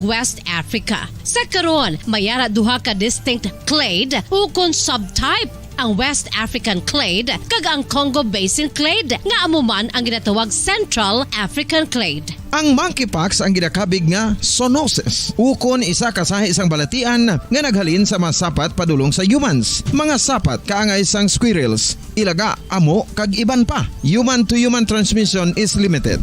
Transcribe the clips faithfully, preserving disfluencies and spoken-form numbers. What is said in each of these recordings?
West Africa. Sa karon, may ara duha ka distinct clade ukon subtype, ang West African clade kag ang Congo Basin clade, nga amo man ang ginatawag Central African clade. Ang monkeypox ang ginakabig nga zoonosis, ukon isa ka sahi sang balatian nga naghalin sa mga sapat padulong sa humans, mga sapat kaangay sang squirrels, ilaga, amo, kag iban pa. Human to human transmission is limited.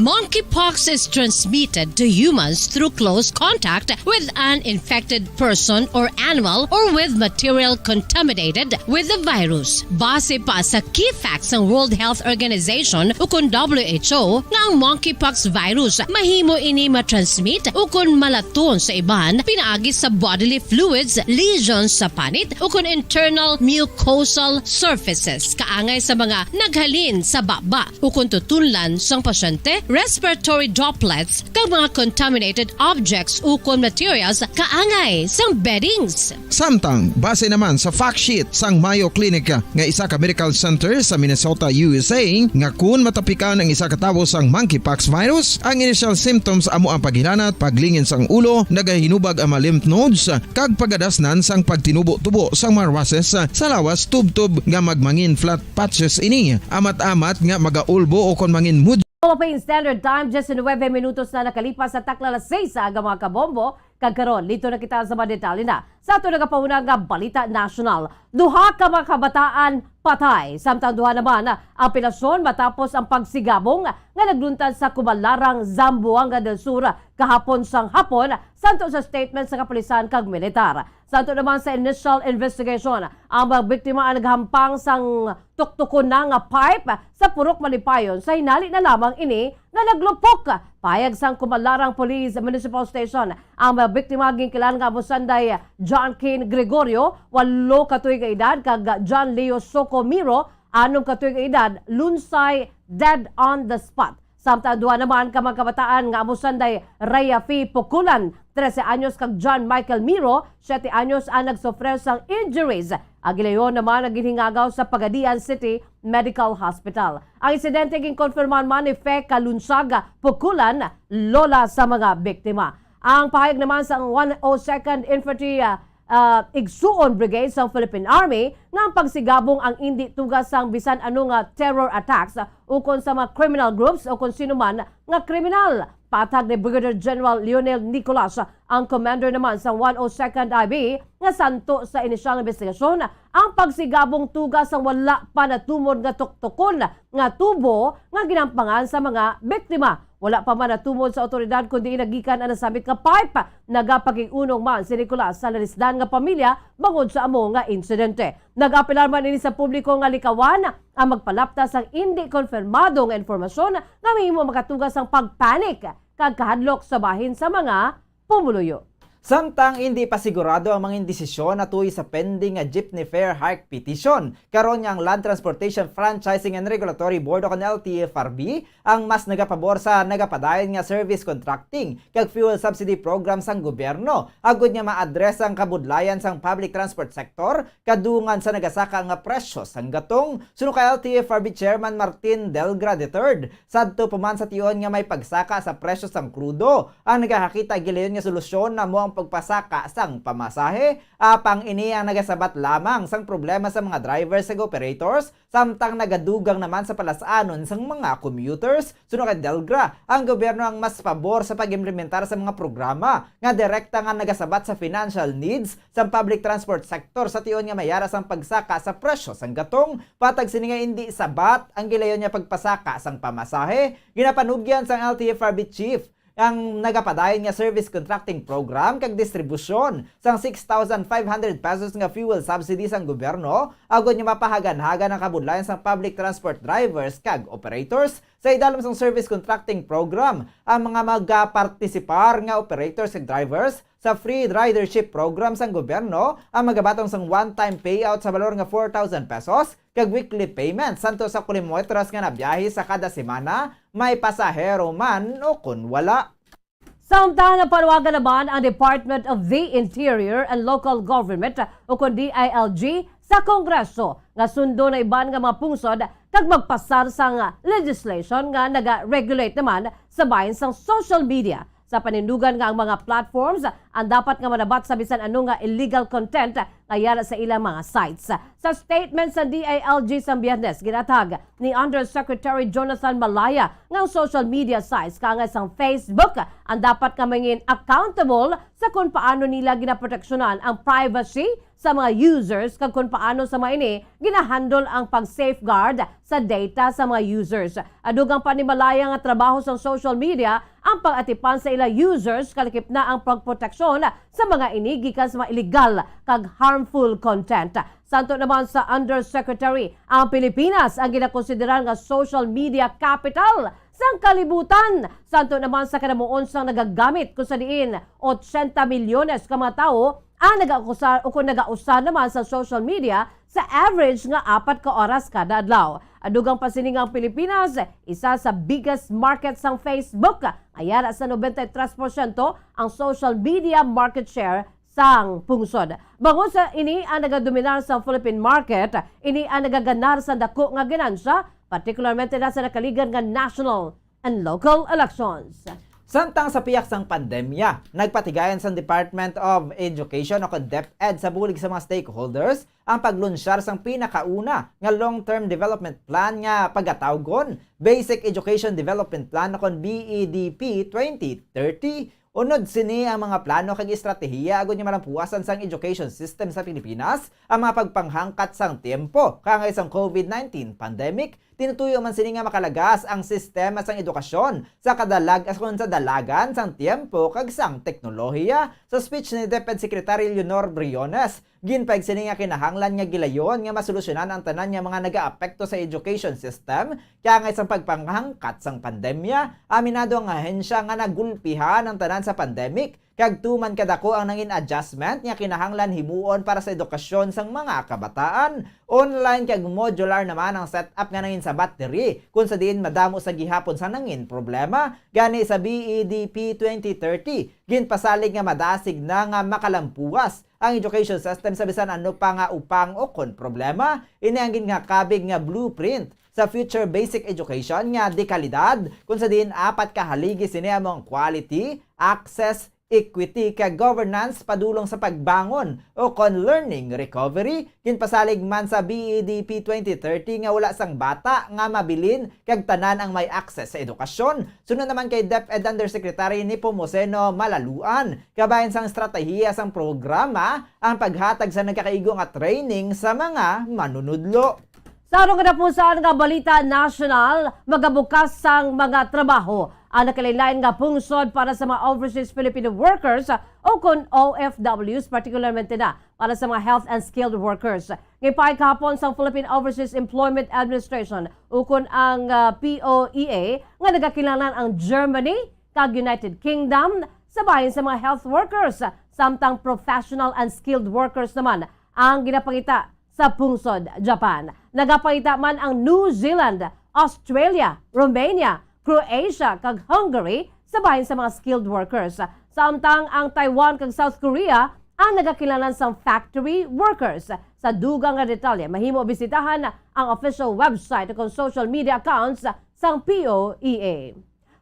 Monkeypox is transmitted to humans through close contact with an infected person or animal or with material contaminated with the virus. Base pa sa key facts sang World Health Organization ukon W H O, nga ang monkeypox virus mahimo ini matransmit ukon malaton sa iban pinaagi sa bodily fluids, lesions sa panit ukon internal mucosal surfaces kaangay sa mga naghalin sa baba ukon tutunlan sang pasyente, respiratory droplets, kag mga contaminated objects ukon materials kaangay sang beddings. Samtang, base naman sa fact sheet sang Mayo Clinic nga isa ka medical center sa Minnesota, U S A, nga kun matapikan ang isa ka tawo sang monkeypox virus, ang initial symptoms amo ang paghilanat, paglingin sang ulo, nagahinubag ang mga lymph nodes, kag pagadasnan sang pagtinubo-tubo sang mga rashes sa lawas tubtob nga magmangin flat patches ini, amat-amat nga magaulbo o kon mangin mud. Philippine Standard Time, diyes nuwebe minutos na nakalipas sa takna alas seis sa aga, mga kabombo. Kag karon, lito na kita sa mga detalye na sa ato nagapahuna nga balita nasyonal. Duha ka mga kabataan patay, samtang duha naman ang apelasyon matapos ang pagsigabong nga nagluntad sa Kumalarang, Zamboanga del Sur, kahapon sang hapon, santo sa statement sa kapulisan kag militar. Santo naman sa initial investigation, ang mga biktima ang naghampang sang tuktukon na nga pipe sa Purok Malipayon sa hinali na lamang ini nga naglupok. Pahayag sang Kumalarang Police Municipal Station, ang mga biktima ginkilan nga amo sanday John Kane Gregorio, walo ka tuig nga edad, kag John Leo Soco Miro, anom ka tuig nga edad, lunsay dead on the spot. Samtang duha naman ka mga kabataan nga amo sanday Rhea Fee Pukulan, trese anyos, kag John Michael Miro, siyete anyos, ang nagsufrer sang injuries. Ang gilayon naman ang ginhingagaw sa Pagadian City Medical Hospital. Ang insidente ginkonfirmar man ni Fe Kalunsaga Pukulan, lola sa mga biktima. Ang pahayag naman sang one oh second Infantry, ah, ah, Igsuon Brigade sang Philippine Army nga ang pagsigabong ang indi tuga sang bisan ano nga terror attacks, ah, ukon sa mga criminal groups o kon sino man nga kriminal. Patag ni Brigadier General Lionel Nicolas, ang commander naman sang one oh second I B, nga santo sa inisyal nga investigasyon ang pagsigabong tuga sang wala pa natumod nga tuktukon nga tubo nga ginampangan sa mga biktima. Wala pa man natumod sa awtoridad kon diin nagikan ang nasambit nga pipe. Nagapakig-unong man si Nicolas sa nalisdan nga pamilya bangod sa amo nga insidente. Nag-apelar man ini sa publiko nga likawan ang magpalapta sang indi konfirmado nga impormasyon nga mahimo makatuga sang pagpanic kag kahadlok sa bahin sa mga pumuluyo. Samtang indi pa sigurado ang mga desisyon natuy sa pending nga jeepney fare hike petition, karon nga ang Land Transportation Franchising and Regulatory Board o kon L T F R B ang mas nagapabor sa nagapadayon nga service contracting kag fuel subsidy program sang gobyerno, agud nga ma-address ang kabudlayan sang public transport sector kadungan sa nagasaka nga presyo sang gatong. Suno kay L T F R B Chairman Martin Delgra the third, sadto pa man sa tion nga may pagsaka sa presyo sang krudo, ang nagakakita gilayon nga solusyon amo ang pagpasaka sang pamasahe. Apang ini ang nagasabat lamang sang problema sa mga drivers kag operators, samtang nagadugang naman sa palas-anon sang mga commuters. Suno kay Delgra, ang gobyerno ang mas pabor sa pag-implementar sa mga programa nga direkta nga nagasabat sa financial needs sang public transport sector sa tion nga mayara sang pagsaka sa presyo sang gatong. Patag sini nga indi sabat ang gilayon nga pagpasaka sang pamasahe. Ginapanugyan sang L T F R B chief ang nagapadayon nga service contracting program kag distribusyon sang six thousand five hundred pesos nga fuel subsidy sang gobyerno, agud nga mapahagan-hagan ang kabudlayan sang public transport drivers kag operators. Sa idalom sang service contracting program, ang mga magapartisipar nga operators kag drivers sa free ridership program sang gobyerno ang magabaton sang one-time payout sa balor nga four thousand pesos kag weekly payment santo sa kilometros nga nabiyahe sa kada semana, may pasahero man o kon wala. Samtang napanawagan naman ang Department of the Interior and Local Government o kon D I L G sa Kongreso nga sundon ang iban nga mga pungsod kag magpasar sang legislation nga naga-regulate naman sa bahin sang social media. sa panindugan nga ang mga platforms ang dapat nga manabat sa bisan ano nga illegal content nga yara sa ilang mga sites. Sa statement sa D I L G sa Biyernes, ginatag ni Undersecretary Jonathan Malaya nga ang social media sites kaangay sang Facebook ang dapat nga mangin accountable sa kung paano nila ginaproteksyonan ang privacy sa mga users kag kung paano sa mga ini ginahandle ang pag-safeguard sa data sa mga users. Adugang pa ni Malaya nga trabaho sang social media ang pag-atipan sa ila users, kalakip na ang pagproteksyon sa mga ini gikan sa mga illegal kag harmful content. Santo naman sa Undersecretary, ang Pilipinas ang ginakonsiderar nga social media capital sang kalibutan. Santo naman sa kanamuon sang nagagamit, kung sa diin ochenta milyones ka mga tawo ang nagausa o kung nagausa naman sa social media sa average nga apat ka oras kada adlaw. Adugang pa sini nga ang Pilipinas, isa sa biggest market sang Facebook, nga yara sa noventa y tres porsyento ang social media market share sang pungsod. Bangod sa ini ang nagadominar sa Philippine market, ini ang nagaganar sa dako nga ganansya, partikularmente na sa nakaligad nga national and local elections. Samtang sa pihak sang pandemya, nagpatigayon sang Department of Education o kon DepEd sa bulig sa mga stakeholders ang paglunsyar sang pinakauna nga long-term development plan nga pagatawgon Basic Education Development Plan o kon B E D P twenty thirty. Unod sini ang mga plano kag estratehiya agud nga malampuasan sang education system sa Pilipinas ang mga pagpanghangkat sang tiyempo kaangay sang COVID nineteen pandemic. Tinutuyo man sini nga makalagas ang sistema sang edukasyon sa kadalag-, kon sa dalagan sang tiyempo kag sang teknolohiya. Sa speech ni DepEd Secretary Leonor Briones, ginpahayag sini nga kinahanglan nga gilayon nga masolusyonan ang tanan nga mga nagaapekto sa education system kaangay sang pagpanghangkat sang pandemya. Aminado ang ahensya nga nagulpihan ang tanan sa pandemic, kag tuman kadako ang nangin adjustment nga kinahanglan himuon para sa edukasyon sang mga kabataan. Online kag modular naman ang setup nga nangin sabat diri, kung sa diin madamo sa gihapon sa nangin problema. Gani sa B E D P twenty thirty, ginpasalig nga madasig na nga makalampuas ang education system sa bisan ano pa nga upang o kon problema. Ini ang gingakabig nga blueprint sa future basic education nga dekalidad, kung sa diin apat ka haligi sini amo ang quality, access, equity, kag governance padulong sa pagbangon o kon learning recovery. Ginpasalig man sa B E D P twenty thirty nga wala sang bata nga mabilin kag tanan ang may access sa edukasyon. Sunod naman kay DepEd Undersecretary Nepomuceno Malaluan, kabahin sang estratehiya sang programa ang paghatag sa nagakaigo nga training sa mga manunudlo. Sa arong katapusan nga balita nasyonal, magabukas sang mga trabaho ang nakalain-lain nga pungsod para sa mga overseas Filipino workers o kon O F Ws, particularmente na para sa mga health and skilled workers. Gipahayag kahapon sang Philippine Overseas Employment Administration o kon ang, ah, P O E A nga nagakinahanglan ang Germany kag United Kingdom sa bahin sa mga health workers, samtang professional and skilled workers naman ang ginapangita sa pungsod Japan. Nagapangita man ang New Zealand, Australia, Romania, Croatia, kag Hungary sa bahin sa mga skilled workers. Samtang ang Taiwan kag South Korea ang nagakinahanglan sang factory workers. Sa dugang nga detalye, mahimo bisitahan ang official website o kon social media accounts sang P O E A.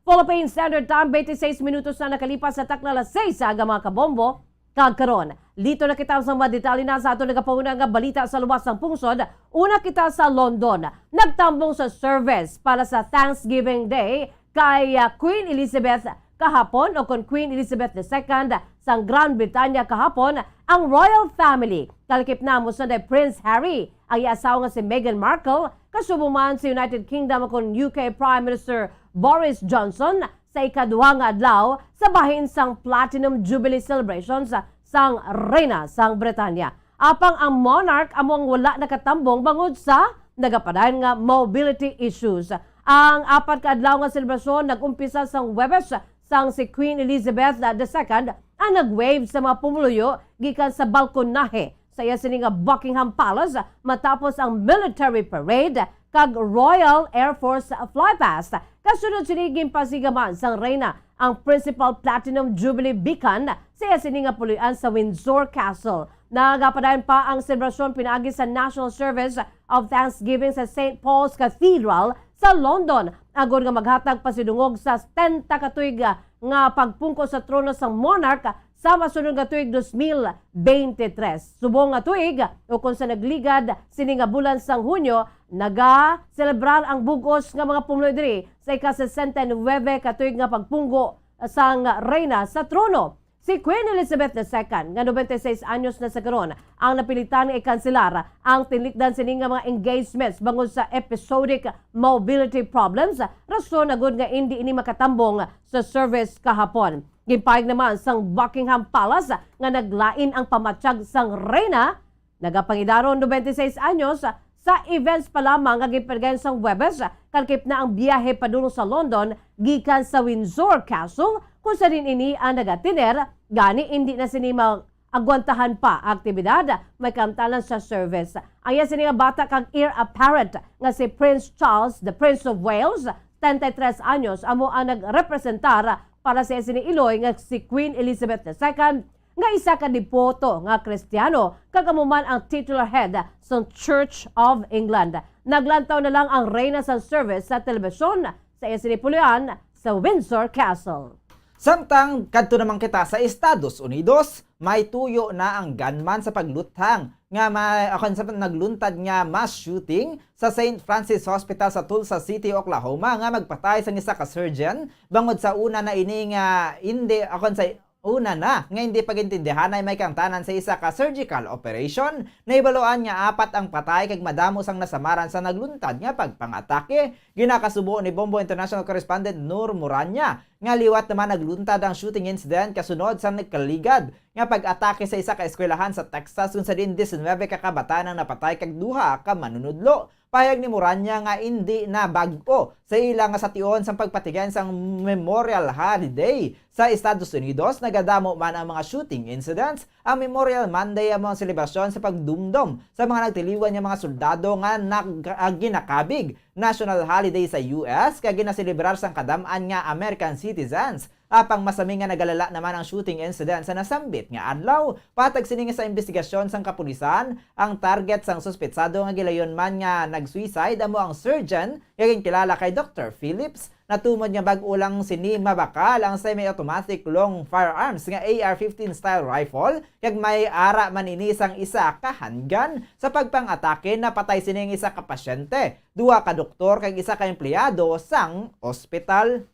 Philippine Standard Time, twenty-six minutos na nakalipas sa takna alas seis sa aga, mga kabombo. Kag karon, liton na kita sa mga detalye na sa aton nagapanguna nga balita sa luwas sang pungsod. Una kita sa London. Nagtambong sa service para sa Thanksgiving Day kay, ah, Queen Elizabeth kahapon, o kon Queen Elizabeth the Second sang Grand Britanya kahapon, ang royal family. Kalakip na mo sunday Prince Harry, ang iya asawa nga si Meghan Markle, kasubong man si United Kingdom o kon U K Prime Minister Boris Johnson sa ikaduha nga adlaw sa bahin sang Platinum Jubilee celebrations sang Reyna sang Britanya. Apang ang monarch amo ang wala nakatambong bangod sa nagapadayon nga mobility issues. Ang apat ka adlaw nga selebrasyon nag-umpisa sang Huwebes, sang si Queen Elizabeth the Second ang nag-wave sa mga pumuluyo gikan sa balkonahe sa iya sini nga Buckingham Palace matapos ang military parade kag Royal Air Force flypast. Kasunod sini, ginpasigaman sang Reyna ang Principal Platinum Jubilee Beacon sa iya sini nga puloy-an sa Windsor Castle. Nagapadayon pa ang selebrasyon pinaagi sa National Service of Thanksgiving sa Saint Paul's Cathedral sa London, agod nga maghatag pasidungog sa setenta ka tuig, ah, nga pagpungko sa trono sang monarch sa masunod nga tuig dos mil beintitrés. Subong nga tuig, ukon sa nagligad sini nga bulan sang Hunyo, naga-selebrar ang bug-os nga mga pumuluyo diri sa ika-sesenta y nuebe ka tuig nga pagpungko sang reyna sa trono. Si Queen Elizabeth the Second, nga noventa y seis anyos na sa karon, ang napilitan nga ikanselar ang tinlikdan sini nga mga engagements bangod sa episodic mobility problems, rason na gud nga indi ini makatambong sa service kahapon. Ginpahayag naman sang Buckingham Palace nga naglain ang pamatyag sang reyna, nagapangidaron noventa y seis anyos, sa events pa lamang nga ginpadayon sang Huwebes, kalkip na ang biyahe padulong sa London gikan sa Windsor Castle, kung sa diin ini ang nagatener, gani indi na sini maagwantahan pa ang aktibidad, may kalamtanan sa service. Ang iya sini nga bata kag heir apparent nga si Prince Charles, the Prince of Wales, treinta y tres anyos, amo ang nagrepresentar para sa iya sini iloy nga si Queen Elizabeth the Second, nga isa ka deboto nga Kristiyano, kag amo man ang titular head sang Church of England. Naglantaw na lang ang reyna sang service sa telebisyon sa iya sini puloy-an sa Windsor Castle. Samtang kadto naman kita sa Estados Unidos, may tuyo na ang gunman sa pagluthang nga may, akon sa nagluntad nga mass shooting sa Saint Francis Hospital sa Tulsa City, Oklahoma, nga magpatay sang isa ka surgeon. Bangod sa una na ini nga hindi, akon sa una na nga hindi pagintindihanay may kalamtanan sa isa ka surgical operation, nahibaluan nga apat ang patay kag madamo sang nasamaran sa nagluntad nga pagpangatake. Ginakasubo ni Bombo International correspondent Nur Muranya nga liwat naman nagluntad ang shooting incident kasunod sa nagkaligad nga pag-atake sa isa ka eskwelahan sa Texas, kung sa diin diecinuebe ka kabataan ang napatay kag duha ka manunudlo. Pahayag ni Muranya nga indi na bag-o sa ila nga sation sang pagpatigayon sang Memorial Holiday sa Estados Unidos. Nagadamo man ang mga shooting incidents. Ang Memorial Monday amo ang selebrasyon sa pagdumdom sa mga nagtiliwan nga mga soldado nga nag-, ah, ginakabig national holiday sa U S, kag ginaselebrar sang kadam-an nga American citizens. Apang masami nga nagalala naman ang shooting incident sa nasambit nga adlaw. Patag sini nga sa imbestigasyon sang kapulisan, ang target sang suspetsado nga gilayon man nga nag-suicide amo ang surgeon nga ginkilala kay Doktor Phillips. Natumod nga bag-o lang sini mabakal ang semi-automatic long firearms nga A R fifteen style rifle, kag may ara man ini sang isa ka handgun. Sa pagpang-atake, napatay sini ang isa ka pasyente, duha ka doktor, kag isa ka empleyado sang ospital.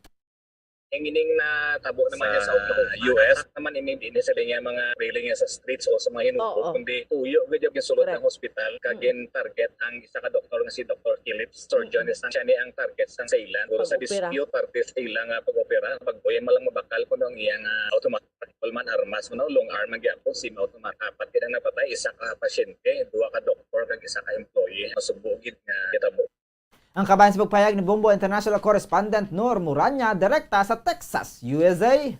Ang ining natabo naman niya sa Sa Oklahoma. U S. Naman ini, ini sa linya mga railing niya sa streets o sa mga hinugot, Oo. kundi tuyo gid yung sulod Correct. ng hospital, kag Mm. gin-target ang isa ka doktor nga si Doktor Phillips, surgeon, Mm-mm. isang siya ni ang target sang assailant. Pero sa Pag-opera. dispute parte sa ila nga pag-opera, pag uyan man lang mabakal kuno ang iyang, ah, automatic rifle man, armas man, o long arm man gyapon, semi-automatic. Apat gid ang napatay, isa ka pasyente, duha ka doktor, kag isa ka employee. Masubo gid nga gitabo. Ang kabahin sa pagpahayag ni Bombo International Correspondent Nor Muranya, direkta sa Texas, U S A.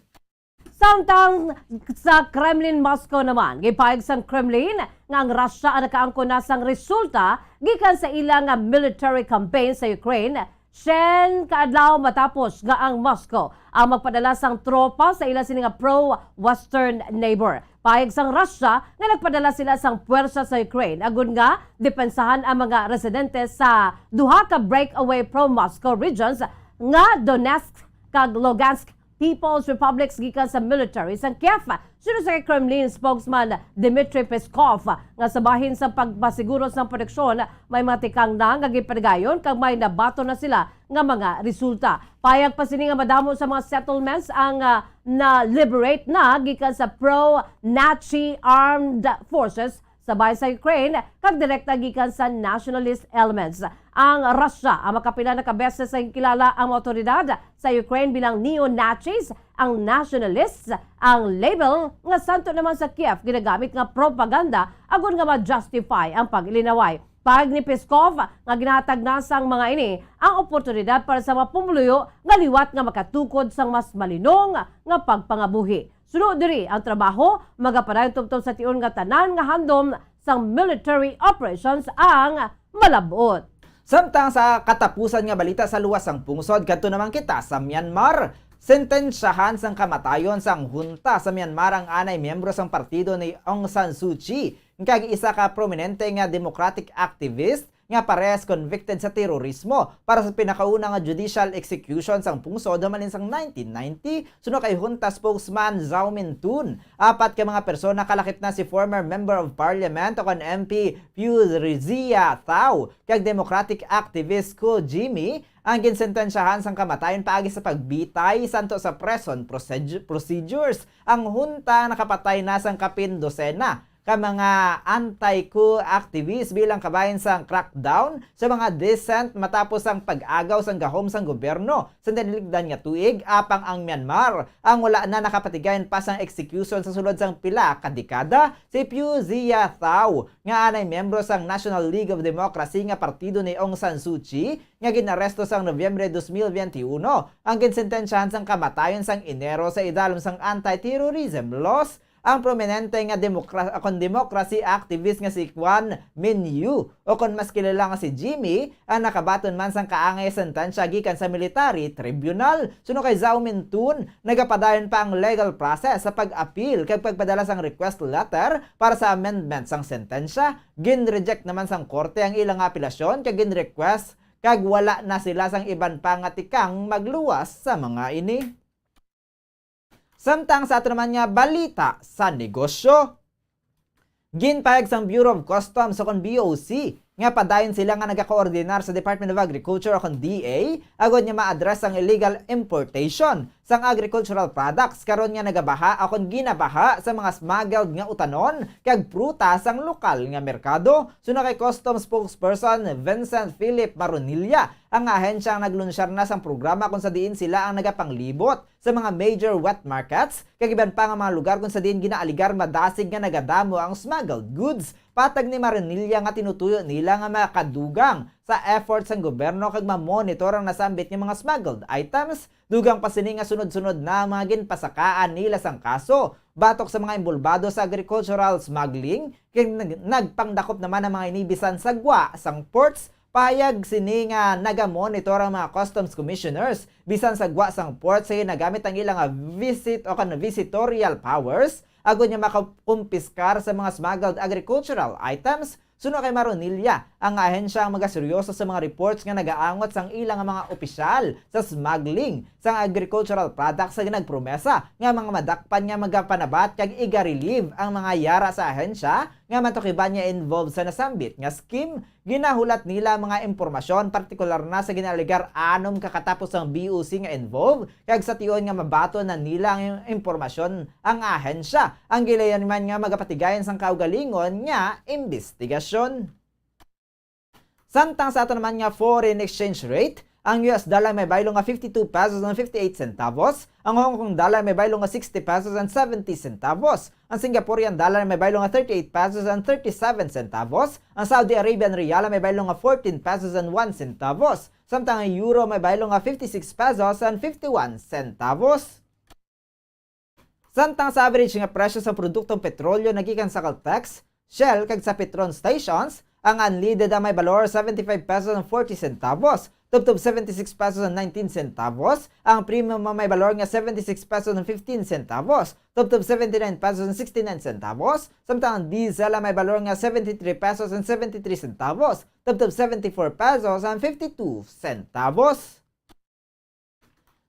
Samtang sa Kremlin, Moscow naman, gipahayag sang Kremlin nga ang Russia ang nakaangkon na sang resulta gikan sa ila nga military campaign sa Ukraine, siyam ka adlaw matapos nga ang Moscow ang magpadala sang tropa sa ila sini nga pro-Western neighbor. Pahayag sang Russia nga nagpadala sila sang puwersa sa Ukraine agud nga depensahan ang mga residente sa duha ka breakaway pro-Moscow regions nga Donetsk kag Lugansk People's Republics gikan sa military sang Kiev. Suno sa Kremlin spokesman Dmitry Peskov nga sa bahin sa pagpasiguro sang proteksyon, may mga tikang na nga gipadayon kag may nabaton na sila nga mga resulta. Payag pa sini nga madamo sa mga settlements ang, ah, na-liberate na gikan sa pro-Nazi armed forces sa bahin sa Ukraine kag direkta gikan sa nationalist elements. Ang Russia ang makapila na ka beses nga ginkilala ang mga awtoridad sa Ukraine bilang neo-Nazis, ang nationalists, ang label nga santo naman sa Kiev ginagamit nga propaganda agud nga ma-justify ang pag-ilinaway. Pahayag ni Peskov nga ginahatag na sang mga ini ang oportunidad para sa mga pumuluyo nga liwat nga makatukod sang mas malinong nga pagpangabuhi. Suno diri, ang trabaho magapadayon tubtob sa tion nga tanan nga handom sang military operations ang malab-ot. Samtang sa katapusan nga balita sa luwas sang pungsod, kadto naman kita sa Myanmar. Sentensyahan sang kamatayon sang hunta sa Myanmar ang anay miyembro sang partido ni Aung San Suu Kyi, kag isa ka prominente nga democratic activist nga parehas convicted sa terorismo para sa pinakauna nga judicial execution sang pungsod human sang nineteen ninety, suno kay Junta spokesman Zhao Mintun. Apat ka mga persona, kalakip na si former Member of Parliament o kon M P Piu Zia Thao kag Democratic activist Ko Jimmy, ang ginsentensyahan sang kamatayon paagi sa pagbitay santo sa prison proced-, procedures. Ang hunta nakapatay na sang kapin dosena ka mga anti-coup activists bilang kabahin sang crackdown sa mga dissent matapos ang pag-agaw sang gahom sang gobyerno sa naligdan nga tuig, apang ang Myanmar ang wala na nakapatigayon pa sang execution sa sulod sang pila ka dekada. Si Piu Zia Thao, nga anay miyembro sang National League of Democracy nga partido ni Aung San Suu Kyi, nga gin-aresto sang Nobyembre dos mil bente uno, ang ginsentensyahan sang kamatayon sang Enero sa idalom sang anti-terrorism laws ang prominente nga demokra-, kon democracy activist nga si Kwan Min Yu, o kon mas kilala nga si Jimmy, ang nakabaton man sang kaangay sentensya gikan sa military tribunal. Suno kay Zhao Mintun, nagapadayon pa ang legal process sa pag-apil kag pagpadala sang request letter para sa amendment sang sentensya. Gin-reject naman sang korte ang ilang apelasyon kag gin-request kag wala na sila sang iban pa nga tikang magluwas sa mga ini. Samtang sa ato naman nga balita sa negosyo, ginpahayag sang Bureau of Customs o kon B O C nga padayon sila nga nagakoordinar sa Department of Agriculture o kon D A agod nga ma-address ang illegal importation sang agricultural products karon nga nagabaha o kon ginabaha sa mga smuggled nga utanon kag prutas sang lokal nga merkado. Suno kay Customs spokesperson Vincent Philip Maronilla, ang ahensya ang naglunsyar na sang programa kung sa diin sila ang nagapanglibot sa mga major wet markets kag iban pa nga mga lugar kung sa diin ginaaligar madasig nga nagadamo ang smuggled goods. Patag ni Maronilla nga tinutuyo nila nga makadugang sa effort sang gobyerno kag ma-monitor ang nasambit nga mga smuggled items, dugang pa sini nga sunod-sunod na ang mga ginpasakaan nila sang kaso batok sa mga inbolbado sa agricultural smuggling, kag nag-, nagpangdakop naman ang mga ini bisan sa gwa sang ports. Pahayag sini nga naga-monitor ang mga customs commissioners bisan sa gwa sang port sa ginagamit ang ila nga visit o kon visitorial powers agud nga makakumpiskar sa mga smuggled agricultural items. Suno kay Maronilla, ang ahensya ang magaseryoso sa mga reports nga nagaangot sang ila nga mga opisyal sa smuggling sang agricultural products sa ginagpromesa nga mga madakpan nga magapanabat kag iga-relieve ang mga yara sa ahensya nga matukiban nga involved sa nasambit nga scheme. Ginahulat nila ang mga impormasyon, partikular na sa ginaaligar anom ka katapos ang B O C nga involved, kag sa tion nga mabaton na nila ang impormasyon ang ahensya. Ang gilayon man nga magapatigayon sang kaugalingon nga imbestigasyon. Samtang sa ato naman nga foreign exchange rate, ang U S dollar may baylo nga fifty-two pesos and fifty-eight centavos, ang Hong Kong dollar may baylo nga sixty pesos and seventy centavos, ang Singaporean dollar may baylo nga thirty-eight pesos and thirty-seven centavos, ang Saudi Arabian riyal may baylo nga fourteen pesos and one centavos, samtang ang euro may baylo nga fifty-six pesos and fifty-one centavos. Samtang sa average nga presyo sa produktong petrolyo nagikan sa Caltex, Shell, kag sa Petron stations, ang unleaded ang may balor seventy-five pesos and forty centavos, tubtob seventy-six pesos and nineteen centavos, ang premium ang may balor nga seventy-six pesos and fifteen centavos, tubtob seventy-nine pesos and sixty-nine centavos, samtang ang diesel ang may balor nga seventy-three pesos and seventy-three centavos, tubtob seventy-four pesos and fifty-two centavos.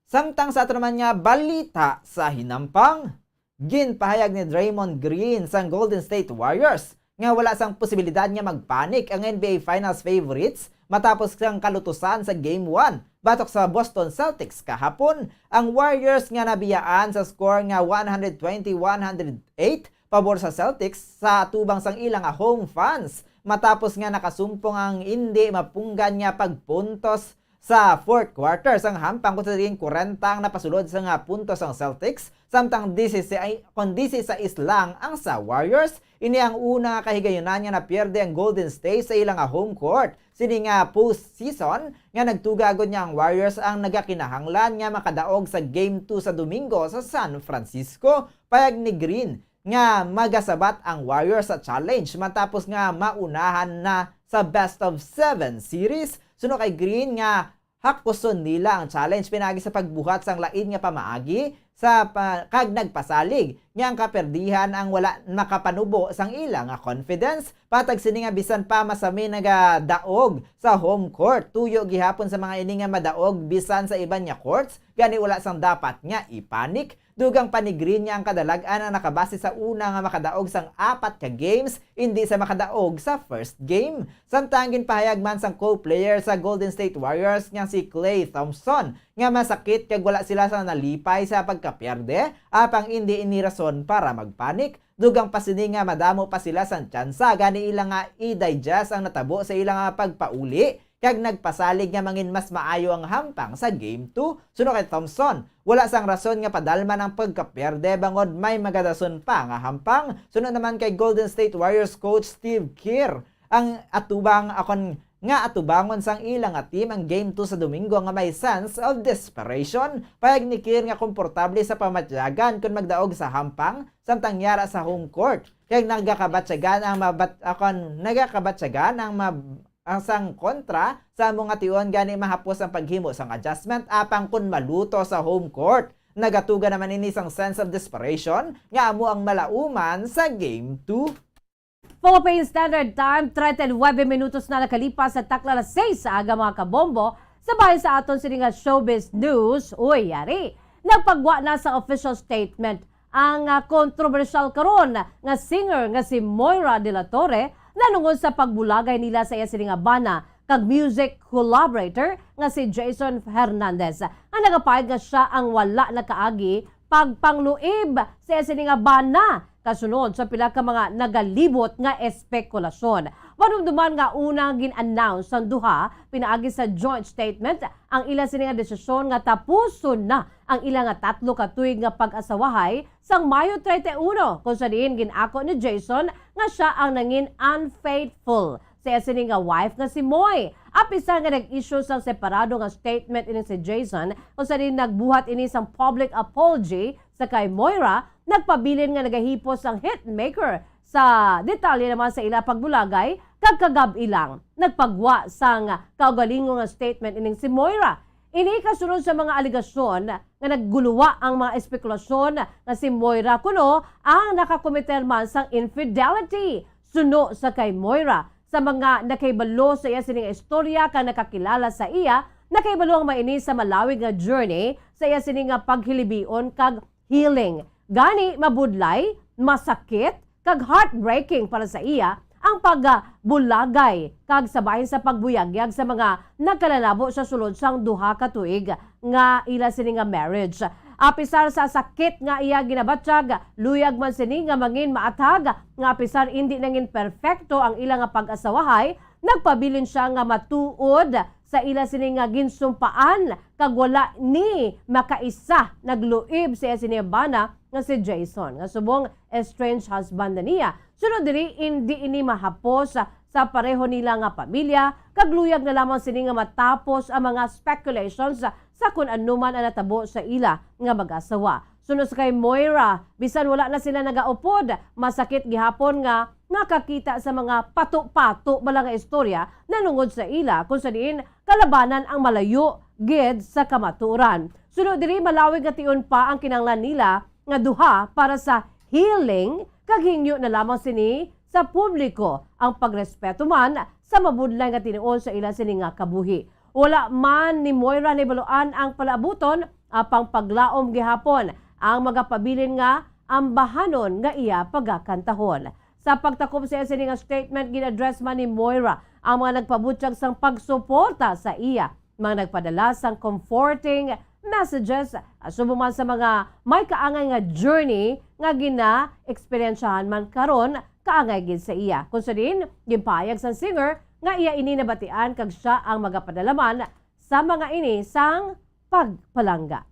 Samtang sa ato naman nga balita sa hinampang, ginpahayag ni Draymond Green sang Golden State Warriors nga wala sang posibilidad nga magpanik ang N B A Finals favorites matapos sang kalutusan sa Game one batok sa Boston Celtics kahapon. Ang Warriors nga nabiyaan sa score nga one hundred twenty, one hundred eight pabor sa Celtics sa atubang sang ila nga home fans matapos nga nakasumpong ang indi mapunggan nga pagpuntos sa fourth quarter sang hampang, kung sa diin kwarenta ang napasulod sa nga puntos ang Celtics, samtang disisais, kon disisais lang ang sa Warriors. Ini ang una nga kahigayunan nga napierde ang Golden State sa ila nga home court sini nga postseason, nga nagtuga gud nga ang Warriors ang nagakinahanglan nga makadaog sa Game two sa Domingo sa San Francisco. Payag ni Green nga magasabat ang Warriors sa challenge matapos nga maunahan na sa best of seven series. Suno kay Green nga hakuson nila ang challenge pinaagi sa pagbuhat sang lain nga pamaagi sa pa, kag nagpasalig nga ang kaperdihan ang wala makapanubo sang ila nga confidence. Patag sini nga bisan pa masami nagadaog sa home court, tuyo gihapon sa mga ini nga madaog bisan sa iban nga courts, gani wala sang dapat nga i-panic. Dugang pa ni Green nga ang kadalag-an ang nakabase sa una nga makadaog sang apat ka games, indi sa makadaog sa first game. Samtang ginpahayag man sang co-player sa Golden State Warriors nga si Klay Thompson nga masakit kag wala sila sa nalipay sa pagkapierde, apang indi ini rason para magpanik. Dugang pa sini nga madamo pa sila sang tsansa gani ila nga i-digest ang natabo sa ila nga pagpauli kag nagpasalig nga mangin mas maayo ang hampang sa Game two. Suno kay Thompson, wala sang rason nga padalman ang pagkapierde bangod may magadason pa nga hampang. Suno naman kay Golden State Warriors coach Steve Kerr, ang atubang akon nga atubangon sang ila nga team ang Game two sa Domingo nga may sense of desperation. Payag ni Kerr nga komportable sa pamatyagan kon magdaog sa hampang samtang yara sa home court. Kag nagakabatyagan ang mabat akon nagakabatyagan ang mab ang sang kontra sa amo nga tion gani mahapos ang paghimo sang adjustment apang kon maluto sa home court. Nagatuga naman ini sang sense of desperation nga amo ang malauman sa Game two. Philippine Standard Time, treinta y nueve minutos na nakalipas sa takna alas seis sa aga, mga kabombo. Sa bahin sa aton sini nga showbiz news, uy, yari, nagpagwa na sa official statement ang, ah, kontrobersyal karon nga singer nga si Moira de la Torre nanungod sa pagbulagay nila sa iya sini nga bana kag music collaborator nga si Jason Hernandez, nga nagapahayag nga sia ang wala nakaagi pagpangluib sa iya sini nga bana kasunod sa pila ka mga nagalibot nga espekulasyon. Madumduman nga una gin-announce sang duha pinaagi sa joint statement ang ila sini nga desisyon nga tapuson na ang ila nga tatlo ka tuig nga pag-asawahay sang Mayo treinta y uno, kung sa diin gin-ako ni Jason nga sia ang nangin unfaithful sa iya sini nga wife nga si Moy. Apisar nga nag-issue sang separado nga statement ini si Jason, kung sa diin nagbuhat ini sang public apology sa kay Moira, nagpabilin nga nagahipos ang hitmaker sa detalye naman sa ila pagbulagay, kag kagab-i lang nagpagwa sang kaugalingon nga statement ining si Moira. Ini kasunod sa mga alegasyon nga nagguluwa ang mga espekulasyon nga si Moira kuno ang nakakomiter man sang infidelity. Suno sa kay Moira, sa mga nakahibalo sa iya sini nga istorya kag nakakilala sa iya, nakahibalo ang mga ini sa malawig nga journey sa iya sini nga paghilibion kag healing. Gani, mabudlay, masakit, kag heartbreaking para sa iya ang pagbulagay kag sa bahin sa pagbuyagyag sa mga nagkalalabo sa sulod sang duha ka tuig nga ila sini nga marriage. Apisar sa sakit nga iya ginabatyag, luyag man sini nga mangin maathag nga apisar indi nangin perpekto ang ila nga pag-asawahay, nagpabilin sia nga matuod sa ila sini nga ginsumpaan kag wala ni makaisa nagluib sa iya sini bana nga si Jason, nga subong estranged husband na niya. Sunod diri, indi ini mahapos sa, sa pareho nila nga pamilya, kag luyag na lamang sini nga matapos ang mga speculations sa, sa kun ano man ang natabo sa ila nga mag-asawa. Suno sa kay Moira, bisan wala na sila nagaupod, masakit gihapon nga nakakita sa mga pato-pato bala nga istorya nanungod sa ila, kung sa diin kalabanan ang malayo gid sa kamatuoran. Suno diri, malawig nga tion pa ang kinahanglan nila nga duha para sa healing, kag hingyo na lamang sini sa publiko ang pagrespeto man sa mabudlay nga tinuon sa ila sini nga kabuhi. Wala man ni Moira nahibaluan ang palaabuton, apang paglaom gihapon ang magapabilin nga ambahanon nga iya pagakantahon. Sa pagtakop sa iya sini nga statement, gin-address man ni Moira ang mga nagpabutyag sang pagsuporta sa iya, mga nagpadala sang comforting messages, subong man sa mga may kaangay nga journey nga gina-eksperyensyahan man karon, kaangay gid sa iya. Kung sa diin, ginpahayag sang singer nga iya ini nabatian kag sia ang magapadala man sa mga ini sang pagpalangga.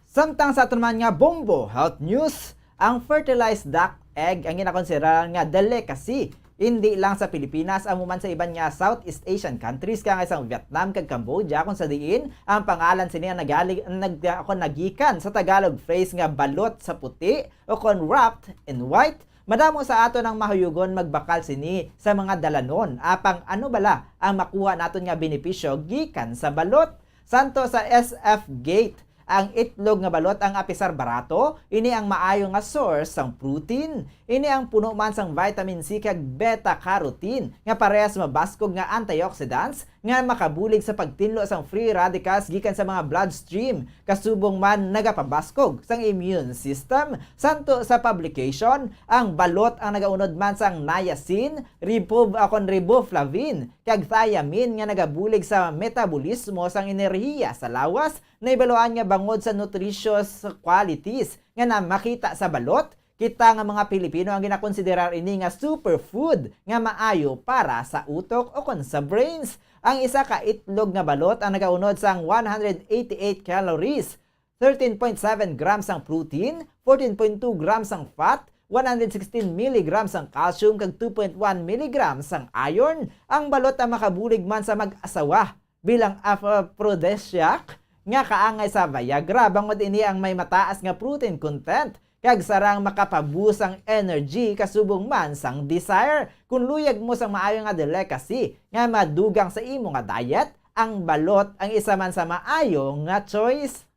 Samtang sa aton man nga bombo health news, ang fertilized duck egg ang ginakonsiderar nga delicacy, hindi lang sa Pilipinas, amo man sa iban nga Southeast Asian countries, kaangay sang Vietnam kag Cambodia, kung sa diin ang pangalan sini ang nagali-, nag-, ako nagikan sa Tagalog phrase nga balot sa puti o kon wrapped in white. Madamo sa aton ang mahuyugon magbakal sini sa mga dalanon. Apang ano bala ang makuha naton nga benepisyo gikan sa balot? Santo sa S F Gate, Ang itlog nga balot ang apisar barato, ini ang maayo nga source sang protein. Ini ang puno man sang vitamin C kag beta carotene, nga parehas mabaskog nga antioxidants nga makabulig sa pagtinlo sang free radicals gikan sa mga bloodstream, kasubong man nagapabaskog sang immune system. Santo sa publication, ang balot ang nagaunod man sang niacin, ribuf-, akon riboflavin, kag thiamine nga nagabulig sa metabolismo sang enerhiya sa lawas. Naibaluan nga bangod sa nutritious qualities nga na makita sa balot, kita nga mga Pilipino ang ginakonsiderar ini nga superfood nga maayo para sa utok o kon sa brains. Ang isa ka itlog nga balot ang nagaunod sang one hundred eighty-eight calories, thirteen point seven grams ang protein, fourteen point two grams ang fat, one hundred sixteen milligrams ang calcium, kag two point one milligrams ang iron. Ang balot ang makabulig man sa mag-asawa bilang aphrodisiac nga kaangay sa Viagra, bangod ini ang may mataas nga protein content, kag sarang makapabus ang energy kasubong man sang desire. Kung luyag mo sang maayo nga delicacy nga madugang sa imo nga diet, ang balot ang isa man sa maayo nga choice.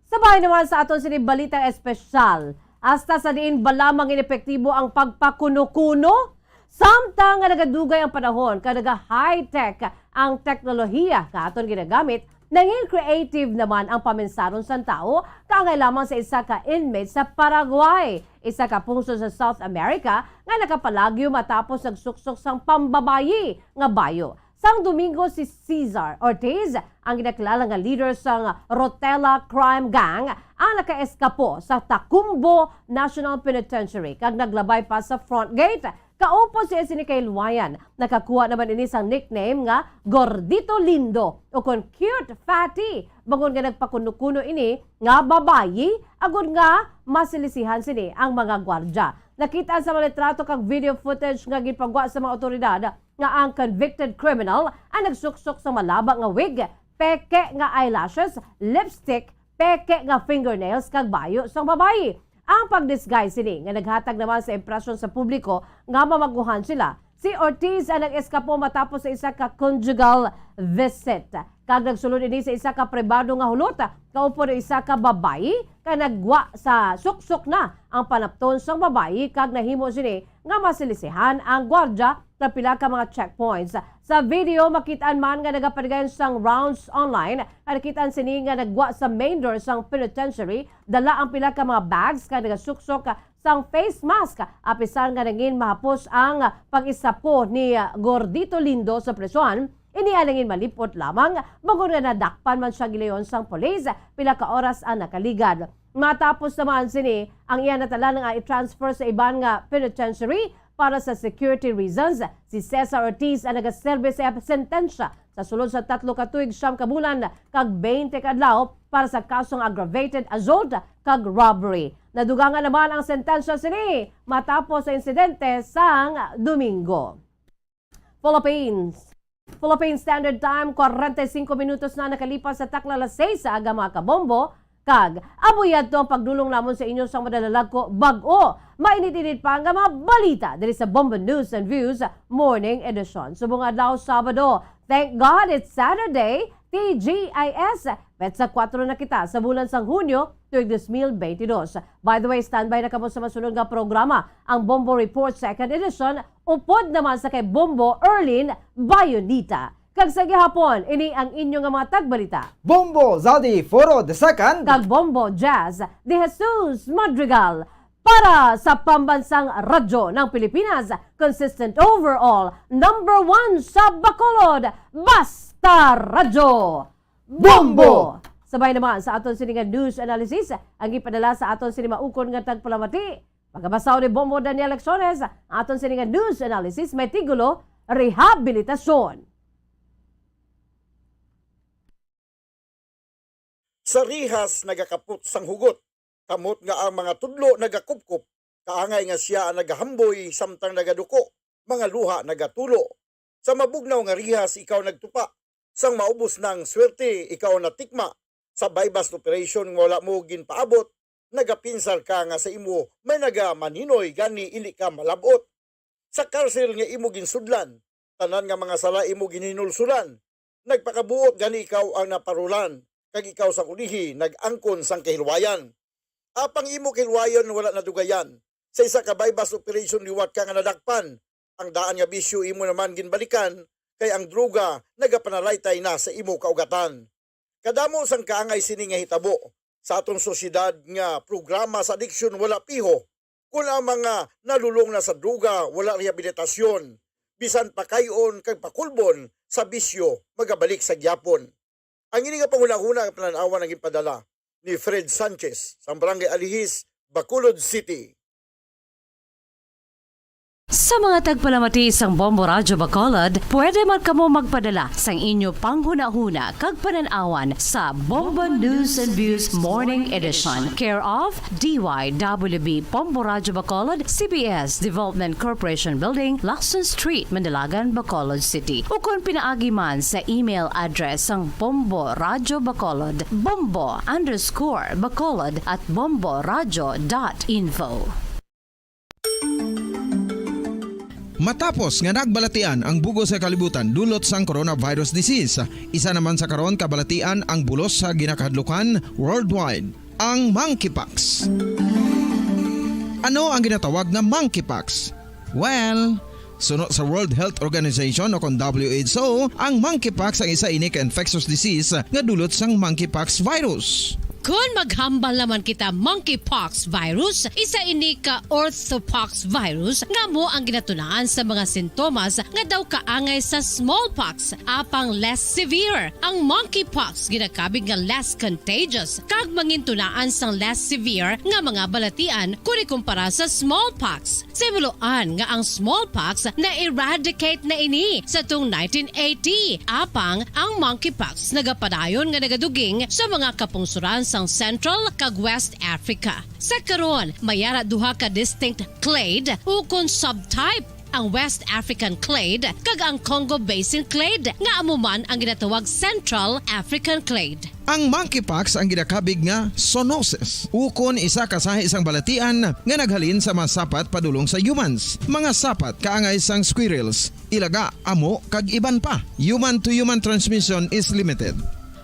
Sa bahin naman sa aton sini balitang espesyal, hasta sa diin ba lamang inepektibo ang pagpakuno-kuno? Samtang nga nagadugay ang panahon kag naga-high-tech ang teknolohiya nga aton ginagamit, nangin creative naman ang paminsaron sang tawo kaangay lamang sa isa ka inmate sa Paraguay, isa ka pungsod sa South America nga nakapalagyo matapos nagsuksok sang pambabayi nga bayo. Sang Domingo, si Cesar Ortiz, ang ginakilala nga leader sang Rotella Crime Gang, ang nakaeskapo sa Tacumbo National Penitentiary kag naglabay pa sa front gate. Kaupod siya sini kahilwayan. Nakakuha naman ini sang nickname nga Gordito Lindo, o kon Cute Fatty, bangod nga nagpakuno-kuno ini nga babayi, agod nga masilisihan sini ang mga gwardya. Nakit-an sa mga litrato kag video footage nga ginpagwa sa mga awtoridad nga ang convicted criminal ang nagsuksok sa malaba nga wig, peke nga eyelashes, lipstick, peke nga fingernails kag bayo sang babayi. Ang pag-disguise sini nga naghatag naman sa impresyon sa publiko nga mamaguhan sila. Si Ortiz ang nag-eskapo matapos sa isa ka conjugal visit, kag nagsulod ini sa isa ka pribado nga hulot kaupod ang isa ka babayi, kag nagwa sa suksok na ang panapton sang babayi, kag nahimo sini nga masilisihan ang gwardya sa pila ka mga checkpoints. Sa video, makit-an man nga nagapadayon sang rounds online, kag nakit-an sini nga nagwa sa main door sang penitentiary, dala ang pila ka mga bags kag nagasuksok sang face mask, apisar nga nangin mahapos ang pag-eskapo ni Gordito Lindo sa prison. Ini ang nangin malip-ot lamang, bangod nga nadakpan man siya gilayon sang pulis pila ka oras ang nakaligad. Matapos naman sini, ang iya natalan nga i-transfer sa iban nga penitentiary para sa security reasons. Si Cesar Ortiz ang nagaserbi sa sentensya sa sulod sa tatlo ka tuig, siyam ka bulan, kag twenty ka adlaw para sa kasong aggravated assault kag robbery. Nadugangan naman ang sentensya sini matapos sa insidente sang Domingo. Philippines. Philippine Standard Time, kwarenta y singko minutos na nakalipas sa takna alas seis sa aga, mga kabombo. Kag amo yadto ang pagdulong namon sa inyo sang madalalagko bag-o, mainit-init pa nga mga balita diri sa Bombo News and Views Morning Edition. Subong adlaw, Sabado. Thank God it's Saturday, T G I S. Petsa kuwatro na kita sa bulan sang Hunyo, tuig dos mil beintidos. By the way, standby na kamo sa masunod nga programa, ang Bombo Report Second Edition, upod naman sa kay Bombo Erlin Bayonita. Kag sa gihapon, ini ang inyo nga mga tagbalita. Bombo Zaldi Foro the second. Kag Bombo Jazz de Jesus Madrigal. Para sa Pambansang Radyo ng Pilipinas, consistent overall, number one sa Bacolod, Basta Radyo. Bombo! Sabay naman sa aton sini nga news analysis, ang ipadala sa aton sini maukon nga tagpalamati. Pagkabasaw ni Bombo Daniel Lecciones, aton sini nga news analysis may titulo, Rehabilitasyon. Sa rihas nagakapot sang hugot, kamot nga ang mga tudlo nagakupkop, kaangay nga sia ang nagahamboy samtang nagaduko, mga luha nagatulo. Sa mabugnaw nga rihas ikaw nagtupa, sang maubos na ang swerte ikaw natikma, sa buy-bust operation nga wala mo ginpaabot, nagapinsar ka nga sa imo may nagamaninoy gani indi ka malab-ot. Sa karsil nga imo ginsudlan, tanan nga mga sala imo ginhinulsulan, nagpakabuot gani ikaw ang naparulan. kag ikaw sang ulihi nag-angkon sang kahilwayan. Apang imo kahilwayon wala nadugayan. Sa isa ka buy-bust operation liwat ka nga nadakpan. Ang daan nga bisyo imo naman ginbalikan, kay ang droga nagapanalaytay na sa imo kaugatan. Kadamo sang kaangay sini nga hitabo sa aton sosyedad nga programa sa adiksyon wala piho. Kon ang mga nalulong na sa droga wala rehabilitasyon, bisan pakay-on kag pakulbon sa bisyo magabalik sa gyapon. Ang ini nga panghunahuna nga panan-awan ang ginpadala ni Fred Sanchez sa Barangay Alihis, Bacolod City. Sa mga tagpalamati sang Bombo Radyo Bacolod, pwede man kamo magpadala sang inyo panghunahuna kag panan-awan sa Bombo News and Views Morning Edition, care of D Y W B Bombo Radyo Bacolod, C B S Development Corporation Building, Lacson Street, Mandalagan, Bacolod City. Ukon pinaagi man sa email address sang Bombo Radyo Bacolod, bombo underscore bacolod at bombo radyo dot info. Matapos nga nagbalatian ang bug-os nga kalibutan dulot sang coronavirus disease, isa naman sa karon kabalatian ang bulos sa ginakahadlukan worldwide, ang monkeypox. Ano ang ginatawag nga monkeypox? Well, suno sa World Health Organization o kon W H O, ang monkeypox ang isa ini ka infectious disease nga dulot sang monkeypox virus. Kon maghambal naman kita, monkeypox virus, isa ini ka orthopox virus nga amo ang ginatunaan sa mga sintomas nga daw kaangay sa smallpox, apang less severe. Ang monkeypox ginakabig nga less contagious kag mangintunaan sang less severe nga mga balatian kon ikumpara sa smallpox. Simuloan nga ang smallpox na-eradicate na ini sa tuong nineteen eighty, apang ang monkeypox nagapadayon nga nagaduging sa mga kapungsoran sang Central kag West Africa. Sa karon, may ara duha ka distinct clade ukon subtype, ang West African clade kag ang Congo Basin clade, nga amo man ang ginatawag Central African clade. Ang monkeypox ang ginakabig nga zoonosis, ukon isa ka sahi sang balatian nga naghalin sa mga sapat padulong sa humans, mga sapat kaangay sang squirrels, ilaga, amo, kag iban pa. Human-to-human transmission is limited.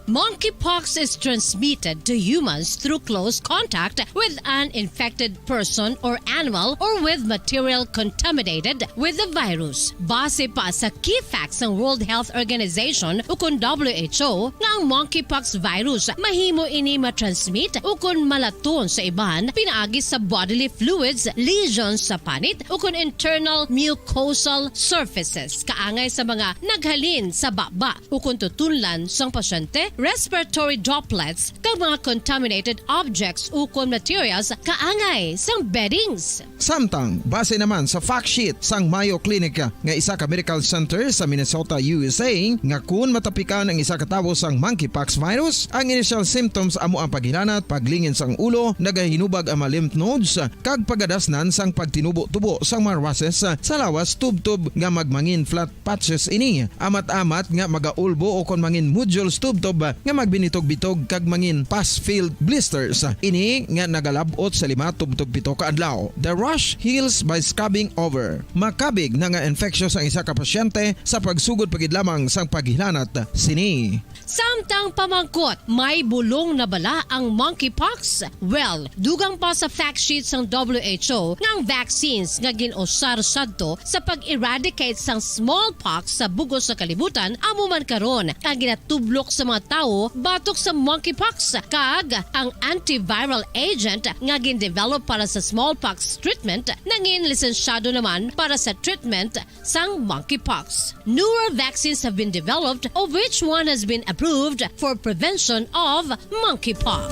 Monkeypox is transmitted to humans through close contact with an infected person or animal or with material contaminated with the virus. Base pa sa key facts sang World Health Organization ukon W H O nga ang monkeypox virus mahimo ini matransmit ukon malaton sa iban pinaagi sa bodily fluids, lesions sa panit ukon internal mucosal surfaces kaangay sa mga naghalin sa baba ukon tutunlan sang pasyente, respiratory droplets, kag mga contaminated objects ukon materials kaangay sang beddings. Samtang, base naman sa fact sheet sang Mayo Clinic nga isa ka medical center sa Minnesota, U S A, nga kun matapikan ang isa ka tawo sang monkeypox virus, ang initial symptoms amo ang paghilanat, paglingin sang ulo, nagahinubag ang mga lymph nodes, kag pagadasnan sang pagtinubo-tubo sang mga rushes sa lawas tubtob nga magmangin flat patches ini, amat-amat nga magaulbo ukon mangin nodules tubtob nga magbinitog-bitog kag mangin pus-filled blisters. Ini nga nagalab-ot sa lima tubtob pito ka adlaw. The rash heals by scabbing over. Makabig na nga infectious ang isa ka pasyente sa pagsugod pa gid lamang sang paghilanat sini. Samtang pamangkot, may bulong na bala ang monkeypox? Well, dugang pa sa fact sheet sang W H O nga ang vaccines nga gin-usar sadto sa pag-eradicate sang smallpox sa bug-os nga kalibutan amo man karon ang ginatublok sa mga tawo batok sa monkeypox, kag ang antiviral agent nga gin-develop para sa smallpox treatment nangin lisensyado naman para sa treatment sang monkeypox. Newer vaccines have been developed, of which one has been approved for prevention of monkeypox.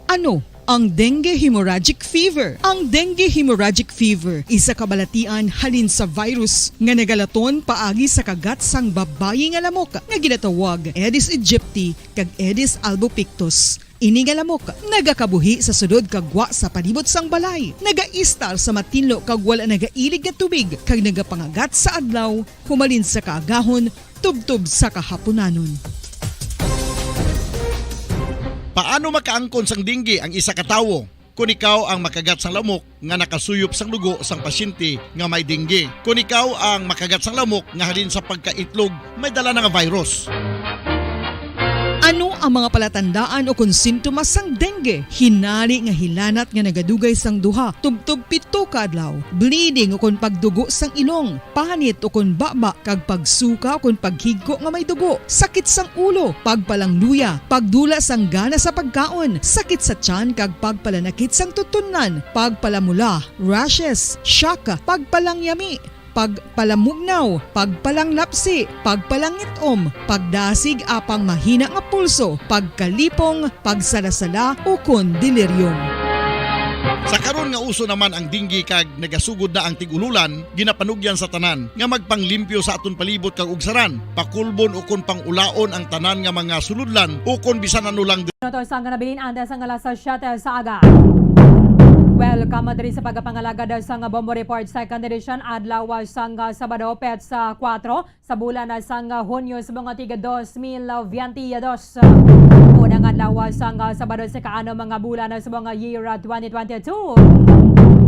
Ano ang dengue hemorrhagic fever? Ang dengue hemorrhagic fever, isa ka balatian halin sa virus nga nagalaton paagi sa kagat sang babayi nga lamok nga ginatawag Aedes aegypti kag Aedes albopictus. Ini nga lamok nagakabuhi sa sulod kag gwa sa palibot sang balay, nagaistar sa matinlo kag wala nagailig nga tubig, kag nagapangagat sa adlaw humalin sa kaagahon tubtob sa kahapunanon. Paano makaangkon sang dengue ang isa ka tawo? Kon ikaw ang makagat sang lamok nga nakasuyop sang dugo sang pasyente nga may dengue. Kon ikaw ang makagat sang lamok nga halin sa pagkaitlog may dala na nga virus. Ano ang mga palatandaan ukon sintomas sang dengue? Hinari nga hilanat nga nagadugay sang duha tubtob pito ka adlaw, bleeding ukon pagdugo sang ilong, panit ukon baba, kag pagsuka ukon paghigko nga may dugo, sakit sang ulo, pagpalangluya, pagdula sang gana sa pagkaon, sakit sa tiyan, kag pagpalanakit sang tutunlan, pagpalamula, rashes, shock, pagpalangyami, pagpalamugnaw, pagpalanglapsi, pagpalangit-om, pagdasig apang mahina nga pulso, pagkalipong, pagsalasala, ukon delirium. Sa karon nga uso naman ang dengue kag nagasugod na ang tig-ululan, ginapanugyan sa tanan nga magpanglimpyo sa aton palibot kag ugsaran, pakulbon ukon pangulaon ang tanan nga mga sulodlan ukon bisan ano lang. Minutos ang nabilin antes ang alas siyete sa aga. Welcome diri sa pagpangalagad sa nga Bombo Report Second Edition, adlaw sang Sabado, petsa kuwatro sa bulan sang Hunyo sa mga tiga dos mil veinte y dos. Unang adlaw sang Sabado sa kaano mga bulan sa mga year twenty twenty-two.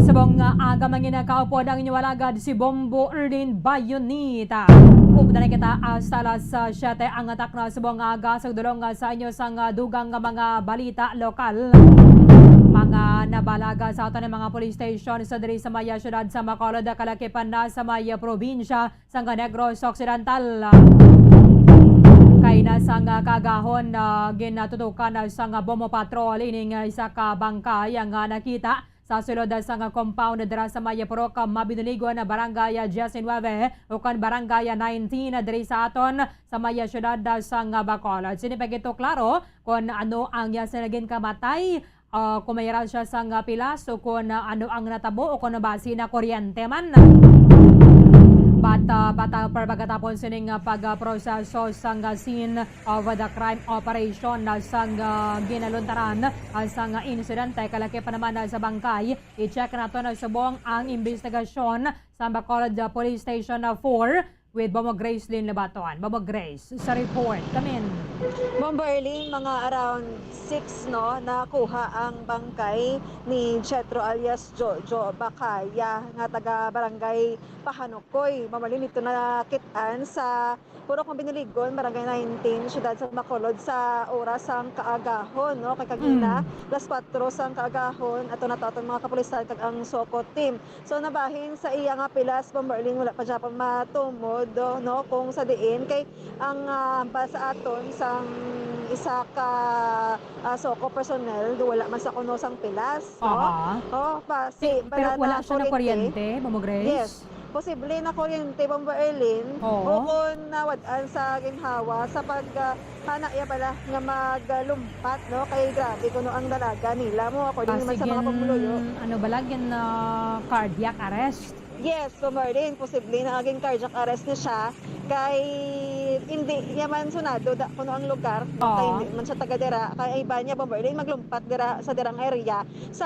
Subong nga aga, manginakaupod ang inyo alagad si Bombo Erlin Bayonita. Updan na kita hasta alas siyete ang atak na subong nga aga sa dulong sa inyo sang dugang nga mga balita lokal. Mga nabalaga sa aton nga mga police station sa diri sa maya siyudad sa Bacolod, kalakipan na sa maya probinsya sang Negros Occidental. Kay na sang kaagahon, ah, ginatutukan na sang bomb patrol ining isa ka bangkay ang, ah, nakita sa sulod sang compound dira sa may Purok Mabiniligon, Barangay diecinuebe, ukon Barangay nineteen diri sa aton sa may siyudad sang Bacolod. Sini pa gito klaro kon ano ang iya sila ginkamatay, ah, kung may ransya sang pilas o kon, ah, ano ang natabo o kon basi na kuryente man. But, ah, but, ah, per pagkatapon sining, ah, pagproseso sang, ah, scene of the crime operation na sang, ah, ginaluntaran, ah, sang insidente, kalaki pa naman na sa bangkay. I-check nato na subong ang investigasyon sa Bacolod, ah, Police Station, ah, four with Bombo Grace Lynn Labaton. Bombo Grace, sa report, kamin. Bombo Erling, mga around six, no, nakuha ang bangkay ni Jetro alias Jojo Bacaya nga taga Barangay Pahanukoy. Bombo Erling, dito nakit-an sa Purok Mabiniligon, Barangay nineteen, siyudad sa Bacolod, sa oras sang kaagahon, no? Kay kagina, Mm. alas kuwatro sang kaagahon, ato na to atong mga kapulisan kag ang SOCO team. So, nabahin sa iya nga pilas, Bombo Erling, wala pa gyapon matumod, no? Kung sa diin, kay ang, ah, hambal sa aton sang isa ka, ah, SOCO personnel, wala man sa kuno sang pilas, no? Aha. Oh, pa, si, Pero wala siya na kuryente, Bombo Grace? Yes. Posible na kuryente, Bombo Erlin, Oo. o kung nawad-an sa ginhawa sa pag, ah, hana iya bala nga maglumpat, no? Kay grabe kuno ang dalaga nila mo, according naman sa mga pumuluyo. Ano bala, gin, ah, cardiac arrest? Yes, Bombo Erlin, posible na aging cardiac arrest na siya. Kay hindi niya man sunado da, kuno ang lugar, no? Kay Oo. hindi man siya taga dira. Kay iba niya, Bombo Erlin, maglumpat dira sa dirang area. Sa,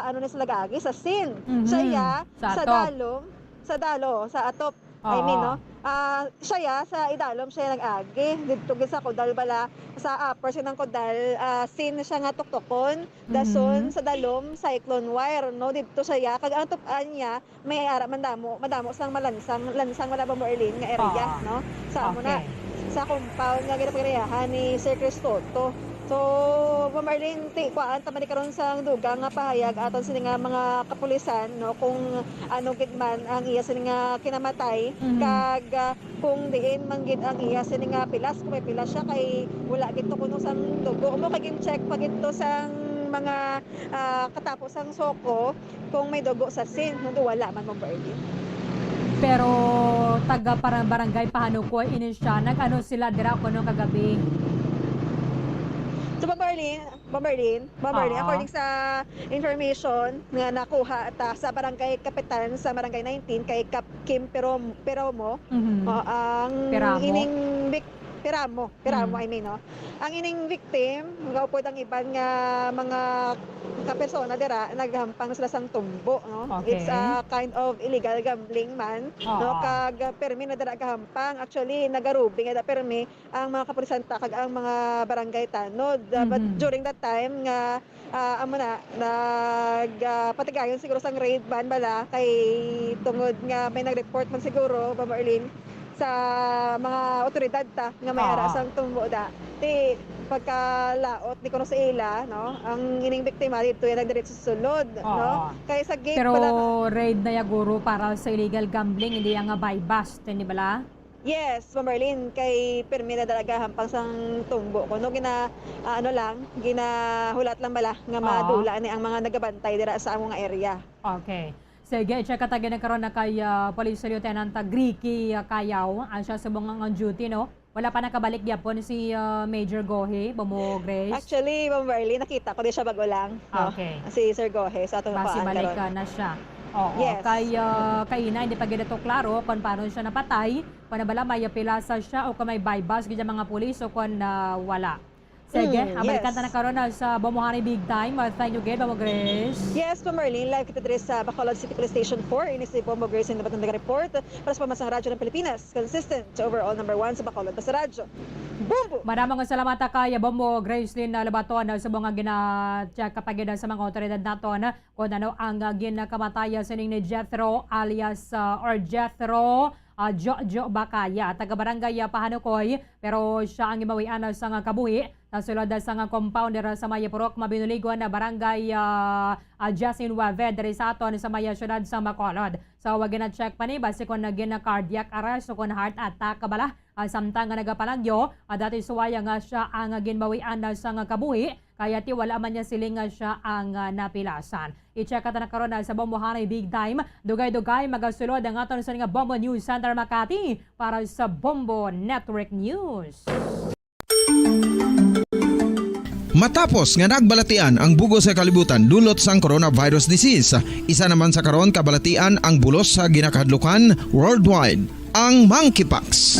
ano na sila gagi? Sa scene. Mhm. Siya, Sa sa atop. dalom, sa dalo, sa atop. I mean, Oo. no? Ah, siya ya, sa idalom siya nag-agi. Didto gid sa Kudal bala, sa upper siya ng Kudal, ah, scene siya nga tuktukon. Dason Mhm. sa dalom, cyclone wire, no? Didto siya ya. Kag ang tup-an niya, may ara man damo, madamo sang malansang, lansang wala ba, Merlin, nga area, Oo. no? Sa amo na, Okay. sa compound nga ginapagirayahan ni Sir Cristoto. So, Ma'am Arlene, ti, kuhaan ta man ni karon sang dugang nga pahayag aton sini nga mga kapulisan, no, kung ano gid man ang iya sini nga kinamatay, Mhm. kag, ah, kung diin man gid ang iya sini nga pilas, kung may pilas siya, kay wala gid to kuno sang dugo mo, kay gin-check pa gid to sang mga, ah, katapos sang SOCO, kung may dugo sa scene, no, wala man, Ma'am Arlene. Pero taga para barangay Pahanukoy ini siya, nag-ano sila dira kuno kagabi? So, Ma'am Arlene, Ma'am Arlene, Ma'am Arlene, Oo. according sa information nga nakuha ta sa barangay kapitan sa barangay nineteen kay Kap Kim Perom-, Peromo, Mhm. ah, ang Peramo. ining bik-, Piramo, piramo, Mm. I mean, no? Ang ining victim, nga upod ang iban nga mga kapersona dira, naghampang na sila sang tumbo, no? Okay. It's a kind of illegal gambling man, no? Oo. Kag, uh, permi na dira gahampang. Actually, nagarubi nga da permi ang mga kapulisan ta kag ang mga barangay tanod. Uh, but Mhm. during that time nga, ah, amo na, nag, ah, patigayon siguro sang raid man bala kay tungod nga may nag-report man siguro, Ma'am Arlene, sa mga awtoridad ta nga may ara Oo. sang tumbo da. Ti pagkalaot ni kuno sa ila, no, ang ining biktima didto ya nagdiretso sa sulod, no? Oo. Kay sa gate Pero pala na raid na ya guro para sa illegal gambling, hindi ya nga buy bust, hindi bala? Yes, Ma'am Marlene, kay pirmi na talaga hampang sang tumbo ko, no? Gina-, ah, ano lang, ginahulat lang bala nga Oo. madula ni ang mga nagabantay dira sa amo nga area. Okay. Sige, check ka tagi na karon na kay, ah, Police Lieutenant Ricky, ah, Cayaw. Ang siya subong nga on duty, no? Wala pa nakabalik gyapon si, ah, Major Gohe, Bomo Grace? Actually, Ma'am Marlene, nakita ko di siya bago lang, no? Okay. Si Sir Gohe sa atong Basi nakuhaan balik karon. ka na siya. Oo. Yes. Kay, ah, kay ina, hindi pa gid ato klaro kung paano siya napatay. Kung bala may pilasa siya o kung may buy bust gid ang mga pulis o kung, ah, wala. Sige, Mm, ah, balikan ta na yes. karon, ah, sa Bomohari Big Time. Ah, thank you gid, Bomo Grace. Yes, Ma'am Marlene, live kita diri sa Bacolod City Police Station four. Ini si Bomo Grace in the Batang Report para sa Pamansang Radyo ng Pilipinas. Consistent, overall number one sa Bacolod, basta radyo. Bombo! Maraming salamat kay Bombo Gracelyn, ah, Labaton, ah, sa mga gina-check kapag sa mga otoridad naton, ah, kung ano ang, ah, ginakamatay, ah, sining ni Jethro alias, ah, or Jethro, ah, Jojo Bacaya, taga Barangay, ah, Pahanukoy, pero siya ang gimawian, ah, sang kabuhi. Nasulod, ah, sang compound dira sa may Purok Mabinuligon, ah, Barangay, ah, ah, Jasin Wave, diri sa aton sa may, ah, siyudad sa Bacolod. So, wag na check pa ni, basi kung naging cardiac arrest o kung heart attack ka bala, ah, samtang nga nagapalagyo, ah, dati suwaya nga siya ang ginbawian na sang kabuhi, kaya ti wala man niya siling nga siya ang, ah, napilasan. I-check ka ta na karon, ah, sa Bombohanay Big Time. Dugay-dugay magasulod ang aton sa nga Bombo News Center Makati para sa Bombo Network News. Matapos nga nagbalatian ang bug-os nga kalibutan dulot sang coronavirus disease, isa naman sa karon kabalatian ang bulos sa ginakahadlukan worldwide, ang monkeypox.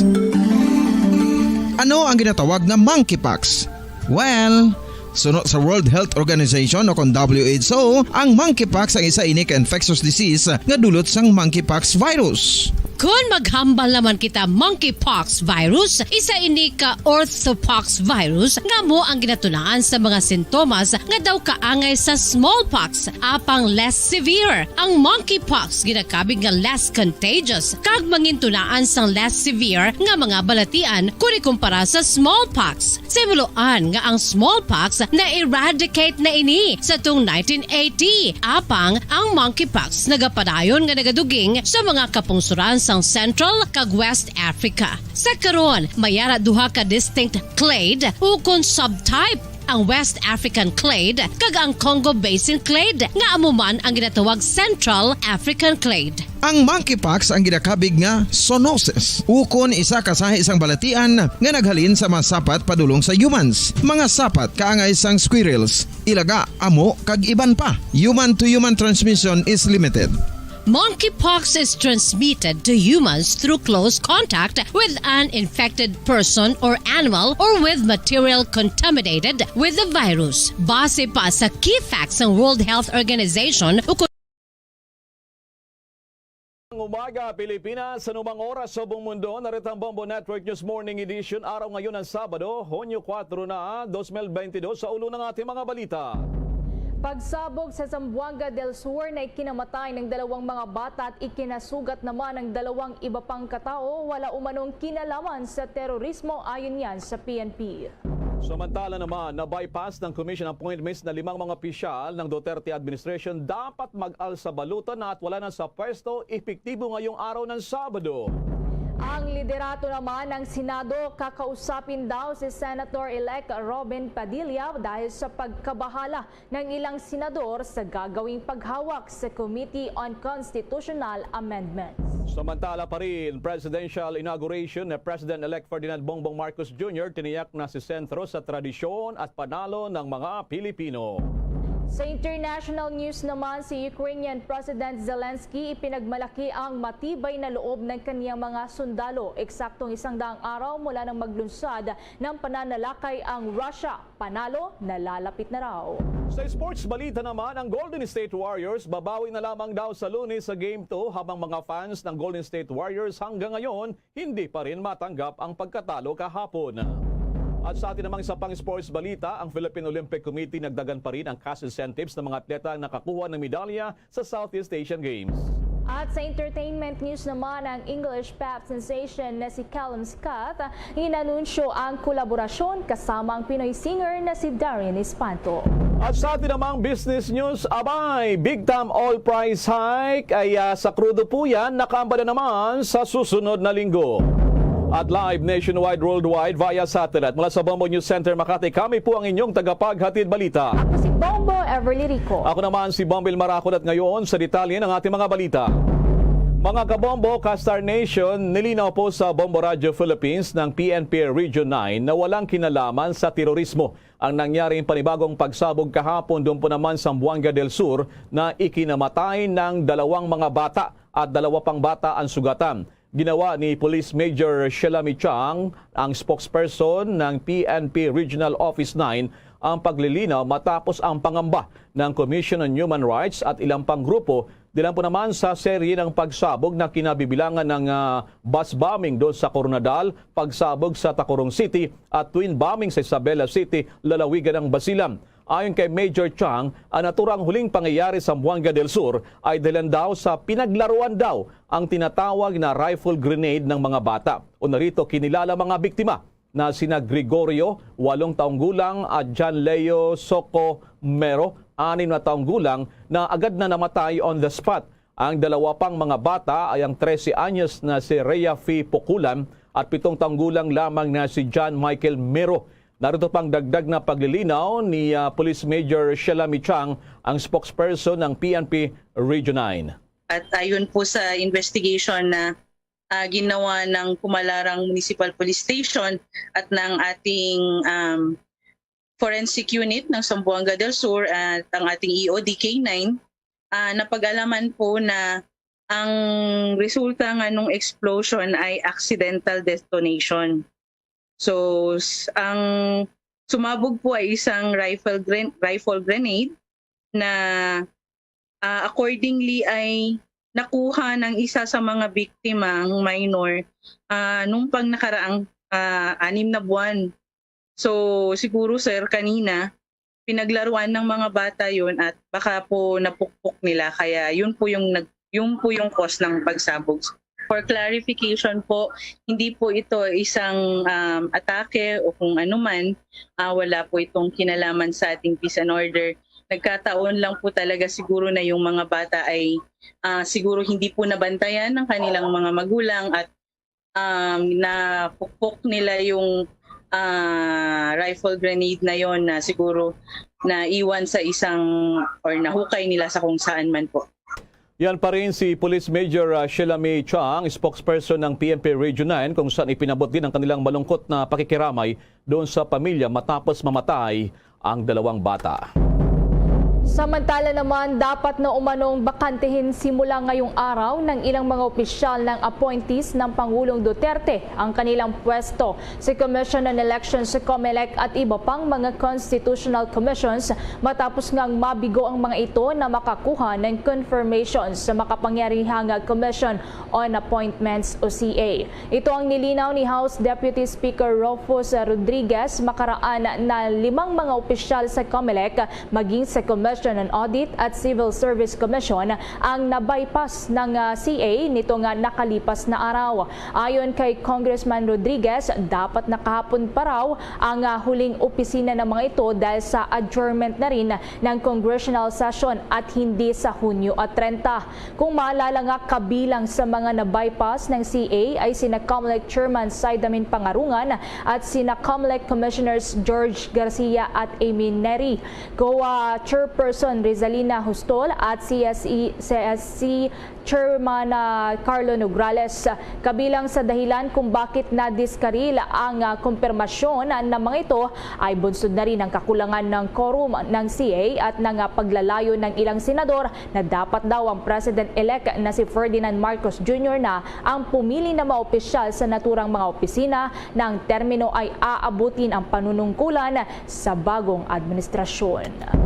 Ano ang ginatawag nga monkeypox? Well, suno sa World Health Organization o kon W H O, ang monkeypox ang isa ini ka infectious disease nga dulot sang monkeypox virus. Kon maghambal naman kita monkeypox virus, isa ini ka orthopox virus nga amo ang ginatunaan sa mga sintomas nga daw kaangay sa smallpox, apang less severe. Ang monkeypox ginakabig nga less contagious kag mangintunaan sang less severe nga mga balatian kon ikumpara sa smallpox. Sa himuloan nga ang smallpox na-eradicate na ini sa tung nineteen eighty, apang ang monkeypox nagapadayon nga nagaduging sa mga kapungsoran sang Central kag West Africa. Sa karon, may ara duha ka distinct clade ukon subtype, ang West African clade kag ang Congo Basin clade, nga amo man ang ginatawag Central African clade. Ang monkeypox ang ginakabig nga zoonosis, ukon isa ka sahi sang balatian nga naghalin sa mga sapat padulong sa humans, mga sapat kaangay sang squirrels, ilaga, amo, kag iban pa. Human to human transmission is limited. Monkeypox is transmitted to humans through close contact with an infected person or animal or with material contaminated with the virus. Base pa sa key facts ng World Health Organization, ukon Ang umaga, Pilipinas, sa anumang oras sa buong mundo, narito ang Bombo Network News Morning Edition. Araw ngayon ang Sabado, Hunyo kuwatro na, dos mil benti dos. Sa ulo ng ating mga balita. Pagsabog sa Zamboanga del Sur na ikinamatay ng dalawang mga bata at ikinasugat naman ang dalawang iba pang katao, wala umanong kinalaman sa terorismo, ayon yan sa P N P. Samantala naman, na-bypass ng commission appointments na limang mga opisyal ng Duterte administration dapat mag-alsa balutan na at wala na sa pwesto epektibo ngayong araw ng Sabado. Ang liderato naman ng Senado kakausapin daw si Senator-elect Robin Padilla dahil sa pagkabahala ng ilang senador sa gagawing paghawak sa Committee on Constitutional Amendments. Samantala pa rin, presidential inauguration ni President-elect Ferdinand Bongbong Marcos Junior, tiniyak na si sentro sa tradisyon at panalo ng mga Pilipino. Sa international news naman, si Ukrainian President Zelensky ipinagmalaki ang matibay na loob ng kaniyang mga sundalo. Eksaktong isang daang araw mula nang maglunsad ng pananalakay ang Russia, panalo nalalapit na raw. Sa sports balita naman, ang Golden State Warriors babawi na lamang daw sa Lunes sa Game two, habang mga fans ng Golden State Warriors hanggang ngayon hindi pa rin matanggap ang pagkatalo kahapon. At sa atin namang isa pang sports balita, ang Philippine Olympic Committee nagdagan pa rin ang cash incentives ng mga atleta na nakakuha ng medalya sa Southeast Asian Games. At sa entertainment news naman, ang English pop sensation na si Calum Scott inanunsyo ang kolaborasyon kasama ang Pinoy singer na si Darren Espanto. At sa atin namang business news, abay, big time oil price hike ay, ah, sa krudo po yan, nakaamba na naman sa susunod na linggo. At live nationwide, worldwide, via satellite mula sa Bombo News Center Makati, kami po ang inyong tagapaghatid balita. Ako si Bombo Everly Rico. Ako naman si Bombil Marakot, at ngayon sa detalye ng ating mga balita. Mga kabombo, ka-Star Nation, nilinaw po sa Bombo Radio Philippines ng P N P Region nine na walang kinalaman sa terorismo ang nangyaring panibagong pagsabog kahapon doon po naman sa Zamboanga del Sur na ikinamatay ng dalawang mga bata at dalawa pang bata ang sugatan. Ginawa ni Police Major Shelami Chang, ang spokesperson ng P N P Regional Office nine, ang paglilinaw matapos ang pangamba ng Commission on Human Rights at ilang pang grupo dilan po naman sa serye ng pagsabog na kinabibilangan ng, ah, bus bombing doon sa Koronadal, pagsabog sa Tacurong City at twin bombing sa Isabela City, lalawigan ng Basilan. Ayon kay Major Chang, ang naturang huling pangyayari sa Zamboanga del Sur ay dahilan daw sa pinaglaruan daw ang tinatawag na rifle grenade ng mga bata. O narito, kinilala mga biktima na sina Gregorio, walong taong gulang, at John Leo Soco Mero, anim na taong gulang, na agad na namatay on the spot. Ang dalawa pang mga bata ay ang trese anyos na si Rhea Fee Poculan at pitong taong gulang lamang na si John Michael Mero. Narito pang dagdag na paglilinaw ni, ah, Police Major Shelami Chang, ang spokesperson ng P N P Region nine. At ayon po sa investigation na, ah, ginawa ng Kumalarang Municipal Police Station at ng ating, um, forensic unit ng Zamboanga del Sur at ang ating E O D K nine, ah, napag-alaman po na ang resulta nga nung explosion ay accidental detonation. So, s-, ang sumabog po ay isang rifle gren-, rifle grenade na, ah, accordingly ay nakuha ng isa sa mga biktimang minor, ah, nung pang nakaraang, ah, anim na buwan. So, siguro, sir, kanina, pinaglaruan ng mga bata yun at baka po napukpok nila. Kaya yun po yung nag-, yun po yung cause ng pagsabog. For clarification po, hindi po ito isang, um, atake o kung ano man. Ah, wala po itong kinalaman sa ating peace and order. Nagkataon lang po talaga siguro na yung mga bata ay, ah, siguro hindi po nabantayan ng kanilang mga magulang at, um, napukpok nila yung, ah, rifle grenade na yon na siguro naiwan sa isang or nahukay nila sa kung saan man po. Yan pa rin si Police Major, ah, Sheila May Chang, spokesperson ng P N P Region nine, kung saan ipinabot din ang kanilang malungkot na pakikiramay doon sa pamilya matapos mamatay ang dalawang bata. Samantala naman, dapat na umanong bakantehin simula ngayong araw ng ilang mga opisyal ng appointees ng Pangulong Duterte ang kanilang pwesto sa Commission on Elections sa COMELEC at iba pang mga constitutional commissions, matapos ngang mabigo ang mga ito na makakuha ng confirmation sa makapangyarihang Commission on Appointments o C A. Ito ang nilinaw ni House Deputy Speaker Rufus Rodriguez makaraan na limang mga opisyal sa COMELEC, maging sa Commission on Audit at Civil Service Commission, ang na-bypass ng, ah, C A nito nga nakalipas na araw. Ayon kay Congressman Rodriguez, dapat na kahapon pa raw ang, ah, huling opisina ng mga ito dahil sa adjournment na rin ng congressional session at hindi sa Hunyo at treinta. Kung maalala nga, kabilang sa mga na-bypass ng C A ay sina COMELEC Chairman Saidamin Pangarungan at sina COMELEC Commissioners George Garcia at Amy Neri, COA Chairperson Chairperson Rizalina Hustol at C S E, C S C Chairman, ah, Carlo Nograles. Kabilang sa dahilan kung bakit nadiskaril ang, ah, kumpirmasyon na mga ito ay bunsod na rin ang kakulangan ng quorum ng C A at ng, ah, paglalayo ng ilang senador na dapat daw ang President-elect na si Ferdinand Marcos Junior na ang pumili na maopisyal sa naturang mga opisina na ang termino ay aabutin ang panunungkulan sa bagong administrasyon.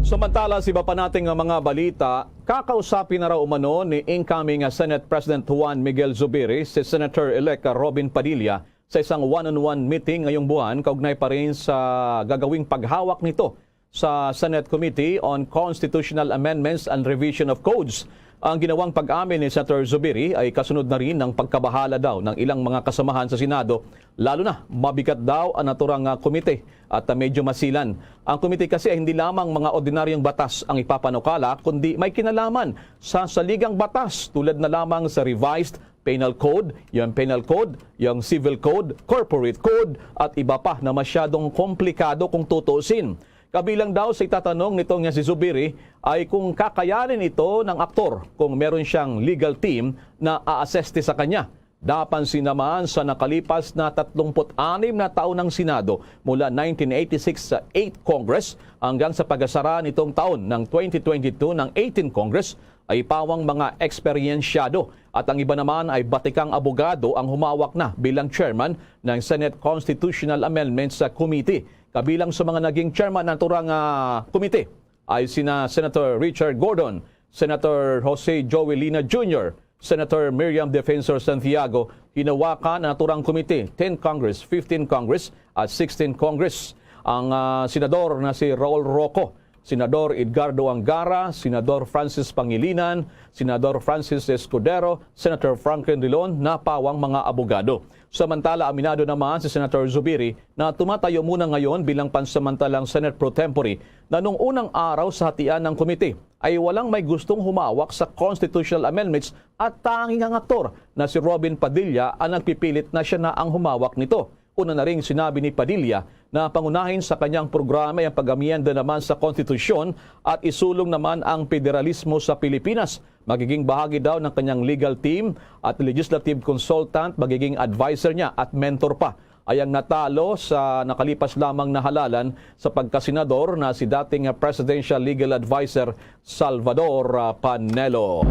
Samantala, sa iba pa nating mga balita, kakausapin na raw umano ni incoming Senate President Juan Miguel Zubiri si Senator-elect Robin Padilla sa isang one-on-one meeting ngayong buwan kaugnay pa rin sa gagawing paghawak nito sa Senate Committee on Constitutional Amendments and Revision of Codes. Ang ginawang pag-amin ni Senator Zubiri ay kasunod na rin ng pagkabahala daw ng ilang mga kasamahan sa Senado, lalo na mabigat daw ang naturang, ah, komite at, ah, medyo masilan. Ang komite kasi ay hindi lamang mga ordinaryong batas ang ipapanukala, kundi may kinalaman sa saligang batas tulad na lamang sa Revised Penal Code, yung Penal Code, yung Civil Code, Corporate Code, at iba pa na masyadong komplikado kung tutuusin. Kabilang daw sa itatanong nito nga si Zubiri ay kung kakayanin ito ng aktor kung meron siyang legal team na a-assist sa kanya. Napansin naman sa nakalipas na tatlumpu't anim na taon ng Senado, mula nineteen eighty-six sa Eighth Congress hanggang sa pagasara nitong taon ng twenty twenty-two ng Eighteenth Congress, ay pawang mga eksperyensyado at ang iba naman ay batikang abogado ang humawak na bilang chairman ng Senate Constitutional Amendments Committee. Kabilang sa mga naging chairman ng naturang, ah, komite ay sina Senator Richard Gordon, Senator Jose Joey Lina Junior, Senator Miriam Defensor Santiago. Hinawakan ang naturang komite, Tenth Congress, Fifteenth Congress, at Sixteenth Congress. Ang, ah, senador na si Raul Roco, Senador Edgardo Angara, Senador Francis Pangilinan, Senador Francis Escudero, Senator Franklin Drilon, napawang mga abogado. Samantala, aminado naman si Senator Zubiri na tumatayo muna ngayon bilang pansamantalang Senate pro tempore, na nung unang araw sa hatian ng komite ay walang may gustong humawak sa constitutional amendments at tanging ang aktor na si Robin Padilla ang nagpipilit na siya na ang humawak nito. Una na ring sinabi ni Padilla na pangunahin sa kanyang programa ay ang pag-amyenda naman sa konstitusyon at isulong naman ang federalismo sa Pilipinas. Magiging bahagi daw ng kanyang legal team at legislative consultant, magiging adviser niya at mentor pa ay ang natalo sa nakalipas lamang na halalan sa pagkasenador na si dating Presidential Legal Adviser Salvador, ah, Panelo.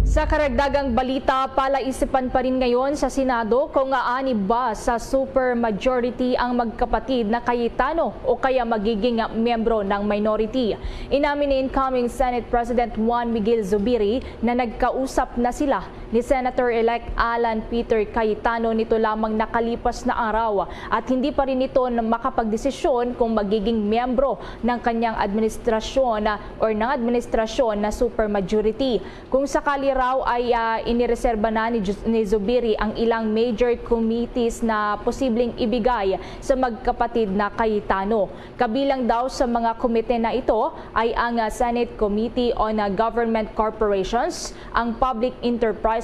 Sa karagdagang balita, palaisipan pa rin ngayon sa Senado kung aani ba sa super majority ang magkapatid na Cayetano o kaya magiging miyembro ng minority. Inamin ni incoming Senate President Juan Miguel Zubiri na nagkausap na sila ni Senator-elect Alan Peter Cayetano nito lamang nakalipas na araw at hindi pa rin ito na makapagdesisyon kung magiging miyembro ng kanyang administrasyon, ah, or ng administrasyon na supermajority. Kung sakali raw ay, ah, inireserba na ni Ju-, ni Zubiri ang ilang major committees na posibleng ibigay sa magkapatid na Cayetano. Kabilang daw sa mga komite na ito ay ang, ah, Senate Committee on, ah, Government Corporations, ang Public Enterprises,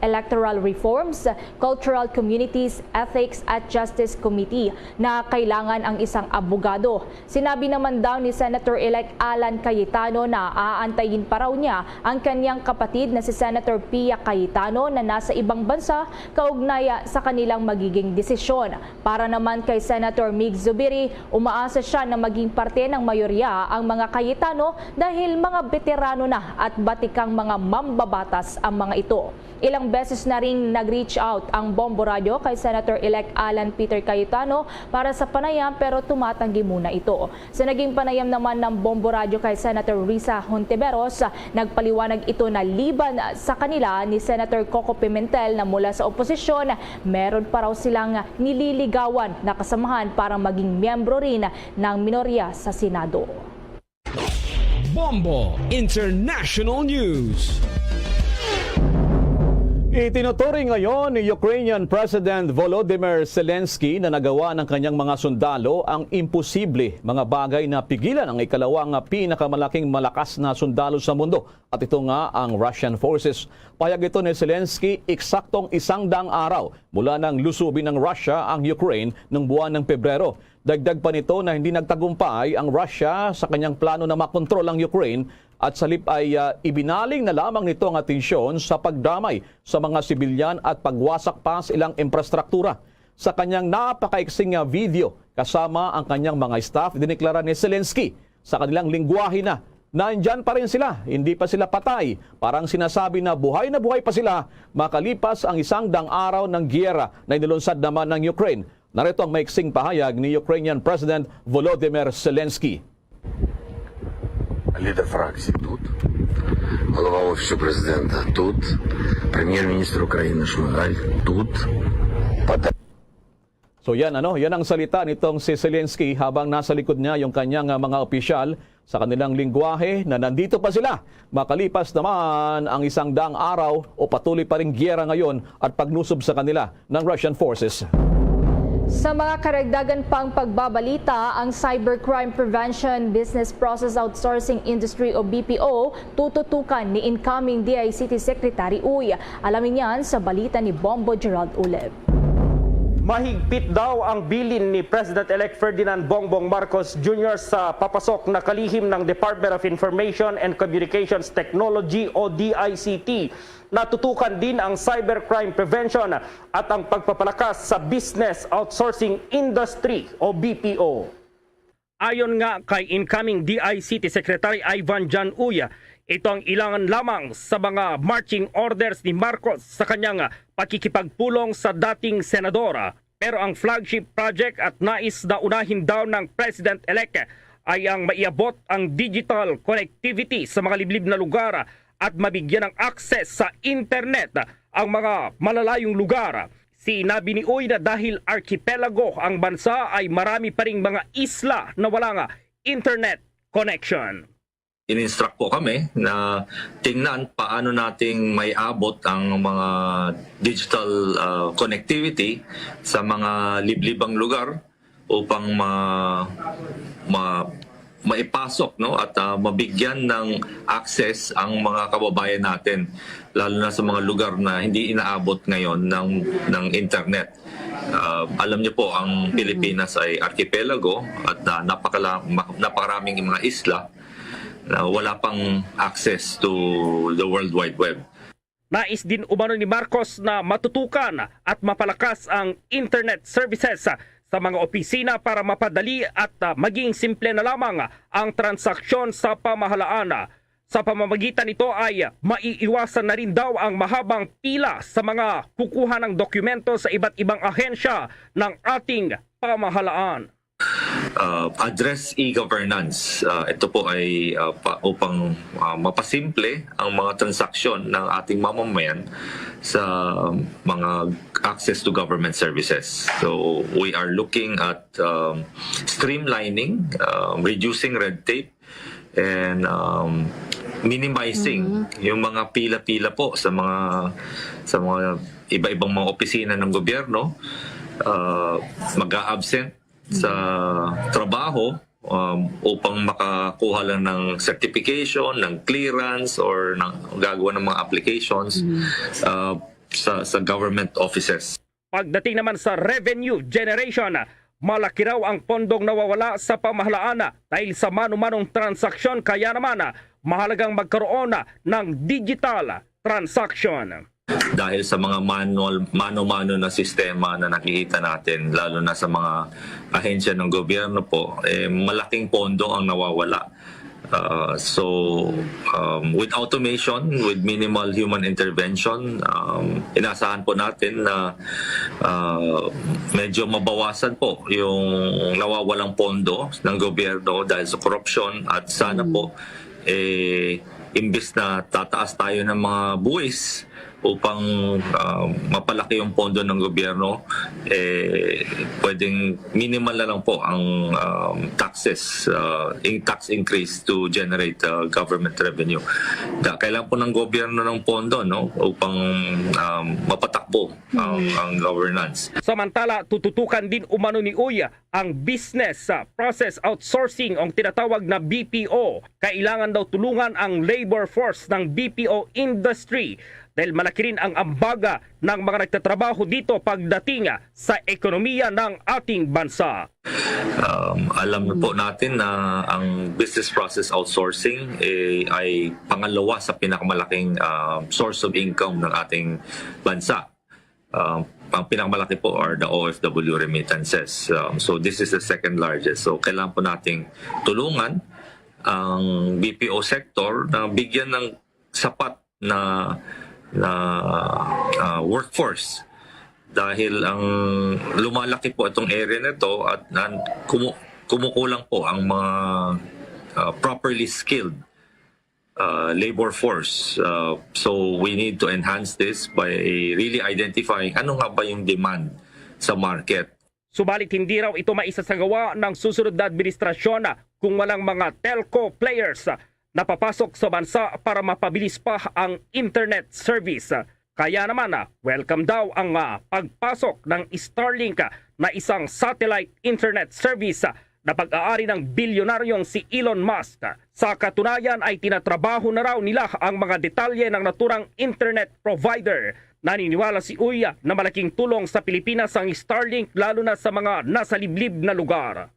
Electoral Reforms, Cultural Communities, Ethics at Justice Committee na kailangan ang isang abogado. Sinabi naman daw ni Senator-elect Alan Cayetano na aantayin pa raw niya ang kanyang kapatid na si Senator Pia Cayetano na nasa ibang bansa kaugnay sa kanilang magiging desisyon. Para naman kay Senator Mig Zubiri, umaasa siya na maging parte ng mayorya ang mga Cayetano dahil mga beterano na at batikang mga mambabatas ang mga ito. Ilang beses na ring nag-reach out ang Bombo Radyo kay Senator-elect Alan Peter Cayetano para sa panayam, pero tumatanggi muna ito. Sa naging panayam naman ng Bombo Radyo kay Senator Risa Hontiveros, nagpaliwanag ito na liban sa kanila ni Senator Coco Pimentel na mula sa oposisyon, meron pa raw silang nililigawan na kasamahan para maging miyembro rin ng minorya sa Senado. Bombo International News. Itinuturing ngayon ni Ukrainian President Volodymyr Zelensky na nagawa ng kanyang mga sundalo ang imposible, mga bagay na pigilan ang ikalawang pinakamalaking malakas na sundalo sa mundo, at ito nga ang Russian forces. Pahayag ito ni Zelensky eksaktong isang daang araw mula nang lusubin ng Russia ang Ukraine noong buwan ng Pebrero. Dagdag pa nito na hindi nagtagumpay ang Russia sa kanyang plano na makontrol ang Ukraine at sa halip ay, ah, ibinaling na lamang nito ang atensyon sa pagdamay sa mga sibilyan at pagwasak pa sa ilang infrastruktura. Sa kanyang napakaiksing nga video kasama ang kanyang mga staff, diniklara ni Zelensky sa kanilang lingwahe na nandyan pa rin sila, hindi pa sila patay. Parang sinasabi na buhay na buhay pa sila makalipas ang isang dang araw ng giyera na inilunsad naman ng Ukraine. Narito ang maiksing pahayag ni Ukrainian President Volodymyr Zelensky. Лідер фракції тут, голова офісу президента тут, прем'єр-міністр України Шмигаль тут. So yan, ano, yan ang salita nitong si Zelensky habang nasa likod niya yung kanyang, ah, mga opisyal sa kanilang lingwahe na nandito pa sila makalipas naman ang isang daang araw o patuloy pa ring giyera ngayon at paglusob sa kanila ng Russian forces. Sa mga karagdagan pang pagbabalita, ang Cybercrime Prevention Business Process Outsourcing Industry o B P O tututukan ni incoming D I C T Secretary Uy. Alamin yan sa balita ni Bombo Gerald Uleb. Mahigpit daw ang bilin ni President-elect Ferdinand Bongbong Marcos Junior sa papasok na kalihim ng Department of Information and Communications Technology o D I C T. Natutukan din ang cybercrime prevention at ang pagpapalakas sa business outsourcing industry o B P O. Ayon nga kay incoming D I C T Secretary Ivan John Uy, ito ang ilangan lamang sa mga marching orders ni Marcos sa kanyang pakikipagpulong sa dating senador. Pero ang flagship project at nais na unahin daw ng President-elect ay ang maiabot ang digital connectivity sa mga liblib na lugar at mabigyan ng access sa internet ang mga malalayong lugar. Sinabi ni Uy na dahil archipelago ang bansa ay marami pa ring mga isla na walang internet connection. In-instruct po kami na tingnan paano nating maiabot ang mga digital, ah, connectivity sa mga liblibang lugar upang ma-, ma-, maipasok, no, at, ah, mabigyan ng access ang mga kababayan natin, lalo na sa mga lugar na hindi inaabot ngayon ng, ng internet. Ah, alam niyo po, ang Pilipinas ay archipelago at, ah, napakala-, ma-, napakaraming mga isla na wala pang access to the World Wide Web. Nais din umano ni Marcos na matutukan at mapalakas ang internet services sa mga opisina para mapadali at, ah, maging simple na lamang ang transaksyon sa pamahalaan. Sa pamamagitan nito ay maiiwasan na rin daw ang mahabang pila sa mga kukuha ng dokumento sa iba't ibang ahensya ng ating pamahalaan. Uh, address e-governance. Uh, ito po ay, uh, pa, upang, uh, mapasimple ang mga transaksyon ng ating mamamayan sa mga access to government services. So we are looking at, um, streamlining, um, reducing red tape, and, um, minimizing yung mga pila-pila po sa mga, sa mga iba-ibang mga opisina ng gobyerno. Uh, mag-a-absent sa trabaho, um, upang makakuha lang ng certification, ng clearance, or ng gagawa ng mga applications, uh, sa, sa government offices. Pagdating naman sa revenue generation, malaki raw ang pondong nawawala sa pamahalaan dahil sa mano-manong transaksyon, kaya naman mahalagang magkaroon ng digital transaction. Dahil sa mga manual, mano-mano na sistema na nakikita natin, lalo na sa mga ahensya ng gobyerno po, eh, malaking pondo ang nawawala. Uh, so, um, with automation, with minimal human intervention, um, inaasahan po natin na, uh, medyo mabawasan po yung nawawalang pondo ng gobyerno dahil sa korupsyon, at sana po, eh, imbis na tataas tayo ng mga buwis upang, uh, mapalaki yung pondo ng gobyerno, eh, pwedeng minimal na lang po ang, um, taxes, uh, in tax increase to generate, uh, government revenue. Da, kailangan po ng gobyerno ng pondo, no, upang, um, mapatakbo ang, ang governance. Samantala, tututukan din umano ni Uy ang business, ah, process outsourcing o ang tinatawag na B P O. Kailangan daw tulungan ang labor force ng B P O industry dahil malaki rin ang ambaga ng mga nagtatrabaho dito pagdating, ah, sa ekonomiya ng ating bansa. Um, alam na po natin na ang business process outsourcing, eh, ay pangalawa sa pinakamalaking, um, source of income ng ating bansa. Um, ang pinakamalaki po are the O F W remittances. Um, so this is the second largest. So kailangan po nating tulungan ang B P O sector na bigyan ng sapat na na ah, workforce, dahil ang lumalaki po itong area na ito at nan- kumu- kumukulang po ang mga ah, properly skilled ah, labor force. Ah, so we need to enhance this by really identifying ano nga ba yung demand sa market. Subalit hindi raw ito maisasagawa ng susunod na administrasyon kung walang mga telco players na papasok sa bansa para mapabilis pa ang internet service. Kaya naman, ah, welcome daw ang, ah, pagpasok ng Starlink, ah, na isang satellite internet service, ah, na pag-aari ng bilyonaryong si Elon Musk. Sa katunayan ay tinatrabaho na raw nila ang mga detalye ng naturang internet provider. Naniniwala si Uy na malaking tulong sa Pilipinas ang Starlink, lalo na sa mga nasa liblib na lugar.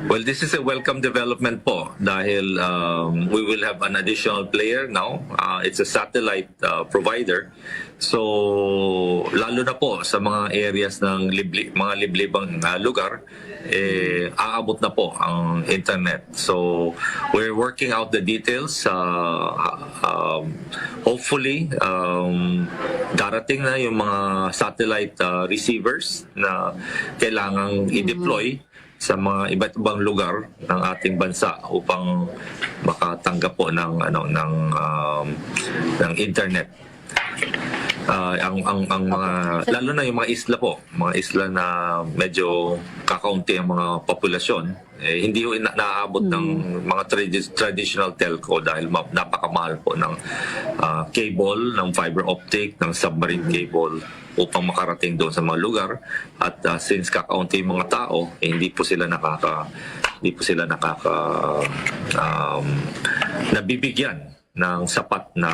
Well, this is a welcome development po dahil um, we will have an additional player now. Uh, it's a satellite uh, provider. So, lalo na po sa mga areas ng libli, mga liblibang uh, lugar, eh, aabot na po ang internet. So, we're working out the details. Uh, um, hopefully, um, darating na yung mga satellite uh, receivers na kailangang i-deploy sa mga iba't ibang lugar ng ating bansa upang makatanggap po ng ano ng um, ng internet. Ah, ang ang ang mga lalo na yung mga isla po, mga isla na medyo kakaunti ang mga populasyon, eh, hindi ho ina- naaabot ng mga tradi- traditional telco dahil ma- napakamahal po ng ah, cable, ng fiber optic, ng submarine cable upang makarating doon sa mga lugar. At ah, since kakaunti yung mga tao, eh, hindi po sila nakaka hindi po sila nakaka um, nabibigyan ng sapat na,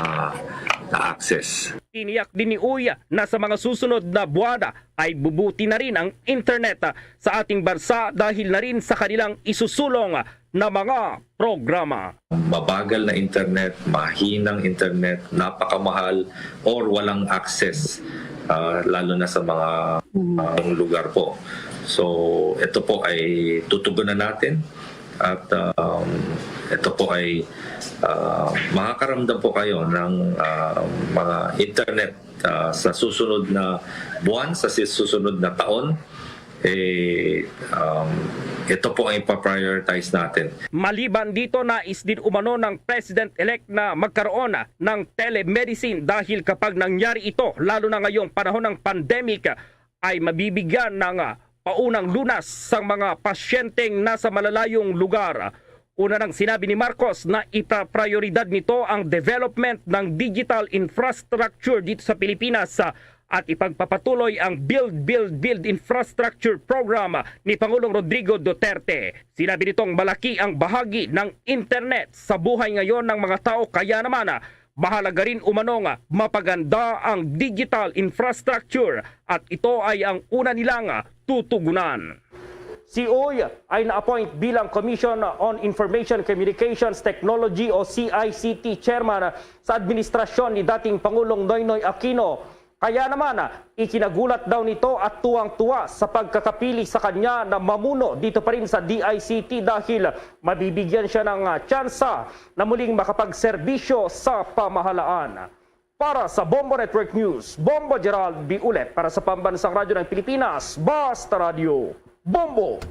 na access. Tiniyak din ni Uy na sa mga susunod na buwan ay bubuti na rin ang internet sa ating bansa dahil na rin sa kanilang isusulong na mga programa. Mabagal na internet, mahinang internet, napakamahal, or walang access, ah, lalo na sa mga ah, lugar po. So, ito po ay tutugunan natin at um, ito po ay ah, makakaramdam po kayo ng ah, mga internet ah, sa susunod na buwan, sa sis- susunod na taon. Eh, um, ito po ang ipaprioritize natin. Maliban dito, nais din umano ng President-elect na magkaroon ng telemedicine dahil kapag nangyari ito, lalo na ngayong panahon ng pandemic, ay mabibigyan ng ah, paunang lunas sang mga pasyenteng nasa malalayong lugar. Una nang sinabi ni Marcos na ipaprioridad nito ang development ng digital infrastructure dito sa Pilipinas, ah, at ipagpapatuloy ang Build, Build, Build Infrastructure Program ni Pangulong Rodrigo Duterte. Sinabi nitong malaki ang bahagi ng internet sa buhay ngayon ng mga tao, kaya naman, ah, mahalaga rin umano nga mapaganda ang digital infrastructure at ito ay ang una nilang, ah, tutugunan. Si Uy ay na-appoint bilang Commission on Information Communications Technology o C I C T Chairman sa administrasyon ni dating Pangulong Noynoy Aquino. Kaya naman, ah, ikinagulat daw nito at tuwang-tuwa sa pagkakapili sa kanya na mamuno dito pa rin sa D I C T dahil mabibigyan siya ng ah, tsansa na muling makapagserbisyo sa pamahalaan. Para sa Bombo Network News, Bombo Gerald Biulet para sa Pambansang Radyo ng Pilipinas, Basta Radyo, Bombo!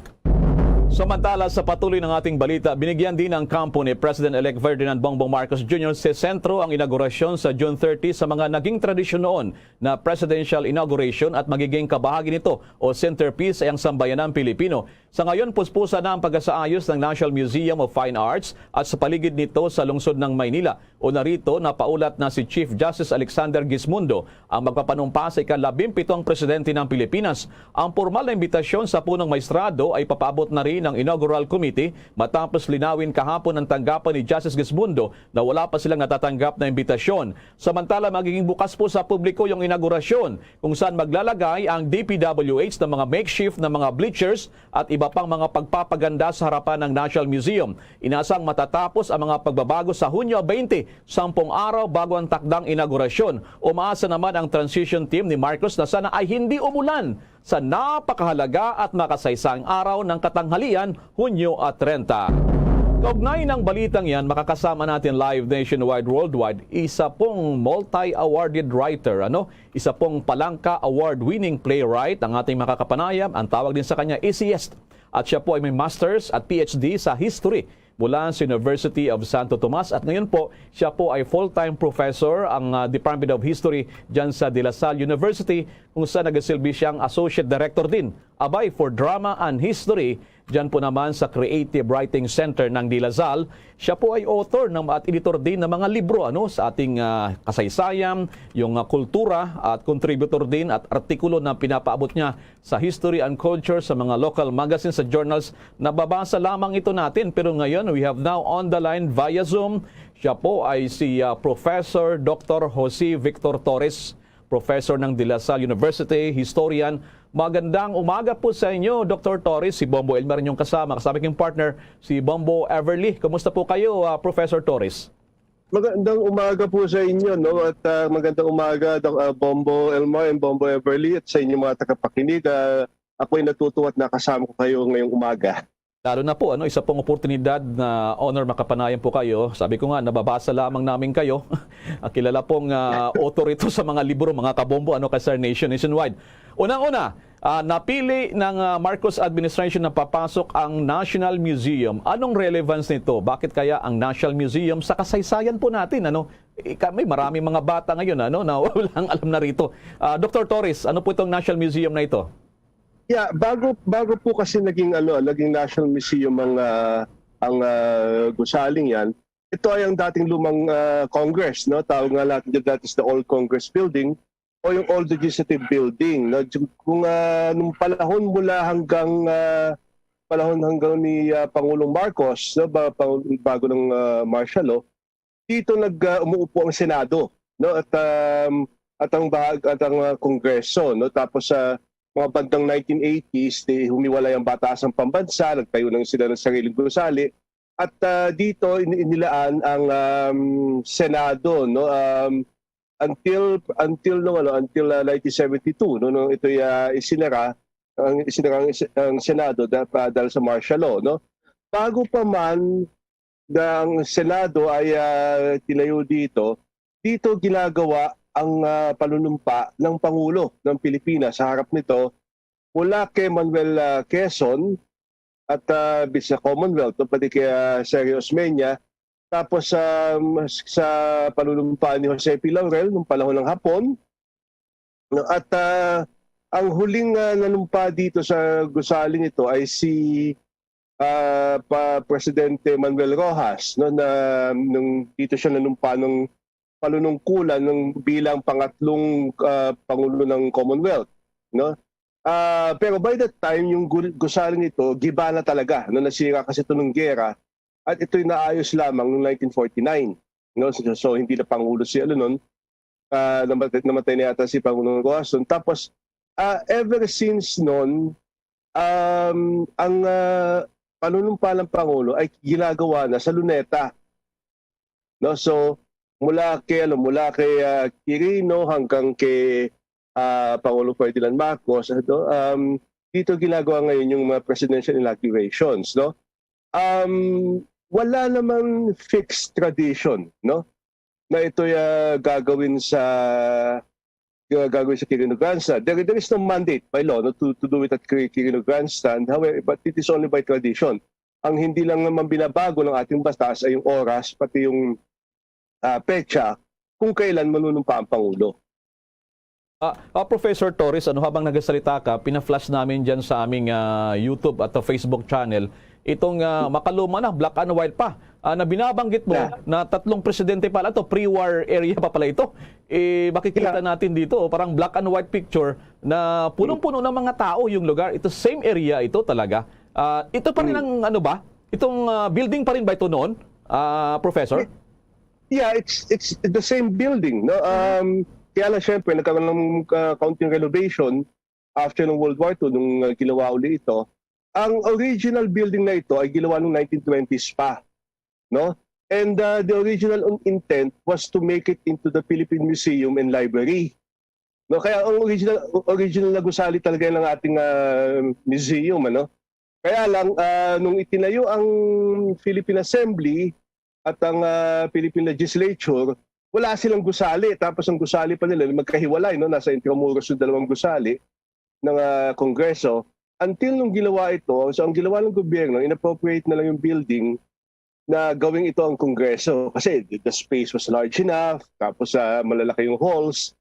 Samantala, sa patuloy ng ating balita, binigyan din ng kampo ni President-elect Ferdinand Bongbong Marcos Junior sa sentro ang inaugurasyon sa June thirty sa mga naging tradisyon noon na presidential inauguration at magiging kabahagi nito o centerpiece ay ang sambayanang Pilipino. Sa ngayon, puspusan na ang pagkasaayos ng National Museum of Fine Arts at sa paligid nito sa lungsod ng Maynila. Una rito, napaulat na si Chief Justice Alexander Gismondo ang magpapanumpa sa ika-labimpitong presidente ng Pilipinas. Ang pormal na imbitasyon sa punong maestrado ay papaabot na rin ng inaugural committee matapos linawin kahapon ang tanggapan ni Justice Gismondo na wala pa silang natatanggap na imbitasyon. Samantala, magiging bukas po sa publiko yung inaugurasyon kung saan maglalagay ang D P W H ng mga makeshift na mga bleachers at iba pang mga pagpapaganda sa harapan ng National Museum. Inasang matatapos ang mga pagbabago sa Hunyo twenty, sampung araw bago ang takdang inaugurasyon. Umaasa naman ang transition team ni Marcos na sana ay hindi umulan sa napakahalaga at makasaysayang araw ng katanghalian, Hunyo at trenta. Kaugnay ng balitang yan, makakasama natin live nationwide, worldwide, isa pong multi-awarded writer, ano? Isa pong Palangka Award-winning playwright ang ating makakapanayam. Ang tawag din sa kanya, essayist. At siya po ay may master's at P H D sa history mula sa University of Santo Tomas. At ngayon po, siya po ay full-time professor ang ah, Department of History dyan sa De La Salle University, kung saan nagasilbi siyang associate director din, abay, for drama and history, dyan po naman sa Creative Writing Center ng De La Salle. Siya po ay author ng, at editor din ng mga libro, ano, sa ating ah, kasaysayan, yung ah, kultura, at contributor din at artikulo na pinapaabot niya sa history and culture sa mga local magazines at journals. Nababasa lamang ito natin, pero ngayon we have now on the line via Zoom. Siya po ay si ah, Professor Doctor Jose Victor Torres, professor ng De La Salle University, historian. Magandang umaga po sa inyo, Doctor Torres. Si Bombo Elmer inyong kasama, kasama king partner, si Bombo Everly. Kumusta po kayo, ah, Professor Torres? Magandang umaga po sa inyo, no? At ah, magandang umaga, Doc, ah, Bombo Elmar and Bombo Everly, at sa inyong mga tagapakinig. Ah, ako'y natutuwa at nakasama ko kayo ngayong umaga. Lalo na po, ano, isa pong oportunidad na honor makapanayam po kayo. Sabi ko nga, nababasa lamang namin kayo. Ah, kilala pong ah, author ito sa mga libro, mga kabombo, ano, kay Star Nation nationwide. Unang-una, ah, napili ng ah, Marcos administration na papasok ang National Museum. Anong relevance nito? Bakit kaya ang National Museum sa kasaysayan po natin, ano? Eh, kami, maraming mga bata ngayon, ano, na walang alam na rito. Ah, Doctor Torres, ano po itong National Museum na ito? Yeah, bago bago po kasi naging ano, naging National Museum ang ah, ang ah, gusaling yan. Ito ay ang dating lumang ah, Congress, no? Tawag nga natin dyan, that is the old Congress building o yung old legislative building, no? Kung ah, nung panahon mula hanggang ah, panahon hanggang ni ah, Pangulong Marcos, no, ba, pang- bago ng ah, martial law, dito nag ah, umuupo ang Senado, no? At um, at ang bahag at ang ah, Kongreso, no? Tapos sa mga bandang nineteen eighties, di humiwalay ang Batasang Pambansa, nagtayo ng sila ng sariling gusali. At ah, dito in- inilaan ang um, Senado, no? Um, until until no ano, until ah, nineteen seventy-two, no, nung ito'y ah, isinara ang isinara ang, is- ang Senado da, pa, dahil sa martial law, no? Bago pa man na ang Senado ay ah, tinayo dito, dito ginagawa ang ah, panunumpa ng Pangulo ng Pilipinas. Sa harap nito, mula kay Manuel ah, Quezon at ah, sa Commonwealth, no, pati kay ah, Sergio Osmeña, tapos sa sa panunumpa ni Jose P. Laurel nung panahon ng Hapon, no, at ah, ang huling ah, nanumpa dito sa gusaling ito ay si ah, pa Presidente Manuel Roxas, no, na nung dito siya nanumpa ng panunungkulan ng bilang pangatlong ah, pangulo ng Commonwealth, no? Ah, pero by that time, yung gu- gusaling ito, giba na talaga, no? Nasira kasi ito ng gera at ito'y naayos lamang noong nineteen forty-nine, no? So, so, hindi na pangulo si ano nun, ah, namatay, namatay na yata si Pangulong Roxas nun. Tapos ah, ever since noon, um, ang ah, panunumpa ng Pangulo ay ginagawa na sa Luneta, no? So, mula kay ano, mula kay ah, Quirino hanggang kay ah, Pangulong Ferdinand Marcos, ano, um, dito ginagawa ngayon yung mga presidential inaugurations, no? Um, wala namang fixed tradition, no? Na ito'y ah, gagawin sa ah, gagawin sa Quirino Grandstand. There, there is no mandate by law, no, to, to do it at Quir- Quirino Grandstand. However, but it is only by tradition. Ang hindi lang naman binabago ng ating batas ay yung oras, pati yung ah, petsa kung kailan manunumpa ang Pangulo. Ah, ah, Professor Torres, ano, habang nagsasalita ka, pina-flash namin diyan sa aming, ah, YouTube at, ah, Facebook channel itong, ah, makaluma na, black and white pa, ah, na binabanggit mo Yeah. na tatlong presidente pala ito, pre-war area pa pala ito. Eh, makikita Yeah. natin dito, oh, parang black and white picture na punong-puno ng mga tao yung lugar. Ito, same area ito talaga. Ah, ito pa rin Mm. ang ano ba? Itong, ah, building pa rin ba ito noon, ah, Professor? Yeah, it's it's the same building, no? Mhm. Um, kaya lang, syempre, nagkaroon ng, ah, kaunting renovation after ng World War Two, nung, ah, ginawa uli ito. Ang original building na ito ay ginawa noong nineteen twenties pa, no? And, ah, the original in- intent was to make it into the Philippine Museum and Library. No, kaya ang original, original na gusali talaga ng ating, ah, museum, ano? Kaya lang, ah, nung itinayo ang Philippine Assembly at ang, ah, Philippine Legislature, wala silang gusali. Tapos ang gusali pa nila, magkahiwalay, no? Nasa Intramuros yung dalawang gusali ng, ah, Kongreso. Until nung ginawa ito, so ang ginawa ng gobyerno, inappropriate na lang yung building na gawing ito ang Kongreso. Kasi the, the space was large enough, tapos, ah, malalaki yung halls.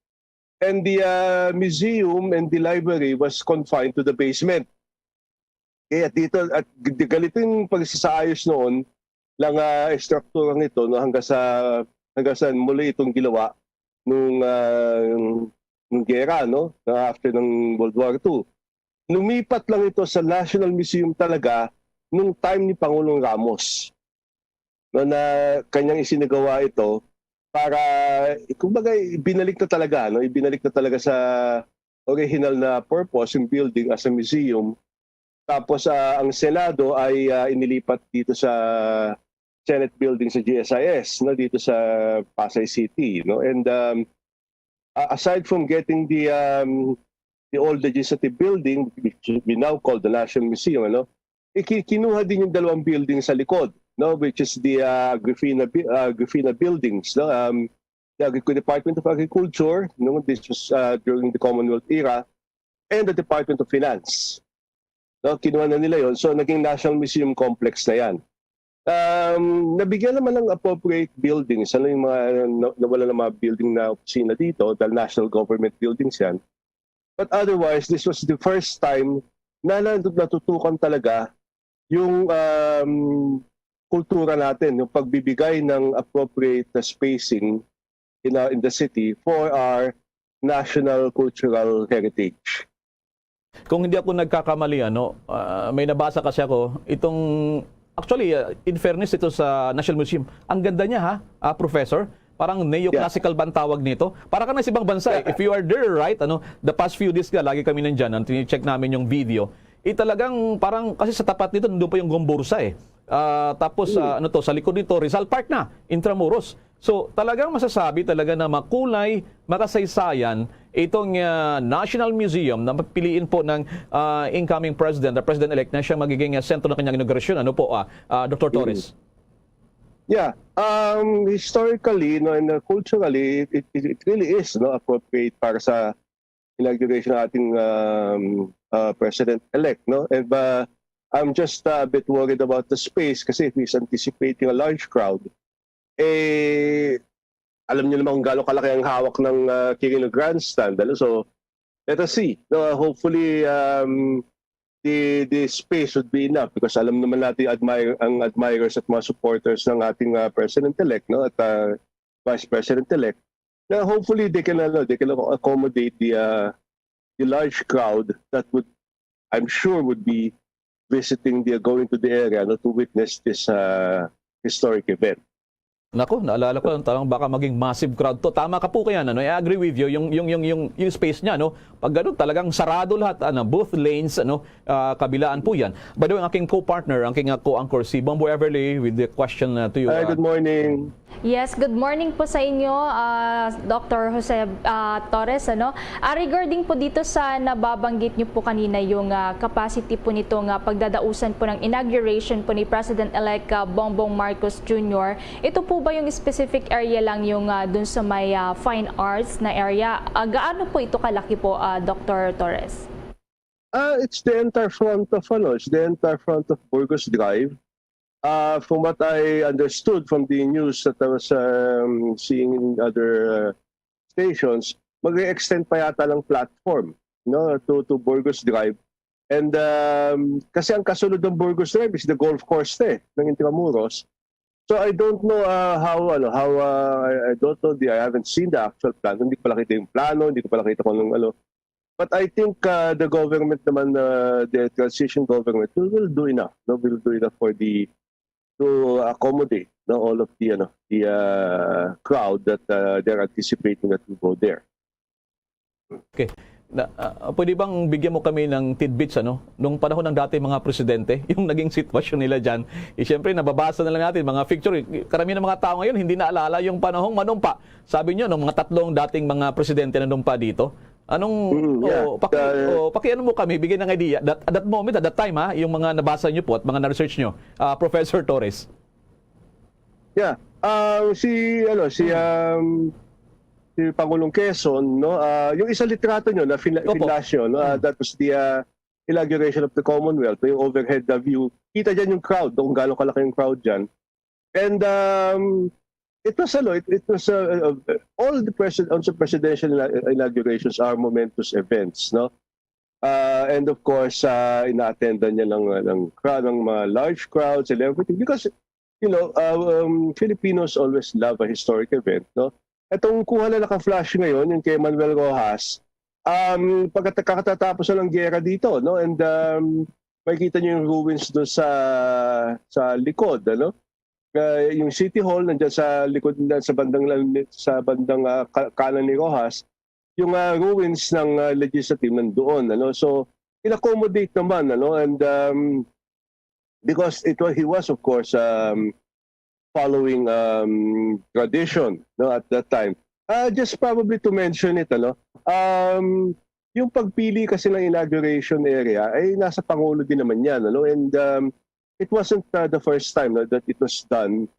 And the, ah, museum and the library was confined to the basement. Kaya dito, at g- ganito yung pagsasaayos noon, lang, ah, estrukturang ito, no, hanggang sa, hanggang sa muli itong ginawa nung, ah, nung gera, no, na after ng World War Two. Lumipat lang ito sa National Museum talaga nung time ni Pangulong Ramos, no, na kanyang isinagawa ito para, kumbaga, ibinalik na talaga, no, ibinalik na talaga sa original na purpose yung building as a museum. Tapos, ah, ang Senado ay, ah, inilipat dito sa Senate building sa G S I S, no, dito sa Pasay City, no. And, um, a- aside from getting the, um, the old legislative building, which we now call the National Museum, ano, iki- kinuha din yung dalawang building sa likod, no, which is the, uh, Agrifina bu- uh, Agrifina buildings, no, um, the Agricu- Department of Agriculture, no, this was, uh, during the Commonwealth era, and the Department of Finance. No, kinuha na nila yon. So, naging National Museum Complex na yan. Um, nabigyan naman ng appropriate buildings. Ano yung mga na- nawala ng mga building na opisina dito dahil national government buildings yan. But otherwise, this was the first time na na- natutukan talaga yung, um, kultura natin, yung pagbibigay ng appropriate na spacing in, our, in the city for our national cultural heritage. Kung hindi ako nagkakamali, ano, ah, may nabasa kasi ako, itong, actually, ah, in fairness ito sa National Museum, ang ganda niya, ha, ah, Professor? Parang neoclassical ba ang tawag nito? Para ka na sa ibang bansa, eh. If you are there, right, ano, the past few days ka, lagi kami nandyan, ang tine-check namin yung video, eh, talagang parang, kasi sa tapat nito, nandun pa yung Gomburza, eh. Ah, tapos, ah, ano to, sa likod nito, Rizal Park na, Intramuros. So, talagang masasabi talaga na makulay, makasaysayan itong, ah, National Museum na piliin po ng, ah, incoming president, the president-elect, na siya magiging, ah, sentro ng kanyang inaugurasyon. Ano po, ah, ah, Doctor Torres? Yeah. Um, historically, no, and, uh, culturally, it, it, it really is, no, appropriate para sa inauguration ng ating, um, uh, president-elect, no? And, uh, I'm just, uh, a bit worried about the space kasi if he's anticipating a large crowd, eh, alam niyo naman kung gaano kalaki ang hawak ng, uh, Quirino Grandstand, ano? So, let us see. No, hopefully, um, the the space would be enough because alam naman natin admire ang admirers at mga supporters ng ating, uh, president-elect, no, at, uh, vice president-elect, na hopefully they can, ano, they can accommodate the, uh, the large crowd that would, I'm sure, would be visiting the going to the area, no, to witness this, uh, historic event. Nako, naalala ko lang, talagang baka maging massive crowd to. Tama ka po kaya, ano, I agree with you, yung, yung, yung, yung, yung space niya, no? Pag ganun, talagang sarado lahat, ano, both lanes, ano, ah, kabilaan po yan. By the way, ang aking co-partner, ang aking, ah, co-anchor, si Bombo Everly with the question, ah, to you. Hi, ah, good morning. Yes, good morning po sa inyo, ah, Doctor Jose, ah, Torres, ano? Ah, regarding po dito sa nababanggit niyo po kanina, yung, ah, capacity po nito nga pagdadausan po ng inauguration po ni President-elect, ah, Bongbong Marcos Junior, ito po ba yung specific area lang yung, ah, dun sa may, ah, fine arts na area? Ah, gaano po ito kalaki po, ah, Doctor Torres? Ah, it's the entire front of, ano, it's the entire front of Burgos Drive. Uh, from what I understood from the news that I was, um, seeing in other, uh, stations, mag-extend pa yata ng platform, no, to, to Burgos Drive. And, um, kasi ang kasunod ng Burgos Drive is the golf course na eh, ng Intramuros. So I don't know, uh, how, ano, how, uh, I, I don't know, the, I haven't seen the actual plan. Hindi ko pa nakita yung plano, hindi ko pa nakita kung anong ano. But I think, uh, the government naman, uh, the transition government will, will do enough, no, will do enough for the, to accommodate, no, all of the, ano, the, uh, crowd that, uh, they're anticipating that will go there. Okay. Na, ah, pwede bang bigyan mo kami ng tidbits, ano? Nung panahon ng dating mga presidente, yung naging sitwasyon nila dyan, eh, siyempre, nababasa na lang natin, mga picture. Eh, karamihan ng mga tao ngayon, hindi naalala yung panahong manumpa. Sabi nyo, nung mga tatlong dating mga presidente nanumpa dito. Anong, Mm, yeah. oh, paki, Uh, oh, pakiano mo kami, bigyan ng idea. That, at that moment, at that time, ha, yung mga nabasa nyo po at mga na-research nyo, ah, Professor Torres. Yeah. Ah, si, ano, si, um, si Pangulong Quezon, no? Ah, yung isang litrato nyo na fina- Opo. flash nyo, no? Ah, that was the, ah, inauguration of the Commonwealth, yung overhead, the view. Kita dyan yung crowd, kung gaano kalaki yung crowd dyan. And, um, it was, ano, it, it was, uh, uh, all the president, also presidential ina- inaugurations are momentous events, no? Uh, and of course, uh, ina-attendan niya ng, ng crowd, ng mga large crowds and everything. Because, you know, uh, um, Filipinos always love a historic event, no? Itong kuha na naka-flash ngayon, yung kay Manuel Roxas, um, pagkata-, kakatapos na ng gera dito, no? And, um, makikita niyo yung ruins doon sa, sa likod, ano? Uh, yung City Hall, nandiyan sa likod, na, sa bandang, sa bandang, uh, ka- kanan ni Roxas, yung, uh, ruins ng, uh, legislative nandoon, ano? So, in-accommodate naman, ano? And, um, because it was, he was, of course, um, following, um, tradition, no, at that time. Uh, just probably to mention it, ano, um, yung pagpili kasi ng inauguration area ay nasa Pangulo din naman yan, ano, and, um, it wasn't, uh, the first time, no, that it was done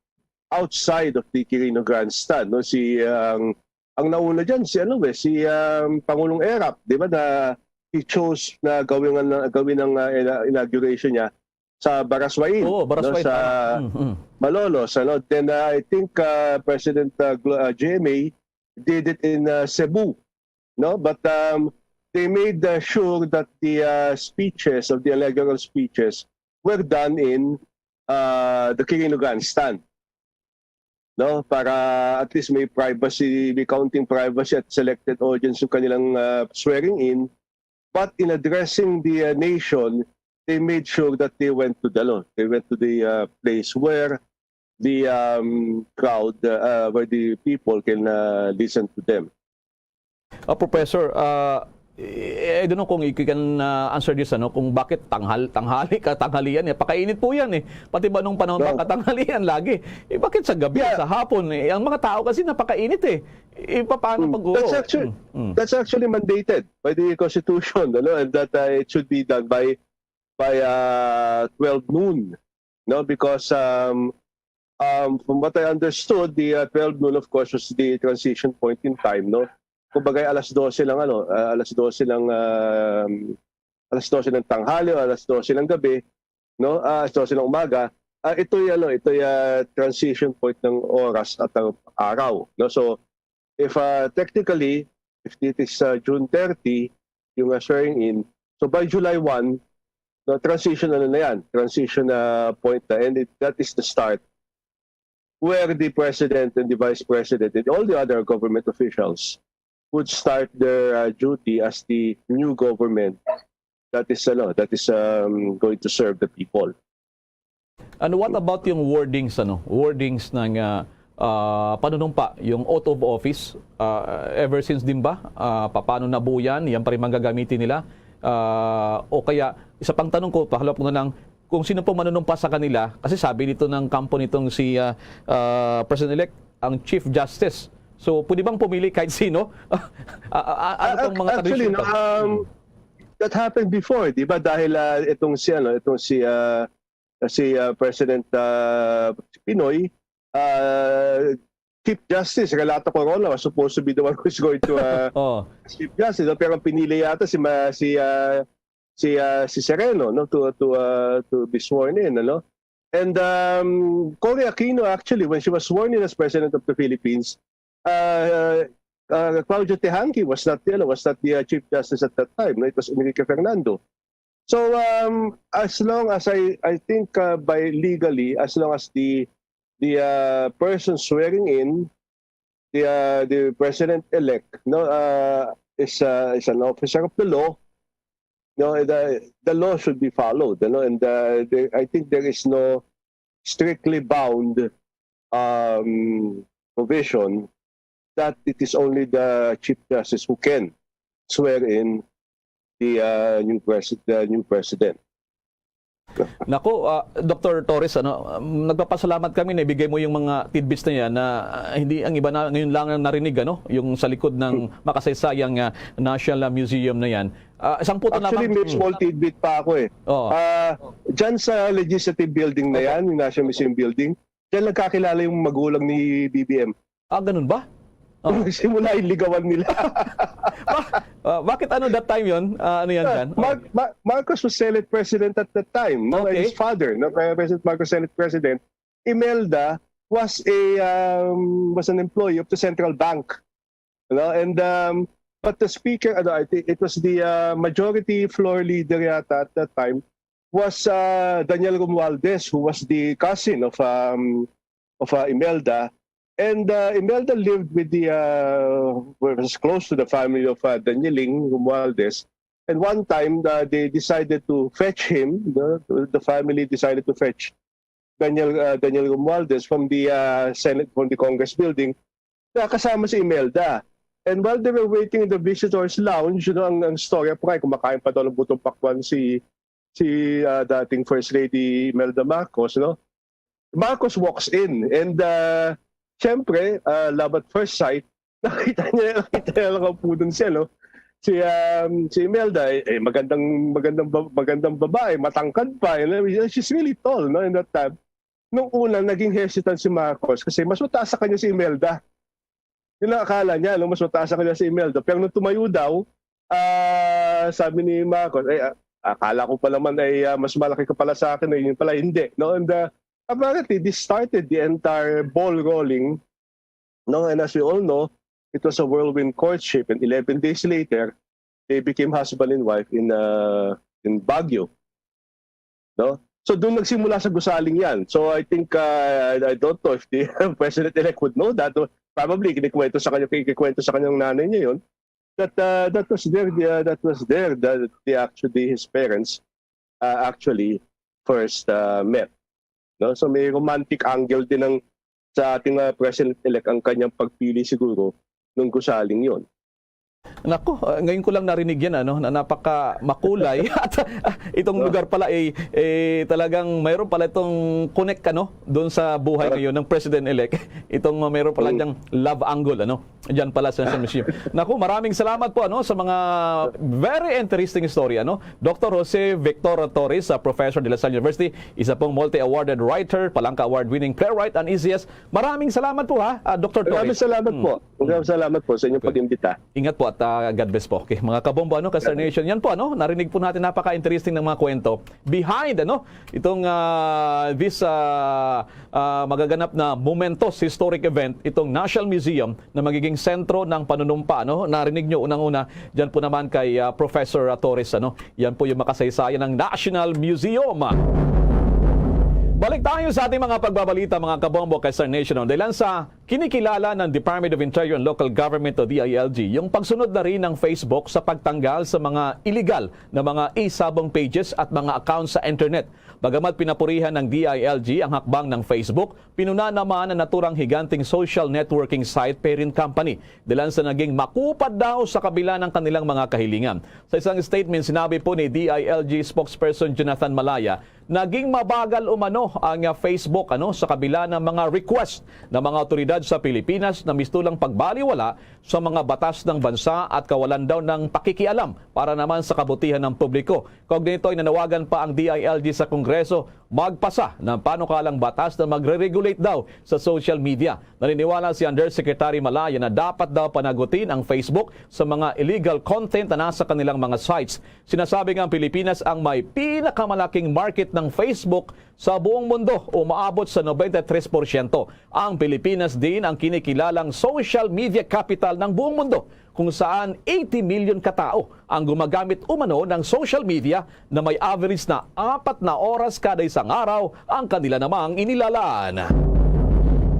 outside of the Quirino Grandstand, no. Si, uh, ang, ang nauna diyan si, ano, eh, si, um, Pangulong Erap, di ba, na he chose na gawin ang, gawin ang, uh, ina- inauguration niya sa Baraswain, Oo, Baraswain, no, sa tama. Mm, mm. Malolos, ano. Then, uh, I think, uh, President, uh, Glo- uh, J M A did it in, uh, Cebu, no? But, um, they made, uh, sure that the, uh, speeches, of the inaugural speeches, were done in, uh, the Quirino Grandstand, no? Para at least may privacy, may counting privacy at selected audience yung kanilang, uh, swearing in. But in addressing the, uh, nation, they made sure that they went to the, ano, they went to the, uh, place where the, um, crowd, uh, where the people can, uh, listen to them. Ah, Professor, ah, eh, I don't know kung you can, ah, answer this, ano, kung bakit tanghal, tanghali ka, tanghalian, eh. Pakainit po yan, eh. Pati ba nung panahon No. ba katanghalian lagi? Eh, bakit sa gabi, Yeah. sa hapon, eh? Ang mga tao kasi napakainit, eh. Eh, paano Mm. pag, oo. That's actually, Mm, mm. that's actually mandated by the Constitution, ano, and that, uh, it should be done by, by, uh, twelve noon, no? Because, um, um, from what I understood, the, uh, twelve noon, of course, was the transition point in time, no? Kumbaga, alas dose lang, ano, uh, alas dose lang, um, alas dose ng tanghali o alas dose ng gabi, no? Ah, alas dose ng umaga. Ah, ito'y, ano, ito'y, ah, transition point ng oras at ng araw, no? So, if, ah, technically, if it is, ah, June thirty, yung, ah, swearing in, so by July one, no, transition, ano na yan, transition, ah, point na, and it, that is the start where the president and the vice president and all the other government officials would start their, uh, duty as the new government that is, ano, that is, um, going to serve the people. And what about yung wordings, ano? Wordings ng, ah, ah, panunumpa, yung oath of office, ah, ever since din ba? Ah, paano nabuo yan? Yan pa rin mang gagamitin nila? Ah, o kaya, isa pang tanong ko, pa-follow up ko na lang, kung sino po manunumpa sa kanila, kasi sabi dito ng kampo nitong si, ah, ah, President-elect, ang Chief Justice. So, pwede bang pumili kahit sino? Ah, ah, ah, ano Ah, pong mga actually, tradition no, pa? um, that happened before, di ba? Dahil, ah, itong si, ano, itong si, ah, si, ah, President, ah, Pinoy, ah, Chief Justice Relato Corona was supposed to be the one who's going to, ah, Oh, Chief Justice, no? Pero ang pinili yata si, ma- si, ah, si, ah, si Sereno, no, to, to, ah, to be sworn in, ano? And, um, Cory Aquino, actually, when she was sworn in as President of the Philippines, uh, uh, Claudio Tehanque was not, you know, was not the, uh, Chief Justice at that time. No? It was Enrique Fernando. So, um, as long as I, I think, uh, by legally, as long as the, the, uh, person swearing in, the, uh, the president-elect, no, uh, is, uh, is an officer of the law, no, the, the law should be followed, you know, and, uh, there, I think there is no strictly bound, um, provision that it is only the Chief Justice who can swear in the, uh, new pres-, the new president. Nako, ah, Doktor Torres, ano, um, nagpapasalamat kami na ibigay mo yung mga tidbits na yan na, ah, hindi ang iba na ngayon lang ang narinig, ano, yung sa likod ng makasaysayang, ah, National Museum na yan. Ah, isang puto Actually, lamang. may small tidbit pa ako eh. Oo. Ah, dyan sa legislative building na yan, yung National Museum building, dyan nagkakilala yung magulang ni B B M. Ah, ganun ba? Oh. Simula yung ligawan nila. Ba- ah, bakit ano that time yon? Ah, ano yan, Ah, Dan? Mar- Ma- Marcos was Senate President at that time. No? Okay. His father, no? Kaya President Marcos, Senate President, Imelda was a um, was an employee of the central bank. You know? And um, but the speaker, ano, I think it was the uh, majority floor leader yata at that time was uh, Daniel Romualdez, who was the cousin of um, of uh, Imelda. And uh, Imelda lived with the uh, was close to the family of uh, Danieling Romualdez. And one time uh, they decided to fetch him. The, the family decided to fetch Daniel uh, Daniel Romualdez from the uh, Senate, from the Congress building. Na kasama si Imelda. And while they were waiting in the visitors lounge, you know, ang, ang story pa nga, kumakain pa daw ng butong pakwan si si uh, dating First Lady Imelda Marcos, no? Marcos walks in and uh, syempre, uh, love at first sight, nakita niya, nakita niya lang po dun siya, no? Si, um, si Imelda, eh, eh, magandang, magandang, ba- magandang babae, matangkad pa, you know? She's really tall, no, in that time. Nung una, naging hesitant si Marcos kasi mas mataas sa kanya si Imelda. Yun ang akala niya, no? Mas mataas sa kanya si Imelda. Pero nung tumayo daw, ah, sabi ni Marcos, eh, ah, akala ko pa naman ay ah, mas malaki ka pala sa akin, eh, yun pala hindi, no? And uh, apparently, this started the entire ball rolling, no? And as we all know, it was a whirlwind courtship, and eleven days later, they became husband and wife in uh, in Baguio, no? So doon nagsimula sa gusaling yan. So I think uh, I, I don't know if the president-elect would know that. Probably kinikwento sa kanya, kinikwento sa kanyang nanay niya yun. That uh, that was there, uh, that was there that the actually his parents uh, actually first uh, met. No? So may romantic angle din ng sa ating uh, president-elect ang kanyang pagpili siguro nung gusaling yon. Nako, ah, ngayon ko lang narinig yan, ano, na napaka makulay. At ah, itong lugar pala ay eh, talagang mayroon pala itong connect, ano, doon sa buhay ngayon ng President-elect. Itong uh, mayroon pala diyang love angle, ano, diyan pala sa National Museum. Nako, maraming salamat po, ano, sa mga very interesting story, ano. Doktor Jose Victor Torres, ah, Professor de La Salle University, isa pong multi-awarded writer, Palangka Award-winning playwright, and essayist. Maraming salamat po, ha, ah, Doktor Torres. Maraming salamat po. Maraming salamat po sa inyong pag-imbita. Ingat po at ah, God bless po. Okay, mga kabombo, ano, Kester Nation, yan po, ano, narinig po natin, napaka-interesting ng mga kwento behind, ano, itong ah, this ah, ah, magaganap na momentous historic event, itong National Museum na magiging sentro ng panunumpa, ano. Narinig nyo unang-una, dyan po naman kay ah, Professor ah, Torres, ano. Yan po yung makasaysayan ng National Museum. Balik tayo sa ating mga pagbabalita, mga kabombo, Kester Nation, ano. Dahil sa kinikilala ng Department of Interior and Local Government o D I L G yung pagsunod na rin ng Facebook sa pagtanggal sa mga illegal na mga e-sabong pages at mga accounts sa internet. Bagamat pinapurihan ng D I L G ang hakbang ng Facebook, pinuna naman ang naturang higanting social networking site parent company dahil sa naging makupad daw sa kabila ng kanilang mga kahilingan. Sa isang statement, sinabi po ni D I L G spokesperson Jonathan Malaya, naging mabagal umano ang ah, Facebook, ano, sa kabila ng mga request ng mga awtoridad sa Pilipinas na mistulang pagbaliwala sa mga batas ng bansa at kawalan daw ng pakikialam para naman sa kabutihan ng publiko. Kaugnay nito ay nanawagan pa ang D I L G sa Kongreso magpasa ng panukalang batas na magre-regulate daw sa social media. Naniniwala si Undersecretary Malaya na dapat daw panagutin ang Facebook sa mga illegal content na nasa kanilang mga sites. Sinasabi nga ang Pilipinas ang may pinakamalaking market ng Facebook sa buong mundo, umaabot sa ninety-three porsyento. Ang Pilipinas din ang kinikilalang social media capital ng buong mundo, kung saan eighty million ka tawo ang gumagamit umano ng social media na may average na apat na oras kada isang araw ang kanila namang inilalaan.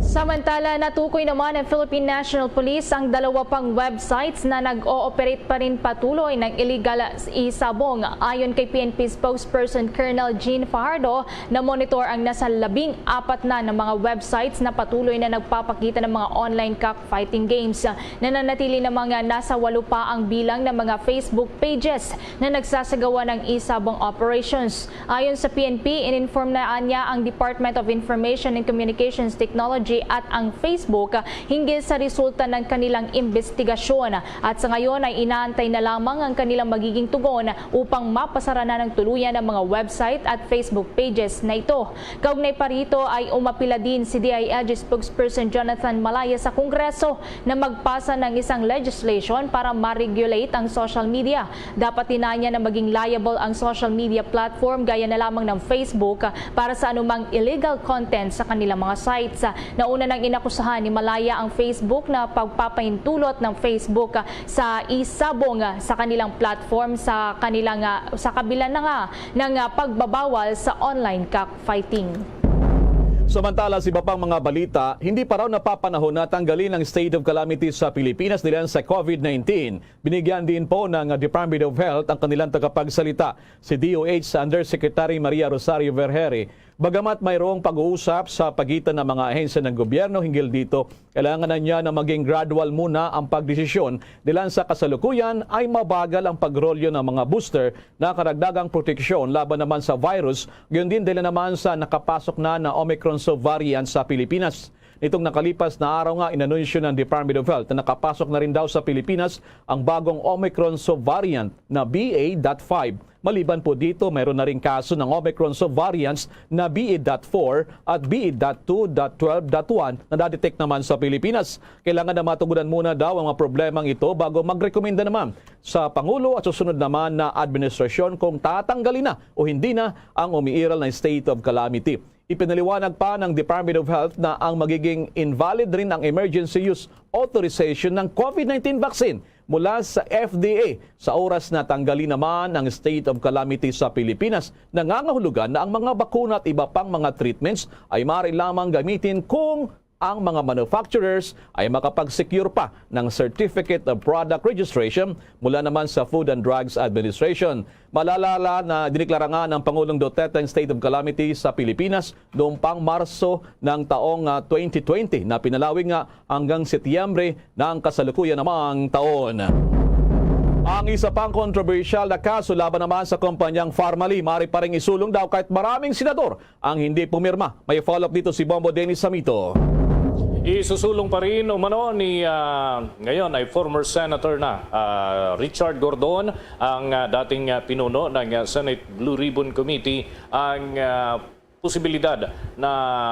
Samantala, natukoy naman ng Philippine National Police ang dalawa pang websites na nag-ooperate pa rin patuloy ng illegal e-sabong. Ayon kay P N P spokesperson Colonel Jean Fajardo, na-monitor ang nasa labing apat na ng mga websites na patuloy na nagpapakita ng mga online cockfighting games. Nananatili namang nasa walo pa ang bilang ng mga Facebook pages na nagsasagawa ng e-sabong operations. Ayon sa P N P, in-inform na niya ang Department of Information and Communications Technology at ang Facebook hinggil sa resulta ng kanilang imbestigasyon. At sa ngayon ay inaantay na lamang ang kanilang magiging tugon upang mapasara na ng tuluyan ang mga website at Facebook pages na ito. Kaugnay pa rito ay umapila din si D I L G spokesperson Jonathan Malaya sa Kongreso na magpasa ng isang legislation para ma-regulate ang social media. Dapat din anya na maging liable ang social media platform gaya na lamang ng Facebook para sa anumang illegal content sa kanilang mga sites. Nauna nang inakusahan ni Malaya ang Facebook na pagpapaintulot ng Facebook sa e-sabong sa kanilang platform sa kanilang, sa kabila na nga ng pagbabawal sa online cockfighting. Samantala, sa iba pang mga balita, hindi pa raw napapanahon na tanggalin ang state of calamity sa Pilipinas dahil sa COVID nineteen. Binigyan din po ng Department of Health ang kanilang tagapagsalita, si D O H Undersecretary Maria Rosario Vergeire. Bagamat mayroong pag-uusap sa pagitan ng mga ahensya ng gobyerno hinggil dito, kailangan na niya na maging gradual muna ang pagdesisyon dahil sa kasalukuyan ay mabagal ang pagrolyo ng mga booster na karagdagang proteksyon laban naman sa virus, gayon din dahil naman sa nakapasok na na Omicron subvariant sa Pilipinas. Nitong nakalipas na araw nga, inanunsyo ng Department of Health na nakapasok na rin daw sa Pilipinas ang bagong Omicron subvariant na B A dot five. Maliban po dito, mayroon na rin kaso ng Omicron subvariants na B A dot four at B A dot two dot twelve dot one na nadetect naman sa Pilipinas. Kailangan na matugunan muna daw ang mga problemang ito bago magrekomenda naman sa Pangulo at susunod naman na administrasyon kung tatanggalin na o hindi na ang umiiral na state of calamity. Ipinaliwanag pa ng Department of Health na ang magiging invalid rin ang emergency use authorization ng COVID nineteen vaccine mula sa F D A sa oras na tanggalin naman ang state of calamity sa Pilipinas. Nangangahulugan na ang mga bakuna at iba pang mga treatments ay maaari lamang gamitin kung ang mga manufacturers ay makapag-secure pa ng Certificate of Product Registration mula naman sa Food and Drugs Administration. Malalala na diniklara nga ng Pangulong Duterte ang state of calamity sa Pilipinas noong pang Marso ng taong, ah, twenty twenty na pinalawig nga hanggang Setyembre ng kasalukuyan namang taon. Ang isa pang kontrobersyal na kaso laban naman sa kumpanyang Farmally, maaari pa ring isulong daw kahit maraming senador ang hindi pumirma. May follow-up dito si Bombo Dennis Samito. Isusulong pa rin umano ni, ah, ngayon ay former senator na, ah, Richard Gordon, ang, ah, dating, ah, pinuno ng, ah, Senate Blue Ribbon Committee, ang, ah, posibilidad na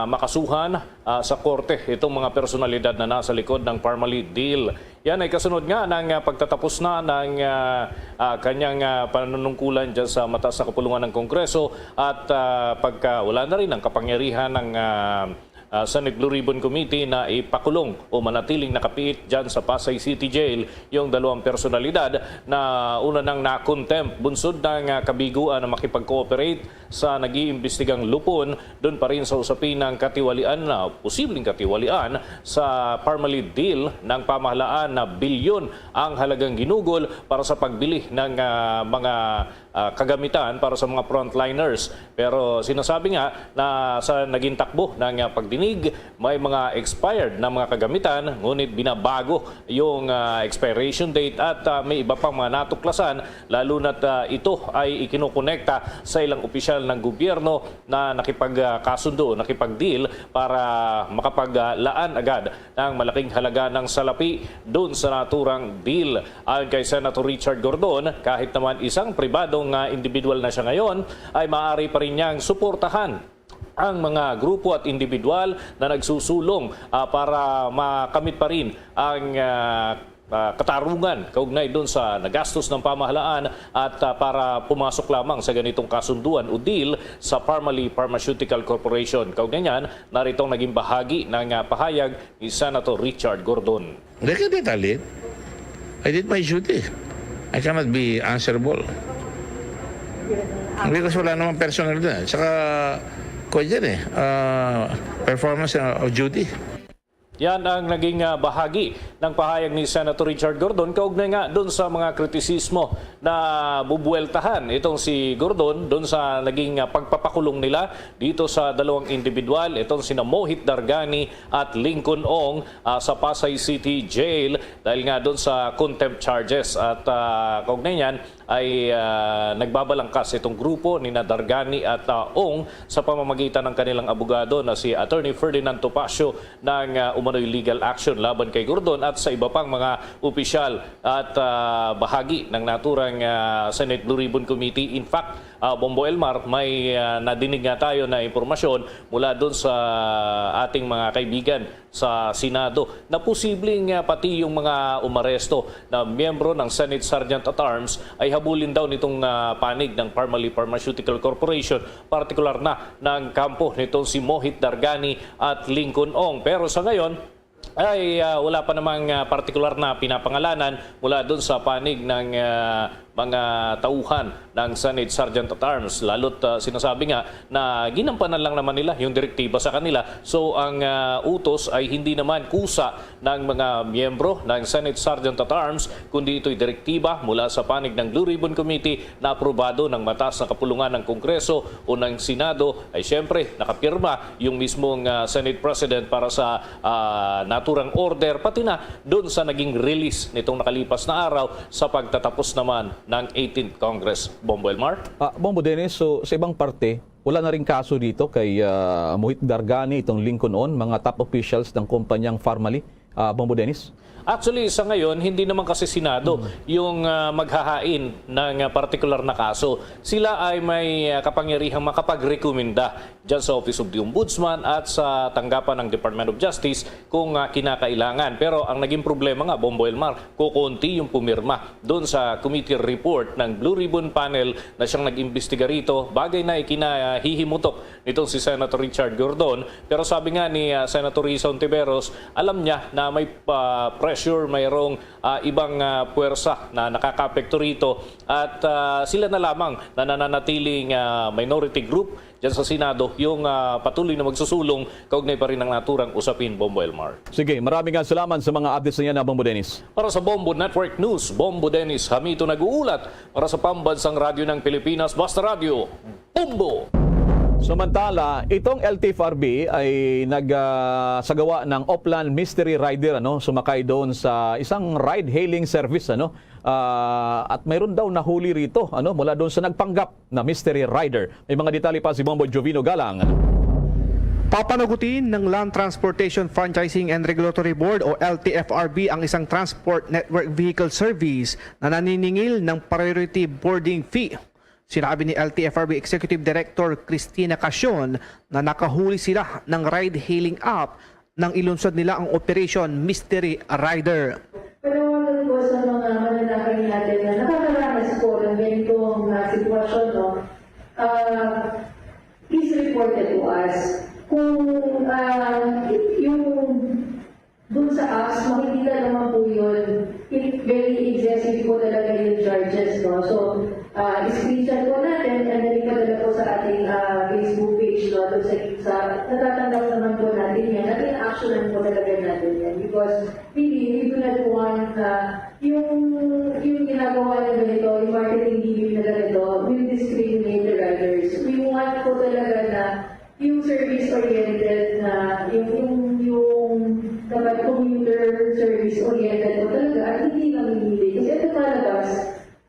makasuhan, ah, sa korte itong mga personalidad na nasa likod ng Parmalee deal. Yan ay kasunod nga ng, ah, pagtatapos na ng, ah, ah, kanyang, ah, panunungkulan dyan sa mataas na kapulungan ng Kongreso at, ah, pagka wala na rin ang kapangyarihan ng, ah, ah, Senate Blue Ribbon Committee na ipakulong o manatiling nakapiit dyan sa Pasay City Jail yung dalawang personalidad na una nang na-contempt bunsod ng, ah, kabiguan na makipag-cooperate sa nag-iimbestigang lupon doon pa rin sa usapin ng katiwalian na posibleng katiwalian sa Parmalee deal ng pamahalaan na bilyon ang halagang ginugol para sa pagbili ng, ah, mga, ah, kagamitan para sa mga frontliners. Pero sinasabi nga na sa naging takbo ng, ah, pagdinig, may mga expired na mga kagamitan, ngunit binabago yung, ah, expiration date at, ah, may iba pang mga natuklasan, lalo na't, ah, ito ay ikinokonekta sa ilang opisyal ng gobyerno na nakipagkasundo, nakipag-deal para makapaglaan agad ng malaking halaga ng salapi doon sa naturang deal. Ayon kay Senator Richard Gordon, kahit naman isang pribadong, ah, individual na siya ngayon, ay maaari pa rin niyang suportahan ang mga grupo at individual na nagsusulong, ah, para makamit pa rin ang, ah, ah, katarungan kaugnay dun sa nagastos ng pamahalaan at, ah, para pumasok lamang sa ganitong kasunduan o deal sa Parmalee Pharmaceutical Corporation. Kaugnay niyan, narito ang naging bahagi ng, ah, pahayag ni Senator Richard Gordon. Hindi ka detalye. I did my duty. I cannot be answerable. Because wala namang personal din. Tsaka, kuwan yan eh, ah, performance of duty. Yan ang naging, ah, bahagi ng pahayag ni Senator Richard Gordon kaugnay nga doon sa mga kritisismo na bubuweltahan itong si Gordon doon sa naging, ah, pagpapakulong nila dito sa dalawang individual, itong sina Mohit Dargani at Lincoln Ong, ah, sa Pasay City Jail dahil nga doon sa contempt charges. At, ah, kaugnay niyan ay, ah, nagbabalangkas itong grupo ni na Dargani at, ah, Ong sa pamamagitan ng kanilang abogado na si Attorney Ferdinand Topacio ng, ah, umano'y legal action laban kay Gordon at sa iba pang mga opisyal at, ah, bahagi ng naturang, ah, Senate Blue Ribbon Committee. In fact, ah, Bombo Elmar, may, ah, nadinig nga tayo na impormasyon mula doon sa ating mga kaibigan sa Senado na posibleng, ah, pati yung mga umaresto na miyembro ng Senate Sergeant at Arms ay habulin daw nitong, ah, panig ng Parmalee Pharmaceutical Corporation, partikular na ng kampo nitong si Mohit Dargani at Lincoln Ong. Pero sa ngayon ay, ah, wala pa namang, ah, partikular na pinapangalanan mula doon sa panig ng, ah, mga tauhan ng Senate Sergeant at Arms. Lalo't, ah, sinasabi nga na ginampanan lang naman nila yung direktiba sa kanila. So, ang, ah, utos ay hindi naman kusa ng mga miyembro ng Senate Sergeant at Arms, kundi ito'y direktiba mula sa panig ng Blue Ribbon Committee na aprobado ng mataas na kapulungan ng Kongreso o ng Senado. Ay siyempre, nakapirma yung mismong, ah, Senate President para sa, ah, naturang order, pati na doon sa naging release nitong nakalipas na araw sa pagtatapos naman ng eighteenth Congress. Bombo Elmar? Ah, Bombo Dennis, so sa ibang parte, wala na ring kaso dito kay, ah, Mohit Dargani, itong Lincoln Ong, mga top officials ng kumpanyang Farmally, ah, Bombo Dennis? Actually, sa ngayon, hindi naman kasi Senado yung, ah, maghahain ng, ah, partikular na kaso. Sila ay may, ah, kapangyarihang makapagrekomenda dyan sa Office of the Ombudsman at sa tanggapan ng Department of Justice kung, ah, kinakailangan. Pero ang naging problema nga, Bombo Elmar, kukunti yung pumirma doon sa committee report ng Blue Ribbon Panel na siyang nag-imbestiga rito, bagay na ikinahihimutok nitong si Senator Richard Gordon. Pero sabi nga ni, ah, Senator Risa Hontiveros, alam niya na may, ah, pressure, mayroong, ah, ibang, ah, puwersa na nakakaapekto rito at, ah, sila na lamang na nananatiling, ah, minority group dyan sa Senado yung, ah, patuloy na magsusulong kaugnay pa rin ng naturang usapin, Bombo Elmar. Sige, maraming nga salamat sa mga updates na yan, ah, Bombo Dennis. Para sa Bombo Network News, Bombo Dennis Hamito nag-uulat para sa Pambansang Radyo ng Pilipinas, Basta Radyo, Bombo! Samantala, itong L T F R B ay nagsagawa ng Oplan Mystery Rider, ano, sumakay doon sa isang ride-hailing service, ano, ah, at mayroon daw nahuli rito, ano, mula doon sa nagpanggap na mystery rider. May mga detalye pa si Bombo Jovino Galang. Papanagutin ng Land Transportation Franchising and Regulatory Board o L T F R B ang isang transport network vehicle service na naniningil ng priority boarding fee. Sinabi ni L T F R B Executive Director Christina Casion na nakahuli sila ng ride-hailing app nang ilunsad nila ang Operation Mystery Rider. Panawagan ko sa mga mananakay natin na nakakaranas po ng ganitong, ah, sitwasyon, no? Ah, please report it to us. Kung, ah, yung dun sa apps, makikita naman po yun. It, very excessive po talaga yung charges, no? So, ah, screenshot po natin and then ipadala po sa ating, ah, Facebook page, no? Dun sa, sa, natatanggap naman po natin yan. At in-action po talaga natin yan. Because, really, we do not want na yung, yung ginagawa na ganito, yung marketing gimmick na ganito, will discriminate the riders. We want po talaga na yung service-oriented na, yung, yung, yung dapat commuter service-oriented po talaga at hindi namimili. Kasi ito palabas,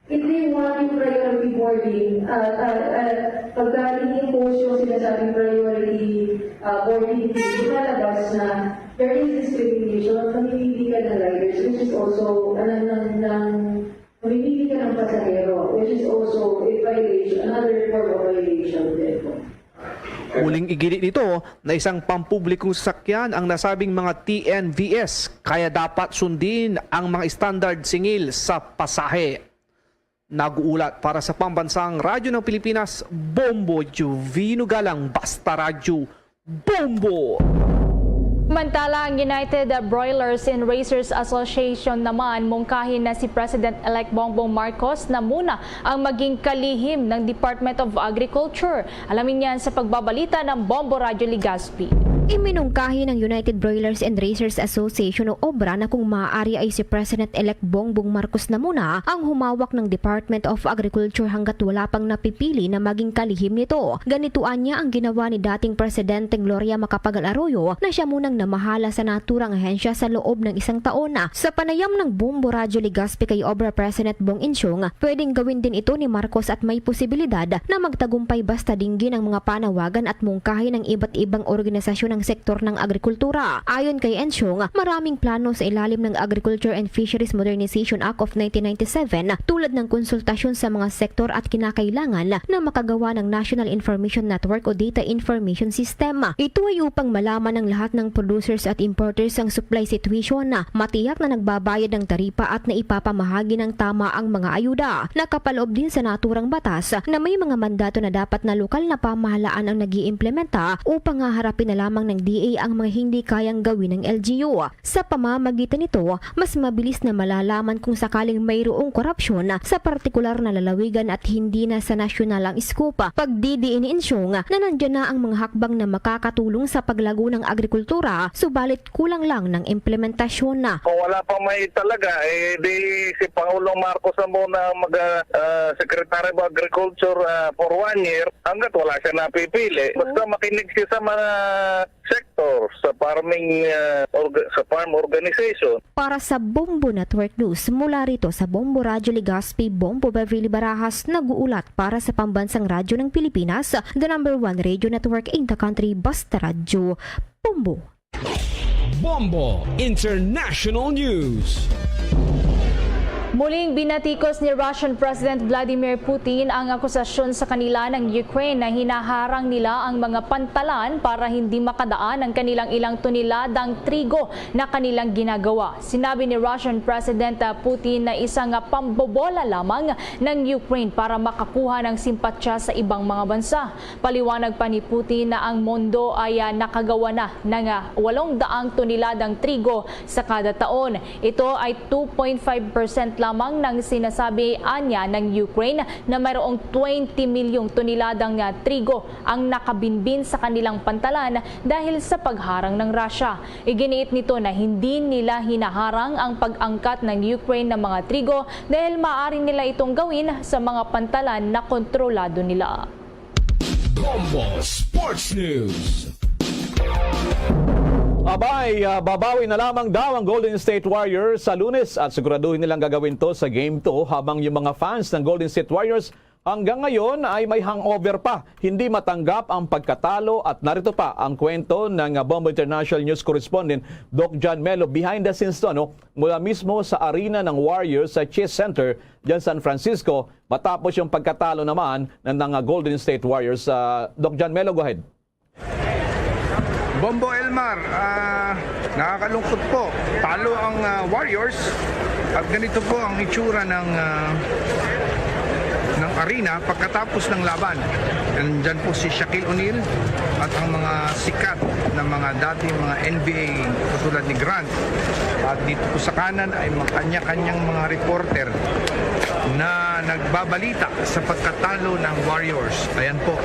if they want yung priority boarding, ah, ah, ah, pagka i-impose yung sinasabing priority, ah, boarding fee, lumalabas na there is discrimination at namimili ka ng riders, which is also, ano, ng, ng, namimili ka ng pasahero, which is also a violation, another form of violation din po. Uling igili nito na isang pampublikong sasakyan ang nasabing mga T N V S, kaya dapat sundin ang mga standard singil sa pasahe. Nag-uulat para sa Pambansang Radyo ng Pilipinas, Bombo Juvino Galang, Basta Radyo, Bombo! Samantala, ang United Broilers and Raisers Association naman mungkahi na si President-elect Bongbong Marcos na muna ang maging kalihim ng Department of Agriculture. Alamin niyan sa pagbabalita ng Bombo Radyo Legazpi. Iminungkahi ng United Broilers and Raisers Association o obra na kung maaari ay si President-elect Bongbong Marcos na muna ang humawak ng Department of Agriculture hanggat wala pang napipili na maging kalihim nito. Ganito anya ang ginawa ni dating Presidente Gloria Macapagal Arroyo na siya munang namahala sa naturang ahensya sa loob ng isang taon. Sa panayam ng Bombo Radyo Legazpi kay Obra President Bong Insyong, pwedeng gawin din ito ni Marcos at may posibilidad na magtagumpay basta dinggin ang mga panawagan at mungkahi ng iba't ibang organisasyon ng sektor ng agrikultura. Ayon kay Insyong, maraming plano sa ilalim ng Agriculture and Fisheries Modernization Act of nineteen ninety-seven, tulad ng konsultasyon sa mga sektor at kinakailangan na makagawa ng National Information Network o Data Information System. Ito ay upang malaman ng lahat ng producers at importers ang supply situation, matiyak na nagbabayad ng taripa at naipapamahagi ng tama ang mga ayuda. Nakapaloob din sa naturang batas na may mga mandato na dapat na lokal na pamahalaan ang nag-iimplementa upang haharapin na lamang ng D A ang mga hindi kayang gawin ng L G U. Sa pamamagitan nito, mas mabilis na malalaman kung sakaling mayroong korupsyon sa partikular na lalawigan at hindi na sa nasyonal ang scope. Pagdidiin ni Insyong na nandiyan na ang mga hakbang na makakatulong sa paglago ng agrikultura, subalit kulang lang ng implementasyon na. Kung wala pa may talaga, eh, di si Pangulong Marcos na muna mag, ah, ah, Secretary of Agriculture, ah, for one year, hanggat wala siya napipili. Basta makinig siya sa mga sector, sa farming, ah, orga-, sa farm organization. Para sa Bombo Network News, mula rito sa Bombo Radyo Legazpi, Bombo Beverly Barajas, nag-uulat para sa Pambansang Radyo ng Pilipinas, the number one radio network in the country, Basta Radyo, Bombo. Bombo International News. Muling binatikos ni Russian President Vladimir Putin ang akusasyon sa kanila ng Ukraine na hinaharang nila ang mga pantalan para hindi makadaan ang kanilang ilang toneladang trigo na kanilang ginagawa. Sinabi ni Russian President, ah, Putin na isa nga pambobola lamang ng Ukraine para makakuha ng simpatya sa ibang mga bansa. Paliwanag pa ni Putin na ang mundo ay, ah, nakagawa na ng, ah, walong daang toneladang trigo sa kada taon. Ito ay two point five percent lamang ng sinasabi anya ng Ukraine na mayroong twenty milyong toneladang, ah, trigo ang nakabinbin sa kanilang pantalan dahil sa pagharang ng Russia. Iginiit nito na hindi nila hinaharang ang pag-angkat ng Ukraine ng mga trigo dahil maaari nila itong gawin sa mga pantalan na kontrolado nila. Bombo Sports News. Abay, ah, babawi na lamang daw ang Golden State Warriors sa Lunes at siguraduhin nilang gagawin to sa Game two, habang yung mga fans ng Golden State Warriors hanggang ngayon ay may hangover pa. Hindi matanggap ang pagkatalo at narito pa ang kwento ng, ah, Bombo International News correspondent Doc John Melo behind the scenes to, ano, mula mismo sa arena ng Warriors sa Chase Center dyan San Francisco matapos yung pagkatalo naman ng, ng, ah, Golden State Warriors. Ah, Doc John Melo, go ahead. Bombo Elmar, ah, nakakalungkot po. Talo ang, ah, Warriors at ganito po ang itsura ng, ah, ng arena pagkatapos ng laban. Nandyan po si Shaquille O'Neal at ang mga sikat na mga dating mga N B A katulad ni Grant. At dito po sa kanan ay mga kanya-kanyang mga reporter na nagbabalita sa pagkatalo ng Warriors. Ayan po.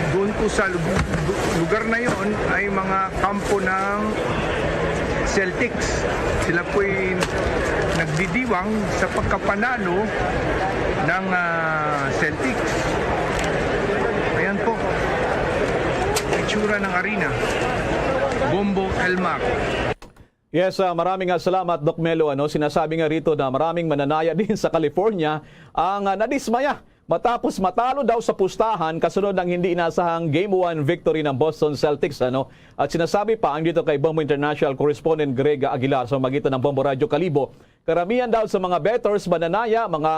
Doon po sa lug-, lugar na yon ay mga kampo ng Celtics. Sila po'y nagdidiwang sa pagkapanalo ng, ah, Celtics. Ayan po. Itsura ng arena. Bombo Elmar. Yes, ah, maraming nga salamat, Doc Melo. Ano, sinasabi nga rito na maraming mananaya din sa California ang, ah, nadismaya matapos matalo daw sa pustahan kasunod ng hindi inasahang Game one victory ng Boston Celtics. Ano? At sinasabi pa ang dito kay Bombo International correspondent Greg Aguilar sa magitan ng Bombo Radyo Kalibo, karamihan daw sa mga bettors, mananaya, mga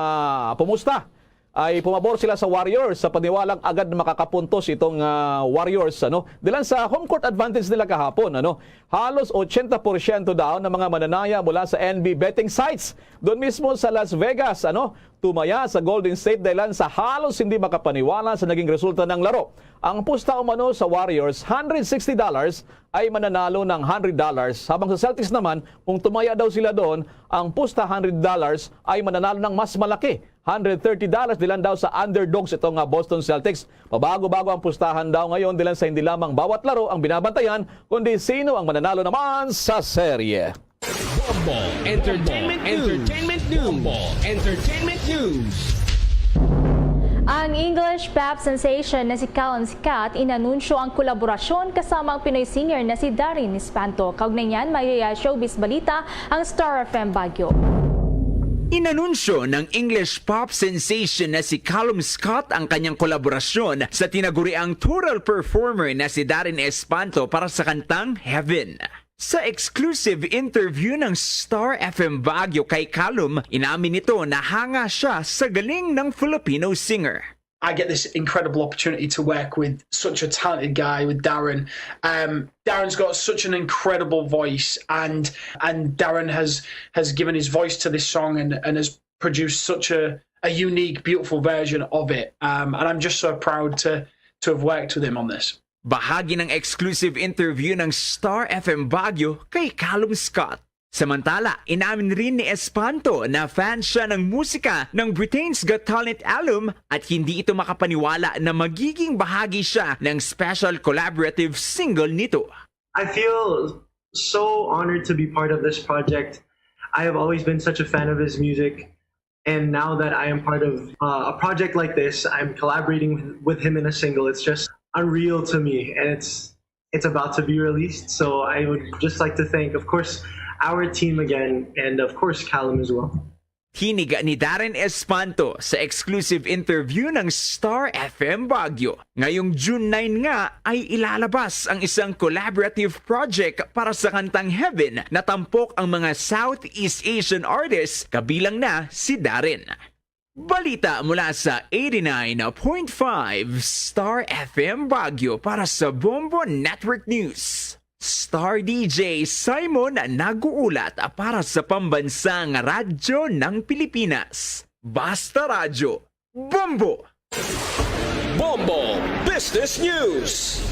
pumusta ay pumabor sila sa Warriors sa paniwalang agad na makakapuntos itong, ah, Warriors, ano. Dilan sa home court advantage nila kahapon, ano. Halos ochenta porsyento daw ng mga mananaya mula sa N B A betting sites doon mismo sa Las Vegas, ano, tumaya sa Golden State dahilan sa halos hindi makapaniwala sa naging resulta ng laro. Ang pusta umano sa Warriors, hundred sixty dollars, ay mananalo ng hundred dollars, habang sa Celtics naman, kung tumaya daw sila doon, ang pusta hundred dollars ay mananalo ng mas malaki, hundred thirty dollars dilan daw sa underdogs itong, ah, Boston Celtics. Pabago-bago ang pustahan daw ngayon dilan sa hindi lamang bawat laro ang binabantayan, kundi sino ang mananalo naman sa serye. Bombo Entertainment News. Entertainment News. Bombo Entertainment News. Ang English pop sensation na si Calum Scott inanunsyo ang kolaborasyon kasama ang Pinoy singer na si Darren Espanto. Kaugnay niyan, may, ah, showbiz balita ang Star F M Baguio. Inanunsyo ng English pop sensation na si Calum Scott ang kanyang kolaborasyon sa tinaguriang total performer na si Darren Espanto para sa kantang Heaven. Sa exclusive interview ng Star F M Baguio kay Calum, inamin nito na hanga siya sa galing ng Filipino singer. I get this incredible opportunity to work with such a talented guy, with Darren. Um, Darren's got such an incredible voice, and and Darren has has given his voice to this song and and has produced such a a unique, beautiful version of it. Um, and I'm just so proud to to have worked with him on this. Bahagi ng exclusive interview ng Star F M Baguio kay Calum Scott. Samantala, inamin rin ni Espanto na fan siya ng musika ng Britain's Got Talent alum at hindi ito makapaniwala na magiging bahagi siya ng special collaborative single nito. I feel so honored to be part of this project. I have always been such a fan of his music, and now that I am part of uh, a project like this, I'm collaborating with, with him in a single. It's just unreal to me, and it's it's about to be released. So I would just like to thank, of course, our team again, and of course, Calum as well. Hinig ni Darren Espanto sa exclusive interview ng Star F M Baguio. Ngayong June nine nga ay ilalabas ang isang collaborative project para sa kantang Heaven na tampok ang mga Southeast Asian artists, kabilang na si Darren. Balita mula sa eighty-nine point five Star F M Baguio para sa Bombo Network News. Star D J Simon nag-uulat para sa pambansang radyo ng Pilipinas. Basta Radyo, Bombo! Bombo Business News.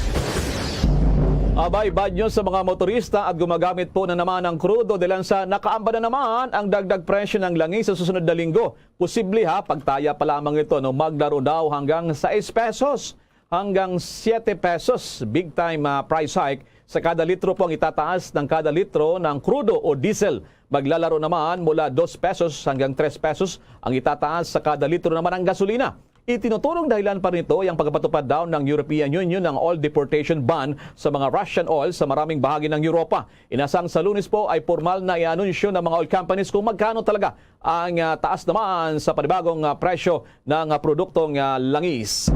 Abay, bad news sa mga motorista at gumagamit po na naman ng krudo dahil sa nakaamba na naman ang dagdag presyo ng langis sa susunod na linggo. Posible ha, pagtaya pa lamang ito, no, maglaro daw hanggang sais pesos hanggang siete pesos. Big time, ah, price hike sa kada litro po ang itataas ng kada litro ng krudo o diesel. Maglalaro naman mula dos pesos hanggang tres pesos ang itataas sa kada litro naman ng gasolina. Itinuturong dahilan pa nito ay ang pagpatupad daw ng European Union ng all deportation ban sa mga Russian oil sa maraming bahagi ng Europa. Inasang sa Lunes po ay pormal na ianunsyo ng mga oil companies kung magkano talaga ang, ah, taas naman sa panibagong, ah, presyo ng, ah, produktong, ah, langis.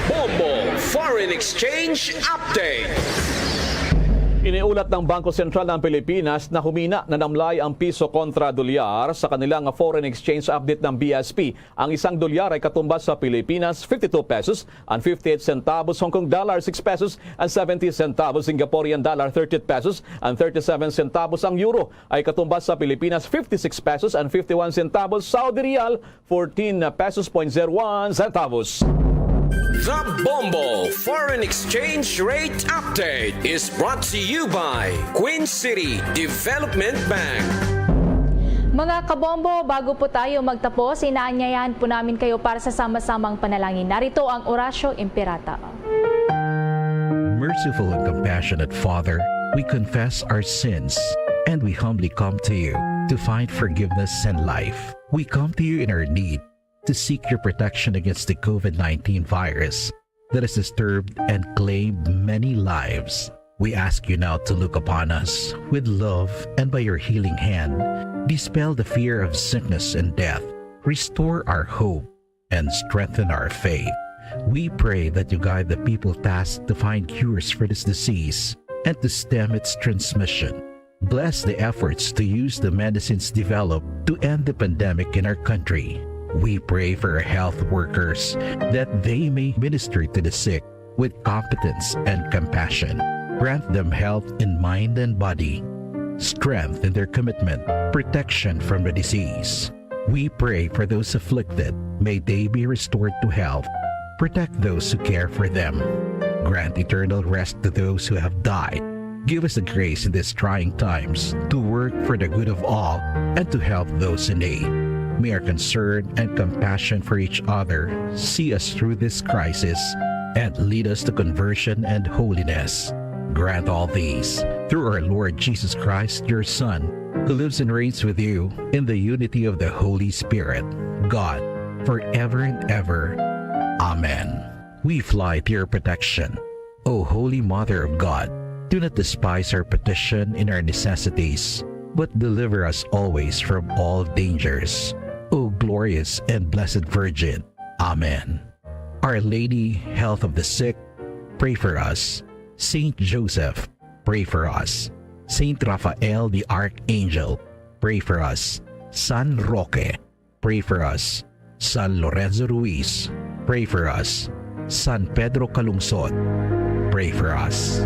Bombo Foreign Exchange Update. Iniulat ng Bangko Sentral ng Pilipinas na humina na namlay ang piso kontra dolyar sa kanilang foreign exchange update ng B S P. Ang isang dolyar ay katumbas sa Pilipinas fifty-two pesos and fifty-eight centavos, Hong Kong dollar six pesos and seventy centavos, Singaporean dollar thirty-eight pesos and thirty-seven centavos. Ang euro ay katumbas sa Pilipinas fifty-six pesos and fifty-one centavos, Saudi riyal fourteen pesos point zero one centavos. The Bombo Foreign Exchange Rate Update is brought to you by Queen City Development Bank. Mga kabombo, bago po tayo magtapos, inaanyayahan po namin kayo para sa sama-samang panalangin. Narito ang Orasyo Imperata. Merciful and compassionate Father, we confess our sins and we humbly come to you to find forgiveness and life. We come to you in our need to seek your protection against the COVID nineteen virus that has disturbed and claimed many lives. We ask you now to look upon us with love and by your healing hand, dispel the fear of sickness and death, restore our hope, and strengthen our faith. We pray that you guide the people tasked to find cures for this disease and to stem its transmission. Bless the efforts to use the medicines developed to end the pandemic in our country. We pray for our health workers that they may minister to the sick with competence and compassion. Grant them health in mind and body, strength in their commitment, protection from the disease. We pray for those afflicted. May they be restored to health. Protect those who care for them. Grant eternal rest to those who have died. Give us the grace in these trying times to work for the good of all and to help those in need. May our concern and compassion for each other see us through this crisis and lead us to conversion and holiness. Grant all these through our Lord Jesus Christ, your Son, who lives and reigns with you in the unity of the Holy Spirit, God, forever and ever. Amen. We fly to your protection, O Holy Mother of God. Do not despise our petition in our necessities, but deliver us always from all dangers, O glorious and blessed Virgin. Amen. Our Lady, Health of the Sick, pray for us. Saint Joseph, pray for us. Saint Raphael the Archangel, pray for us. San Roque, pray for us. San Lorenzo Ruiz, pray for us. San Pedro Calungsod, pray for us.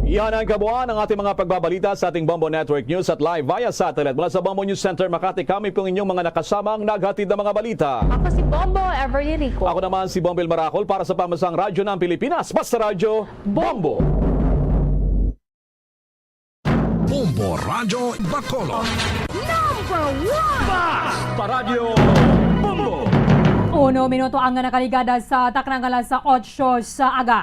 Yan ang kabuuan ng ating mga pagbabalita sa ating Bombo Network News at live via satellite mula sa Bombo News Center, Makati. Kami po ang inyong mga nakasamang naghatid ng mga balita. Ako si Bombo Everly Rico. Ako naman si Bombo Maracol para sa Pambansang Radyo ng Pilipinas, Basta Radyo, Bombo. Bombo Radyo Bacolod. Number one! Basta Radyo Bombo! Uno minuto ang nakaligad sa taknang alas otso sa aga.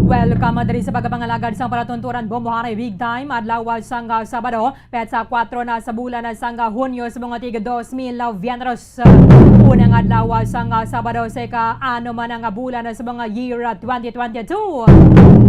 Welcome diri sa pagpangalagad sang palatuntunan Bombo Haray Big Time, adlaw sang, ah, Sabado, petsa kuwatro na sa bulan sang, ah, Hunyo sa mga tig dos mil veintitrés. Unang adlaw sang, ah, Sabado sa ika-ano man nga bulan sa mga year, ah, twenty twenty-two.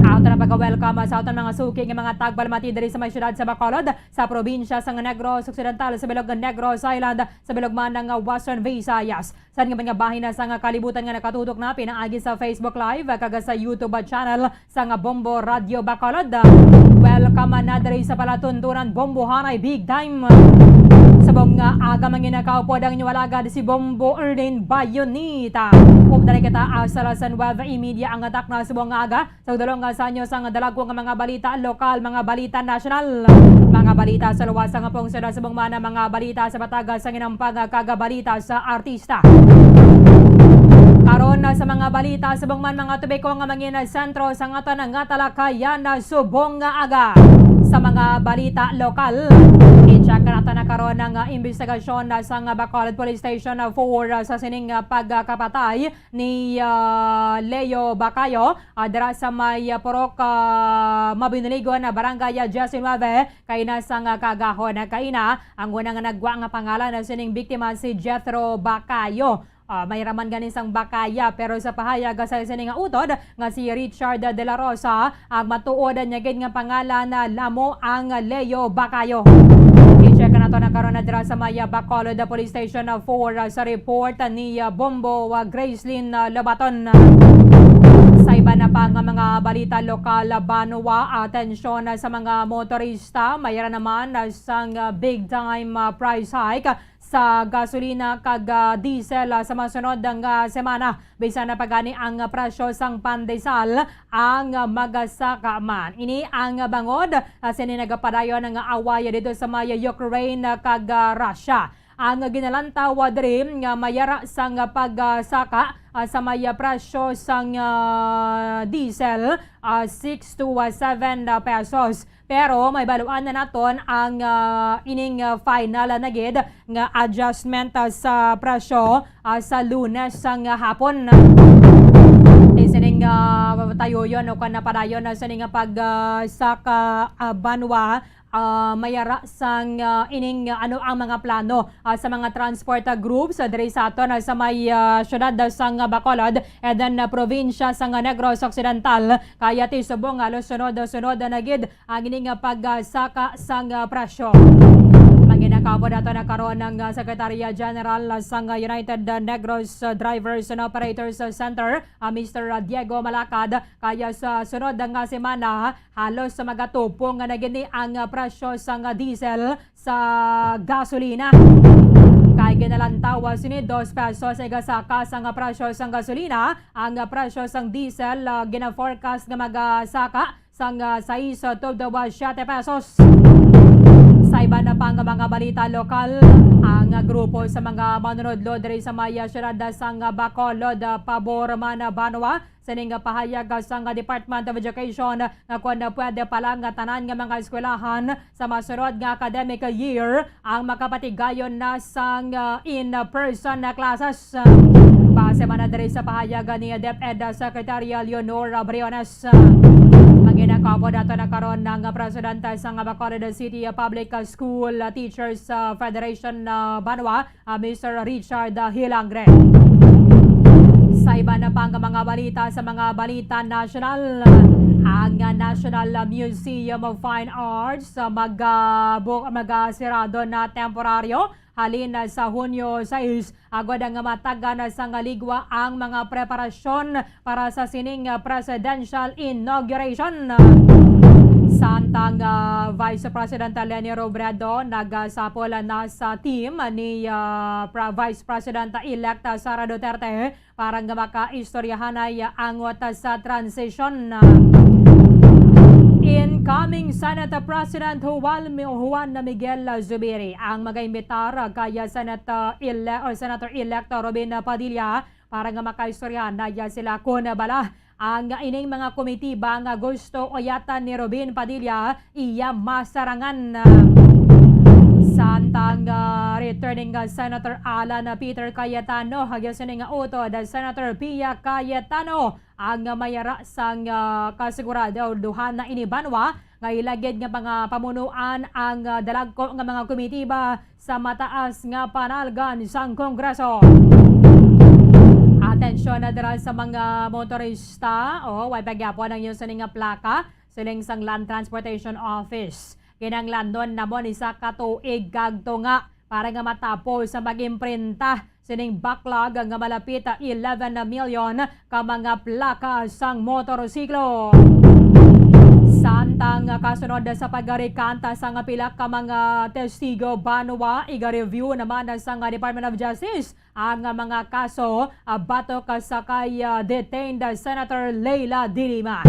Ato na pagka-welcome sa aton mga suki nga mga tagpalamati diri sa may siyudad sa Bacolod, sa probinsya sa Negros Occidental, sa bilog Negros Island, sa bilog man nga Western Visayas, sa nga mga bahin na sa nga kalibutan nga nakatutok na pinaagi sa Facebook Live kag sa YouTube channel sa nga Bombo Radyo Bacolod. Welcome na diri sa palatuntunan Bombo Haray Big Time. Subong nga aga, mga nakaupod ang inyong alagad, si Bombo Erlin Bayonita. Updan kita, ah, sa alas nuwebe y media ang atak na subong nga aga. Sa dulong nga sa inyo sa nga dalagko nga mga balita lokal, mga balita nasyonal, mga balita sa luwas nga pungsod, subong man ang mga balita sa bataga sa ginampang kag balita sa artista. Karon na sa mga balita, subong man mga tubiko nga mangin sentro sa nga tanan nga talakayan na subong nga aga. Sa mga balita lokal, i-check nato na karon ang, ah, imbestigasyon na sa nga Bacolod Police Station four, ah, sa sining, ah, pagkapatay ni, ah, Leo Bacayo, ah, dira sa may, ah, Purok, ah, Mabiniligon, ah, Barangay, ah, diyes nuwebe, kay nasa nga kagahon. Ah, kaina, ang una nga nagwa nga pangalan na sining biktima si Jethro Bacayo. Ah, may raman gani sang Bakaya, pero sa pahayag sa sini nga utod nga si Richard De La Rosa, ang matuod niya gid nga pangalan na lamo ang Leo Bacayo. I-check nato na karon na dira sa may Bacolod Police Station four, ah, sa report ni, ah, Bombo, ah, Gracelyn, ah, Lobaton. Sa iba na pa nga mga balita lokal, ah, banwa, atensyon, ah, sa mga motorista, mayra naman, ah, sang, ah, big time, ah, price hike sa gasolina kag, ah, diesel, ah, sa masunod nga semana. Bisan na pa gani ang presyo sang pandesal ang magasaka man. Ini ang bangod, ah, sini nagapadayon nga away didto sa may Ukraine kag, ah, Russia. Ang ginalantaw diri nga mayara sang pagsaka, ah, sa may presyo sang, ah, diesel, ah, six to, ah, seven, ah, pesos. Pero may baluan na naton ang, ah, ining, ah, final na gid nga adjustment, ah, sa presyo, ah, sa Lunes sang hapon. Sining, ah, tayoyon o kan napadayon na sining, ah, pag, ah, saka, ah, banwa, ah, mayara sang, ah, ining, ah, ano ang mga plano, ah, sa mga transport, ah, groups, ah, diri sa aton, ah, sa may, ah, siyudad, ah, sang Bacolod, and then, ah, probinsya sang Negros Occidental. Kaya ti subong nga sunod-sunod na gid ang ini nga pagsaka sang, ah, presyo. Mga Nakapod ato na karon ang, ah, Secretary General sang, ah, United, ah, Negros, ah, Drivers and Operators, ah, Center, ah, Mister Diego Malacad, kaya sa sunod nga semana, halos magatupong na gini ang, ah, presyo sang, ah, diesel sa gasolina. Kay ginalantaw sini dos pesos sa igasaka sang presyo sang gasolina, ang presyo sang diesel, ah, gina-forecast nga magasaka sang, ah, sais tubtob siyete pesos. Sa iban na pang mga balita lokal, ang grupo sa mga manunodlo diri sa may, ah, siyudad sang Bacolod, ah, pabor man, ah, banwa sining pahayag sang Department of Education nga kon pwede pa lang nga tanan nga mga eskwelahan sa masunod nga academic year ang makapatigayon na sang, uh, in-person na classes. Base man na diri sa pahayag ni DepEd Secretary Leonor Briones. Manginakapod ato na karon ang presidente sang Bacolod City Public School Teachers, uh, Federation, uh, Banwa, ah, Mister Richard, ah, Hilangre. Sa iban na pang mga balita sa mga balita national, ang, ah, National Museum of Fine Arts, ah, mag, ah, bu-, magasirado na temporaryo halin na sa Hunyo sais, agod ang matagan na sang ligwa ang mga preparasyon para sa sining, ah, presidential inauguration. Samtang, ah, Vice President Leni Robredo nagasapol na sa team ni, ah, Pra-, Vice President-elect Sara Duterte para nga makaistoryahanay angot sa transition. Incoming Senate President Juan, Juan Miguel Zubiri ang magaimbitar kay Senate, ah, ele-, or Senator-elect Robin Padilla para nga makaistoryahanay sila kon bala ang ining mga komitiba nga gusto uyatan ni Robin Padilla iya masarangan. Samtang, ah, returning, ah, Senator Alan Peter Cayetano, hagyo sini nga utod, ah, Senator Pia Cayetano ang mayara sang, ah, kasigurado duha na ini banwa nga ilagid nga mga pamunuan ang, ah, dalagko nga mga komitiba sa mataas nga panalgan sang Kongreso. Atensyon na dira sa mga motorista. O, way pagyapon ang inyo sini nga plaka, siling sang Land Transportation Office. Kinahanglanon namon isa ka tuig kag tunga para nga matapos sa mag-imprinta sining backlog nga malapit eleven million ka mga plaka sang motorsiklo. Samtang kasunod sa pagrekanta sang pila ka mga testigo banwa, iga-review naman sang Department of Justice ang mga kaso, ah, batok sa kay, ah, detained Senator Leila de Lima.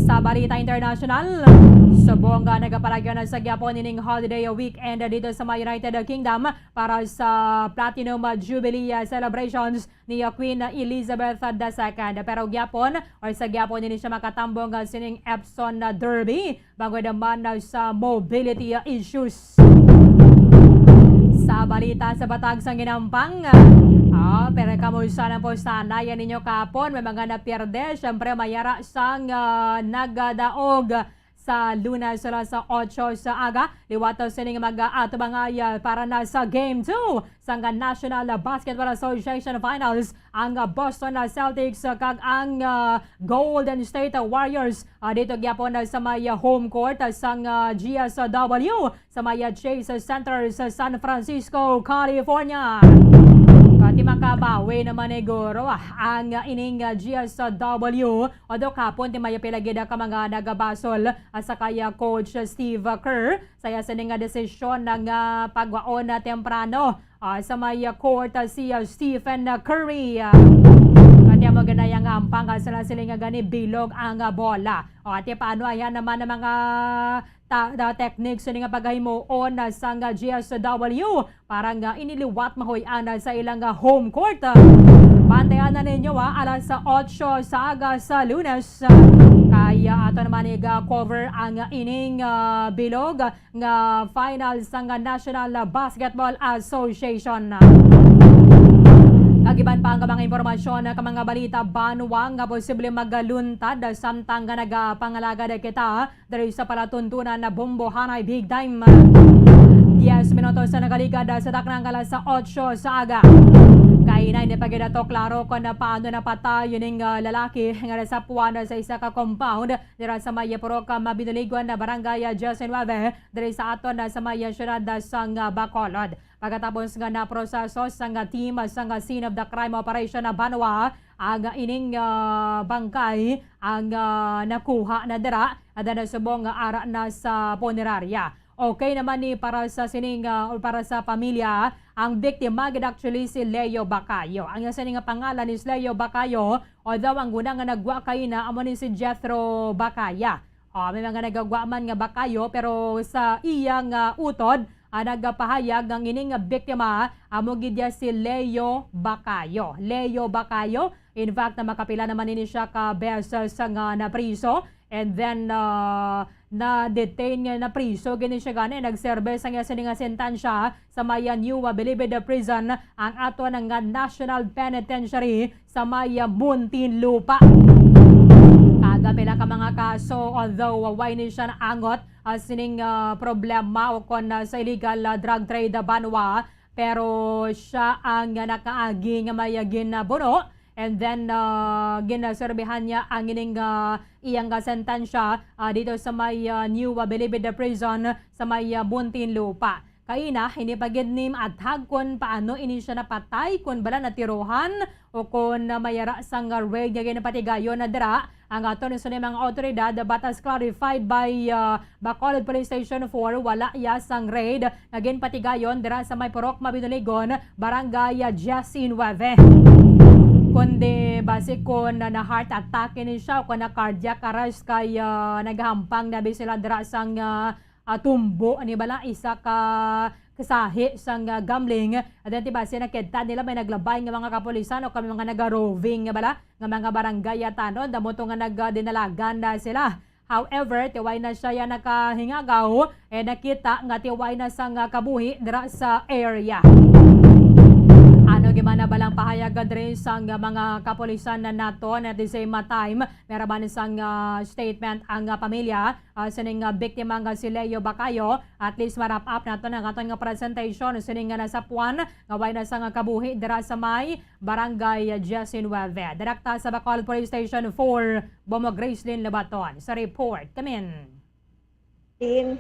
Sa balita international, subong nga nagapalagyo na sa gyapon ining holiday weekend dito sa may United Kingdom para sa Platinum Jubilee, ah, celebrations ni, ah, Queen Elizabeth the Second. Pero gyapon, or sa gyapon, hindi siya makatambong, ah, sining Epson, ah, Derby bangod naman, ah, sa mobility, ah, issues. Sa balita sa Batag sang Ginampang, ah, pero kamusta na po sana yan ninyo kapon? May mga napierde. Siyempre, mayara sang, ah, nagadaog sa Lunes alas otso sa aga. Liwat sining mag-aatubangay, ah, para na sa Game two sang National Basketball Association Finals ang, ah, Boston, ah, Celtics, ah, kag ang, ah, Golden State Warriors, ah, dito gyapon, ah, sa may, ah, home court, ah, sang, ah, G S W sa may, ah, Chase Center sa San Francisco, California. Kati makabawi naman siguro, ah, ang, ah, ining, ah, G S W, although kapon ti may pila gid ka mga nagabasol, ah, sa kay, ah, Coach Steve Kerr sa iya sini nga desisyon na nga pagwaon na temprano, ah, sa may, ah, court, ah, si, ah, Stephen, ah, Curry. Ah, kati mo ganay ang ampang, ah, sila sila nga gani bilog ang, ah, bola. O, ati paano ayan naman ang mga ta-, ta-, techniques sini nga paghimuon, ah, sang, ah, G S W para nga iniliwat mahuy-an, ah, sa ilang, ah, home court. Bantayan na ninyo, ah, alas otso sa aga sa Lunes. Kaya ato naman iga-cover ang, ah, ining, ah, bilog nga final sang National Basketball Association. Kag iban pa ang mga impormasyon, ka mga balita banwa nga posible magaluntad samtang nga nagapangalagad kita diri sa palatuntunan na bombohanay big time. Diez minutos na nagaligad sa taknang alas otso sa aga. Kay na hindi pa gid ato klaro kung paano napatay ining, ah, lalaki nga nasapuan sa isa ka compound dira sa may Purok, ah, Mabinoligon na barangay, ah, diyes nuebe, diri sa aton, ah, sa may, ah, siyudad, ah, sang, ah, Bacolod. Pagkatapos nga naproseso sang, ah, team, ah, sang, ah, scene of the crime operation na banwa ang, ah, ining, ah, bangkay, ang, ah, nakuha na dira, at na subong nga ara na sa punerarya. Okay naman ni para sa sining, ah, or para sa pamilya, ang biktima gid actually si Leo Bacayo. Ang iya sini nga pangalan is Leo Bacayo, although ang una nga nagwa kaina amo ni si Jethro Bacaya. Oh, may mga nagagwa man nga Bacayo, pero sa iyang, ah, utod, ah, nagapahayag nga ining biktima amo gid iya si Leo Bacayo. Leo Bacayo, in fact, na makapila naman ini siya ka beses nga napriso. And then, ah, na-detain nga napriso gini siya gani, nagserbe sang iya sini nga sentensya sa may, ah, New, ah, Bilibid Prison ang ato na nga National Penitentiary sa may, ah, Muntinlupa. Kaga pila ka mga kaso, although, ah, way ni siya naangot, ah, sining, ah, problema o kon, ah, sa illegal, ah, drug trade, ah, banwa, pero siya ang, ah, nakaagi nga may, ah, ginabuno. And then, ah, ginaserbihan niya ang ining, ah, iyang, ah, sentensya, ah, dito sa may, ah, New, ah, Bilibid Prison sa may, ah, Muntinlupa. Kaina, hindi pa gid ni maathag kon paano ini siya napatay, kon bala natirohan o kon, ah, may ara sang, ah, raid nga ginapatigayon na dira ang aton sa mga awtoridad, but as clarified by, ah, Bacolod Police Station four, wala iya sang raid nga ginpatigayon dira sa may Purok Mabinoligon, Barangay, ah, diyes nuebe. Kundi basi kon na, na heart attack ini siya o kon na cardiac arrest kay, ah, nagahampang na bi sila dira sang, ah, ah, tumbo ni bala isa ka kasahi sang, ah, gambling. At then, di ba, siya nakita nila may naglabay nga mga kapulisan o kami mga naga-roving nga bala nga mga barangay atanon, damo to nga nagdinalagan na sila. However, tiway na siya ya nakahingagaw, eh, nakita nga tiway na sang, ah, kabuhi dira sa area. Ano gimana balang pahayag diri sang mga kapulisan na naton at the same time, meraban sang, ah, statement ang, ah, pamilya, ah, sining, ah, biktima nga si Leo Bacayo. At least ma-wrap up naton ang aton nga presentation sining nga nasapuan nga way na sang kabuhi dira sa may Barangay diyes nuebe. Direkta sa Bacolod Police Station four, Bomo Gracelyn Lobaton sa report. Kamin. In,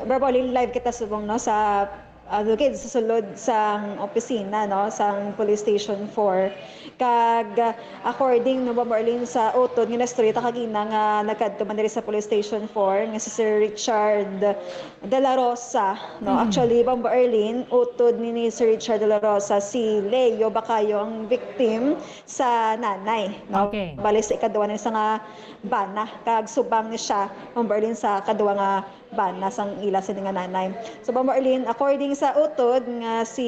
verbally live kita subong, no, sa, ah, lugid sa sulod sang opisina, no, sang Police Station four. Kag, ah, according, no, Bobo Arlene, sa utod nga nastorya ta kagina nga nagkadto man diri sa Police Station four, nga si Sir Richard de la Rosa, no? Mm. Actually, Bobo Arlene, utod ni, ni Sir Richard de la Rosa, si Leo Bacayo ang victim sa nanay, no? Okay. Bali sa ikaduha ni sa nga bana, kag subang ni siya, Bobo Arlene, sa kaduha nga bana sang ila sini nga nanay. So, Ma'am Marlene, according sa utod nga si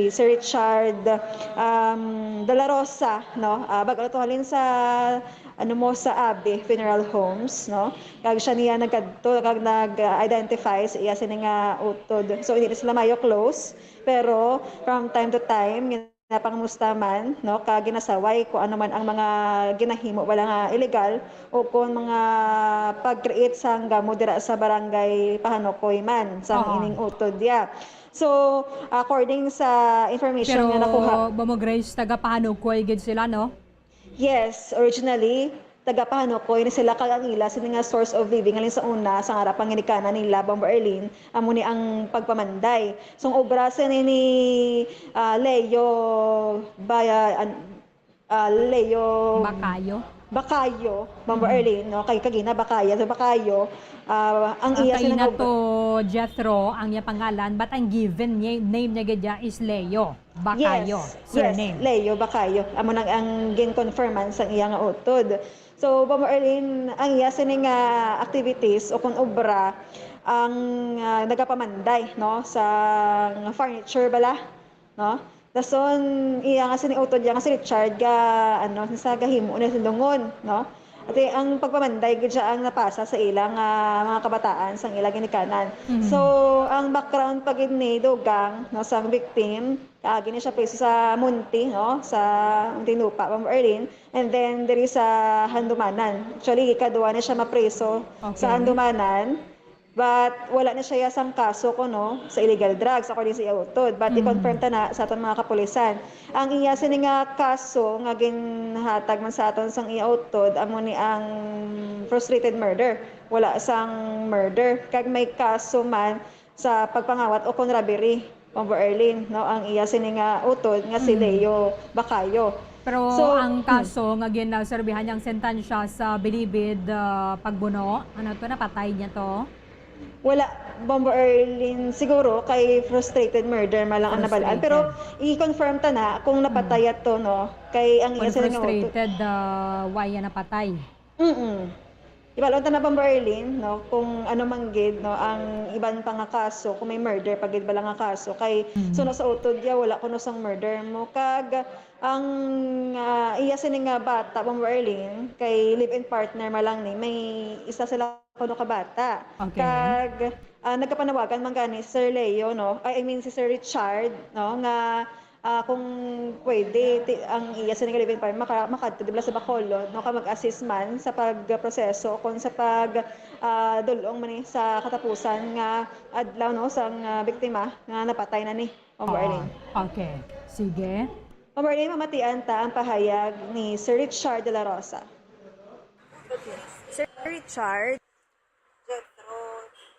Sir Richard, um, de la Rosa, no? Ah, bag-o lang to halin sa, ano mo, sa Abe Funeral Homes, no? Kag siya niya nagkadto, kag nag-identify sa iya sini nga utod. So, hindi na sila mayo close, pero from time to time, ginapangamusta man, no, kag ginasaway kung ano man ang mga ginahimo bala nga illegal o kung mga pag-create sang gamo dira sa barangay Pahanukoy man sang Oo. ining utod, yeah. So, according sa information Pero, nga nakuha, Bomo Grace, taga Pahanukoy gid sila, no? Yes, originally, taga Pahanukoy ni sila, kag ang ila sini nga source of living halin sa una, sa nga ara pang ginikanan nila, Bombo Erlin, amo ni ang pagpamanday. So, ang obra sini ni, ah, Leo Baya-, an-, ah, Leo Bacayo. Bacayo, Bombo Mhm. Erlin, no? Kay kagina Bacaya, so Bacayo, ah, ang Ang iya sini kaina nga to, Jethro, ang iya pangalan, but ang given niya, name niya gid iya is Leo. Bacayo, Yes, yes, surname. Leo Bacayo. Amo nang ang gin-confirman sang iya nga utod. So, Ma'am Arlene, ang iya sini nga activities o kung obra ang, ah, nagapamanday, no, sa furniture bala, no? Dason, iya nga sini utod iya nga si Richard ga, ano, sa gahimo na sa dungon, no? Ati ang pagpamanday gid siya ang napasa sa ilang, ah, mga kabataan sang ilang ginikanan. Mhm. So, ang background pa gid ni Dugang, no, sang victim, kaagi ni siya preso sa Munti, no, sa Muntinlupa, Ma'am Erlene, and then diri sa Handumanan. Actually, ikaduha na siya mapreso Okay. sa Handumanan. But wala na siya sang kaso kuno sa illegal drugs, according sa iya utod. But Mm. i-confirm ta na sa aton mga kapulisan. Ang iya sini nga kaso nga ginhatag man sa aton sang iya utod, amo ni ang frustrated murder. Wala sang murder. Kag may kaso man sa pagpangawat o kon robbery, Bombo Erlin, no? Ang iya sini nga utod nga si Mm. Leo Bacayo. Pero So, ang mm. kaso nga ginaserbihan niyang sentensya sa bilibid, ah, pagbuno, ano to, napatay niya to? Wala, Bombo Erlin, siguro kay frustrated murder man lang ang nabalaan. Pero Frustrated. i-confirm ta na kung napatay Mm. ato, no? Kay ang Kung iya sini nga utod frustrated, ah, why yan napatay? Mm. Ibalon ta na, Bombo Erlin, no, kung ano man gid, no, ang iban pa nga kaso, kung may murder pa gid bala nga kaso, kay Mm. suno sa utod ya, wala kuno sang murder mo. Kag ang, ah, iya sini nga bata, Bombo Erlin, kay live-in partner man lang ni, may isa sila kuno ka bata. Okay. Kag, ah, nagkapanawagan man gani si Sir Leo, no, ay, I mean, si Sir Richard, no, nga ah, kung pwede, ti-, ang iya sini nga live-in partner, maka-, makadto dibla sa Bacolod, no, ka mag-assist man sa pagproseso kung sa pag, ah, dul-ong man ni sa katapusan nga adlaw, no, sang, ah, biktima nga napatay na ni, Bombo Erlin. Ah, okay. Sige. Bombo Erlin, mamatian ta ang pahayag ni Sir Richard de la Rosa. Sir Richard. Jethro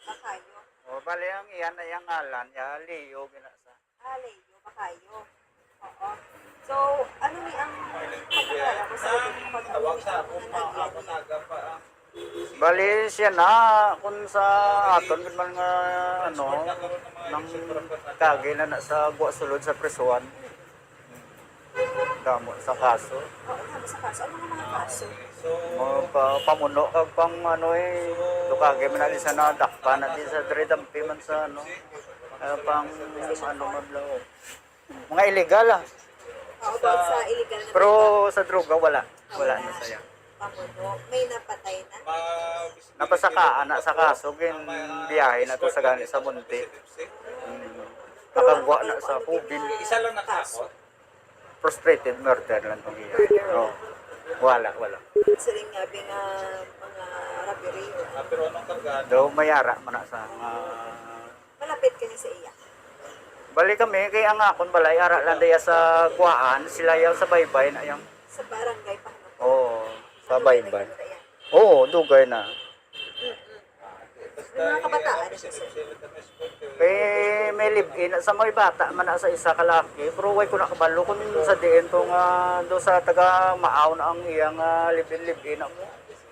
Bacayo. O, bali ang iya na iyang ngalan, ya Leo gina sa. Ah, Leo Bacayo. Oo. So, ano ni ang pagkakilala mo sa Leo? Tawag sa akong mga apo, naga pa, ah. Bali siya na, kung sa aton gid man nga, ano, nang kagi na, na sa gwa sulod sa prisuhan. Damo sa kaso. Oo, damo sa kaso. Ano nga mga kaso? Mga pa-, pamuno kag pang ano eh, dukagi man na sa nadakpan na di sa diri dampi man sa ano. Ah, pang ano man lang. Mga illegal, ah. Oo, about sa illegal na Pero droga. Sa droga, wala. Ah, Wala wala. na saya. Pamuno. May napatay na? Napasakaan na sa kaso, gin biyahe na to sa gani sa Munti. Mm. Pero Nakagwa ang na sa mga Hubin. Isa lang na kaso. Frustrated murder lang tong iya. Murder. No. Wala, wala. Siling nga, abi nga mga robbery. Ah, pero anong karga? Daw may ara man na sa mga Malapit kini sa iya. Bali kami, kay ang akon balay, ara lang diya sa kuwaan, sila yaw sa baybay na yang Sa barangay pa naman. Oo, sa Ano, baybay. Ano, ano, Oo, dugay na. Mm-mm. May mga kabataan na siya, sir. Kay may live-in, sa may bata man na sa isa ka laki, pero way ko nakabalo kung sa diin to nga do sa taga Maaw na ang iyang, ah, live-in, live-in na mo.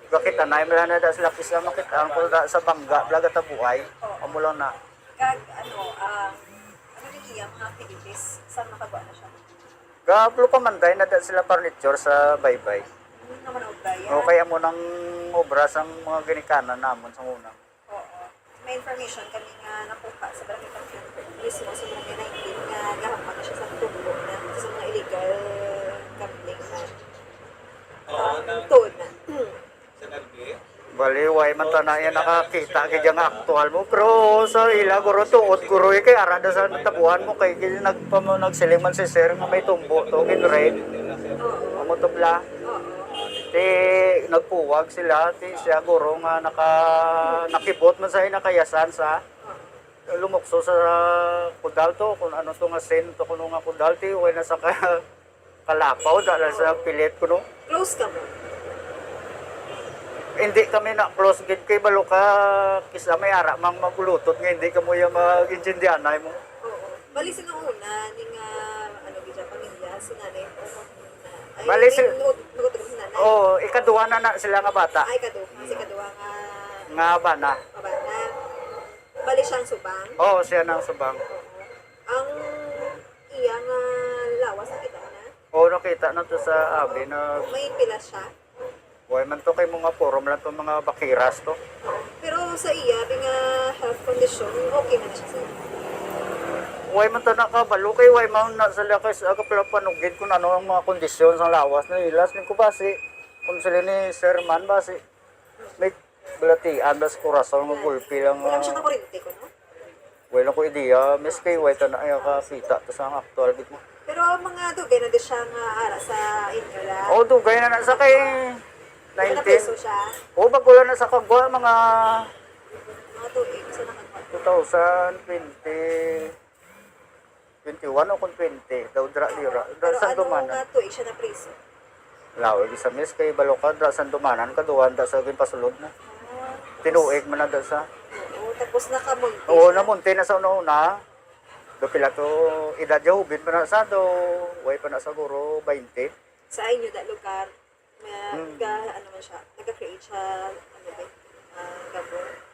Gakita na, wala na da sila pisa makita ang kuda sa bangga, bala gatabuay. Amo lang na. Kag, ano, ang, ano ni iya, mga activities, sa nakagwa na siya? Gaplo pa man, day, nada sila furniture sa baybay. Hmm, naman ang obra yan. O, kaya mo nang obra sang mga ginikanan namon sa una. Oo. May information kami nga nakuha sa barangay computer mismo sa barangay nineteen nga gahampak na siya sa tumbo na sa mga illegal gambling na. Oo, um, na. Tuon na. Bali, way man ta na iya nakakita gid ang aktual mo. Pero sa ila, guro, tuod, guro, eh, kay ara da sa natabuan mo, kay gid nagpamo-, nagsiling man si sir nga may tumbo to, gid raid. Amo to bla. Ti, nagpuwag sila, ti siya, guro, nga naka-, nakibot man sa nakayasan sa lumukso sa kudal to, kung ano to nga sin to, kuno nga kudal, ti, way na sa ka-, Kalapaw, da lang sa pilit ko, no? Close ka mo? Hindi kami na close gid kay balo ka, kisa may ara mang magulutot nga hindi ka mo ya mag-intindihanay mo. Oo. Bali sa nung una, ni nga, ano, gid siya, pamilya, si nanay mo, ay, Bali si, nung nag-, nag-, nanay. Oo, ikaduha na na sila nga bata. Ay, ikaduha, si ikaduha nga Nga bana. Nga bana. Bali siyang subang? Oo, siya nang subang. Oo. Ang iya nga lawas nakita na? Oo, nakita na to sa abi na May pila siya? Way man to kay mga forum lang to, mga bakiras to. Pero sa iya, abi nga health condition, okay na siya, sir? Way man to nakabalo kay way man na sila kay sa aga pala panugid kung ano ang mga kondisyon sa lawas na ilas ni ko basi. Kung sila ni Sir Man basi. May Balatian, bas kurason nga gulpi lang, Wala ah. siya kakuryente ko, no? Wala ko idea, miski way ta na ay kakita to sa aktual gid mo. Pero ang mga dugay na di siya nga ara sa inyo lang. Oh, dugay na na sa kay Di ba nineteen. napriso siya? Oh, bago lang na sa kagwa, mga Mga tuig sa nakagwa. Two thousand twenty, twenty-one o kung twenty, daw dra dira. Dra Pero sa ano dumanan. Nga tuig siya na priso? Law, ibig sa mis kay balo ka, dra sa dumanan, kaduhan, dra sa ginpasulod na. Ah, Tinuig man na dra sa. Oo, tapos nakamulti Oo, siya. Namunti na sa una-una. Do pila to, edad jahubin pa na sa do, way pa na siguro twenty. Sa inyo da lugar, may Hmm. ga, ano man siya, nag-create siya, ano ba, ah, gabon.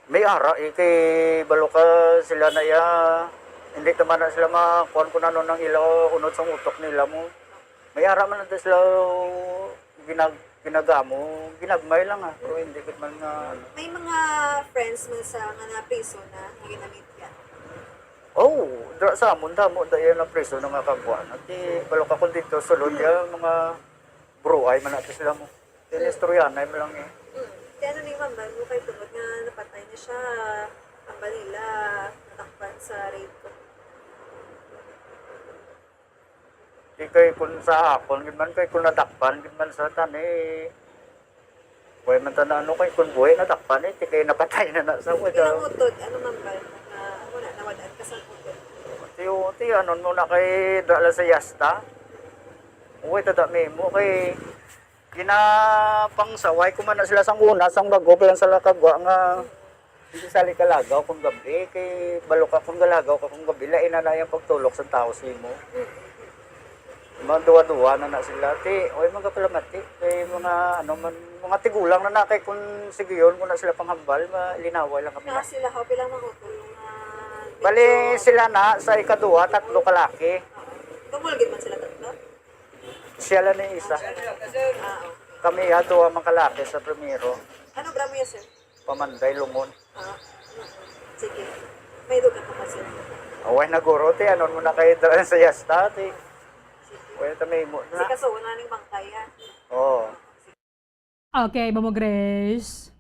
May ara eh, kay balo ka sila na iya, hindi naman na sila makuan kung ano nang ila unod sa utok nila mo. May ara man na sila ginag ginagamo, ginagmay lang ah, pero hindi gid man nga ano. May mga friends man sa nga na priso na, nga ginamit yan. Oh, dra sa amon damo da yan ang priso nga kagwa. Nati balo ka kung dito sulod ya mga bruhay man natin sila mo. Yan istoryanay mo lang eh. Hmm. Kaya ano ni ma'am, mo kay tungod nga napatay na siya, ang balila, natakpan sa raid ko. Di kay kung sa akon gid man kay kung nadakpan gid man sa tani. Way man ta na ano kay kung buhi nadakpan eh, di kay napatay na na sa wala. Pinangutod, ano ma'am ba, nga wala, nawadaan ka sa utod. Tiyo, tiyo, anon mo na kay dala sa yasta. Uy, tada memo kay ginapangsaway ko man na sila sang una, sang bago pa lang sa lakagwa nga hindi sali kalagaw kung gabi, kay balo ka kung galagaw ka kung gabi, lain na na yung pagtulok sa tao sa imo. Mga duwa-duwa na na sila, ti, oy, mga palamati, kay mga, ano man, mga tigulang na na, kay kung sige yun, kung na sila panghambal, malinaway lang kami na. Sila, how pila mga utod nga Bali sila na sa ikaduha, tatlo kalaki. Tumulgid man sila tatlo? Siya lang ni isa. Ah, okay. Kami ya, duha man kalaki sa primero. Ano gramo yan, sir? Pamanday, lungon. Ah, sige. May duga pa kasi. Away na guro, ti, anon mo na kayo dala sa yasta, ti. Wala ta may mo Kasi na. Kaso, wala ning bangkay, ah. Oo. Okay, Mamo Grace.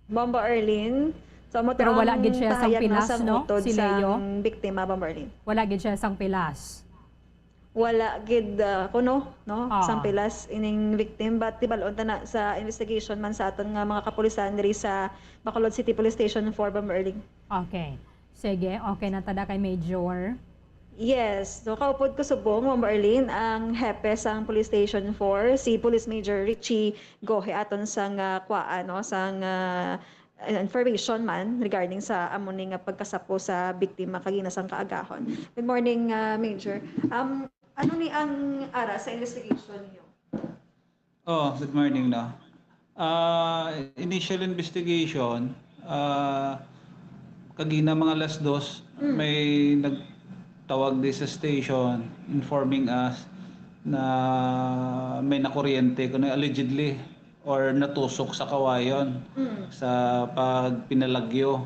Bomba Erlin. So, amo to Pero wala ang gid siya sang pahayag, no, pilas, sang no? utod Si sang Leo. Biktima, Bomba Erlin. Wala gid siya sang pilas. Wala gid ah, kuno, no? Ah. Sang pilas ining victim, but tibalon ta na sa investigation man sa aton nga mga kapulisan diri sa Bacolod City Police Station four, Bomba Erlin. Okay. Sige, okay na tada kay Major. Yes, so kaupod ko subong, Ma'am Arlene, ang hepe sang Police Station four, si Police Major Richie Gohe, aton sang ah, kuwaan, no, sang ah, information man regarding sa amo ni nga pagkasapo sa biktima kagina sang kaagahon. Good morning, ah, Major. Um, ano ni ang ara sa investigation niyo? Oh, good morning, no. Ah, initial investigation, ah, kagina mga alas dos, may nagtawag di sa station informing us na may nakuryente kuno allegedly or natusok sa kawayon sa pagpinalagyo.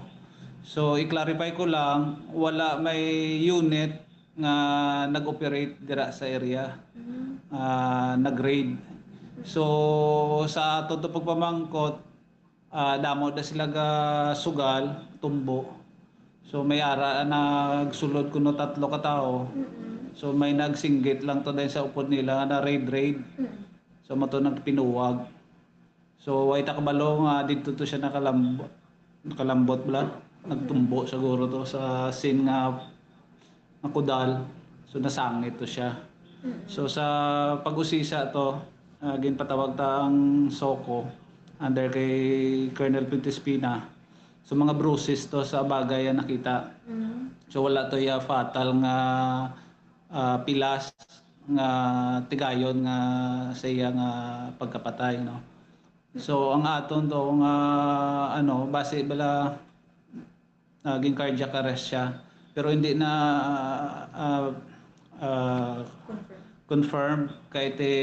So, i-clarify ko lang, wala may unit nga nag-operate dira sa area, ah, nag-raid. So, sa ato to pagpamangkot, ah, damo na sila ga sugal, tumbo. So, may ara nagsulod kuno tatlo ka tawo. So, may nagsinggit lang to dahil sa upod nila nga na raid raid. So, mato nagpinuwag. So, way ta kabalo nga didto to siya nakalambo-, nakalambot bala. Nagtumbo siguro to sa scene nga nakudal. So, nasangit to siya. So, sa pag-usisa to, ah, ginpatawag ta ang SOCO under kay Colonel Pintespina. So, mga bruises to sa bagay ang nakita. So, wala to ya fatal nga ah, pilas nga tigayon nga sa iya nga pagkapatay, no. So ang aton to nga ano, base bala naging cardiac arrest siya, pero hindi na ah, ah, confirmed kay ti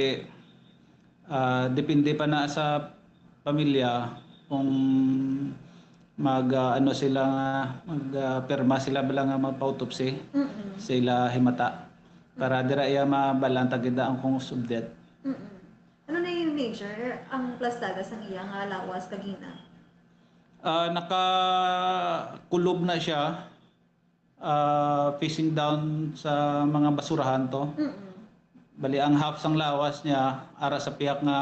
ah, depende pa na sa pamilya kung mag ah, ano sila nga mag ah, pirma sila bala nga magpa-autopsy sa ila himata para dira iya mabalan tagid ang cause of death. Mm-mm. Ano na yung major ang plastaga sang iya nga lawas kagina? Ah, nakakulob na siya ah, facing down sa mga basurahan to. Mm-mm. Bali ang half sang lawas niya ara sa pihak nga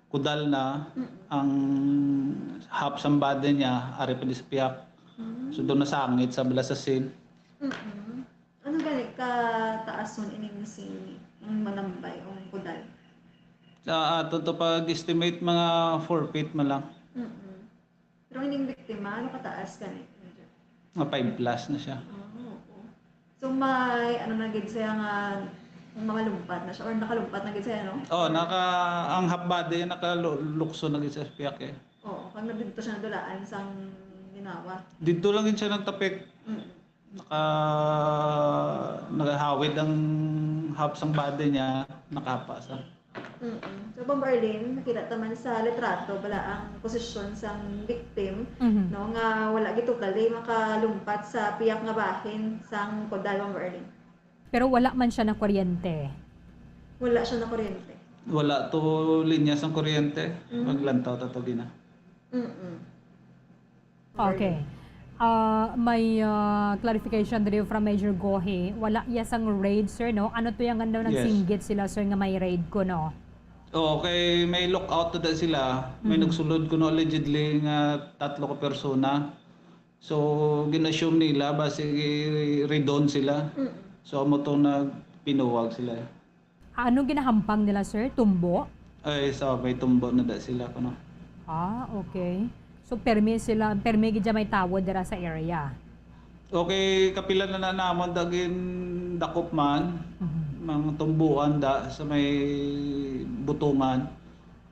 kudal na, ang half sang body niya ari pa di sa piyak. So, doon nasangit sa bala sa scene. Mm-mm. Ano gani ka taas man ining si ang manambay o ang kudal? Sa ato to pag-estimate, mga four feet man lang. Mm-mm. Pero ining biktima, ano kataas gani? Mga five plus na siya. Ah, oo. So may ano na gid siya nga malumpat na siya or nakalumpat na gid siya, no? Oh, naka ang half body nakalukso na gid sa piyak eh. Oo, kag nabinto siya nadulaan sang ginawa. Dito lang gid siya nagtapik. Mm. Naka nagahawid ang half sang body niya, nakapa sa. Mm-mm. So, Bomb Arlene, nakita ta man sa litrato bala ang posisyon sang victim, Mhm. no, nga wala gid totally makalumpat sa piyak nga bahin sang kudal, Bomb Arlene. Pero wala man siya nakuryente. Wala siya nakuryente. Wala to linya sang kuryente. Mm. Maglantaw ta to gina. Mm-mm. Okay. Ah, may ah, clarification diri from Major Gohi. Wala iya sang raid, sir, no? Ano to yung ano nagsinggit sila, sir, nga may raid ko, no? Oo, kay may lookout na sila. May Mhm. nagsulod kuno allegedly nga tatlo ka persona. So, gin-assume nila basi raidon sila. Mm. So, amo to nagpinuwag sila. Ano ginahampang nila, sir? Tumbo? Ay, so may tumbo na da sila kuno. Ah, okay. So permi sila, permi gid may tawo dira sa area. Okay, kapila na na namon da gin dakop man, Mhm. mga tumbuan da sa may butungan.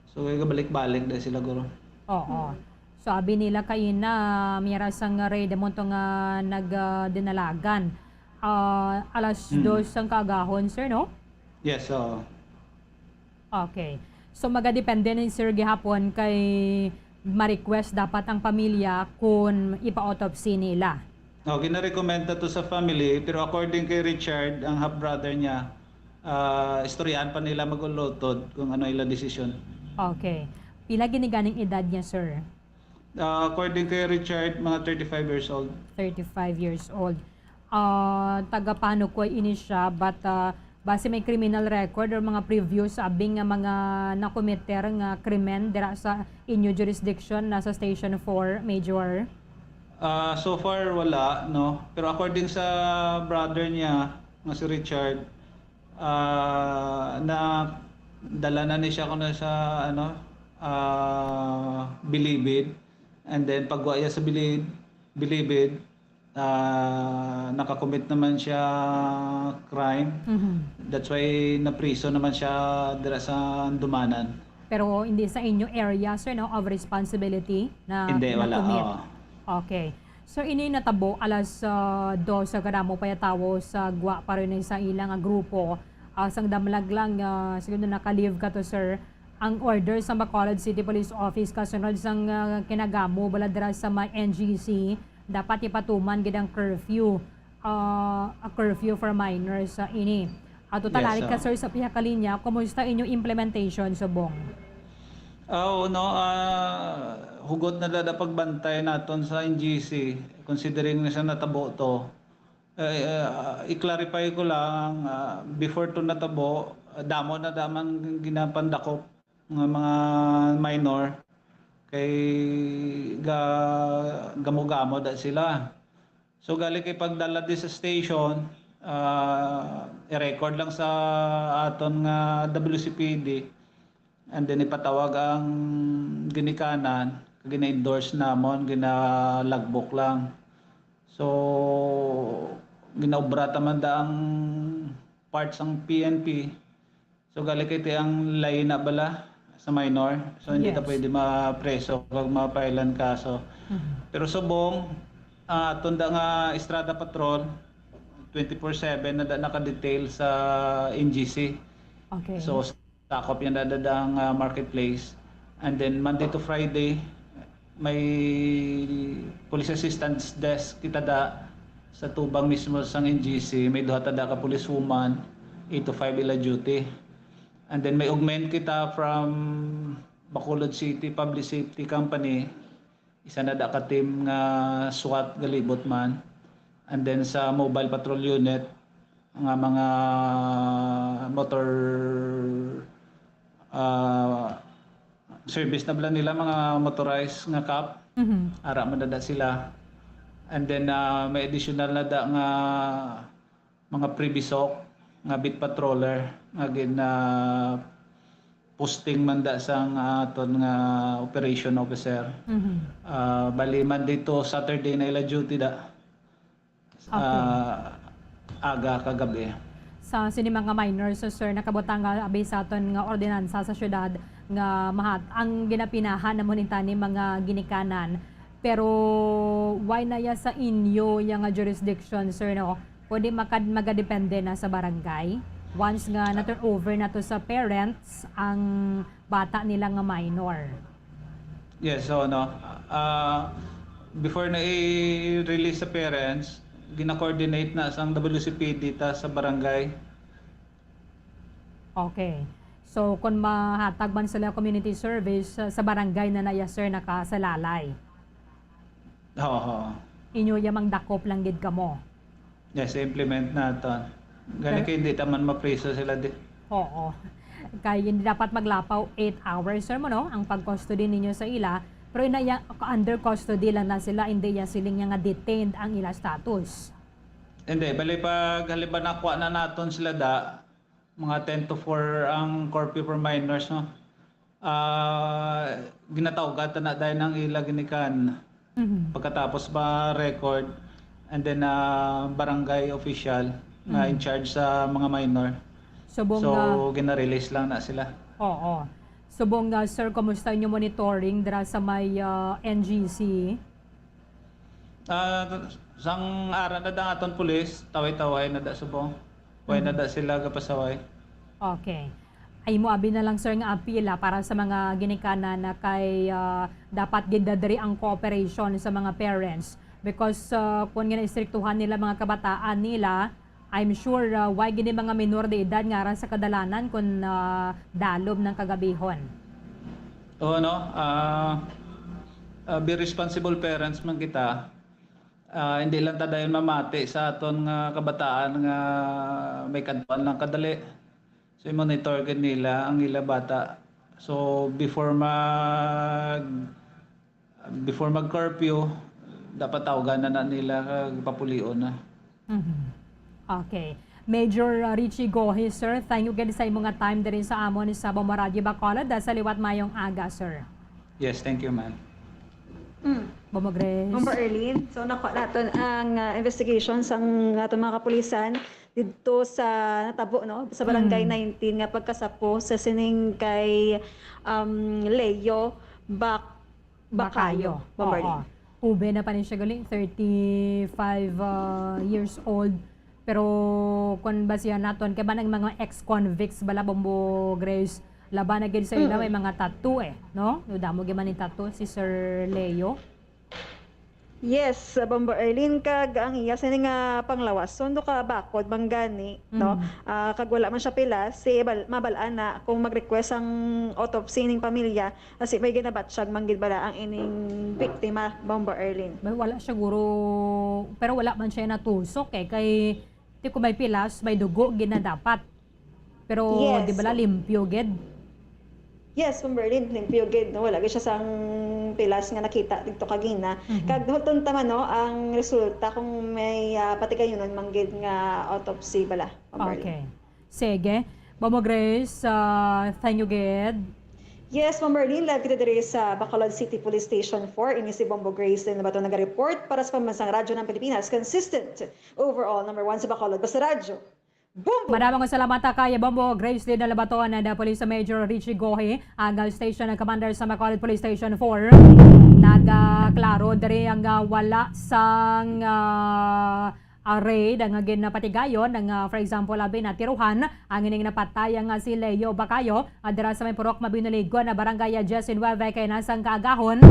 So, kay gabalik-balik da sila guro. Oo. So abi nila kaina, mira sang raid mo to nga nag ah, dinalagan. Ah, alas Hmm. dos sang kaagahon, sir, no? Yes, oo. Okay. So magadepende ni sir gihapon kay ma-request dapat ang pamilya kung ipa-autopsy nila. Oh, ginarekomenda to sa family, pero according kay Richard, ang half brother niya, ah, istoryahan pa nila mag-ulotod kung ano ila desisyon. Okay. Pila giniganing edad niya, sir? Ah, according kay Richard, mga thirty-five years old. Thirty-five years old. Ah, taga Panukoy ini siya, but ah, base may criminal record or mga previous abing nga mga nakometer nga krimen dira sa inyo jurisdiction na sa Station four, Major? Ah, so far wala, no. Pero according sa brother niya nga si Richard, ah, na dala na ni siya kuno sa ano, ah, Bilibid. And then pagwa iya sa Bilibid, Bilibid, ah, nakakommit naman siya crime. Mhm. That's why napriso naman siya dira sa Andumanan. Pero hindi sa inyo area, sir, no, of responsibility na Hindi, wala. na-commit? Oo. Okay. So ini natabo alas ah, dos sa kadamo pa ya tawo sa gwa pa rin sa ila nga grupo. Ah, sang damlag lang, ah, siguro na naka-leave ka to, sir. Ang order sa Bacolod City Police Office kasunod sang ah, kinagamo bala dira sa may N G C, dapat ipatuman gid ang curfew. Ah, a curfew for minors sa ini. Ato Yes, talarik ka, ah. Sir, sa pihak kalinya, kumusta inyong implementation subong? Ah, oo, no, ah, hugot na dada pagbantay naton sa N G C, considering na siya natabo to. Eh, ah, i-clarify ko lang, ah, before to natabo, ah, damo na damang ginapandakop nga mga minor kay ga gamo-gamo da sila. So, gali kay pagdala di sa station, ah, i-record lang sa aton nga W C P D, and then ipatawag ang ginikanan, gina-endorse namon, gina-logbook lang. So, ginaobra ta man da ang part sang P N P. So, gali kay ti ang lain na bala sa minor. So, hindi ta Yes. pwede mapreso kag mapailan kaso. Mhm. Pero subong, ah, aton da nga Estrada Patrol, twenty-four seven na da naka-detail sa N G C. Okay. So, sakop yan da, da, da ang ah, marketplace. And then, Monday to Friday, may police assistance desk kita da sa tubang mismo sang N G C. May duha ta da ka police woman, eight to five ila duty. And then, may augment kita from Bacolod City Public Safety Company. Isa na da ka team nga SWAT galibot man. And then, sa Mobile Patrol Unit, nga mga motor, ah, service na bala nila mga motorized nga cop. Mhm. Ara man na da sila. And then, ah, may additional na da nga mga pre-BSOC nga beat patroller nga gin-, ah, posting man da sang, ah, aton nga operation officer. Mhm. Ah, bali, Monday to Saturday na ila duty da. Okay. Ah, aga kag gabi. Sa sini mga minors, so, sir, nakabutang nga abi sa aton nga ordinansa sa syudad nga mahat-, ang ginapinahan na mo ni tani mga ginikanan. Pero why na ya sa inyo ya nga jurisdiction, sir, no? Kundi makad-, magadepende na sa barangay. Once nga na-turn over na to sa parents ang bata nila nga minor. Yes, so, no, ah, before na i-release sa parents, gina-coordinate na sang W C P D ta sa barangay. Okay. So, kung mahatag man sila community service, sa, sa barangay na na ya, sir, nakasalalay. Oo. Inyo ya mang dakop lang gid kamo. Yes, implement naton. Gani Pero kay hindi ta man mapriso sila di. Oo. Kay hindi dapat maglapaw eight hours, sir, mo, no? Ang pag-custody ninyo sa ila. Pero ina ya, under custody lang na sila, hindi ya siling ya nga detained ang ila status. Hindi, bali pag halimbawa nakuha na naton sila da, mga ten to four ang curfew for minors, no? Ah, ginatawgan ta na dahil ang ila ginikan. Mhm. Pagkatapos ba record, and then, ah, barangay official nga Mm. in charge sa mga minor. Subong So, nga gina-release lang na sila. Oo. Subong nga, sir, kumusta inyo monitoring dira sa may, ah, N G C? Ah, sang ara na da ang aton pulis, taway-taway na da subong. Way na Mhm. da sila gapasaway. Okay. Ay mo abi na lang, sir, nga apila para sa mga ginikanan na kay, ah, dapat gid da diri ang cooperation sa mga parents because, ah, kung gina-istriktuhan nila mga kabataan nila, I'm sure, ah, why gini mga minor de edad nga ara sa kadalanan kung, ah, dalob ng kagabihon? Oo, no? Ah, ah, be responsible parents man kita. Ah, hindi lang ta dayon mamati sa aton nga kabataan nga may kadtuan lang kadali. So, i-monitor gid nila ang ila bata. So, before mag, before mag-curfew, dapat tawgan na, na nila kag papulion na. Mhm. Okay. Major, uh, Richie Gohi, sir, thank you gid sa imo nga time diri sa amon sa Bombo Radyo Bacolod. Uh, sa liwat, mayong aga, sir. Yes, thank you, ma'am. Mm. Bombo Grace. Bombo Erlene, so nakuha naton ang, uh, investigation sang aton mga kapulisan didto sa natabo, no, sa Barangay Mm. nineteen nga pagkasapo sa sining kay, um, Leo Bac-, Bacayo, Bacayo. Bombo Oo. Erlene. Ube na pa ni siya gali, thirty-five, uh, years old. Pero kung basihan naton, kay ba nang mga ex-convicts bala, Bombo Grace, laban na gid sa ila, Mm. may mga tattoo eh, no? Damo gyud man ni tattoo si Sir Leo. Yes, Bombo Erlene, kag ang iya sini nga panglawas, sundo ka bakod man gani, no? Mm. Ah, kag wala man siya pilas, si bal-, mabal-an na kung mag-request ang autopsy ning pamilya, kasi may ginabatsyag man gid bala ang ining biktima, Bombo Erlene. May wala siya guro, pero wala man siya natusok eh, kay di ko may pilas, may dugo gid na dapat. Pero Yes. di bala limpyo gid? Yes, Bombo Erlene, limpyo gid, no? Wala gid siya sang pilas nga nakita didto kagina. Mhm. Kag hulton ta man, no, ang resulta kung may, ah, patigayunon man gid nga autopsy bala, Bombo Erlene. Okay. Sige. Bombo Grace, ah, thank you gid. Yes, Bombo Erlene, live kita diri sa Bacolod City Police Station four. Ini si Bombo Grace din Labaton naga-report para sa Pambansang Radyo ng Pilipinas. Consistent, overall, number one sa Bacolod. Basta Radyo. Bombo! Madamo nga salamat, ah, kay Bombo Grace din Labaton and, ah, Police Major Richie Gohi, ang, ah, Station Commander sa Bacolod Police Station four. Nagklaro diri ang, ah, wala sang, ah, ah, raid nga ginapatigayon nga, for example, abi natiruhan ang ining napatay nga si Leo Bacayo, ah, dira sa may Purok Mabinoligon na Barangay diyes nuebe kay nasang kaagahon,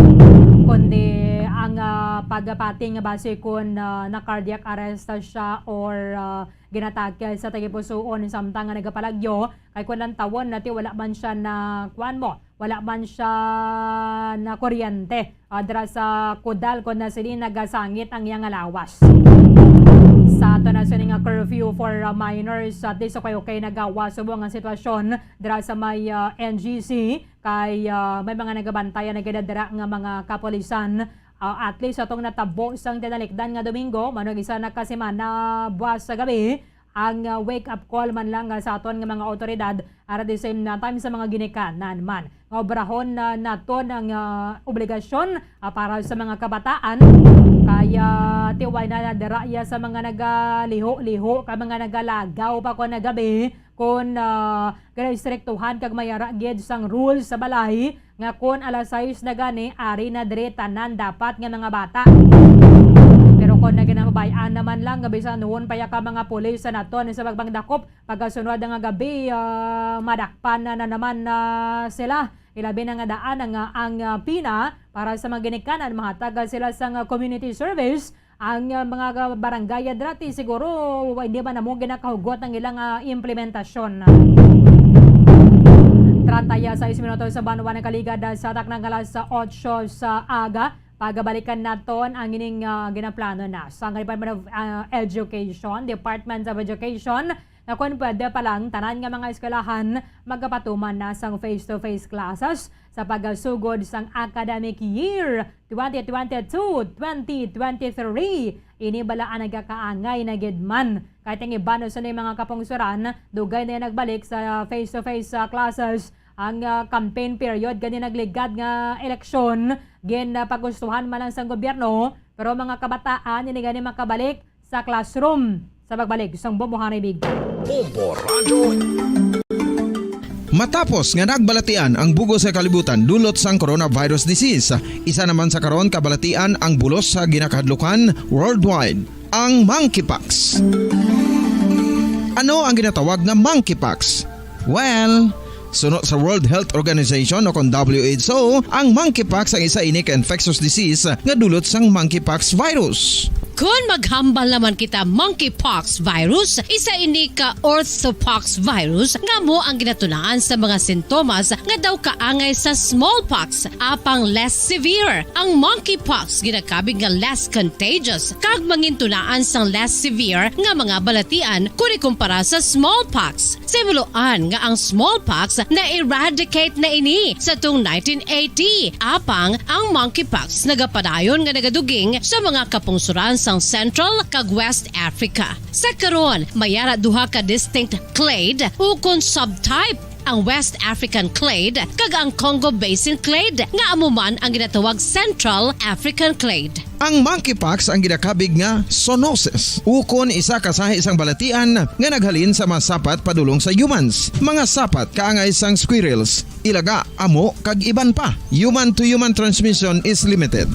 kundi ang, ah, pagpating base kun, ah, na-cardiac arrest siya or, ah, ginatake sa tagipusuon samtang nga nagapalagyo kay kun lantawon nati wala man siya na kuan mo, wala man siya na kuryente. Ah, dira sa Kudal, kun na sini nagasangit ang iyang lawas. Sa ato na sini nga curfew for, uh, minors, at least okay, okay nagawa subong ang sitwasyon dira sa may, uh, N G C, kay, uh, may mga nagabantayan na gid dira nga mga kapulisan. Uh, at least atong natabo sang tinalikdan nga Domingo, mao nga isa na ka semana buwas sa gabi, ang, uh, wake up call man lang, uh, sa aton nga mga awtoridad at at the same na time sa mga ginikanan man nga obrahon na naton ang, ah, obligasyon, ah, para sa mga kabataan. Kaya tiway na nadara iya sa mga nagaliho-liho ka mga nagalagaw pa ko nagabi, kun, ah, ganastriktuhan kag mayara gid sang rules sa balay nga kun alas sais na gani, ari na diri tanan dapat nga mga bata. Pero kun naginamabay-an naman lang nga bisan nuon pa ya ka mga pulis sa naton sa pagbangdakop, pagkasunod nga gabi, ah, madakpan na, na naman na sila. Ilabi na nga daan ang, ah, ang, ah, pina para sa mga ginikanan, mahatag sila sang, ah, community service. Ang, ah, mga ga-, barangay dati siguro hindi man namo ginakahugot ang ilang, ah, implementasyon. Treinta y seis minutos sa banwa ng Kaligad, ah, sa taknang alas otso sa aga. Pagabalikan naton ang ining, ah, ginaplano na sang Department of, ah, Education, Department of Education, nga kon pwede pa lang, tanan nga mga eskwelahan magapatuman na sang face-to-face classes sa pagasugod sang academic year twenty twenty-two, twenty twenty-three. Ini bala ang nagakaangay na gid man, kay ang iban sa mga kapungsoran dugay na nagbalik sa face-to-face, ah, classes. Ang, ah, campaign period gani nagligad nga eleksyon, gin, ah, pagustuhan man lang sang gobyerno, pero mga kabataan ini gani makabalik sa classroom sa pagbalik sang Bombo Hanay Big. Bombo Radyo. Matapos nga nagbalatian ang bugos sa kalibutan dulot sang coronavirus disease, isa naman sa karon kabalatian ang bulos sa ginakahadlukan worldwide, ang monkeypox. Ano ang ginatawag nga monkeypox? Well, suno sa World Health Organization o kon W H O, ang monkeypox ang isa ini ka infectious disease nga dulot sang monkeypox virus. Kon maghambal naman kita, monkeypox virus, isa ini ka orthopox virus nga amo ang ginatunaan sa mga sintomas nga daw kaangay sa smallpox, apang less severe. Ang monkeypox ginakabig nga less contagious kag mangintunaan sang less severe nga mga balatian kon ikumpara sa smallpox. Sa himuloan nga ang smallpox na-eradicate na ini sa tung nineteen eighty, apang ang monkeypox nagapadayon nga nagaduging sa mga kapungsoran sang Central kag West Africa. Sa karon, may ara duha ka distinct clade ukon subtype, ang West African clade kag ang Congo Basin clade, nga amo man ang ginatawag Central African clade. Ang monkeypox ang ginakabig nga zoonosis, ukon isa ka sahi sang balatian nga naghalin sa mga sapat padulong sa humans, mga sapat kaangay sang squirrels, ilaga, amo, kag iban pa. Human to human transmission is limited.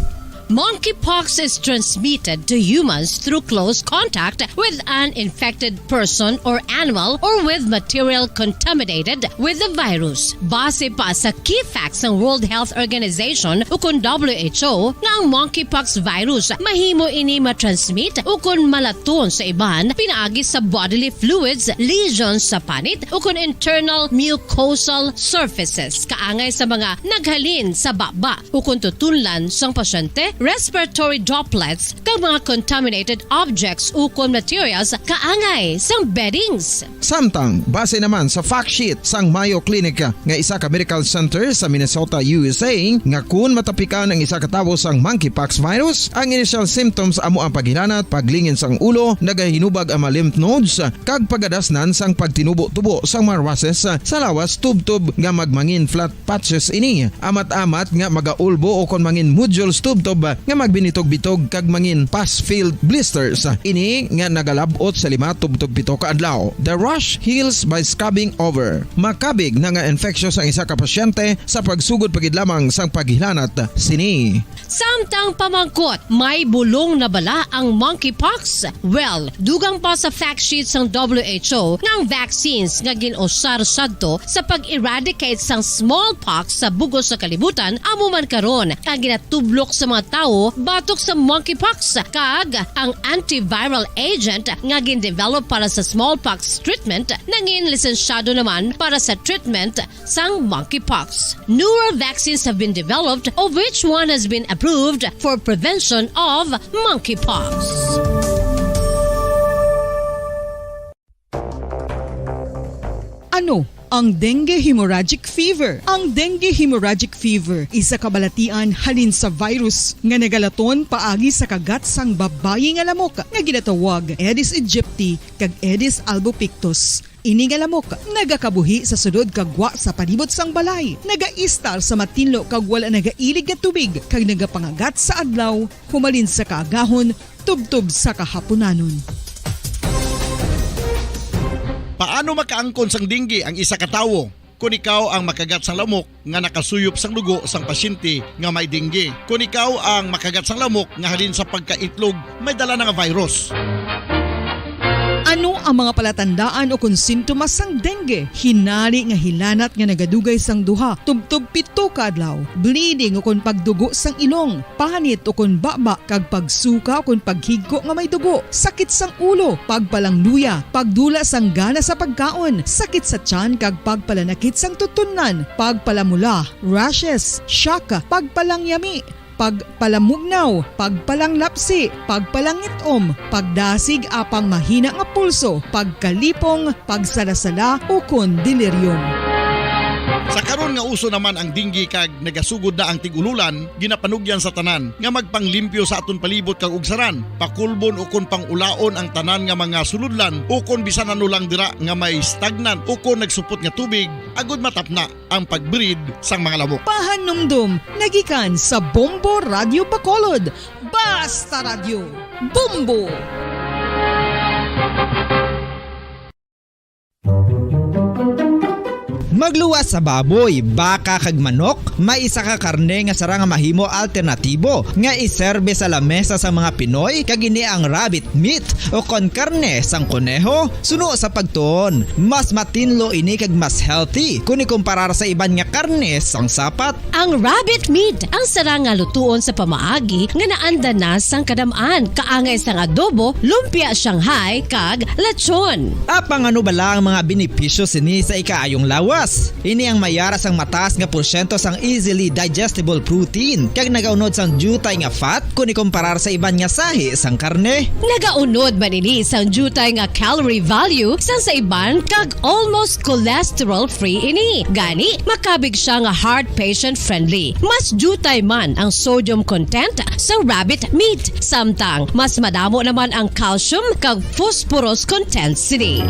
Monkeypox is transmitted to humans through close contact with an infected person or animal or with material contaminated with the virus. Base pa sa key facts sang World Health Organization ukon W H O nga ang monkeypox virus mahimo ini matransmit ukon malaton sa iban pinaagi sa bodily fluids, lesions sa panit ukon internal mucosal surfaces, kaangay sa mga naghalin sa baba ukon tutunlan sang pasyente, respiratory droplets, kag mga contaminated objects ukon materials kaangay sang beddings. Samtang, base naman sa fact sheet sang Mayo Clinic nga isa ka medical center sa Minnesota, U S A, nga kun matapikan ang isa ka tawo sang monkeypox virus, ang initial symptoms amo ang paghilanat, paglingin sang ulo, nagahinubag ang mga lymph nodes, kag pagadasnan sang pagtinubo-tubo sang mga rushes sa lawas tubtob nga magmangin flat patches ini. Amat-amat nga magaulbo o kon mangin nodules tubtob nga magbinitog-bitog kag mangin pus-filled blisters. Ini nga nagalab-ot sa lima tubtob pito ka adlaw. The rash heals by scabbing over. Makabig na nga infectious ang isa ka pasyente sa pagsugod pa gid lamang sang paghilanat sini. Samtang pamangkot, may bulong na bala ang monkeypox? Well, dugang pa sa fact sheet sang W H O nga ang vaccines nga gin-usar sadto sa pag-eradicate sang smallpox sa bug-os nga kalibutan amo man karon ang ginatublok sa mga tawo batok sa monkeypox, kag ang antiviral agent nga gin-develop para sa smallpox treatment nangin lisensyado naman para sa treatment sang monkeypox. Newer vaccines have been developed, of which one has been approved for prevention of monkeypox. Ano ang dengue hemorrhagic fever? Ang dengue hemorrhagic fever isa ka balatian halin sa virus nga nagalaton paagi sa kagat sang babayi nga lamok nga ginatawag Aedes aegypti kag Aedes albopictus. Ini nga lamok nagakabuhi sa sulod kag gwa sa palibot sang balay, nagaistar sa matinlo kag wala nagailig nga tubig kag nagapangagat sa adlaw humalin sa kaagahon tubtob sa kahapunanon. Paano makaangkon sang dengue ang isa ka tawo? Kon ikaw ang makagat sang lamok nga nakasuyop sang dugo sang pasyente nga may dengue. Kon ikaw ang makagat sang lamok nga halin sa pagkaitlog may dala na nga virus. Ano ang mga palatandaan ukon sintomas sang dengue? Hinari nga hilanat nga nagadugay sang duha tubtob pito ka adlaw, bleeding ukon pagdugo sang ilong, panit ukon baba kag pagsuka ukon paghigko nga may dugo, sakit sang ulo, pagpalangluya, pagdula sang gana sa pagkaon, sakit sa tiyan kag pagpalanakit sang tutunlan, pagpalamula, rashes, shock, pagpalangyami, pagpalamugnaw, pagpalanglapsi, pagpalangit-om, pagdasig apang mahina nga pulso, pagkalipong, pagsalasala, ukon delirium. Sa karon nga uso naman ang dengue kag nagasugod na ang tig-ululan, ginapanugyan sa tanan nga magpanglimpyo sa aton palibot kag ugsaran, pakulbon ukon pang-ulaon ang tanan nga mga sulodlan ukon bisan ano lang dira nga may stagnant ukon nagsupot nga tubig agud matapna ang pag-breed sang mga lamok. Pahanumdom nga gikan sa Bombo Radyo Bacolod. Basta Radyo, Bombo! Magluwas sa baboy, baka kag manok, may isa ka karne nga sarang nga mahimo alternatibo nga iserbe sa lamesa sang mga Pinoy, kag ini ang rabbit meat ukon karne sang koneho. Suno sa pagtuon, mas matinlo ini kag mas healthy kon ikumparar sa iban nga karne sang sapat. Ang rabbit meat ang sarang nga lutuon sa pamaagi nga naanda na sang kadam-an, kaangay sang adobo, lumpia Shanghai, kag lechon. Apang ano bala ang mga benepisyo sini sa ikaayong lawas? Ini ang may ara sang mataas nga porsyento sang easily digestible protein kag nagaunod sang diutay nga fat kon ikumparar sa iban nga sahi sang karne. Nagaunod man ini sang diutay nga calorie value sang sa iban kag almost cholesterol-free ini. Gani, makabig sia nga heart patient-friendly. Mas diutay man ang sodium content sa rabbit meat, samtang mas madamo naman ang calcium kag phosphorus content sini.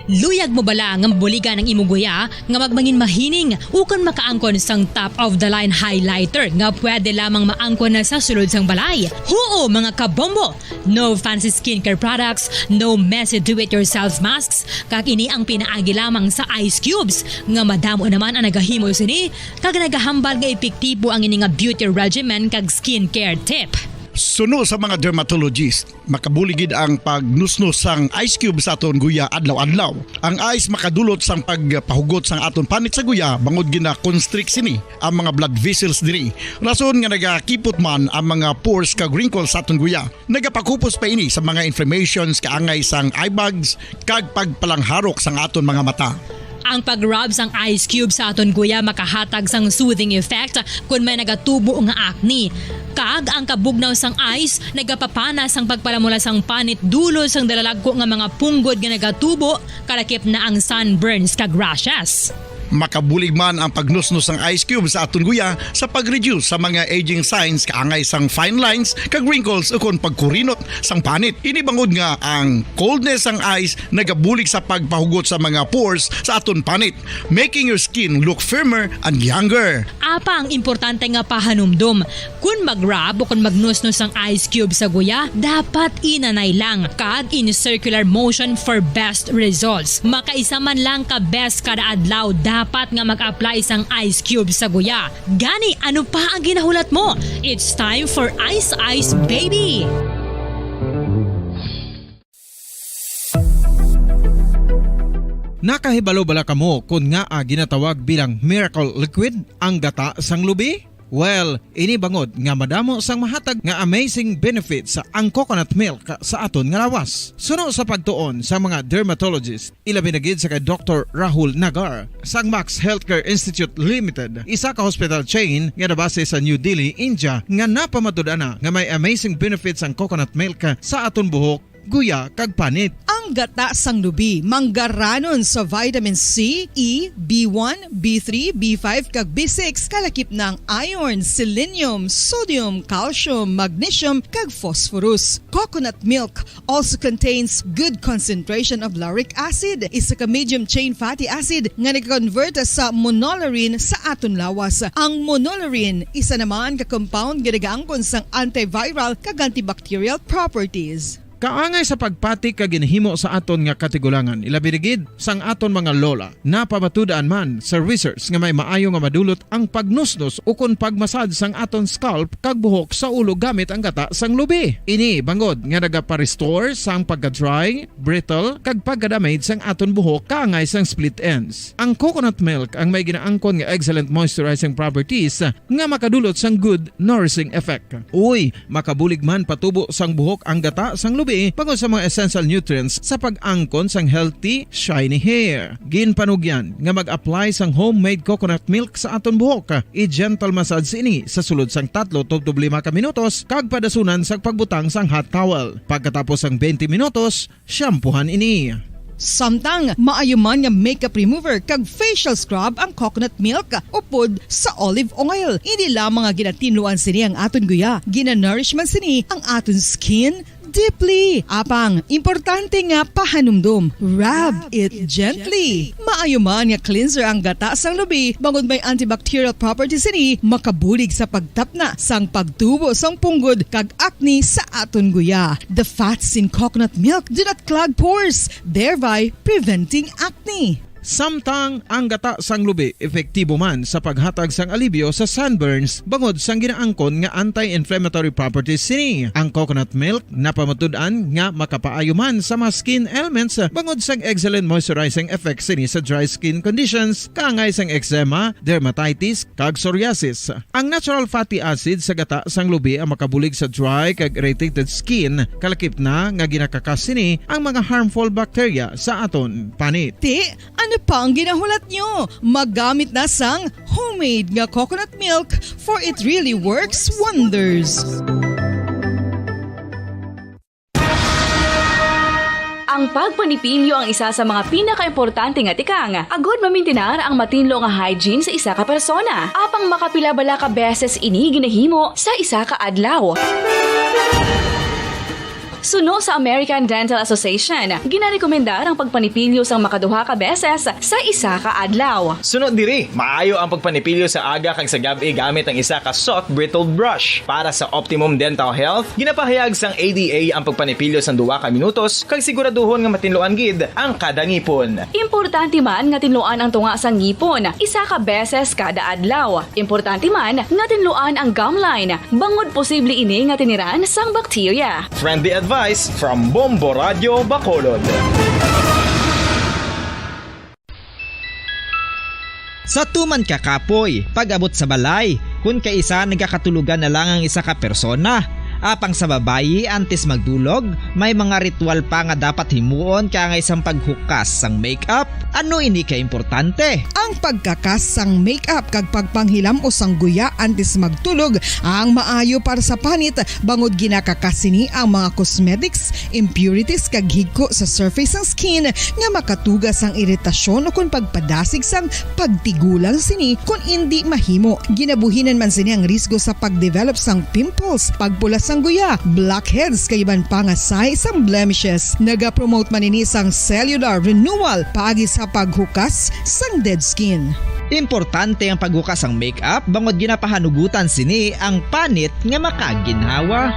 Luyag mo bala nga mabuligan ang imo guya nga magmangin mahining ukon makaangkon sang top of the line highlighter nga pwede lamang maangkon na sa sulod sang balay? Huo, mga kabombo! No fancy skincare products, no messy do-it-yourself masks, kag ini ang pinaagi lamang sa ice cubes nga madamo naman ang nagahimo sini kag nagahambal nga epektibo ang ini nga beauty regimen kag skincare tip. Suno sa mga dermatologist, makabulig gid ang pagnusnos sang ice cube sa aton guya adlaw-adlaw. Ang ice makadulot sang pagpahugot sang aton panit sa guya bangod gina-constrict sini ang mga blood vessels diri, rason nga nagakipot man ang mga pores kag wrinkles sa aton guya. Nagapakupos pa ini sa mga inflammations kaangay sang eye bags kag pagpalangharok sang aton mga mata. Ang pag-rub sang ice cube sa aton guya makahatag sang soothing effect kon may nagatubo nga acne. Kag ang kabugnaw sang ice nagapapana sang pagpalamula sang panit dulot sang dalalagko nga mga punggod nga nagatubo, kalakip na ang sunburns kag rashes. Makabulig man ang pagnusnos sang ice cube sa aton guya sa pag-reduce sa mga aging signs kaangay sang fine lines kag wrinkles ukon pagkurinot sang panit. Ini bangod nga ang coldness sang ice nagabulig sa pagpahugot sa mga pores sa aton panit, making your skin look firmer and younger. Apang importante nga pahanumdom, kon mag-rub o kon magnusnos ang ice cube sa guya, dapat inanay lang kag in circular motion for best results. Makaisa man lang ka beses kada adlaw dapat nga mag-apply sang ice cube sa guya. Gani, ano pa ang ginahulat mo? It's time for Ice Ice Baby! Nakahibalo bala kamo kon ngaa ginatawag bilang miracle liquid ang gata sang lubi? Well, ini bangod nga madamo sang mahatag nga amazing benefits ang coconut milk sa aton nga lawas. Suno sa pagtuon sa mga dermatologist, ilabi na gid sa kay Doktor Rahul Nagar sang Max Healthcare Institute Limited, isa ka hospital chain nga nabase sa New Delhi, India, nga napamatud-an na nga may amazing benefits ang coconut milk sa aton buhok, guya, kag panit. Ang gata sang lubi manggaranon sa vitamin C, E, B one, B three, B five, kag B six, kalakip na ang iron, selenium, sodium, calcium, magnesium, kag phosphorus. Coconut milk also contains good concentration of lauric acid, isa ka medium chain fatty acid nga nag-convert sa monolaurin sa aton lawas. Ang monolaurin, isa naman ka compound nga nagaangkon sang antiviral kag antibacterial properties. Kaangay sa pagpati kag ginhimo sa aton nga katigulangan, ilabi na gid sang aton mga lola. Napamatud-an man sa research nga may maayo nga madulot ang pagnusnos ukon pag-massage sang aton scalp kag buhok sa ulo gamit ang gata sang lubi. Ini bangod nga nagapa-restore sang pagka-dry, brittle, kag pagka-damage sang aton buhok kaangay sang split ends. Ang coconut milk ang may ginaangkon nga excellent moisturizing properties nga makadulot sang good nourishing effect. Uy, makabulig man patubo sang buhok ang gata sang lubi bangod sa mga essential nutrients sa pag-angkon sang healthy, shiny hair. Ginpanugyan nga mag-apply sang homemade coconut milk sa aton buhok. I-gentle massage ini sa sulod sang tatlo tubtob lima ka minutos kag padasunan sa pagbutang sang hot towel. Pagkatapos sang twenty minutos, shampoohan ini. Samtang maayo man nga makeup remover kag facial scrub ang coconut milk upod sa olive oil. Hindi lamang nga ginatinluan sini ang aton guya, ginanourish man sini ang aton skin deeply. Apang, importante nga pahanumdom, rub it gently. Maayo man nga cleanser ang gata sang lubi, bangod may antibacterial properties sini, makabulig sa pagtapna sang pagtubo sang punggod kag acne sa aton guya. The fats in coconut milk do not clog pores, thereby preventing acne. Samtang ang gata sang lubi epektibo man sa paghatag sang alibyo sa sunburns bangod sang ginaangkon nga anti-inflammatory properties sini. Ang coconut milk napamatud-an nga makapaayo man sa mga skin ailments bangod sang excellent moisturizing effects sini sa dry skin conditions, kaangay sang eczema, dermatitis, kag psoriasis. Ang natural fatty acid sa gata sang lubi ang makabulig sa dry kag irritated skin, kalakip na nga ginakakas sini ang mga harmful bacteria sa aton panit. Ti, ano pa ang ginahulat nyo? Magamit na sang homemade nga coconut milk, for it really works wonders. Ang pagpanipilyo ang isa sa mga pinakaimportante nga tikang agud mamintinar ang matinlo nga hygiene sa isa ka persona. Apang makapila bala ka beses ini ginahimo sa isa ka adlaw? Suno sa American Dental Association, ginarekomendar ang pagpanipilyo sang makaduha ka beses sa isa ka adlaw. Sunod diri, maayo ang pagpanipilyo sa aga kag sa gab-i gamit ang isa ka soft bristled brush. Para sa optimum dental health, ginapahayag sang A D A ang pagpanipilyo sang duha ka minutos kag siguraduhon nga matinluan gid ang kada ngipon. Importante man nga tinluan ang tunga sang ngipon isa ka beses kada adlaw. Importante man nga tinluan ang gum line, bangod posible ini nga tiniran sang bakterya. Friendly advice from Bombo Radio Bacolod. Sa tuman ka kapoy, pag-abot sa balay, kun kaisa nagakatulogan na lang ang isa ka persona. Apang sa babayi, antes magdulog, may mga ritual pa nga dapat himuon kaangay sang paghukas sang makeup. Ano ini ka importante? Ang pagkakas sang makeup kag pagpanghilam-os sang guya antes magtulog ang maayo para sa panit, bangod ginakakas sini ang mga cosmetics, impurities, kag higko sa surface sang skin nga makatuga sang iritasyon ukon pagpadasig sang pagtigulang sini kon indi mahimo. Ginabuhinan man sini ang risgo sa pagdevelop sang pimples, pagpula sang guya, blackheads, kag iban pa nga sahi sang blemishes. Nagapromote man ini sang cellular renewal paagi sa paghukas sang dead skin. Importante ang paghukas sang makeup bangod ginapahanugutan sini ang panit nga makaginhawa.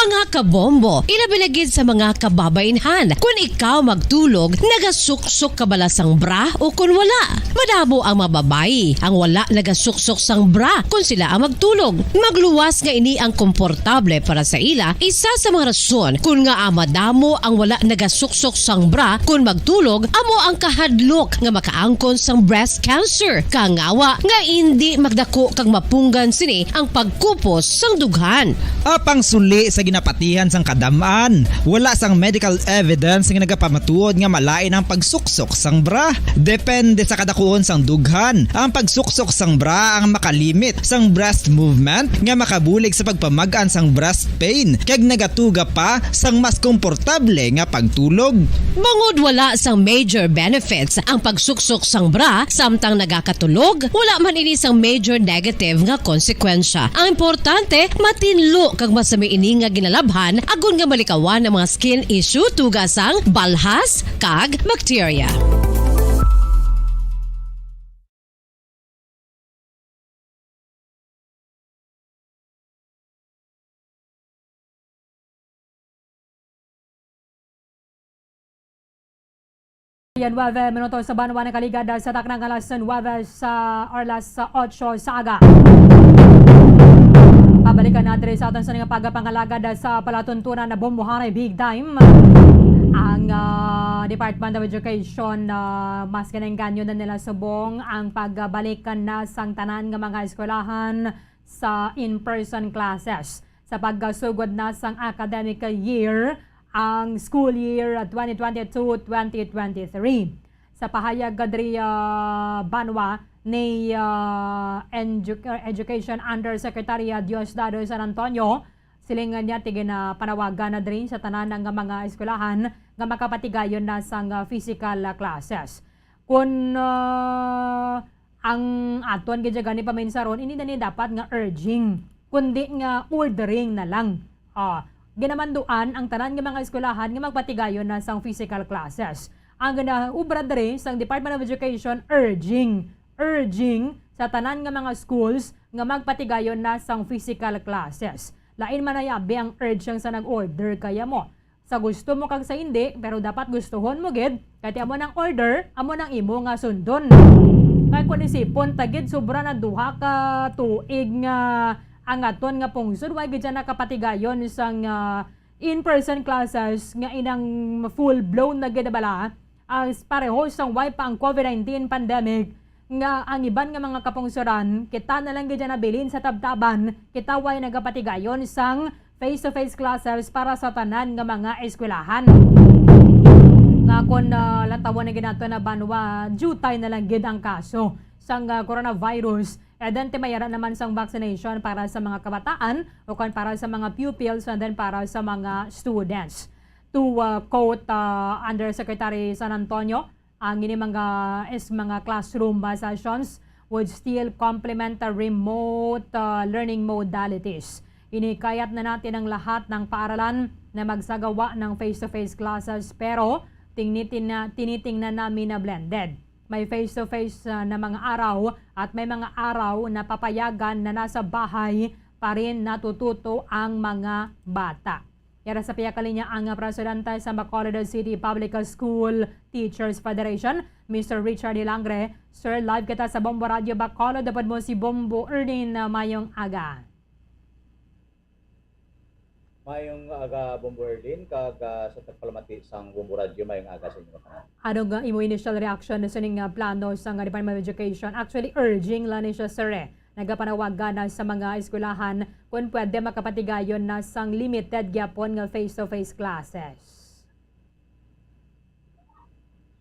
Mga kabombo, ilabi na gid sa mga kababaynhan, kun ikaw magtulog, nagasuksok ka bala sang bra o kun wala? Madamo ang mga babayi ang wala nagasuksok sang bra kun sila ang magtulog. Magluwas nga ini ang komportable para sa ila, isa sa mga rason kun ngaa madamo ang wala nagasuksok sang bra kun magtulog, amo ang kahadlok nga makaangkon sang breast cancer. Kangawa nga indi magdako kag mapunggan sini ang pagkupos sang dughan. Apang suli sa ginapatihan sang kadam-an, wala sang medical evidence nga nagapamatuod nga malain ang pagsuksok sang bra. Depende sa kadakuon sang dughan, ang pagsuksok sang bra ang makalimit sang breast movement nga makabulig sa pagpamag-an sang breast pain kag nagatuga pa sang mas komportable nga pagtulog. Bangod wala sang major benefits ang pagsuksok sang bra samtang nagakatulog, wala man ini sang major negative nga konsekwensya. Ang importante, matinlo kag masami ini nga ginalabhan agod nga malikawan ang mga skin issue tuga sang balhas kag bakterya. Yan, nuebe minutos sa banwa nakaligad sa takna nga alas nuebe sa, or alas otso sa aga. Pabalikan na diri sa aton sa nga pagapangalagad sa palatuntunan na Bombohanay Big Time. Ang, ah, Department of Education, ah, mas ginengganyo na nila subong ang pagbalik na sang tanan nga mga eskwelahan sa in-person classes. Sa pagkasugod na sang academic year, ang school year twenty twenty-two, twenty twenty-three. Sa pahayag diri, ah, banwa ni, ah, Edu-, Education Undersecretary, ah, Diosdado San Antonio, siling niya, tigin na panawagan na diri sa tanan nga mga eskwelahan nga makapatigayon na sang, ah, physical, ah, classes. Kun, ah, ang aton gid gani paminsaron, hindi na ni dapat nga urging, kundi nga ordering na lang. Ah, ginamanduan ang tanan nga mga eskwelahan nga magpatigayon na sang physical classes. Ang ginaobra diri sang Department of Education, urging, urging sa tanan nga mga schools nga magpatigayon na sang physical classes. Lain man na yabi ang urge sang sa nag-order kaya mo. Sa gusto mo kag sa hindi, pero dapat gustuhon mo gid, kay ti amo nang order, amo nang imo nga sundon. Kay kun isipon ta gid, sobra na duha ka tuig nga ang aton nga pungsod, wa gid siya nakapatigayon sang, ah, in-person classes nga inang full-blown na gid bala, as pareho sang way pa ang COVID nineteen pandemic, nga ang iban nga mga kapungsoran, kita na lang gid nabilin sa tabtaban, kita way nagapatigayon sang face-to-face classes para sa tanan nga mga eskwelahan. Nga kon, ah, lantawon na gid nato na banwa, diutay na lang gid ang kaso sang, ah, coronavirus. And then, timayara naman sang vaccination para sa mga kabataan o kon para sa mga pupils and then para sa mga students. To, ah, quote, ah, Undersecretary San Antonio, ang ini mga, is mga classroom, ah, sessions would still complement the remote, ah, learning modalities. Inihikayat na natin ang lahat ng paaralan na magsagawa ng face-to-face classes, pero tingnitin na, tinitingnan namin na blended. May face-to-face, ah, na mga araw at may mga araw na papayagan na nasa bahay pa rin natututo ang mga bata. Yara sa pihak kalinya ang presidente sa Bacolod City Public School Teachers Federation, Mister Richard Hilangre. Sir, live kita sa Bombo Radio Bacolod. Dapat mo si Bombo Erlin, ah, mayong aga. Mayong aga, Bombo Erlin, kag, ah, sa tagpalamati sang Bombo Radio, mayong aga sa inyo tanan. Ano nga imo initial reaction sa ning, ah, plano sa nga Department of Education? Actually, urging lang ni siya, sir, eh. Nagapanawagan na sa mga eskwelahan kung pwede makapatigayon na sang limited gyapon nga face-to-face classes.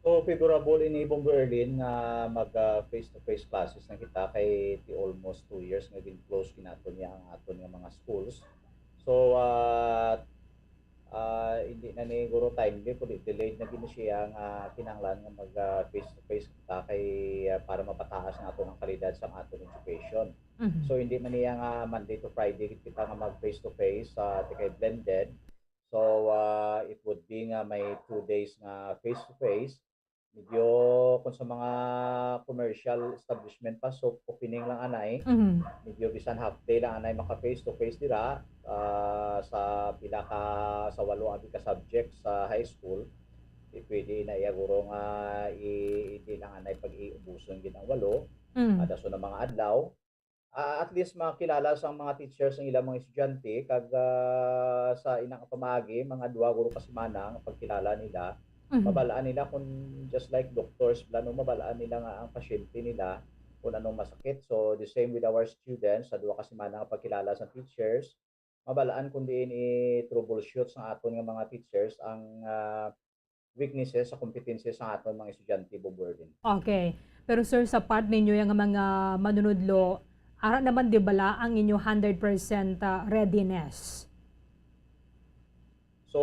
So, favorable ini, Bombo Erlin, nga mag, ah, face-to-face classes na kita kay ti almost two years nga gin-close ginaton niya ang aton nga mga schools. So, ah, ah, hindi na ni guro timely, kundi delayed na gid siya nga kinahanglan nga mag, ah, face-to-face kita kay, ah, para mapataas ang aton ang kalidad sa aton education. Mhm. So, hindi man niya nga Monday to Friday gid kita nga mag face-to-face, ah, ti kay blended. So, ah, it would be nga may two days nga face-to-face, Medyo kung sa mga commercial establishment pa, soft opening lang anay. Medyo bisan half day lang anay maka face to face dira, ah, sa pila ka, sa walo abi ka subject sa high school. Di pwede na iya guro nga i-, hindi lang anay pag-iubuson gid ang walo. Mm. Ah, dason ang mga adlaw. Ah, at least makilala sang mga teachers ang ilang mga estudyante, kag, ah, sa ina nga pamaagi, mga duha guro ka semana nga pagkilala nila. Mhm. Mabalaan nila kung, just like doctors, bala, no, mabalaan nila nga ang pasyente nila kung anong masakit. So, the same with our students, sa duha ka semana nga pagkilala sa teachers, mabalaan kung diin i-troubleshoot sa aton nga mga teachers ang, ah, weaknesses sa kompetensiya sa aton mga estudyante, Bombo Erwin. Okay. Pero sir, sa part ninyo, yung mga manunudlo, ara naman di bala ang inyo hundred percent, ah, readiness? So,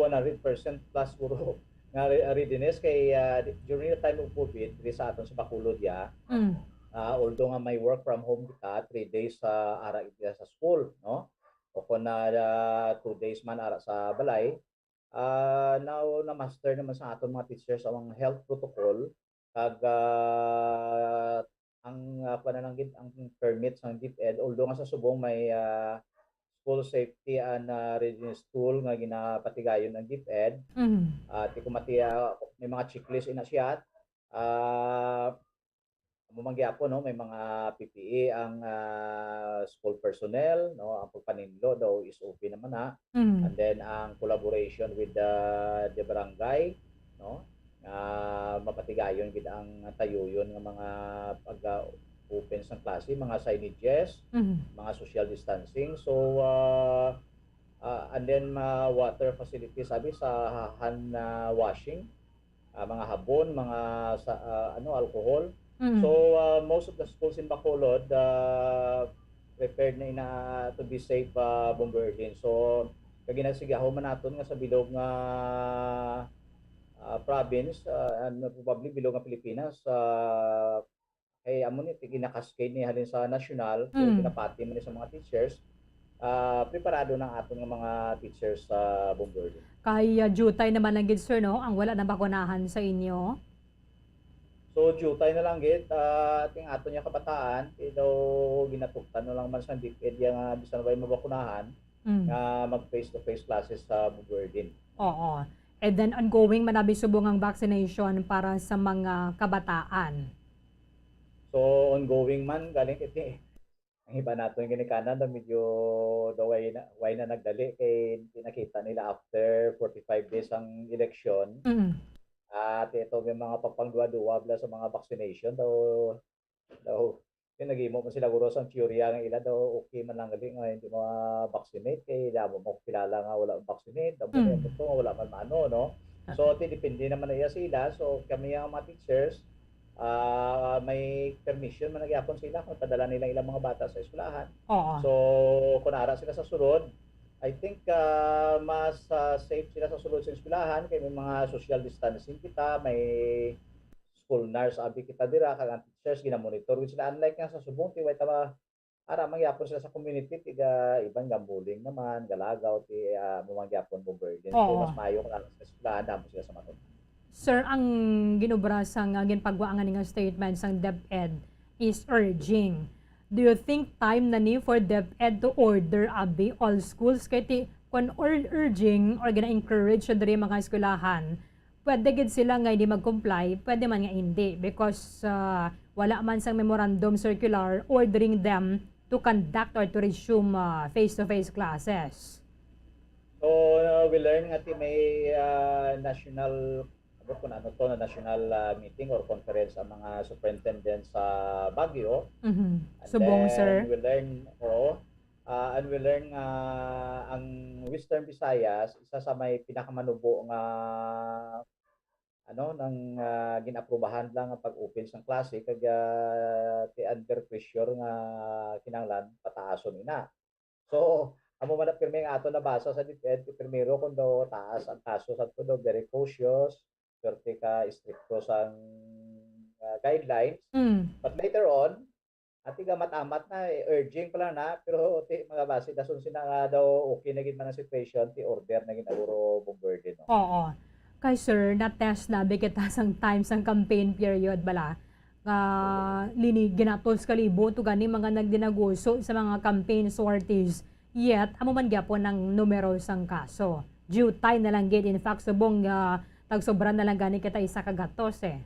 one hundred percent plus guro nga re-, readiness kay, ah, di-, during the time of COVID, diri sa aton sa Bacolod, ya, Mm. ah, although nga may work from home kita, three days sa ara kita sa school, no? O kung na, ah, two days man ara sa balay, ah, now na-master naman sa aton mga teachers ang health protocol, kag, ah, ang, ah, kuwan na lang gid, ang permit sang DepEd, although nga sa subong may, ah, school safety and, ah, readiness tool nga ginapatigayon ang DepEd. Mhm. Ah, ti kumatiya, may mga checklist ina siya. Ah, amo man gyapon, no, may mga P P E ang, ah, school personnel, no, ang pagpaninlo daw is okay naman na. Mhm. And then ang collaboration with the, the barangay, no, nga mapatigayon gid ang tayuyon nga mga pag, ah, open sang klase, mga signages, Mhm. mga social distancing. So, ah, ah, and then, ah, water facilities, sabi sa hand, ah, washing, ah, mga habon, mga sa, ah, ano, alcohol. Mm. So, ah, most of the schools in Bacolod, ah, prepared na ina to be safe, ah, Bombo Erwin. So, kag ginasigaho man naton nga sa bilog nga, ah, province, ah, and probably bilog nga Pilipinas, ah, kay amo ni, ti-, gina-cascade ni halin sa nasyonal, kay Mm. ginapati man ni sa mga teachers. Ah, preparado na ang aton nga mga teachers sa Bombo Erwin. Kay, ah, diutay naman lang gid, sir, no, ang wala nabakunahan sa inyo? So, diutay na lang gid, ah, ating aton nga kabataan, kay daw ginatugtan na lang man sa DepEd ya nga bisan way mabakunahan, Mm. nga mag face-to-face classes sa Bombo Erwin. Oo. And then, ongoing man abi subong ang vaccination para sa mga kabataan? So, ongoing man, galing iti, ang iba naton ginikanan na medyo daw way na, way na nagdali kay nakita nila after forty-five days ang eleksyon. Mm. At ito may mga pagpangduwa-duwa bala sa mga vaccination daw, daw, kay naghimo man sila guro sang teorya nga ila daw okay man lang gali nga hindi ma-vaccinate kay damo mo kilala nga wala vaccinate, damo Mm. mo to nga wala man maano, no? So, ti depende naman na iya sila. So, kami ang mga teachers, ah, may permission man na gyapon sila kung padala nila ilang mga bata sa eskwelahan. Oo. So, kung ara sila sa sulod, I think, ah, mas, ah, safe sila sa sulod sa eskwelahan kay may mga social distancing kita, may school nurse abi kita dira, kag ang teachers ginamonitor gid sila, unlike nga sa subong ti way ta ma-, ara man gyapon sila sa community, tiga iban gambuling naman, galagaw, ti, ah, amo man gyapon mo burden. So, Oo. mas maayo kung ara sa eskwelahan, damo sila sa maton. Sir, ang ginobra sang, ah, ginpagwa nga ni nga statement sang DepEd is urging. Do you think time na ni for DepEd to order abi all schools? Kay ti, kung ur-, urging or gina-encourage siya diri mga eskwelahan, pwede gid sila nga hindi mag-comply, pwede man nga hindi, because, ah, wala man sang memorandum circular ordering them to conduct or to resume, ah, face-to-face classes. So, uh, we learn nga ti may, ah, national, ano kung ano to, na national, ah, meeting or conference ang mga superintendent sa Baguio. Mhm. And Subong, then sir. we learn, oo, ah, and we learn nga ang Western Visayas, isa sa may pinakamanubo nga, ano, nang, ah, gin-aprubahan lang ang pag-open sang klase, kag, ah, ti under pressure nga kinahanglan pataason ina. So, amo man na pirmi ang aton nabasa sa DepEd, primero kung daw taas ang kaso sa to, daw very cautious, swerte ka istrikto sang, ah, guidelines. Mm. But later on, ati gamat-amat na, eh, urging pa lang na, pero ti mga base, dason sina nga daw okay na gid man ang situation, ti order na gid na guro bombarde, no? Oo. Kay, sir, na-test na bi kita sang time sang campaign period bala, nga lini ginatol sa kalibo to gani mga nagdinaguso sa mga campaign sorties. Yet, amo man gyapon ang numero sang kaso. Jutay na lang gid, in fact, subong nga tagsobra na lang gani kita isa ka gatos, eh.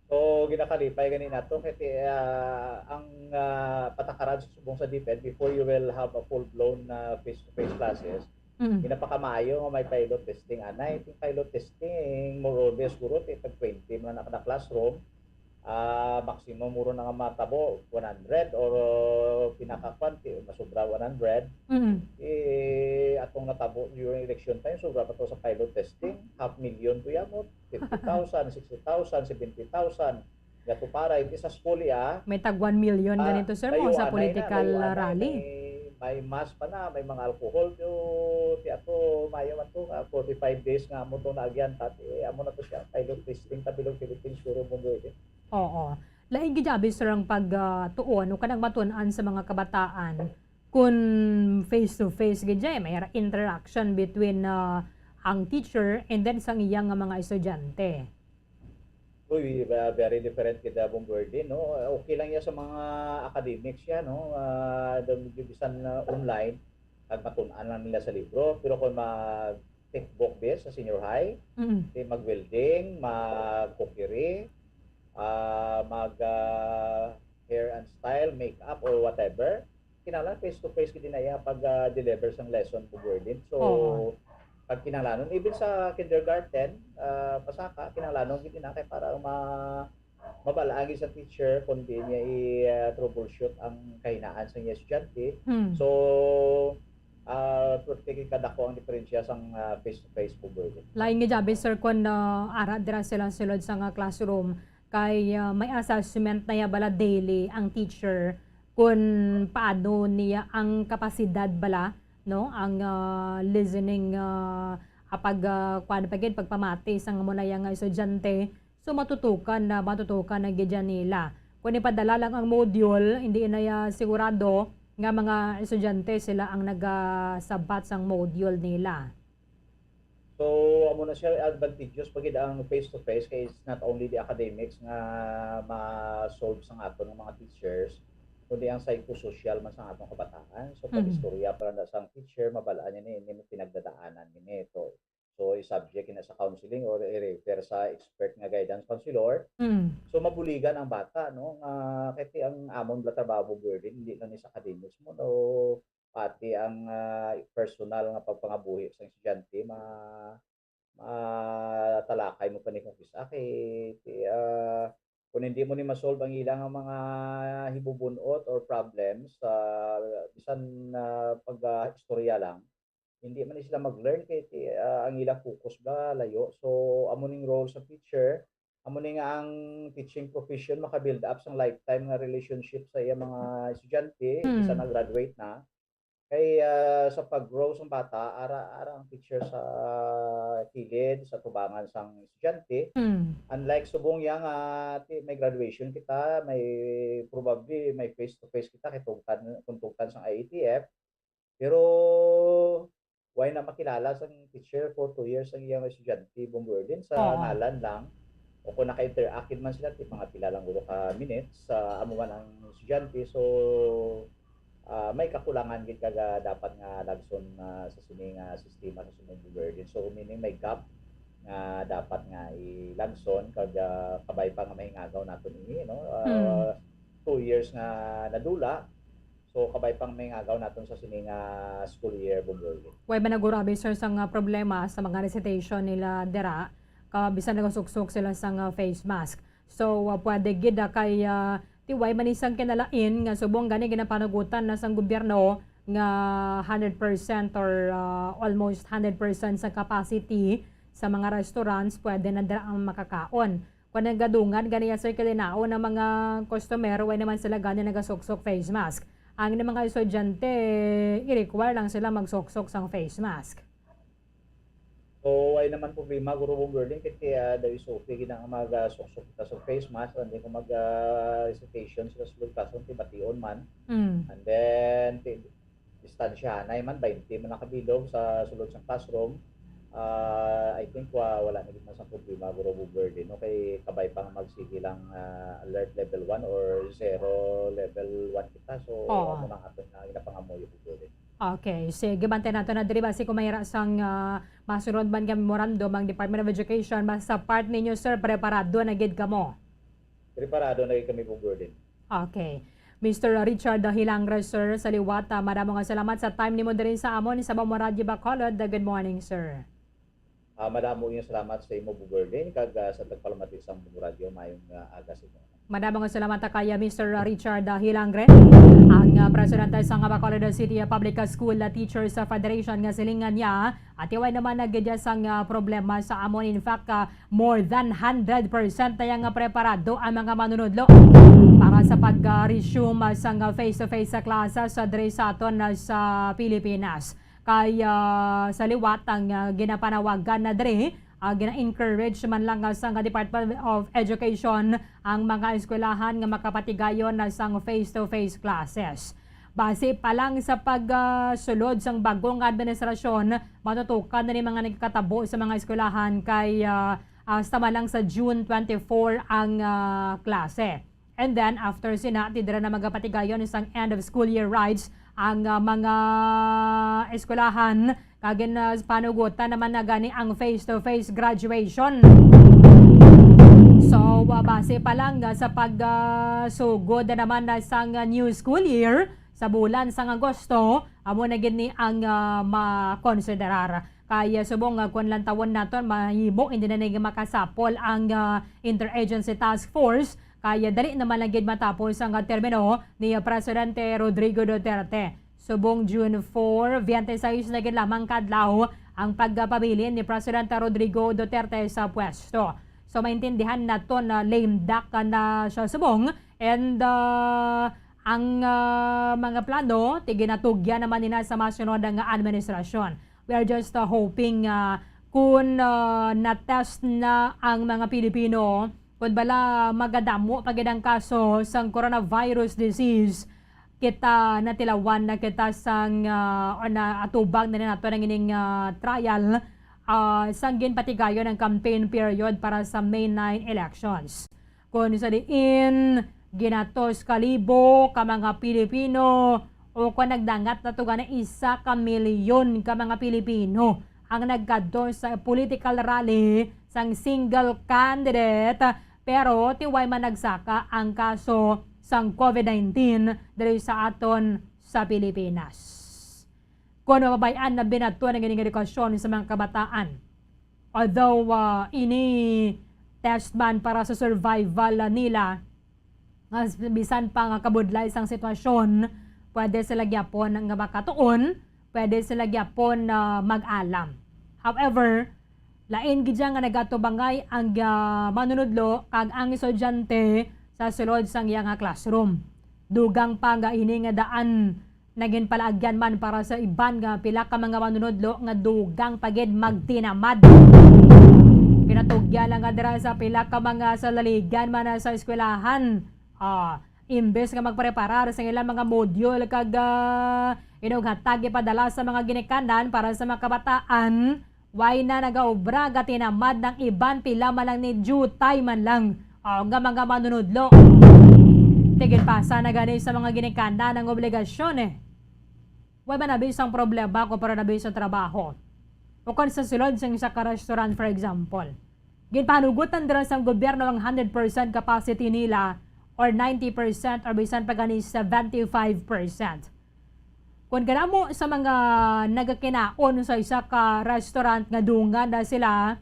So, ginakalipay gani nato kay ti-, ah, ang, ah, patakaran sa subong sa DepEd, before you will have a full-blown, ah, face-to-face classes, Mm. ginapakamaayo nga may pilot testing anay. Ting pilot testing, more or less, guro, ti tag twenty man na kada classroom. Ah, maximum, guro, na nga matabo, one hundred, or, uh, pinakakwan, ti masobra one hundred. Mm. Eh, atong natabo during election time, sobra pa to sa pilot testing. Half million to yamot, fifty thousand, sixty thousand, seventy thousand. Gato para, hindi sa school, ah. May tag one million Ah, ganito, sir, may mo sa anay na, political may anay, rally. May, may mask pa na, may mga alcohol. Yo, ti ato, maayo man to nga forty-five days nga amo to naagyan, ta, ti, amo na to siya, pilot testing ta bilog Philippines, guro, mo guro. Oo. Lain gid abi, sir, ang pag, ah, tuon o kanang matun-an sa mga kabataan kun face to face gid siya, eh, may ra-, interaction between, ah, ang teacher and then sang iya nga mga estudyante. Uy, ba-, very different gid, ah, Bomberdi, no? Okay lang yan sa mga academics yan, no? Ah, daw medyo bisan, ah, online, kag matun-an lang nila sa libro. Pero kung mag-textbook base sa senior high, Mm. di mag-welding, mag-cookery, ah, mag, ah, hair and style, makeup, or whatever, kinahanglan face to face gid na iya pag, ah, deliver sang lesson, Bomberdi. So, Oo. pag kinahanglanon, even sa kindergarten, ah, pasaka, kinahanglanon gid na kay para ma-, mabalaan gid sa teacher kung di niya i, ah, troubleshoot ang kahinaan sa iya estudyante. Mm. So, ah, pretty kadako ang diferensya sang, ah, face to face, Bomberdi. Lain gid abi, sir, kun, ah, ara dira sila sulod sa nga classroom kay, ah, may assessment na ya bala daily ang teacher kun paano niya ang kapasidad bala, no, ang, ah, listening, ah, ah, pag, ah, kuwan pa gid, pagpamati sang amo na ya nga estudyante. So, matutukan na, matutukan na gid yan nila. Kung ipadala lang ang module, hindi na ya sigurado nga mga estudyante sila ang nagasabat sang module nila. So, amo na siya, advantageous pa gid ang face-to-face kay it's not only the academics nga ma-solve sang aton nga mga teachers, kundi ang psychosocial man sang aton kabataan. So, pag Mhm. istorya pa na sang teacher, mabal-an niya ni, ni pinagdadaanan niya to. So, i-subject na sa counseling or i-refer sa expert nga guidance counselor. Mm. So, mabuligan ang bata, no? Nga, kay ti ang amon bala trabaho, Bomberdi, hindi lang ni sa academics mo, no? Pati ang, ah, personal nga pagpangabuhi sa estudyante, ma-, matalakay mo pa ni kung kis-a kay, ti, ah, kung hindi mo ni ma-solve ang ilang mga hibubun-ot or problems, ah, bisan, ah, pag, ah, istorya lang, hindi man ni sila mag-learn kay ti, ah, ang ilang focus ba layo. So, amo ning role sa teacher, amo ni nga ang teaching profession maka-build up sang lifetime nga relationship sa iya mga estudyante, Hmm. bisan na-graduate na. Kay, ah, sa pag-grow sang bata, ara, ara ang teacher sa kilid, sa tubangan sang estudyante. Mm. Unlike subong yang, ah, ti-, may graduation kita, may, probably may face-to-face kita kay tugtan, kung tugtan sang I A T F. Pero, why na makilala sang teacher for two years ang iyang estudyante, Bomberdi, sa Oo. ngalan lang. O kung naka-interact gid man sila, ti mga pila lang guro ka minutes, sa amo man ang estudyante. So, ah, may kakulangan gid kaga dapat nga lagson, ah, sa sini nga sistema sa sumong Bomberdi. So, meaning may gap nga dapat nga ilagson kag, ah, kabay pa nga mahingagaw naton ini, no? Ah, Hmm. two years nga nadula. So, kabay pang may ngagaw naton sa sini nga school year, Bomberdi. Way ba nagurabi, sir, sang, ah, problema sa mga recitation nila dira, ka bisan nagasuksok sila sang, ah, face mask? So, ah, pwede gid, ah, kay, ah, ti way man ni sang kinalain nga subong gani ginapanagutan na sang gobyerno nga hundred percent or, ah, almost hundred percent sa capacity sa mga restaurants, pwede na dira ang makakaon. Kung nagadungan gani, sir, kalinaw ng mga customer, way naman sila gani nagasuksok face mask. Ang mga estudyante, i-require lang sila magsuksok sang face mask. So, way naman problema, Guro Bomberling, kay, ah, daw is okay gid ang mag, ah, suksok kita sa face mask, and then kung mag, ah, recitation sila sa sulod classroom, ti bation man. Mm. And then, ti-, distansyahanay man, twenty man nakabilog sa sulod sa classroom. Ah, I think wa-, wala na gid man sang problema, Guro Buberdin, no? Kay kabay pa nga magsige lang, ah, alert level one or zero level one kita. So, Oo. Amo na ang aton nga ginapangamuyo, Buberdin. Okay, sige, bantay nato na diri basi kung mayra sang, ah, masunod man nga memorandum ang Department of Education. Basta part ninyo, sir, preparado na gid kamo. Preparado na gid kami, Buberdin. Okay. Mister Richard Hilangre, sir, sa liwat, ah, madamo nga salamat sa time nimo diri sa amon sa Bamo Radyo Bacolod. Good morning, sir. Ah, madamo nga salamat sa imo, Buberdin, kag, ah, sa tagpalamati sa Bamo Radyo, maayong, ah, aga sa inyo. Madamo nga salamat ta kay, ah, Mister Richard, ah, Hilangre, ang, ah, presidente sa Bacolod City Public School, ah, Teachers, ah, Federation, nga silingan niya, atiway naman na gid sang, ah, problema sa amon. In fact, ah, more than hundred percent na yang, ah, preparado ang mga manunudlo para sa pag, ah, resume, ah, sang, ah, face-to-face sa klase sa diri sa aton, ah, sa Pilipinas. Kay, ah, sa liwat ang, ah, ginapanawagan na diri, ah, gina-encourage man lang, ah, sang Department of Education ang mga eskwelahan nga makapatigayon na sang face-to-face classes. Base pa lang sa pag, ah, sulod sang bagong administrasyon, matutukan na ni mga nagkatabo sa mga eskwelahan kay, ah, hasta man lang sa June twenty-four ang, ah, klase. And then, after sina, ti dira na magapatigayon sang end of school year rites ang, ah, mga eskwelahan, kag gin-, ah, panugutan naman na gani ang face-to-face graduation. So, ah, base pa lang, ah, sa pag, ah, sugod na naman na sang, ah, new school year, sa bulan sang Agosto, amo na gid ni ang, ah, makonsiderar. Kay, ah, subong nga kon lantawon naton, mahimo hindi na ni makasapol ang, ah, Interagency Task Force, kay, ah, dali naman lang gid matapos ang, ah, termino ni, ah, Presidente Rodrigo Duterte. Subong June four, twenty-six na gid lamang kadlaw ang pagpabilin ni Presidente Rodrigo Duterte sa pwesto. So, maintindihan naton na lame duck na siya subong, and, ah, ang, ah, mga plano, ti ginatugyan naman nila sa masunod nga administrasyon. We are just, uh, hoping, uh, kun, uh, na-test na ang mga Pilipino, kun bala magadamo pa gid ang kaso sang coronavirus disease, kita natilawan na kita sang, uh, or naatubang na nato ang ining, uh, trial, uh, sang ginpatigayon ang campaign period para sa May nine elections. Kon sa diin, ginatos ka libo ka mga Pilipino, o kon nagdangat na to gani isa ka milyon ka mga Pilipino ang nagkadto sa political rally sang single candidate, pero ti way man nagsaka ang kaso sang COVID nineteen diri sa aton sa Pilipinas. Kon mababay-an na binato ang ining edukasyon sa mga kabataan. Although, ah, ini test man para sa survival, ah, nila, nga s-, bisan pa nga kabudlay sang sitwasyon, pwede sila gyapon nga makatuon, pwede sila gyapon, ah, mag-alam. However, lain gid siya nga nagatubangay ang, ah, manunudlo kag ang estudyante sa sulod sang iya nga classroom. Dugang pa nga ini nga daan nagin palaagyan man para sa iban nga pila ka mga manunudlo nga dugang pa gid magtinamad. Kinatugyan lang nga dira sa pila ka mga salaligan man sa eskwelahan. Ah, imbes nga magpreparar sa ilang mga module kag, ah, inughatag ipadala sa mga ginikanan para sa mga kabataan, way na nagaobra, gatinamad ang iban, pila man lang ni jutay man lang, ah, nga mga manunudlo. Tigin pasa na gani sa mga ginikanan ang obligasyon, eh. Way man na bisang problema kung para na bisang trabaho. O kon sa sulod sa isa ka restaurant, for example. Ginpanugutan dira sang gobyerno ang hundred percent capacity nila or ninety percent or bisan pa gani seventy-five percent. Kung kadamo sa mga nagakinaon sa isa ka restaurant nga dungan na sila,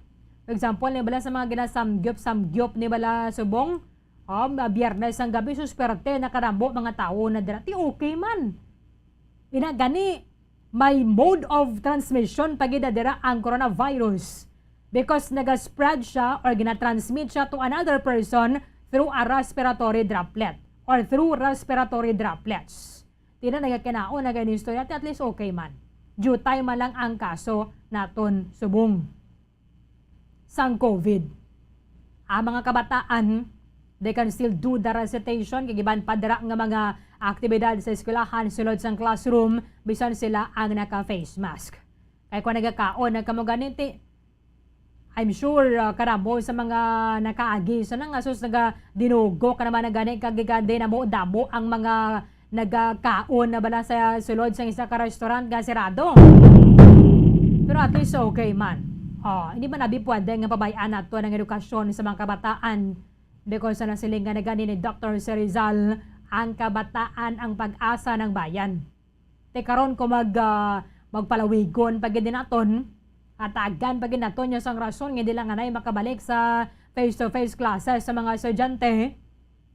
for example, ni bala sa mga ginasamgyup-samgyup ni bala subong, um, Biyernes ang gabi, susperte, nakadamo mga tawo na dira. Ti okay man. Ina gani, may mode of transmission pa gid na dira ang coronavirus because naga-spread siya or gina-transmit siya to another person through a respiratory droplet or through respiratory droplets. Ti na nagakinaon na gani istorya, ti at least okay man. Jutay man lang ang kaso naton subong sang COVID. Ang mga kabataan, they can still do the recitation, kag iban pa dira nga mga aktibidad sa eskwelahan sulod sang classroom, bisan sila ang naka-face mask. Kay kung nagakaon na kamo gani, ti, I'm sure, ah, karamo sa mga nakaagi sa nang asus naga dinugo ka naman na gani kag gikan din amo damo ang mga nagakaon na bala sa sulod sa isa ka restaurant nga sirado. Pero at least okay man. Oh, hindi man abi pwede nga pabayaan nato ang edukasyon sa mga kabataan. Because sa nasilingan na gani ni Doctor Serizal, ang kabataan ang pag-asa ng bayan. Te karon ko mag, ah, magpalawigon pa gid naton, atagan pa gid naton yung sang rason nga hindi lang anay makabalik sa face-to-face classes sa mga estudyante.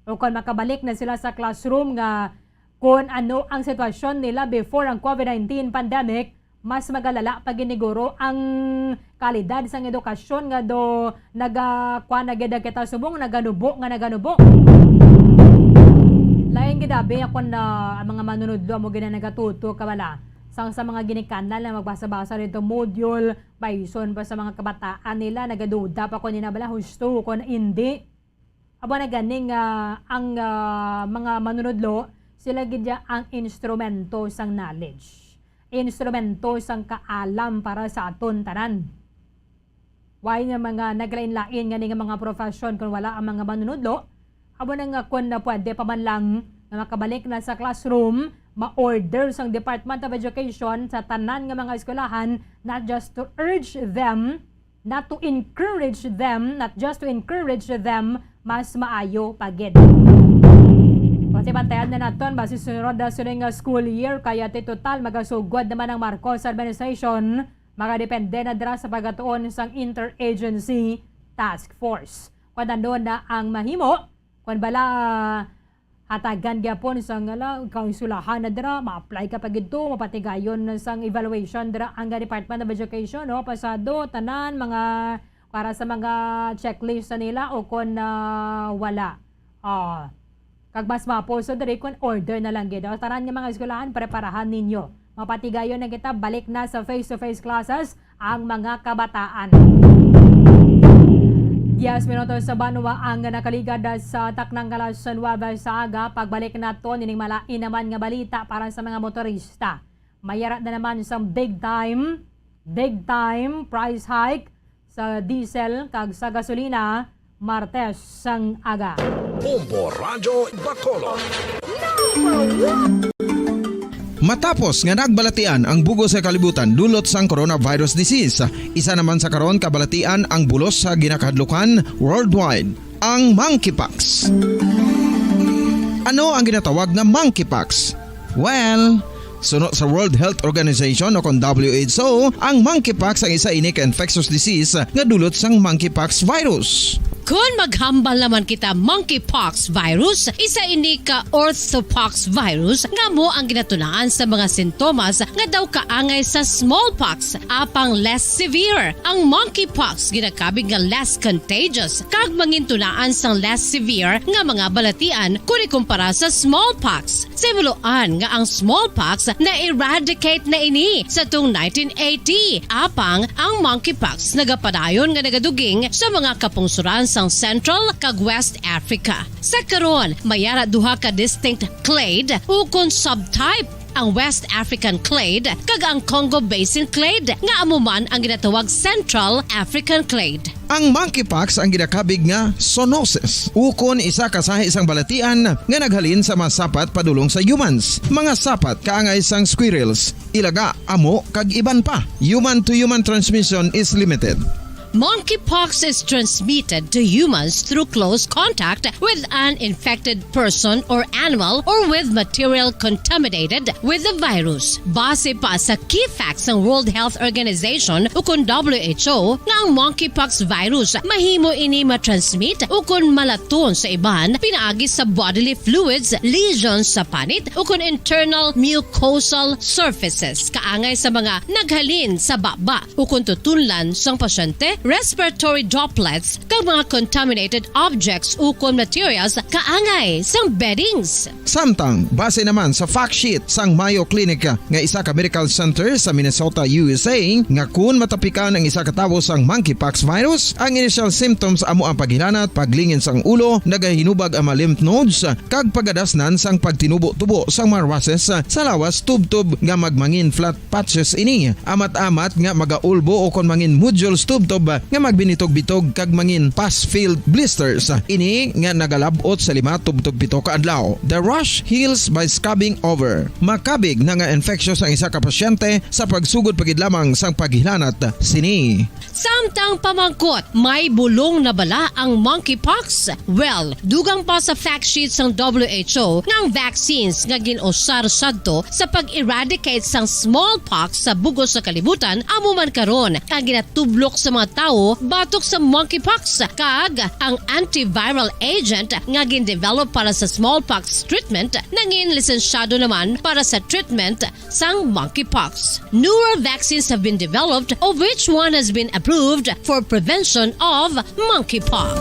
O kon makabalik na sila sa classroom nga kung ano ang sitwasyon nila before ang COVID nineteen pandemic, mas magalala pa gid ni guro ang kalidad sang edukasyon nga do nagakuan na gid kita subong naganubo nga naganubo. Lain gid abi ako na ang mga manunudlo mo gid na nagatuto ka wala sang sa mga ginikanan lang magbasa-basa dito module, bayson pa sa mga kabataan nila nagaduda pa ko nina bala husto kon hindi. Abo na gani nga ang, ah, mga manunudlo, sila gid ya ang instrumento sang knowledge, instrumento sang kaalam para sa aton tanan. Why nga mga naglain-lain nga ni nga mga profession kung wala ang mga manunudlo? Abo na nga kun na pwede pa man lang nga makabalik na sa classroom, ma-order sang Department of Education sa tanan nga mga eskwelahan, not just to urge them, not to encourage them, not just to encourage them, mas maayo pa gid. Kasi bantayan na naton, basi sunod na sunod nga school year, kaya ti total magasugod naman ang Marcos administration, magadepende na dira sa pagatuon sang interagency task force. Kung ano na ang mahimo, kung bala, hatagan gyapon sang, ala, kaisulahan na dira, ma-apply ka pa gid to, mapatigayon na sang evaluation dira ang Department of Education, no? Pasado, tanan, mga, para sa mga checklist na nila o kon, ah, wala. Ah, kag mas mapo, so diri kun order na lang gid. O, tanan nga mga eskwelahan, preparahan ninyo. Mapatigayon na kita, balik na sa face-to-face classes ang mga kabataan. Diyes minutos sa banwa ang nakaligad sa taknang kalas nuwebe sa aga. Pagbalik nato nining malain naman nga balita para sa mga motorista. Mayara na naman sang big time, big time price hike sa diesel kag sa gasolina Martes sang aga. Bombo Radyo Bacolod. Matapos nga nagbalatian ang bugos sa kalibutan dulot sang coronavirus disease, isa naman sa karon kabalatian ang bulos sa ginakahadlukan worldwide, ang monkeypox. Ano ang ginatawag nga monkeypox? Well, suno sa World Health Organization o kon W H O, ang monkeypox ang isa ini ka infectious disease nga dulot sang monkeypox virus. Kon maghambal naman kita monkeypox virus, isa ini ka orthopox virus nga amo ang ginatunaan sa mga sintomas nga daw kaangay sa smallpox, apang less severe. Ang monkeypox ginakabig nga less contagious kag mangintunaan sang less severe nga mga balatian kon ikumpara sa smallpox. Simuloan nga ang smallpox na-eradicate na ini sa tuong nineteen eighty, apang ang monkeypox nagapadayon nga nagaduging sa mga kapungsuran sang Central kag West Africa. Sa karon, mayara duha ka distinct clade ukon subtype, ang West African clade kag ang Congo Basin clade, nga amo man ang ginatawag Central African clade. Ang monkeypox ang ginakabig nga zoonosis, ukon isa ka sahi sang balatian nga naghalin sa mga sapat padulong sa humans, mga sapat kaangay sang squirrels, ilaga, amo, kag iban pa. Human-to-human transmission is limited. Monkeypox is transmitted to humans through close contact with an infected person or animal or with material contaminated with the virus. Base pa sa key facts sang World Health Organization ukon W H O nga ang monkeypox virus mahimo ini matransmit ukon malaton sa iban pinaagi sa bodily fluids, lesions sa panit ukon internal mucosal surfaces kaangay sa mga naghalin sa baba ukon tutunlan sang pasyente respiratory droplets, kag mga contaminated objects ukon materials kaangay sang beddings. Samtang, base naman sa fact sheet sang Mayo Clinic nga isa ka medical center sa Minnesota, U S A, nga kun matapikan ang isa ka tawo sang monkeypox virus, ang initial symptoms amo ang paghilanat, paglingin sang ulo, nagahinubag ang mga lymph nodes, kag pagadasnan sang pagtinubo-tubo sang mga rushes sa lawas tubtob nga magmangin flat patches ini, amat-amat nga magaulbo o kon mangin nodules tubtob nga magbinitog-bitog kag mangin pus-filled blisters. Ini nga nagalab-ot sa lima tubtob pito ka adlaw. The rash heals by scrubbing over. Makabig na nga infectious ang isa ka pasyente sa pagsugod pa gid lamang sang paghilanat sini. Samtang pamangkot, may bulong na bala ang monkeypox? Well, dugang pa sa fact sheet sang W H O nga ang vaccines nga gin-usar sadto sa pag-eradicate sang smallpox sa bug-os nga kalibutan amo man karon ang ginatublok sa mga tawo batok sa monkeypox, kag ang antiviral agent nga gin-develop para sa smallpox treatment nangin lisensyado naman para sa treatment sang monkeypox. Newer vaccines have been developed, of which one has been approved for prevention of monkeypox.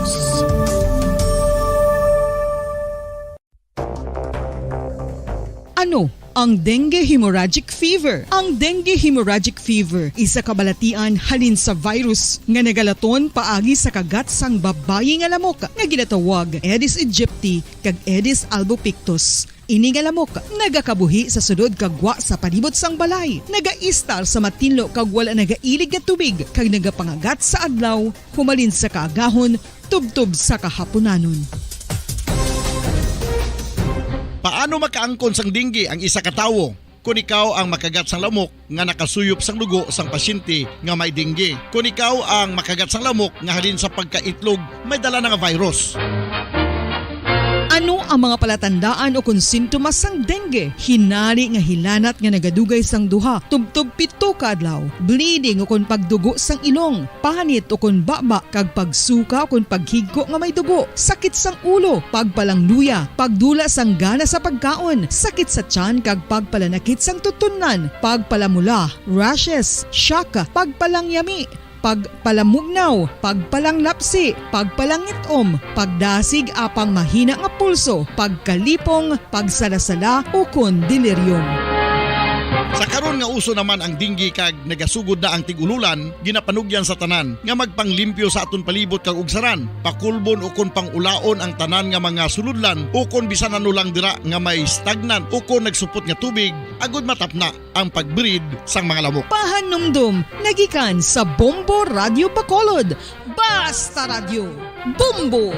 Ano ang dengue hemorrhagic fever? Ang dengue hemorrhagic fever, isa ka balatian halin sa virus nga nagalaton paagi sa kagat sang babayi nga lamok nga ginatawag Aedes aegypti kag Aedes albopictus. Ini nga lamok nagakabuhi sa sulod kag gwa sa palibot sang balay, nagaistar sa matinlo kag wala nagailig nga tubig, kag nagapangagat sa adlaw humalin sa kaagahon tubtob sa kahapunanon. Paano makaangkon sang dengue ang isa ka tawo? Kon ikaw ang makagat sang lamok nga nakasuyop sang dugo sang pasyente nga may dengue. Kon ikaw ang makagat sang lamok nga halin sa pagkaitlog may dala na nga virus. Ano ang mga palatandaan o kon sintomas sang dengue? Hinari nga hilanat nga nagadugay sang duha tubtob pito ka adlaw, bleeding o kon pagdugo sang ilong, panit o kon baba, kag pagsuka o kon paghigko nga may dugo, sakit sang ulo, pagpalangluya, pagdula sang gana sa pagkaon, sakit sa tiyan kag pagpalanakit sang tutunlan, pagpalamula, rashes, shock, pagpalangyami, pagpalamugnaw, pagpalanglapsi, pagpalangit-om, pagdasig apang mahina nga pulso, pagkalipong, pagsalasala, ukon delirium. Sa karon nga uso naman ang dengue kag nagasugod na ang tig-ululan, ginapanugyan sa tanan nga magpanglimpyo sa aton palibot kag ugsaran, pakulbon ukon pang-ulaon ang tanan nga mga sulodlan ukon bisan ano lang dira nga may stagnant ukon nagsupot nga tubig, agod matapna ang pag-breed sang mga lamok. Pahanumdom nagikan sa Bombo Radio Bacolod. Basta Radyo, Bombo!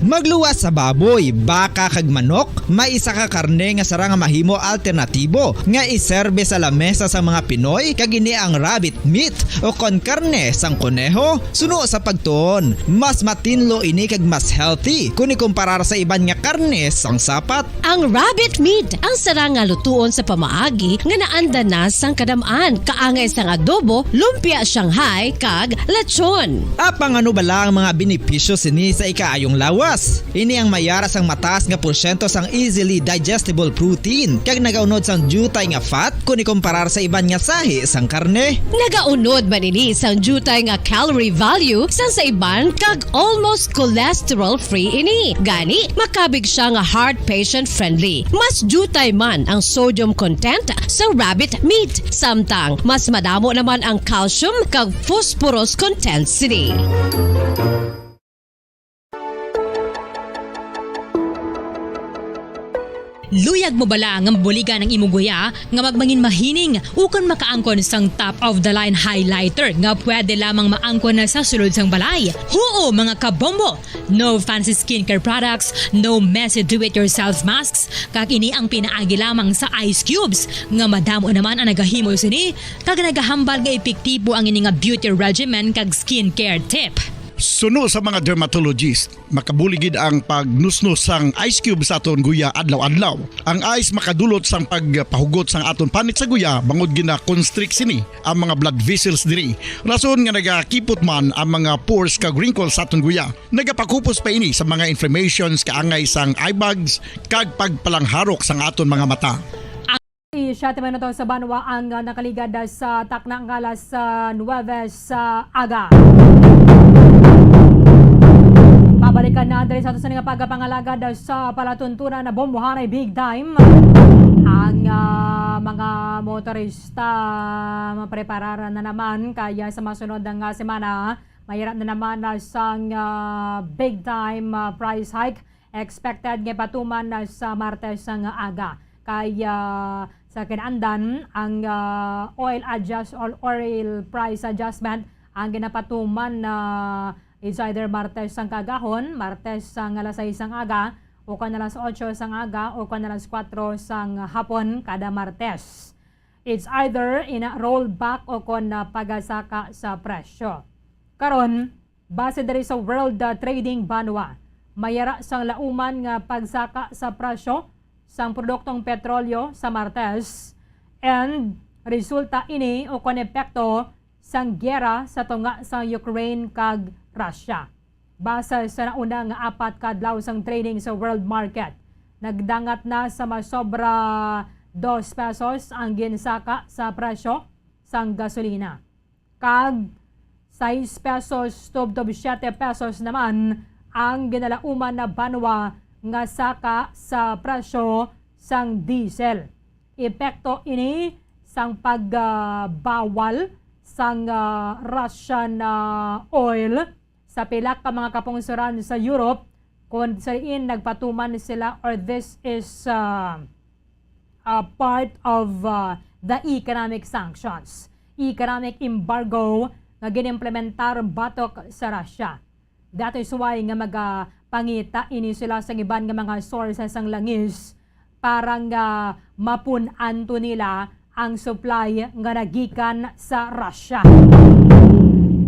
Magluwas sa baboy, baka, kag manok, may isa ka karne nga sarang nga mahimo alternatibo nga iserbe sa lamesa sang mga Pinoy, kag ini ang rabbit meat, o kon karne sang koneho. Suno sa pagtuon, mas matinlo ini kag mas healthy kon ikumparar sa iban nga karne sang sapat. Ang rabbit meat ang sarang nga lutuon sa pamaagi nga naanda na sang kadam-an, kaangay sang adobo, lumpia Shanghai, kag lechon. Apang ano bala ang mga benepisyo sini sa ikaayong lawas? Ini ang may ara sang mataas nga porsyento sang easily digestible protein, kag nagaunod sang diutay nga fat kon ikumparar sa iban nga sahi sang karne. Nagaunod man ini sang diutay nga calorie value sang sa iban, kag almost cholesterol-free ini. Gani, makabig siya nga heart patient-friendly. Mas diutay man ang sodium content sa rabbit meat, samtang mas madamo naman ang calcium kag phosphorus content sini. Luyag mo bala nga mabuligan ang imo guya nga magmangin mahining ukon makaangkon sang top-of-the-line highlighter nga pwede lamang maangkon na sa sulod sang balay? Huo, mga kabombo! No fancy skincare products, no messy do-it-yourself masks, kag ini ang pinaagi lamang sa ice cubes nga madamo naman ang nagahimo sini, kag nagahambal nga epektibo ang ini nga beauty regimen kag skincare tip. Suno sa mga dermatologist, makabulig gid ang pagnusnos sang ice cube sa aton guya adlaw-adlaw. Ang ice makadulot sang pagpahugot sang aton panit sa guya, bangod gina-constrict sini ang mga blood vessels diri. Rason nga nagakipot man ang mga pores kag wrinkles sa aton guya. Nagapakupos pa ini sa mga inflammations kaangay sang eye bags kag pagpalangharok sang aton mga mata. Siyete minuto sa banwa ang, ah, nakaligad sa takna nga alas, ah, nuwebe sa aga. Pabalikan na diri sa ato sa nga pagkapangalagad sa palatuntunan na bombohanay big time. Ang, ah, mga motorista mapreparar na naman kaya sa masunod nga semana, mayara na naman na sang, ah, big time, ah, price hike expected nga patuman na sa Martes nga aga. Kay, ah, sa kinaandan, ang, ah, oil adjust or oil price adjustment ang ginapatuman na it's either Martes sang kagahon, Martes sang alas sais sang aga, o kon alas otso sang aga, o kon alas kuwatro sang hapon kada Martes. It's either in a rollback o kon na pagasaka sa presyo. Karon, base diri sa World, uh, Trading Banwa, mayara sang lauman nga pagsaka sa presyo sang produktong petrolyo sa Martes, and resulta ini o kon epekto sang giyera sa tunga sa Ukraine kag Russia. Base sa nauna nga apat ka adlaw sang trading sa world market, nagdangat na sa masobra dos pesos ang ginsaka sa presyo sang gasolina, kag sais pesos tubtob siyete pesos naman ang ginalauman na banwa nga saka sa presyo sang diesel. Epekto ini sang pagbawal sang, ah, Russian, ah, oil sa pila ka mga kapungsoran sa Europe, kung sa diin nagpatuman sila, or this is, ah, ah, part of, ah, the economic sanctions, economic embargo nga ginimplementar batok sa Russia. That is why nga magapangita ini sila sa iban nga mga sources sang langis para nga mapun-an to nila ang supply nga nagikan sa Russia.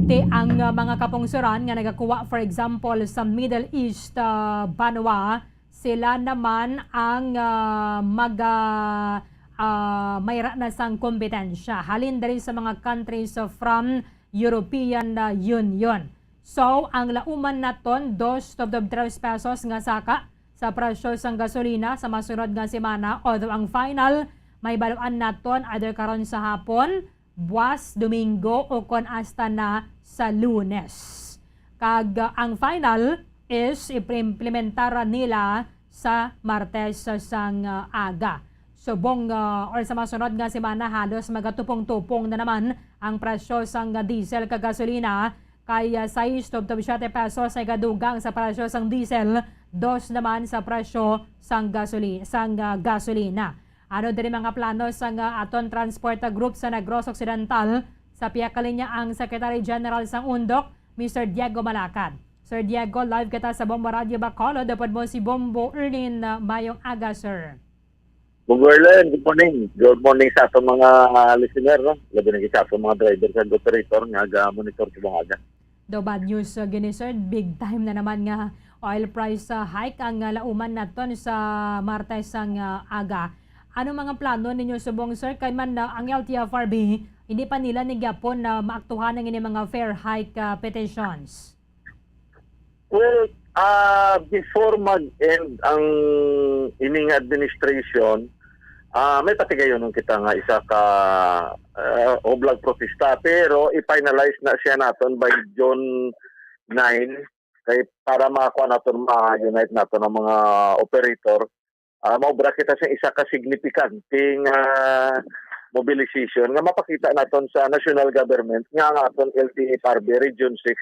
Ti ang, uh, mga kapungsoran nga nagakuha, for example, sa Middle East, uh, banwa, sila naman ang, uh, maga, uh, mayra na sang kompetensya halin diri sa mga countries, uh, from European, uh, Union. So, ang lauman naton, dos tubtob tres pesos nga saka sa presyo sang gasolina sa masunod nga semana, although ang final may baluan naton either karon sa hapon, buwas Domingo, o kon hasta na sa Lunes. Kag, uh, ang final is ipre-implementar nila sa Martes sang, uh, aga. Subong, uh, or sa masunod nga semana, halos magatupong-tupong na naman ang presyo sang, uh, diesel kag gasolina. Kay, ah, sais tubtob siyete pesos ang ikadugang sa presyo sang diesel, dos naman sa presyo sang gasoli-, sang, ah, gasolina. Ano diri mga plano sang, ah, aton transport group sa Negros Occidental? Sa pihak ka linya ang Secretary General sang undok, Mister Diego Malacad. Sir Diego, live kita sa Bombo Radyo Bacolod. Upod mo si Bombo Erlin, ah, mayong aga, sir. Good morning, good morning. Good morning sa atong mga, ah, listener, no? Labi na gid sa atong mga driver and operator nga ga-monitor sa mga aga. Daw bad news, uh, gini, sir. Big time na naman nga oil price, uh, hike ang, uh, lauman naton sa Martes sang, uh, aga. Ano mga plano ninyo subong, sir? Kay man, uh, ang L T F R B, hindi pa nila ni gyapon na maaktuhan ang ini mga fare hike, uh, petitions. Well, ah, before mag-end ang ining administration, ah, may patigayonon kita nga isa ka, ah, hublag protesta, pero i-finalize na siya naton by June nine, kay para makakuha naton, ma-unite naton ang mga operator. Ah, maobra kita sa isa ka signifikanteng, ah, mobilization nga mapakita naton sa national government nga ang aton L T F R B Region six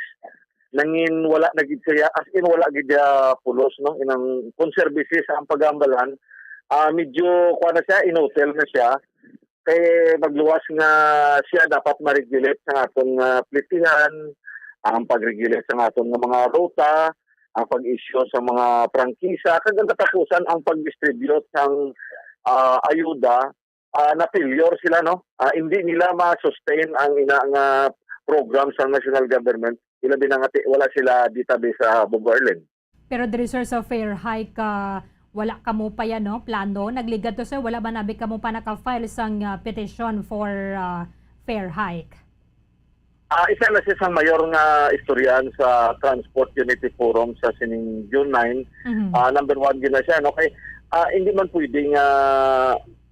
nangin wala na gid siya, as in, wala gid siya pulos, no? Inang kung services ang paghambalan, ah, medyo kuha na siya, inutil na siya. Kay magluwas nga siya dapat ma-regulate sa aton nga plitihan, ang pag-regulate sa aton nga mga ruta, ang pag-issue sa mga prangkisa, kag ang katapusan ang pag-distribute sang, ah, ayuda, ah, na-failure sila, no? Ah, hindi nila ma-sustain ang ina nga program sa national government, ilabi na nga ti-, wala sila database sa Bombo Erlin. Pero diri, sir, sa fare hike, ah, wala kamo pa yan, no? Plano? Nagligad to, sir, wala ba nabi kamo pa naka-file sang, ah, petition for, ah, fare hike? Ah, isa na siya sang mayor nga istoryahan sa Transport Unity Forum sa sining June nine. Mhm. Ah, number one gid na siya, no? Kay, ah, hindi man pwede nga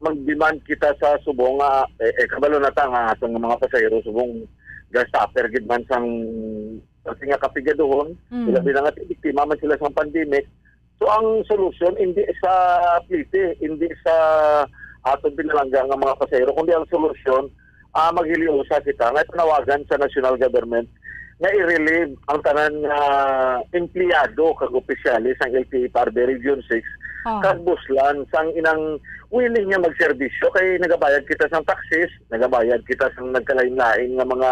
pag-demand kita sa subong nga, eh, eh, kabalo na ta nga aton nga mga pasahero subong ga-suffer gid man sang, kasi nga kapigaduhon, Mm. ilabi na nga biktima man sila sang pandemic. So, ang solusyon hindi sa plite, hindi sa aton pinalangga nga mga pasahero, kundi ang solusyon, ah, maghiliusa kita nga panawagan sa national government nga i-relieve ang tanan nga empleyado kag opisyales sang L T F R B Region six Ah. kag buslan sang inang willing nga magserbisyo kay nagabayad kita sang taxes, nagabayad kita sang nagkalain-lain nga mga,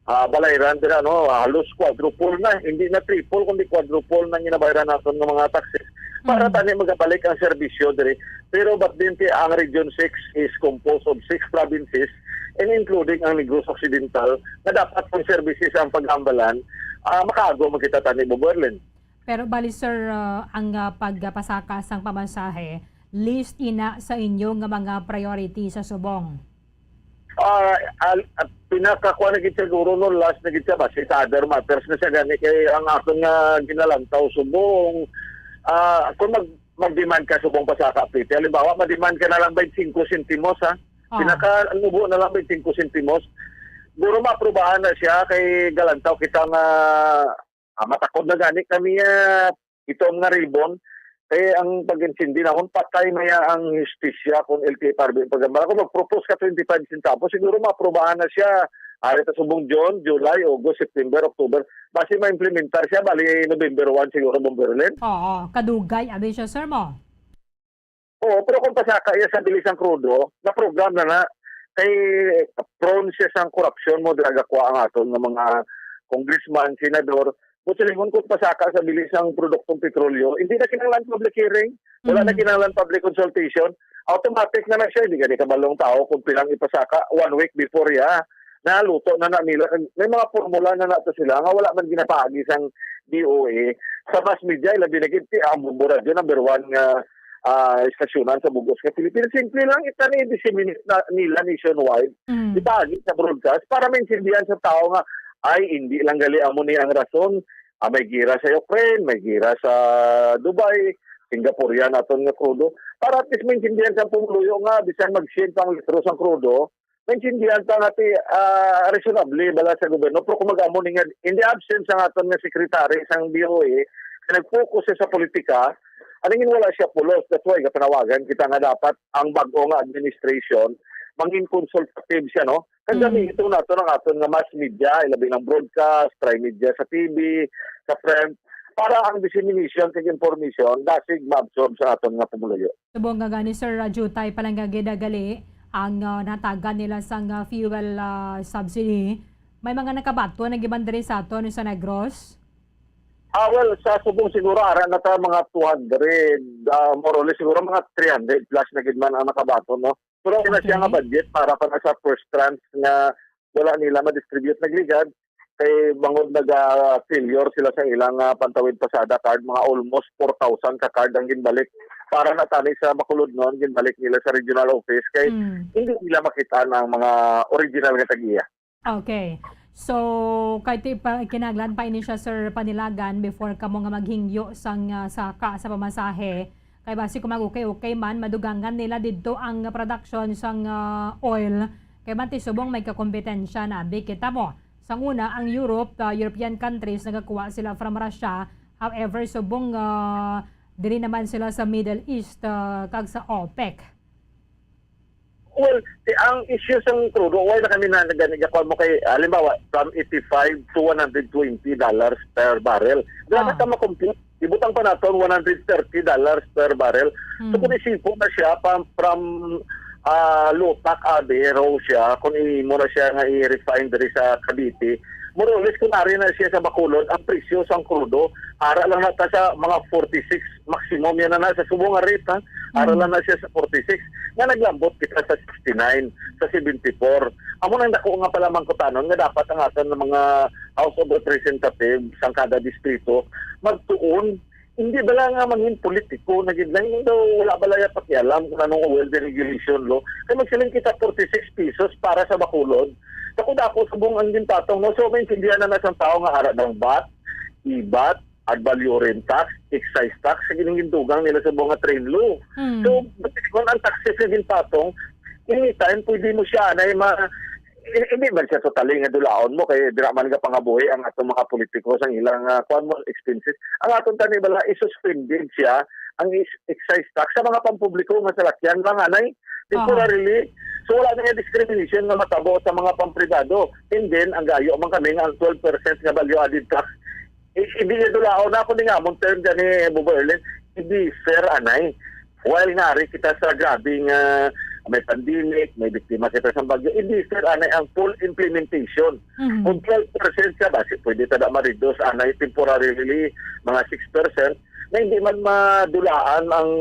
ah, balayran dira, no? Halos quadruple na, hindi na triple kundi quadruple na ginabayaran naton nga mga taxes para Mm. tani magabalik ang serbisyo diri. Pero but then ti ang Region six is composed of six provinces and including ang Negros Occidental nga dapat ang services ang paghambalan, ah, makaagom man kita tani, Bob Erlen. Pero bali, sir, ah, ang, ah, pagpasaka sang pamasahe, list ina sa inyo nga mga priority sa subong? Ah, al-, ah, pinakakuha na gid siguro, no, last na gid siya, basi sa other matters na siya gani kay ang aton nga ginalantaw subong, ah, kung mag-, mag-demand ka subong pasaka, P T, halimbawa, ma-demand ka na lang twenty-five sentimos, ha? Ah. Pinakanubo na lang twenty-five sentimos. Siguro maaprubahan na siya kay galantaw kita nga, ah, matakod na gani kami, ah, itom nga ribbon. Kay ang pag-insindi nahon, patay na ya ang hustisya kung L T F R B ang pagambal. Ako mag-propose ka twenty-five centavos, siguro maaprubahan na siya. Ari ta subong June, July, August, September, October. Basi ma-implementar siya, bali November one siguro, Bomberlin. Oo, kadugay, abi siya, sir mo. Oo, pero kung pasaka iya sa bilis ang krudo, na-program na na. Kay prone siya sang korupsyon mo, drug akwa ang aton nga mga congressman, senador. But silingon kung pasaka sa bilis ang produktong petrolyo, hindi na kinahanglan public hearing, wala na Mm. kinahanglan public consultation. Automatic na na siya, hindi ka ni kabalong tao kung pilang ipasaka one week before ya. Naluto na na nila. May mga formula na na to sila nga wala man ginapaagi sang D O A. Sa mass media, labi na gid, ang Bombo Radyo, number one nga, ah, istasyonan sa bugos nga Pilipinas. Simple lang, ita ni disseminate na nila nationwide. Mm. Ipaagi sa broadcast para maintindihan sa tao nga, ay, hindi lang gali amo ni ang rason. Ah, may gira sa Ukraine, may gira sa Dubai, Singaporean aton nga krudo. Para at least maintindihan sa pumuluyo nga bisan mag-send pang litro sang krudo, maintindihan pa nga ti, ah, reasonable bala sa gobyerno. Pero kung mag-amo ni nga, in the absence sang aton nga secretary sang D O A, nga nag-focus siya sa politika, aningin wala siya pulos. That's why kapanawagan kita nga dapat ang bag-o nga administration mangin consultative siya, no? Kag Mm. gamiton nato ang aton nga mass media, ilabi ng broadcast, Tri-Media sa T V, sa print, para ang dissemination kag information dasig ma-absorb sa aton nga pumuluyo. Subong nga gani, sir, ah, diutay pa lang nga gid, ah, gali ang, ah, natagan nila sang, ah, fuel, ah, subsidy. May mga nakabaton na giban diri sa aton sa Negros? Ah, well, sa subong siguro ara na ta mga two hundred, ah, more or less siguro mga three hundred plus na gid man ang nakabaton, no? Pero wala siya nga Okay. budget para pa na sa first tranche nga wala nila ma-distribute na ligad. Kay bangod naga-failure sila sa ilang, ah, Pantawid Pasada card, mga almost four thousand ka card ang ginbalik. Para na tani sa Bacolodnon, ginbalik nila sa regional office kay Hmm. hindi nila makita ang mga original nga tag-iya. Okay. So, kay ti-, pa-, kinahanglan pa ini siya, sir, panilagan before kamo nga maghingyo sang, ah, saka sa pamasahe. Kay basi kung mag-okay-okay man, madugangan nila didto ang production sang, ah, oil. Kay man ti subong may kakompetensya na. Abi kita mo. Sang una, ang Europe, ah, European countries, nagakuha sila from Russia. However, subong, ah, diri naman sila sa Middle East, ah, kag sa OPEC. Well, ti-, ang issue sang krudo, why na kami na nagani-, gakuha mo kay, halimbawa, from eighty-five to one hundred twenty dollars per barrel. Wala na Ah. ka ma-compute. Ibutang pa naton one hundred thirty dollars per barrel. So, Hmm. kung isipon na siya pa, from, ah, Lotac, Abi, Rosia, kung imo na siya nga i-refine diri sa Cavite, more or less, kung ari na siya sa Bacolod, ang presyo sang krudo, ara lang na ta sa mga forty-six, maximum yan na, na sa subong nga rate, ha? Ara Mm. lang na siya sa forty-six, nga naglambot kita sa sixty-nine, sa seventy-four. Amo nang dako nga pala mangkutanon nga dapat ang aton nga mga House of Representatives sang kada distrito magtuon. Hindi bala nga mangin politiko na gid lang, hindi daw, wala bala ya pakialam kung anong oil deregulation law. Kay magsiling kita forty-six pesos para sa Bacolod. Dako-dako subong ang ginpatong, no? So, maintindihan na na sang tao nga ara ng vat, ibat, ad valorem tax, excise tax, sa ginindugang nila sa mga train law. Hmm. So, ba't ang taxes na ginpatong, anytime pwede mo siya anay ma-, eh, hindi man siya totally nga dulaon mo kay dira man nga pangabuhi ang atong mga politiko sa ilang, ah, kuwan mo, expenses. Ang aton tani bala, isuspended siya ang is-, excise tax sa mga pampubliko nga salakyan, mga anay, temporarily. So, wala na yung discrimination nga matabo sa mga pampribado. And then, ang gayo man kami nga ang twelve percent nga value added tax, i-, hindi niya dulaon na ako ni nga among term dyan ni Bubo Erlen, hindi fair anay. While ngari kita sa grabe nga may pandemic, may biktima kita sa bagyo, hindi fair anay ang full implementation. Mhm. Kung twelve percent ka, basi pwede ta na ma-reduce anay temporarily mga six percent, na hindi man madulaan ang,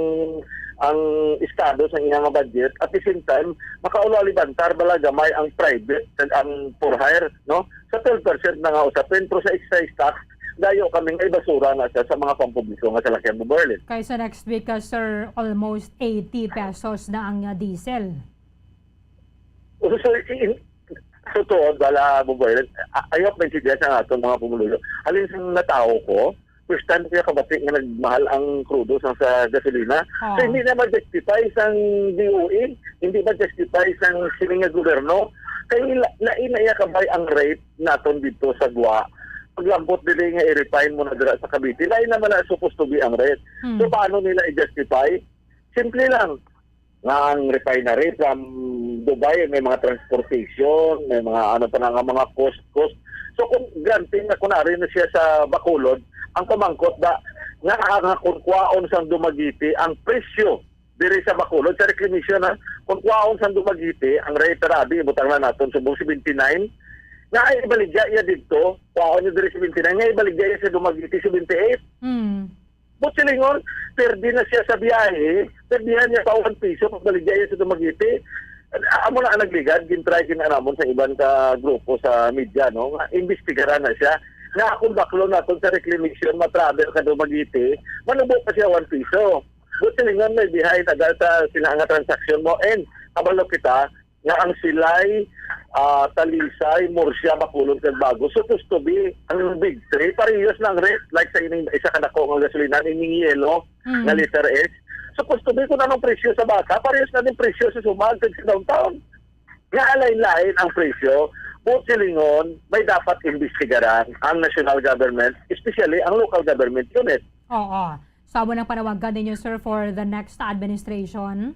ang estado sa iyang budget. At the same time, makaulalibantar bala gamay ang private kag ang for hire, no? Sa twelve percent na nga usapin, pero sa excise tax, dayo kami nga ibasura na siya sa mga pampubliko nga salakyan mo, Berlin. Kay sa next week, ah, sir, almost eighty pesos na ang, ah, diesel. So, so, in, so, tuod, bala mo, Berlin, a-, ayaw maintindihan sa aton mga pumuluyo. Halin sa natawo ko, first time ko kabati nga nagmahal ang krudo sang sa gasolina. Ah. So, hindi na ma-justify sang D O E, hindi ma-justify sang sining nga gobyerno. Kay la-, lain na iya kabay ang rate naton dito sa Gwa. Paglambot dili nga i-refine mo na dira sa Cavite, lain naman na supposed to be ang rate. Hmm. So, paano nila i-justify? Simple lang. Nga ang refinery from Dubai, may mga transportation, may mga ano pa na nga mga cost, cost. So, kung granting na kunwari na siya sa Bacolod, ang pamangkot ba nga, nga kung kwaon sang Dumaguete ang presyo diri sa Bacolod, sa reclamation, ha? Kung kwaon sang Dumaguete, ang rate rabi, ibutang na naton subong seventy-nine, nga ay ibaligya iya dito, kwaon niya diri seventy-nine, nga ibaligya iya sa Dumaguete, seventy-eight. Hmm. But silingon, perde na siya sa biyahe, perdihan niya pa one piso, pagbaligya iya sa Dumaguete. Amo na ang nagligad, gintry kina namon sa iban ka grupo sa media, no? Nga imbestigaran na siya. Nga akong baklon naton sa reclamation, ma-travel ka Dumaguete, manubo pa siya one piso. But silingon may biyahe na dahil sa sila nga transaksyon mo. And, kabalo kita, nga ang Silay, ah, Talisay, Murcia, Bacolod, kag Bago, supposed to be ang big three. Parehas na ang rate, like sa ining isa ka dako nga gasolina, ining yellow Hmm. nga letter S. Supposed to be kung anong presyo sa baka, parehas na din presyo sa Sumag kag sa downtown. Nga lain-lain ang presyo, but silingon, may dapat imbestigaran ang national government, especially ang local government unit. Oo. So, amo nang panawagan ninyo, sir, for the next administration?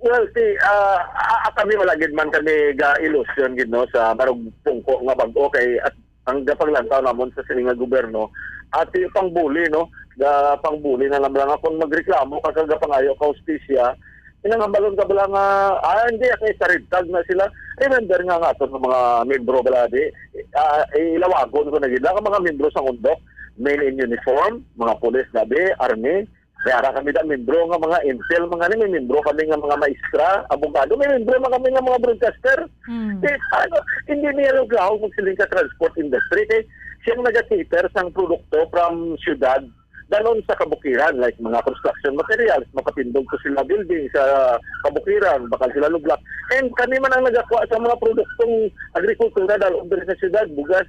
Well, ti, ah, ah, ah, kami wala gid man kami ga-ilusyon gid, no, sa marog pungko nga bag-o kay at ang gapanglantaw namon sa sini nga gobyerno, ati pangbuli, no, ga pangbuli na lang nga kung magreklamo ka, ka gapangayo ka hustisya, inang hambalon ka bala nga, ah, hindi, kay sarintag na sila. Remember nga nga aton nga mga membro bala di, ah, ilawagon ko na gid ang mga membro sa undok, men in uniform, mga pulis na di, army, may ara kami da membro nga mga intel, mga ni, may membro kami nga mga maestra, abogado, may membro man kami nga mga broadcaster. Hmm. Eh, ano, hindi niya lugaw magsiling ka transport industry kay siyang nag-cater sang produkto from syudad danon sa kabukiran, like mga construction materials, makatindog to sila building sa kabukiran, bakal sila lublak. And kami man ang nagakuha sa mga produktong agrikultura dalon diri sa syudad, bugas.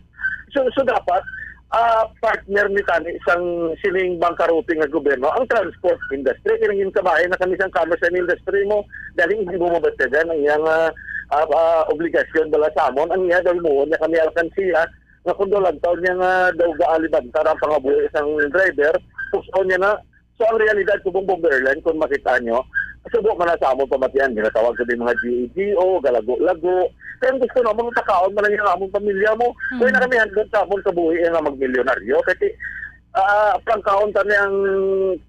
So, so dapat, ah, partner ni tani sang sining bangkarote nga gobyerno ang transport industry. Kaya naging kabahin na kami sang commerce and industry mo, dahil hindi mo mabatyagan ang iyang, ah, ah, ah, obligasyon bala sa amon. Ang iya daw himuon niya kami alkansiya, nga kung daw lantaw niya nga daw gaalibantar ang pangabuhi sang driver, puson niya na. So, ang realidad, subong Bomberland, kung makita nyo, subo man na sa amon pamatian, ginatawag ko din mga G A G O, galago-lago. Kaya gusto naman, takaon man lang yung among pamilya mo. Hmm. Kaya na kami hanggang sa amon kabuhi nga magmilyonaryo. Kasi, ah, pangkaon kami ang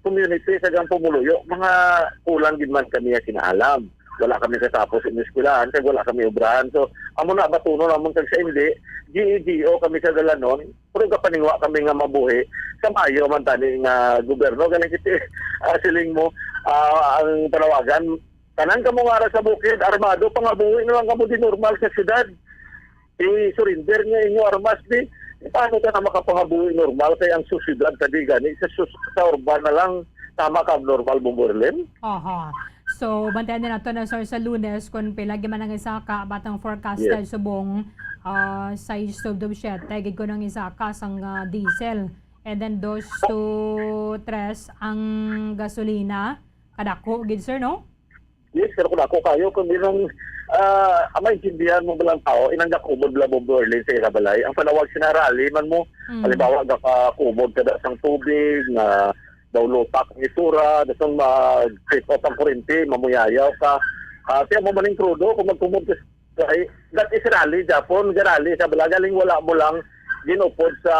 community sa gang pumuluyo, mga kulang gid man kami ang kinaalam. Wala kami katapos sa eskwelahan, kag wala kami obrahan. So, amo na, batunon namon kag sa hindi, G A G O kami sa dalanon, pero gapaningwa kami nga mabuhi sa maayo man tani nga gobyerno. Galing kiti, ah, siling mo, ah, ang panawagan, tanan kamo nga ara sa bukid, armado, pangabuhi na lang kamo di normal sa syudad. I-surrender niya inyo armas di. Paano ka na makapangabuhi normal kay ang sosyedad ka di gani sa sus-, sa urban na lang tama ka abnormal mo, Merlin? Aha. So, bantayan din nato na, sir, sa Lunes kung pila gyud man ang isaka, batang forecasted Yes. subong, ah, sais tubtob siyete gid ko nang isaka sang, ah, diesel. And then dos to tres ang gasolina. Kadako gid, sir, no? Yes, pero kung ako kayo, kung bilang uh, maintindihan mo bilang tao, inang gakumod lang mo Berlin sa ira balay. Ang panawag sina rally man mo, Mm. halimbawa, gakakumod ka da sang tubig, nga daw lupa ang isura, dason mag-trip up ang kurente, mamuyayaw ka. Ah, kaya mo maning krudo, kung magkumod ka sa, that is rally, Japon, garali sa bala, galing wala mo lang ginupod sa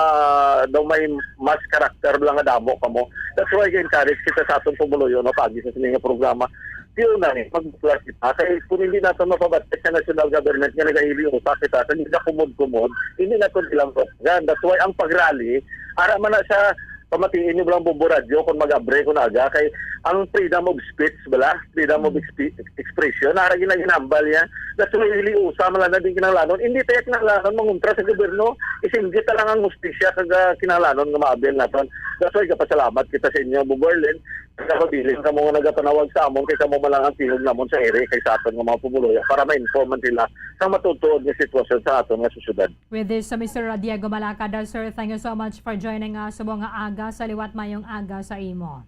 daw may mas karakter lang nga damo kamo. That's why ga-encourage kita sa atong pumuluyo, no, pagi sa sining nga programa. Tiyo na ni, pag-plus kita, kay kung hindi nato mapabatik sa national government nga nagahili usa kita, sa hindi na kumod-kumod, hindi nato ilang program. That's why ang pag-rally, ara man na sa pamatiin niyo lang bubo radyo kung mag-abre ko na aga, kay ang freedom of speech, bala, freedom of exp- expression, ara ginaginambal niya. That's why hindi usa man lang na din kinahanglanon. Hindi tayo kinahanglanon mangontra sa gobyerno, isinggit na lang ang hustisya kag ah, kinahanglanon nga maabil naton. That's why kapasalamat kita sa inyo, Bubo Erlen, kapabilin sa mga nagapanawag sa amon, kay kamo man lang ang tingog namon sa ere kay sa aton nga mga pumuluya para ma-inform man sila sa matutuod nga sitwasyon sa aton nga sosyedad. With this, uh, Mister Diego Malacad, uh, sir, thank you so much for joining us subong nga aga. Sa liwat, mayong aga sa imo.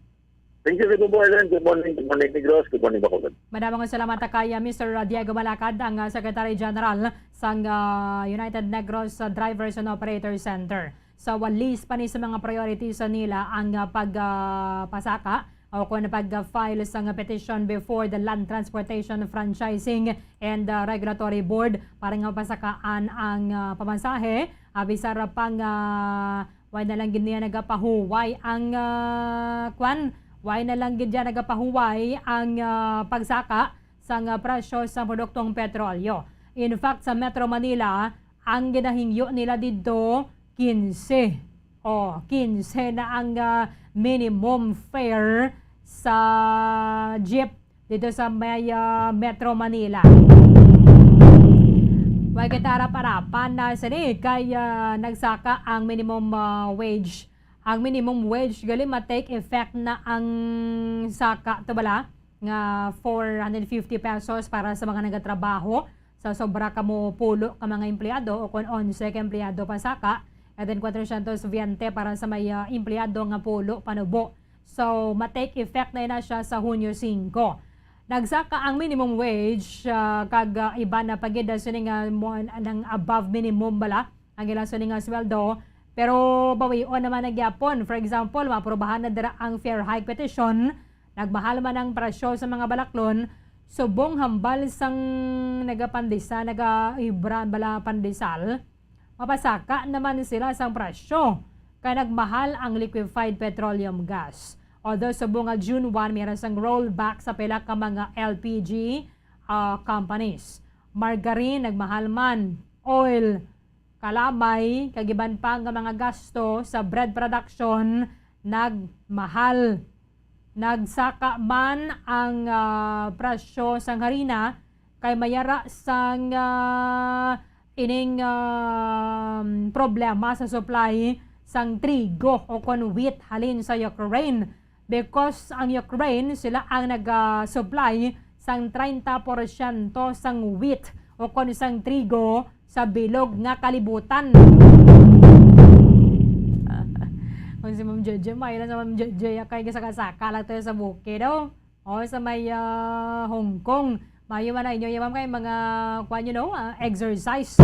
Thank you, Bubo Erlen. Good morning, good morning, Negros. Good morning, Bacolod. Madamo nga salamat kay, uh, Mister Diego Malacad, ang, uh, Secretary General sang, uh, United Negros, uh, Drivers and Operators Center. Sa walis pa ni sa mga priorities sa nila ang, uh, pag, uh, pasaka o kung pag-file sang petition before the Land Transportation Franchising and, uh, Regulatory Board para nga mapasakaan ang, uh, pamasahe. Uh, bisar pang, uh, way na lang gid niya nagapahuway ang, uh, kwan, way na lang gid niya nagapahuway ang, uh, pagsaka sang, uh, presyo sa produktong petrolyo. In fact, sa Metro Manila, ang ginahingyo nila didto, quince. O, quince na ang, ah, minimum fare sa jeep dito sa may, ah, Metro Manila. Way kita arap-arapan na sini kay, ah, nagsaka ang minimum, ah, wage. Ang minimum wage gali ma-take effect na ang saka to bala nga four hundred fifty pesos para sa mga nagatrabaho sa sobra kamo pulo ka mga empleyado o kon onse ka empleyado pasaka, and then kwatrosyentos bente para sa may, ah, empleyado nga pulo panubo. So, ma-take effect na ina siya sa Hunyo singko. Nagsaka ang minimum wage, ah, kag, ah, iba na pa gid, ah, sini nga mo, nang above minimum bala ang ilang sini nga sweldo. Pero bawion naman na gyapon. For example, maaprubahan na dira ang fare hike petition. Nagmahal man ang presyo sa mga balaklon, subong hambal sang nagapandisa, nagaibra bala pandesal, mapasaka naman sila sang presyo kay nagmahal ang liquefied petroleum gas. Although subong nga June one, may ra sang rollback sa pila ka mga L P G, ah, companies. Margarine, nagmahal man. Oil, kalamay, kag iban pa nga mga gasto sa bread production nagmahal. Nagsaka man ang, ah, presyo sang harina kay may ara sang, ah, ining, ah, problema sa supply sang trigo o kon wheat halin sa Ukraine. Because ang Ukraine, sila ang nag-supply sang treinta porsyento sang wheat o kon sang trigo sa bilog nga kalibutan. Kung si Ma'am Jeje, may lang sa Ma'am Jeje, ya kay saka-saka lang tayo sa bukid, oh. O, sa may, ah, Hong Kong. Mayo man na inyo, ya, ma'am, kay mga, kuwan, you know, ah, exercise.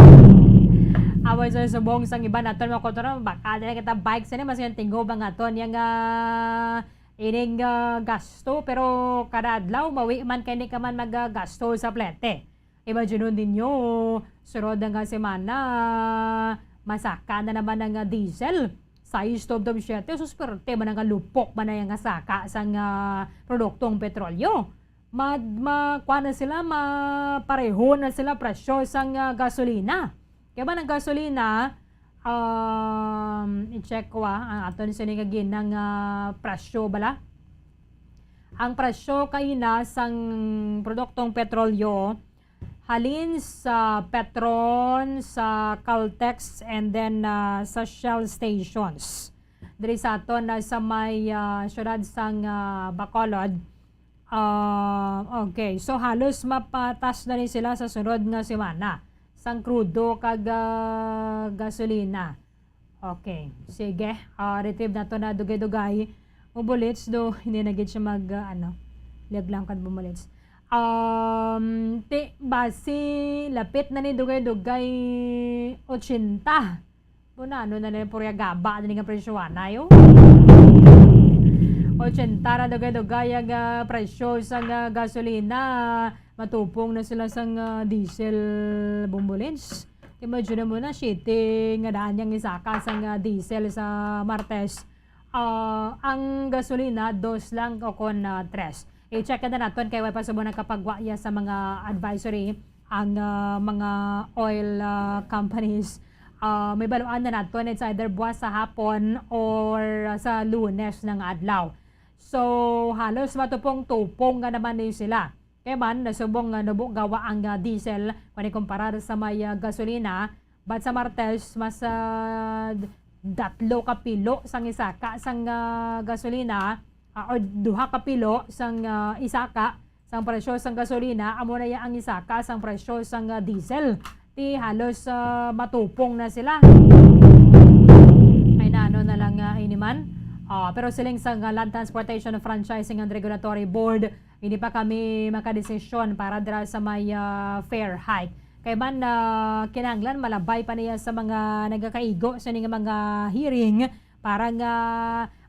Away sa subong sang iba naton, mga kultura, baka dili kita bike sa ni, mas yung tingog ang aton, yang, ah, ining, ah, gasto, pero kada adlaw, mawi man kay ni ka man mag, ah, gasto sa plete. Imagine ninyo, sunod na nga semana, masaka na naman ang, ah, diesel. Sais tubtob siyete, sus, perte man ang lupok man na yung saka sang, ah, produktong petrolyo. Ma, ma, kuwan na sila, mapareho na sila presyo sang, ah, gasolina. Kaya man ang gasolina, um, i-check ko, ah, ang aton sini nga ginang, ah, presyo bala. Ang presyo kaina sang produktong petrolyo halin sa Petron, sa Caltex, and then, ah, sa Shell stations. Diri sa aton, ah, sa may, ah, siyudad sang, ah, Bacolod. Ah, okay. So, halos mapatas na ni sila sa sunod nga semana sang krudo kag, ah, gasolina. Okay. Sige. Ah, retrieve nato na dugay-dugay. Bumbo Leads, do, hindi na gid siya mag, ah, ano, liyag lang kan Bumbo Leads. Um, ti, basi, lapit na ni dugay-dugay ochenta. Muna, ano na ni, purya gaba na ni nga presyo, anay, oh. Ochenta na dugay-dugay ang, ah, presyo sang, ah, gasolina. Matupong na sila sang, ah, diesel, Bumbo Leads. Imagine mo na, siyete nga daan yang isaka sang, ah, diesel sa Martes. Ah, ang gasolina, dos lang o kon, ah, tres. I-check na naton kay way pa subong nakapagwa iya sa mga advisory ang, ah, mga oil, ah, companies. Ah, mabaluan na naton, it's either buwas sa hapon or sa Lunes nga adlaw. So, halos matupong-tupong nga naman ni sila. Kay man, nasubong nga nubo gawa ang, ah, diesel, kung ikumparar sa may, ah, gasolina, but sa Martes, mas, ah, datlo ka pilo sang isaka sang, ah, gasolina, ah, or duha ka pilo sang, ah, isaka sang presyo sang gasolina, amo na ya ang isaka sang presyo sang, ah, diesel. Ti halos, ah, matupong na sila. Ay, naano na lang, ah, ini man. Ah, pero siling sang, ah, Land Transportation Franchising and Regulatory Board, hindi pa kami makadesisyon para dira sa may, ah, fare hike. Kay man, ah, kinahanglan malabay pa niya sa mga nagakaigo sa ning mga hearing para nga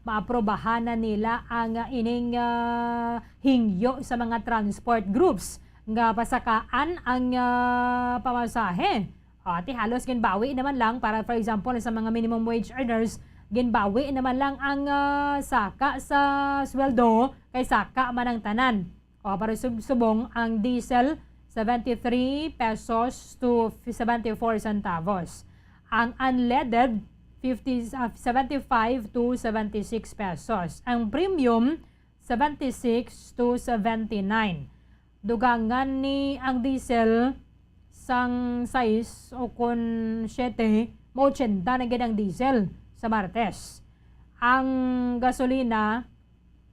maaprobahan na nila ang, ah, ining, ah, hingyo sa mga transport groups nga pasakaan ang, ah, pamasahe. Ah, ti halos ginbawi naman lang para, for example, sa mga minimum wage earners, ginbawi naman lang ang, ah, saka sa sweldo kay saka man ang tanan. O, para sub-, subong ang diesel, seventy-three pesos to seventy-four centavos. Ang unleaded, fifty, ah, seventy-five to seventy-six pesos. Ang premium, seventy-six to seventy-nine. Dugangan ni ang diesel sang sais o kon siyete, ma-ochenta na gid ang diesel sa Martes. Ang gasolina,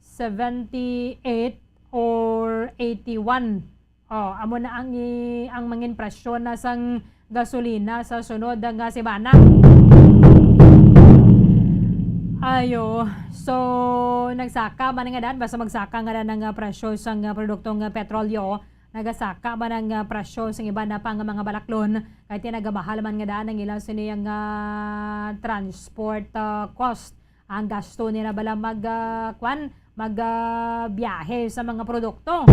seventy-eight or eighty-one. Oh, amo na ang i-, ang mangin presyo na sang gasolina sa sunod nga semana. Ayo. So, nagsaka man nga dan, basta magsaka nga dan ang, ah, presyo sang, ah, produktong, ah, petrolyo, nagasaka man ang, ah, presyo sang iban na pa nga mga balaklon, kay tinagamahal man nga dan ang ila sini ang, ah, transport, ah, cost. Ang gasto nila bala mag, ah, kwan, mag, ah, biyahe sa mga produkto.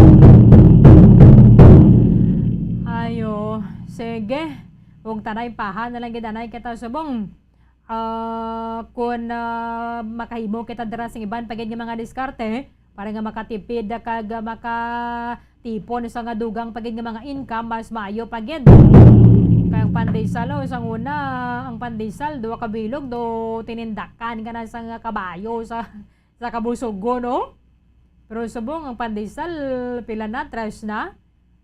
Ayo, sige. Ug tanay paha na lang gid anay kita subong. Ah, kun, ah, makahimo kita dira sing iban pa gid nga mga diskarte para nga makatipid kag, ah, makatipon sa nga dugang pa gid nga mga income, mas maayo pa gid. Kay ang pandesal, oh, sang una, ang pandesal, duha ka bilog, do tinindakan ka na sa nga kabayo sa, sa kabusugon, no? Pero subong, ang pandesal, pila na? Tres na?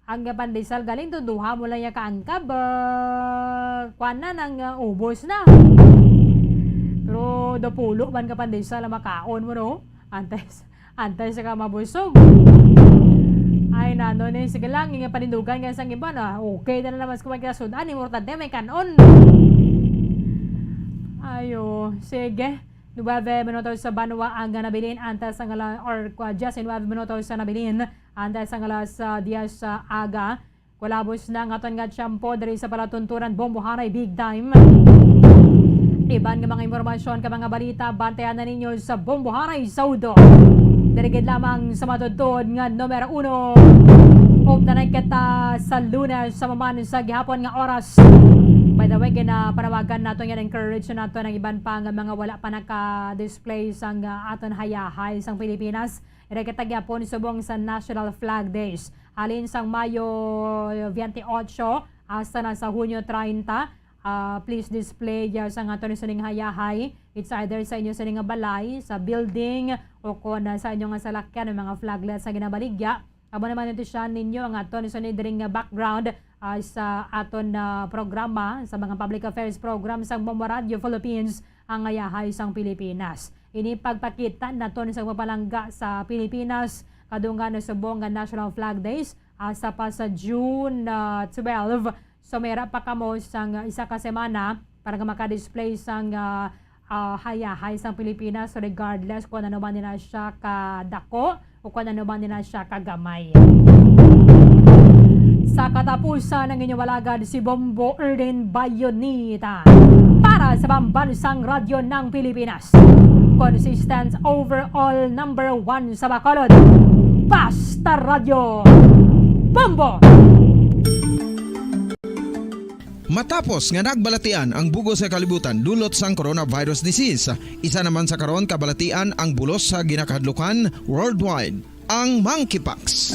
Ang pandesal galing do, duha mo lang ya kaangkab, ah, kuan na, nang, ah, ubos na. Pero dapulo man ka pandesal ang makaon mo, no? Antes, antes ka mabusog. Ay, nano ni, sige lang, nga panindugan nga sang iba na, okay na naman sa kumain ka sudan, importante may kanon. Ayo, sige. Nuebe minutos sa banwa ang nabilin antes ang ala-, or kwa, diyes y nuebe minutos sa nabilin antes ang alas, ah, diyes sa aga. Kulabos na ang aton nga tiyempo diri sa palatuntunan Bomboharay Big Time. Iban nga mga impormasyon ka mga balita, bantayan na ninyo sa Bomboharay Saudo. Diri gid lamang sa matudtod nga numero uno. Ug tanay kita sa Lunes sa maman sa gihapon nga oras. By the way, ginapanawagan nato nga encourage nato ang iban pa nga mga wala pa naka-display sang, ah, aton hayahay sang Pilipinas. Ira kita gyapon subong sa National Flag Days. Halin sang Mayo twenty-eight hasta na sa Hunyo treinta, ah, please display, ah, sang aton sining hayahay. It's either sa inyo sining nga balay, sa building, o kon, ah, sa inyo nga salakyan, may mga flaglets nga ginabaligya. Amo naman ito siya ninyo ang aton sunod diri nga background, ah, sa aton, ah, programa, sa mga public affairs program sang Bombo Radio Philippines, ang hayahay sang Pilipinas. Ini pagpakita naton sa pagpalangga sa Pilipinas, kadungan na subong nga National Flag Days, hasta pa sa June, ah, twelve. So, may ra pa kamo sang isa ka semana para nga maka-display sang, ah, ah, hayahay sang Pilipinas, regardless kung ano man nila siya kadako o kung ano man nila siya kagamay. Sa katapusan, ang inyong alagad, si Bombo Erdin Bayonita para sa Pambansang Radyo ng Pilipinas. Consistent overall number one sa Bacolod. Basta Radyo. Bombo! Matapos nga nagbalatian ang bug-os nga kalibutan dulot sang coronavirus disease, isa naman sa karon kabalatian ang bulos sa ginakahadlukan worldwide, ang monkeypox.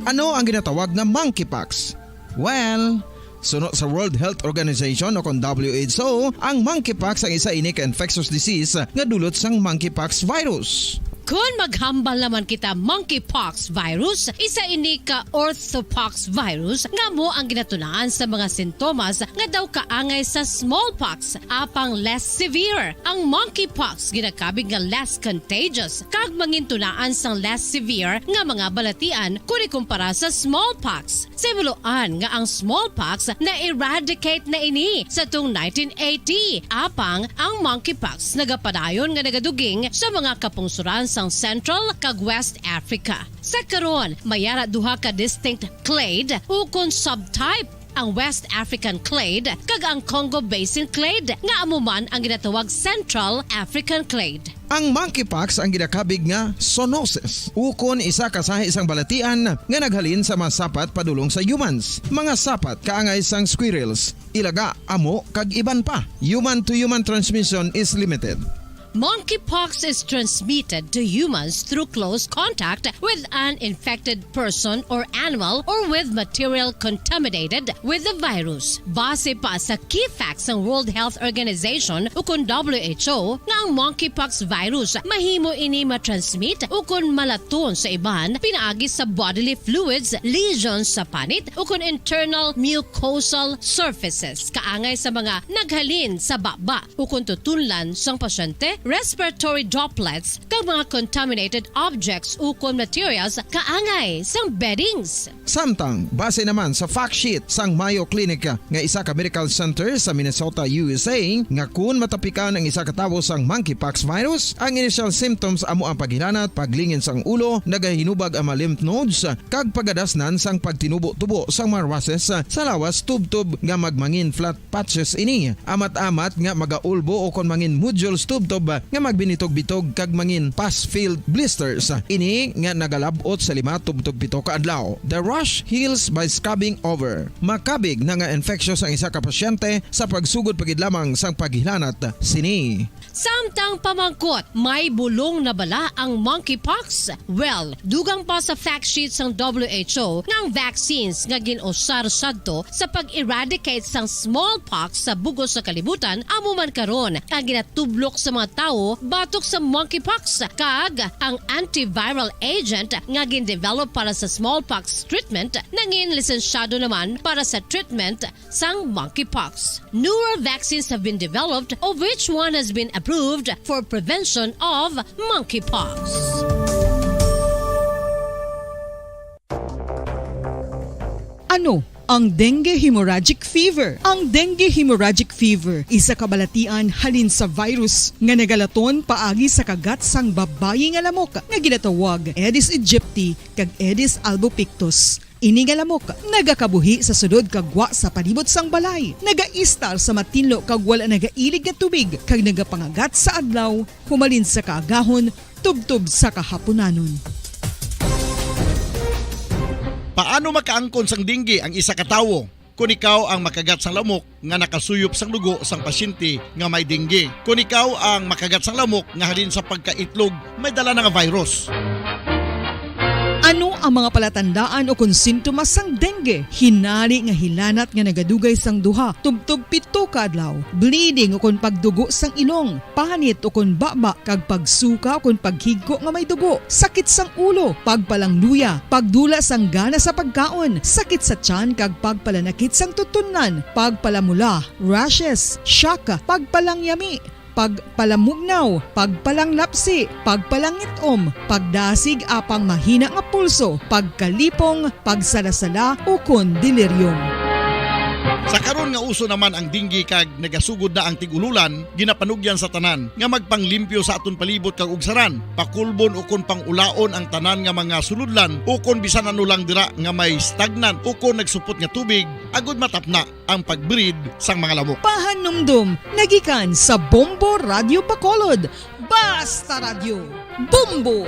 Ano ang ginatawag nga monkeypox? Well, suno sa World Health Organization o kon W H O, ang monkeypox ang isa ini ka infectious disease nga dulot sang monkeypox virus. Kon maghambal naman kita, monkeypox virus, isa ini ka orthopox virus nga amo ang ginatunaan sa mga sintomas nga daw kaangay sa smallpox, apang less severe. Ang monkeypox ginakabig nga less contagious kag mangintunaan sang less severe nga mga balatian kon ikumpara sa smallpox. Sa himuloan nga ang smallpox na-eradicate na ini sa tung nineteen eighty, apang ang monkeypox nagapadayon nga nagaduging sa mga kapungsoran sang Central kag West Africa. Sa karon, may ara duha ka distinct clade ukon subtype, ang West African clade kag ang Congo Basin clade, nga amo man ang ginatawag Central African clade. Ang monkeypox ang ginakabig nga zoonosis, ukon isa ka sahi sang balatian nga naghalin sa mga sapat padulong sa humans, mga sapat kaangay sang squirrels, ilaga, amo, kag iban pa. Human-to-human transmission is limited. Monkeypox is transmitted to humans through close contact with an infected person or animal or with material contaminated with the virus. Base pa sa key facts sang World Health Organization ukon W H O, nga ang monkeypox virus mahimo ini matransmit ukon malaton sa iban pinaagi sa bodily fluids, lesions sa panit, ukon internal mucosal surfaces kaangay sa mga naghalin sa baba ukon tutunlan sang pasyente, respiratory droplets, kag mga contaminated objects ukon materials kaangay sang beddings. Samtang, base naman sa fact sheet sang Mayo Clinic nga isa ka medical center sa Minnesota, U S A, nga kun matapikan ang isa ka tawo sang monkeypox virus, ang initial symptoms amo ang paghilanat, paglingin sang ulo, nagahinubag ang mga lymph nodes, kag pagadasnan sang pagtinubo-tubo sang mga rushes sa lawas tubtob nga magmangin flat patches ini. Amat-amat nga magaulbo o kon mangin nodules tubtob nga magbinitog-bitog kag mangin pus-filled blisters. Ini nga nagalab-ot sa lima tubtob pito ka adlaw. The rash heals by scabbing over. Makabig na nga infectious ang isa ka pasyente sa pagsugod pa gid lamang sang paghilanat sini. Samtang pamangkot, may bulong na bala ang monkeypox? Well, dugang pa sa fact sheet sang W H O nga ang vaccines nga gin-usar sadto sa pag-eradicate sang smallpox sa bug-os nga kalibutan amo man karon ang ginatublok sa mga tawo batok sa monkeypox, kag ang antiviral agent nga gin-develop para sa smallpox treatment nangin lisensyado naman para sa treatment sang monkeypox. Newer vaccines have been developed, of which one has been approved for prevention of monkeypox. Ano ang dengue hemorrhagic fever? Ang dengue hemorrhagic fever, isa ka balatian halin sa virus nga nagalaton paagi sa kagat sang babayi nga lamok nga ginatawag Aedes aegypti kag Aedes albopictus. Ini nga lamok nagakabuhi sa sulod kag gwa sa palibot sang balay, nagaistar sa matinlo kag wala nagailig nga tubig, kag nagapangagat sa adlaw, humalin sa kaagahon tubtob sa kahapunanon. Paano makaangkon sang dengue ang isa ka tawo? Kon ikaw ang makagat sang lamok nga nakasuyop sang dugo sang pasyente nga may dengue, kon ikaw ang makagat sang lamok nga halin sa pagkaitlog may dala na nga virus. Ano ang mga palatandaan o kon sintomas sang dengue? Hinari nga hilanat nga nagadugay sang duha tubtob pito ka adlaw, bleeding o kon pagdugo sang ilong, panit o kon baba, kag pagsuka o kon paghigko nga may dugo, sakit sang ulo, pagpalangluya, pagdula sang gana sa pagkaon, sakit sa tiyan kag pagpalanakit sang tutunlan, pagpalamula, rashes, shock, pagpalangyami, pagpalamugnaw, pagpalanglapsi, pagpalangit-om, pagdasig apang mahina nga pulso, pagkalipong, pagsalasala, ukon delirium. Sa karon nga uso naman ang dengue kag nagasugod na ang tig-ululan, ginapanugyan sa tanan nga magpanglimpyo sa aton palibot kag ugsaran, pakulbon ukon pang-ulaon ang tanan nga mga sulodlan ukon bisan ano lang dira nga may stagnant ukon nagsupot nga tubig, agud matapna ang pag-breed sang mga lamok. Pahanumdom nagikan sa Bombo Radio Bacolod. Basta Radio Bombo!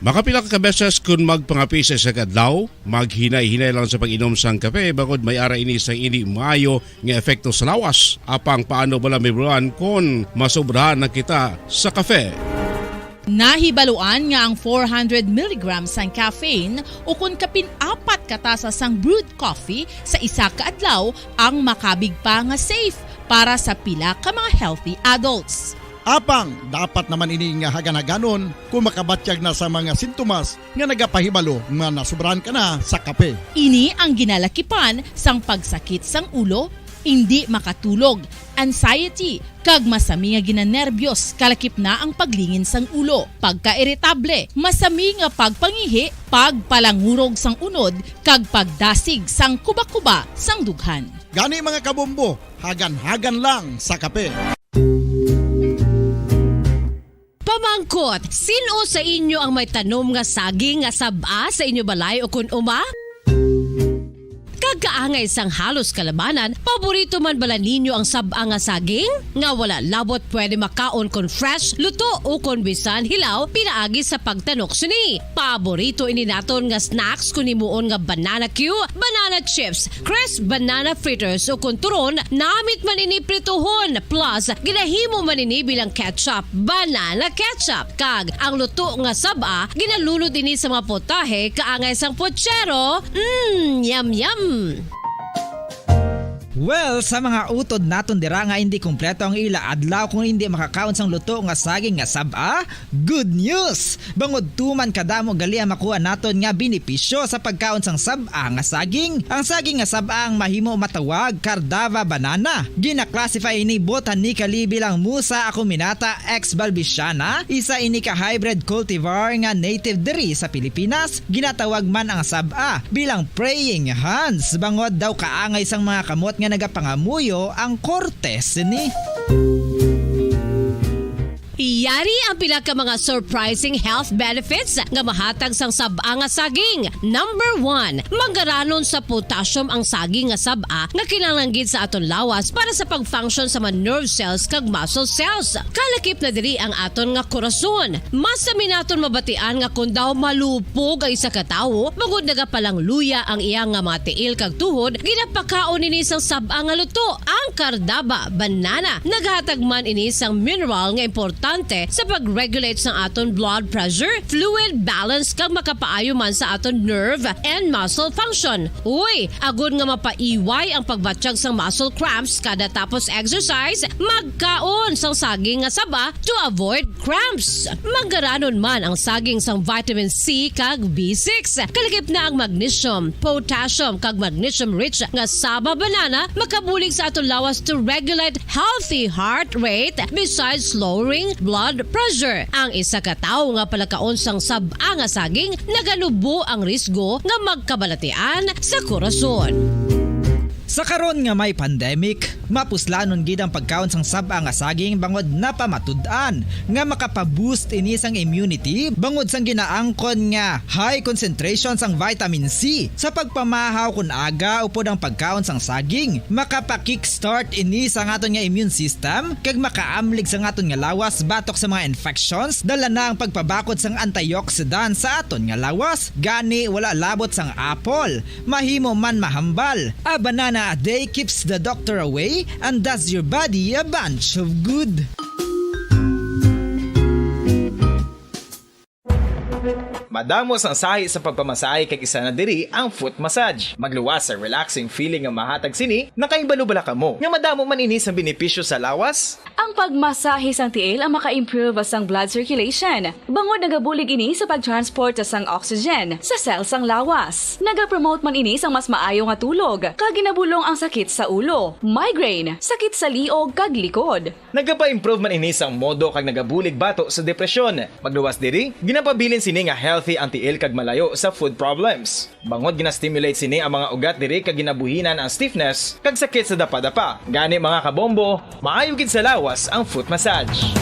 Makapila ka beses kun magpangape sa isa ka adlaw, maghinay-hinay lang sa pag-inom sang kape, bangod may ara ini sang indi maayo nga epekto sa lawas. Apang paano bala, Mibran, kon masobrahan na kita sa kape? Nahibaluan nga ang four hundred milligrams sang caffeine ukon kapin apat ka tasa sang brewed coffee sa isa ka adlaw ang makabig pa nga safe para sa pila ka mga healthy adults. Apang dapat naman ini nga hagan-haganon kung makabatyag na sa mga sintomas nga nagapahibalo nga nasobrahan ka na sa kape. Ini ang ginalakipan sang pagsakit sang ulo, indi makatulog, anxiety, kag masami nga ginanerbiyos, kalakip na ang paglingin sang ulo, pagkairitable, masami nga pagpangihi, pagpalangurog sang unod, kag pagdasig sang kuba-kuba sang dughan. Gani, mga kabombo, hagan-hagan lang sa kape. Pamangkot, sin-o sa inyo ang may tanom nga saging nga sab-a sa inyo balay o kun uma? Kag kaangay sang halos kalabanan, paborito man bala ninyo ang sab-a nga saging? Nga wala labot pwede makaon kon fresh, luto, o kon bisan hilaw pinaagi sa pagtanok sini. Paborito ini naton nga snacks kon himuon nga banana cue, banana chips, crisp banana fritters, o kon turon, namit man ini prituhon, plus ginahimo man ini bilang ketchup, banana ketchup, kag ang luto nga sab-a ginalunod ini sa mga potahe kaangay sang pochero. Mm, yum yum! Well, sa mga utod naton dira nga indi kompleto ang ila adlaw kung indi makakaon sang luto nga saging nga sab-a, good news! Bangod tuman kadamo gali ang makuha naton nga benepisyo sa pagkaon sang sab-a nga saging. Ang saging nga sab-a ang mahimo matawag Cardava banana. Gina-classify ini botanically bilang Musa acuminata ex balbisiana, isa ini ka hybrid cultivar nga native diri sa Pilipinas. Ginatawag man ang sab-a bilang praying hands, bangod daw kaangay sang mga kamot nga nagapangamuyo ang korte sini. Yari ang pila ka mga surprising health benefits nga mahatag sang sab-a nga saging. Number one, mangaranon sa potassium ang saging nga sab-a nga kinahanglan gid sa aton lawas para sa pag-function sa mga nerve cells kag muscle cells. Kalakip na diri ang aton nga korason. Masami naton mabatian nga kon daw malupog ang isa ka tawo, bangod nagapalangluya ang iya nga mga tiil kag tuhod, ginapakaon ini sang sab-a nga luto, ang Cardaba banana. Naghatag man ini sang mineral nga importante sa pag-regulate sang aton blood pressure, fluid balance, kag makapaayo man sa aton nerve and muscle function. Uy, agod nga mapaiway ang pagbatyag sang muscle cramps kada tapos exercise, magkaon sang saging nga saba to avoid cramps. Mangaranon man ang saging sang vitamin C kag B six. Kalakip na ang magnesium, potassium, kag magnesium-rich nga saba banana makabulig sa aton lawas to regulate healthy heart rate, besides lowering blood pressure. Ang isa ka tawo nga palakaon sang sab-a nga saging naganubo ang risgo nga magkabalatian sa korason. Sa karon nga may pandemic, mapuslanon gid ang pagkaon sang sab-a nga saging bangod napamatud-an nga makapa-boost ini sang immunity bangod sang ginaangkon nga high concentration sang vitamin C. Sa pagpamahaw kon aga upod ang pagkaon sang saging, makapa-kickstart ini sa aton nga immune system kag makaamlig sa aton nga lawas batok sa mga infections. Dala na ang pagpabakod sang antioxidant sa aton nga lawas. Gani, wala labot sang apple, mahimo man mahambal. A banana a day keeps the doctor away and does your body a bunch of good. Madamo sang sahi sa pagpamasahe kag isa na diri ang foot massage. Magluwas sa relaxing feeling nga mahatag sini, nakahibalo bala kamo nga madamo man ini sang benepisyo sa lawas? Ang pagmasahe sang tiil ang maka-improve sang blood circulation, bangod nagabulig ini sa pag-transport sang oxygen sa cell sang lawas. Nagapromote man ini sang mas maayo nga tulog, kag ginabulong ang sakit sa ulo, migraine, sakit sa liog, kag likod. Nagapa-improve man ini sang modo kag nagabulig bato sa depresyon. Magluwas diri, ginapabilin sini nga health healthy ang tiil kag malayo sa food problems. Bangod gina-stimulate sini ang mga ugat diri kag ginabuhinan ang stiffness kag sakit sa dapadapa. Gani, mga kabombo, maayo gid sa lawas ang foot massage.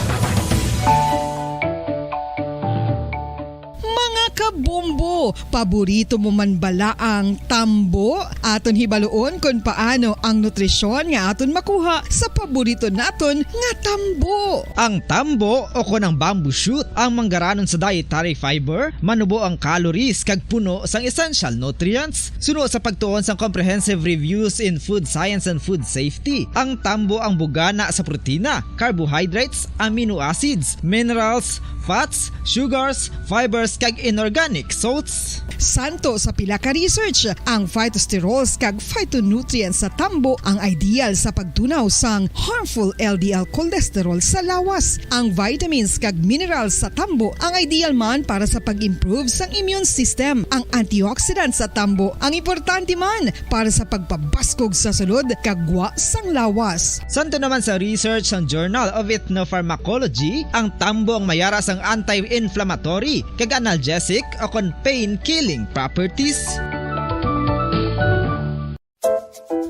Mga kabombo, paborito mo man bala ang tambo? Aton hibaluon kon paano ang nutrisyon nga aton makuha sa paborito naton nga tambo. Ang tambo o kon ang bamboo shoot ang manggaranon sa dietary fiber, manubo ang calories kag puno sang essential nutrients. Suno sa pagtuon sang Comprehensive Reviews in Food Science and Food Safety, ang tambo ang bugana sa protina, carbohydrates, amino acids, minerals, fats, sugars, fibers, kag inorganic salts. Santo sa pila ka research, ang phytosterols kag phytonutrients sa tambo ang ideal sa pagtunaw sang harmful L D L cholesterol sa lawas. Ang vitamins kag minerals sa tambo ang ideal man para sa pag-improve sang immune system. Ang antioxidants sa tambo ang importante man para sa pagpabaskog sa sulod kag gwa sang lawas. Santo naman sa research sang Journal of Ethnopharmacology, ang tambo ang mayara sang anti-inflammatory kag analgesic o kon pain-killing properties.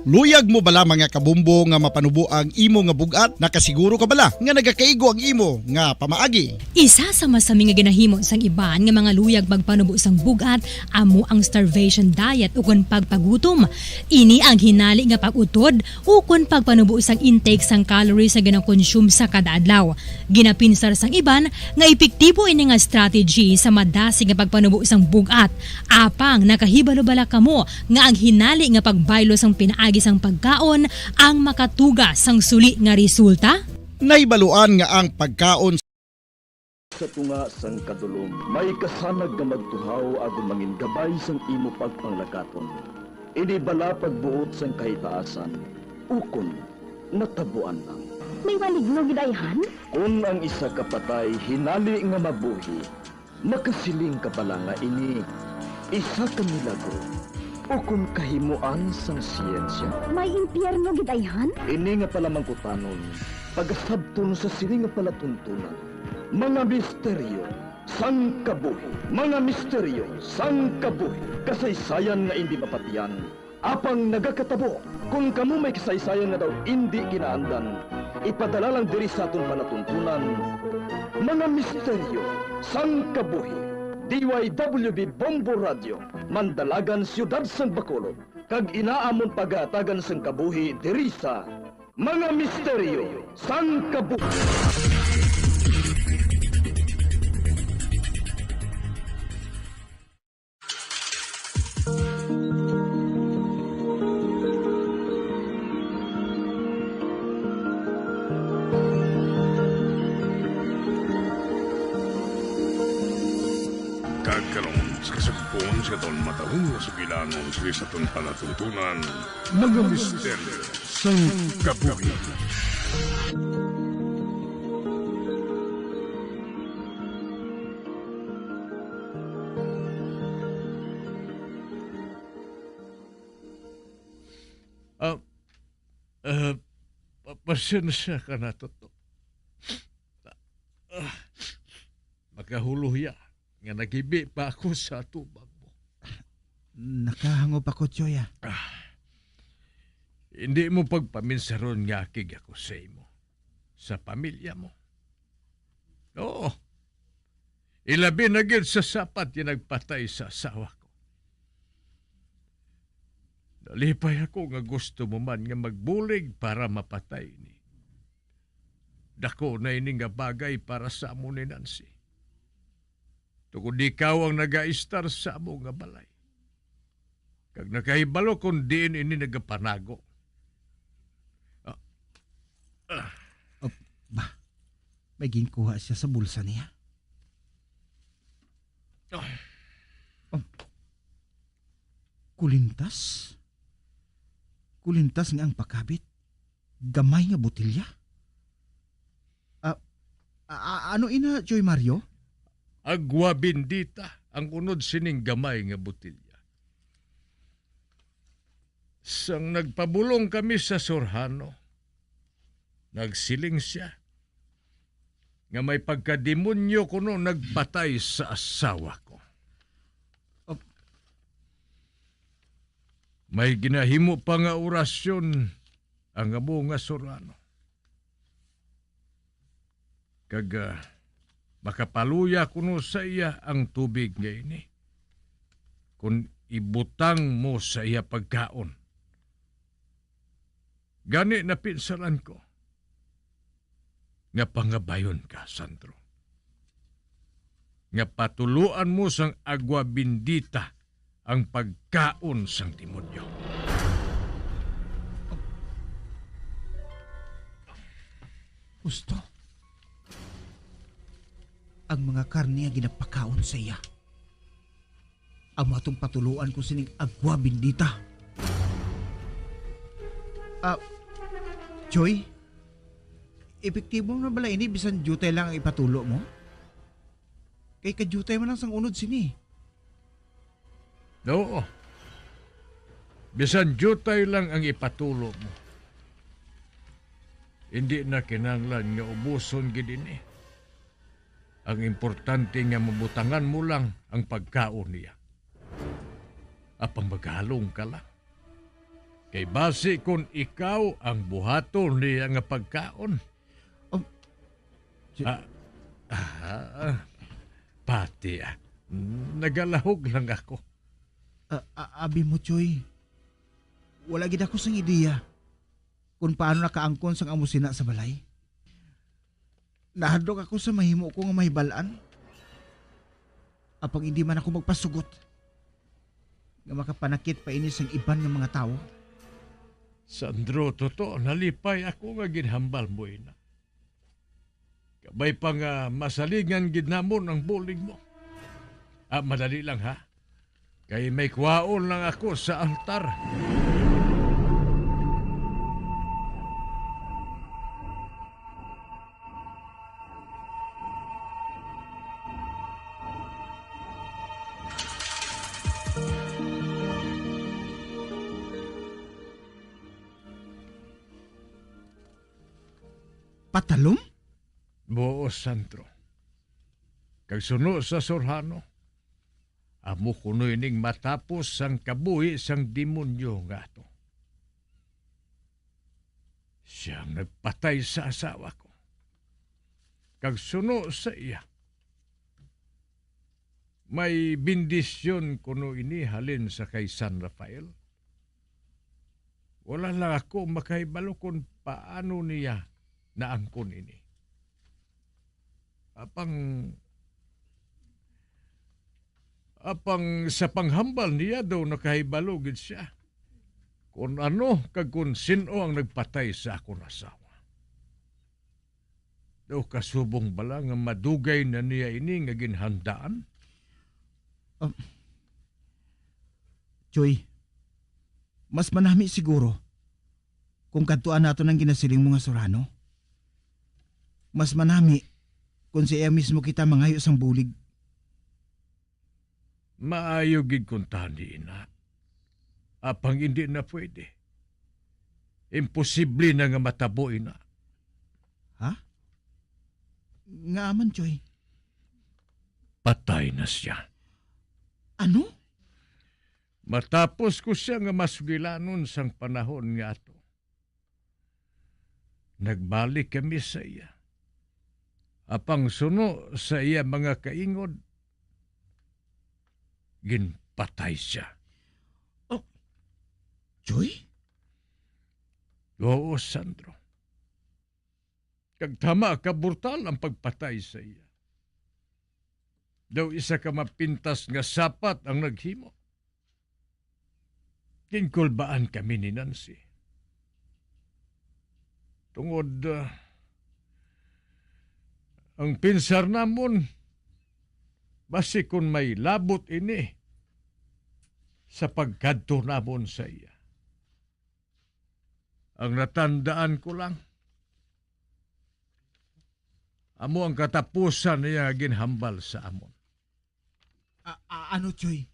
Luyag mo bala, mga kabumbo, nga mapanubo ang imo nga bug-at? Nakasiguro ka bala nga nagakaigo ang imo nga pamaagi? Isa sa masami nga ginahimo sang iban nga mga luyag magpanubo sang bug-at amo ang starvation diet ukon pagpagutom. Ini ang hinali nga pag-utod ukon pagpanubo sang intake sang calories nga ginakonsume sa kada adlaw. Ginapinsar sang iban nga epektibo ini nga strategy sa madasig nga pagpanubo sang bug-at. Apang nakahibalo bala kamo nga ang hinali nga pagbaylo sang pinaagi sang pagkaon ang makatuga sang suli nga resulta? Nahibaluan nga ang pagkaon sa tunga sang kadulom may kasanag nga magtuhaw agud mangin gabay sang imo pagpanglakaton. Ini bala pagbuot sang kahitaasan, ukon natabuan lang? May maligno gid ayhan? Kon ang isa ka patay hinali nga mabuhi, makasiling ka bala nga ini isa ka milagro ukon kahimoan sang siyensya? May impyerno gid ayhan? Ini nga palamangkutanon, pagasabton sa sini nga palatuntunan, mga misteryo sang kabuhi. Mga misteryo sang kabuhi. Kasaysayan nga indi mapatian, apang nagakatabo. Kon kamo may kasaysayan nga daw indi kinaandan, ipadala lang diri sa aton palatuntunan, Mga Misteryo sang Kabuhi. D Y W B Bombo Radio, Mandalagan, Siyudad sang Bacolod, kag ina amon pagahatagan sang kabuhi diri sa Mga Misteryo sang Kabuhi. Kag karon, sa kasugpon sa aton matahom nga sugilanon sa aton palatuntunan, Mga Misteryo sang Kabuhi. Ah, ah, pa-, pasensya ka na, Toto. Ah, makahuluya nga naghibi pa ako sa atubang mo. Nakahangop ako, Choy, ah. Ah, hindi mo pagpaminsaron nga akig ako sa imo, sa pamilya mo. Oo. Ilabi na gid sa sapat nga nagpatay sa asawa ko. Nalipay ako nga gusto mo man nga magbulig para mapatay ni. Dako na ini nga bagay para sa amo ni Nancy. Tungod ikaw ang nagaistar sa amo nga balay. Kag nakahibalo kon diin ini nagapanago. Ah, ah. Oh, ba, may ginkuha siya sa bulsa niya. Ah. Oh. Kulintas? Kulintas nga ang pakabit, gamay nga botelya? Ah, a-, a-, ano ina, Choy Mario? Agua bendita ang unod sining gamay nga botelya. Sang nagpabulong kami sa surhano, nagsiling sia nga may pagkademonyo kuno nagpatay sa asawa ko. May ginahimo pa nga orasyon ang amo nga surano. Kag, ah, makapaluya kuno sa iya ang tubig nga ini, kon ibutang mo sa iya pagkaon. Gani napinsalan ko nga pangabayon ka, Sandro, nga patuloan mo sang agwa bendita ang pagkaon sang demonyo. Husto. Ang mga karne nga ginapakaon sa iya, amo atong patuloan ko sining agwa bendita. Ah, Joy, epektibo na bala ini bisan diutay lang ang ipatulo mo? Kay kadiutay man lang sang unod sini. Oo. Bisan diutay lang ang ipatulo mo, hindi na kinahanglan nga ubuson gid ini. Ang importante nga mabutangan mo lang ang pagkaon niya. Apang maghalong ka lang. Kay basi kon ikaw ang buhaton niya nga pagkaon. Um, si- Ah, ah, pati, ah. Nagalahog lang ako. Ah, ah, abi mo, Choy. Wala gid ako sang ideya kung paano nakaangkon sang amo sina sa balay. Nahadlok ako sa mahimo ko nga mahibal-an. Apang indi man ako magpasugot nga makapanakit pa ini sang iban nga mga tawo. Sandro, totoo, nalipay ako nga ginhambal mo ina. Kabay pa nga masalingan gid namon ang bulig mo. Ah, madali lang, ha? Kay may kwaon lang ako sa altar. Patalom? Buos, Sandro. Kag suno sa surhano, amo kuno ining matapos sang kabuhi sang demonyo nga ato. Siya ang nagpatay sa asawa ko. Kag suno sa iya, may bendisyon kuno ini halin sa kay San Rafael. Wala lang ako makahibalo kon paano niya naangkon ini. Apang, apang sa panghambal niya daw nakahibalo gid siya kon ano kag kon sin-o ang nagpatay sa akon asawa. Daw kasubong bala nga madugay na niya ini nga ginhandaan? Um, Choy, mas manami siguro kung kadtuan naton ang ginasiling mo nga surano. Mas manami kung sa iya mismo kita mangayo sang bulig. Maayo gid kung tani, ina. Apang indi na pwede. Imposible na nga matabo, ina. Ha? Ngaa man, Choy? Patay na siya. Ano? Matapos ko siya nga masugilanon sang panahon nga ato, nagbalik kami sa iya. Apang suno sa iya mga kaingod, ginpatay siya. Oh, Joy? Oo, Sandro. Kag tama ka brutal ang pagpatay sa iya. Daw isa ka mapintas nga sapat ang naghimo. Ginkulbaan kami ni Nancy. Tungod, ah, ang pinsar namon, basi kon may labot ini sa pagkadto namon sa iya. Ang natandaan ko lang, amo ang katapusan niya nga ginhambal sa amon. A-, a-, ano, Choy?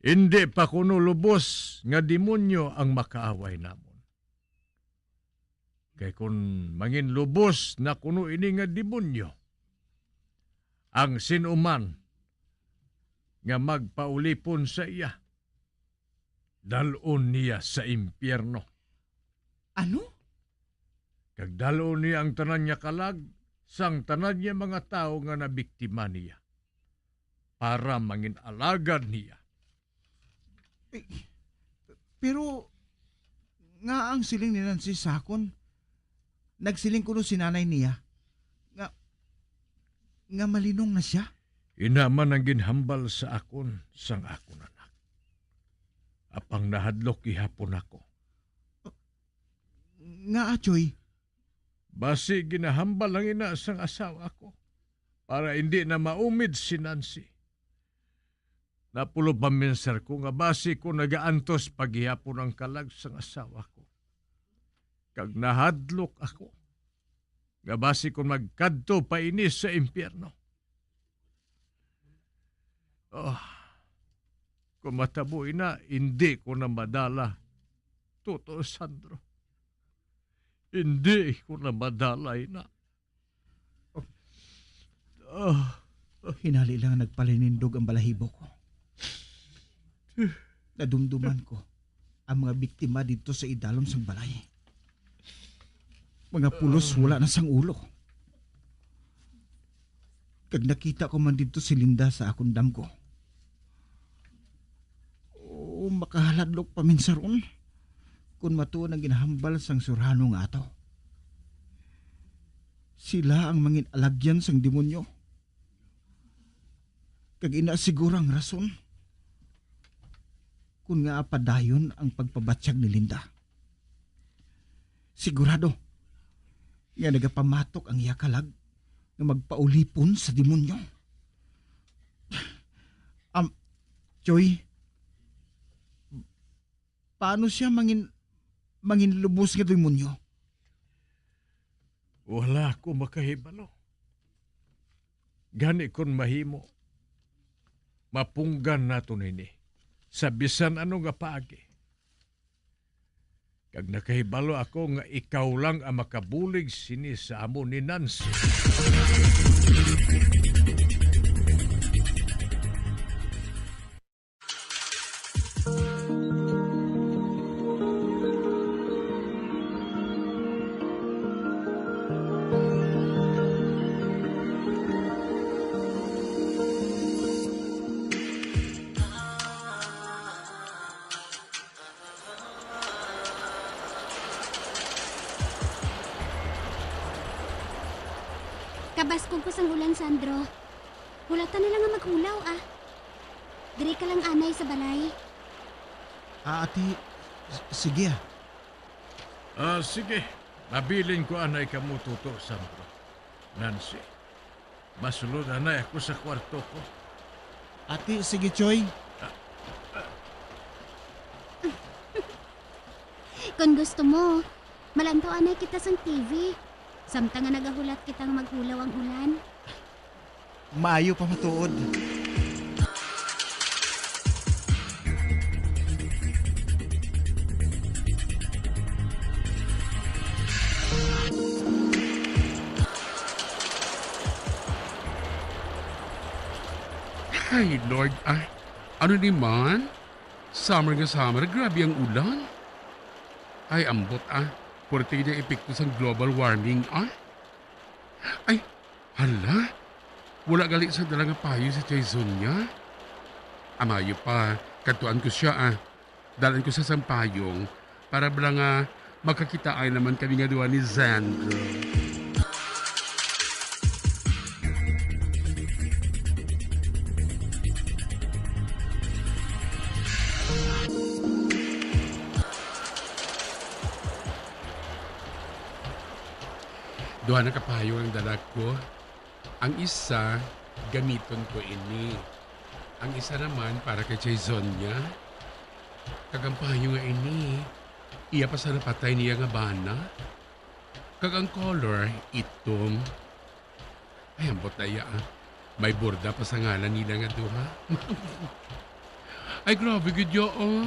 Indi pa kuno lubos nga demonyo ang makaaway namon. Kay kon manginlubos na kuno ini nga demonyo, ang sin-o man nga magpaulipon sa iya, Dal-on niya sa impyerno. Ano? Kag dal-on niya ang tanan nga kalag sang tanan nga mga tawo nga nabiktima niya, para mangin-alagad niya. Eh, pero nga ang siling ni Nancy sa akon, nagsiling kuno si nanay niya nga, nga malinong na sia. Ina man ang ginhambal sa akon sang akon anak. Apang nahadlok gihapon ako. Nga, Achoy? Basi ginahambal lang ina sang asawa ko, para indi na maumid si Nancy. Napulo pa minsar ko nga basi ko nagaantos pa gihapon ang kalag sang asawa ko. Kag nahadlok ako nga basi kon magkadto pa ini sa impyerno. Oh, kung matabo ina, indi ko na madala, Toto Sandro. Indi ko na madala ina. Ah. Hinali lang nagpalinindog ang balahibo ko. Nadumduman ko ang mga biktima didto sa idalom sang balay. Mga pulos wala na sang ulo. Kag nakita ko man didto si Linda sa akon damgo. O, makahaladlok pa man sa ron, kon matuod ang ginahambal sang surhano nga ato. Sila ang mangin-alagyan sang demonyo. Kag ina siguro ang rason kon ngaa padayon ang pagpabatyag ni Linda. Sigurado nga nagapamatok ang iya kalag nga magpaulipon sa demonyo. Am, Choy, paano sia mangin-, manginlubos nga demonyo? Wala ko makahibalo. Gani kon mahimo, mapunggan naton ini sa bisan ano nga paagi. Kag nakahibalo ako nga ikaw lang ang makabulig sini sa amon ni Nancy. Kabaskog ko sang ulan, Sandro. Hulata na lang nga maghulaw, ah. Diri ka lang anay sa balay. Ah, ati, s-, sige, ah. Ah, sige. Mabilin ko anay kamo, Toto Sandro. Nancy, masulod anay ako sa kwarto ko. Ati, sige, Choy. Kon gusto mo, malantaw anay kita sang T V. Samtang nga nagahulat kita nga maghulaw ang ulan. Maayo pa matuod. Ay, Lord, ah. Ano ni man? Summer nga summer, grabe ang ulan. Ay, ambot, ah. Pwerte gid ang epekto sang global warming, ah. Ay, hala. Wala gali sa dala nga payong si Tiyay Zonya. Amayo pa, kadtuan ko siya, ah. Dalan ko sa sang payong para bala nga magkakitaan naman kami nga duha ni Sandro. Duha na ka payong ang dala ko. Ang isa, gamiton ko ini. Ang isa naman para kay Tiyay Zonya. Kag ang payong nga ini, iya pa sa napatay niya nga bana. Kag ang color, itom. Ay, ambot na iya, ah. May borda pa sa ngalan nila nga duha. Ay, grabe gid ya, oh.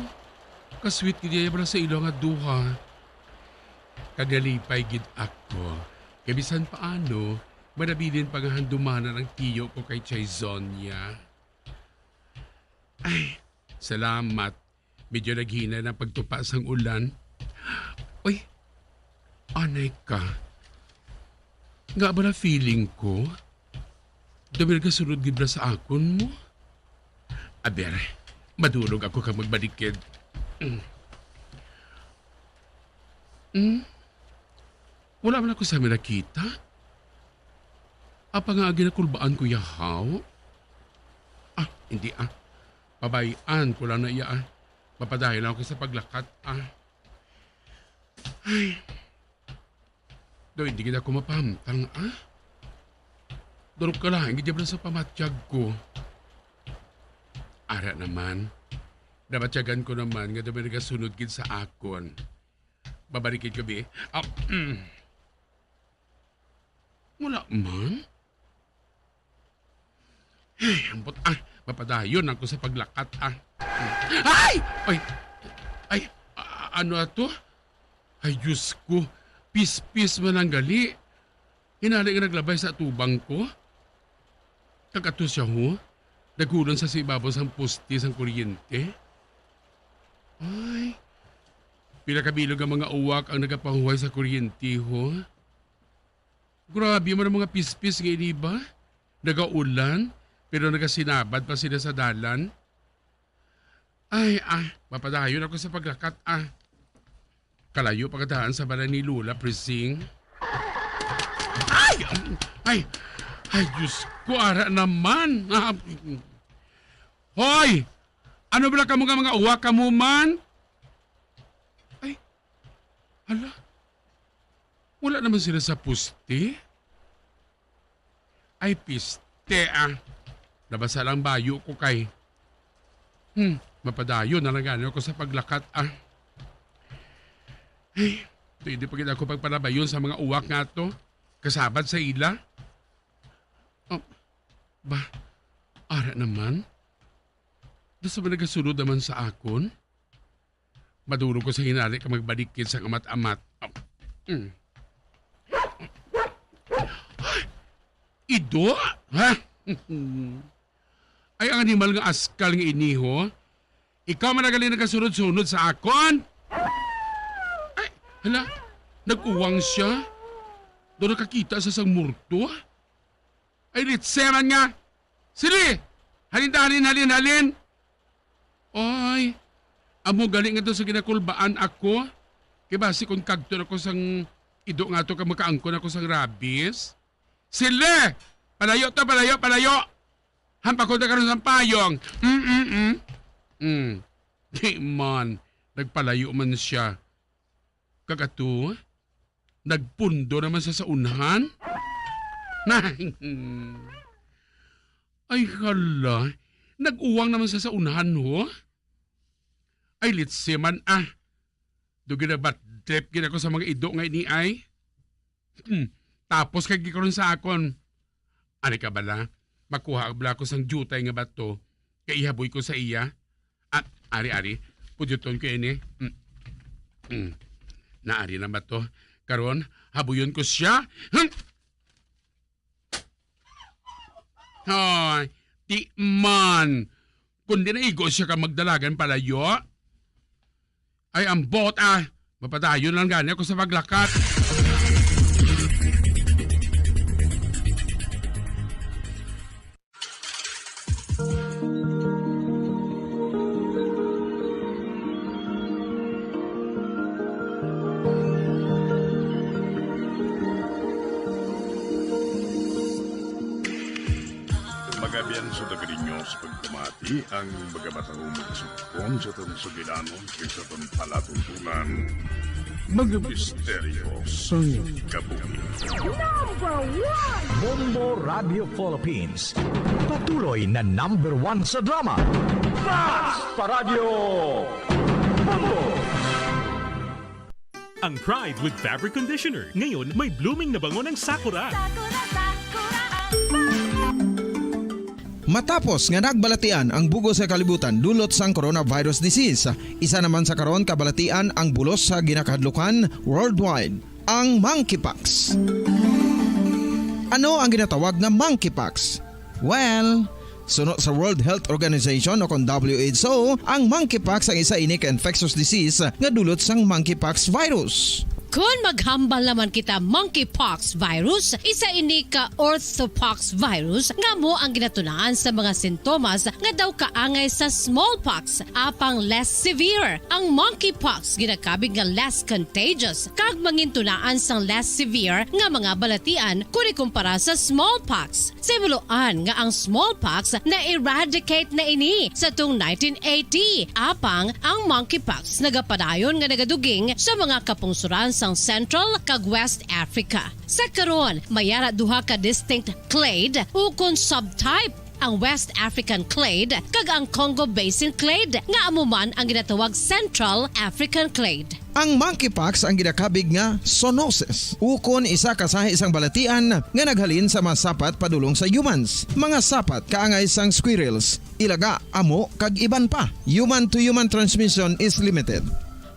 Ka-sweet gid ya bala sa ila nga duha. Kag nalipay gid ako. Kay bisan paano, manabilin pa nga handumanan ang tiyo ko kay Tiyay Zonya. Ay, salamat. Medyo naghinay na ang pagtupa sang ulan. Uy, anay ka. Nga ba na feeling ko? Dumi nagasunod gid na sa akon mo? Aber, madulog ako kag magbalikid. Mm. Mm? Wala man ako sa nakita. Apa nga ginakulbaan ko yahaw? Ah, hindi ah. Pabayan ko lang na iya ah. Mapadayon lang ako sa paglakat ah. Ay. Daw hindi gid ako mapahamtang ah. Durok ka lang, hindi ba sa pamatyag ko? Ara naman. Nabatyagan ko naman nga daw may nagasunod gid sa akon. Babalik gid ko, bi. Ah, mm. Wala man. Ay, ambot, ah, mapadayon ako sa paglakat, ah. Ay! Ay! Ay, a-, ano ato? Ay, Diyos ko, pispis man ang gali. Hinali nga naglabay sa atubang ko. Kag ato siya, ho? Naghulan sa ibabaw sang poste sang kuryente. Ay, pila ka bilog nga mga uwak ang nagapahuway sa kuryente, ho? Grabe man ang mga pispis nga ini ba? Nagaulan, pero nagasinabad pa sila sa dalan. Ay, ah, mapadayon ako sa paglakat, ah. Kalayo pa kadaan sa balay ni Lola Prising. Ay! Ay! Ay, Diyos ko, ara naman! Ah, hoy! Ano bala kamo nga mga uwak kamo man? Ay, hala. Wala naman sila sa poste. Ay, piste, ah. Nabasa lang bayo ko kay, hmm, mapadayon na lang gani ako sa paglakat, ah. Ay, pwede pa gid ako pagpalabayon sa mga uwak nga to. Kasabad sa ila. Oh, ba, ara naman. Daw sa may nagasunod naman sa akon. Madulog ko sa hinali kag magbalikid sang amat-amat. Oh. Mm. Ido? Ha? Ay, ang animal nga askal nga ini, ho? Ikaw man na gali nagasunod-sunod sa akon? Ay, hala, nag-uwang siya. Daw nakakita sa sang morto. Ay, litse man nga. Sili! Halin ta, halin, halin, halin! Oy, amo gali nga daw sa ginakulbaan ako. Kay basi kon kagton ako sang ido nga to, kag makaangkon ako sang rabies. Sili! Palayo ta, palayo, palayo! Hampakon ta karon sang payong. Mm, mm, mm. Mm. Di man, nagpalayo man siya. Kag ato, nagpundo naman sa saunhan. Ay, hala, nag-uwang naman sa saunhan, ho? Ay, litsi man, ah. Do ginabatrip gid ako sa mga ido nga ini ay. Hmm, tapos kay gikaron sa akon. Ari ka bala, makuha bala ko sang diutay nga bato, kay ihaboy ko sa iya. Ah, ari, ari, pudyuton ko ini. Hmm. Hmm. Naari na ba to? Karon, habuyon ko siya. Hmm. Hoy, di man. Kundi naigo siya ka magdalagan palayo. Ay, ambot, ah. Mapadayon lang gani ako sa paglakat. Magabian sa dagari nyo sa pagpamati ang mga matahong magsugpon sa aton sugilanon kag sa aton palatuntunan. Mga misteryo sang kabuhi. Number one! Bombo Radio Philippines. Patuloy na number one sa drama. Bats Paradyo! Bombo! Ang Pride with Fabric Conditioner. Ngayon, may blooming na bango ng sakura. Sakura, sakura, ang bango. Matapos nga nagbalatian ang bug-os nga kalibutan dulot sang coronavirus disease, isa naman sa karon kabalatian ang bulos sa ginakahadlukan worldwide, ang monkeypox. Ano ang ginatawag na monkeypox? Well, Suno sa World Health Organization o kon W H O, ang monkeypox ang isa ini ka infectious disease nga dulot sang monkeypox virus. Kon maghambal naman kita monkeypox virus, isa ini ka orthopox virus nga amo ang ginatunaan sa mga sintomas nga daw kaangay sa smallpox, apang less severe. Ang monkeypox ginakabig nga less contagious kag mangintunaan sang less severe nga mga balatian kon ikumpara sa smallpox. Sa himuloan nga ang smallpox na-eradicate na ini sa tung nineteen eighty, apang ang monkeypox nagapadayon nga nagaduging sa mga kapungsoran sang Central kag West Africa. Sa karon, may ara duha ka distinct clade ukon subtype, ang West African clade kag ang Congo Basin clade, nga amo man ang ginatawag Central African clade. Ang monkeypox ang ginakabig nga zoonosis, ukon isa ka sahi sang balatian nga naghalin sa mga sapat padulong sa humans. Mga sapat kaangay sang squirrels, ilaga, amo, kag iban pa. Human-to-human transmission is limited.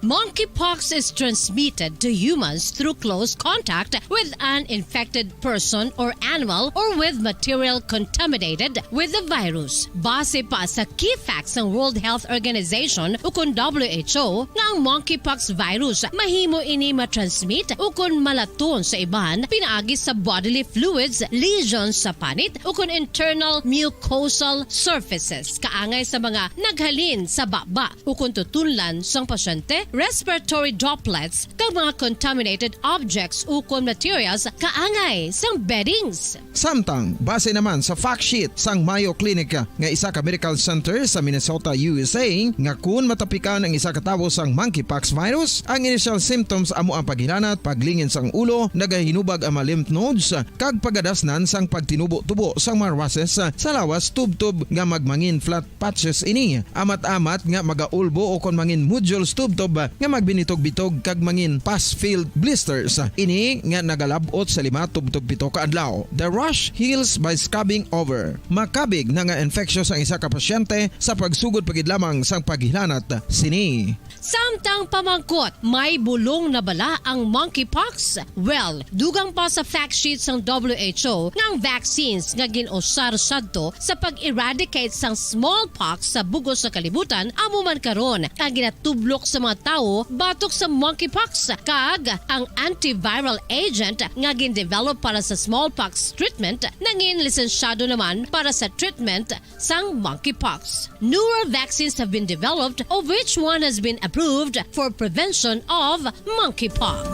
Monkeypox is transmitted to humans through close contact with an infected person or animal or with material contaminated with the virus. Base pa sa key facts sang World Health Organization ukon W H O nga ang monkeypox virus mahimo ini matransmit ukon malaton sa iban pinaagi sa bodily fluids, lesions sa panit ukon internal mucosal surfaces kaangay sa mga naghalin sa baba ukon tutunlan sang pasyente, respiratory droplets, kag mga contaminated objects ukon materials kaangay sang beddings. Samtang, base naman sa fact sheet sang Mayo Clinic nga isa ka medical center sa Minnesota, U S A, nga kun matapikan ang isa ka tawo sang monkeypox virus, ang initial symptoms amo ang paghilanat, paglingin sang ulo, nagahinubag ang mga lymph nodes, kag pagadasnan sang pagtinubo-tubo sang mga rushes sa lawas tubtob nga magmangin flat patches ini, amat-amat nga magaulbo ukon mangin nodules tubtob nga magbinitog-bitog kag mangin pus-filled blisters. Ini nga nagalab-ot sa lima tubtob pito ka adlaw. The rash heals by scabbing over. Makabig na nga infectious ang isa ka pasyente sa pagsugod pa gid lamang sang paghilanat sini. Samtang pamangkot, may bulong na bala ang monkeypox? Well, dugang pa sa fact sheet sang W H O nga ang vaccines nga gin-usar sadto sa pag-eradicate sang smallpox sa bug-os nga kalibutan amo man karon ang ginatublok sa mga tawo batok sa monkeypox, kag ang antiviral agent nga gin-develop para sa smallpox treatment nangin lisensyado naman para sa treatment sang monkeypox. Newer vaccines have been developed, of which one has been approved for prevention of monkeypox.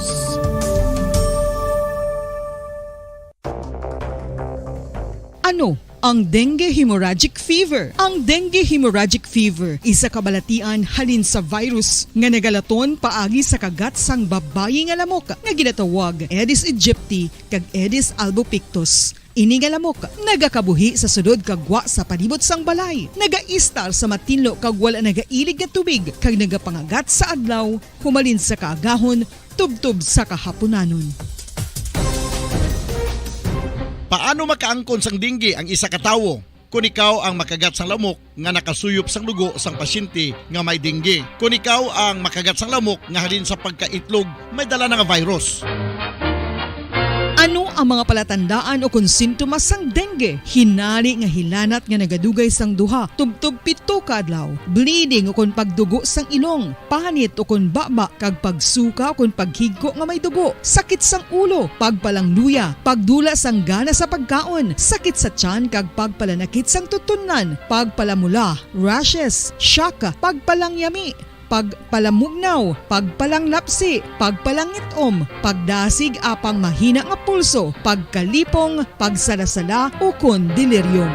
Ano ang dengue hemorrhagic fever? Ang dengue hemorrhagic fever isa ka balatian halin sa virus nga nagalaton paagi sa kagat sang babayi nga lamok nga ginatawag Aedes aegypti kag Aedes albopictus. Ini nga lamok nagakabuhi sa sulod kag gwa sa palibot sang balay, nagaistar sa matinlo kag wala nagailig nga tubig, kag nagapangagat sa adlaw humalin sa kaagahon tubtob sa kahapunanon. Paano makaangkon sang dengue ang isa ka tawo? Kon ikaw ang makagat sang lamok nga nakasuyop sang dugo sang pasyente nga may dengue, kon ikaw ang makagat sang lamok nga halin sa pagkaitlog may dala na nga virus. Ano ang mga palatandaan ukon sintomas sang dengue? Hinali nga hilanat nga nagadugay sang duha tubtob pito ka adlaw, bleeding ukon pagdugo sang ilong, panit ukon baba, kag pagsuka ukon paghigko nga may dugo, sakit sang ulo, pagpalangluya, pagdula sang gana sa pagkaon, sakit sa tiyan, kag pagpalanakit sang tutunlan, pagpalamula, rashes, shock, pagpalangyami, pagpalamugnaw, pagpalanglapsi, pagpalangit-om, pagdasig apang mahina nga pulso, pagkalipong, pagsalasala, ukon delirium.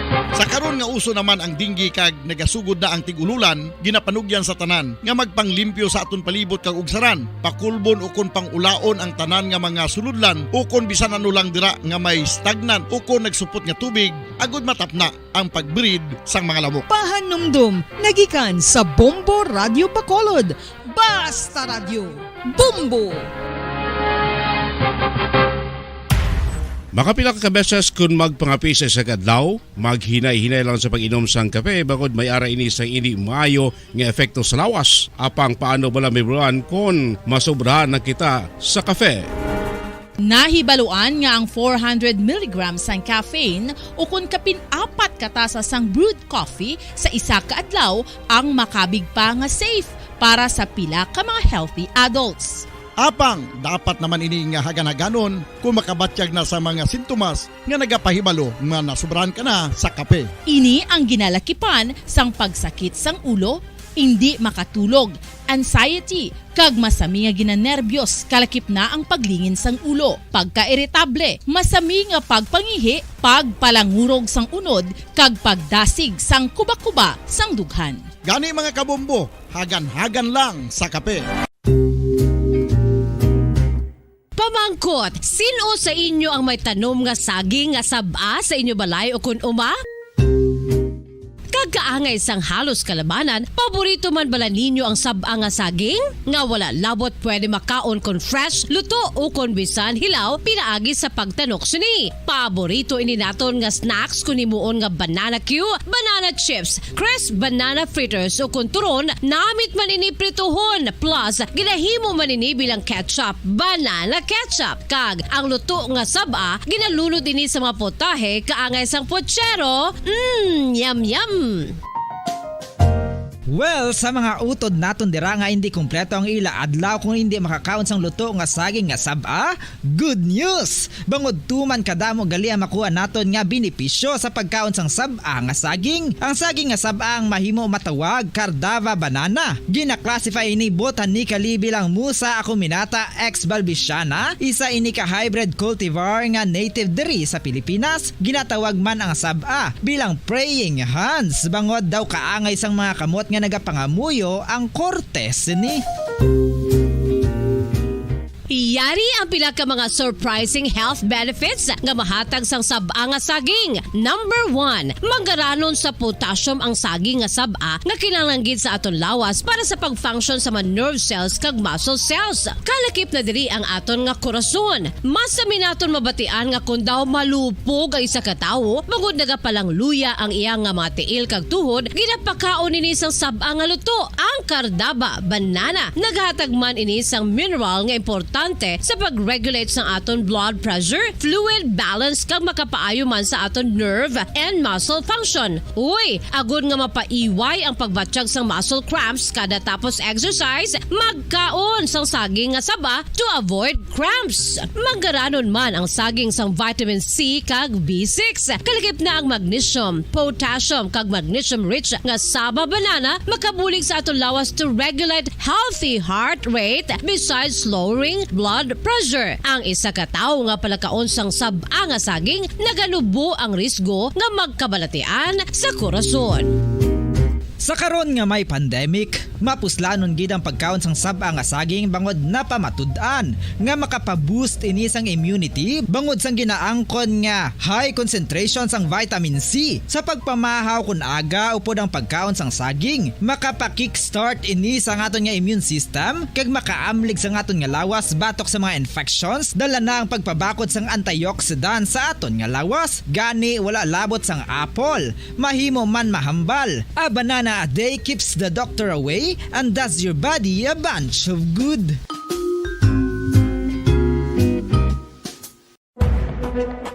Sa karon nga uso naman ang dengue kag nagasugod na ang tig-ululan, ginapanugyan sa tanan nga magpanglimpyo sa aton palibot kag ugsaran, pakulbon ukon pangulaon ang tanan nga mga sulodlan ukon bisan ano lang dira nga may stagnant ukon nagsupot nga tubig, agod matapna ang pag-breed sang mga lamok. Pahanumdom nagikan sa Bombo Radio Bacolod. Basta Radyo, Bombo! Makapila ka beses kon magpangape sa isa ka adlaw, maghinay-hinay lang sa pag-inom sang kape, bangod may ara ini sang indi maayo nga epekto sa lawas. Apang paano bala, Ma'am Ron, kon masobrahan na kita sa kape? Nahibaluan nga ang four hundred milligrams sang caffeine ukon kapin apat ka tasa sang brewed coffee sa isa ka adlaw ang makabig pa nga safe para sa pila ka mga healthy adults. Apang dapat naman ini nga hagan-haganon kung makabatyag na sa mga sintomas nga nagapahibalo nga nasubrahan ka na sa kape. Ini ang ginalakipan sang pagsakit sang ulo, indi makatulog, anxiety, kag masami nga ginanerbiyos, kalakip na ang paglingin sang ulo, pagkairitable, masami nga pagpangihi, pagpalangurog sang unod, kag pagdasig sang kuba-kuba sang dughan. Gani, mga kabombo, hagan-hagan lang sa kape. Pamangkot, sin-o sa inyo ang may tanom nga saging nga sab-a sa inyo balay ukon uma? Kag kaangay sang halos kalabanan, paborito man bala ninyo ang sab-a nga saging? Nga wala labot pwede makaon kon fresh, luto, o kon bisan hilaw, pinaagi sa pagtanok sini. Paborito ini naton nga snacks kon himuon nga banana cue, banana chips, crisp banana fritters, o kon turon, namit man ini prituhon, plus ginahimo man ini bilang ketchup, banana ketchup, kag ang luto nga sab-a ginalunod ini sa mga potahe kaangay sang pochero. Mm, yum, yum! Well, sa mga utod naton dira nga hindi kompleto ang ila adlaw kung hindi makakaon sang luto nga saging nga sab-a, good news! Bangod tuman kadamo gali ang makuha naton nga benepisyo sa pagkaon sang sab-a nga saging. Ang saging nga sab-a ang mahimo matawag Cardava banana. Gina-classify ini botanically bilang Musa acuminata ex balbisiana, isa ini ka hybrid cultivar nga native diri sa Pilipinas. Ginatawag man ang sab-a bilang praying hands, bangod daw kaangay sang mga kamot nga nagapangamuyo ang korte sini. Yari ang pila ka mga surprising health benefits nga mahatag sang sab-a nga saging. Number one, manggaranon sa potassium ang saging nga sab-a nga kinahanglan gid sa aton lawas para sa pag-function sa mga nerve cells kag muscle cells. Kalakip na diri ang aton nga korason. Masami naton mabatian nga kon daw malupog ang isa ka tawo, bangod nagapalangluya ang iya nga mga tiil kag tuhod, ginapakaon ini sang sab-a nga luto, ang Cardava banana. Naghatag man ini sang mineral nga importante sa pag-regulate sang aton blood pressure, fluid balance, kag makapaayo man sa aton nerve and muscle function. Uy, agod nga mapaiway ang pagbatyag sang muscle cramps kada tapos exercise, magkaon sang saging nga saba to avoid cramps. Manggaranon man ang saging sang vitamin C kag B six. Kalakip na ang magnesium, potassium, kag magnesium-rich nga saba banana makabulig sa aton lawas to regulate healthy heart rate besides lowering blood pressure. Ang isa ka tawo nga palakaon sang sab-a nga saging naganubo ang risgo nga magkabalatian sa korason. Sa karon nga may pandemic, mapuslanon gid ang pagkaon sang sab-a nga saging bangod napamatud-an nga makapa-boost ini sang immunity bangod sang ginaangkon nga high concentration sang vitamin C. Sa pagpamahaw kon aga upod ang pagkaon sang saging, makapa-kickstart ini sa aton nga immune system kag makaamlig sa aton nga lawas batok sa mga infections, dala na ang pagpabakod sang antioxidant sa aton nga lawas. Gani, wala labot sang apple, mahimo man mahambal. A banana a day keeps the doctor away and does your body a bunch of good.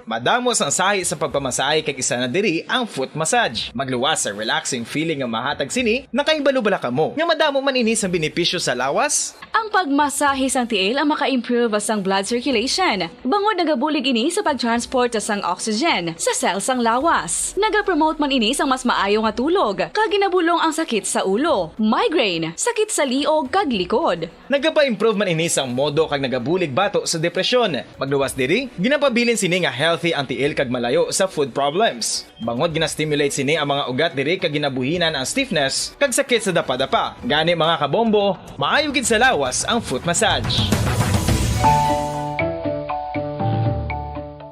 Madamo sang sahi sa pagpamasahe kag isa na diri ang foot massage. Magluwas sa relaxing feeling nga mahatag sini, nakahibalo bala kamo nga madamo man ini sang benepisyo sa lawas? Ang pagmasahe sang tiil ang maka-improve sang blood circulation, bangod nagabulig ini sa pag-transport sang oxygen sa cell sang lawas. Nagapromote man ini sang mas maayo nga tulog, kag ginabulong ang sakit sa ulo, migraine, sakit sa liog, kag likod. Nagapa-improve man ini sang modo kag nagabulig bato sa depresyon. Magluwas diri, ginapabilin sini nga healthy ang tiil kag malayo sa foot problems. Bangod gina-stimulate sini ang mga ugat diri kag ginabuhinan ang stiffness kag sakit sa dapadapa. Gani, mga kabombo, maayo gid sa lawas ang foot massage.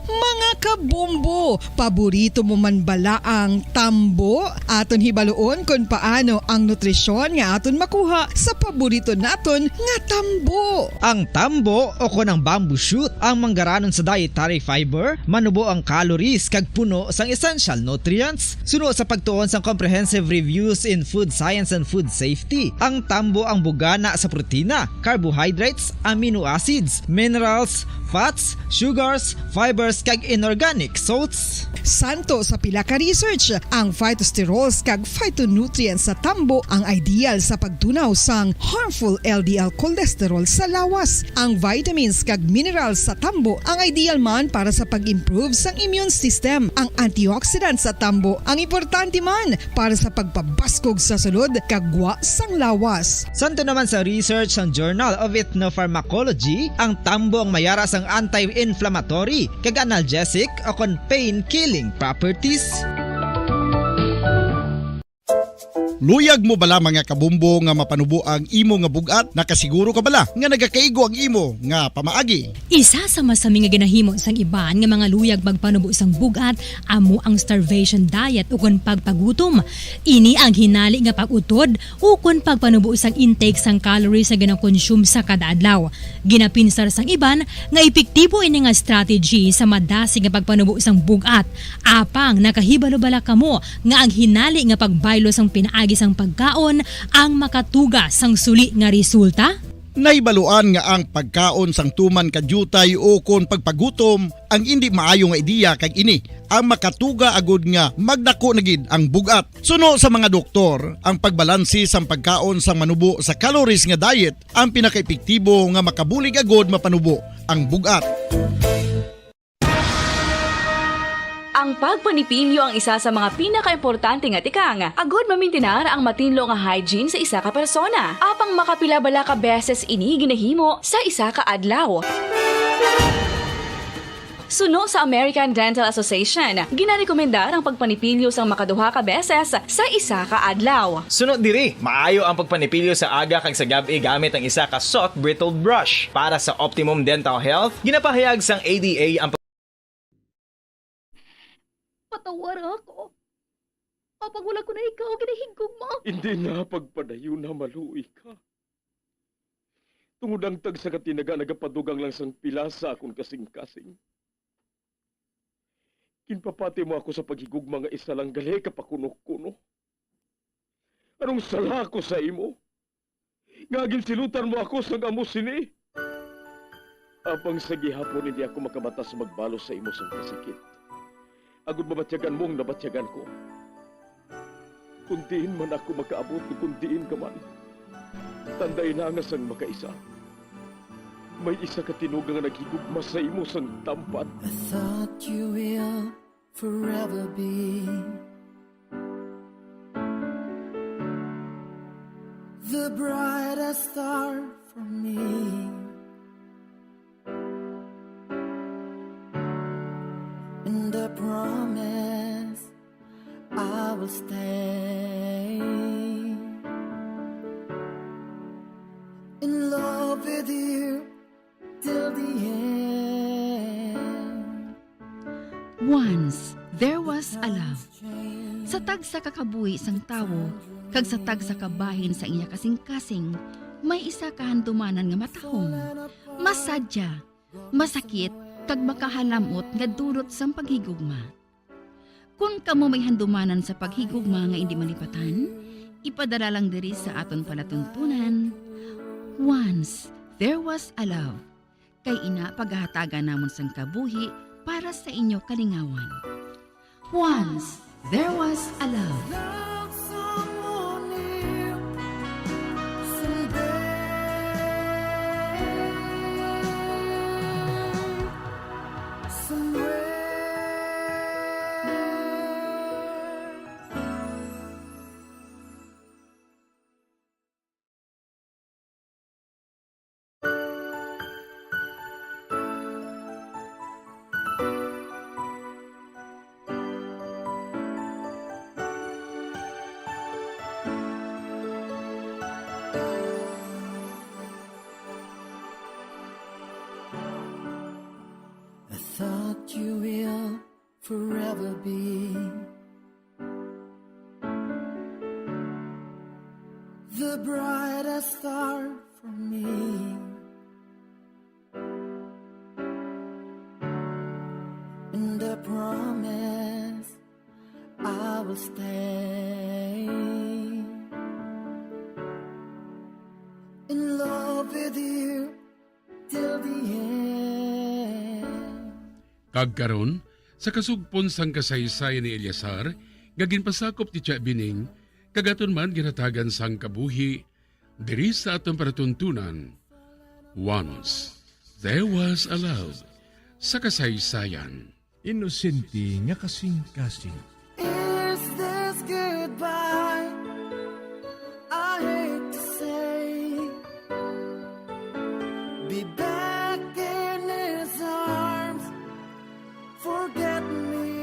Mga kabombo, paborito mo man bala ang tambo? Aton hibaluon kon paano ang nutrisyon nga aton makuha sa paborito naton nga tambo. Ang tambo o kon ang bamboo shoot ang manggaranon sa dietary fiber, manubo ang calories kag puno sang essential nutrients. Suno sa pagtuon sang Comprehensive Reviews in Food Science and Food Safety, ang tambo ang bugana sa protina, carbohydrates, amino acids, minerals, fats, sugars, fibers, kag inorganic salts. Santo sa pila ka research, ang phytosterols kag phytonutrients sa tambo ang ideal sa pagtunaw sang harmful L D L cholesterol sa lawas. Ang vitamins kag minerals sa tambo ang ideal man para sa pag-improve sang immune system. Ang antioxidants sa tambo ang importante man para sa pagpabaskog sa sulod kag gwa sang lawas. Santo naman sa research sang Journal of Ethnopharmacology, ang tambo ang mayara sang anti-inflammatory kag analgesic o kon pain-killing properties. Luyag mo bala, mga kabumbo, nga mapanubo ang imo nga bug-at? Nakasiguro ka bala nga nagakaigo ang imo nga pamaagi? Isa sa masami nga ginahimo sang iban nga mga luyag magpanubo sang bug-at amo ang starvation diet ukon pagpagutom. Ini ang hinali nga pag-utod ukon pagpanubo sang intake sang calories nga ginakonsume sa kada adlaw. Ginapinsar sang iban nga epektibo ini nga strategy sa madasig nga pagpanubo sang bug-at. Apang nakahibalo bala kamo nga ang hinali nga pagbaylo sang pinaagi sang pagkaon ang makatuga sang suli nga resulta? Nahibaluan nga ang pagkaon sang tuman ka diutay ukon pagpagutom ang indi maayo nga ideya, kag ini ang makatuga agud nga magdako na gid ang bug-at. Suno sa mga doktor, ang pagbalanse sang pagkaon sang manubo sa calories nga diet ang pinakaepektibo nga makabulig agud mapanubo ang bug-at. Ang pagpanipilyo ang isa sa mga pinakaimportante nga tikang agud mamintinar ang matinlo nga hygiene sa isa ka persona. Apang makapila bala ka beses ini ginahimo sa isa ka adlaw? Suno sa American Dental Association, ginarekomendar ang pagpanipilyo sang makaduha ka beses sa isa ka adlaw. Suno diri, maayo ang pagpanipilyo sa aga kag sa gab-i gamit ang isa ka soft bristled brush. Para sa optimum dental health, ginapahayag sang A D A ang pag- Patawara ako. Apang wala ko na ikaw ginahigugma. Hindi na pagpadayon na maluoy ka. Tungod ang tagsa ka tinaga nagapadugang lang sang pila sa akon kasing-kasing. Ginpapati mo ako sa paghigugma nga isa lang gali ka pakuno-kuno. Anong sala ako sa imo? Nga ginsilutan mo ako sang amo sini? Apang sa gihapon hindi ako makabatas magbalos sa imo sang kasakit. Agud mabatyagan mo ang nabatyagan ko. Kun diin man ako makaabot, kun diin ka man, tandai na nga sang makaisa, may isa ka tinuga nga naghigugma sa imo sang tampad. I thought you will forever be the brightest star for me. And I promise I will stay in love with you till the end. Once there was a love. Sa tagsa ka kabuhi sang tawo kag sa tagsa ka bahin sa iya kasing-kasing, may isa ka handumanan nga matahom, masadya, masakit, kag makahalamot nga dulot sang paghigugma. Kon kamo may handumanan sa paghigugma nga indi malipatan, ipadala lang diri sa aton palatuntunan, Once There Was a Love. Kay ina, pagahatagan namon sang kabuhi para sa inyo kalingawan. Once there was a love. I thought you will forever be the brightest star for me. And I promise I will stay in love with you till the end. Kag karon, sa kasugpon sang kasaysayan ni Eleazar, nga ginpasakop ni Tia Bining, kag aton man ginhatagan sang kabuhi, diri sa aton palatuntunan, Once There Was a Love, sa kasaysayan. Inosente nga kasing-kasing. Is this goodbye? I hate to say, be back in his arms. Forget me.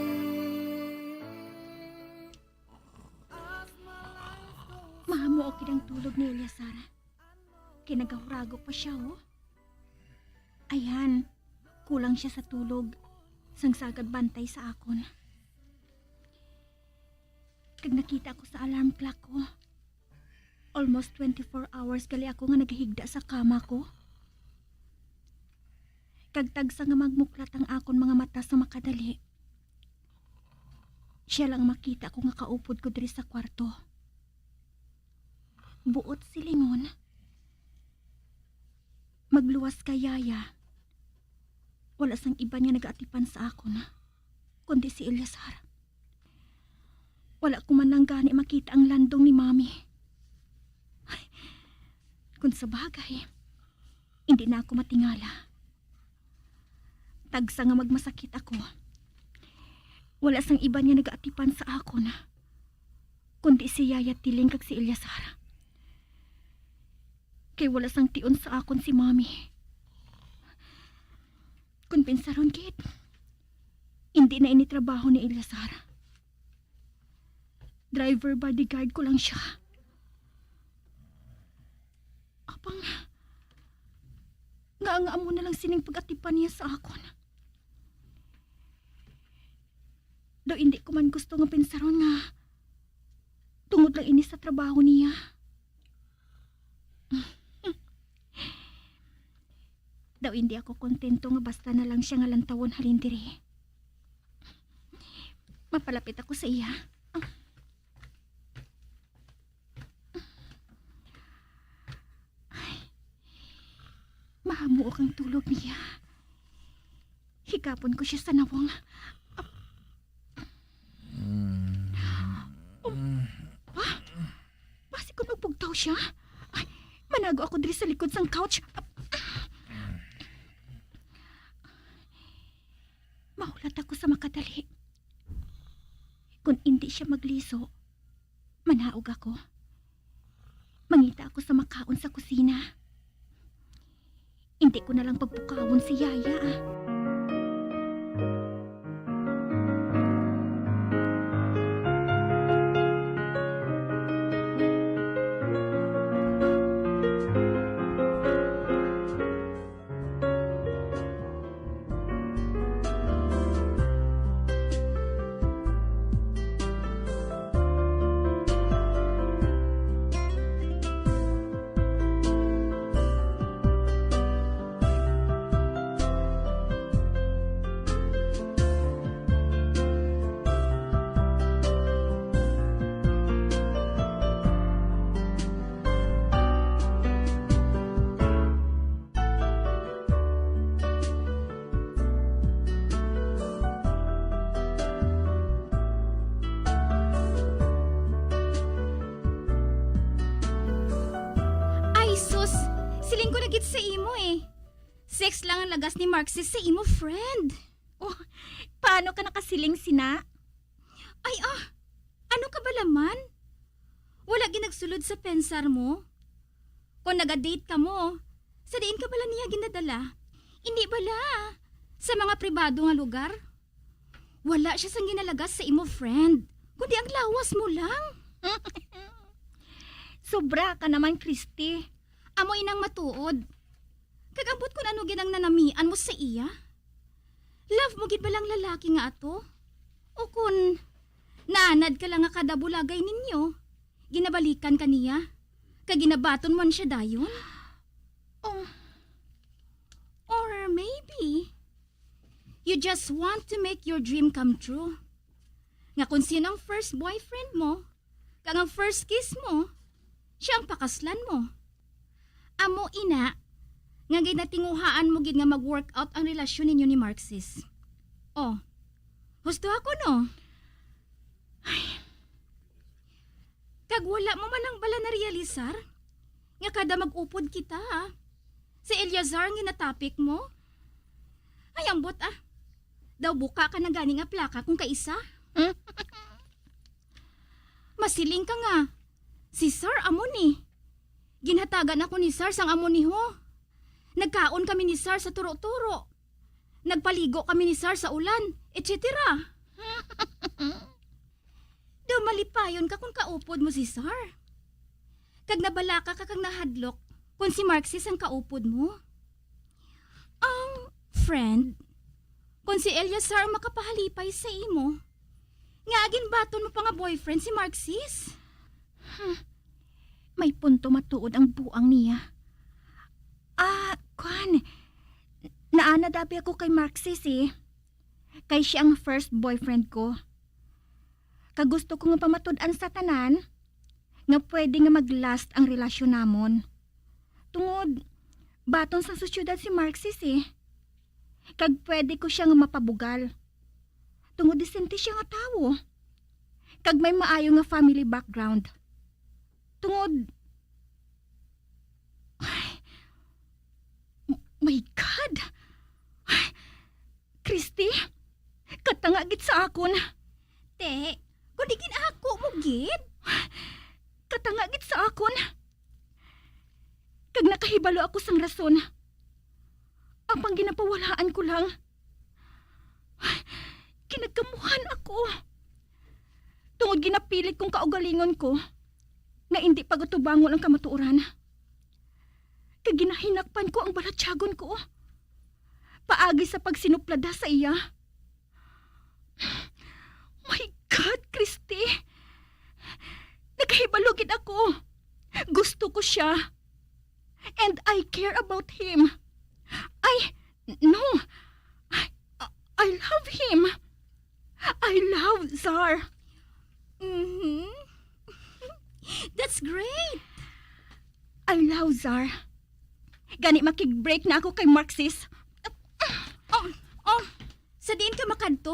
Mahamo gid ang tulog ni Eleazar. Kay nagahurago pa siya, oh. Ayan, kulang siya sa tulog, sang sagad bantay sa akon. Kag nakita ko sa alarm clock ko. Almost twenty-four hours gali ako nga nagahigda sa kama ko. Kag tagsa nga magmuklat ang akon mga mata sa makadali, siya lang makita ko nga kaupod ko diri sa kwarto. Buot silingon, magluwas ka, Yaya. Wala sang iban nga nagaatipan sa akon, kundi si Eleazar. Wala ko man lang gani makita ang landong ni Mami. Ay, kung sa bagay, hindi na ako matingala. Tagsa nga magmasakit ako, wala sang iban nga nagaatipan sa akon, kundi si Yaya Tiling kag si Eleazar. Kay wala sang tion sa akon si Mami. Kung pinsaron gid, hindi na ini trabaho ni Eleazar. Driver bodyguard ko lang siya. Apang, nga, nga amo na lang sining pag-atipan niya sa akon. Daw hindi ko man gusto nga pinsaron nga tungod lang ini sa trabaho niya. Daw hindi ako kontento nga basta na lang siya nga lantawon halin diri. Mapalapit ako sa iya. Ay, mahamuok ang tulog niya. Higapon ko siya sa nawong. Oh, pa? Basi kung magpugtaw siya? Ay, manago ako diri sa likod sang couch. Mahulat ako sa makadali. Kung hindi siya magliso, manaog ako. Mangita ako sa makaon sa kusina. Hindi ko na lang pagpukawon si Yaya, ah. Ay, sus! Siling ko na gid sa imo, eh. Sex lang ang lagas ni Marxis sa imo, friend. Oh, paano ka nakasiling sina? Ay, ah! Ano ka bala man? Wala gid nagsulod sa pensar mo? Kung naga-date kamo, sa diin ka bala niya ginadala? Indi bala sa mga pribado nga lugar? Wala siya sang ginalagas sa imo, friend, kundi ang lawas mo lang. Sobra ka naman, Christy. Amo inang matuod. Kag ambot kun ano gid ang nanamian mo sa iya? Love mo gid ba lang lalaki nga ato? O kun naanad ka lang nga kada bulagay ninyo, ginabalikan ka niya, kag ginabaton mo na siya dayon? Oh. Or maybe, you just want to make your dream come true. Nga kung sino ang first boyfriend mo, kag ang first kiss mo, siya ang pakaslan mo. Amo ina nga ginatinguhaan mo gid nga mag-work out ang relasyon ninyo ni Marxis. Oh, husto ako, no? Ay. Kag wala mo man lang bala narealisar nga kada mag-upod kita, si Eleazar ang ginatapik mo? Ay, ambot, ah. Daw buka ka na gani nga plaka kung kaisa. Masiling ka nga, si Sir amo ni. Ginhatagan ako ni Sir sang amo ni ho. Nagkaon kami ni Sir sa turo-turo. Nagpaligo kami ni Sir sa ulan, et cetera. Daw malipayon ka kung kaupod mo si Sir. Kag nabalaka ka kag nahadlok kung si Marxis ang kaupod mo. Ang friend, kung si Eleazar ang makapahalipay sa imo, nga agin baton mo pa nga boyfriend si Marxis? Hmm. May punto matuod ang buang niya. Ah, kwan. Naanad abi ako kay Marxis, eh. Kay siya ang first boyfriend ko. Kag gusto ko nga pamatud-an sa tanan nga pwede nga mag-last ang relasyon namon. Tungod, baton sang sosyedad si Marxis, eh. Kag pwede ko siya nga mapabugal. Tungod disente siya nga tawo. Kag may maayo nga family background. Tungod, ay, m-, my God! Ay, Christy, katanga gid sa akon. Te, kundi ginako mo gid? Katanga gid sa akon. Kag nakahibalo ako sang rason. Apang ginapawalaan ko lang. Ginagamuhan ako. Tungod ginapilit kong kaugalingon ko nga indi pagatubangon ang kamatuoran. Kag ginahinakpan ko ang balatyagon ko paagi sa pagsinuplada sa iya. My God, Christy! Nakahibalo gid ako. Gusto ko siya. And I care about him. I, no. I, I love him. I love Zar. Mm-hmm. That's great. I love Zar. Gani makig-break na ako kay Marxis. Oh, oh, sa diin ka makadto?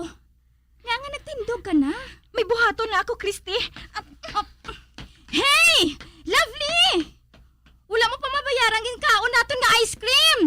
Nga nga nagtindog ka na? May buhaton na ako, Christy. Ah, ah. Hey! Lovely! Wala mo pa mabayaran ginkaon naton nga ice cream!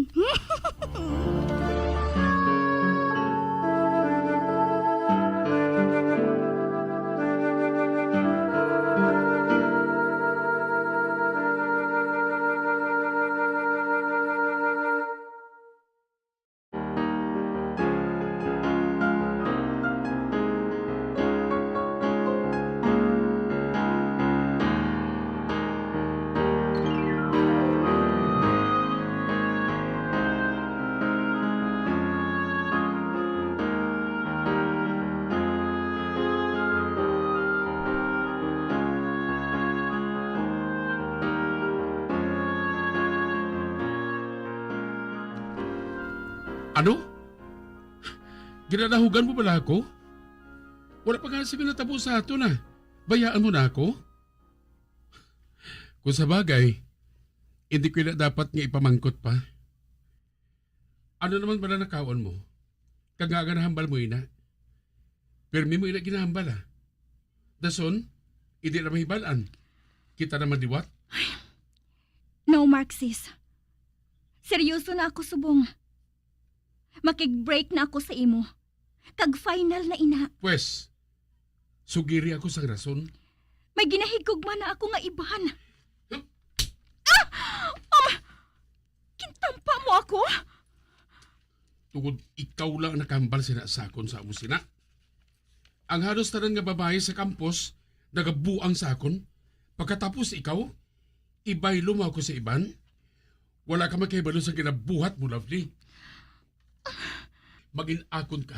Ano? Ginadahugan mo bala ako? Wala pa nga sila natabo sa ato na. Bayaan mo na ako? Kung sa bagay, hindi ko na dapat nga ipamangkot pa. Ano naman bala nakaon mo? Kag nga nga nahambal mo ina? Pirmi mo ina ginahambal, ah. Dason, hindi na mahibalan. Kita naman liwat. No, Marxis. Seryoso na ako subong. Makig-break na ako sa imo. Kag final na ina. Pwes, sugiri ako sang rason. May ginahigugma na ako nga iban. Huh? Ah! Um, gintampa mo ako? Tungod ikaw lang nakahambal sina sa akon sa amo sina. Ang halos tanan nga babayi sa kampus nagabuang sa akon. Pagkatapos ikaw, ibaylo mo ako sa iban? Wala ka makahibalo sa ginabuhat mo, Lovely. Magin-akon ka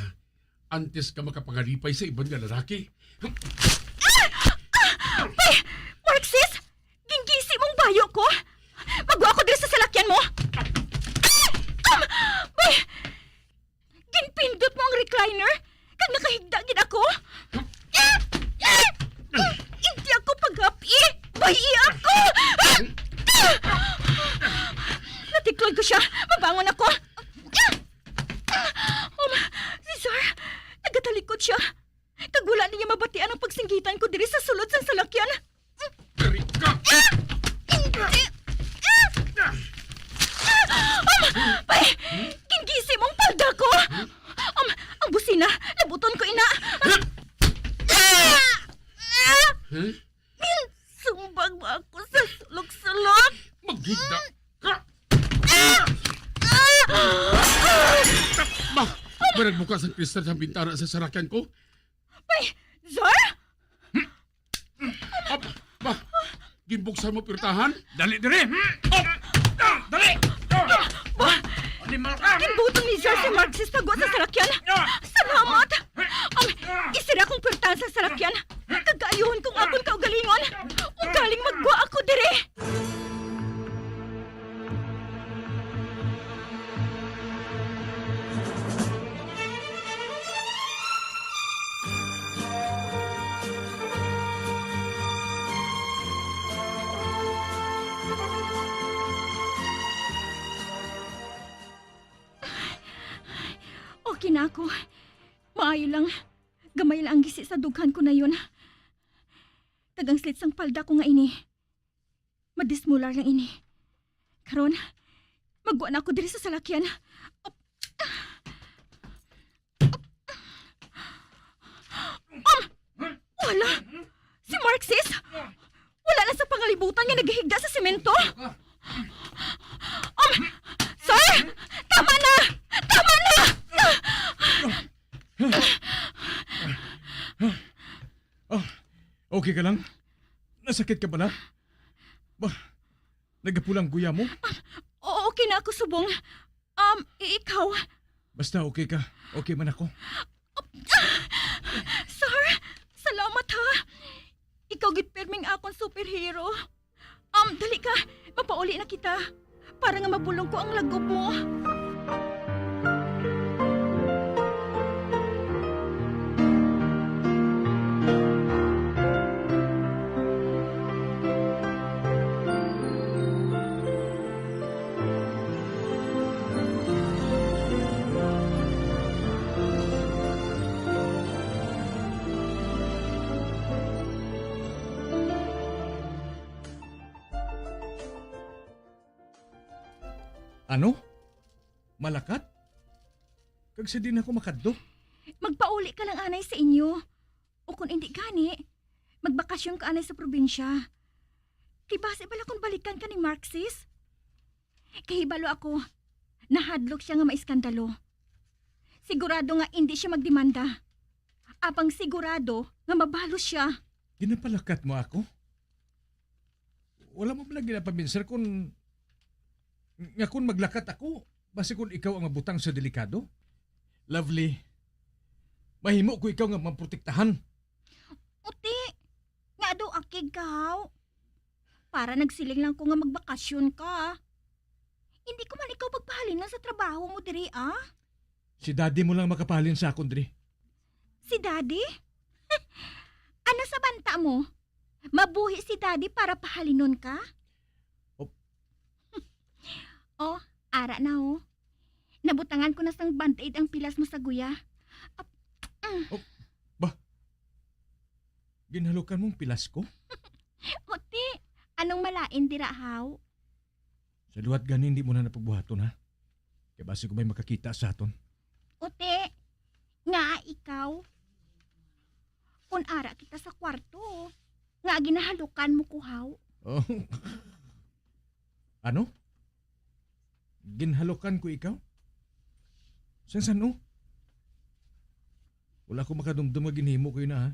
antes ka makapangalipay sa iban nga lalaki. Ay! Marxis! Ginggisi mong bayo ko! Magwa ako diri sa salakyan mo! Ay! Um! Bay! Ginpindot mo ang recliner, kag nakahigda gid ako. Hindi ako paghapi. Bayi ako. Natiklod ko siya. Mabangon ako. Um, si Sir, Talikod siya. Kag wala niya mabatian ang pagsinggitan ko diri sa sulod sang salakyan. Diri ka! Hindi! Ay! Gingisi mo ang palda ko! Um, ang busina, nabuton ko ina! Huh? Sumbag mo ako sa sulok-sulok! Maghigda ka! Ba, barag mo ka sa kristal sa bintana sa sarakyan ko? Ay, sir? Ap, ba, ginbuksan mo pirtahan? Dali diri! Ap, ah, dali! Ba, Animal ka! Ginbutong ni Sir si Marxis tago sa sarakyan. Salamat! Um, isira kong pirtahan sa sarakyan. Kagayuhon kong akon kaugalingon. Ugaling maggwa ako diri. Okay na ako. Maayo lang. Gamay lang ang gisi sa dughan ko na yun. Kag ang slit sang palda ko nga ini. Madismular lang ini. Karon, magwa na ako diri sa salakyan. Um, wala! Si Marxis! Wala na sa pangalibutan nga nagahigda sa semento! Um, sir! Tama na! Tama na! Oh, okay ka lang? Nasakit ka bala? Ba, nagapulang guya mo? Oo, okay na ako, subong. Um, i-, ikaw? Basta okay ka, okay man ako. Sir, salamat ha. Ikaw gid pirming akon superhero. Um, dali ka, mapauli na kita. Para nga mapulong ko ang lagob mo. Ano? Malakat? Kag sa diin ako makadto? Magpauli ka lang anay sa inyo. O kon indi gani, magbakasyon ka anay sa probinsya. Kay basi bala kon balikan ka ni Marxis? Kahibalo ako, nahadlok siya nga maiskandalo. Sigurado nga indi siya magdemanda. Apang sigurado nga mabalos siya. Ginapalakat mo ako? Wala mo bala ginapaminsar kon, nga kon maglakat ako, basi kon ikaw ang mabutang sa delikado? Lovely, mahimo ko ikaw nga maprotektahan. Uti, nga daw akig ka, haw? Para nagsiling lang ko nga magbakasyon ka. Hindi ko man ikaw pagpahalinan sa trabaho mo diri, ah. Si daddy mo lang makapahalin sa akon diri. Si daddy? Ano sa banta mo? Mabuhi si daddy para pahalinon ka? Op. Oh, ara na, oh. Nabutangan ko na sang band-aid ang pilas mo sa guya. Ap-, mm. Op. Ba? Ginhalukan mong pilas ko? Uti, anong malain dira, haw? Sa liwat gani, hindi mo na napagbuhaton, ha? Kay basi ko may makakita sa aton. Uti, nga ikaw? Kun ara kita sa kwarto, nga ginahalukan mo ko, haw? Oh. Ano? Ginhalukan ko ikaw? Sang san-o? Wala ko makadumdum nga ginhimo ko ina, ha?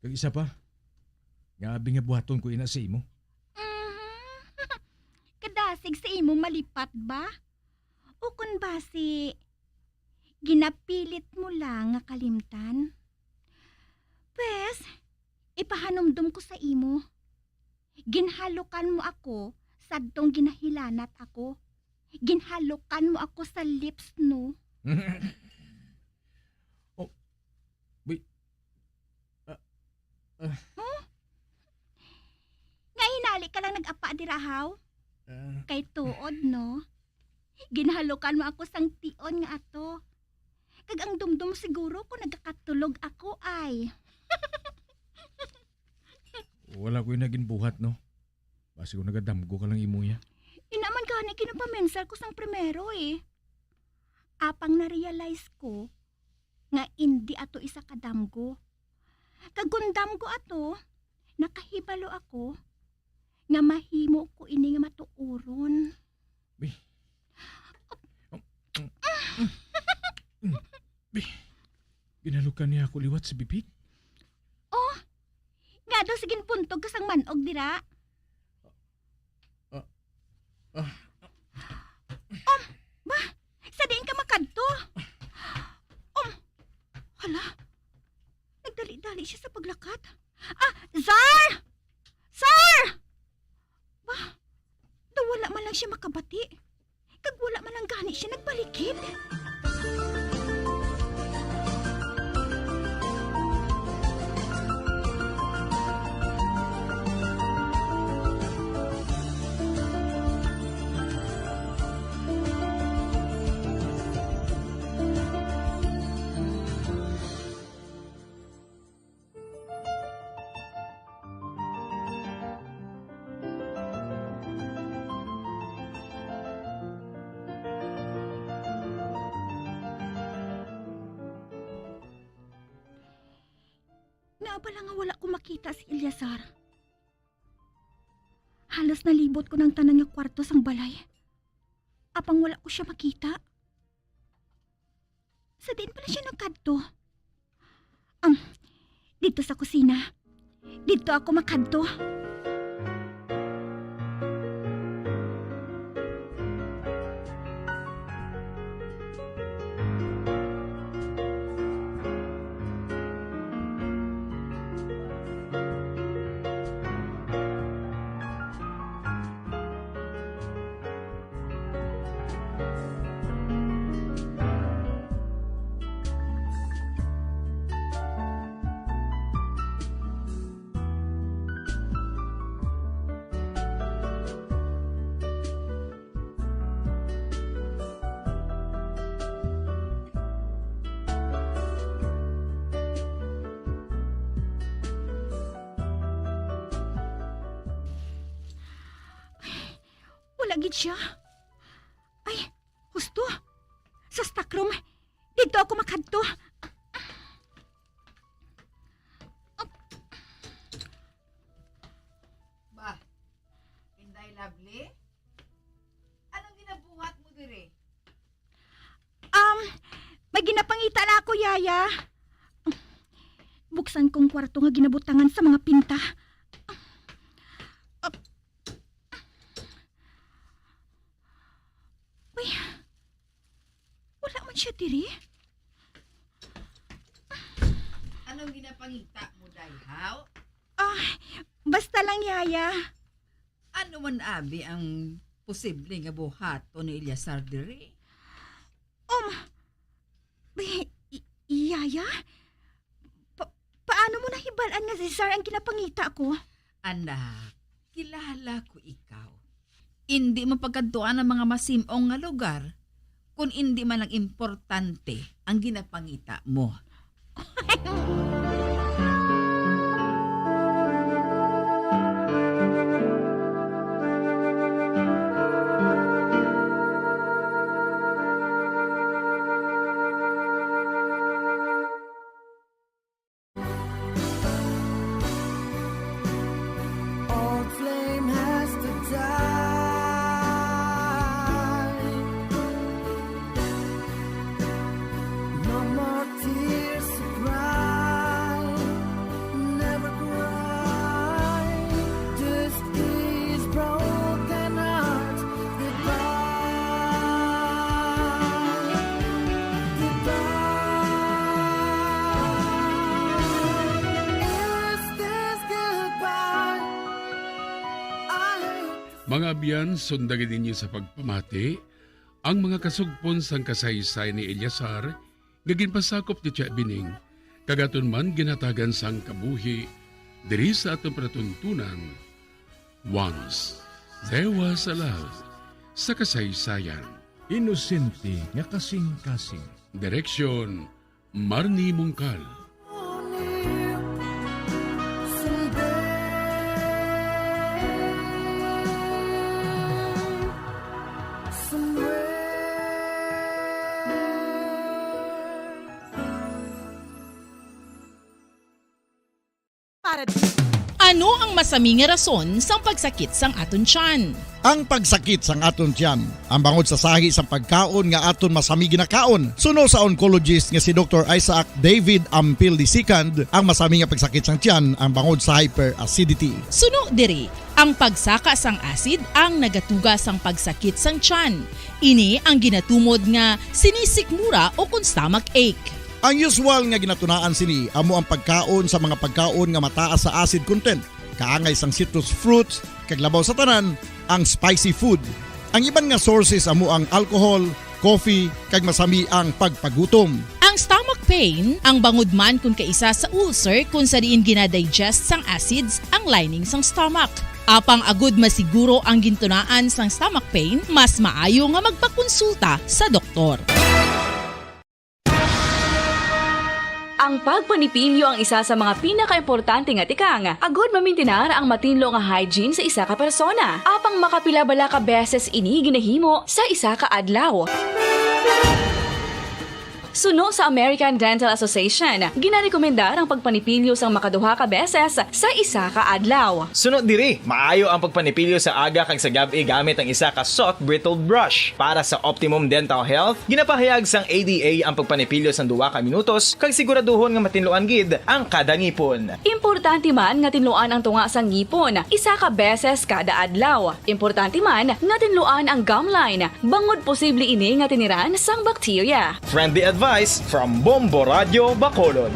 Kag isa pa, nga abi nga buhaton ko ina sa imo. Mhm. Kadasig sa imo malipat ba? O kon basi, ginapilit mo lang nga kalimtan? Pwes, ipahanumdom ko sa imo. Ginhalukan mo ako sadtong ginahilanat ako. Ginhalukan mo ako sa lips, no? Oh, wait. Ah, ah. Huh? Nga hinali ka lang nag-apa dira, haw? Ah. Kay tuod, no? Ginhalukan mo ako sang tion nga ato. Kag ang dumdom siguro kung nagakatulog ako, ay. Wala ko'y naging buhat, no? Basi kung nagadamgo ka lang imo ya. Ina man gani kinapamensar ko sang primero, eh. Apang na-realize ko nga indi ato isa ka damgo. Kag kung damgo ato, nakahibalo ako nga mahimo ko ini nga matuoron. Bi. Bi. Ginalukan niya ako liwat si Bibit. Oh, nga daw, sige, puntog ka sang man-og dira. Ah, ah. Um, ba? Sa diin ka makadto? Um, hala. Nagdali-dali siya sa paglakat. Ah, Sir! Sir! Ba? Daw wala man lang siya makabati. Kag wala man lang gani siya nagbalikid. Ngaa bala nga wala ko makita si Eleazar? Halos nalibot ko na ang tanan nga kwarto sang balay, apang wala ko sia makita. Sa diin pala sia nagkadto? Um, didto sa kusina. Didto ako makadto. Wala gid sia. Ay, husto. Sa stockroom. Didto ako makadto. Ba, Inday Lovely? Anong ginabuhat mo diri? Um, may ginapangita na ako, Yaya. Buksan kong kwarto nga ginabutangan sa mga pinta. Uy, wala man siya diri. Anong ginapangita mo, day, haw? Ah, basta lang, Yaya. Ano man abi ang posible nga buhaton ni Eleazar diri? Um, i-, i-, Yaya? Pa-, paano mo nahibal-an nga si Sar ang ginapangita ko? Anak, kilala ko ikaw. Indi mo pagkadtuan ang mga masim-ong nga lugar kon indi man lang importante ang ginapangita mo. Old flame has to die. No more tears to cry. Never cry. This is broken heart. Goodbye. Goodbye. Is this goodbye? I hate Mga abyan, sundagi ninyo sa pagpamati ang mga kasugpon sang kasaysayan ni Eleazar nga ginpasakop ni Tia Bining, kag aton man ginhatagan sang kabuhi diri sa aton palatuntunan. Once there was a love sa kasaysayan. Inosente nga kasing-kasing. Direksyon, Marnie Mungkal. Para di Ano ang masami nga rason sang pagsakit sang aton tiyan? Ang pagsakit sang aton tiyan, ang bangod sa sahi sang pagkaon nga aton masami ginakaon. Suno sa oncologist nga si Doktor Isaac David Ampil the second, ang masami nga pagsakit sang tiyan ang bangod sa hyperacidity. Suno diri, ang pagsaka sang acid ang nagatuga sang pagsakit sang tiyan. Ini ang ginatumod nga sinisikmura o kon stomach ache. Ang usual nga ginatunaan sini amo ang pagkaon sa mga pagkaon nga mataas sa acid content, kaangay sang citrus fruits, kag labaw sa tanan, ang spicy food. Ang iban nga sources amo ang alcohol, coffee, kag masami ang pagpagutom. Ang stomach pain ang bangod man kon kaisa sa ulcer kon sa diin gina-digest sang acids ang lining sang stomach. Apang agud masiguro ang gintunaan sang stomach pain, mas maayo nga magpakonsulta sa doktor. Ang pagpanipilyo ang isa sa mga pinakaimportante nga tikang agud mamintinar ang matinlo nga hygiene sa isa ka persona. Apang makapila bala ka beses ini ginahimo sa isa ka adlaw? Suno sa American Dental Association, ginarekomendar ang pagpanipilyo sang makaduha ka beses sa isa ka adlaw. Suno diri, maayo ang pagpanipilyo sa aga kag sa gab-i gamit ang isa ka soft bristled brush. Para sa optimum dental health, ginapahayag sang A D A ang pagpanipilyo sang duha ka minutos kag siguraduhon nga matinluan gid ang kada ngipon. Importante man nga tinluan ang tunga sang ngipon isa ka beses kada adlaw. Importante man nga tinluan ang gum line, bangod posible ini nga tiniran sang bakterya. Friendly advice from Bombo Radio Bacolod.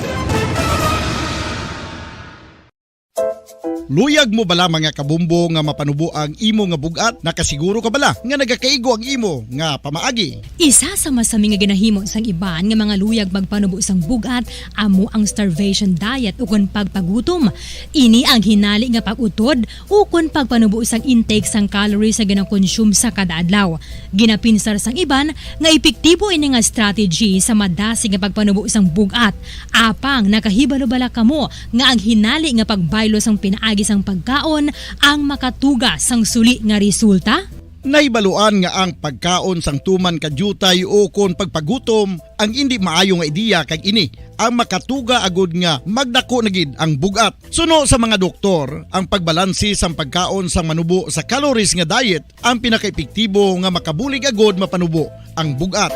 Luyag mo bala, mga kabombo, nga mapanubo ang imo nga bug-at? Nakasiguro ka bala nga nagakaigo ang imo nga pamaagi? Isa sa masami nga ginahimo sang iban nga mga luyag magpanubo sang bug-at amo ang starvation diet ukon pagpagutom. Ini ang hinali nga pag-utod ukon pagpanubo sang intake sang calories nga ginakonsume sa kada adlaw. Ginapinsar sang iban nga epektibo ini nga strategy sa madasig nga pagpanubo sang bug-at. Apang nakahibalo bala kamo nga ang hinali nga pagbaylo sang pinaagi sang pagkaon ang makatuga sang suli nga resulta? Nahibaluan nga ang pagkaon sang tuman ka diutay ukon pagpagutom ang indi maayo nga ideya, kag ini ang makatuga agud nga magdako na gid ang bug-at. Suno sa mga doktor, ang pagbalanse sang pagkaon sang manubo sa calories nga diet ang pinakaepektibo nga makabulig agud mapanubo ang bug-at.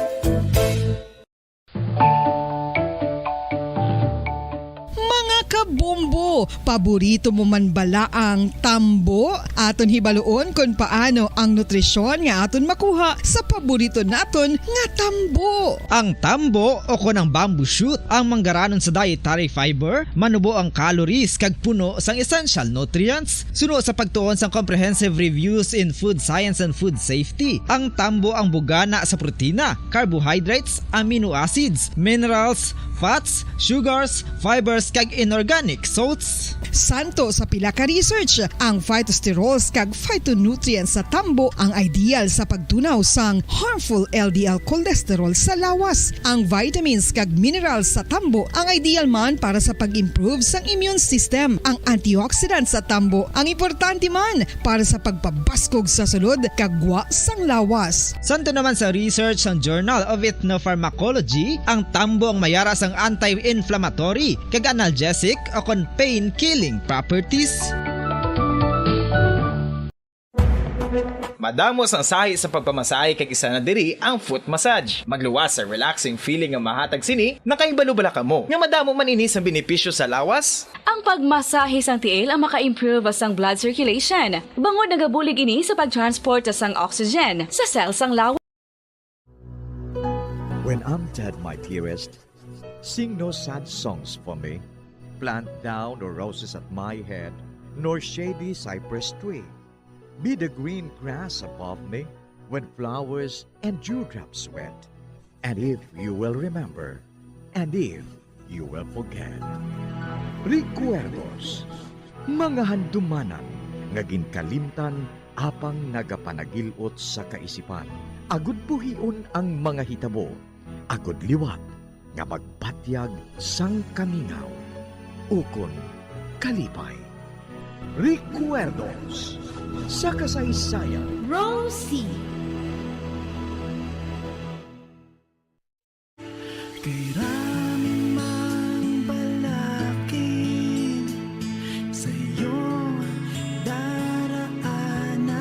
Mga kabombo, paborito mo man bala ang tambo? Aton hibaluon kon paano ang nutrisyon nga aton makuha sa paborito naton nga tambo. Ang tambo, o kon ang bamboo shoot, ang manggaranon sa dietary fiber, manubo ang calories kag puno sang essential nutrients. Suno sa pagtuon sang Comprehensive Reviews in Food Science and Food Safety, ang tambo ang bugana sa protina, carbohydrates, amino acids, minerals, fats, sugars, fibers, kag inorganic salts. Santo sa pila ka research, ang phytosterols kag phytonutrients sa tambo ang ideal sa pagtunaw sang harmful L D L cholesterol sa lawas. Ang vitamins kag minerals sa tambo ang ideal man para sa pag-improve sang immune system. Ang antioxidants sa tambo ang importante man para sa pagpabaskog sa sulod kag gwa sang lawas. Santo naman sa research sang Journal of Ethnopharmacology, ang tambo ang mayara sang anti-inflammatory kag analgesic o kon pain-killing properties. Madamo sang sahi sa pagpamasahe kag isa na diri ang foot massage. Magluwas sa relaxing feeling nga mahatag sini. Nakahibalo bala kamo nga madamo man ini sang benepisyo sa lawas? Ang pagmasahe sang tiil ang maka-improve sang blood circulation, bangod nagabulig ini sa pag-transport sang oxygen sa cell sang lawas. When I'm dead, my dearest, sing no sad songs for me. Plant thou no roses at my head, nor shady cypress tree. Be the green grass above me when flowers and dewdrops wet. And if you will remember, and if you will forget. Recuerdos, mga handumanan nga ginkalimtan apang nagapanagil-ot sa kaisipan. Agud buhion ang mga hitabo agod liwat nga magpatyag sang kamingaw ukon kalipay. Recuerdos sa kasaysayan. Rosie. Kay rami mang balakid sa iyong daraanan,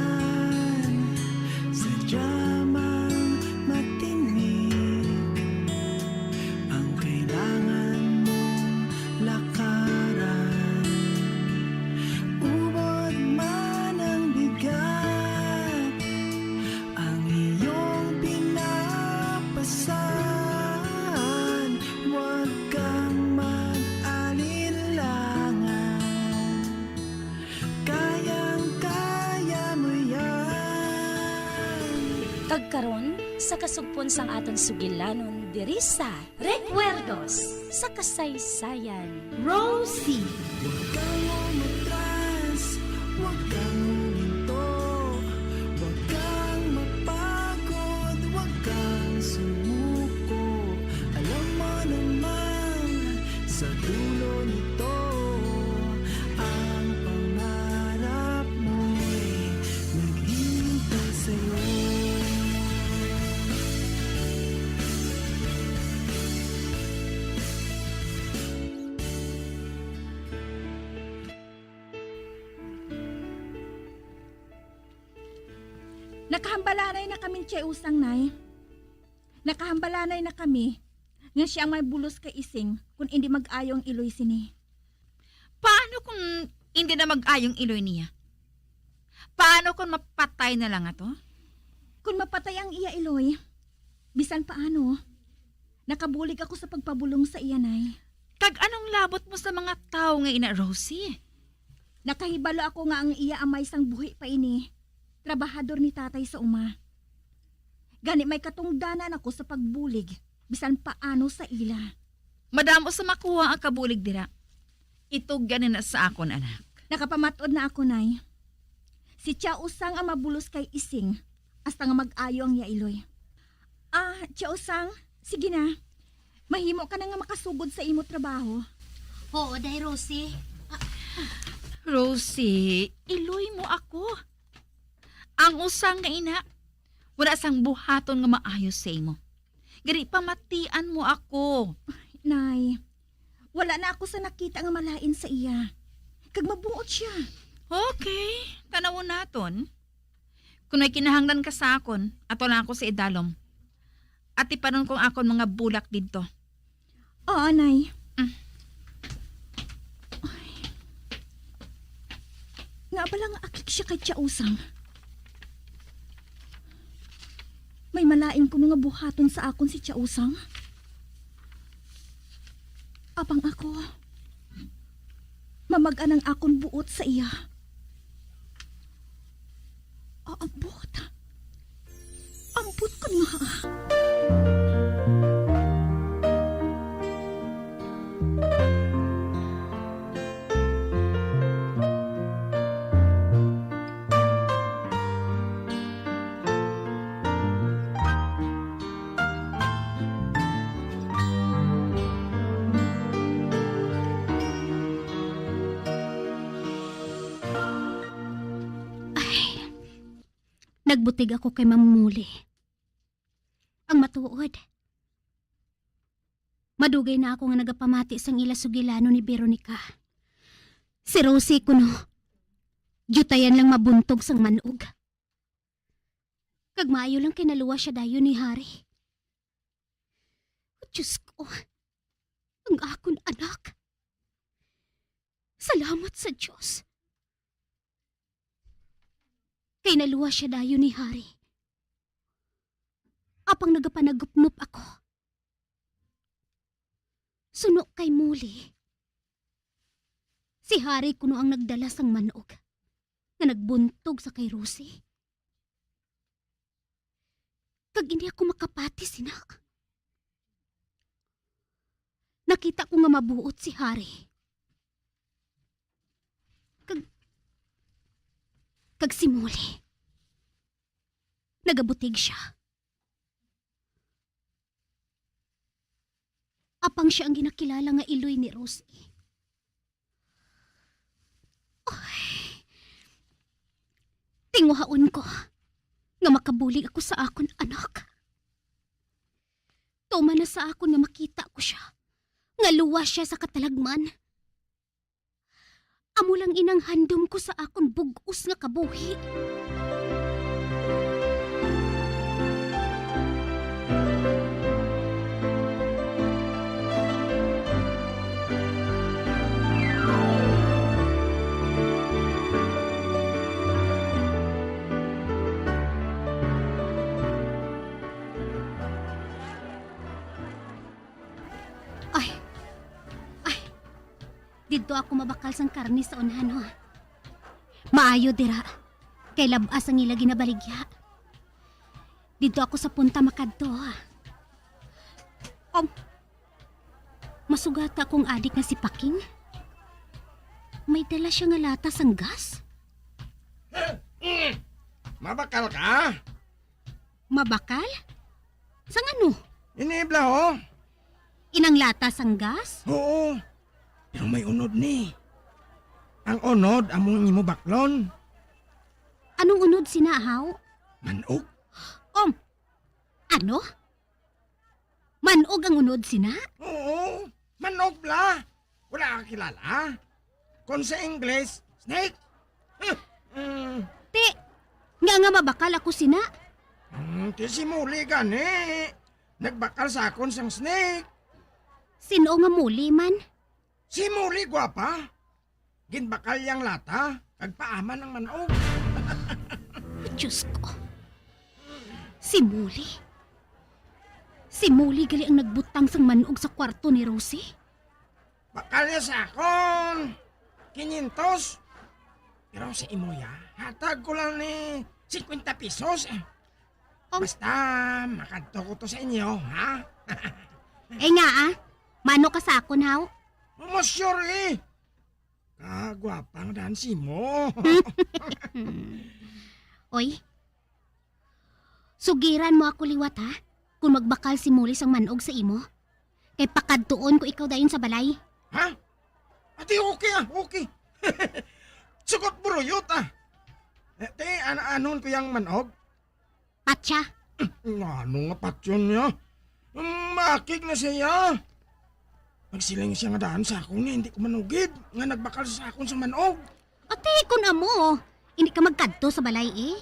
sadya mang matinik ang kailangan mong lakaran. Ubod man ang bigat, ang iyong pinapasan, huwag kang mag-alinlangan. Kayang-kaya mo yan. Kag karon, sa kasugpon sang aton sugilanon diri sa Recuerdos sa Kasaysayan. Rosie. Huwag kang umatras, huwag kang huminto, huwag kang mapagod, huwag kang sumuko. Alam mo naman, sa dulo nito, ang pangarap mo'y naghihintay sa'yo. Nakahambalanay na kami ni Chay Usang, Nay. Nakahambalanay na kami nga sia ang may bulos kay Ising kon indi mag-ayo ang iloy sini. Paano kung indi na mag-ayo ang iloy niya? Paano kung mapatay na lang ato? Kung mapatay ang iya iloy, bisan paano, nakabulig ako sa pagpabulong sa iya, Nay. Kag anong labot mo sa mga tawo nga ina, Rosie? Nakahibalo ako nga ang iya amay sang buhi pa ini, trabahador ni tatay sa uma. Gani may katungdanan ako sa pagbulig, bisan paano sa ila. Madamo sa makuha ang kabulig dira. Itugyan na sa akon, anak. Nakapamat-od na ako, Nay. Si Tia Usang ang mabulos kay Ising, hasta nga mag-ayo ang iya iloy. Ah, Tia Usang, sige na. Mahimo ka na nga makasugod sa imo trabaho. Oo, day, Rosie. Ah, Rosie, iloy mo ako. Ang Usang nga ina, wala sang buhaton nga maayo sa imo. Gani, pamatian mo ako. Nay, wala na ako sa nakita nga malain sa iya. Kag mabuot sia. Okay, tanawon naton. Kung may kinahanglan ka sa akon, ato lang ako sa idalom. Atipanon ko ang akon mga bulak didto. Oo, Nay. Mm. Ay. Nga bala nga akig siya kay Tia Usang? May malain kuno nga buhaton sa akon si Tia Usang? Apang ako, mamag-an ang akon buot sa iya. Aabot. Ambot ko nga. Ay, nagbutig ako kay Ma'am Molly. Ang matuod, madugay na ako nga nagapamati sang ila sugilanon ni Veronica. Si Rosie kuno, diutayan lang mabuntog sang man-og. Kag maayo lang kay naluwas sia dayon ni Harry. Diyos ko, ang akon anak. Salamat sa Diyos. Kay naluwas sia dayon ni Harry. Apang nagapanagupnop ako. Suno kay Molly, si Harry kuno ang nagdala sang man-og nga nagbuntog sa kay Rosie. Kag hindi ako makapati sina. Nakita ko nga mabuot si Harry. Kag, kag si Molly. Nagabutig siya. apang sia ang ginakilala nga iloy ni Rosie. Ay, tinguhaon ko nga makabulig ako sa akon anak. Tuman na sa akon nga makita ko sia, nga luwas sia sa katalagman. Amo lang inang handom ko sa akon bug-os nga kabuhi. Ay! Ay! Didto ako mabakal sang karne sa unhan, ha. Maayo dira, kay lab-as ang ila ginabaligya. Didto ako sa punta makadto, ha. Um, masugata akong adik nga si Paking. May dala sia nga lata sang gas. Mabakal ka? Mabakal? Sang ano? Ini, bla, oh. Inang lata sang gas? Oo. Pero may unod ni. Ang unod amo ang imo baklon. Anong unod sina, haw? Manog. Um, ano? Manog ang unod sina? Oo, manog, bla. Wala ka kilala? Kung sa English, snake. Huh, mm. Ti, nga nga mabakal ako sina? Hmm, ti si Muli gani. Nagbakal sa akon sang snake. Sino nga Muli man? Si Muli, gwapa. Ginbakal yang lata, kag paaman ang manog. Diyos ko. Si Muli. Si Muli gali ang nagbutang sang manog sa kwarto ni Rosie. Bakal niya sa akon. Quinientos. Pero sa imo, ya, hatag ko lang ni cincuenta pesos. Ang Basta, makadto ko to sa inyo, ha? Eh nga, ah. Mano ka sa akon, haw? Mo sure, eh. Kagwapang dan si mo. Oy, sugiran mo ako liwat, ha? Kung magbakal si Muli sang manog sa imo. Kay pakadtuon ko ikaw dayon sa balay. Ha? Ati, okay, ah, okay. Sugot buruyot, ah. Eh, te, an-, anon ko yang manog? Patya. Ano nga patyon niya? Makig na siya. Nagsiling siya nga daan sa akon nga hindi ko manugid, nga nagbakal sa akon sa manog. Ate, kun amo, hindi ka magkadto sa balay, eh.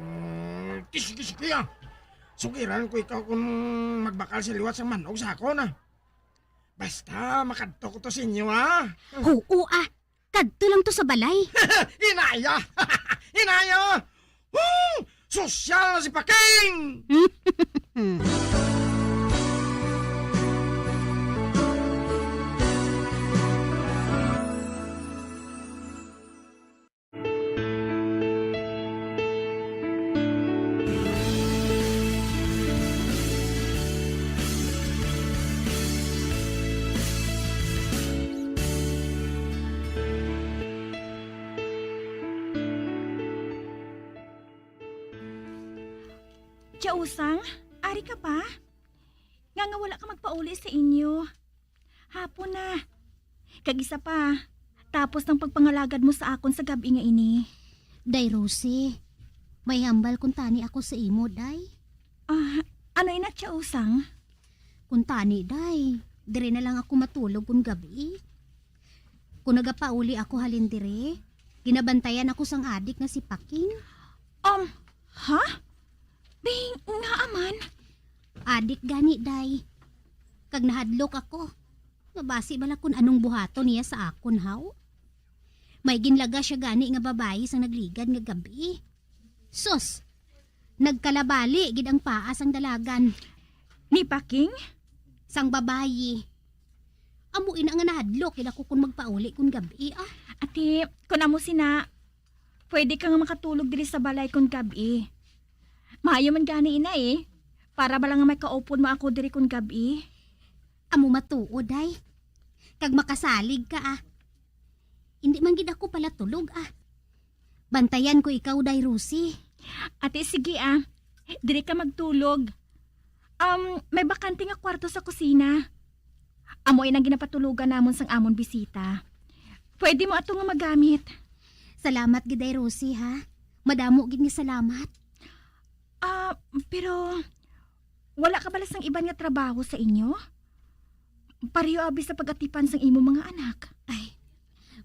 Mm, sige, sige, ah. Sugiran ko ikaw kung magbakal sa liwat sa manog sa akon, ah. Basta, makadto ko to sa inyo, ah. Oo, ah. Kadto lang to sa balay. Inaya! Inaya! Hmm! Sosyal na si Paking! Tia Usang, ari ka pa? Nga nga wala ka magpauli sa inyo? Hapon na. Kag isa pa, tapos ang pagpangalagad mo sa akon sa gab-i nga ini. Day Rosie, may hambal kuntani ako sa imo, day. Ah, ano ina, Tia Usang? Kuntani, day, diri na lang ako matulog kun gab-i. Kung nagapauli ako halin diri, ginabantayan ako sang adik nga si Paking. Um, ha? Bing, ngaa man? Adik gani, day. Kag nahadlok ako. Nga basi bala kun anong buhaton niya sa akon, haw? May ginlaga siya gani nga babayi sang nagligad nga gab-i. Sus! Nagkalabali gid ang paa sang dalagan. Ni Paking? Sang babayi. Amo ina nga nahadlok gid ako kun magpauli kun gab-i, ah. Ate, kun amo sina, pwede ka nga makatulog diri sa balay kun gab-i. Maayo man gani ina, eh. Para bala nga may kaupod mo ako diri kun gab-i. Amo matuod, day. Kag makasalig ka, ah. Indi man gid ako pala tulog, ah. Bantayan ko ikaw, day Rosie. Ate, sige, ah. Diri ka magtulog. Um, may bakante nga kwarto sa kusina. Amo inang ginapatulogan namon sang amon bisita. Pwede mo ato nga magamit. Salamat gid, Day Rosie, ha? Madamo gid nga salamat. Ah, pero wala ka bala sang iban nga trabaho sa inyo? Pareho abi sa pag-atipan sang imo mga anak. Ay,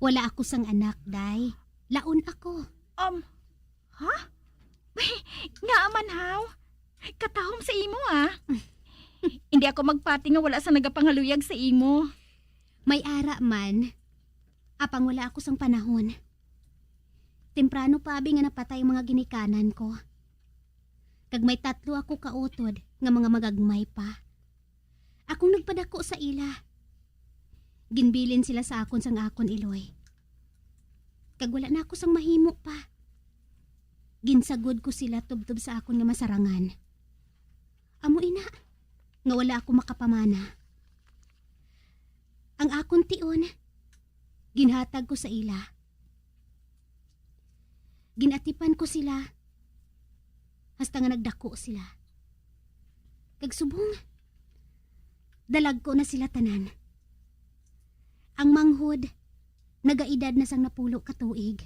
wala ako sang anak, Day. Laon ako. Um, ha? Ngaa man, haw? Katahom sa imo, ah. Hindi ako magpati nga wala sa nagapangaluyag sa imo. May ara man. Apang wala ako sang panahon. Temprano pa abi nga napatay ang mga ginikanan ko. Kag may tatlo ako ka utod nga mga magagmay pa. Akong nagpadako sa ila. Ginbilin sila sa akon sang akon iloy. Kag wala na ako sang mahimo pa. Ginsagod ko sila tubtob sa akon nga masarangan. Amo ina, nga wala ako makapamana. Ang akon tion, ginhatag ko sa ila. Ginatipan ko sila, hasta nga nagdako sila. Kag subong, dalagko na sila tanan. Ang manghod, nagaedad na sang napulo ka tuig.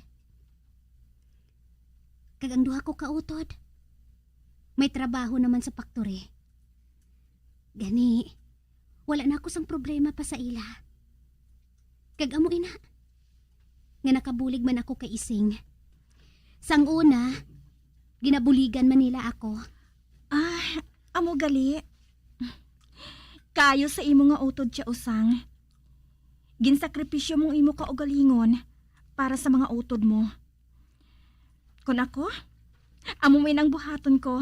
Kag ang duha ko ka utod, may trabaho naman sa paktori. Gani, wala na ako sang problema pa sa ila. Kag amo ina, nga nakabulig man ako kay Ising. Sang una, ginabuligan man nila ako. Ah, amo gali. Kayo sa imo nga utod siya, Usang. Ginsakripisyo mong imo kaugalingon para sa mga utod mo. Kun ako, amo man ang buhaton ko.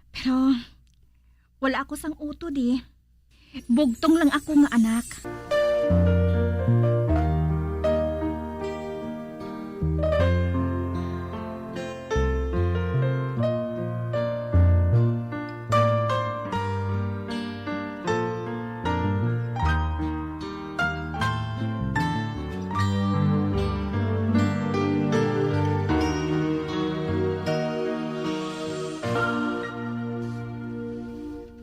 Pero wala ako sang utod, eh. Bugtong lang ako nga anak.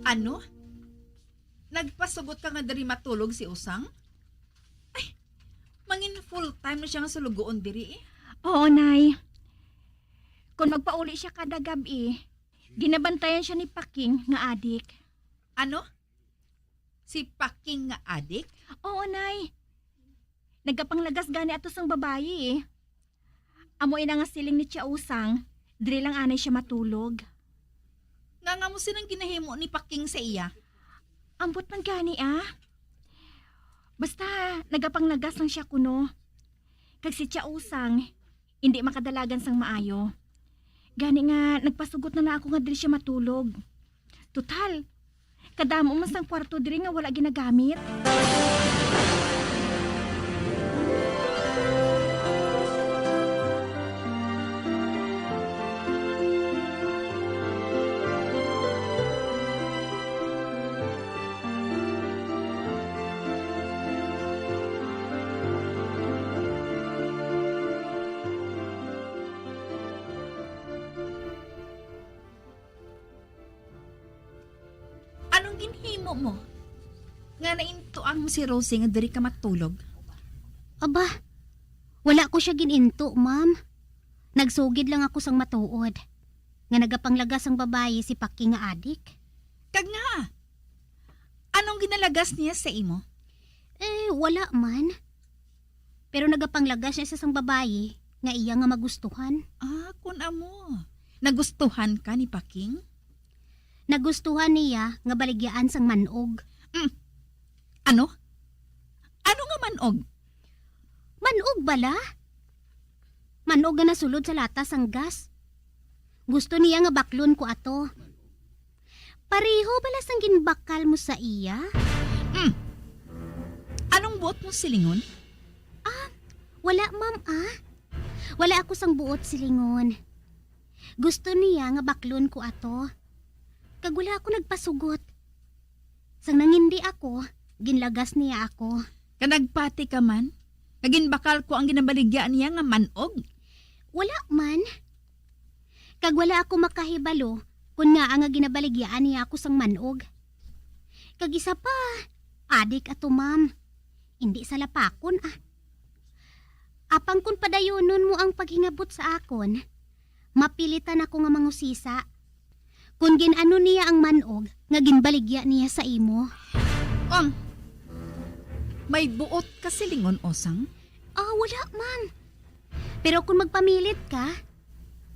Ano? Nagpasugot ka nga diri matulog si Usang? Ay, mangin full time na siya nga sulugoon diri, eh. Oo, Nay. Kung magpauli siya kada gab-i, ginabantayan siya ni Paking nga adik. Ano? Si Paking nga adik? Oo, Nay. Nagapanglagas gani ato sang babayi, eh. Amo ina nga siling ni Tia Usang, diri lang anay siya matulog. Nga, nga mo sinang ginahimo ni Paking sa iya? Ambot man gani, ah. Basta, nagapanglagas lang siya kuno. Kag si Tia Usang, indi makadalagan sang maayo. Gani nga, nagpasugot na lang ako nga diri siya matulog. Total, kadamo man sang kwarto diri nga wala ginagamit. Anong ginhimo mo? Nga naintuan mo si Rosie nga diri ka matulog? Aba, wala ko siya gininto, ma'am. Nagsugid lang ako sang matuod nga nagapanglagas ang babayi si Paking nga adik. Kag nga, anong ginalagas niya sa imo? Eh, wala man. Pero nagapanglagas siya sa sang babayi nga iya nga magustuhan. Ah, kun amo. Nagustuhan ka ni Paking? Nagustuhan niya nga baligyaan sang man-og. Mm. Ano? Ano nga man-og? Man-og bala? Man-og nga nasulod sa lata sang gas. Gusto niya nga baklon ko ato. Pareho bala sang ginbakal mo sa iya? Mm. Anong buot mo silingon? Ah, wala, ma'am, ah. Wala ako sang buot silingon. Gusto niya nga baklon ko ato. Kag wala ako nagpasugot. Sang nangindi ako, ginlagas niya ako. Kag nagpati ka man? Nga ginbakal ko ang ginabaligya niya nga man-og? Wala man. Kag wala ako makahibalo Kon ngaa nga ginabaligyaan niya ako sang man-og. Kag isa pa, adik ato, ma'am. Indi salapakon, ah. Apang kon padayunon mo ang paghingabot sa akon, mapilitan ako nga mangusisa. Kon gin-ano niya ang man-og nga ginbaligya niya sa imo. Um, may buot ka silingon, Osang? Ah, wala, ma'am. Pero kung magpamilit ka,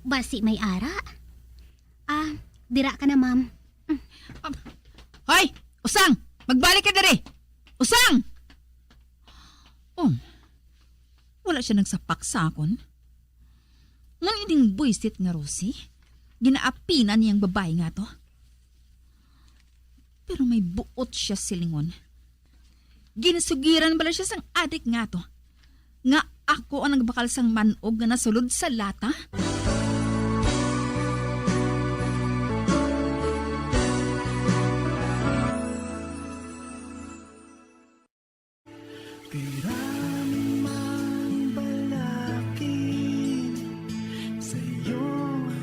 basi may ara. Ah, dira ka na, ma'am. Um, hoy! Osang! Magbalik ka diri! Osang! Um, wala siya nagsapak sa akon. Ngan ining buisit nga Rosie, ginaapinan niya ang babayi nga to. Pero may buot siya silingon. Ginsugiran bala siya sang adik nga to, nga ako ang nagbakal sang man-og nga nasulod sa lata? Pira man balakid sa iyong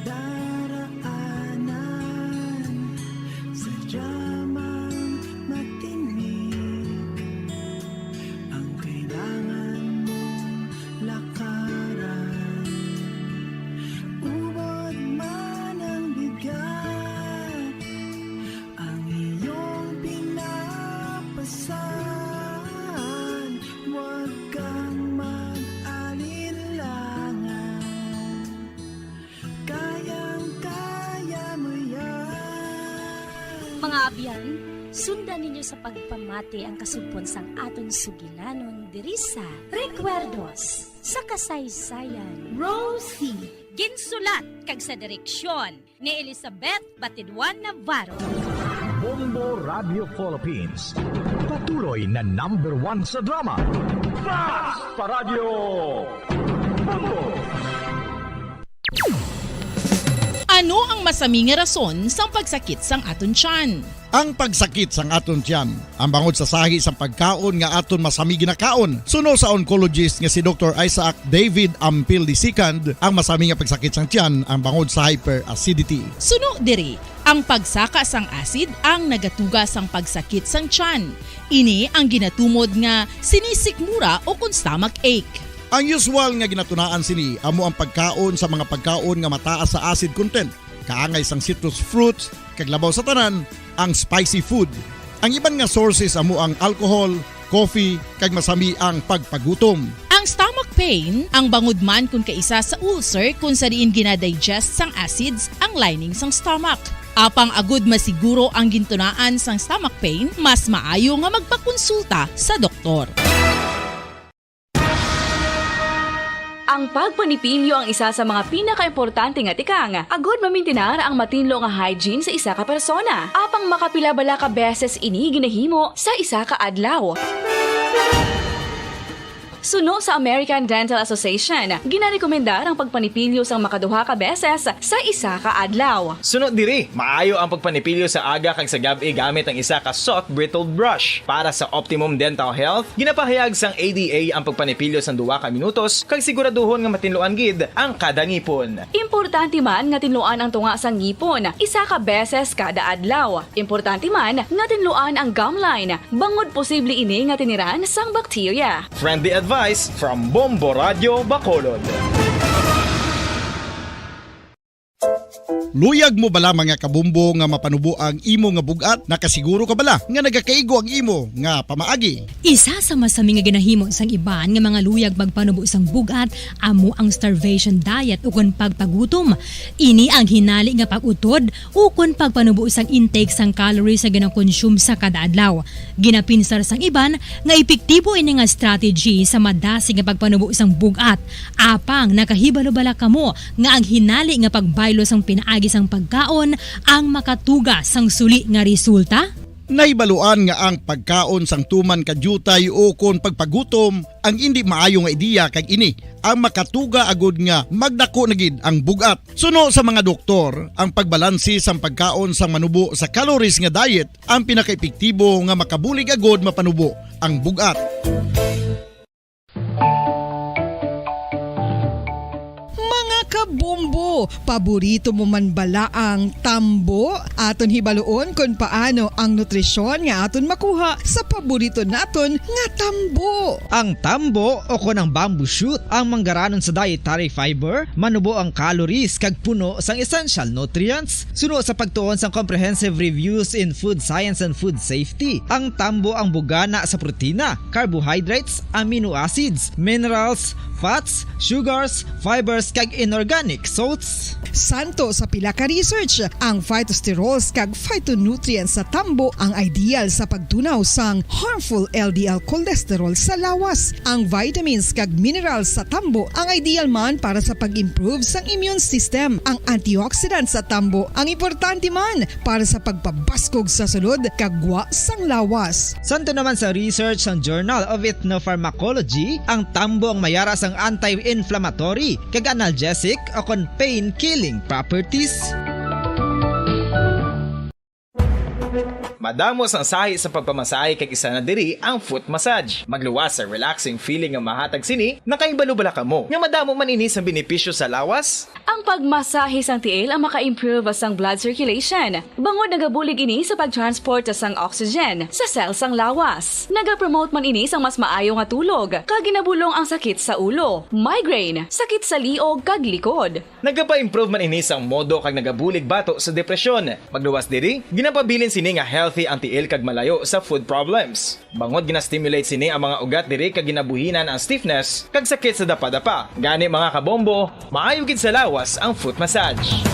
daraanan, sadya mang matinik ang kailangan mong lakaran. Ubod man ang bigat, ang iyong pinapasan, huwag kang mag-alinlangan. Kayang-kaya mo yan. Mga abyan, sundan ninyo sa pagpamati ang kasugpon sang aton sugilanon diri sa Recuerdos sa Kasaysayan. Rosie. Ginsulat kag sa direksyon ni Elizabeth Batidwan Navarro. Bombo Radio Philippines, patuloy na number one sa drama. Basta Radyo Bombo! Ano ang masami nga rason sang pagsakit sang aton tiyan? Ang pagsakit sang aton tiyan, ang bangod sa sahi sang pagkaon nga aton masami ginakaon. Suno sa oncologist nga si Doktor Isaac David Ampil the second, ang masami nga pagsakit sang tiyan ang bangod sa hyperacidity. Suno diri, ang pagsaka sang acid ang nagatuga sang pagsakit sang tiyan. Ini ang ginatumod nga sinisikmura o kon stomach ache. Ang usual nga ginatunaan sini amo ang pagkaon sa mga pagkaon nga mataas sa acid content, kaangay sang citrus fruits, kag labaw sa tanan, ang spicy food. Ang iban nga sources amo ang alcohol, coffee, kag masami ang pagpagutom. Ang stomach pain, ang bangod man kon kaisa sa ulcer kon sa diin ginadigest sang acids ang lining sang stomach. Apang agud masiguro ang gintunaan sang stomach pain, mas maayo nga magpakonsulta sa doktor. Ang pagpanipilyo ang isa sa mga pinakaimportante nga tikang agud mamintinar ang matinlo nga hygiene sa isa ka persona. Apang makapila bala ka beses ini ginahimo sa isa ka adlaw? Suno sa American Dental Association, ginarekomendar ang pagpanipilyo sang makaduha ka beses sa isa ka adlaw. Suno diri, maayo ang pagpanipilyo sa aga kag sa gab-i gamit ang isa ka soft bristled brush. Para sa optimum dental health, ginapahayag sang A D A ang pagpanipilyo sang duha ka minutos kag siguraduhon nga matinluan gid ang kada ngipon. Importante man nga tinluan ang tunga sang ngipon isa ka beses kada adlaw. Importante man nga tinluan ang gum line bangod posible ini nga tiniran sang bakterya. Friendly advice from Bombo Radio Bacolod. Luyag mo bala, mga kabombo, nga mapanubo ang imo nga bug-at? Nakasiguro ka bala nga nagakaigo ang imo nga pamaagi? Isa sa masami nga ginahimo sang iban nga mga luyag magpanubo sang bug-at amo ang starvation diet ukon pagpagutom. Ini ang hinali nga pag-utod ukon pagpanubo sang intake sang calories nga ginakonsume sa kada adlaw. Ginapinsar sang iban nga epektibo ini nga strategy sa madasig nga pagpanubo sang bug-at. Apang nakahibalo bala kamo nga ang hinali nga pagbaylo sang pinaagi sang pagkaon ang makatuga sang suli nga resulta? Nahibaluan nga ang pagkaon sang tuman ka diutay ukon pagpagutom ang indi maayo nga ideya, kag ini ang makatuga agud nga magdako na gid ang bug-at. Suno sa mga doktor, ang pagbalanse sang pagkaon sang manubo sa calories nga diet ang pinakaepektibo nga makabulig agud mapanubo ang bug-at. Mga Bombo, paborito mo man bala ang tambo? Aton hibaluon kon paano ang nutrisyon nga aton makuha sa paborito naton nga tambo. Ang tambo o kon ang bamboo shoot ang manggaranon sa dietary fiber, manubo ang calories kag puno sang essential nutrients. Suno sa pagtuon sang Comprehensive Reviews in Food Science and Food Safety, ang tambo ang bugana sa protina, carbohydrates, amino acids, minerals, fats, sugars, fibers, kag inorganic salts. Santo sa pila ka research, ang phytosterols kag phytonutrients sa tambo ang ideal sa pagtunaw sang harmful L D L cholesterol sa lawas. Ang vitamins kag minerals sa tambo ang ideal man para sa pag-improve sang immune system. Ang antioxidants sa tambo ang importante man para sa pagpabaskog sa sulod kag gwa sang lawas. Santo naman sa research sang Journal of Ethnopharmacology, ang tambo ang mayara sang anti-inflammatory kag analgesic o kon pain-killing properties. Madamo sang sahi sa pagpamasahe kag isa na diri ang foot massage. Magluwas sa relaxing feeling nga mahatag sini. Nakahibalo bala kamo nga madamo man ini sang benepisyo sa lawas? Ang pagmasahe sang tiil ang maka-improve sang blood circulation, bangod nagabulig ini sa pag-transport sang oxygen sa cell sang lawas. Nagapromote man ini sang mas maayo nga tulog, kag ginabulong ang sakit sa ulo, migraine, sakit sa liog, kag likod. Nagapa-improve man ini sang modo kag nagabulig bato sa depresyon. Magluwas diri, ginapabilin sini nga healthy ang tiil kag malayo sa foot problems. Bangod gina-stimulate sini ang mga ugat diri kag ginabuhinan ang stiffness kag sakit sa dapadapa. Gani, mga kabombo, maayo gid sa lawas ang foot massage.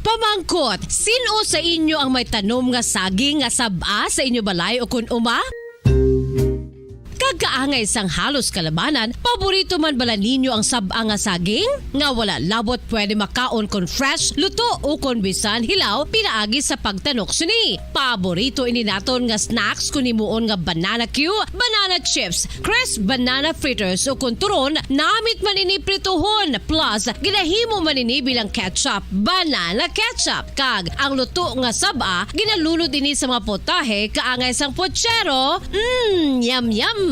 Pamangkot, sin-o sa inyo ang may tanom nga saging nga sab-a sa inyo balay ukon uma? Kag kaangay sang halos kalabanan, paborito man bala ninyo ang sab-a nga saging? Nga wala labot pwede makaon kon fresh, luto, ukon bisan hilaw pinaagi sa pagtanok sini. Paborito ini naton nga snacks kon himuon nga banana cue, banana chips, crisp banana fritters, ukon turon, namit man ini prituhon, plus ginahimo man ini bilang ketchup, banana ketchup. Kag ang luto nga sab-a, ginalunod ini sa mga potahe kaangay sang pochero. Mm, yum, yum!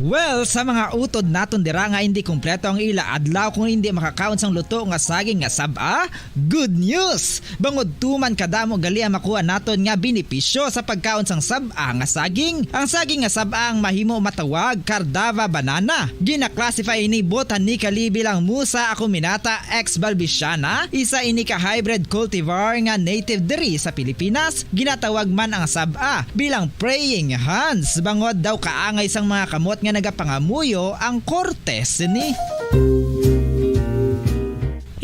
Well, sa mga utod naton dira nga indi kompleto ang ila adlaw kung indi makakaon sang luto nga saging nga sab-a, good news! Bangod tuman kadamo gali ang makuha naton nga benepisyo sa pagkaon sang sab-a nga saging. Ang saging nga sab-a ang mahimo matawag Cardava banana. Gina-classify ini botanically bilang Musa acuminata ex balbisiana, isa ini ka hybrid cultivar nga native diri sa Pilipinas. Ginatawag man ang sab-a bilang praying hands, bangod daw kaangay sang mga kamot nga nagapangamuyo ang korte sini.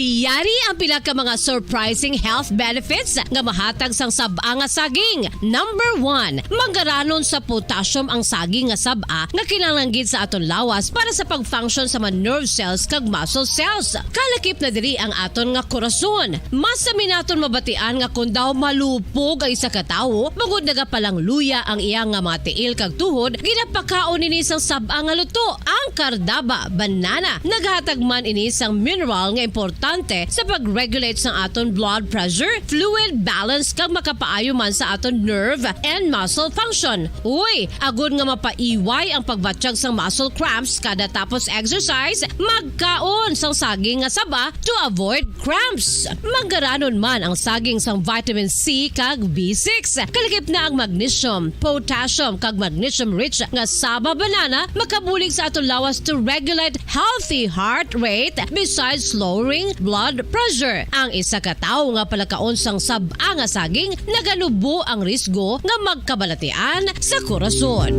Yari ang pila ka mga surprising health benefits nga mahatag sang sab-a nga saging. Number one, manggaranon sa potassium ang saging nga sab-a nga kinahanglan gid sa aton lawas para sa pag-function sa mga nerve cells kag muscle cells. Kalakip na diri ang aton nga korason. Mas sami naton mabatian nga kon daw malupog ang isa ka tawo, bangod nagapalangluya ang iya nga mga tiil kag tuhod, ginapakaon ini sang sab-a nga luto, ang Cardava banana. Naghatag man ini sang mineral nga importante sa pag-regulate sang aton blood pressure, fluid balance, kag makapaayo man sa aton nerve and muscle function. Uy, agod nga mapaiway ang pagbatyag sang muscle cramps kada tapos exercise, magkaon sang saging nga saba to avoid cramps. Manggaranon man ang saging sang vitamin C kag B six. Kalakip na ang magnesium, potassium, kag magnesium-rich nga saba banana makabulig sa aton lawas to regulate healthy heart rate besides lowering blood pressure. Ang isa ka tawo nga palakaon sang sab-a nga saging naganubo ang risgo nga magkabalatian sa korason.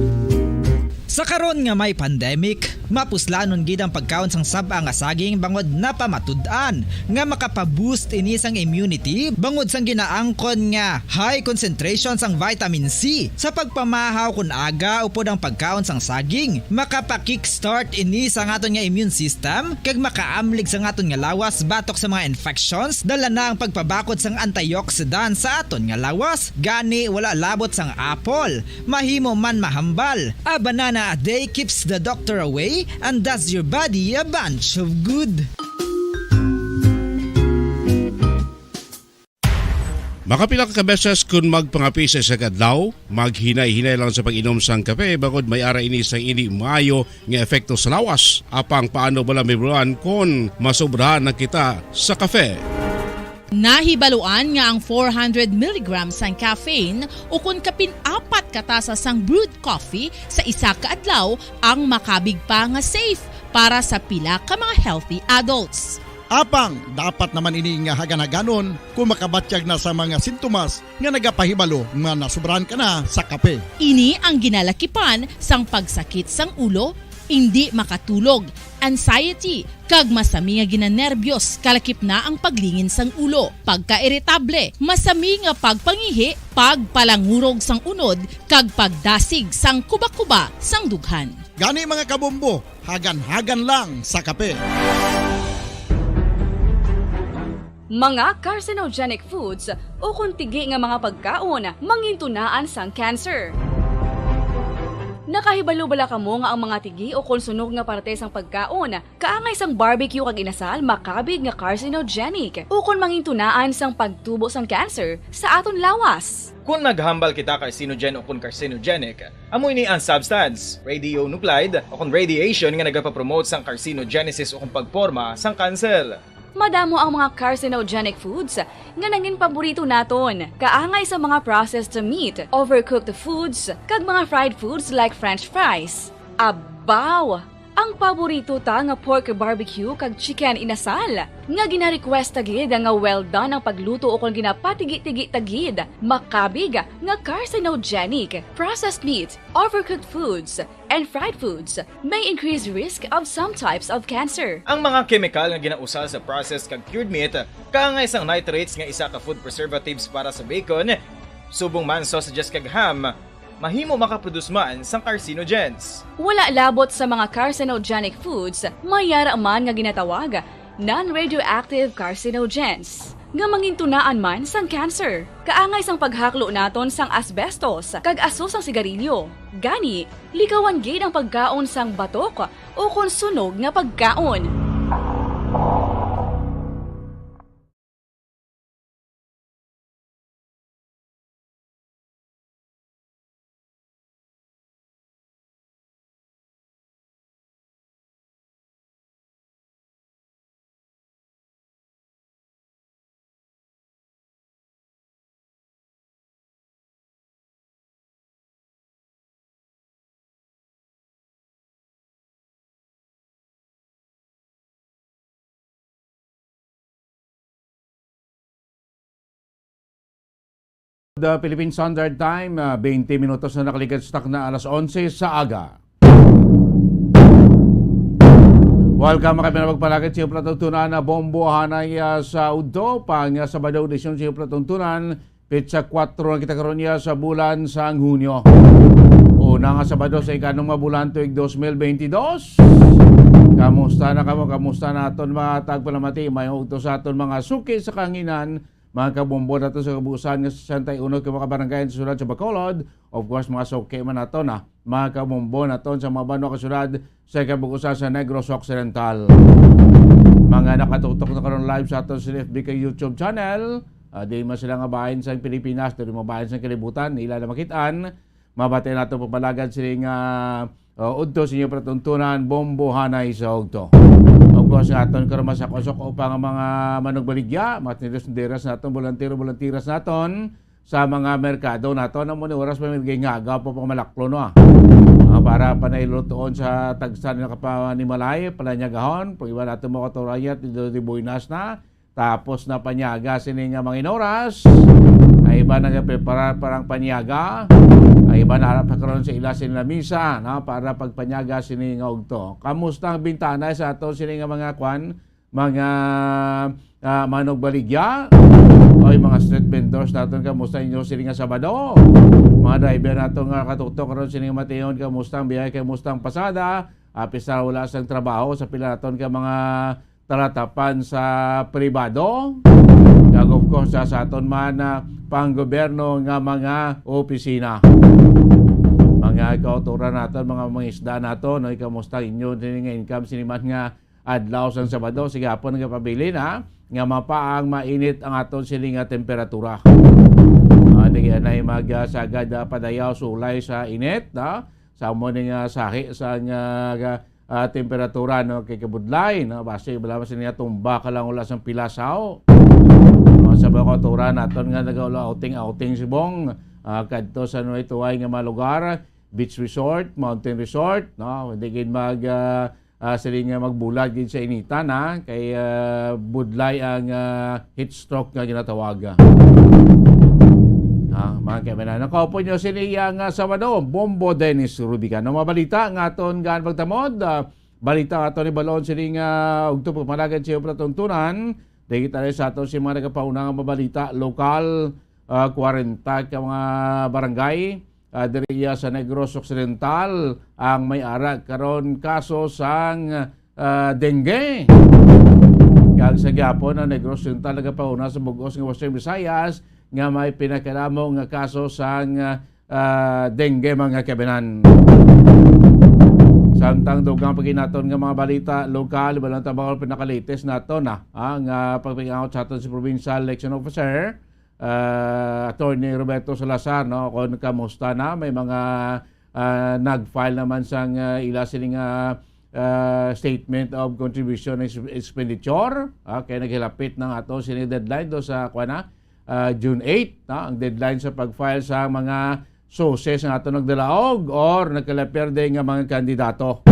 Sa karon nga may pandemic, mapuslanon gid ang pagkaon sang sab-a nga saging bangod napamatud-an nga makapa-boost ini sang immunity bangod sang ginaangkon nga high concentration sang vitamin C. Sa pagpamahaw kon aga upod ang pagkaon sang saging, makapa-kickstart ini sa aton nga immune system kag makaamlig sa aton nga lawas batok sa mga infections, dala na ang pagpabakod sang antioxidant sa aton nga lawas. Gani, wala labot sang apple, mahimo man mahambal. A banana a day keeps the doctor away and does your body a bunch of good. Makapila ka beses kun magpangape sa isa ka adlaw, maghinay-hinay lang sa pag-inom sang kape, bangod may ara ini sang indi maayo nga epekto sa lawas. Apang paano bala mahibaluan kon masobrahan na kita sa kape? Nahibaluan nga ang four hundred milligrams sang caffeine, ukon kapin apat ka tasa sang brewed coffee sa isa ka adlaw, ang makabig pa nga safe para sa pila ka mga healthy adults. Apang dapat naman ini nga hagan-haganon kung makabatyag na sa mga sintomas nga nagapahibalo nga nasubrahan ka na sa kape. Ini ang ginalakipan sang pagsakit sang ulo, indi makatulog, anxiety, kag masami nga ginanerbyos, kalakip na ang paglingin sang ulo, pagkairitable, masami nga pagpangihi, pagpalangurog sang unod, kag pagdasig sang kuba-kuba sang dughan. Gani, mga kabombo, hagan-hagan lang sa kape. Mga carcinogenic foods ukon tigi nga mga pagkaon mangintunaan sang cancer. Nakahibalo bala kamo nga ang mga tigi ukon sunog nga parte sang pagkaon, kaangay sang barbecue kag inasal, makabig nga carcinogenic ukon mangintunaan sang pagtubo sang cancer sa aton lawas? Kon maghambal kita carcinogen ukon carcinogenic, amo ini ang substance, radionuclide, ukon radiation nga nagapapromote sang carcinogenesis ukon pagporma sang kanser. Madamo ang mga carcinogenic foods nga nangin paborito naton, kaangay sa mga processed meat, overcooked foods, kag mga fried foods like French fries. Abaw! Ang paborito ta nga pork barbecue kag chicken inasal, nga gina-request ta gid nga well done ang pagluto ukon ginapatigi-tigi ta gid, makabig nga carcinogenic. Processed meat, overcooked foods, and fried foods may increase risk of some types of cancer. Ang mga kemikal nga ginausal sa processed kag cured meat, kaangay sang nitrates nga isa ka food preservatives para sa bacon, subong man sausages kag ham, mahimo makaproduce man sang carcinogens. Wala labot sa mga carcinogenic foods, may yara man nga ginatawag non-radioactive carcinogens, nga mangintunaan man sang cancer, kaangay sang paghaklo naton sang asbestos kag aso sang sigarilyo. Gani, likawan gid ang pagkaon sang batok ukon sunog nga pagkaon. The Philippine Standard Time, ah, twenty minutos na nakaligad sa takna alas onse sa aga. Welcome, mga pinapagpalagad sa iyo, Plato Tunan, na bombo hanay, ah, sa udto, pang, ah, Sabado, edisyon sa iyo, Plato Tunan, petsa kuwatro na kita karon niya sa bulan sang Hunyo. Una nga Sabado sa ikanom nga bulan tuig dos mil benti dos. Kamusta na kamo? Kamusta na aton mga tagpalamati? May udto sa aton mga suki sa kahanginan, mga kabombo naton sa kabuusan nga sesenta y uno ka mga barangay sa syudad sa Bacolod. Of course, mga suki man naton, ah, mga kabombo naton sa mga banwa kag syudad sa kabug-usan sa Negros Occidental. Mga nakatutok na karon live sa aton sa F B K YouTube channel, ah, di man sila nga bahin sa Pilipinas, di man bahin sa kalibutan, ila na makit-an. Mabati nato pagpalagad sini nga, ah, udto sa inyo palatuntunan, bombo hanay sa udto. Of course, nga aton karon masakosok upang ang mga manugbaligya, mga tinderos-tinderas naton, bolantero, bolanteras naton, sa mga merkado naton, amo ni oras pa may ginhaga pa pang malaklo, no, ah. Ah, para panay lutoon sa tagsa na kapanimalay, palanyagahon, pag iba naton mga katurayat, dito di buenas na, tapos na panyaga sini nga mga inoras, ay iba nagapreparar parang panyaga, ay iba naharap pa karon sa ila sini lamisa, no, para pagpanyaga sini nga ugto. Kamusta ang bintana sa ato sini nga mga kwan, mga, ah, manugbaligya, o yung mga street vendors naton, kamusta inyo sini nga Sabado? Mga driver naton nga katutok karon sini nga mation, kamusta ang biyahe, kamusta ang pasada? Ah, pista wala sang trabaho sa pila naton ka mga talatapan sa pribado, kag of course, sa, sa aton man, ah, panggobyerno nga mga opisina. Mga kautoran naton, mga mangisda naton, no, kamusta inyo sini nga income sini man nga adlaw sang Sabado? Sige, hapon nga pabilin, ha, nga mapaang mainit ang aton sini nga temperatura. Lagi anay mag, ah, sagad, ah, padayaw sulay sa init, no? Sa amo ni nga sahi sa nga, ah, temperatura, no? Kay kabudlay, no? Basi bala man sila tumba ka lang, wala sang pilasaw. No, sa mga kauturan naton nga nagaula outing-outing subong, ah, kadto sa nuway-tuway nga mga lugar, beach resort, mountain resort, no? Hindi gid mag, ah, ah, sila nga magbulag gid sa initan, ha? Kay, ah, budlay ang, ah, heat stroke nga ginatawag. Ah, mga kaibigan, nakaupo nyo sini ang, ah, Sabado, Bombo Dennis Rubigan. Ang mga balita nga aton gaan pagtamod, ah, balita nga aton ibalon sini nga ugto pagpanagan sa iyong palatuntunan. Dagita na sa aton si mga nagapauna nga mga balita, lokal, ah, kwarenta ka mga barangay, ah, diri iya sa Negros Occidental ang may ara karon kaso sang, ah, dengue. Kag sa gihapon, ang Negros Occidental nagapauna sa bug-os nga Western Visayas nga may pinakanamo nga kaso sang, ah, dengue, mga kabinan. Samtang dugang pa gid naton nga mga balita lokal, ibalon ta mga pinakalites naton, ah, ah, nga pagpingaw sa aton si Provincial Election Officer, ah, Attorney Roberto Salazar, no, kung kamusta na, may mga, ah, nag-file naman sang, ah, ila sini nga, ah, statement of contribution and expenditure. Ah, kay naghilapit na nga ato sini deadline do sa, kuwan na, ah, June eight, no, ang deadline sa pag-file sa mga susi sa ato nagdalaog or nagkalaperde nga mga kandidato.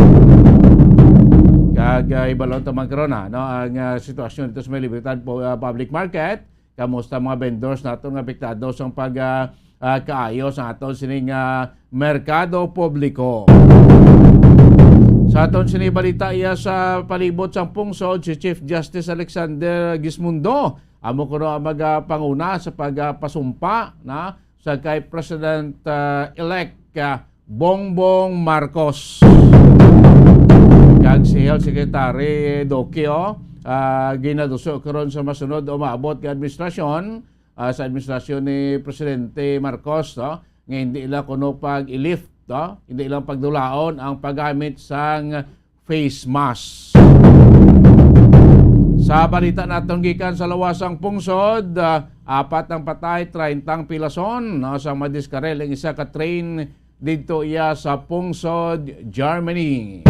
Kag, ah, ibalon ta man karon, ah, no, ang, ah, sitwasyon dito sa may Libertad po, ah, Public Market. Kamusta mga vendors nato nga apektado sang pag, ah, ah, kaayo sa aton sining, ah, merkado publiko? Sa aton sini balita iya sa palibot sang pungsod, si Chief Justice Alexander Gismundo amo kuno ang magapanguna sa pagpasumpa na sa kay President, ah, elect, ah, Bongbong Marcos. Kag si Health Secretary Duque, oh, ah, ginaduso karon sa masunod o maabot nga administrasyon, ah, sa administrasyon ni Presidente Marcos, no, nga hindi lang kuno pag-i-lift, no, hindi lang pagdulaon ang paggamit sang face mask. Sa balita naton gikan sa lawasang pungsod, ah, apat ang patay, treinta ang pilason, no, sa madiskarel ang isa ka train didto iya sa pungsod Germany.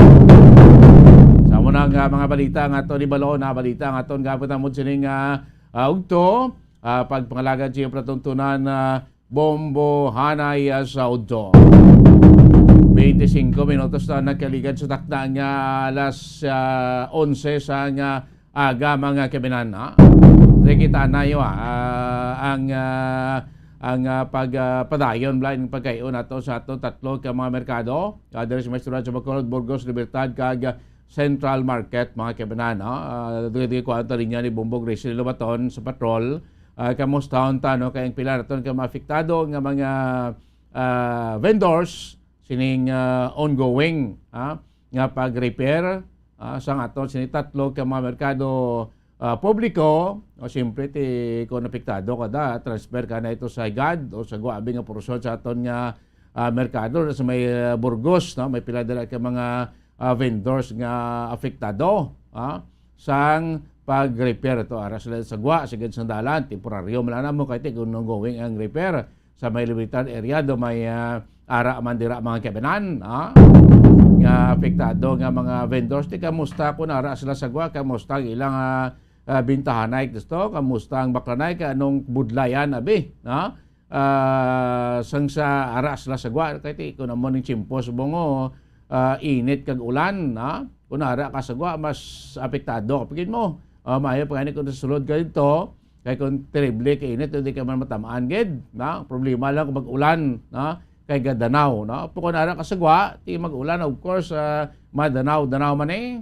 Sa amo na nga mga balita nga aton ibalon, na balita nga aton gapit amod sini nga, ah, ugto, ah, pagpangalagad sa iyong palatuntunan, ah, Bombo Hanay, ah, sa udto. Twenty-cinco minutos na nagkaligad sa takna nga alas, ah, onse sa nga aga, mga kabinan, ha? Diri kita na, ah, ang, ah, ang, ah, pag, ah, padayon bala ang pagkayo nato sa ato tatlo ka mga merkado. Ah, diri sa may Estado sa Bacolod, Burgos, Libertad, kag, ah, Central Market, mga kabinan, no? Ah, diri ko ang talinya ni Bombo Gracie Lobaton sa patrol. Ah, kamusta unta, no? Kay ang pila naton ka maapektado nga mga, ah, vendors sining, ah, ongoing, ah, nga pag-repair, ah, sang aton sini tatlo ka mga merkado, ah, publiko. O, siyempre, ti, kung apektado ka da, transfer ka na ito sa higad o sa guabi nga porsyon sa aton nga, ah, merkado na sa may, ah, Burgos, no? May pila dira ka mga, ah, vendors nga apektado, ah, sang pag-repair to. Ara sila sa gwa, sigid sang dalan, temporaryo man lang namo kay ti kung ongoing ang repair sa may Libertad area do may, ah, ara man dira mga kabinan, ah, nga apektado nga mga vendors. Ti kamusta kung ara sila sa gwa? Kamusta ang ilang, ah, ah, bintahanay gusto? Kamusta ang baklanay? Kay anong budlayan, abi? Ah? Ah, sang sa ara sila sa gwa, kay ti, kung amo ning tiyempo subong, ah, init kag ulan, ha? Kung ara ka sa gwa, mas apektado ka pa gid mo. Ah, maayo pa gani kung sa sulod ka dito, kay kung terrible ka init, hindi ka man matamaan gid, na? Problema lang kung mag-ulan, na? Kay gadanaw, no? Pero kung ara ka sa gwa, ti mag-ulan, of course, ah, madanaw-danaw man eh.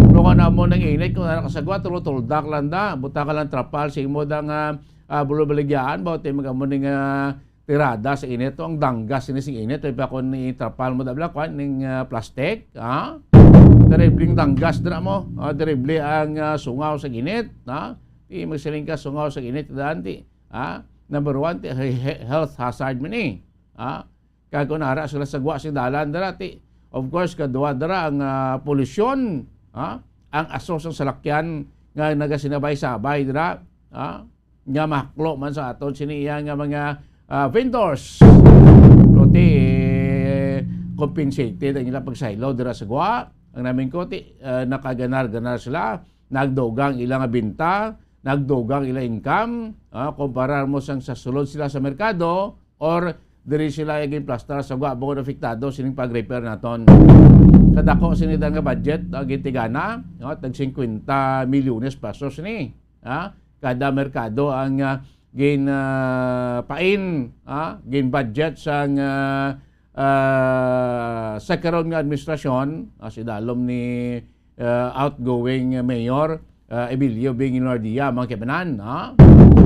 Pero kung amo nang init, kung ara ka sa gwa, tulod-tuldak lang da, buta ka lang trapal sa imo da nga, ah, bulubaligyaan ba, ti mag-amo ning, ah, tirada sa init, to ang danggas ini sing init, pa kung itrapal mo da bala, kwan, ning, ah, plastic, ha? Terribling danggas dira mo, ah, terrible ang, ah, sungaw sa init, ha? Ti magsiling ka, sungaw sa init, daan ti, ha? Number one, ti, he-, he-, health hazard man eh, ha? Kag kung ara sila sa gwa sing dalan dira, ti, of course, kadua dira ang, ah, polusyon, ha? Ang aso sang salakyan nga nagasinabay-sabay dira, ha? Nga mahaklo man sa aton sini iya nga mga, ah, vendors. Pero ti, eh, compensated ang ilang pagsaylo dira sa gwa. Ang namin ko, ti, ah, nakaganar-ganar sila. Nagdugang ila nga binta, nagdugang ila income, ah, kumpara mo sang sa sulod sila sa merkado or diri sila ginplastar sa gwa, bukod apektado sining pag-repair naton. Kadako sini dan nga budget, ah, gintigana, no? Tag singkwenta milyones pesos ni, ah, kada merkado ang, ah, gin, ah, pain, ah, gin budget sang, ah, ah, sa karon nga administrasyon, ah, si dalom ni, ah, outgoing mayor, ah, Emilio Bing Lunardia, mga kaibanan, ha?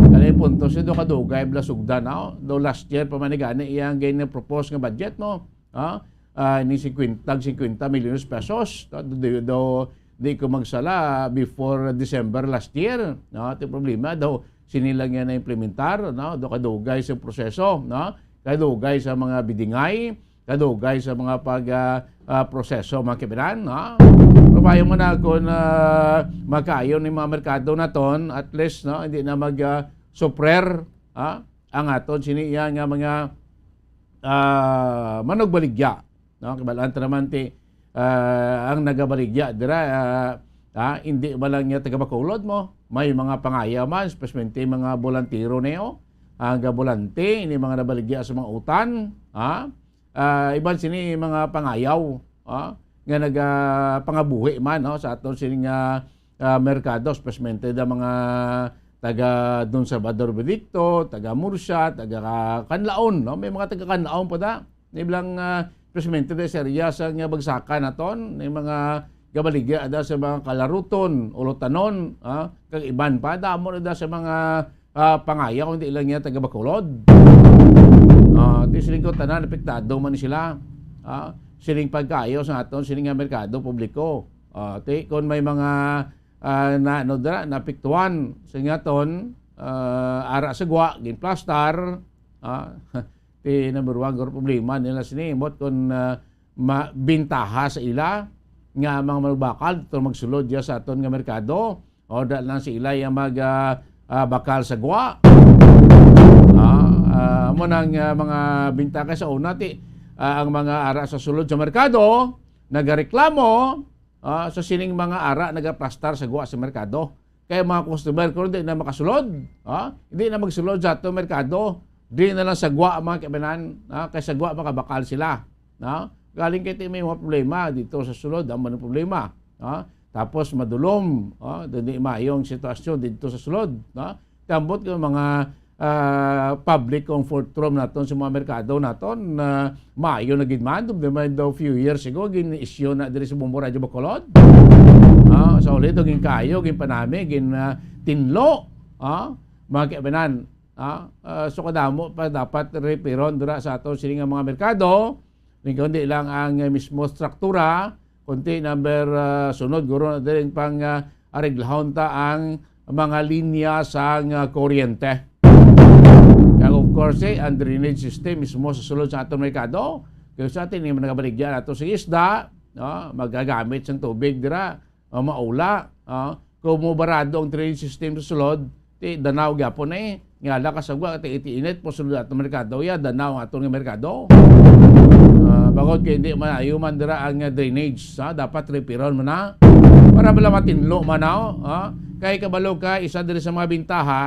Kani punto si do kadugay bala sugdan, ha? Do last year pa man ni gani iyang gin-propose nga budget, no? Ha? Ah, ni singkwenta, singkwenta milyones pesos. Do, do, do, di ko magsala, before December last year, no? Ito problema daw, sini lang yan na-implementar, no? Do kadugay sa proseso, no? Kadugay sa mga bidingay, kadugay sa mga pag, ah, ah, proseso, mga kaibanan, no? Pero maayo man na kung, ah, makaayo ni mga merkado naton, at least, no, hindi na mag, ah, sufrer, ah, ang aton sini iya nga mga, ah, manugbaligya, no? Kibalaan ta naman ti, ah, ang nagabaligya dira, ah, ah, hindi ba lang niya taga Bacolod mo? May mga pangayaw man, especially mga bolantero niyo, ang bolante, ini mga nabaligya sa mga utan, ha? Ah, iban sini mga pangayaw, ah, nga nagapangabuhi man, no, sa aton sini nga, ah, merkado, especially da mga taga Don Salvador Benedicto, taga Murcia, taga Canlaon, no? May mga taga Canlaon pa da. Ni bilang, ah, especially da sa area sa nga bagsakan naton, ni mga gabaligya da sa mga Kalaruton, Olotanon, ah, kag iban pa, damo na da sa mga ah, pangayaw, hindi lang niya taga Bacolod. Ah, ti siling ko, tanan apektado man sila. Ah, siling pagkayo sa aton, siling nga merkado publiko. Ah, ti, kung may mga, ah, na, ano dira, naapektuhan sa nga ton, ah, ara sa gwa, ginplastar, ah, ti number one, guro problema nila sini, mot kung, ah, ma-, bintaha sa ila nga mga manugbakal, to magsulod diya sa aton nga merkado. O, da lang sa ila ang mag, ah, ah, bakal sa gwa. Ah, ah, amo nang, ah, mga bintaka sa una, ti, ah, ang mga ara sa sulod sa merkado, nagareklamo, ah, sa sining mga ara nagaplastar sa gwa sa merkado. Kay mga customer ko, di na makasulod, ah, hindi na magsulod sa ato merkado, di na lang sa gwa, mga kaibanan, ah, kay sa gwa makabakal sila, no? Galing kay ti may mga problema dito sa sulod, ang mga problema, no? Tapos madulom, oh, di maayong sitwasyon dito sa sulod, no? Tambot yung mga, ah, public comfort room naton sa mga merkado naton na maayo na gid man, di man daw few years ago, gin-issue na diri sa Bombo Radyo Bacolod. Ah, sa ulit, gin kayo, gin panami, gin, ah, tinlo, ah, mga kaibanan, ah, ah, so kadamo pa dapat repiron dira sa aton sini nga mga merkado, ni kundi lang ang mismo struktura, kundi number, ah, sunod, guro na diri pang, ah, areglahon ta ang mga linya sang, ah, kuryente. Kag of course, eh, ang drainage system mismo sa sulod sa aton merkado. Kaya sa atin, yung nagabaligya nato sa isda, no? Magagamit sang tubig dira, ah, maula, ah. Kung mabarado ang drainage system sa sulod, ti danaw gyapon eh. Nga ala ka sa gwa, ti iti init po sulod ato merkado, ya, danaw ato nga merkado. Ah, bagod kay hindi man ayo man dira ang, ah, drainage, ha? Dapat repiron man na. Para bala matinlo man na, ha? Kay kabalo ka, isa diri sa mga bintaha,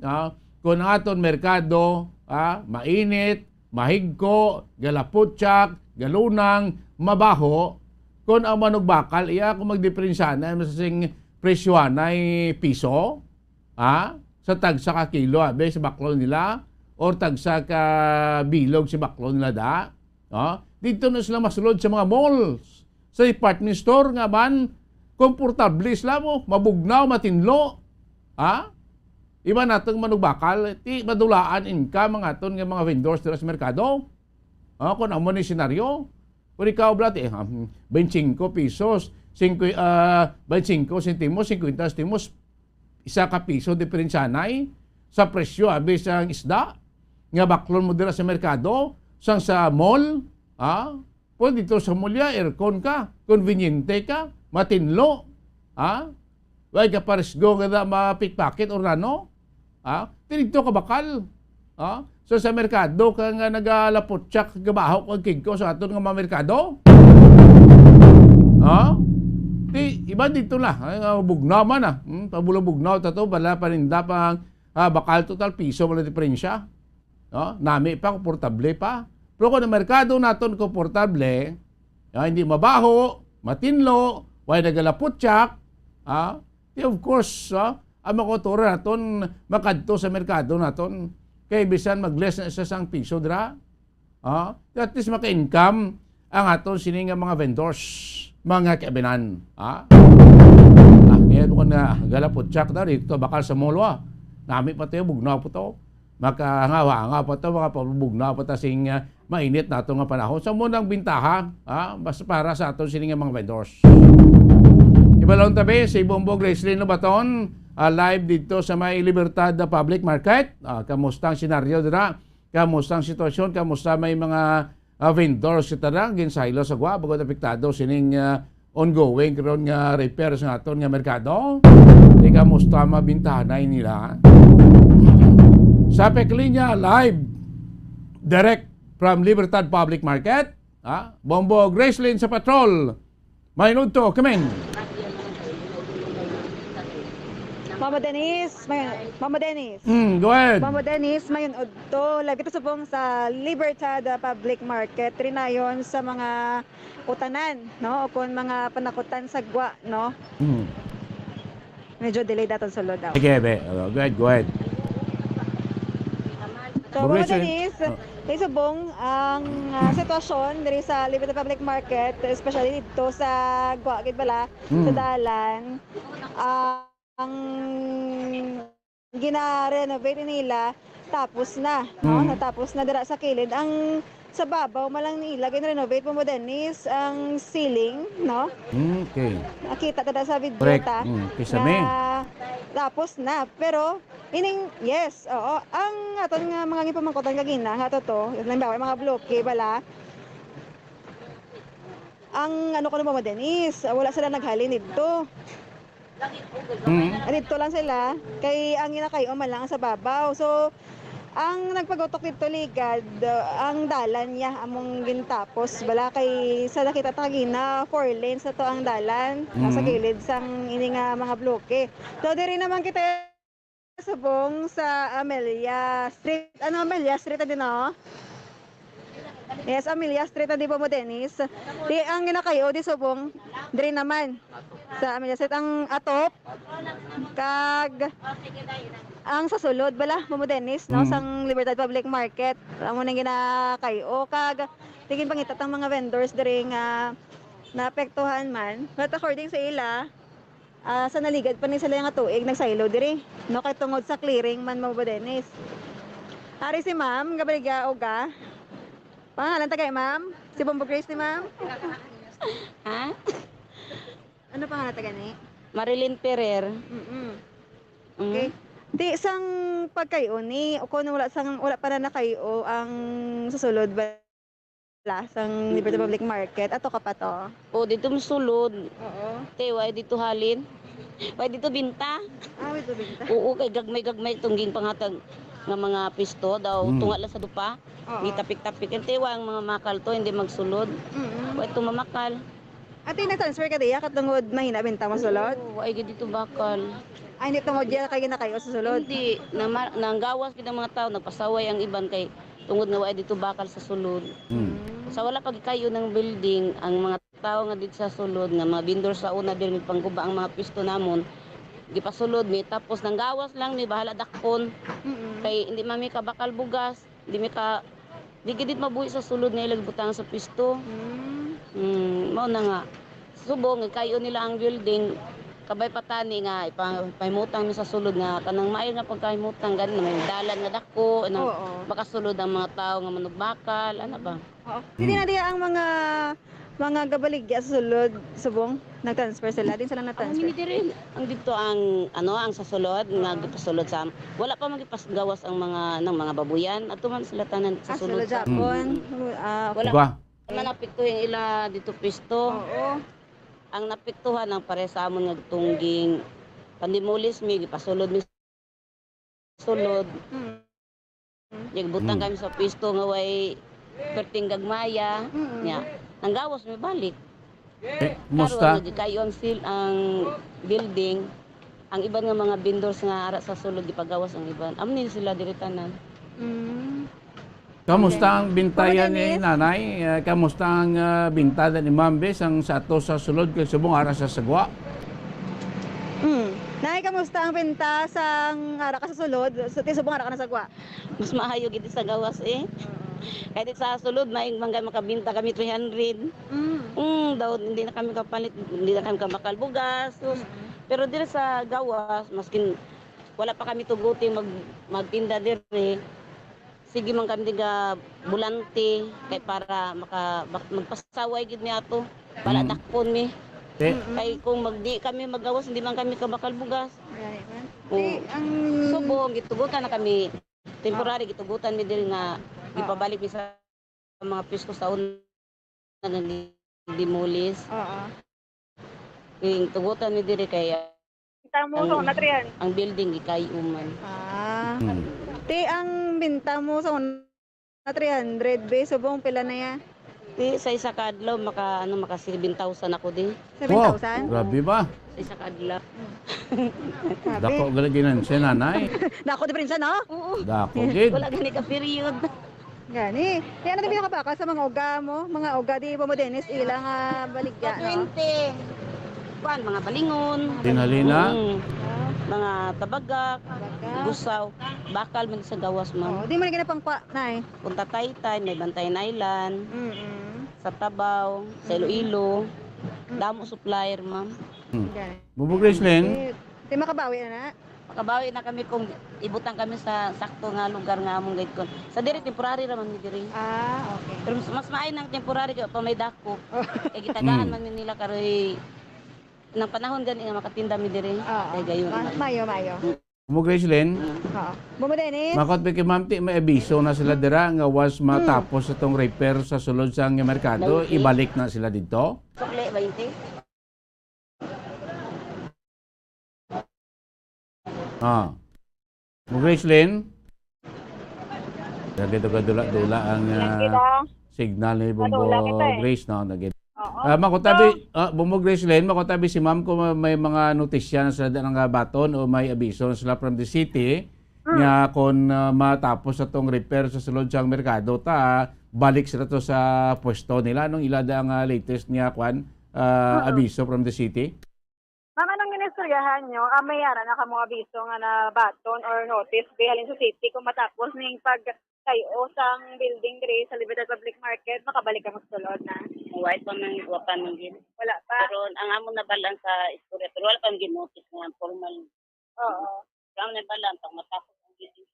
ha? Kung ang aton merkado, ha, mainit, mahigko, galaputsak, galunang, mabaho, kung ang manugbakal, iya kung magdiperensya na sing presyo anay piso, ha? Sa tagsa ka kilo, abi, sa baklon nila, or tagsa ka bilog sa baklon nila da, no? Dito na sila masulod sa mga malls, sa department store nga man, komportable sila mo, mabugnaw, matinlo, ha? Iba natong manugbakal, ti madulaan income ang aton nga mga vendors dira sa merkado. Ah, kung amo ni senaryo, kung ikaw, bala, ti, ah, twenty-five pesos, singkwe-, ah, twenty-five sentimos, fifty sentimos, isa ka piso diferensyanay sa presyo, abi, sang isda nga baklon mo dira sa merkado, sang sa mall, ah, pwede to sa mall ya, aircon ka, konbinyente ka, matinlo, ah, way ka parisgo nga da mapikpakit or nano, ah, tinigto ka bakal, ah, So, sa merkado ka nga nagalaputsak, gabaho kag kigko sa aton nga mga merkado? Ha? Ti, iba dito na. Ay, nga bugnaw man, ah. Hmm, pabulong bugnaw ta to, bala paninda pa, ah, bakal total piso, wala diferensya. No? Nami pa, komportable pa. Pero kung ang merkado naton komportable, ah, hindi mabaho, matinlo, way nagalaputsak, ah, di, of course, ah, ang mga kultura naton makadto sa merkado naton. Kay bisan mag-less na isa sang piso dira, ah, at least maka-income ang aton sini nga mga vendors, mga kaibinan. Ah? Ah, kaya ko na galaputsak na dito, bakal sa molo, ah. Nami pa tayo, bugnaw po to. Makahangaw-hangaw pa to, makapabugnaw pa ta sing, ah, mainit nato nga panahon. Sa mo nang bintaha, ah, mas para sa aton sini nga mga vendors. Ibalon tabi, si Bombo Gracelyn Lobaton, ah, live dito sa may Libertad, ah, Public Market. Ah, kamusta ang senaryo dira? Kamusta ang sitwasyon? Kamusta may mga, ah, vendors kita na ginsaylo sa gwa, bangod apektado sining, ah, ongoing karon nga repairs nga aton nga merkado? Di, kamusta mabintahanay nila? Sa Peklinya Live, direct from Libertad Public Market, ha? Bombo Gracelyn sa patrol. May nudto, kamen. Mama Denise, may, Mama Denise. Mm, go ahead. Mama Denise, may udto. Lagi to subong sa Libertad, ah, Public Market. Rinayon sa mga utanan, no? O kung mga panakutan sa gwa, no? Mm. Medyo delay daton sulod daw. Sige, be. Uh, go ahead, go ahead. So, Mama Denise, oh, isubong ang, ah, sitwasyon diri sa Libertad Public Market, especially dito sa gwa gid bala, sa, mm, dalan. Ah, ang gina-renovate nila, tapos na, no? Mm. Natapos na dira sa kilid. Ang sa babaw man lang nila gin-renovate, Bombo Dennis, ang ceiling, no? Mm, okay. Nakita ta sa video. Correct. Ta, mm, kisame, na tapos na. Pero, ining, yes, oo. Ang aton nga mga gipamangkutan kagina, nga to, to, halimbawa, mga bloke, bala, ang ano ko na, Bombo Dennis, wala sila naghalin dito. Mm. Dito lang sila, kay ang ginakay-o man lang sa babaw. So, ang nagpagutok dito ligad, uh, ang dalan niya among gintapos. Bala kay sa nakita ta gina, four lanes na to ang dalan. Nasa, mm, kilid sang ini nga mga bloke. So, diri naman kita subong sa Amelia Street. Ano, Amelia Street, ano, no? Yes, Amelia Street, di ba mo, Dennis? Di, ang ginakay-o di subong, diri naman. Sa Amelia Street, ang atop, kag ang sa sulod, bala, mo, Dennis, no? Mm. Sang Libertad Public Market, amo nang ginakay-o, kag tigin pangitat ang mga vendors diri nga naapektuhan man. But according sa ila, ah, sa naligad pa ni sila nga tuig, nagsaylo diri, no? Kay tungod sa clearing man, mo ba, Dennis? Ari si Ma'am Gabriela Oga. Pangalan tagay, Ma'am? Si Bombo Grace ni Ma'am? Ha? Ano pangalan taga ni? Marilyn Ferrer. Mm-mm. Mm. Okay. Di, sang pagkayo ni, o kung wala sang, wala pa na nakayo ang susulod ba? Sang Liberty Public Market, ato ka pa to? O, dito mo sulod. Oo. Te, way dito halin. Way dito binta. Ah, way dito binta. Oo, kay gagmay-gagmay itong ginpanghatag nga mga pisto daw. Mm. Tunga lang sa dupa. Oo. May tapik-tapik. Yung tiwa ang mga makal to, hindi magsulod. Mm-mm. Way ito mamakal. Ate, nag-transfer ka diya katungod mahina binta mo sulod? Oo, way gid dito bakal. Ay, hindi tungod diya kay ginakayo sa sulod? Hindi. Nama-, nanggawas gid ang mga tao, nagpasaway ang iban kay tungod nga way dito bakal sa sulod. Hmm. Sa wala pa gikayo ng building, ang mga tao nga dito sa sulod, nga mga vendor sa una, diri pangguba ang mga pisto namon, gipasulod mi, tapos nanggawas lang mi, bahala dakpon. Mm-mm. Kay hindi man mi kabakal bugas, di mi ka, di gid mabuhi sa sulod nga ilag butang sa pisto. Mm. Mm, mao na nga. Subong, ikayo nila ang building, kabay pa tani nga ipa-, pahimutang mi sa sulod nga kanang maayo nga pagkahimutang, gani na may dalan nga dako, nang, oo, makasulod ang mga tao nga manugbakal, ana ba? Oo. Hindi, hmm, na diya ang mga, mga gabaligya sa sulod, subong, nag-transfer sila. Din sila ang nag-transfer. Hindi diri. Ang dito ang, ano, ang sa sulod, nga, oo, gipasulod sa, wala pa magipas gawas ang mga, ng mga babuyan. Ato man sila tanan sa, ah, sulod, sulod sa Japon. Mm, mm. Ah, okay. Wala. Diba? Wala man apektuhin ila dito pisto. Oo. Ang napektuhan ang pare sa amon nga tungging pandimulis mi, gipasulod mi sulod. Mm. Nagbutang Mm. kami sa pwesto nga way perting gagmaya. Mm. Nya, nanggawas mi balik. Eh, Karon, kumusta? nagikayo ang sil-, ang building. Ang iban nga mga vendors nga ara sa sulod, gipagawas ang iban. Amo ni sila diri tanan. Mm. Kamusta Okay. ang binta Mama yan ni Dennis? Nanay? Eh, kamusta ang, ah, binta ni Ma'am Bes ang sa ato sa sulod kag subong ara sa sagwa? Mm. Nay, kamusta ang binta sang ara ka sa sulod? Sa ti subong ara ka na sagwa? Mas maayo gid sa gawas, eh. Oo. Kay di sa sulod, may mga makabinta kami three hundred. Mm. Mm, daw hindi na kami kapalit, hindi na kami kabakal bugas. Sus. Mm. Pero diri sa gawas, maskin wala pa kami tuguti mag-, magtinda diri, sige man kami tiga bulante, kay para maka-, bak-, magpasaway gid mi ato. Wala Mm. dakpon mi. Eh. Mm-mm. Kay kung magdi kami magawas, hindi man kami kabakal bugas. Right, man. Oo. Di, ang Subong, gitugutan na kami. Temporary, gitugutan mi diri nga Ah. gipabalik mi sa mga pwesto sa una nga gi-, demolish. Oo. Ing tugutan mi diri kay Binta mo Ang, sa una, three hundred. ang building, gikayo man. Ah. Hmm. Ti, ang binta mo sa una, three hundred, be, subong pila na ya? Ti, sa isa ka adlaw, maka, ano, maka seven thousand ako di. Wow, seven thousand? Grabe ba? Sa isa ka adlaw. Grabe. Dako gali ginansya, nanay. Dako diferensya, no? Oo. Dako gid. Wala gani ka period. Gani. Kaya ano din pinakabakal sa mga uga mo? Mga uga di mo, Dennis, ila nga baligya, no? Twenty. Kuan, mga balingon. Dinhalina. Mm. Mga tabagak, Tabagak. Gusaw. Bakal man sa gawas, ma'am. Oo, di mo na ginapangkwa, nay. Punta Taytay, may Bantayan Island. Mm-mm. Sa Tabaw, sa Mm. Iloilo. Mm. Damo supplier, ma'am. Hmm. Okay. Bubo Gracelyn? Di, di makabawi na na. Makabawi na kami kung ibutang kami sa sakto nga lugar nga among guide kon. Sa diri, temporary ra man mi diri. Ah, okay. Pero mas, mas maay nang temporary kay pa may dako. Oh. Kay gitagaan Mm. man mi nila karoy nang panahon gani nga makatinda mi diri. Oo. Kay gayon Ma-, man. Mayo, mayo. Mm. Mo, Gracelyn? Mm. Oo. Mo, mo, Dennis? Makot ba kay Ma'am Ti, may abiso na sila Mm. dira nga once Mm. matapos itong repair sa sulod sa merkado, Balik. ibalik na sila dito? Sukli, twenty. Ah. Mo, Gracelyn? Lagi to kadula-dula ang, ah, Lagi lang. signal ni Bumbo Madula kita eh. Grace, no? Lagi. Oo. Ah, makutabi, So, ah, Bumbo Gracelyn, makutabi si Ma'am kung may mga notisya na sila nga baton o may abiso na sila from the city Mm. nga kung, ah, matapos atong repair sa sulod sang merkado, ta, balik sila to sa pwesto nila. Anong ila da ang, ah, latest nga, kwan, ah, Mm. abiso from the city? Ma'am, anong ginistoryahan nyo? Ah, may ara na kamo abiso nga nabaton or notice di halin sa city kung matapos ning pagtayo sang building diri sa Libertad Public Market, makabalik ka magsulod na? Wala pa man, wa pa man gid. Wala pa? Pero ang amo na balan sa istorya, pero wala pa man gid notice nga formal. Oo. Pero ang nabalan, pag matapos ang building,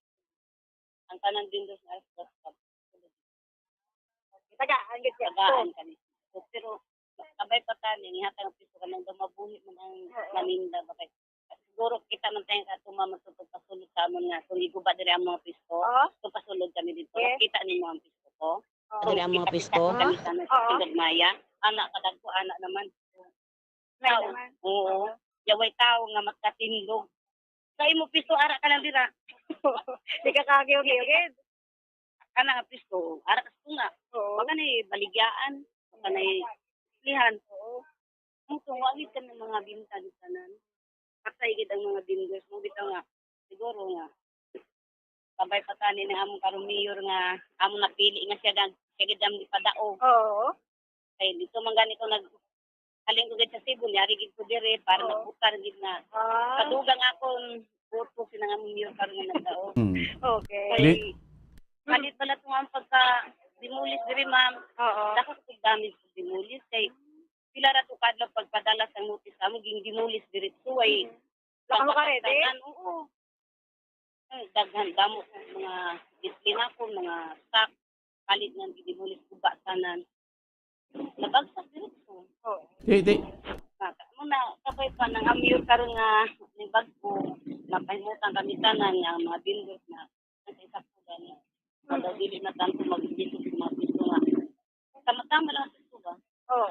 ang tanan vendors na sa Tagaan gid siya. Tagaan kami. So, pero kabay pa tani, nihatag ang piso ka nang dumabuhi man ang Oo. maninda ba kay siguro kita man tayo ka tuma magtutog pasulod sa amon nga kung iguba diri ang mga pisto, Oo. so pasulod kami dito. Yes. Kita nimo ang pisto ko. Oo. Diri ang mga pisto? Kami sa Oo. Tigagmaya. Ana kadagko, ana naman. May Tao. naman. Oo. Oo. Yaway tao nga makatindog. Sa imo pisto, ara ka lang dira. Di ka kagyo-gyo, gid. Kana nga pisto, ara ka sa tunga. Oo. Wa ka na baligyaan. Wa ka na lihan. Oo. Ang tunga, gid ka ng mga binta, di tanan. Patay gid ang mga vendors mo, bitaw nga. Siguro nga. Kabay pa tani na among karong mayor nga among napili nga siya gag-, siya gid ang ipadaog. Oo. Kay dito man gani ko nag-, halin ko gid sa Cebu, niari gid ko dire para Oo. magbutar gid nga. Ah. Kadugang akong boto sina nga mayor karon nga nagdaog. Hmm. Okay. Kay Di- palit pala to ang pagka demolish dire, ma'am. Oo. Dako ko damage sa demolish kay pila ra to kadlaw pagpadala sa notice sa amo ging demolish diretso ay Mm. Baka makarete? Tanan, oo. Ang daghan, damo, mga display na ako, mga stock, palit nga ginibulis ko ba tanan. Nabagsak diretso. Oo. Di, di. Muna, kabay pa nang amyo karon nga ni bagko, napahimutan kami tanan nga mga vendors na nasa isa po gani. Kada dili na tanto magbibisok sa mga piso nga. Tama-tama lang sa piso ba? Oo.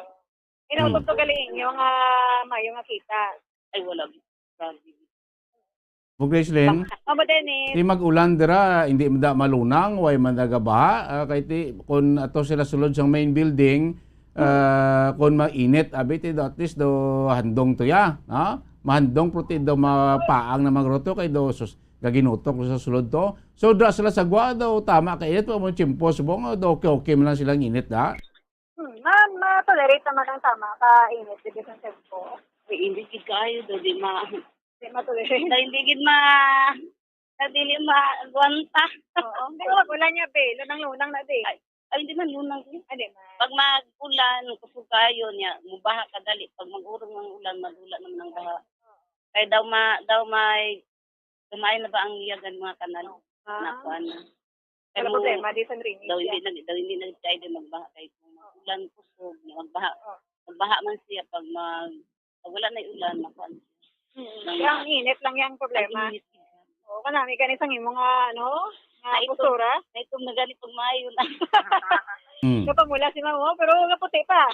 Ino Hmm. gusto gali inyo nga mayo nga kita? Ay, wala. Grabe. Bo Gracelyn, Mama Dennis. Di mag-ulan dira, hindi man da malunang, way man nagabaha. Ah, kay ti, kun ato sila sulod sa main building, ah, kun mainit, abi, ti do, at least do handong to ya, ha? Mahandong, pero ti do mapaang na magruto, kay do sus, gaginutok sa sulod to. So, da sila sa gwa, do tama ka init, pa mo tiyempo, subong, do okay, okay man lang silang init, da? Hmm, ma-, ma-tolerate naman ang tama ka init, dito sa tempo. Ay, hindi gid kaayo daw, di ma-, Di ma-tolerate. Dahil hindi gid ma-, na dili maagwanta. Oo. Pero wag ulan niya, be. Lunang-lunang na, be. Ay, ay, hindi man lunang, be. Ah, di man. Pag mag-ulan, kusog kayo niya, mubaha ka dali. Pag mag-urong ang ulan, madula naman ang baha. Kaya daw ma-, daw may, gamay na ba ang iya gan mga kanal? Ah. Na kuan na. Wala problema, di sa drainage daw, hindi yan. Nag-, daw hindi nag-try din magbaha kay kung ulan, kusog, magbaha. Oh. Magbaha man siya pag mag-, pag wala na ulan, makuan siya. Mm. Nang Ang init lang yang problema. Ang init. Oo, kanami gani sang imo nga, ano, nga Naitom. Postura. Naitom na gani pag maayo na. Mm. Napamula si mama, pero naputi pa.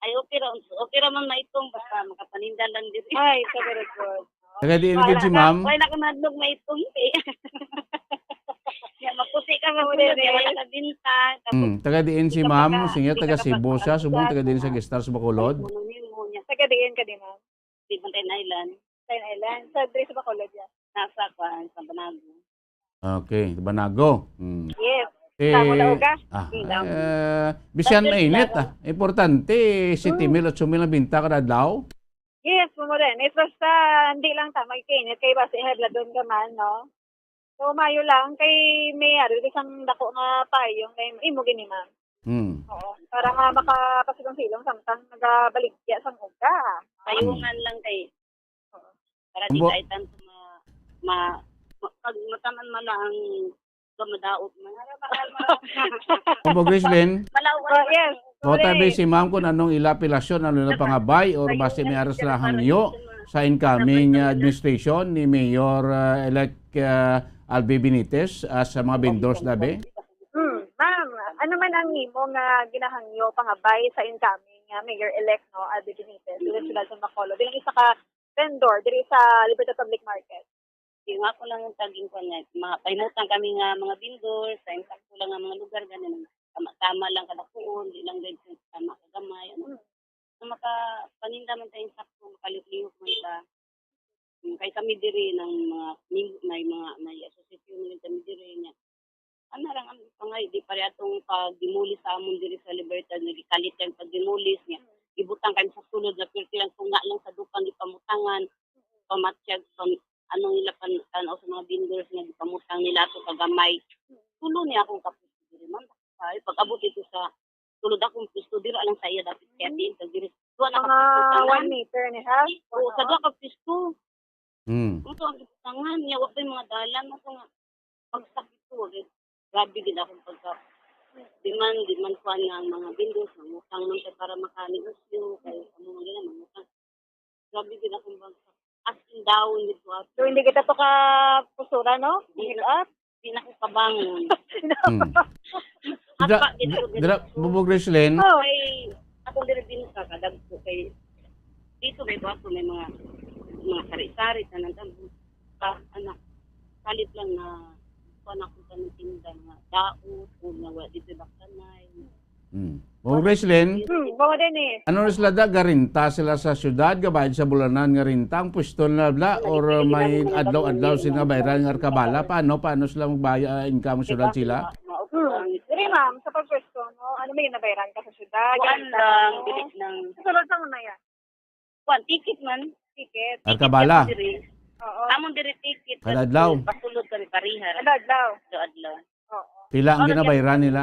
Ay, okay ra, okay ra man maitom, basta makapaninda lang diri. Ay, so very good. Taga diin gid si ma'am? Wala na ko nadlog maitom, eh. Ya, maputi ka, maputi, wala ka binta. Tapos, hmm, taga diin si ma'am? Sige, taga Cebu siya, subong taga diin sa Guistar sa Bacolod? Taga diin ka di, ma'am? Di Bantayan Island. Bantayan Island. Sa diri sa Bacolod, ya. Nasa, kuan, sa Banago. Okay, Banago. Hmm. Yes. Eh, Tama daw ka? Ah, Hmm, tama. Eh, bisan Tapos mainit, lang. Ah. Importante, siyete mil, otso mil ang binta kada adlaw? Yes, mo rin. It was, ah, hindi lang ta, magkainit kay basi hebladon ka man, no? So, mayo lang kay may ari, isang dako nga payong kay imo gini, ma'am. Hmm. Oo, para nga makapasilong-silong samtang nagabaligya sang uga. Payungan lang kay Oo. Para di Kumbo- tayo tanto ma-, ma-, ma-, pag mataman man lang, ka madaot man. Kumbo, Gracelyn? Malaw ka Oh, lang. Yes. Mo tabi Correct. Si ma'am kung anong ila apelasyon, ano ila pangabay, or basi may aras na hangyo sa incoming, uh, administration ni Mayor, uh, elect, uh, Albi Benitez, uh, sa mga vendors, dabi? Hmm, ma'am, ano man ang imo nga ginahangyo pangabay sa incoming, uh, Mayor-elect, no, Albi Benitez, diri sa Bacolod, bilang isa ka vendor diri sa Libertad Public Market? Di nga ako lang yung taging ko nga, ma-, pahimutang kami nga mga vendor, sa insakto lang nga mga lugar, ganun. Tama-tama lang kadakuon, di lang gayud sa tama kagamay, ano. Hmm. Nga makapaninda man tayo insakto, makalihok-lihok man ta. Hmm, kay kami diri ng mga mem-, may mga, may association man kami diri nga. Ano lang ang pangay, di pare atong pag-demolish sa amon diri sa Libertad, nga gikalit ang pag-demolish niya. Gibutang kami sa sulod nga pirti lang tunga lang sa dupang gipamutangan, pamatyag, pam-, ano nila pan-, tanaw sa mga vendors nga gipamutang nila ato kagamay. Tulo ni akong kapatid diri, ma'am. Ay, pag-abot ito sa sulod akong pwesto, dira lang sa iya dapit kaya din, pag diri, duha na Mga ka pwesto, tanan. One meter and a half? Oo, sa duha ka pwesto. Hmm. Ito ang gibutangan niya, wa pa'y mga dalan, ito nga, pagsakit ko, eh. Grabe gid akong pagka, di man, di man kuwan nga ang mga vendors, mangutang man siya para makanegosyo, kaya ang mga ganyan, mangutang. Grabe gid akong bagsak. As in, down gid ko, as So, hindi kita to ka pusura, no? Hindi Give na, up? Hindi na ko kabangon. Hmm. Apa, Dra-, dito, dra-, dito. Bubo Gracelyn? Oh. Kay, akong diri binta, kadagko kay, dito may baso, may mga, mga sari-sari, tanan-tanan. Ah, anak, kalit lang na, kuwan ako sa mga tinda, mga daot, o nga wa dito baktanay. Hmm. Ma'am Gracelyn, Hmm, Ma'am Dennis. Ano na sila da? Garinta sila sa syudad, gabayad sa bulanan nga renta, ang pwesto na bla, or, uh, may adlaw-adlaw sila bayran nga arkabala? Paano, paano sila magbaya, ah, income sa syudad sila? Hmm. Diri, ma'am, sa pagpwesto, no? Ano may nabayran ka sa syudad? Kuan Garinta lang, mo? Dili lang. Sa sulod sa una yan. Kuan, ticket man. Ticket. Arkabala. Ticket diri. Oo. Amon diri ticket. Kada adlaw? Pasulod kami pariha. Kada adlaw. Kada adlaw. Oo. Pila ang Ano ginabayran nila?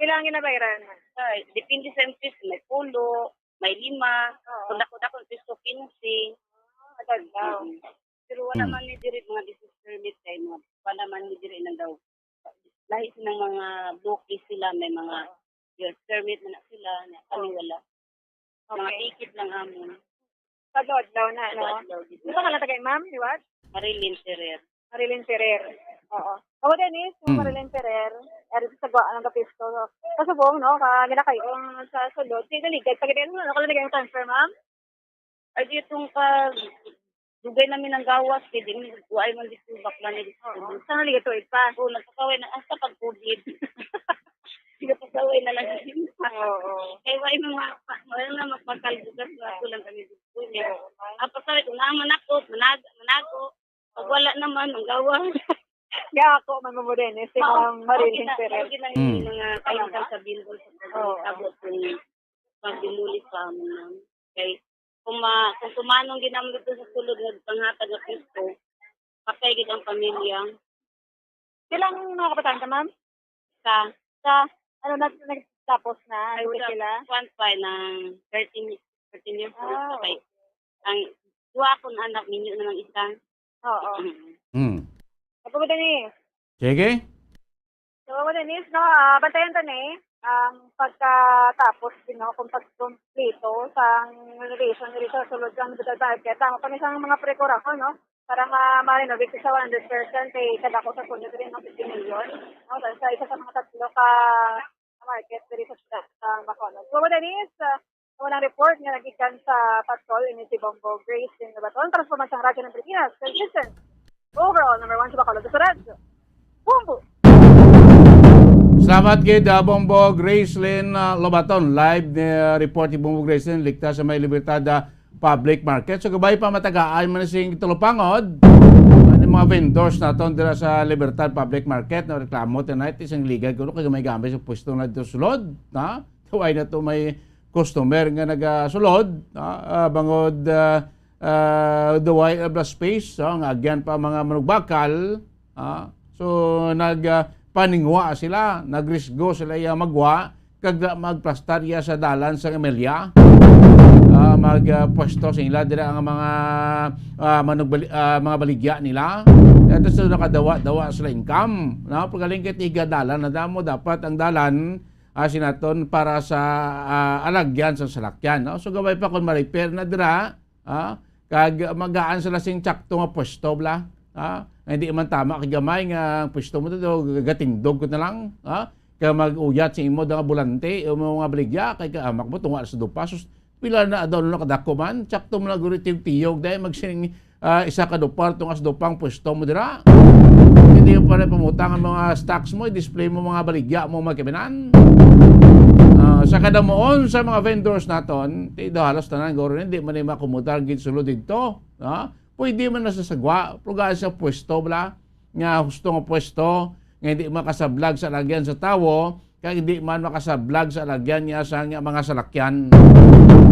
Pila ang ginabayran? Ay, depende sa impress. May pulo, may lima. Oo. Kung dako-dako, impress ko, quince. Ah, kada adlaw. Mm. Pero wala Mm. man ni diri mga business permit kay mga, wala man ni diri nang daw. Lahi sa mga bloke sila, may mga Oo. Yes, permit na na sila, na kami Oo. wala. Mga Okay. ticket lang amon. Adlaw-adlaw na, no? Adlaw-adlaw, di ba? Ano pangalan tagay, ma'am? Liwat? Marilyn Ferrer. Marilyn Ferrer. Oo. Ako, Dennis, yung Hmm. Marilyn Ferrer, eri sa Guaan ng Kapisto. Kasubong, no? Ka, ginakay, um, sa sulod. Sige, ligad. Pag-ibig mo, ano ka lang naging transfer, ma'am? Ay, di itong pag, Dugay namin ang gawas, kay di mi kuwaay man dito, bakla ni dito. Oo. Saan naligato ipa? Oo, nagpasaway na, hasta pag covid. Nagpasaway na lang. Oo. Kay wala mga, wala na magpakal bugas, wala ko lang kami dito. Oo. Ah, pasaway ko na, manakot, manag-, manago. Pag wala naman, ang gawas. Kaya ako, man mo din, eh, si Ma'am Marilyn Perez. Mao gina-, mao gina-, Mm. mga kainsan sa Bindol sa pag-, Oo. abot ng pag-demolish sa amin, ma'am. Kay, kung ma-, kung tumanong ginamit ko sa sulod nga panghatag nga pwesto, patay gid ang pamilya. Silang mga kabataan ka, ma'am? Sa, sa, ano, nag-, nagtapos na? Ay, ano sa sila? Kwan pa, ng thirteen, thirteen years old. Ah, okay. Ang duha akong anak, minyo na lang isa. Oo. Mm. Hmm. Apo ko, Denise. Sige. So, Apo ko, Denise, no, ah, bantayan ta ni ang pagkatapos din, no, kung pagkumpleto sa renovation diri sa sulod sa Hospital Barquet. Tama pa ni sa mga prekurako, no? Para ma-, ma-renovate sa one hundred percent, kay kadako sa pundo diri, no, fifty million. No? Sa, sa isa sa mga tatlo ka market diri sa siyudad sa Bacolod. So, Denise, ah, Unang report nga nagikan sa patrol ini si Bombo Grace din Baton, transformasyon sa Radyo ng Pilipinas, consistent. Overall, number one sa Bacolod sa radyo. Bombo! Salamat gid, ah, Bombo Gracelyn, ah, Lobaton. Live ni, ah, report ni Bombo Gracelyn, ligtas sa may Libertad, ah, Public Market. So, gabay pa matagaan man sing talupangod. Ano yung mga vendors naton dira sa Libertad Public Market, no, reklamo tonight, isang ligad ko, no, kay may gamay sa pwesto na dito sulod, ha? Why na to may customer nga nagasulod, ah, ah, bangod, ah, ah, the wide of the space, so, nga agyan pa mga manugbakal, ah. So, nag, ah, paningwa sila, nagrisgo sila iya magwa, kag da-, magplastar iya sa dalan sa Emilia. Ah, mag, ah, pwesto sa ila dira ang mga, ah, manugbali-, ah, mga baligya nila. Ito sa nakadawa-dawa sila income, no? Pagaling kay tiga dalan na damo, dapat ang dalan, ah, sinaton para sa, ah, alagyan sa salakyan, no? So, gabay pa kung ma-repair na dira, ah, kag magaan sila sing tsakto nga pwesto, bala, ah, nga hindi man tama kay gamay nga ang pwesto mo dito, gatindog ko na lang, ah, kag mag-uyat sa imo nga bulante, o mga baligya, kay kaamak mo, tunga sa dupa, sus, pila na daw na kadako man, tsakto mo na guro tiyog-tiyog, dahil magsining, ah, isa ka dupar, tungas dupang pwesto mo dira. Hindi mo pa rin pamutang ang mga stocks mo, i-display mo mga baligya mo, mga kabinan. Ah, sa kadamuon sa mga vendors naton, ti daw halos tanan, guro, hindi man yung makumudar gid sulod dito. Ah, pwede man nasasagwa, pero gaan sa pwesto, bala, nga husto nga pwesto, nga hindi makasablag sa lagyan sa tawo, kag hindi man makasablag sa lagyan niya sa nga mga salakyan.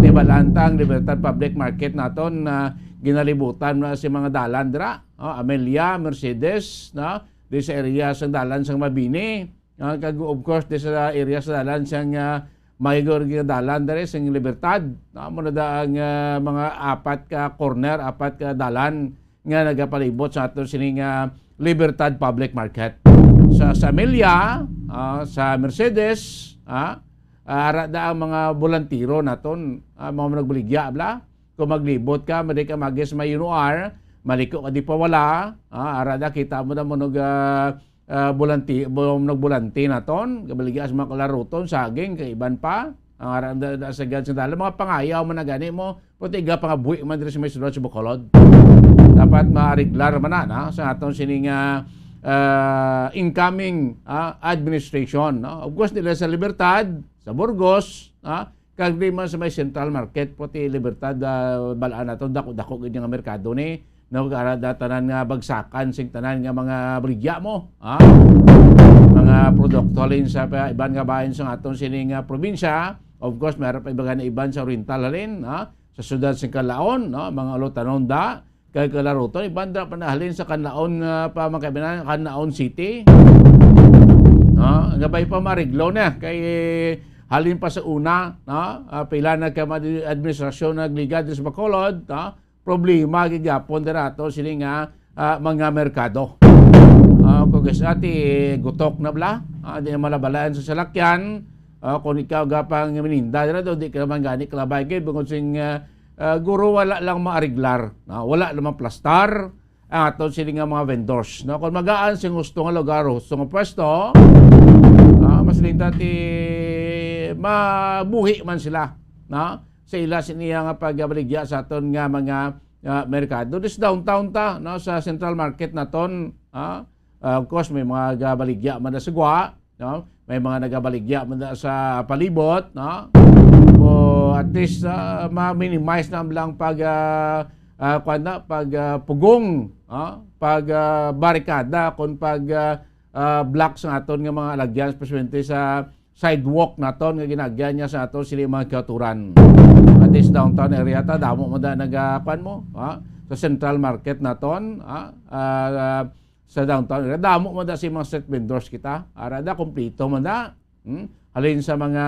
Di ba, lantang Libertad Public Market naton na ginalibutan na si mga dalan dira, oh, Amelia, Mercedes, no? Di sa area sa dalan sa Mabini, ah, kag of course di sa area sa dalan sa nga mayor nga dalan diri sa Libertad, no? Muna da ang, ah, mga apat ka corner, apat ka dalan nga nagapalibot sa aton sining, ah, Libertad Public Market. Sa, sa Amelia, ah, sa Mercedes, ah, ah, ara da ang mga bolantiro naton, ah, mga nagbaligya, bala. Kung maglibot ka, madi ka magis may U R, maliko ka di pa wala, ah, ara da kita mo da mo nag, ah, ah, bolanti-, bo-, nagbolanti naton, gabaligya sa mga kalaruton, saging, kay iban pa. Ang ara-, da-, da-, sa gad sa dalan, mga pangayaw man na gani mo, puti ga pangabuhi man diri sa may sulod sa Bacolod. Dapat maariglar man na, na, sa aton sining, ah, ah, incoming, ah, administration, no? Of course, nila sa Libertad, sa Burgos, ah, kag di man sa may Central Market, puti Libertad, ah, balaan nato, dako-dako gid nga merkado ni, no, kag ara da tanan nga bagsakan sing tanan nga mga baligya mo, ha? Mga produkto halin sa pa-, iban nga bahin sa aton sining, ah, probinsya. Of course, meron pa iba nga iban sa Oriental halin, ha? Sa siyudad sa Canlaon, no? Mga ulutanon da, kay kalaruton, iban da pa na halin sa Canlaon, ah, pa mga kaibanan, Canlaon City. No? Gabay pa mariglo na, kay halin pa sa una, no? Ah, pila na ka mga administrasyon nagligad sa Bacolod, no? Problema gid gyapon dira to sini nga, ah, mga merkado. Ah, kung guys, ati, gutok na bala, ah, di na malabalaan sa salakyan. Ah, kung ikaw gapang mininda dira, di ka naman gani kalabay gid, bangod sing, ah, ah, guro wala lang maariglar, no? Wala lang maplastar ang aton sini nga mga vendors, no? Kung magaan sing gusto nga lugar, gusto nga pwesto, ah, mas linda ti mabuhi man sila, no? Sa ila siniya nga pagbaligya sa aton nga mga ah, merkado. This downtown ta, no, sa Central Market naton, ah, ah, of course, may mga gabaligya man na sa gwa, no? May mga nagabaligya man na sa palibot, no? O at least, ah, ma-minimize na lang pag, ah, ah, kwan na, pag, ah, pugong, ah, pag, ah, barikada, kung pag, ah, ah, block sa aton nga mga alagyan, especially sa sidewalk naton nga ginagyan niya sa aton sila mga kauturan. At least downtown area ta, damo man da naga-, kwan mo, ha? Sa Central Market naton, ha? Ah, sa downtown area, damo man da si mga street vendors kita. Ara da, kompleto man da. Hmm? Halin sa mga,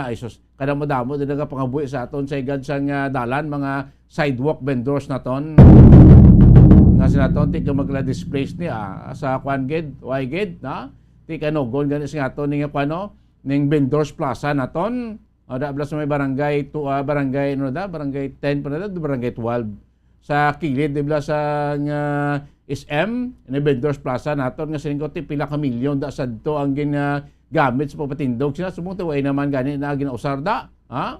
ay sus, kada madamo din nagapangabuhi sa aton sa igad sang, ah, dalan, mga sidewalk vendors naton. Nga sila ton, ti ka magla-displace ni, ah, sa kwan gid, why gid, na? Ti kanugon gani sa aton ning kwan, no? Ning Vendors Plaza naton. O, da, blas may barangay to, ah, barangay, ano da? Barangay ten pa na da, barangay twelve. Sa kilid, di ba, sa nga S M, ni Vendors Plaza naton nga sining ko, ti pila ka milyon da sadto ang ginagamit sa pagpatindog. Sina subong ti, way naman gani na ginausar da, ha?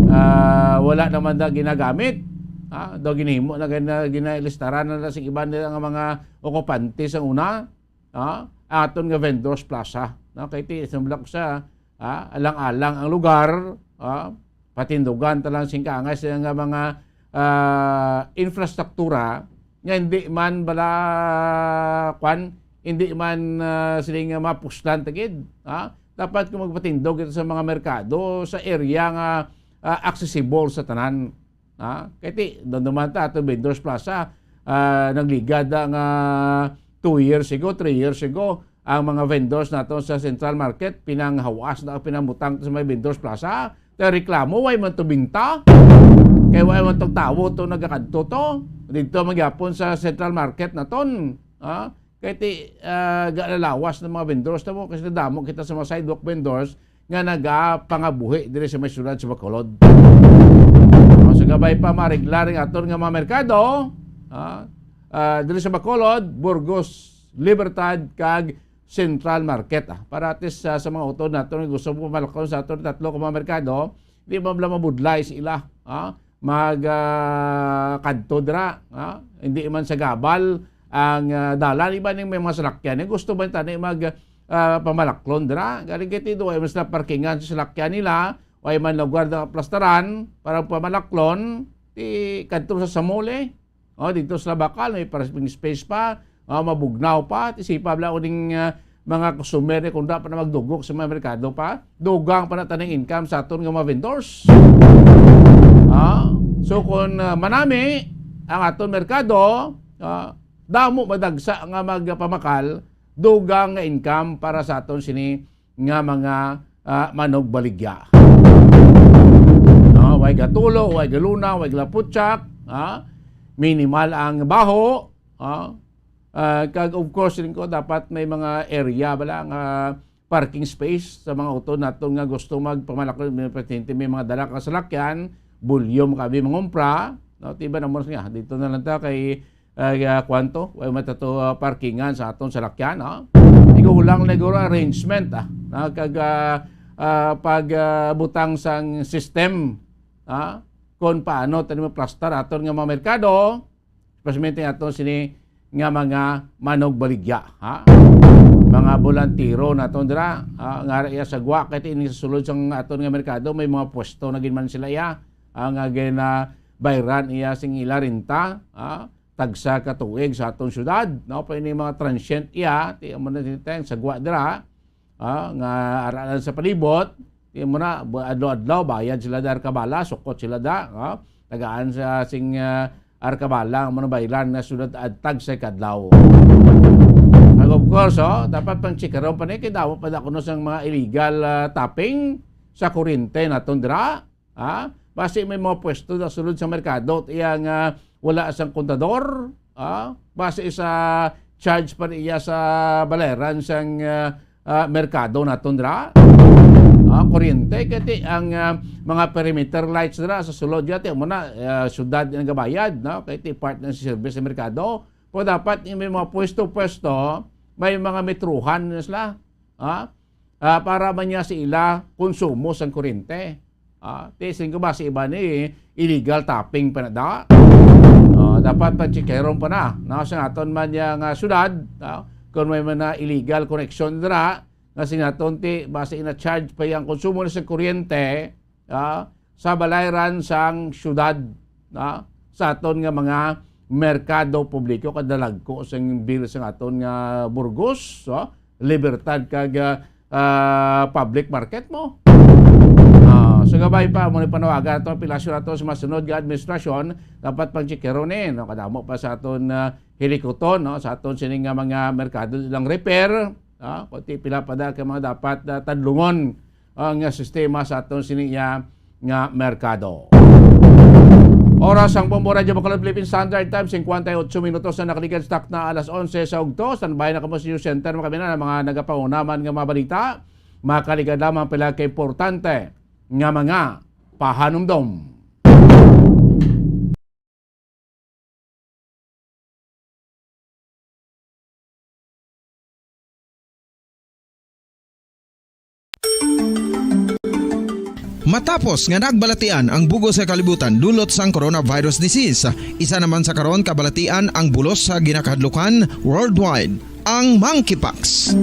Ah, wala naman da ginagamit. Ha? Daw ginhimo na gina-, ginalistaran na, na sa iban nila nga mga okupante sa una. Ah, aton nga Vendors Plaza, no? Kay ti, sa Black sa, ah, alang-alang ang lugar, ah, patindugan ta lang sing kaangay sa nga mga, ah, infrastruktura nga hindi man bala, kwan, hindi man, ah, sila nga mapuslan ta gid, ah. Dapat kung magpatindog ito sa mga merkado, sa area nga, ah, accessible sa tanan. Ha? Kay ti, doon naman ta, ato Vendors Plaza, ah, nagligad na nga two years ago, three years ago, ang mga vendors nato sa Central Market, pinanghawas na, pinamutang sa may Vendors Plaza. Kay reklamo, way man to binta. Kay way man to tawo to nagakadto to. Dito magyapon sa Central Market naton. Ha? Kay ti, ah, galalawas ng mga vendors na mo, kasi nadamo kita sa mga sidewalk vendors nga nagapangabuhi diri sa may syudad sa Bacolod. O, sa gabay pa, marigla rin aton nga mga merkado, ah, ah, diri sa Bacolod, Burgos, Libertad, kag Central Market, ah. Para at least, ah, sa mga utod nato nga gusto mo malakon sa aton tatlo ka mga merkado, di ba bala mabudlay sa ila, ah? Mag, ah, kadto dira, ha? Hindi man sa gabal ang, ah, dalan. Iba ning may mga salakyan. Eh, gusto ba tani mag, ah, pamalaklon dira? Galing kay tido, ay mas naparkingan sa salakyan nila, o ay man lugar na plastaran para pamalaklon, ti kadto sa Samole. O, dito sa Labacal, may parking space pa. Ah, mabugnaw pa, ti sipa bala ko ning, ah, mga customer ni kung dapat na magdugok sa mga merkado pa. Dugang pa na taning income sa aton nga mga vendors. Ah, so kung, ah, manami ang aton merkado, ah, damo madagsa nga magpamakal, dugang nga income para sa aton sini nga mga, ah, manugbaligya. No, way gatulo, way galuna, way galaputsak, ah, minimal ang baho, ah, ah, kag of course rin ko dapat may mga area bala nga parking space sa mga utod nato nga gusto magpamalakon, may presidente, may mga dala ka salakyan, volume ka abi mangumpra, no, tiba na mo nga dito na lang ta kay, ah, ah, kwanto, way matato, ah, parkingan sa aton salakyan, no? Igulang na siguro arrangement, ah, na kag, ah, ah, pag, ah, butang sang system, ah, kung paano tayo maplastar aton nga mga merkado, especially aton sini nga mga manugbaligya, ha? Mga bolantero naton dira, ah, nga iya sa gwa, kay ini sa sulod sang aton nga merkado, may mga pwesto na gid man sila iya, ah, nga ginabayran iya sing ila renta, ah, tagsa ka tuig sa aton syudad, no? Pa ini mga transient iya, ti amo na din tayong sa gwa dira, ah, nga aralan sa palibot, ti mo na, bu-, adlaw-adlaw, bayad sila da arkabala, sukot sila da, ah, tagaan sa sing, ah, arkabala, ang mga bayran na syudad at tagsa ka adlaw. Kag of course, oh, dapat pang chikaron pa ni, kay damo pa da kuno sang mga illegal, ah, tapping sa kuryente naton dira. Ha? Basi may mga pwesto na sulod sa merkado, iya nga wala sang kontador, ha? Basi sa charge pa niya sa bayaran sang, ah, ah, merkado naton dira. Ah, kuryente, kay ti ang, ah, mga perimeter lights dira sa sulod, yati mo na, ah, syudad ang gabayad, no? Kay ti part ng service sa merkado. Pero dapat yung may mga pwesto-pwesto, may mga metruhan na sila. Ha? Ah, para man niya sa ila konsumo sang kuryente. Ah, ti, sing ko ba sa iba ni illegal tapping pa na da? dapat pagtsikihon pa na, no, sa aton man ya nga syudad, no, kung may mga illegal connection dira, nga sinaton ti basi ina-charge pa yang konsumo na sa kuryente, ah, sa balayran sang syudad, ah, sa aton nga mga merkado publiko, kadalagko sang bill sang aton nga Burgos, ah, Libertad kag, ah, ah, public market mo. Ah, sa gabay pa, mo ni panawagan ato, apelasyon nato sa masunod nga administrasyon, dapat pagtsikihon ni, no, kadamo pa sa aton, ah, hilikuton, no, sa aton sini nga mga merkado ilang repair, ah, kundi pila pa da ka mga dapat, ah, tadlungon, ah, nga sistema sa aton sini nga, nga merkado. Oras ang Bombo Radyo Bacolod Philippine Standard Time, singkwenta y otso minutos na nakaligad sa takna alas onse sa ugto. Standby na kamo sa news center, mga kabinan, ang mga nagapangunaman nga mga balita. Makaligad lamang pila ka importante nga mga pahanumdom. Matapos nga nagbalatian ang bug-os nga kalibutan dulot sang coronavirus disease, isa naman sa karon kabalatian ang bulos sa ginakahadlukan worldwide, ang monkeypox.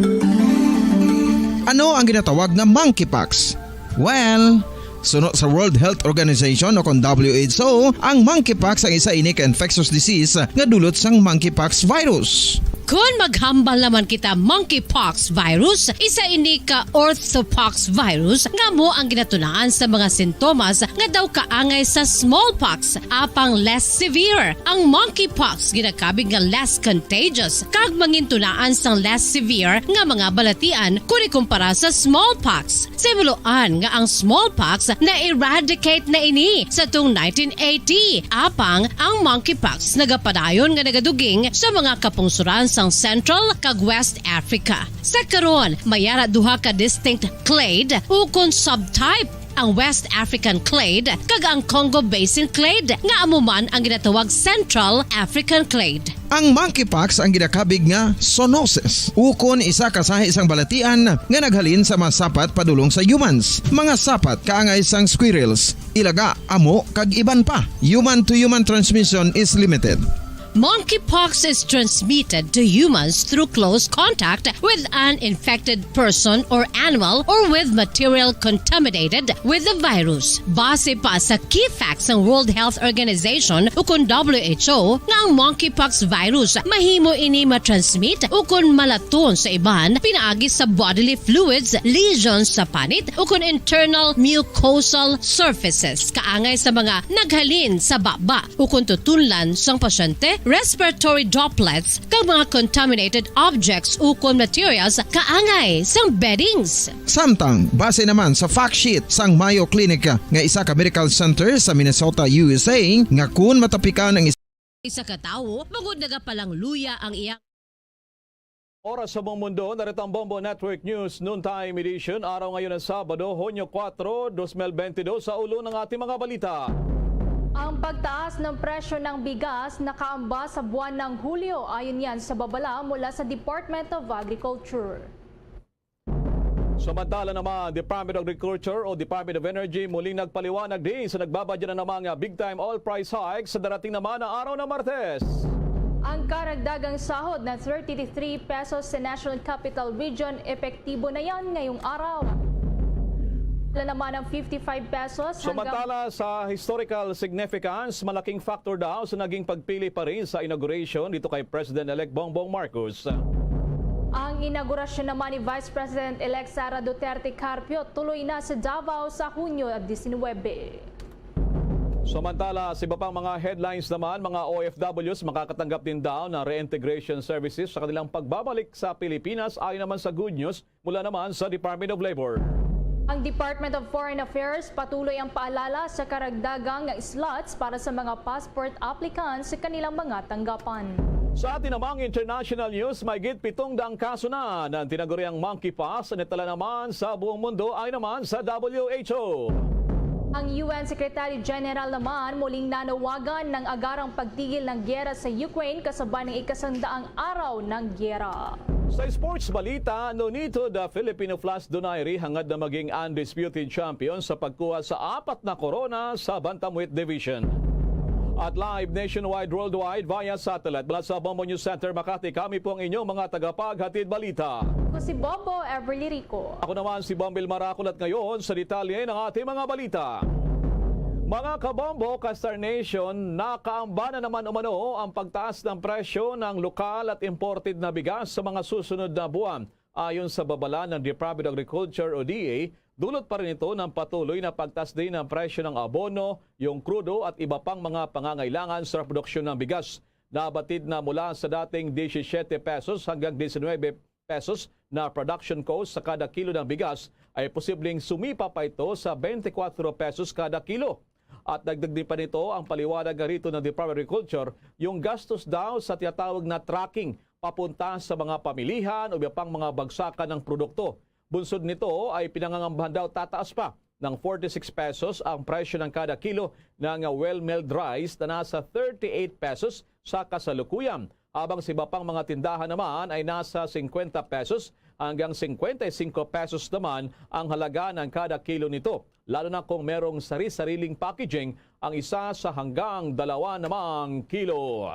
Ano ang ginatawag nga monkeypox? Well, suno sa World Health Organization o kon W H O, ang monkeypox ang isa ini ka infectious disease nga dulot sang monkeypox virus. Kon maghambal naman kita, monkeypox virus, isa ini ka orthopox virus nga amo ang ginatunaan sa mga sintomas nga daw kaangay sa smallpox, apang less severe. Ang monkeypox ginakabig nga less contagious kag mangintunaan sang less severe nga mga balatian kon ikumpara sa smallpox. Sa himuloan nga ang smallpox na-eradicate na ini sa tung nineteen eighty, apang ang monkeypox nagapadayon nga nagaduging sa mga kapungsoran sang Central kag West Africa. Sa karon, may ara duha ka distinct clade ukon subtype, ang West African clade kag ang Congo Basin clade, nga amo man ang ginatawag Central African clade. Ang monkeypox ang ginakabig nga zoonosis, ukon isa ka sahi sang balatian nga naghalin sa mga sapat padulong sa humans, mga sapat kaangay sang squirrels, ilaga, amo, kag iban pa. Human to human transmission is limited. Monkeypox is transmitted to humans through close contact with an infected person or animal or with material contaminated with the virus. Base pa sa key facts sang World Health Organization ukon W H O, nga ang monkeypox virus mahimo ini matransmit ukon malaton sa iban pinaagi sa bodily fluids, lesions sa panit, ukon internal mucosal surfaces, kaangay sa mga naghalin sa baba, ukon tutunlan sang pasyente, respiratory droplets, kag mga contaminated objects ukon materials kaangay sang beddings. Samtang, base naman sa fact sheet sang Mayo Clinic nga isa ka medical center sa Minnesota, U S A, nga kun matapikan ang isa ka tawo, bangod nagapalangluya ang iyang Oras sa buong mundo, narito ang Bombo Network News Noontime Edition, araw ngayon ng Sabado, Hunyo kuwatro, dos mil bente dos. Sa ulo ng ating mga balita. Ang pagtaas ng presyo ng bigas nakaamba sa buwan ng Hulyo, ayon yan sa babala mula sa Department of Agriculture. Samantala naman, Department of Agriculture o Department of Energy muling nagpaliwanag din sa nagbabadya na namang big-time oil price hike sa darating naman na araw ng Martes. Ang karagdagang sahod na thirty-three pesos sa National Capital Region, epektibo na yan ngayong araw. Wala naman ang fifty-five pesos hanggang Samantala, sa historical significance, malaking factor daw sa naging pagpili pa rin sa inauguration dito kay President-elect Bongbong Marcos. Ang inaugurasyon naman ni Vice President-elect Sara Duterte Carpio tuloy na sa Davao sa Hunyo disinwebe. Samantala, sa iba pang mga headlines naman, mga O F Ws makakatanggap din daw ng reintegration services sa kanilang pagbabalik sa Pilipinas, ayon naman sa good news mula naman sa Department of Labor. Ang Department of Foreign Affairs patuloy ang paalala sa karagdagang slots para sa mga passport applicants sa kanilang mga tanggapan. Sa atin namang international news, mahigit pitong daang kaso na ng tinaguriang monkeypox ang natala naman sa buong mundo, ayon naman sa W H O. Ang U N Secretary General naman muling nanawagan ng agarang pagtigil ng giyera sa Ukraine kasabay ng ikasandaang araw ng giyera. Sa sports balita, Nonito, the Filipino Flash Donaire hangad na maging undisputed champion sa pagkuha sa apat na korona sa Bantamweight Division. At live nationwide, worldwide, via satellite. Mula sa Bombo News Center, Makati, kami po ang inyong mga tagapaghatid balita. Ako si Bobo Everly Rico. Ako naman si Bombil Marakol at ngayon sa detalye ng ating mga balita. Mga kabombo, ka-Star Nation, nakaamba na naman umano ang pagtaas ng presyo ng lokal at imported na bigas sa mga susunod na buwan. Ayon sa babala ng Department of Agriculture o D A, dulot pa rin ito ng patuloy na pagtaas din ng presyo ng abono, yung krudo at iba pang mga pangangailangan sa produksyon ng bigas. Nabatid na mula sa dating disisiete pesos hanggang disinwebe pesos na production cost sa kada kilo ng bigas ay posibleng sumipa pa ito sa bente kwatro pesos kada kilo. At dagdag din pa nito ang paliwanag nga rito ng Department of Agriculture, yung gastos daw sa tinatawag na trucking papunta sa mga pamilihan o iba pang mga bagsakan ng produkto. Bunsod nito ay pinangangambahan daw tataas pa ng forty-six pesos ang presyo ng kada kilo ng well milled rice na nasa thirty-eight pesos sa kasalukuyan, habang sa iba pang mga tindahan naman ay nasa singkwenta pesos hanggang singkwenta y singko pesos naman ang halaga ng kada kilo nito, lalo na kung merong sari-sariling packaging ang isa sa hanggang dalawa namang kilo.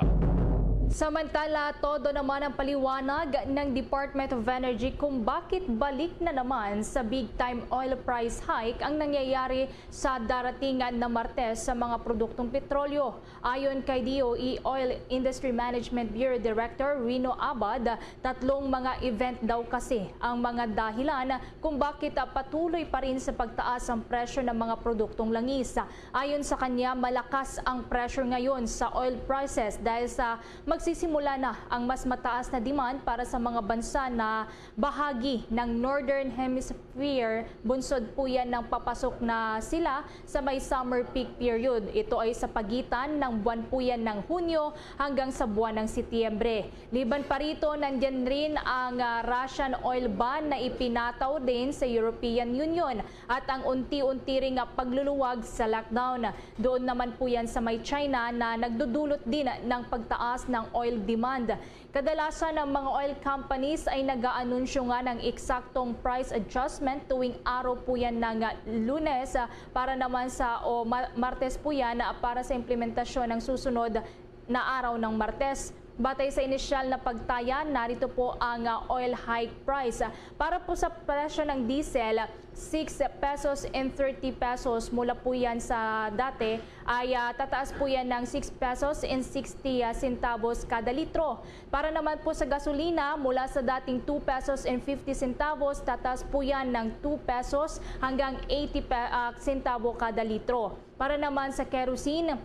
Samantala, todo naman ang paliwanag ng Department of Energy kung bakit balik na naman sa big-time oil price hike ang nangyayari sa darating na Martes sa mga produktong petrolyo. Ayon kay D O E Oil Industry Management Bureau Director Rino Abad, tatlong mga event daw kasi ang mga dahilan kung bakit, ah, patuloy pa rin sa pagtaas ang presyo ng mga produktong langis. Ayon sa kanya, malakas ang pressure ngayon sa oil prices dahil sa magsisimula na ang mas mataas na demand para sa mga bansa na bahagi ng Northern Hemisphere. Bunsod po yan ng papasok na sila sa may summer peak period. Ito ay sa pagitan ng buwan po yan ng Hunyo hanggang sa buwan ng Setyembre. Liban pa rito, nandyan rin ang, ah, Russian oil ban na ipinataw din sa European Union at ang unti-unti ring, ah, pagluluwag sa lockdown. Doon naman po yan sa may China na nagdudulot din ng pagtaas ng oil demand. Kadalasan, ang mga oil companies ay nag-aanunsyo nga ng eksaktong price adjustment tuwing araw po yan ng, ah, Lunes, ah, para naman sa, o Ma-, Martes po yan, ah, para sa implementasyon ng susunod na araw ng Martes. Batay sa inisyal na pagtaya, narito po ang, ah, oil hike price. Para po sa presyo ng diesel, six pesos and thirty pesos, mula po yan sa dati ay, ah, tataas po yan ng six pesos and sixty, ah, centavos kada litro. Para naman po sa gasolina, mula sa dating two pesos and fifty centavos, tataas po yan ng two pesos hanggang eighty pe-, ah, centavo kada litro. Para naman sa kerosene,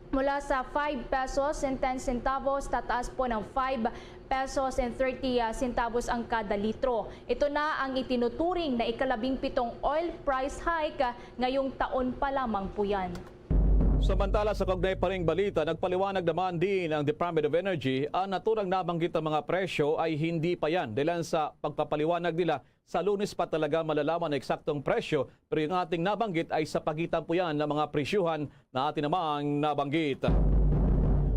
mula sa five pesos and ten centavos, tataas po ng five pesos and thirty, ah, centavos ang kada litro. Ito na ang itinuturing na ikalabing pitong oil price hike, ah, ngayong taon pa lamang po yan. Samantala, sa kaugnay pa ring balita, nagpaliwanag naman din ang Department of Energy, ang naturang nabanggit ang mga presyo ay hindi pa yan. Dahilan sa pagpapaliwanag nila, sa Lunes pa talaga malalaman ang eksaktong presyo, pero yung ating nabanggit ay sa pagitan po yan ng mga presyuhan na atin namang nabanggit.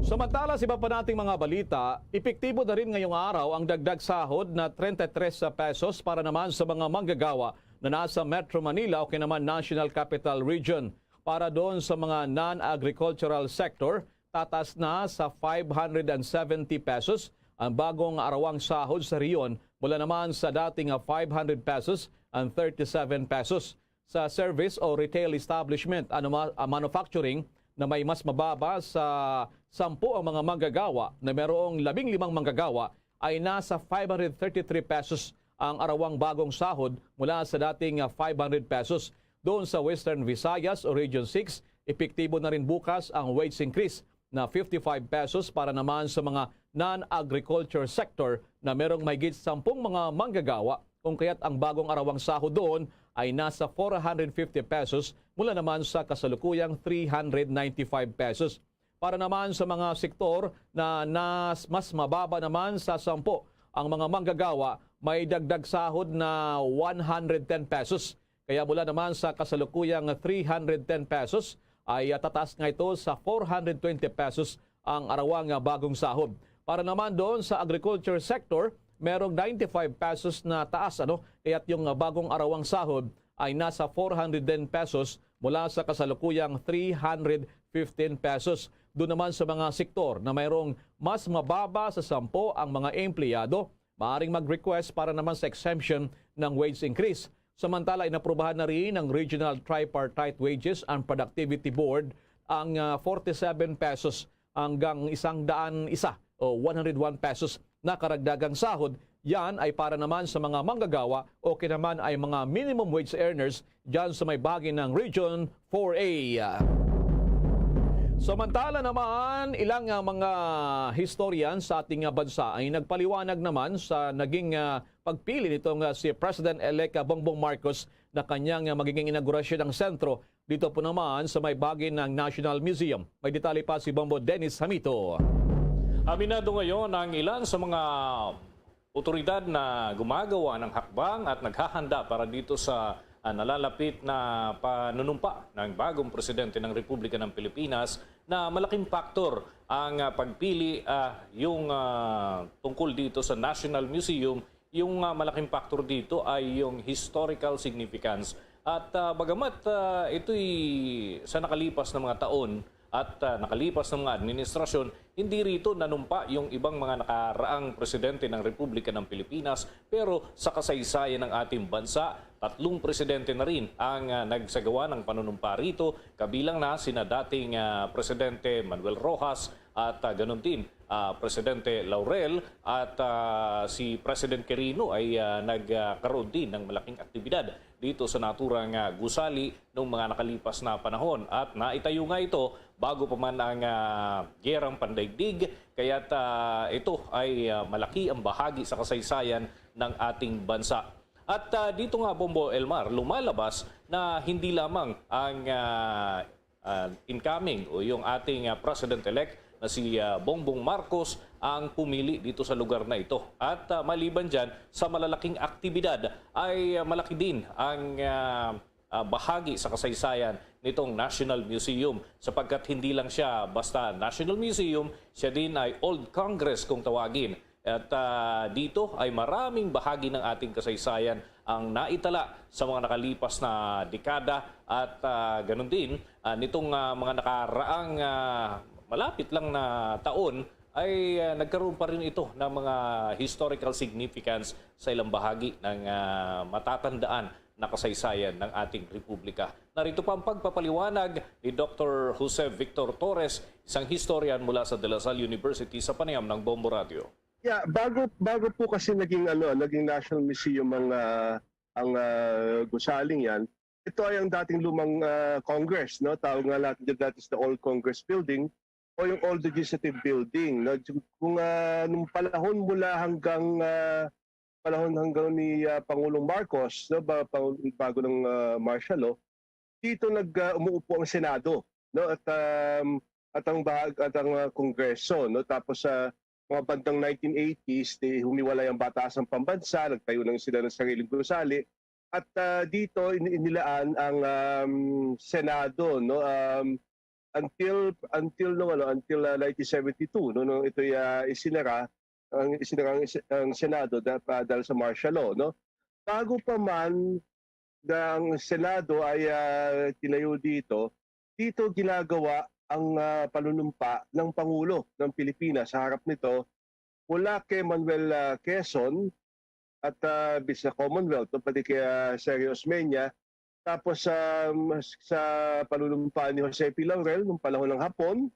Samantala, sa iba pa nating mga balita, epektibo na rin ngayong araw ang dagdag sahod na treinta y tres pesos para naman sa mga manggagawa na nasa Metro Manila o kaya naman National Capital Region. Para doon sa mga non-agricultural sector, tatas na sa five hundred and seventy pesos ang bagong arawang sahod sa rehiyon, mula naman sa dating five hundred pesos and thirty-seven pesos. Sa service o retail establishment, ano ma-, ah, manufacturing na may mas mababa sa sampu ang mga manggagawa, na merong labing limang manggagawa, ay nasa five hundred thirty-three pesos ang arawang bagong sahod mula sa dating, ah, five hundred pesos. Doon sa Western Visayas o Region six, epektibo na rin bukas ang wage increase na fifty-five pesos para naman sa mga non-agriculture sector na merong mahigit sampung mga manggagawa, kung kaya't ang bagong arawang sahod doon ay nasa four hundred fifty pesos mula naman sa kasalukuyang three hundred ninety-five pesos. Para naman sa mga sektor na nas-, mas mababa naman sa sampu ang mga manggagawa, may dagdag sahod na one hundred ten pesos. Kaya mula naman sa kasalukuyang three hundred ten pesos ay, ah, tataas nga ito sa four hundred twenty pesos ang arawang, ah, bagong sahod. Para naman doon sa agriculture sector, merong ninety-five pesos na taas, ano? Kaya't yung, ah, bagong arawang sahod ay nasa four hundred ten pesos mula sa kasalukuyang three hundred fifteen pesos. Doon naman sa mga sektor na mayroong mas mababa sa sampo ang mga empleyado, maaring mag-request para naman sa exemption ng wage increase. Samantala, inaprubahan na rin ng Regional Tripartite Wages and Productivity Board ang, ah, forty-seven pesos hanggang isang daan isa o one hundred one pesos na karagdagang sahod. Yan ay para naman sa mga manggagawa o kaya naman ay mga minimum wage earners dyan sa may bahagi ng Region four A. Samantala naman, ilang, ah, mga historian sa ating, ah, bansa ay nagpaliwanag naman sa naging, ah, pagpili nitong, ah, si President-elect, ah, Bongbong Marcos na kanyang, ah, magiging inaugurasyon ng sentro dito po naman sa may bahagi ng National Museum. May detalye pa si Bombo Dennis Hamito. Aminado ngayon ang ilan sa mga otoridad na gumagawa ng hakbang at naghahanda para dito sa, ah, nalalapit na panunumpa ng bagong presidente ng Republika ng Pilipinas, na malaking faktor ang, ah, pagpili, ah, yung, ah, tungkol dito sa National Museum. Yung, ah, malaking faktor dito ay yung historical significance. At, ah, bagamat, ah, ito'y sa nakalipas na mga taon at, ah, nakalipas na mga administrasyon, hindi rito nanumpa yung ibang mga nakaraang presidente ng Republika ng Pilipinas. Pero sa kasaysayan ng ating bansa, tatlong presidente na rin ang, ah, nagsagawa ng panunumpa rito, kabilang na sina dating, ah, Presidente Manuel Roxas at, ah, ganun din, ah, Presidente Laurel at, ah, si President Quirino ay, ah, nagkaroon din ng malaking aktibidad dito sa naturang, ah, gusali nung mga nakalipas na panahon. At naitayo nga ito bago pa man ang, ah, Gerang Pandaigdig, kaya't, ah, ito ay, ah, malaki ang bahagi sa kasaysayan ng ating bansa. At, ah, dito nga, Bombo Elmar, lumalabas na hindi lamang ang, ah, ah, incoming o yung ating, ah, President-elect na si, ah, Bongbong Marcos ang pumili dito sa lugar na ito. At, ah, maliban dyan, sa malalaking aktibidad ay, ah, malaki din ang, ah, ah, bahagi sa kasaysayan nitong National Museum, sapagkat hindi lang siya basta National Museum, siya din ay Old Congress kung tawagin. At, ah, dito ay maraming bahagi ng ating kasaysayan ang naitala sa mga nakalipas na dekada at, ah, ganun din, ah, nitong, ah, mga nakaraang, ah, malapit lang na taon ay, ah, nagkaroon pa rin ito ng mga historical significance sa ilang bahagi ng, ah, matatandaan na kasaysayan ng ating republika. Narito pa ang pagpapaliwanag ni Doktor Jose Victor Torres, isang historian mula sa De La Salle University, sa panayam ng Bombo Radio. Yeah, bago bago po kasi naging, ano, naging National Museum ang, ah, ang, ah, gusaling yan. Ito ay ang dating lumang, ah, Congress, no? Tawag nga natin dyan, that is the Old Congress Building o yung Old Legislative Building, no? Kung, ah, nung panahon mula hanggang, ah, panahon hanggang ni, ah, Pangulong Marcos, no, ba, pang-, bago ng, ah, martial law, dito nag, ah, umuupo ang Senado, no, at, um, at ang bahag-, at ang, ah, Kongreso, no. Tapos sa mga bandang nineteen eighties, di humiwalay ang Batasang Pambansa, nagtayo lang sila ng sariling gusali. At, ah, dito in-, inilaan ang, um, Senado, no, um, until, until nung, ano, until, ah, nineteen seventy-two, no, nung ito'y, ah, isinara, ang isinara ang, ang Senado da-, pa-, dahil sa martial law, no. Bago pa man na ang Senado ay, ah, tinayo dito, dito ginagawa ang, ah, panunumpa ng Pangulo ng Pilipinas. Sa harap nito, mula kay Manuel, ah, Quezon at, ah, bis-, sa Commonwealth, no, pati kay, ah, Sergio Osmeña, tapos, um, sa panunumpa ni Jose P. Laurel nung panahon ng Hapon,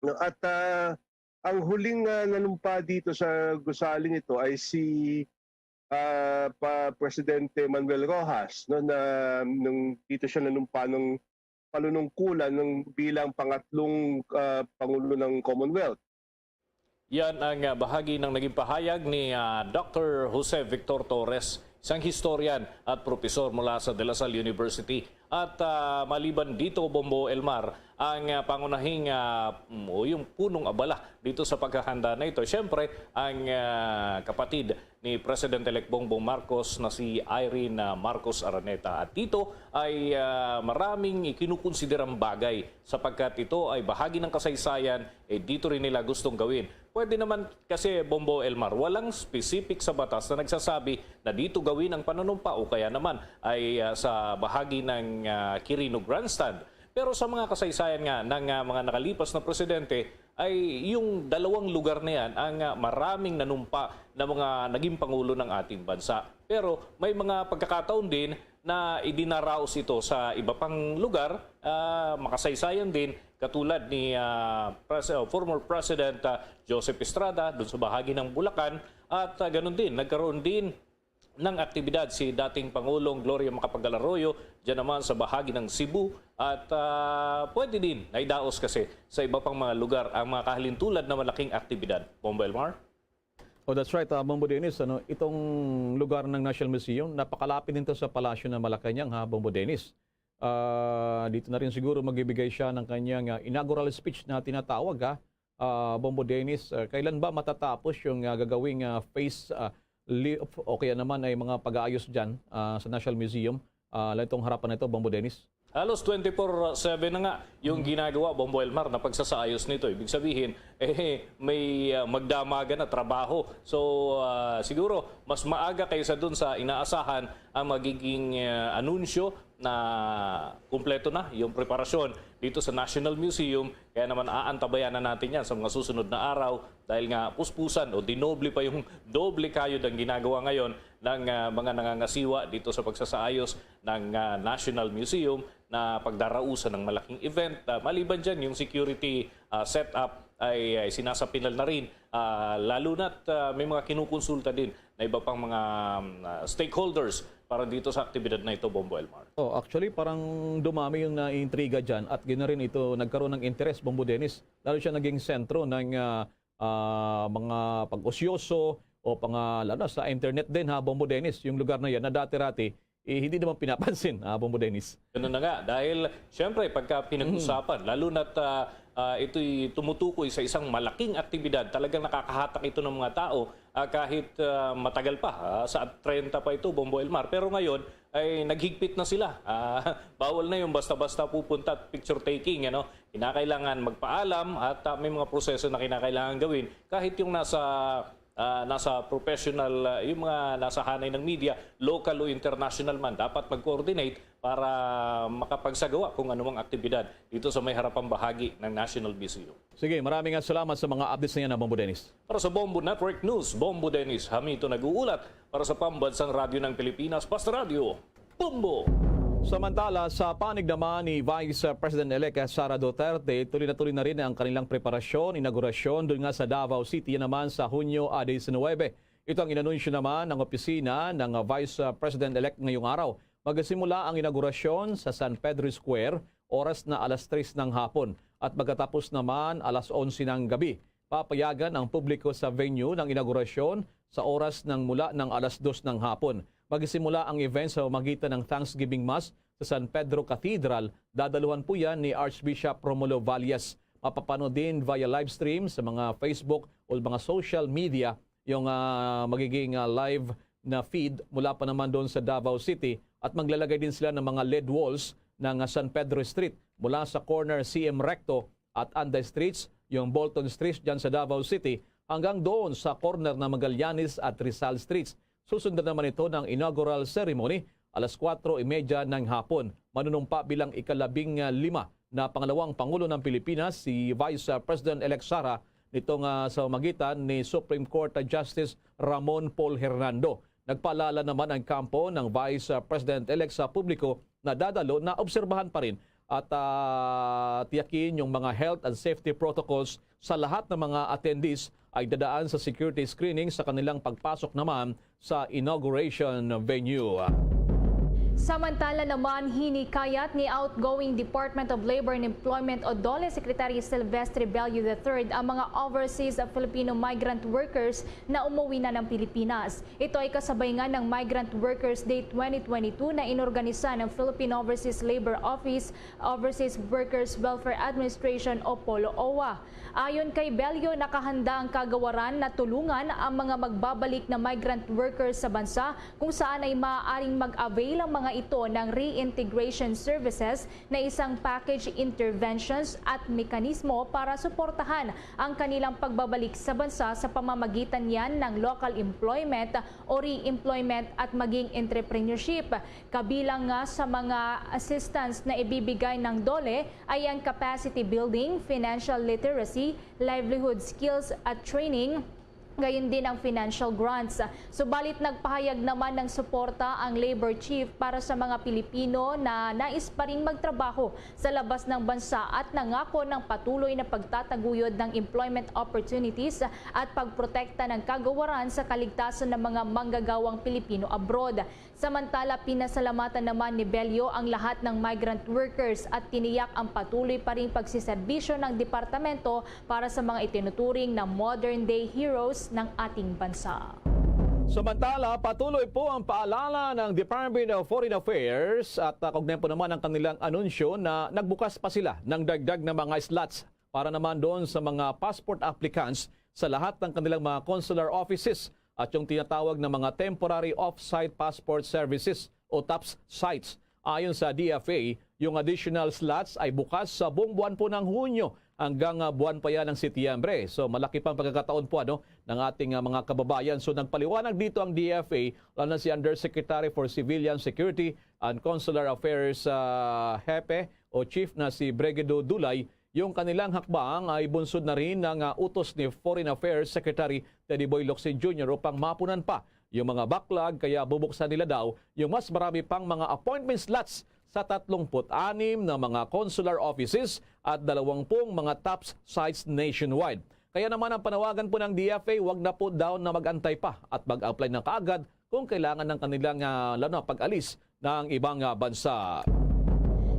no? At, ah, ang huling, ah, nanumpa dito sa gusaling ito ay si, ah, pa Presidente Manuel Roxas, no, na nung dito siya nanumpa ng panunungkulan ng bilang pangatlong, ah, pangulo ng Commonwealth. Yan ang, ah, bahagi ng naging pahayag ni, ah, Doktor Jose Victor Torres, isang historian at propesor mula sa De La Salle University. At, ah, maliban dito, Bombo Elmar, ang, ah, pangunahing, ah, mm, o yung punong abala dito sa paghahanda na ito, siyempre, ang, ah, kapatid ni President-elect Bongbong Marcos na si Irene, ah, Marcos Araneta. At dito ay, ah, maraming ikinukonsiderang bagay sapagkat ito ay bahagi ng kasaysayan, eh, dito rin nila gustong gawin. Pwede naman kasi, Bombo Elmar, walang specific sa batas na nagsasabi na dito gawin ang panunumpa o kaya naman ay, ah, sa bahagi ng, ah, Quirino Grandstand. Pero sa mga kasaysayan nga ng, ah, mga nakalipas na presidente, ay yung dalawang lugar na yan ang, ah, maraming nanumpa na mga naging pangulo ng ating bansa. Pero may mga pagkakataon din na idinaraos ito sa iba pang lugar, ah, makasaysayan din, katulad ni, ah, Pres-, ah, former President, ah, Joseph Estrada dun sa bahagi ng Bulacan, at, ah, ganun din, nagkaroon din ng aktibidad si dating Pangulong Gloria Macapagal Arroyo dyan naman sa bahagi ng Cebu, at, ah, pwede din naidaos kasi sa iba pang mga lugar ang mga kahalintulad na malaking aktibidad. Bombo Elmar? Oh, that's right, ah, Bombo Dennis. Ano, itong lugar ng National Museum, napakalapit nito sa Palasyo ng Malacañang, ha, Bombo Dennis. Ah, dito na rin siguro magbibigay siya ng kanyang, ah, inaugural speech na tinatawag, ha, ah, Bombo Dennis. Ah, kailan ba matatapos yung, ah, gagawing, ah, face, ah, lift o kaya naman ay mga pag-aayos dyan, ah, sa National Museum? Ah, itong harapan na ito, Bombo Dennis. Halos twenty-four seven na nga yung ginagawa, Bombo Elmar, na pagsasaayos nito. Ibig sabihin, eh, may, ah, magdamagan na trabaho. So, ah, siguro, mas maaga kaysa dun sa inaasahan ang magiging, ah, anunsyo na kumpleto na yung preparasyon dito sa National Museum. Kaya naman, aantabayanan natin yan sa mga susunod na araw, dahil nga puspusan o dinoble pa yung doble kayod ang ginagawa ngayon ng, ah, mga nangangasiwa dito sa pagsasaayos ng, ah, National Museum na pagdarausan ng malaking event. Ah, maliban dyan, yung security, ah, setup ay, ay sinasapilan na rin, ah, lalo na't, ah, may mga kinukonsulta din na iba pang mga, um, ah, stakeholders para dito sa aktibidad na ito, Bombo Elmar. Oh, actually, parang dumami yung naiintriga dyan at gina rin ito nagkaroon ng interes, Bombo Dennis. Lalo siya naging sentro ng, ah, ah, mga pag-osyoso o panga, lalo na sa internet din, ha, Bombo Dennis, yung lugar na yan na dati-rati, eh, hindi naman pinapansin, ha, Bombo Dennis. Ganun na nga, dahil siyempre pagka pinag-usapan, lalo na't, ah, ah, ito'y tumutukoy sa isang malaking aktibidad, talagang nakakahatak ito ng mga tao, ah, kahit, ah, matagal pa, ah, sa treinta pa ito, Bombo Elmar. Pero ngayon ay naghigpit na sila. Ah, bawal na yung basta-basta pupunta at picture taking, ano. Kinakailangan magpaalam at, ah, may mga proseso na kinakailangan gawin kahit yung nasa, ah, nasa professional, ah, yung mga nasa hanay ng media, local o international man, dapat mag-coordinate para makapagsagawa kung anumang aktibidad dito sa may harapang bahagi ng National Museum. Sige, maraming nga salamat sa mga updates na yan, Bombo Dennis. Para sa Bombo Network News, Bombo Dennis Hamito nag-uulat para sa Pambansang Radyo ng Pilipinas, Basta Radyo, Bombo! Samantala, sa panig naman ni Vice President-elect Sara Duterte, tuloy na tuloy na rin ang kanilang preparasyon, inaugurasyon doon nga sa Davao City, yan naman sa Hunyo a diecinuebe. Ito ang inanunsyo naman ng opisina ng Vice President-elect ngayong araw. Magsimula ang inaugurasyon sa San Pedro Square, oras na alas tres ng hapon, at magkatapos naman alas onse ng gabi. Papayagan ang publiko sa venue ng inaugurasyon sa oras ng mula ng alas dos ng hapon. Magsisimula ang event sa pamagitan ng Thanksgiving Mass sa San Pedro Cathedral. Dadaluhan po yan ni Archbishop Romulo Valles. Mapapanood din via live stream sa mga Facebook o mga social media yung, ah, magiging, ah, live na feed mula pa naman doon sa Davao City, at maglalagay din sila ng mga LED walls ng, ah, San Pedro Street mula sa corner C M Recto at Anday Streets, yung Bolton Street dyan sa Davao City, hanggang doon sa corner ng Magallanes at Rizal Streets. Susundan naman ito ng inaugural ceremony alas kwatro y media ng hapon. Manunumpa bilang ikalabing lima na pangalawang Pangulo ng Pilipinas si Vice President-elect Sara nitong, ah, sa pamagitan ni Supreme Court Justice Ramon Paul Hernando. Nagpaalala naman ang kampo ng Vice President-elect sa publiko na dadalo na obserbahan pa rin at, ah, tiyakin yung mga health and safety protocols sa lahat ng mga attendees ay dadaan sa security screening sa kanilang pagpasok naman sa inauguration venue. Samantala naman, hinikayat ni outgoing Department of Labor and Employment o DOLE Secretary Silvestre Bello the third ang mga overseas Filipino migrant workers na umuwi na ng Pilipinas. Ito ay kasabay nga ng Migrant Workers Day twenty twenty-two na inorganisa ng Philippine Overseas Labor Office, Overseas Workers Welfare Administration o polo owa. Ayon kay Bello, nakahanda ang kagawaran na tulungan ang mga magbabalik na migrant workers sa bansa kung saan ay maaaring mag-avail ang mga ito ng reintegration services na isang package interventions at mekanismo para suportahan ang kanilang pagbabalik sa bansa sa pamamagitan niyan ng local employment o re-employment at maging entrepreneurship. Kabilang nga sa mga assistance na ibibigay ng DOLE ay ang capacity building, financial literacy, livelihood skills at training, gayon din ang financial grants. Subalit nagpahayag naman ng suporta ang Labor Chief para sa mga Pilipino na nais pa ring magtrabaho sa labas ng bansa at nangako ng patuloy na pagtataguyod ng employment opportunities at pagprotekta ng kagawaran sa kaligtasan ng mga manggagawang Pilipino abroad. Samantala, pinasalamatan naman ni Bello ang lahat ng migrant workers at tiniyak ang patuloy pa ring pagsiserbisyo ng departamento para sa mga itinuturing na modern-day heroes ng ating bansa. Samantala, patuloy po ang paalala ng Department of Foreign Affairs at uh, kaugnay po naman ang kanilang anunsyo na nagbukas pa sila ng dagdag na mga slots para naman doon sa mga passport applicants sa lahat ng kanilang mga consular offices at yung tinatawag na mga temporary off-site passport services o TOPS sites. Ayon sa D F A, yung additional slots ay bukas sa buong buwan po ng Hunyo hanggang ah, buwan pa yan ng Setyembre. So malaki pang pagkakataon po ano ng ating ah, mga kababayan. So nagpaliwanag dito ang D F A, lalo na si Undersecretary for Civilian Security and Consular Affairs ah, Hepe o Chief na si Brigido Dulay, yung kanilang hakbang ay bunsod na rin ng ah, utos ni Foreign Affairs Secretary Teddy Boy Locsin Junior upang mapunan pa yung mga backlog, kaya bubuksan nila daw yung mas marami pang mga appointment slots sa tatlongput-anim na mga consular offices at dalawampung mga TOPS sites nationwide. Kaya naman ang panawagan po ng D F A, wag na po daw na mag-antay pa at mag-apply na kaagad kung kailangan ng kanilang ah, lalo na pag-alis ng ibang ah, bansa.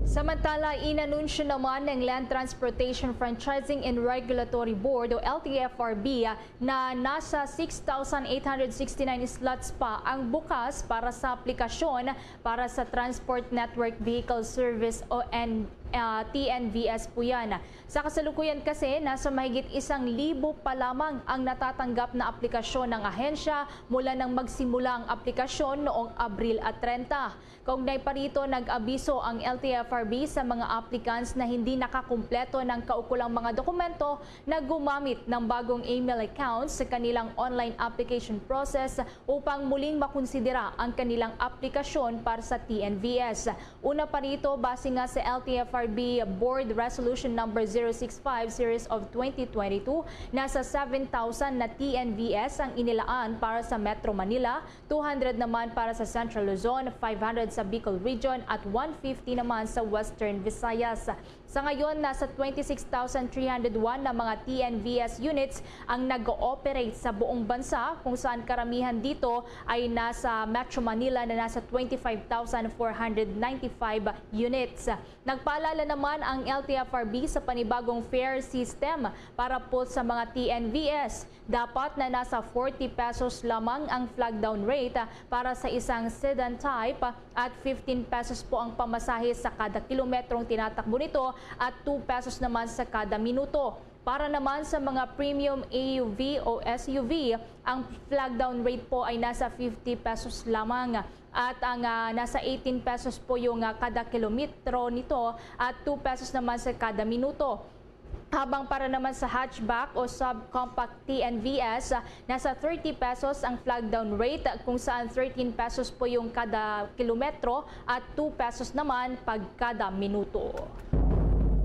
Samantala, inanunsyo naman ng Land Transportation Franchising and Regulatory Board o L T F R B na nasa six thousand eight hundred sixty-nine slots pa ang bukas para sa aplikasyon para sa Transport Network Vehicle Service o N, ah, T N V S po yan. Sa kasalukuyan kasi, nasa mahigit isang libo pa lamang ang natatanggap na aplikasyon ng ahensya mula nang magsimula ang aplikasyon noong Abril at trenta. Kaugnay pa rito, nag-abiso ang L T F R B sa mga applicants na hindi nakakumpleto ng kaukulang mga dokumento na gumamit ng bagong email account sa kanilang online application process upang muling makonsidera ang kanilang aplikasyon para sa T N V S. Una pa rito, base nga sa L T F R B Board Resolution Number zero six five Series of twenty twenty-two, nasa seven thousand na T N V S ang inilaan para sa Metro Manila, two hundred naman para sa Central Luzon, five hundred sa Bicol Region at one fifty naman sa Western Visayas. Sa ngayon, nasa twenty-six thousand three hundred one na mga T N V S units ang nag-ooperate sa buong bansa, kung saan karamihan dito ay nasa Metro Manila na nasa twenty-five thousand four hundred ninety-five units. Nagpaalala naman ang L T F R B sa panibagong fare system para po sa mga T N V S. Dapat na nasa forty pesos lamang ang flag down rate para sa isang sedan type at fifteen pesos po ang pamasahe sa kada kilometrong tinatakbo nito at two pesos naman sa kada minuto. Para naman sa mga premium A U V o S U V, ang flag down rate po ay nasa fifty pesos lamang at ang ah, nasa eighteen pesos po yung ah, kada kilometro nito at two pesos naman sa kada minuto. Habang para naman sa hatchback o subcompact T N V S, ah, nasa thirty pesos ang flag down rate, kung saan thirteen pesos po yung kada kilometro at two pesos naman pag kada minuto.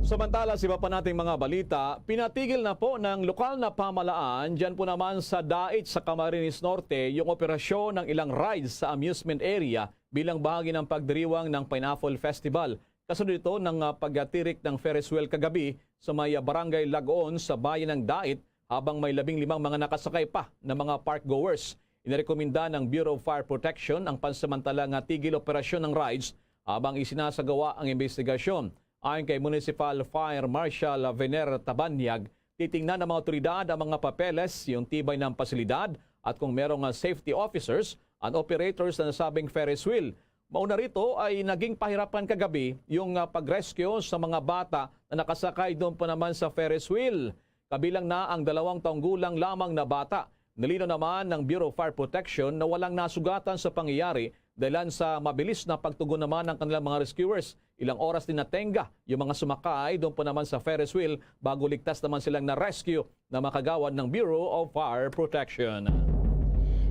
Samantala, sa iba pa nating mga balita, pinatigil na po ng lokal na pamahalaan dyan po naman sa Dait sa Camarines Norte yung operasyon ng ilang rides sa amusement area bilang bahagi ng pagdiriwang ng Pineapple Festival. Kasunod ito ng ah, pagtirik ng Ferris wheel kagabi sa may ah, barangay Lagoon sa bayan ng Dait habang may labing limang mga nakasakay pa na mga park goers. Inirekomenda ng Bureau of Fire Protection ang pansamantala nga tigil operasyon ng rides habang isinasagawa ang investigasyon. Ayon kay Municipal Fire Marshal Vener Tabanyag, titingnan ng mga otoridad ang mga papeles, yung tibay ng pasilidad at kung merong ah, safety officers and operators sa nasabing Ferris wheel. Mauna rito ay naging pahirapan kagabi yung ah, pag-rescue sa mga bata na nakasakay doon pa naman sa Ferris wheel. Kabilang na ang dalawang taong gulang lamang na bata. Nilinaw naman ng Bureau of Fire Protection na walang nasugatan sa pangyayari Dahilan sa mabilis na pagtugon naman ng kanilang mga rescuers, ilang oras din natenga yung mga sumakay doon po naman sa Ferris wheel bago ligtas naman silang na-rescue na makagawad ng Bureau of Fire Protection.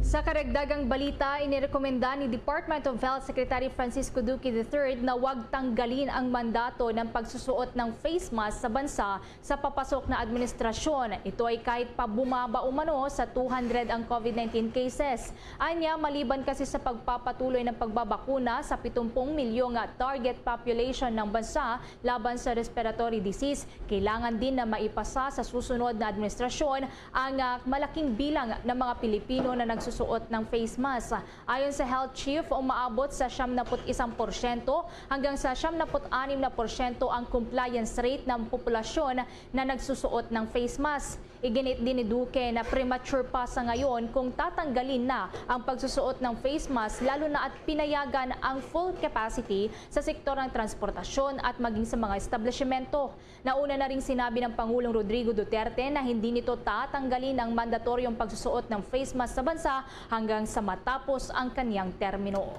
Sa karagdagang balita, inirekomenda ni Department of Health Secretary Francisco Duque the third na wag tanggalin ang mandato ng pagsusuot ng face mask sa bansa sa papasok na administrasyon. Ito ay kahit pa bumaba umano sa two hundred ang COVID nineteen cases. Anya, maliban kasi sa pagpapatuloy ng pagbabakuna sa pitumpung milyong target population ng bansa laban sa respiratory disease, kailangan din na maipasa sa susunod na administrasyon ang, ah, malaking bilang ng mga Pilipino na nagsusuot ng face mask. Ayon sa health chief, umaabot sa siyam na put isang porsyento hanggang sa siyam na put anim na porsyento ang compliance rate ng populasyon na nagsusuot ng face mask. Iginit din ni Duque na premature pa sa ngayon kung tatanggalin na ang pagsusuot ng face mask, lalo na at pinayagan ang full capacity sa sektor ng transportasyon at maging sa mga establishmento. Nauna na ring sinabi ng Pangulong Rodrigo Duterte na hindi nito tatanggalin ang mandatoryong pagsusuot ng face mask sa bansa hanggang sa matapos ang kanyang termino.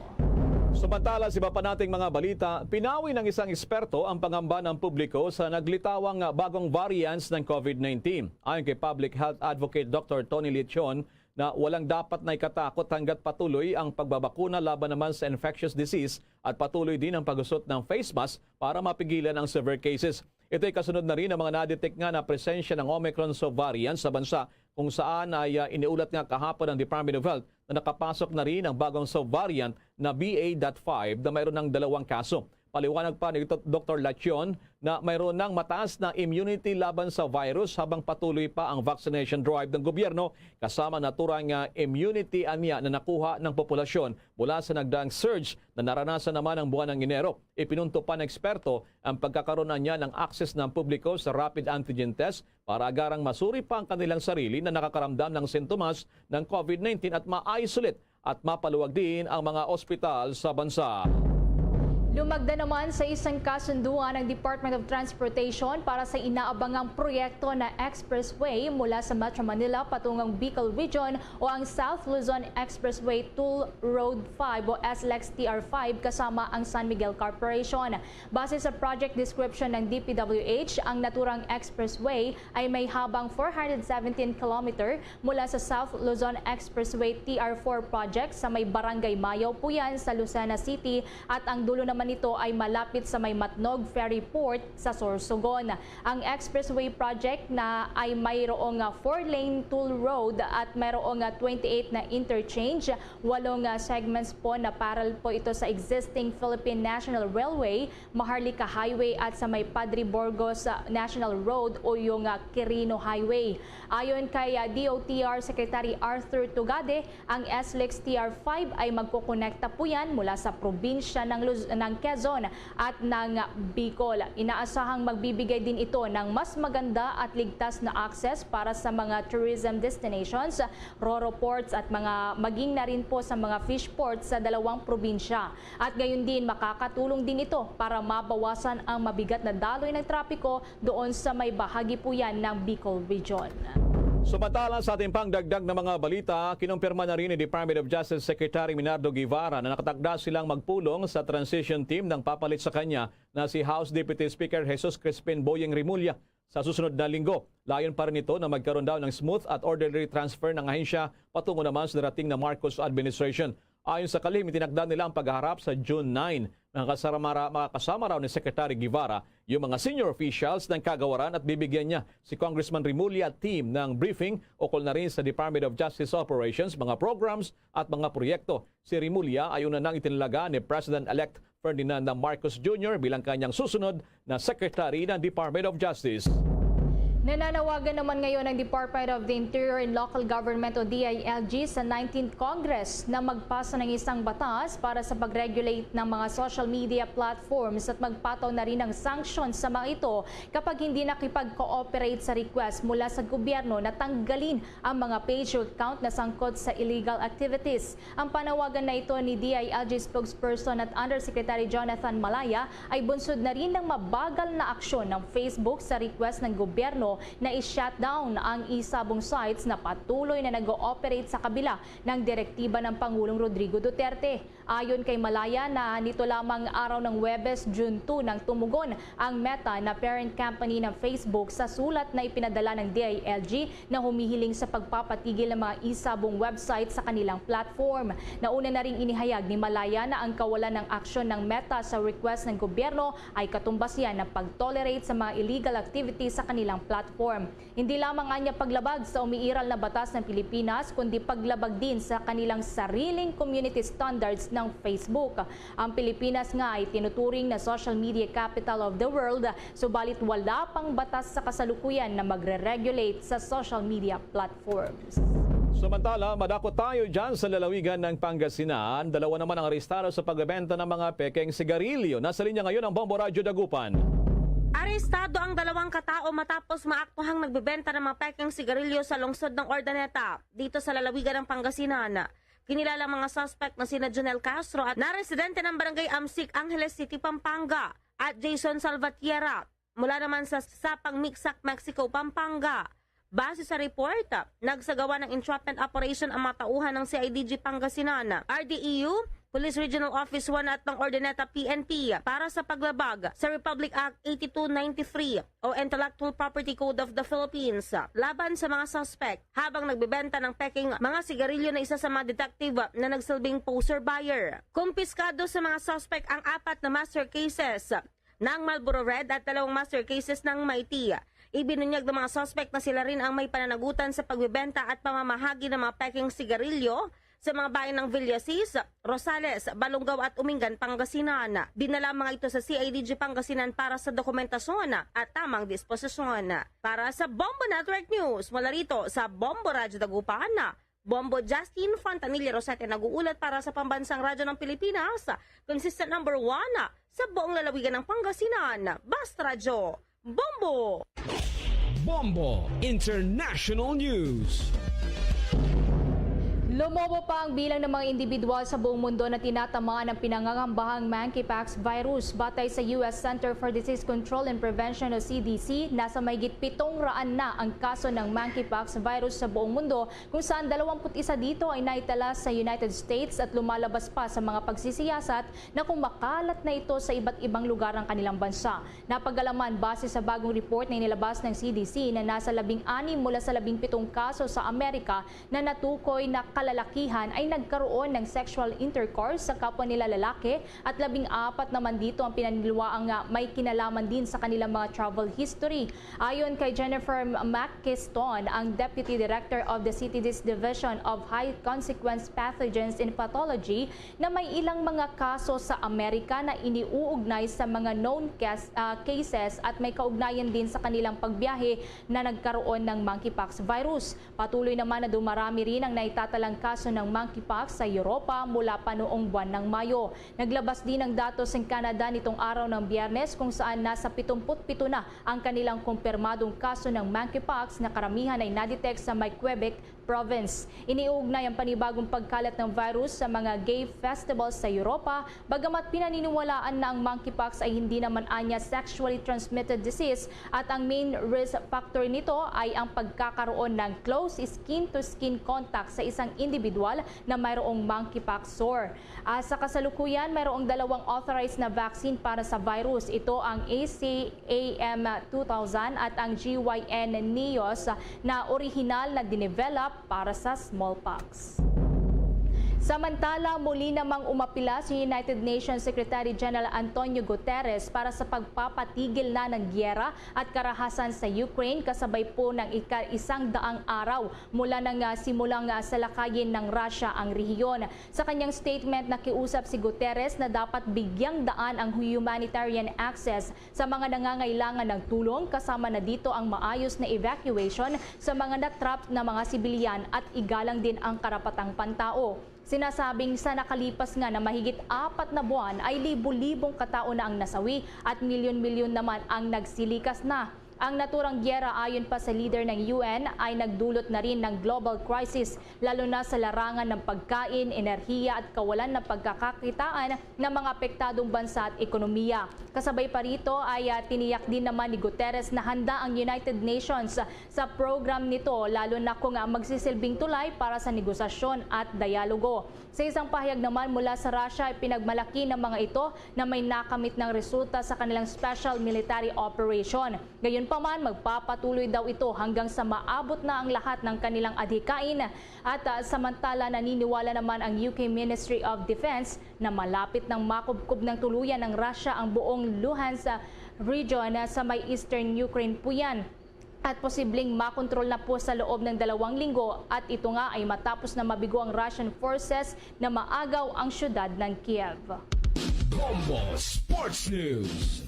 Samantala, sa iba pa nating mga balita, pinawi ng isang eksperto ang pangamba ng publiko sa naglitawang bagong variants ng COVID nineteen. Ayon kay Public Health Advocate Doctor Tony Lencion, na walang dapat na ikatakot hanggat patuloy ang pagbabakuna laban naman sa infectious disease at patuloy din ang pagusot ng face mask para mapigilan ang severe cases. Ito'y kasunod na rin ang mga nadetect nga na presensya ng Omicron subvariant sa bansa, kung saan ay, ah, iniulat nga kahapon ng Department of Health na nakapasok na rin ang bagong subvariant na B A dot five na mayroon ng dalawang kaso. Paliwanag pa ni Doktor Lachon na mayroon ng mataas na immunity laban sa virus habang patuloy pa ang vaccination drive ng gobyerno, kasama naturang, ah, immunity anya na nakuha ng populasyon mula sa nagdaang surge na naranasan naman ang buwan ng Enero. Ipinunto pa ng eksperto ang pagkakaroon niya ng access ng publiko sa rapid antigen test para agarang masuri pa ang kanilang sarili na nakakaramdam ng sintomas ng COVID nineteen at ma-isolate at mapaluwag din ang mga ospital sa bansa. Lumagda naman sa isang kasunduan ang Department of Transportation para sa inaabangang proyekto na expressway mula sa Metro Manila patungang Bicol Region o ang South Luzon Expressway Toll Road five o S L E X T R five kasama ang San Miguel Corporation. Base sa project description ng D P W H, ang naturang expressway ay may habang four hundred seventeen kilometer mula sa South Luzon Expressway T R four project sa may Barangay Mayaw, Puyan sa Lucena City, at ang dulo naman nito ay malapit sa may Matnog Ferry Port sa Sorsogon. Ang expressway project na ay mayroong, ah, four-lane toll road at mayroong, ah, twenty-eight na interchange, walong, ah, segments po na parallel po ito sa existing Philippine National Railway, Maharlika Highway at sa may Padre Burgos, ah, National Road o yung, ah, Quirino Highway. Ayon kay, ah, D O T R Secretary Arthur Tugade, ang S L E X T R five ay magkokonekta po yan mula sa probinsya ng Luz-, ng Quezon at ng Bicol. Inaasahang magbibigay din ito ng mas maganda at ligtas na access para sa mga tourism destinations, ro-ro ports at mga, maging na rin po sa mga fish ports sa dalawang probinsya. At gayon din, makakatulong din ito para mabawasan ang mabigat na daloy ng trapiko doon sa may bahagi po yan ng Bicol Region. Samantala, sa ating pang dagdag na mga balita, kinumpirma na rin ni Department of Justice Secretary Minardo Guevara na nakatakda silang magpulong sa transition team ng papalit sa kanya na si House Deputy Speaker Jesus Crispin Boying Remulla sa susunod na linggo. Layon pa rin ito na magkaroon daw ng smooth at orderly transfer ng ahensya patungo naman sa darating na Marcos administration. Ayon sa kalihim, itinakda nila ang paghaharap sa June nine. Makakasama ra-, makakasama raw ni Secretary Guevara yung mga senior officials ng kagawaran at bibigyan niya si Congressman Remulla at team ng briefing ukol na rin sa Department of Justice operations, mga programs at mga proyekto. Si Remulla ay una nang itinalaga ni President-elect Ferdinand Marcos Junior bilang kanyang susunod na Secretary ng Department of Justice. Nananawagan naman ngayon ang Department of the Interior and Local Government o D I L G sa nineteenth Congress na magpasa ng isang batas para sa pag-regulate ng mga social media platforms at magpataw na rin ng sanction sa mga ito kapag hindi nakipag-cooperate sa request mula sa gobyerno na tanggalin ang mga page o account na sangkot sa illegal activities. Ang panawagan na ito ni D I L G spokesperson at Undersecretary Jonathan Malaya ay bunsod na rin ng mabagal na aksyon ng Facebook sa request ng gobyerno na i-shutdown ang isabong sites na patuloy na nag-ooperate sa kabila ng direktiba ng Pangulong Rodrigo Duterte. Ayon kay Malaya, na nito lamang araw ng Huwebes, June two, nang tumugon ang Meta na parent company ng Facebook sa sulat na ipinadala ng D I L G na humihiling sa pagpapatigil ng mga isabong website sa kanilang platform. Nauna na ring inihayag ni Malaya na ang kawalan ng aksyon ng Meta sa request ng gobyerno ay katumbas yan ng pag-tolerate sa mga illegal activities sa kanilang platform. Hindi lamang anya paglabag sa umiiral na batas ng Pilipinas, kundi paglabag din sa kanilang sariling community standards ng Facebook. Ang Pilipinas nga ay tinuturing na social media capital of the world, subalit wala pang batas sa kasalukuyan na magre-regulate sa social media platforms. Samantala, madako tayo dyan sa lalawigan ng Pangasinan. Dalawa naman ang arestado sa pagbebenta ng mga pekeng sigarilyo. Nasa linya ngayon ang Bombo Radyo Dagupan. Arestado ang dalawang katao matapos maaktuhang nagbebenta ng mga pekeng sigarilyo sa lungsod ng Urdaneta, dito sa lalawigan ng Pangasinan. Kinilala ang mga suspect na sina Jonel Castro at na residente ng Barangay Amsik, Angeles City, Pampanga, at Jason Salvatierra, mula naman sa Sapang Mixac, Mexico, Pampanga. Base sa report, nagsagawa ng entrapment operation ang mga tauhan ng C I D G Pangasinan, R D E U, Police Regional Office one at ng Urdaneta P N P para sa paglabag sa Republic Act eighty-two ninety-three o Intellectual Property Code of the Philippines laban sa mga suspect habang nagbebenta ng peking mga sigarilyo na isa sa mga detective na nagsilbing poser buyer. Kumpiskado sa mga suspect ang apat na master cases ng Marlboro Red at dalawang master cases ng Mighty. Ibinunyag ng mga suspect na sila rin ang may pananagutan sa pagbebenta at pamamahagi ng mga peking sigarilyo sa mga bayan ng Villasis, Rosales, Balungaw at Umingan, Pangasinan. Dinala ang mga ito sa C I D G Pangasinan para sa dokumentasyon at tamang disposisyon. Para sa Bombo Network News, mula rito sa Bombo Radyo Dagupan, Bombo Justin Fontanilla Rosete nag-uulat para sa Pambansang Radyo ng Pilipinas, consistent number one sa buong lalawigan ng Pangasinan. Basta Radyo, Bombo! Bombo International News. Lumobo pa ang bilang ng mga individual sa buong mundo na tinatamaan ng pinangangambahang monkeypox virus. Batay sa U S Center for Disease Control and Prevention o C D C, nasa mahigit pitong raan na ang kaso ng monkeypox virus sa buong mundo, kung saan dalawampu't isa dito ay naitala sa United States at lumalabas pa sa mga pagsisiyasat na kung makalat na ito sa iba't ibang lugar ng kanilang bansa. Napag-alaman base sa bagong report na inilabas ng C D C na nasa labing anim mula sa labing pitong kaso sa Amerika na natukoy na kalalakihan ay nagkaroon ng sexual intercourse sa kapwa nila lalaki at labing apat naman dito ang pinaniliwaang nga may kinalaman din sa kanilang mga travel history. Ayon kay Jennifer Mackiston, ang Deputy Director of the C D C's Division of High Consequence Pathogens and Pathology, na may ilang mga kaso sa Amerika na iniuugnay sa mga known cas- ah, cases at may kaugnayan din sa kanilang pagbiyahe na nagkaroon ng monkeypox virus. Patuloy naman na dumarami rin ang naitatalang kaso ng monkeypox sa Europa mula pa noong buwan ng Mayo. Naglabas din ang datos ng Canada nitong araw ng Biyernes, kung saan nasa pitumput pito na ang kanilang kumpirmadong kaso ng monkeypox, na karamihan ay nadetect sa may Quebec Province. Iniuugnay ang panibagong pagkalat ng virus sa mga gay festivals sa Europa, bagamat pinaniniwalaan na ang monkeypox ay hindi naman anya sexually transmitted disease at ang main risk factor nito ay ang pagkakaroon ng close skin-to-skin contact sa isang individual na mayroong monkeypox sore. Ah, sa kasalukuyan, mayroong dalawang authorized na vaccine para sa virus. Ito ang A C A M two thousand at ang G Y N Neos na orihinal na dinevelop para sa smallpox. Samantala, muli namang umapila si United Nations Secretary General Antonio Guterres para sa pagpapatigil na ng giyera at karahasan sa Ukraine, kasabay po ng ika-isang daang araw mula nang, ah, simulang, ah, salakayin ng Russia ang rehiyon. Sa kanyang statement, nakiusap si Guterres na dapat bigyang daan ang humanitarian access sa mga nangangailangan ng tulong, kasama na dito ang maayos na evacuation sa mga natrap na mga sibilyan at igalang din ang karapatang pantao. Sinasabing sa nakalipas nga na mahigit apat na buwan ay libo-libong katao na ang nasawi at milyon-milyon naman ang nagsilikas na. Ang naturang giyera, ayon pa sa leader ng U N, ay nagdulot na rin ng global crisis, lalo na sa larangan ng pagkain, enerhiya at kawalan ng pagkakakitaan ng mga apektadong bansa at ekonomiya. Kasabay pa rito ay, ah, tiniyak din naman ni Guterres na handa ang United Nations sa program nito, lalo na kung, ah, magsisilbing tulay para sa negosasyon at dialogo. Sa isang pahayag naman mula sa Russia, ipinagmalaki ng mga ito na may nakamit ng resulta sa kanilang special military operation. Gayunpaman, magpapatuloy daw ito hanggang sa maabot na ang lahat ng kanilang adhikain. At, ah, samantala, naniniwala naman ang U K Ministry of Defense na malapit nang makubkob ng tuluyan ng Russia ang buong Luhansk region, ah, sa may eastern Ukraine po yan. At posibleng makontrol na po sa loob ng dalawang linggo, at ito nga ay matapos na mabigo ang Russian forces na maagaw ang siyudad ng Kiev. Bombo Sports News.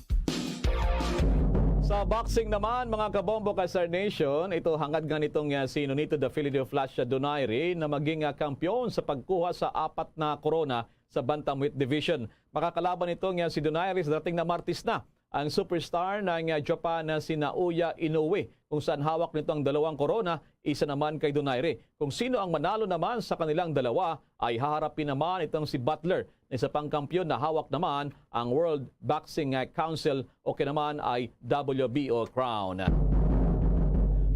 Sa boxing naman, mga kabombo ka Star Nation, ito hangad nga nitong, ah, si Nonito the Filidor Flash Donaire na maging, ah, kampiyon sa pagkuha sa apat na korona sa bantamweight division. Makakalaban nito nga si Donaire sa dating na Martes na ang superstar ng, ah, Japan na si Naoya Inoue, kung saan hawak nito ang dalawang korona, isa naman kay Donaire. Kung sino ang manalo naman sa kanilang dalawa, ay haharapin naman itong si Butler na isa pang kampiyon na hawak naman ang World Boxing, ah, Council o kaya naman ay W B O crown.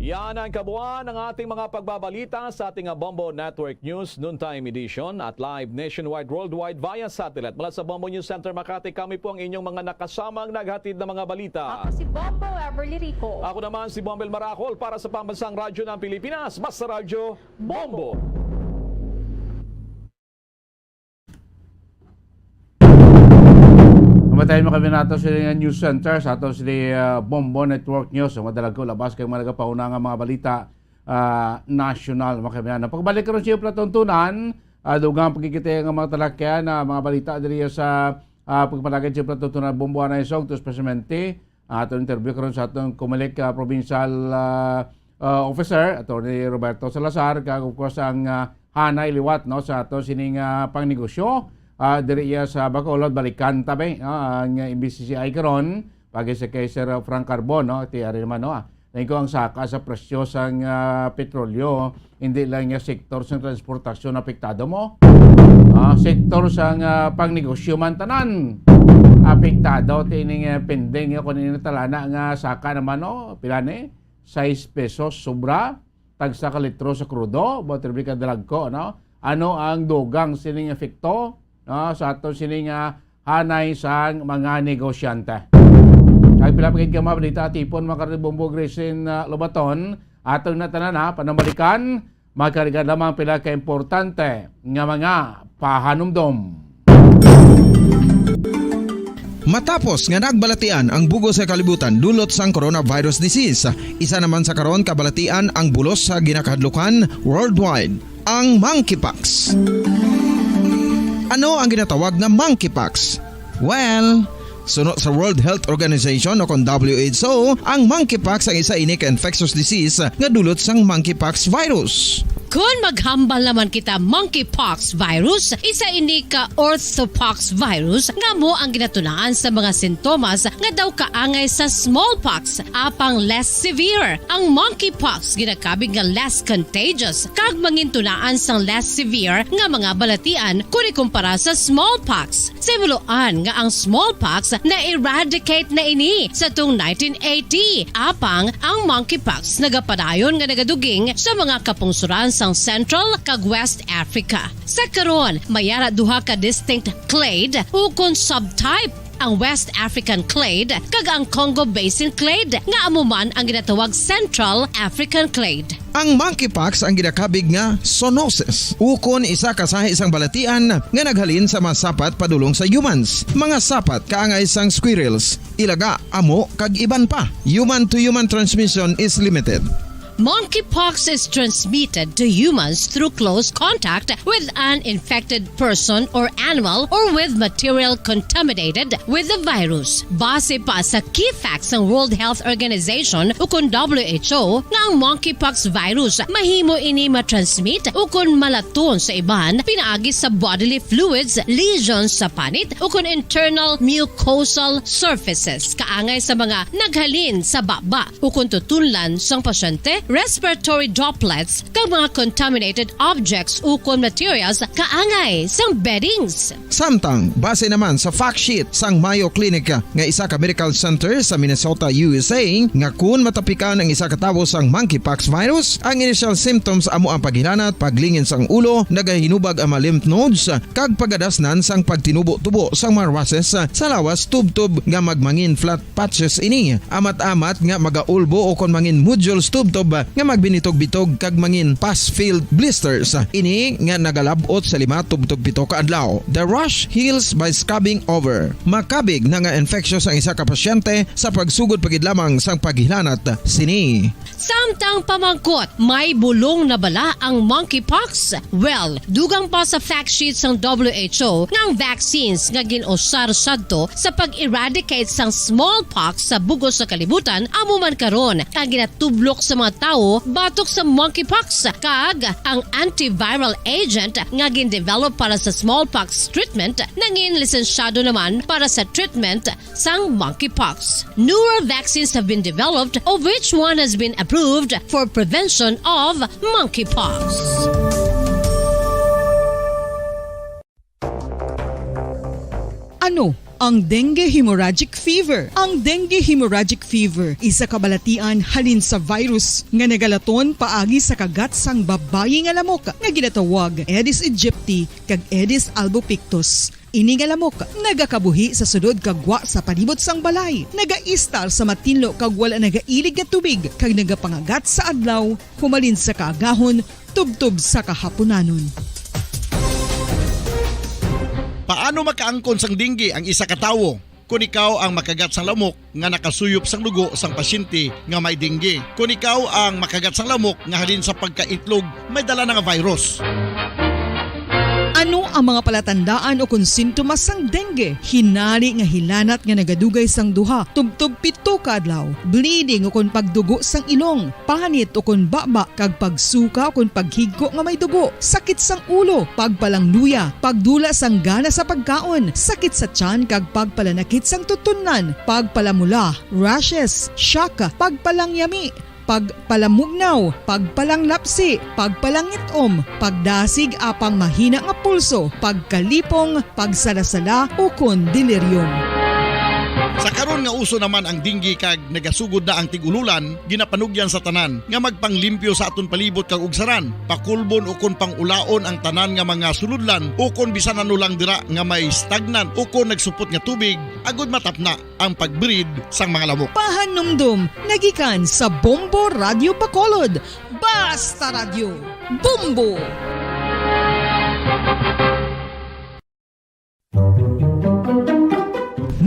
Yan ang kabuuan ng ating mga pagbabalita sa ating, ah, Bombo Network News Noontime Edition at live nationwide, worldwide via satellite. Mula sa Bombo News Center Makati, kami po ang inyong mga nakasamang naghatid ng mga balita. Ako si Bombo Everly Rico. Ako naman si Bombel Maracol para sa Pambansang Radyo ng Pilipinas, Basta Radyo, Bombo. Kamatayon mo kami nato sini nga news center sa ato sini, ah, Bombo Network News. So, madalag ko labas kay mga nagapauna nga mga balita, ah, nasyonal. Mga kami na pagbalik karon sa iyo, Platon Tunan, ah, dugang pagkikita nga mga talakyan na mga balita diri sa, ah, pagpanagad sa Platon Tunan, Bombo Anay Sogto, especialmente aton interview karon sa aton Comelec, ah, provincial, ah, ah, officer, Attorney Roberto Salazar, kag of course ang, ah, hanay liwat, no, sa aton sining, ah, pangnegosyo, ah, diri iya sa Bacolod. Balikan ta, be, no, ang, ah, M B C C I karon, pagi sa kay Sir Frank Carbon, no, ti ari naman, no, ah, nangko ang saka sa presyo sang, ah, petrolyo, hindi lang nga sektor sang transportasyon apektado mo. Ah, sektor sang, ah, pangnegosyo man tanan apektado. Tining, ah, pending, ah, kung ini talana nga saka naman, no, pila ni? Sais pesos sobra tagsa ka litro sa krudo, about every kadalagko, no? Ano ang dugang sining epekto, no, sa ato sining, ah, hanay sang mga negosyante? Kag pila pa gid ka mga balita, tipon, mga karibombo, Grayson, ah, Lobaton, ato na tanan, ha, panambalikan, magkarga lamang pila ka importante nga mga pahanumdom. Matapos nga nagbalatian ang bug-os nga kalibutan dulot sang coronavirus disease, isa naman sa karon kabalatian ang bulos sa ginakahadlukan worldwide, ang monkeypox. Ano ang ginatawag nga monkeypox? Well, suno sa World Health Organization o kon W H O, ang monkeypox ang isa ini ka infectious disease nga dulot sang monkeypox virus. Kon maghambal naman kita monkeypox virus, isa ini ka orthopox virus nga amo ang ginatunaan sa mga sintomas nga daw kaangay sa smallpox, apang less severe. Ang monkeypox ginakabig nga less contagious kag mangintunaan sang less severe nga mga balatian kon ikumpara sa smallpox. Sa himuloan nga ang smallpox na-eradicate na ini sa tuong nineteen eighty, apang ang monkeypox nagapadayon nga nagaduging sa mga kapungsoran sang Central kag West Africa. Sa karon, may ara duha ka distinct clade ukon subtype, ang West African clade kag ang Congo Basin clade, nga amo man ang ginatawag Central African clade. Ang monkeypox ang ginakabig nga zoonosis, ukon isa ka sahi sang balatian nga naghalin sa mga sapat padulong sa humans, mga sapat kaangay sang squirrels, ilaga, amo, kag iban pa. Human to human transmission is limited. Monkeypox is transmitted to humans through close contact with an infected person or animal or with material contaminated with the virus. Base pa sa key facts sang World Health Organization ukon W H O nga ang monkeypox virus mahimo ini matransmit ukon malaton sa iban pinaagi sa bodily fluids, lesions sa panit ukon internal mucosal surfaces kaangay sa mga naghalin sa baba ukon tutunlan sang pasyente, respiratory droplets, kag mga contaminated objects ukon materials kaangay sang beddings. Samtang, base naman sa fact sheet sang Mayo Clinic nga isa ka medical center sa Minnesota, U S A, nga kun matapikan ang isa ka tawo sang monkeypox virus, ang initial symptoms amo ang paghilanat, paglingin sang ulo, nagahinubag ang mga lymph nodes, kag pagadasnan sang pagtinubo-tubo sang mga rashes sa lawas tubtob nga magmangin flat patches ini. Amat-amat nga magaulbo o kon mangin nodules tubtob nga magbinitog-bitog kag mangin pus-filled blisters. Ini nga nagalab-ot sa lima tubtob pito ka adlaw. The rash heals by scabbing over. Makabig na nga infectious ang isa ka pasyente sa pagsugod pa gid lamang sang paghilanat sini. Samtang pamangkot, may bulong na bala ang monkeypox? Well, dugang pa sa fact sheet sang W H O nga ang vaccines nga gin-usar sadto sa pag-eradicate sang smallpox sa bug-os nga kalibutan amo man karon ang ginatublok sa mga tawo batok sa monkeypox, kag ang antiviral agent nga gin-develop para sa smallpox treatment nangin lisensyado naman para sa treatment sang monkeypox. Newer vaccines have been developed, of which one has been approved for prevention of monkeypox. Ano ang dengue hemorrhagic fever? Ang dengue hemorrhagic fever isa ka balatian halin sa virus nga nagalaton paagi sa kagat sang babayi nga lamok nga ginatawag Aedes aegypti kag Aedes albopictus. Ini nga lamok nagakabuhi sa sulod kag gwa sa palibot sang balay, nagaistar sa matinlo kag wala nagailig nga tubig, kag nagapangagat sa adlaw humalin sa kaagahon tubtob sa kahapunanon. Paano makaangkon sang dengue ang isa ka tawo? Kon ikaw ang makagat sang lamok nga nakasuyop sang dugo sang pasyente nga may dengue. Kon ikaw ang makagat sang lamok nga halin sa pagkaitlog may dala na nga virus. Ano ang mga palatandaan o kon sintomas sang dengue? Hinari nga hilanat nga nagadugay sang duha tubtob pito ka adlaw, bleeding o kon pagdugo sang ilong, panit o kon baba, kag pagsuka o kon paghigko nga may dugo, sakit sang ulo, pagpalangluya, pagdula sang gana sa pagkaon, sakit sa tiyan kag pagpalanakit sang tutunlan, pagpalamula, rashes, shock, pagpalangyami, pagpalamugnaw, pagpalanglapsi, pagpalangit-om, pagdasig apang mahina nga pulso, pagkalipong, pagsalasala, ukon delirium. Sa karon nga uso naman ang dengue kag nagasugod na ang tig-ululan, ginapanugyan sa tanan nga magpanglimpyo sa aton palibot kag ugsaran, pakulbon ukon pang-ulaon ang tanan nga mga sulodlan ukon bisan ano lang dira nga may stagnant ukon nagsupot nga tubig, agud matapna ang pag-breed sang mga lamok. Pahanumdom nga gikan sa Bombo Radyo Bacolod. Basta Radyo, Bombo!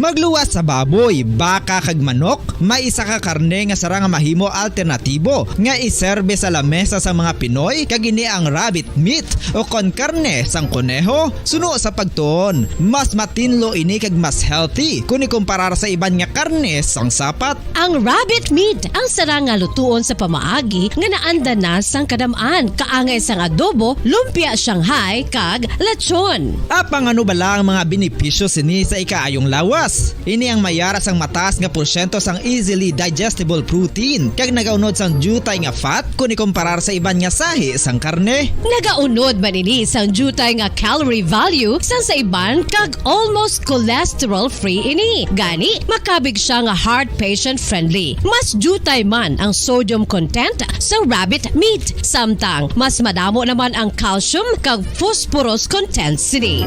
Magluwas sa baboy, baka kag manok, may isa ka karne nga sarang nga mahimo alternatibo nga iserbe sa lamesa sang mga Pinoy, kag ini ang rabbit meat o kon karne sang koneho. Suno sa pagtuon, mas matinlo ini kag mas healthy kon ikumparar sa iban nga karne sang sapat. Ang rabbit meat ang sarang nga lutuon sa pamaagi nga naanda na sang kadam-an, kaangay sang adobo, lumpia Shanghai, kag lechon. Apang ano bala ang mga benepisyo sini sa ikaayong lawas? Ini ang may ara sang mataas nga porsyento sang easily digestible protein, kag nagaunod sang diutay nga fat kon ikumparar sa iban nga sahi sang karne. Nagaunod man ini sang diutay nga calorie value sang sa iban, kag almost cholesterol-free ini. Gani, makabig sia nga heart patient-friendly. Mas diutay man ang sodium content sa rabbit meat, samtang mas madamo naman ang calcium kag phosphorus content sini.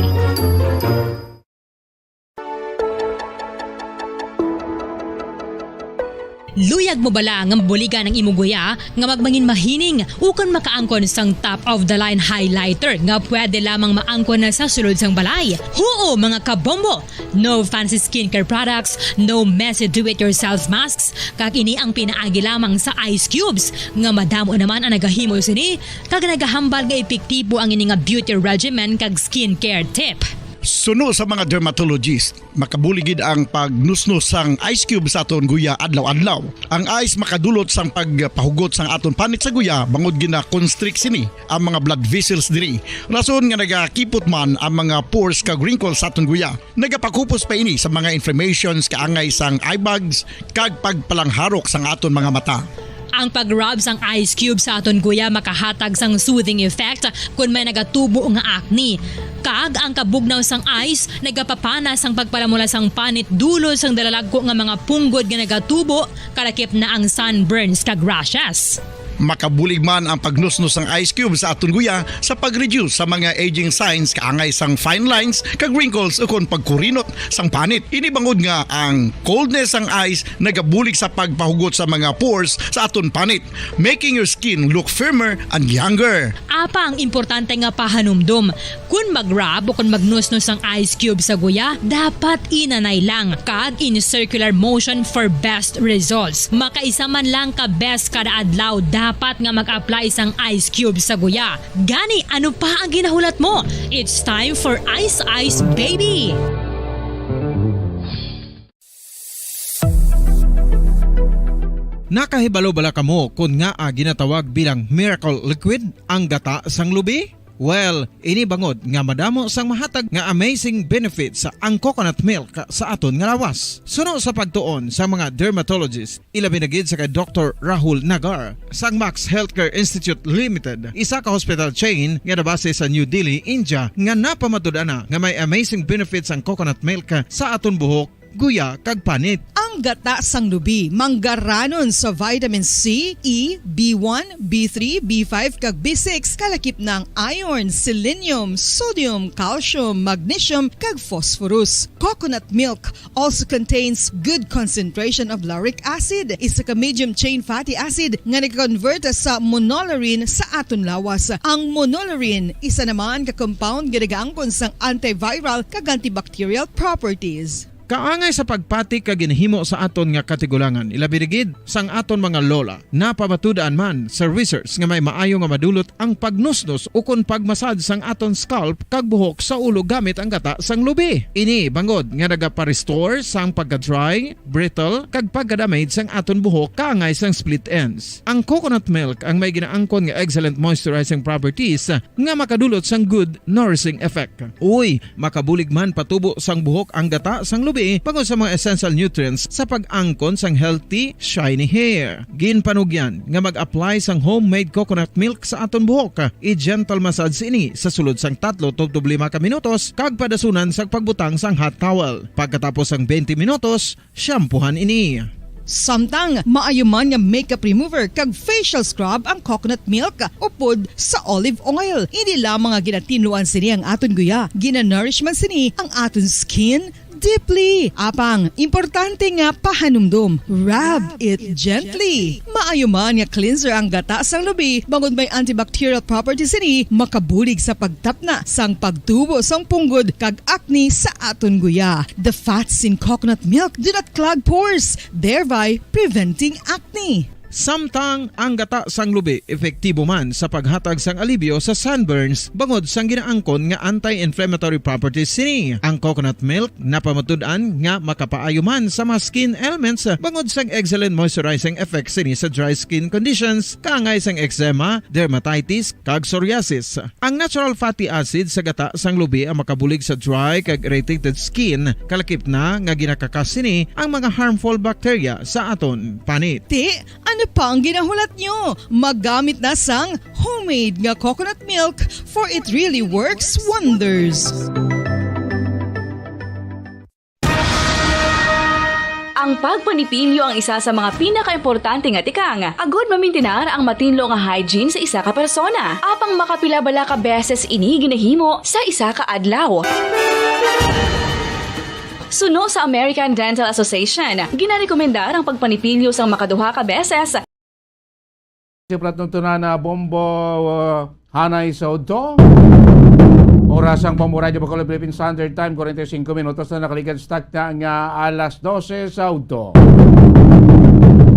Luyag mo bala nga mabuligan ang imo guya nga magmangin mahining ukon makaangkon sang top of the line highlighter nga pwede lamang maangkon na sa sulod sang balay? Huo, mga kabombo! No fancy skincare products, no messy do-it-yourself masks, kag ini ang pinaagi lamang sa ice cubes nga madamo naman ang nagahimo sini kag nagahambal nga epektibo ang ini nga beauty regimen kag skincare tip. Suno sa mga dermatologist, makabulig gid ang pagnusnos sang ice cube sa aton guya adlaw-adlaw. Ang ice makadulot sang pagpahugot sang aton panit sa guya bangod gina-constrict sini ang mga blood vessels diri, rason nga nagakipot man ang mga pores kag wrinkles sa aton guya. Nagapakupos pa ini sa mga inflammations kaangay sang eye bags kag pagpalangharok sang aton mga mata. Ang pag-rub sang ice cube sa aton guya makahatag sang soothing effect kon may nagatubo nga acne. Kag ang kabugnaw sang ice nagapapana sang pagpalamula sang panit dulot sang dalalagko nga mga punggod nga nagatubo, kalakip na ang sunburns kag rashes. Makabulig man ang pagnusnos sang ice cube sa aton guya sa pag-reduce sa mga aging signs kaangay sang fine lines kag wrinkles ukon pagkurinot sang panit. Ini bangod nga ang coldness sang ice nagabulig sa pagpahugot sa mga pores sa aton panit, making your skin look firmer and younger. Apang importante nga pahanumdom, kon mag-rub o kon magnusnos ang ice cube sa guya, dapat inanay lang kag in circular motion for best results. Makaisa man lang ka beses kada adlaw dapat nga mag-apply sang ice cube sa guya. Gani, ano pa ang ginahulat mo? It's time for Ice Ice Baby! Nakahibalo bala kamo kon ngaa ginatawag bilang miracle liquid ang gata sang lubi? Well, ini bangod nga madamo sang mahatag nga amazing benefits ang coconut milk sa aton nga lawas. Suno sa pagtuon sa mga dermatologist, ilabi na gid sa kay Doktor Rahul Nagar sang Max Healthcare Institute Limited, isa ka hospital chain nga nabase sa New Delhi, India, nga napamatud-an na nga may amazing benefits ang coconut milk sa aton buhok, guya, kag panit. Ang gata sang lubi manggaranon sa vitamin C, E, B one, B three, B five, kag B six, kalakip na ang iron, selenium, sodium, calcium, magnesium, kag phosphorus. Coconut milk also contains good concentration of lauric acid, isa ka medium chain fatty acid nga nag-convert sa monolaurin sa aton lawas. Ang monolaurin isa naman ka compound nga nagaangkon sang antiviral kag antibacterial properties. Kaangay sa pagpati kag ginhimo sa aton nga katigulangan, ilabi na gid sang aton mga lola, napamatud-an man sa research nga may maayo nga madulot ang pagnusnos ukon pagmasad sang aton scalp kag buhok sa ulo gamit ang gata sang lubi. Ini bangod nga nagapa-restore sang pagka-dry, brittle, kag pagka-damage sang aton buhok kaangay sang split ends. Ang coconut milk ang may ginaangkon nga excellent moisturizing properties nga makadulot sang good nourishing effect. Uy, makabulig man patubo sang buhok ang gata sang lubi bangod sa mga essential nutrients sa pag-angkon sang healthy, shiny hair. Ginpanugyan nga mag-apply sang homemade coconut milk sa aton buhok. I-gentle massage ini sa sulod sang tatlo tubtob lima ka minutos kag padasunan sang pagbutang sang hot towel. Pagkatapos sang twenty minutos, shampoohan ini. Samtang maayo man nga makeup remover kag facial scrub ang coconut milk upod sa olive oil. Hindi lamang nga ginatinluan sini ang aton guya, ginanourish man sini ang aton skin deeply. Apang, importante nga pahanumdom, rub it gently. Maayo man nga cleanser ang gata sang lubi, bangod may antibacterial properties sini, makabulig sa pagtapna sang pagtubo sang punggod kag acne sa aton guya. The fats in coconut milk do not clog pores, thereby preventing acne. Samtang ang gata sang lubi epektibo man sa paghatag sang alibyo sa sunburns bangod sang ginaangkon nga anti-inflammatory properties sini. Ang coconut milk napamatud-an nga makapaayo man sa mga skin ailments bangod sang excellent moisturizing effect sini sa dry skin conditions kaangay sang eczema, dermatitis, kag psoriasis. Ang natural fatty acid sa gata sang lubi ang makabulig sa dry kag irritated skin, kalakip na nga ginakakas sini ang mga harmful bacteria sa aton panit. Ti, ano pa ang ginahulat nyo? Magamit na sang homemade nga coconut milk, for it really works wonders. Ang pagpanipilyo ang isa sa mga pinakaimportante nga tikang agud mamintinar ang matinlo nga hygiene sa isa ka persona. Apang makapila bala ka beses ini ginahimo sa isa ka adlaw? Suno sa American Dental Association, ginarekomendar ang pagpanipilyo sang makaduha ka beses. Si Platong Tunana Bombo, uh, hanay sa udto. Oras ang Bombo Radio Bacolod Philippine Standard Time, forty-five minutos na nakaligad sa takna nga alas dose sa udto.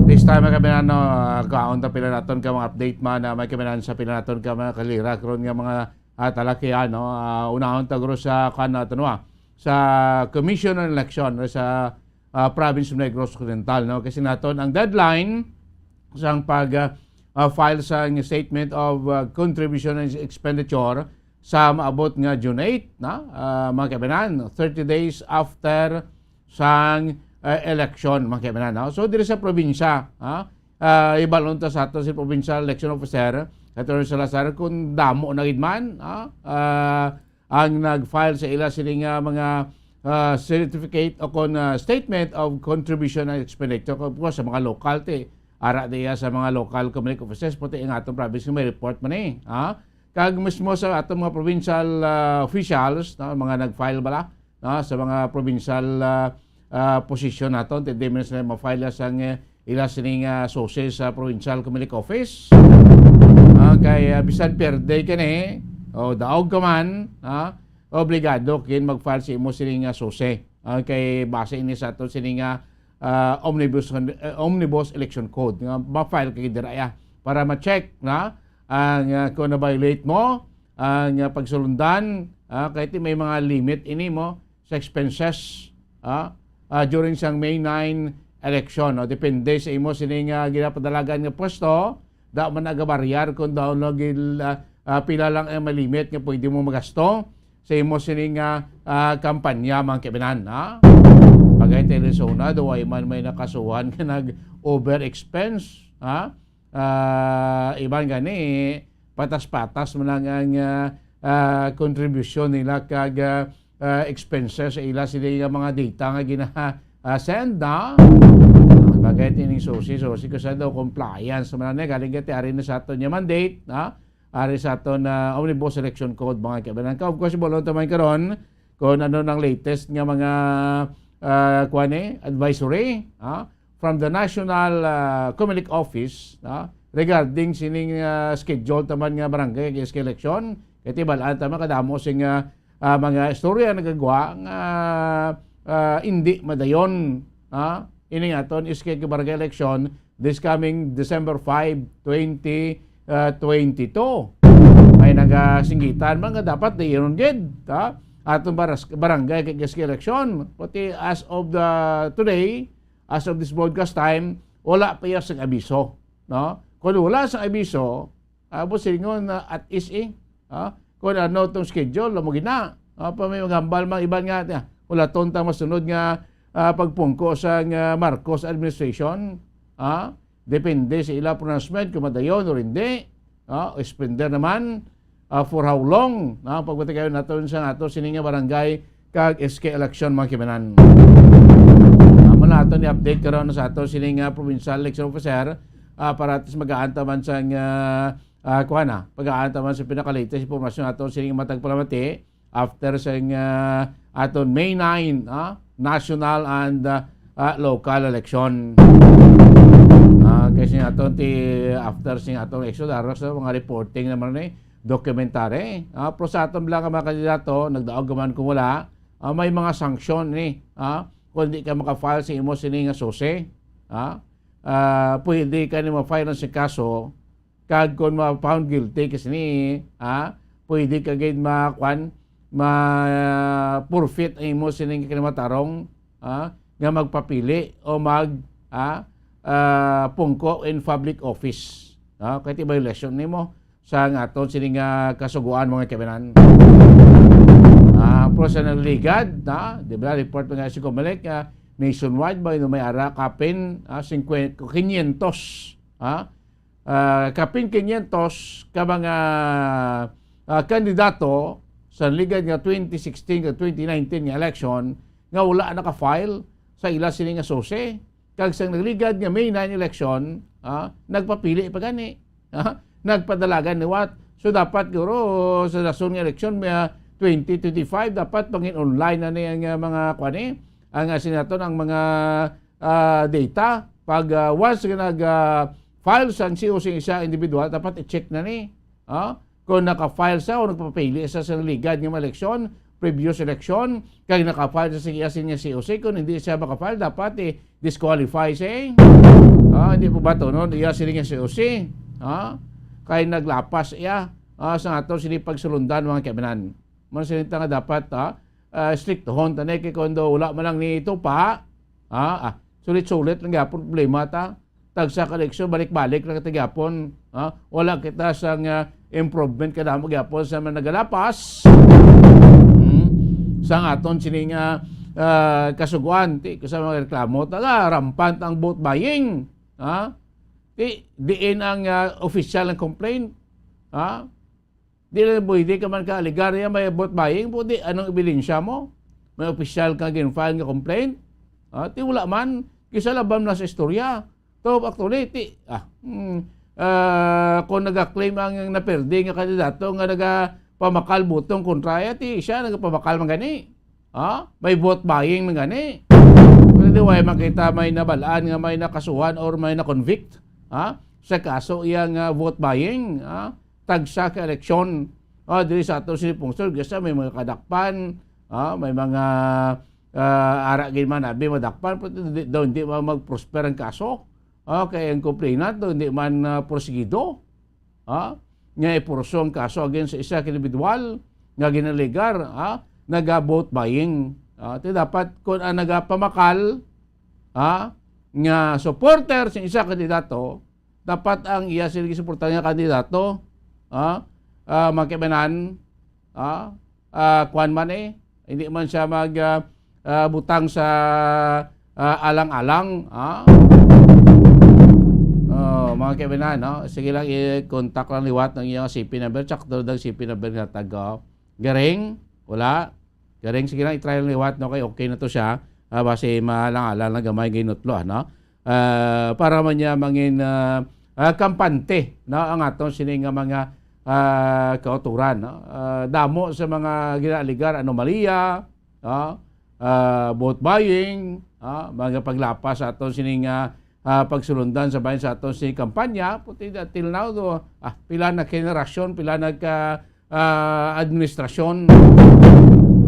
This time, mga kabayan, no, uh, kaon ta pila naton ka mga update man, uh, may kabayan sa pila naton ka mga kalira, karon nga mga, uh, talakian, no? Uh, unahon ta guro sa kan, uh, tanwa, sa Commission on Election, sa, uh, Province of Negros Occidental, no? Kasi naton ang deadline sang pag, uh, uh, file sang statement of, uh, contribution and expenditure sa maabot nga June eight, na, uh, mga kabayan, thirty days after sang, uh, election, mga kabayan, no? So, diri sa probinsya, ha? Uh, ibalon ta sa ato si provincial election officer, Attorney Salazar, kung damo na gid man, ha? Uh, ang nag-file sa ila sini nga mga, uh, certificate o kon, uh, statement of contribution and expenditure. Of course, sa mga local, ti, ara diya sa mga local Comelec offices, pati ang atong province nga may report man eh, ha? Kag mismo sa atong mga provincial, uh, officials, no, mga nag-file bala, no, sa mga provincial, uh, uh, position naton, ti di man sila ma-file sang, eh, ila sini nga sose sa provincial Comelec office. Ah, kay, ah, bisan pierde ka ni, o daog ka man, ah, obligado kin mag-file sa imo sini nga sose. Ah, kay base ini sa aton sini nga, ah, omnibus, eh, omnibus election code nga ma-file ka gid dira ya para ma-check na ang, ah, kung na-violate mo ang, ah, pagsulundan, ah, kay ti may mga limit ini mo sa expenses, ah, ah, during sang May nine election, no? Depende sa imo sini nga ginapadalagan nga pwesto, da man nagabaryar kung daw lagi, ah, ah, pila lang ang malimit nga pwede mo magasto sa imo sini nga, ah, kampanya, mga kaibinan, ha? Pagay Telesona, daw ay man may nakasuhan nga nag-over expense, ha? Ah, iban gani, patas-patas man lang ang, ah, ah, kontribusyon nila kag, ah, ah, expenses sa ila sila nga mga data nga gina, ah, send na. Bagay tining susi, susi ko sa daw compliance man na galing kay ari na sa aton nga mandate, ha? Ari sa aton, ah, Omnibus Election Code, mga kaibigan. Ka, of course, bolon ta man karon kung ano nang latest nga mga, ah, kuwan eh, advisory, ha? From the National, ah, Comelec Office, ah, regarding sining, ah, schedule taman nga barangay kag S K election. Kay tibal-an taman kadamo sing, ah, ah, mga istorya nagagwa nga, ah, indi madayon, ah, ining aton S K barangay election this coming December five, twenty, ah, twenty-two. May nagasinggitan man nga dapat dayon gid, ha? Aton baras-, barangay kag S K election. Pati as of the today, as of this broadcast time, wala pa iya sang abiso, no? Kung wala sang abiso, abo silingon na at is, eh, ha? Kung ano tong schedule, amo gina. Ah, pa may maghambal mga iban nga, ah, wala ton ta masunod nga, ah, pagpungko sa nga Marcos administration, ha? Depende sa ila pronouncement kung madayon o hindi. Ah, spender naman, ah, for how long, ah, pagbatikayon naton sa ato sini nga barangay kag S K election, mga kibanan. Amo na ato ni update karon sa ato sini nga provincial election officer, ah, para at least mag-aanta man sa nga, ah, kuha na, pag-aanta man sa pinakalatest impormasyon ato sini nga matag palamati after sa nga aton May nine, ah, national and, ah, ah, local election. Ah, kay sing aton ti after sing aton election, daros sa mga reporting naman ni documentary. Ah, pero sa aton lang nga mga kandidato, nagdaog man kung wala, ah, may mga sanction ni, ah, kung di ka maka-file sa imo sini nga susi, ah, ah, pwede ka ni ma-file ang sing kaso, kag kung ma-found guilty ka sini, ah, pwede ka gid ma-, kwan, ma-forfeit ang imo sining kinamatarong, ah, nga magpapili o mag, ah, ah, pungko in public office. Ah, kay ti violation nimo sa nga aton sini nga kasugoan, mga kabanan. Ah, pero sa nagligad, na, di ba, report nga si Comelec, ah, nationwide ba, may ara kapin, ah, singkwenta, quinientos, ah, ah, kapin quinientos ka mga, ah, kandidato sa nagligad nga twenty sixteen kag twenty nineteen nga election nga wala naka-file sa ila sini nga susi. Kag sa nagligad nga May nine election, ah, nagpapili pa gani. Ah, nagpadalagan liwat. So, dapat guro sa dason nga election, may, ah, twenty twenty-five, dapat pangin online na ni ang, ah, mga kwan, eh, ang, ah, sinaton ang mga, ah, data. Pag, ah, once nga nag, ah, file sa C O C ang isa individual, dapat i-check na ni. Ah, kung naka-file siya o nagpapili siya sa ligad nga mga eleksyon, previous election, kay naka-file siya sa iya sini nga C O C, kung hindi siya maka-file, dapat i-disqualify siya. Ah, hindi po ba to, no? Iya sini nga C O C. Ah, kay naglapas iya, ah, sa ato sini pagsulundan, mga kaibanan. Mao sini ta nga dapat, ah, ah, striktohon ta ni, kay kung daw wala man lang ni ito pa, ah, ah, sulit-sulit lang gyapon problema ta. Tagsa ka eleksyon, balik-balik lang kita gyapon, ah, wala kita sang, ah, improvement kadamo gyapon sa mga nagalapas. Hmm. Sang aton sining, ah, ah, kasuguan, ti, sa mga reklamo, taga rampant ang vote buying, ah. Ti, diin ang, ah, official ng complaint, ah. Di lang pwede ka man ka-alegar niya may vote buying, pwede anong ebidensya mo? May opisyal ka gin-file nga complaint? Ah, ti wala man, kisa laban na sa istorya. To, actually, ti, ah, hmm, ah, kung nag-claim ang naperde nga kandidato nga nagapamakal butong kontra, ya, ti siya nagapamakal man gani. Ha? May vote buying man gani. Pero di, why man kita may nabalaan nga may nakasuhan or may na-convict, ha? Sa kaso iya nga vote buying, ha? Tagsa ka eleksyon. Ah, diri sa ato sini pungsod, kasi may mga kadakpan, ah, may mga, ah, ara gid man abi madakpan, pero di, daw hindi man mag-prosper ang kaso. Ah, kay ang complainant daw hindi man, ah, porsigido, ah, nga ipursue ang kaso against sa isa ka individual nga ginalegar, ah, naga-vote buying. Ah, ti dapat kung ang nagapamakal, ah, nga supporter sa isa ka kandidato, dapat ang iya sila gisuportahan nga kandidato, ah, ah, mga kaibanan, ah, ah, kuwan man eh, hindi man siya mag, ah, ah, butang sa, ah, alang-alang, ah. Oh, mga kaibanan, no? Sige lang, i-contact lang liwat ang iyang C P number, tsaka daw C P number nga taga. Garing, wala. Garing, sige lang, i-try lang liwat, no? Kay okay na to siya. Ah, basi maalang-alang lang gamay ginutlo, ano? Ah, para man niya mangin, ah, ah, kampante, no, ang aton sini nga mga, ah, kauturan, no? Ah, damo sa mga ginaaligar, anomalya, no? Ah, vote buying, ah, mga paglapas sa aton sini nga, ah, pagsulundan sa bayan sa aton sini kampanya, puti, till now, do, ah, pila na generasyon, pila nagka, ah, administrasyon.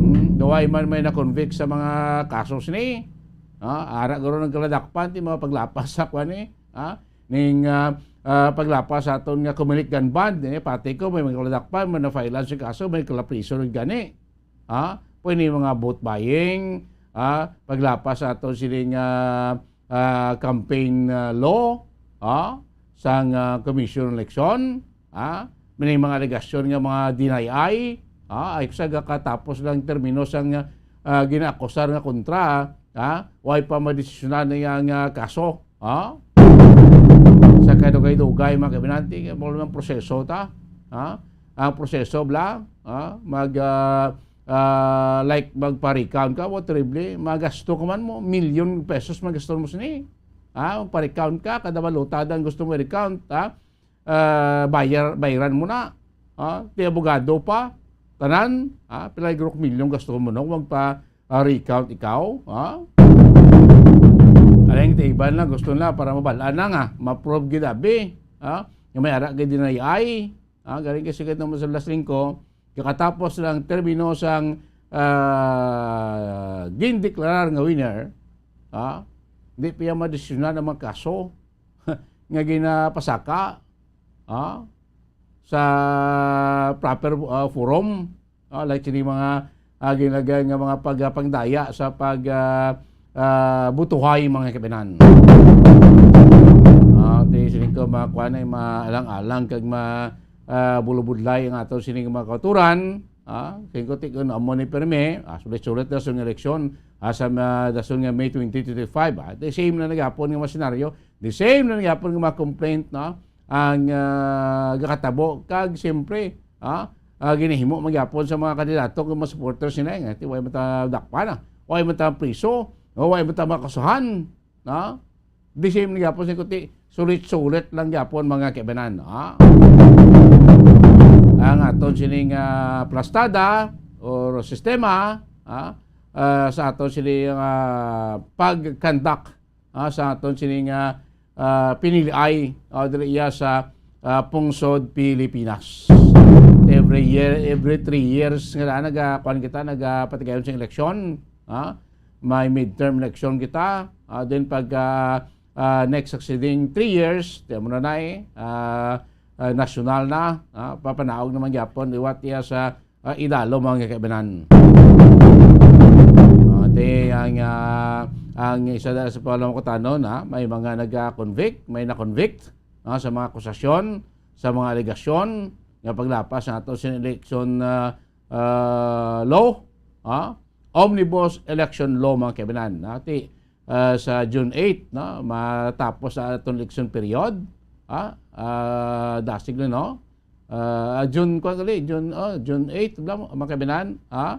Hmm, do wala man may na-convict sa mga kaso sini. Ah, ara guro nagkaladakpan ti mga paglapas sa kwan ni, ah, ning, ah, ah, paglapas sa aton nga Comelec gun ban, eh, pati ko may mga kaladakpan, may na-file sa kaso, may kalapriso gani. Ah, pwede mga vote buying, ah, paglapas sa aton sining, ah, ah, campaign, ah, law, ah, sang, ah, Commission on Election, ah, may mga alegasyon nga mga deny, ah, ay sa gakatapos lang termino sang, ah, ginaakusar nga kontra, ah, way pa madesisyonan na yang, ah, kaso, ah. Sa kadugay-dugay, mga kabinanti, kay mo lang proseso ta, ah. Ang proseso bla, ah, mag, ah, ah, like, magpa-recount ka, what terrible, magasto ka man mo, milyon pesos magasto mo sini. Ah, magpa-recount ka, kada balota ang gusto mo i-recount, ah, ah, bayar, bayaran mo na. Ah, ti abogado pa, tanan, ah, pila yung milyon gasto mo no, magpa, ah, recount ikaw, ah. Aling ti iban lang, gusto na para mabal-an na nga, ma-prove gid abi, ah, nga may ara gid dinay ay, ah, galing kasi gid naman sa Las Lingko, kakatapos lang termino sang, ah, gindeklarar nga winner, ah, di pa iya madesisyonan ang mga kaso nga ginapasaka, ah, sa proper, ah, forum, ah, like sini mga, ah, ginagay nga mga pagpangdaya sa pag, ah, ah, butuhay, mga kabinan. Ah, ti sining ko mga kuan ay maalang-alang kag ma, ah, bulubudlay ang ato sining mga kauturan. Ah, sining ko ti kun amo ni permi, ah, sulit-sulit na sa eleksyon, ah, sa ma-, dason nga May twenty twenty-five, ah, the same na nagapon nga mga senaryo, the same na nagapon nga mga complaint, no? Ang, ah, gakatabo kag siyempre, ah, ah, ginahimo man gyapon sa mga kandidato kag mga supporters nila, nga ti way man ta dakpan, ah, way man ta priso, o way man ta makasuhan, no? The same ni gyapon sa kuti, sulit-sulit lang gyapon mga kaibanan, ah. Ang aton sining, ah, plastada or sistema, ah, ah, sa aton sini nga pag-conduct, ah, sa aton sini nga, ah, piniliay, ah, diri iya sa, ah, pungsod Pilipinas. Every year, every three years nga na, naga-, kuwan kita, nagapatigayon sa eleksyon, ah, may midterm election kita, ah, then pag, ah, ah, next succeeding three years, di mo na na eh, ah, ah, nasyonal na, ah, papanaog naman gyapon, liwat iya sa, ah, idalo, mga kaibanan. Ah, di ang, ah, ang isa na sa palamakutanon, ah, may mga nag-convict, may na-convict, ah, sa mga akusasyon, sa mga alegasyon nga paglapas nato sa election, ah, ah, law, ah, omnibus election law, mga kaibanan. Ah, ti, ah, sa June eight, no, matapos ang aton election period, ah, ah, dasig na, no? Ah, June, kuwan gali, June, oh, June eight, bla mo, mga kaibanan, ah,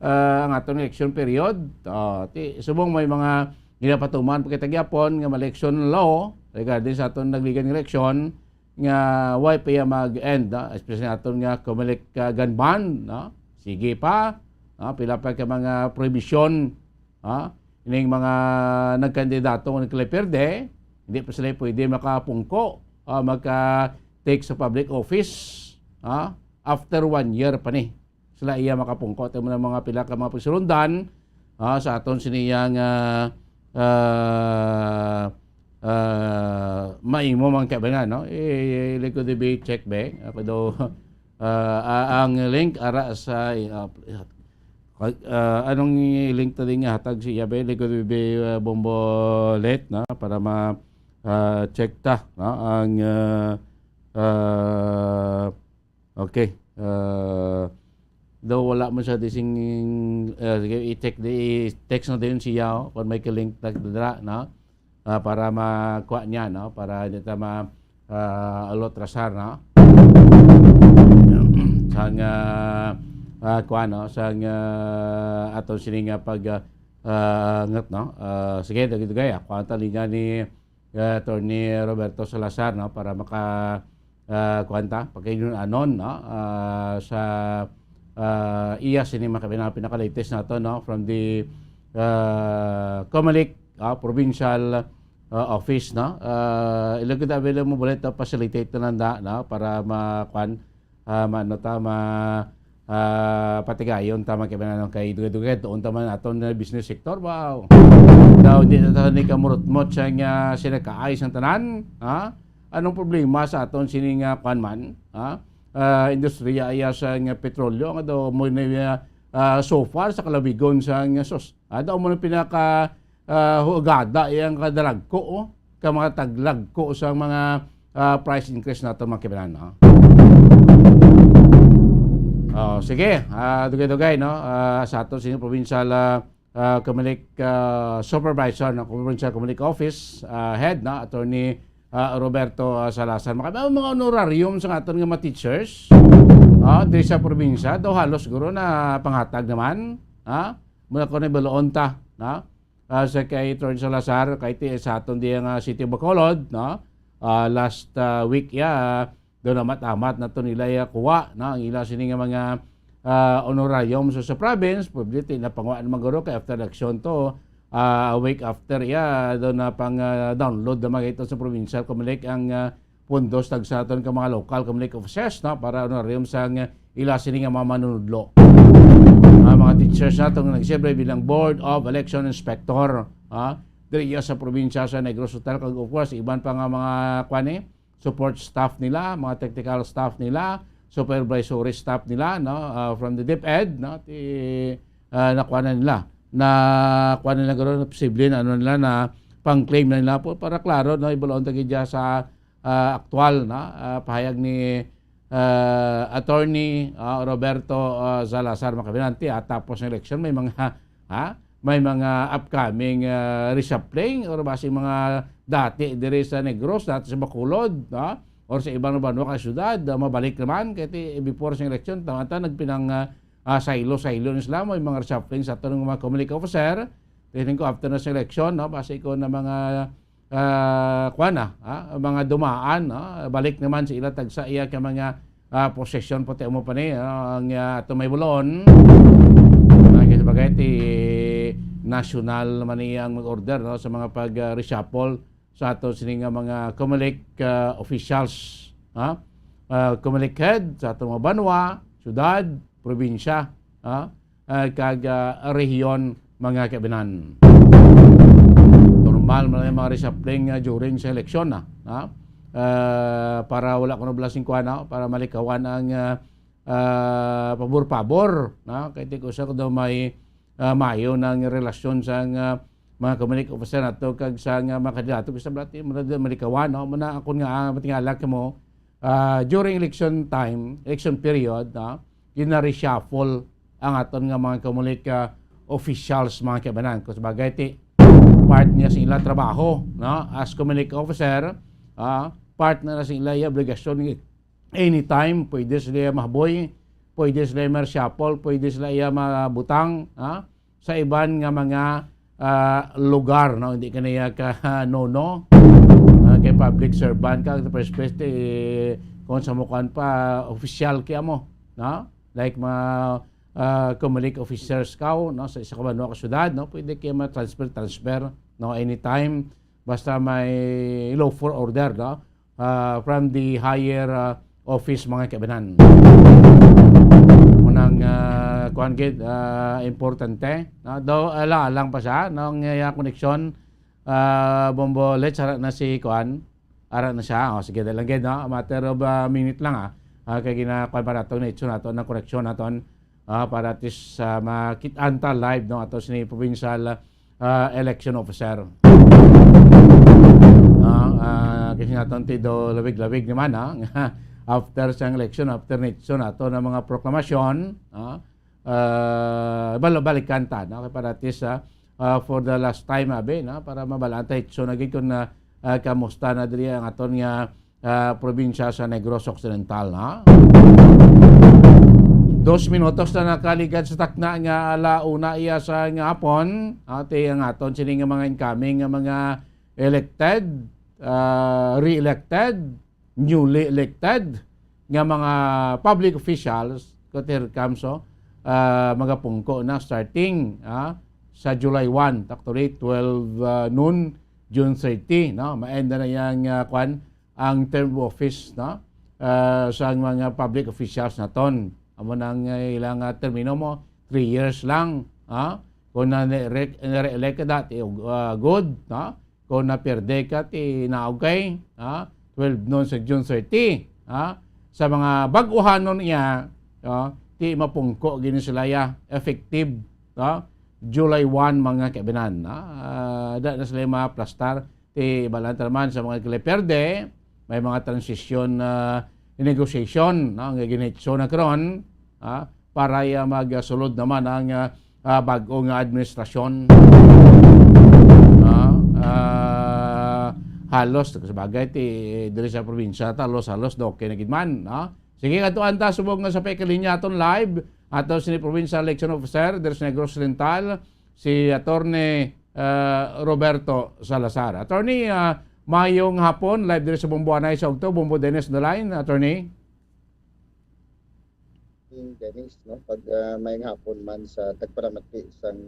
ah, ang aton election period. Ah, ti, subong may mga ginapatuman pa kita gyapon nga ma-election law regarding sa aton nagligad nga election, nga wala pa iya mag-end, ah, especially naton nga Comelec, ah, gun ban, no? Sige pa, no? Pila pa ka mga prohibition, ah, ining mga nagkandidato nga nagkaliperde, hindi pa sila pwede makapungko, ah, maka-take sa public office, ah, after one year pa ni sila iya makapungko. Ito mo na mga pila ka mga pagsulundan, ah, sa aton siniyang, ah, ah, ah, maimo, mga kaibanan, no? I-, i-, likod di check, be. Ako daw, ah, ah, ang link ara sa, ah, ah, anong link ta din nga hatag siya, be? Likod di, ah, Bombolet, no? Para ma, ah, check ta, no? Ang, ah, ah, okay. Ah, daw wala man siya di sing, ah, sige, i-check di, i-text na din siya, oh, kung may ka-link na dira, no? Ah, para makuha niya, no? Para hindi ta ma, ah, alot rasar, no? Sang, ah, ah, kuha, no? Sang, ah, aton sini nga pag, ah, ah, ngat, no? Ah, sige, dagi-dugay, ako ang talinga ni uh, Attorney Roberto Salazar, no, para maka, ah, kuwan ta, pagkainon-anon, no, ah, sa, ah, iya sini mga pinaka-, pinaka-latest nato, no, from the, ah, Comelec, ah, provincial, ah, office, no. Ah, ila kita available mo bulit, no, facilitate na lang da, no, para ma-, kuwan, ah, maano ta, ma-, ah, patigayon ta, mga kaibanan, kay dugay-dugay, tuon ta man aton, ah, business sector, wow. Daw, hindi na ta ni kamurutmot sa nga sinakaay sang tanan, ha? Anong problema sa aton sining, ah, kwan man, ha? Ah, industriya iya sa nga petrolyo, nga daw mo na, ah, ah, so far sa kalabigon sa nga sos. Ah, daw mo na pinaka, ah, hugada iyang kadalagko, oh, ka mga taglagko sa mga, ah, price increase nato, mga kaibanan, no? Oh, sige, ah, dugay-dugay, no? Ah, sa ato sa inyong provincial, ah, ah, Comelec, ah, supervisor, no? Provincial Comelec Office, ah, head, no? Attorney, ah, Roberto, ah, Salazar. Maka-, may mga honorarium sa aton nga mga teachers, ah, diri sa probinsya, daw halos siguro na panghatag naman, ha? Muna ko na baloon ta, no? Ah, sa kay Attorney Salazar, kay ti-, sa aton diya nga City of Bacolod, no? Ah, last, ah, week, ya, doon amat-amat na to nila ya kuha, no? Ang ila sini nga mga, ah, honorarium sa, sa province, probably ti-, napanguha naman guro kay after election to, ah, a week after, ya, doon na pang, ah, download naman ito sa provincial Comelec ang, ah, pundos tag sa aton ka mga local Comelec officers, no, para honorarium sa nga ila sini nga mga manunudlo. Ang mga teachers nato nga nagserve bilang Board of Election Inspector, ha, diri iya sa probinsya sa Negros Hotel, kag of course, iban pa nga mga, kwan, eh, support staff nila, mga technical staff nila, supervisory staff nila, no, ah, from the DepEd, no, ti, ah, nakuha na nila, nakuha na nila garo, posible na ano nila, na pang-claim na nila po, para klaro, no, ibaloon ta gid dya sa ah, aktual na, ah, pahayag ni, ah, Attorney, ah, Roberto, ah, Salazar, mga kabinante, ah, tapos ng eleksyon, may mga, ha? May mga upcoming, ah, reshuffling or basi mga dati diri sa Negros, dati sa Bacolod, ha? Or sa ibang banwa ka syudad, ah, mabalik naman. Kaya ti-, before sa eleksyon, tama ta, nagpinang, ah, ah, saylo-saylo na sila. May mga reshuffling sa aton mga Comelec officer. Tingin ko after na sa eleksyon, no? Basi ko na mga ah, kuwan na, ah, mga dumaan, ah, balik naman sa ila tagsa iya ka mga, ah, posesyon, pati amo pa ni, ah, ang, ah, ato may bulon. Ah, kay sa Bagay ti national naman niya ang mag-order, no, sa mga pag, ah, reshuffle sa ato sini nga mga Comelec, ah, officials, ha? Ah, Comelec head sa ato mga banwa, syudad, probinsya, ha? Ah, kag, ah, rehiyon, mga kaibinan. Normal man ang mga reshuffling, ah, during sa eleksyon, ah, ha? Ah, para wala kuno bala sing kuwan, no? Para malikawan ang, ah, ah, pabor-pabor, no? Kay ti usa ko daw may, ah, maayo nang relasyon sang, ah, mga Comelec officer nato kag sang, ah, mga kandidato, kay sa bala ti malikawan, no? Muna akon nga, ah, matingala kamo, ah, during election time, election period, no? Gina-reshuffle ang aton nga mga Comelec, ah, officials, mga kaibanan. Kung sabagay, ti part niya sa ila trabaho, no? As Comelec officer, ah, part na, na sa ila iya obligasyon. Anytime, pwede sila mahaboy, pwede sila ma-reshuffle, pwede sila iya mabutang, ha? Sa iban nga mga, ah, lugar, no? Hindi ka niya ka, no, no? Ah, kay public servant ka, sa first place, eh, kung sa mukuan pa, official kaya mo, no? Like mga, ah, Comelec officers ka, no? Sa isa ka banwa ka syudad, no? Pwede kayo ma-transfer, transfer, no? Anytime, basta may lawful order, no? Ah, from the higher, ah, office, mga kaibanan. Munang, ah, kuwan gid, ah, importante, no? Daw, ala lang pa siya, no? Ang, ah, koneksyon, ah, Bombo Lets, ara na si kuwan, ara na siya. O, sige, dali lang gid, no? A matter of, ah, minute lang, ah. Ah, kay ginakuwan pa naton, na-issue naton ang koneksyon naton, ah, para at least, ah, makit-an ta live, no? Ato sini provincial, ah, election officer. Ah, ah, kasi naton ti do lawig-lawig naman, ah, nga after sang election, after na-issue naton ang mga proklamasyon, ah, ah, balo-, balikan ta, no? Kay para at least, ah, ah, for the last time, abi, no? Para mabalaan ta, issue na gid kung, ah, ah, kamusta na diri ang aton nga, ah, probinsya sa Negros Occidental, ha? Dos minutos na nakaligad sa takna nga ala una iya sa nga hapon, ati ang aton sini nga mga incoming nga mga elected, ah, re-elected, newly elected nga mga public officials, kung here comes, oh, ah, magapungko na starting, ah, sa July one, actually, twelve, ah, noon, June thirty, no? Ma-end na yang, ah, kwan, ang term of office, no? Ah, sa mga public officials naton. Amo nang, ah, ilang, ah, termino mo, three years lang, ha? Kung na re-, re-elect ka dati, ah, good, no? Kung napierde ka, ti naog kay, ha? Twelve noon sa June thirty, ha? Sa mga bag-uhanon niya, no? Ti mapungko gini sila ya, effective, no? July one, mga kaibanan, no? Ah, da na sila maaplastar. Ti balaan ta naman sa mga nagkaperde, may mga transition, ah, negotiation, no, nga ginitso na karon, ah, para, ah, magsulod naman ang, ah, ah, bag-o nga administrasyon. Ah, ah, halos, sa bagay, ti, diri sa probinsya, ta, halos, halos, okay na gid man, no? Sige, adtuan ta, subong nga sa pagkalinya aton live, ato sini provincial election officer, diri sa Negros Oriental, si Attorney, ah, Roberto Salazar. Attorney, ah, mayong hapon, live diri sa Bombo Anay sa Ugto, Bombo Dennis on the line, Attorney. King Dennis, no? Pag, ah, mayong hapon man sa tagparamati sang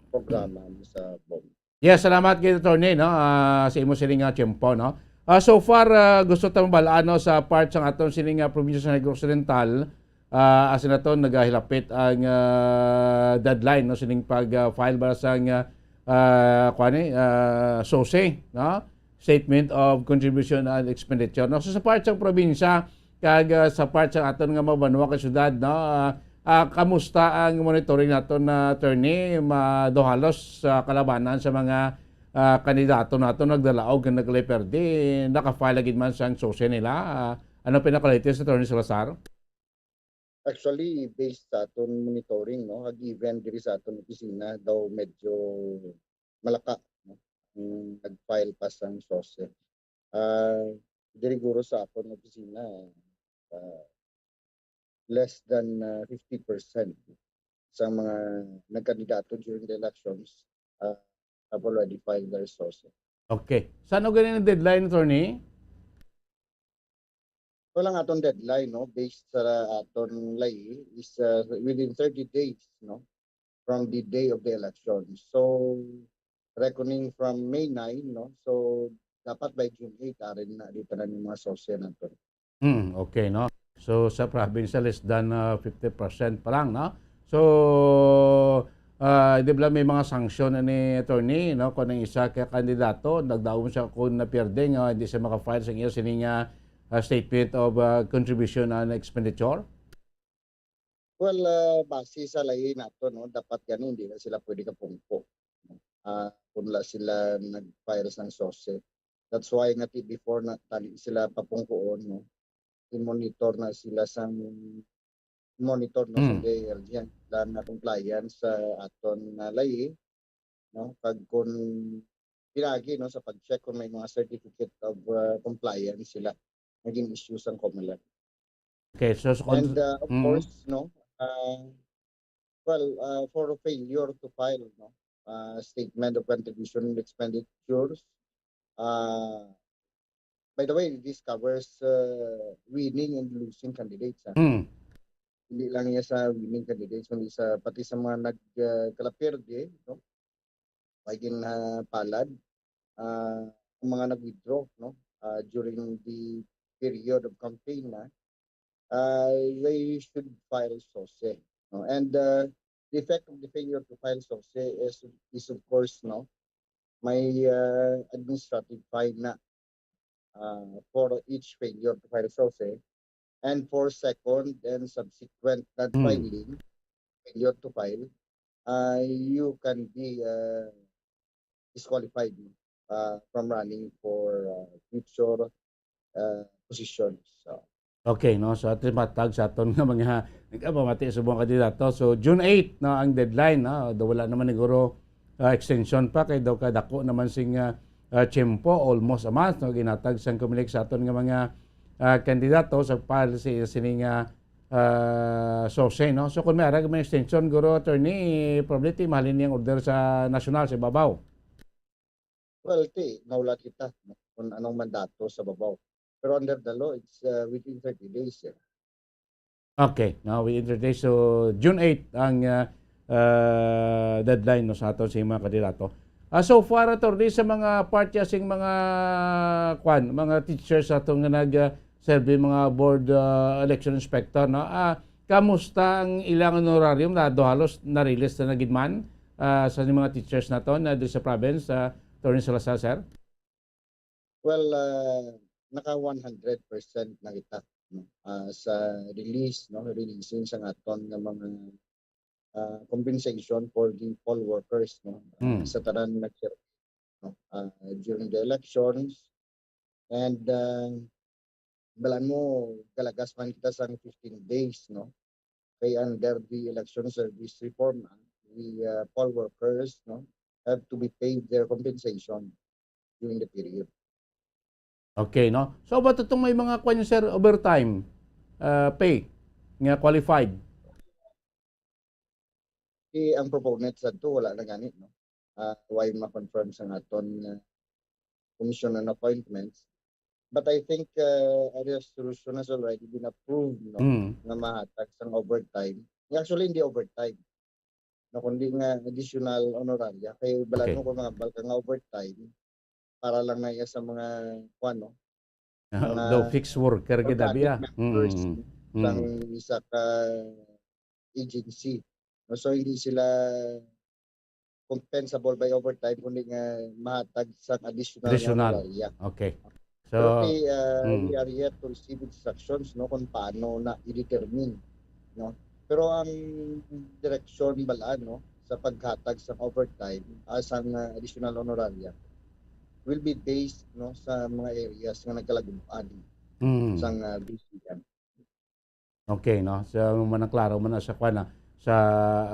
programa mo sa Bombo. Yes, salamat gid, Attorney, no? Ah, sa imo sini nga tiyempo, no? Ah, so far, ah, gusto ta mabal-an, no, sa part sang aton sini nga probinsya sa Negros Oriental, ah, as in aton nagahilapit ang, ah, deadline, no, sining pag, ah, file para sang, ah, ah, kuwan ni, ah, S O C E, no? Statement of Contribution and Expenditure, no? So, sa part sang probinsya, kag, ah, sa part sa aton nga mga banwa kag syudad, no? Ah, ah, kamusta ang monitoring naton, na, Attorney? Ma-, do halos sa kalabanan sa mga, ah, kandidato naton nagdalaog kag nagkaperde, naka-file na gid man sang S O C E nila. Ah, ano pinaka-latest, Attorney Salazar? Actually, based sa aton monitoring, no, kag even diri sa aton opisina, daw medyo malaka, no, ang nag-file pa sang S O C E. Ah, diri guro sa akon opisina, ah, less than, ah, fifty percent sa mga nagkandidato during the elections, ah, have already filed their S O C E. Okay. San-o gani ang deadline, Attorney? Ito lang aton deadline, no? Based sa aton layi is, ah, within thirty days, no? from the day of the election. So, reckoning from May nine, no? So, dapat by June eight, ari na di tanan yung mga sose nato. Hmm, okay, no? So, sa probinsya, less than, ah, fifty percent pa lang, no? So, ah, di ba may mga sanction ni attorney, no? Kung ang isa ka kandidato, nagdaum siya kung napierde nga hindi siya maka-file sa iya sining, ah, ah, statement of, ah, contribution and expenditure? Well, ah, base sa layi nato, no, dapat gani hindi na sila pwede kapungko, no? Ah, kung wala sila nag-file sang sose. That's why nga ti-, before na tali sila papungkoon, no, i-monitor na sila sang, monitor na sa Mm. D I L G ang sila nga compliance sa aton nga layi, no? Kag kung pinagi, no, sa pag-check kung may mga certificate of, ah, compliance sila nga gin-issue sang COMELEC. Okay, so sa con- And, uh, of Mm. course, no, uh, well, uh, for failure to file, no, uh, statement of contribution and expenditures, uh, by the way, this covers, uh, winning and losing candidates, ah. Mm. Hindi lang iya sa winning candidates, kundi sa, pati sa mga nag, uh, kalaperde, no? May ginapalad, ah, ang mga nag-withdraw, no? Ah, during the period of campaign na, ah, they should file sose, no? And, ah, the effect of the failure to file sose is, is of course, no, may, ah, administrative fine na, ah, for each failure to file sose. And for second and subsequent not Mm. filing, failure to file, ah, you can be, ah, disqualified, ah, from running for, ah, future, ah, positions. So, Okay, no? So, at least matag sa aton nga mga nagapamati sa mga kandidato. So, June eight, no, ang deadline, no? Do wala naman siguro, ah, extension pa kay daw kadako naman sing, ah, ah, tiyempo, almost a month, no? Ginatag sang COMELEC sa aton nga mga, ah, kandidato sa file si, sining, ah, ah, sose, no? So, kung may arag may extension, guro, attorney, probably ti mahalin niyang order sa nasyonal, sa ibabaw. Well, ti, mahulat kita, no, kung anong mandato sa babaw. Pero under the law, it's, uh, within thirty days, eh. Okay, no, within thirty days. So, June eight ang, uh, uh, deadline, no, sa aton sa mga kandidato. Ah, so far, attorney, sa mga part ya sing mga, kwan, mga teachers ato nga nag, uh, serve mga board, uh, election inspector, no? Ah, kamusta ang ilang honorarium? Na do halos na-release na gid man, ah, sa mga teachers naton na diri sa province, ah, Attorney Salazar, sir? Well, ah, naka one hundred percent na kita, no? Ah, sa release, no? Releasing sa aton nga mga, ah, compensation for the poll workers, no? Ah, Mm. sa tanan nag-serve, no? Ah, during the elections. And, ah, balaan mo, galagas man kita sang fifteen days, no? Kay under the Election Service Reform Act, the, uh, poll workers, no, have to be paid their compensation during the period. Okay, no? So, ba't itong may mga kwan, sir, overtime, uh, pay nga qualified? Eh, ang proponent sa to, wala na gani, no? Ah, why ma-confirm sa aton nga commission on appointments? But I think, uh, a resolution has already been approved, no? Mm. Nga mahatag sang overtime. Actually, hindi overtime, no, kundi nga additional honoraria. Kay balaan Okay. mo kung mga balka nga overtime, para lang na iya sa mga, kuwan, no? Mga Daw fixed worker gid abi, organic ah. Members Mm, mm. sang isa ka agency. No, so, hindi sila compensable by overtime, kundi nga mahatag sa additional nga Additional. Honoraria. Okay. Pero So, ti, ah, mm. we are yet to receive instructions, no, kung paano na i-determine, no? Pero ang direksyon balaan, no, sa paghatag sa overtime, ah, sang, ah, additional honoraria will be based, no, sa mga areas nga nagkalaguan Mm. sang, ah, B C M. Okay, no? So, man ang klaro man na sa kwan, ah, sa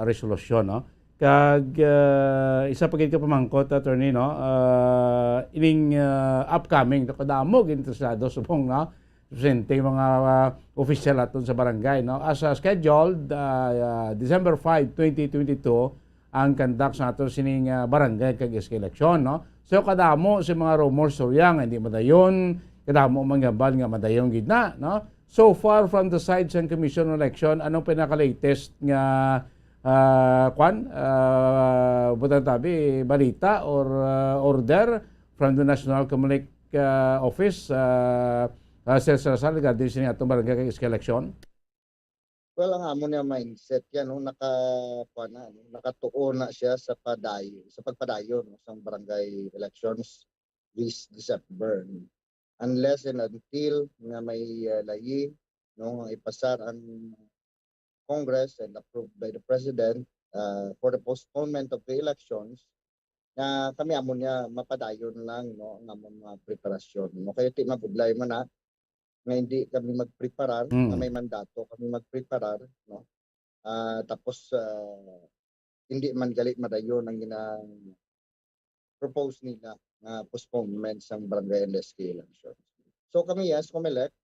resolusyon, no? Kag, ah, isa pa gid ka pamangkot, attorney, no? Ah, ining, ah, upcoming, kadamo gid interesado subong, no? Presente mga, ah, official aton sa barangay, no? As, ah, scheduled, ah, ah, December five, twenty twenty-two, ang conduct sa aton sining, ah, barangay kag S K election, no? So, kadamo sa mga rumors, storya nga hindi madayon, kadamo man gambal nga madayon gid na, no? So far from the side sa Commission on Election, anong pinaka-latest nga, ah, kwan, ah, butang tabi, balita or, ah, order from the National Comelec, ah, Office, ah, ah, Sir Salazar, regarding sa atong barangay kag S K election? Well, ang amo niya mindset yan, no, naka, kuwan na, no, nakatuon na siya sa padayon, sa pagpadayon, no, sang barangay elections this December. Unless and until nga may, uh, layi, no, nga ipasar ang Congress and approved by the President, uh, for the postponement of the elections, nga kami amo niya mapadayon lang, no, ang among mga preparasyon, no? Kaya ti mabudlay man na nga hindi kami magpreparar, nga Mm. may mandato kami magpreparar, no? Ah, tapos, ah, hindi man gali madayon ang gina-propose nila nga postponement sang barangay and S K elections. So kami, as Comelec,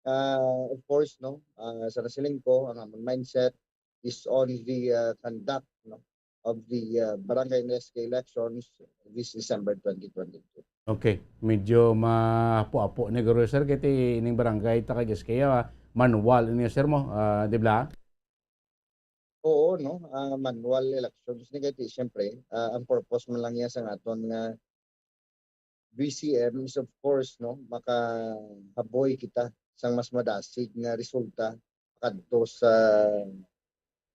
ah, of course, no, ah, sa nasiling ko, ang among mindset is on the, ah, conduct, no, of the, ah, barangay and S K elections this December twenty twenty-two. Okay, medyo maapo-apo ni guro, sir, kay ti ining barangay ta kag S K, ah, manual ini, sir, mo, ah, di ba? Oo, no? Ah, manual elections ni kay ti, siyempre, ah, ang purpose man lang niya sa aton nga V C M is, of course, no, makahaboy kita sang mas madasig nga resulta kadto sa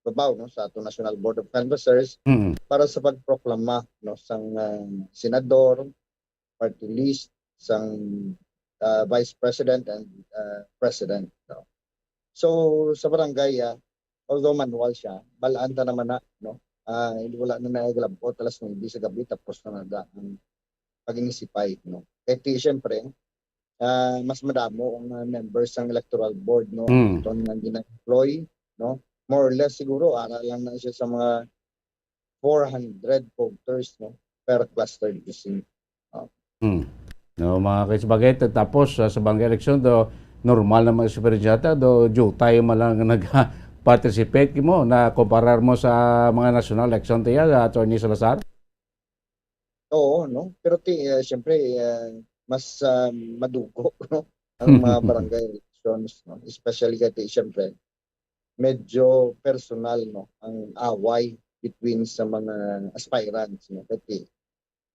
babaw, no, sa aton National Board of Canvassers Mm. para sa pagproklama, no, sang, ah, senador, party list, sang, ah, vice president and, ah, president, no. So, sa barangay, ah, although manual siya, balaan ta naman na, no? Ah, wala na nagalabot, alas nuebe sa gabi, tapos na nada ang pag-inisipay, no? Kay ti, siyempre, ah, mas madamo ang, ah, members sang electoral board, no? Mm. Aton nga gina-employ, no? More or less, siguro, ara lang na siya sa mga four hundred voters, no? Per cluster precinct. Ah. Hmm. No, mga kaisbagay, ta-, tapos, ah, sa barangay election, do, normal na mga eksperyensya ta, do, jutay man lang nag-participate mo, na kumparar mo sa mga national election, tiya, Attorney Salazar? Oo, no? Pero ti, ah, siyempre, ah, mas, ah, madugo, no? Ang mga barangay elections, no? Especially kay ti, siyempre, medyo personal, no, ang away between sa mga aspirants, no, kay,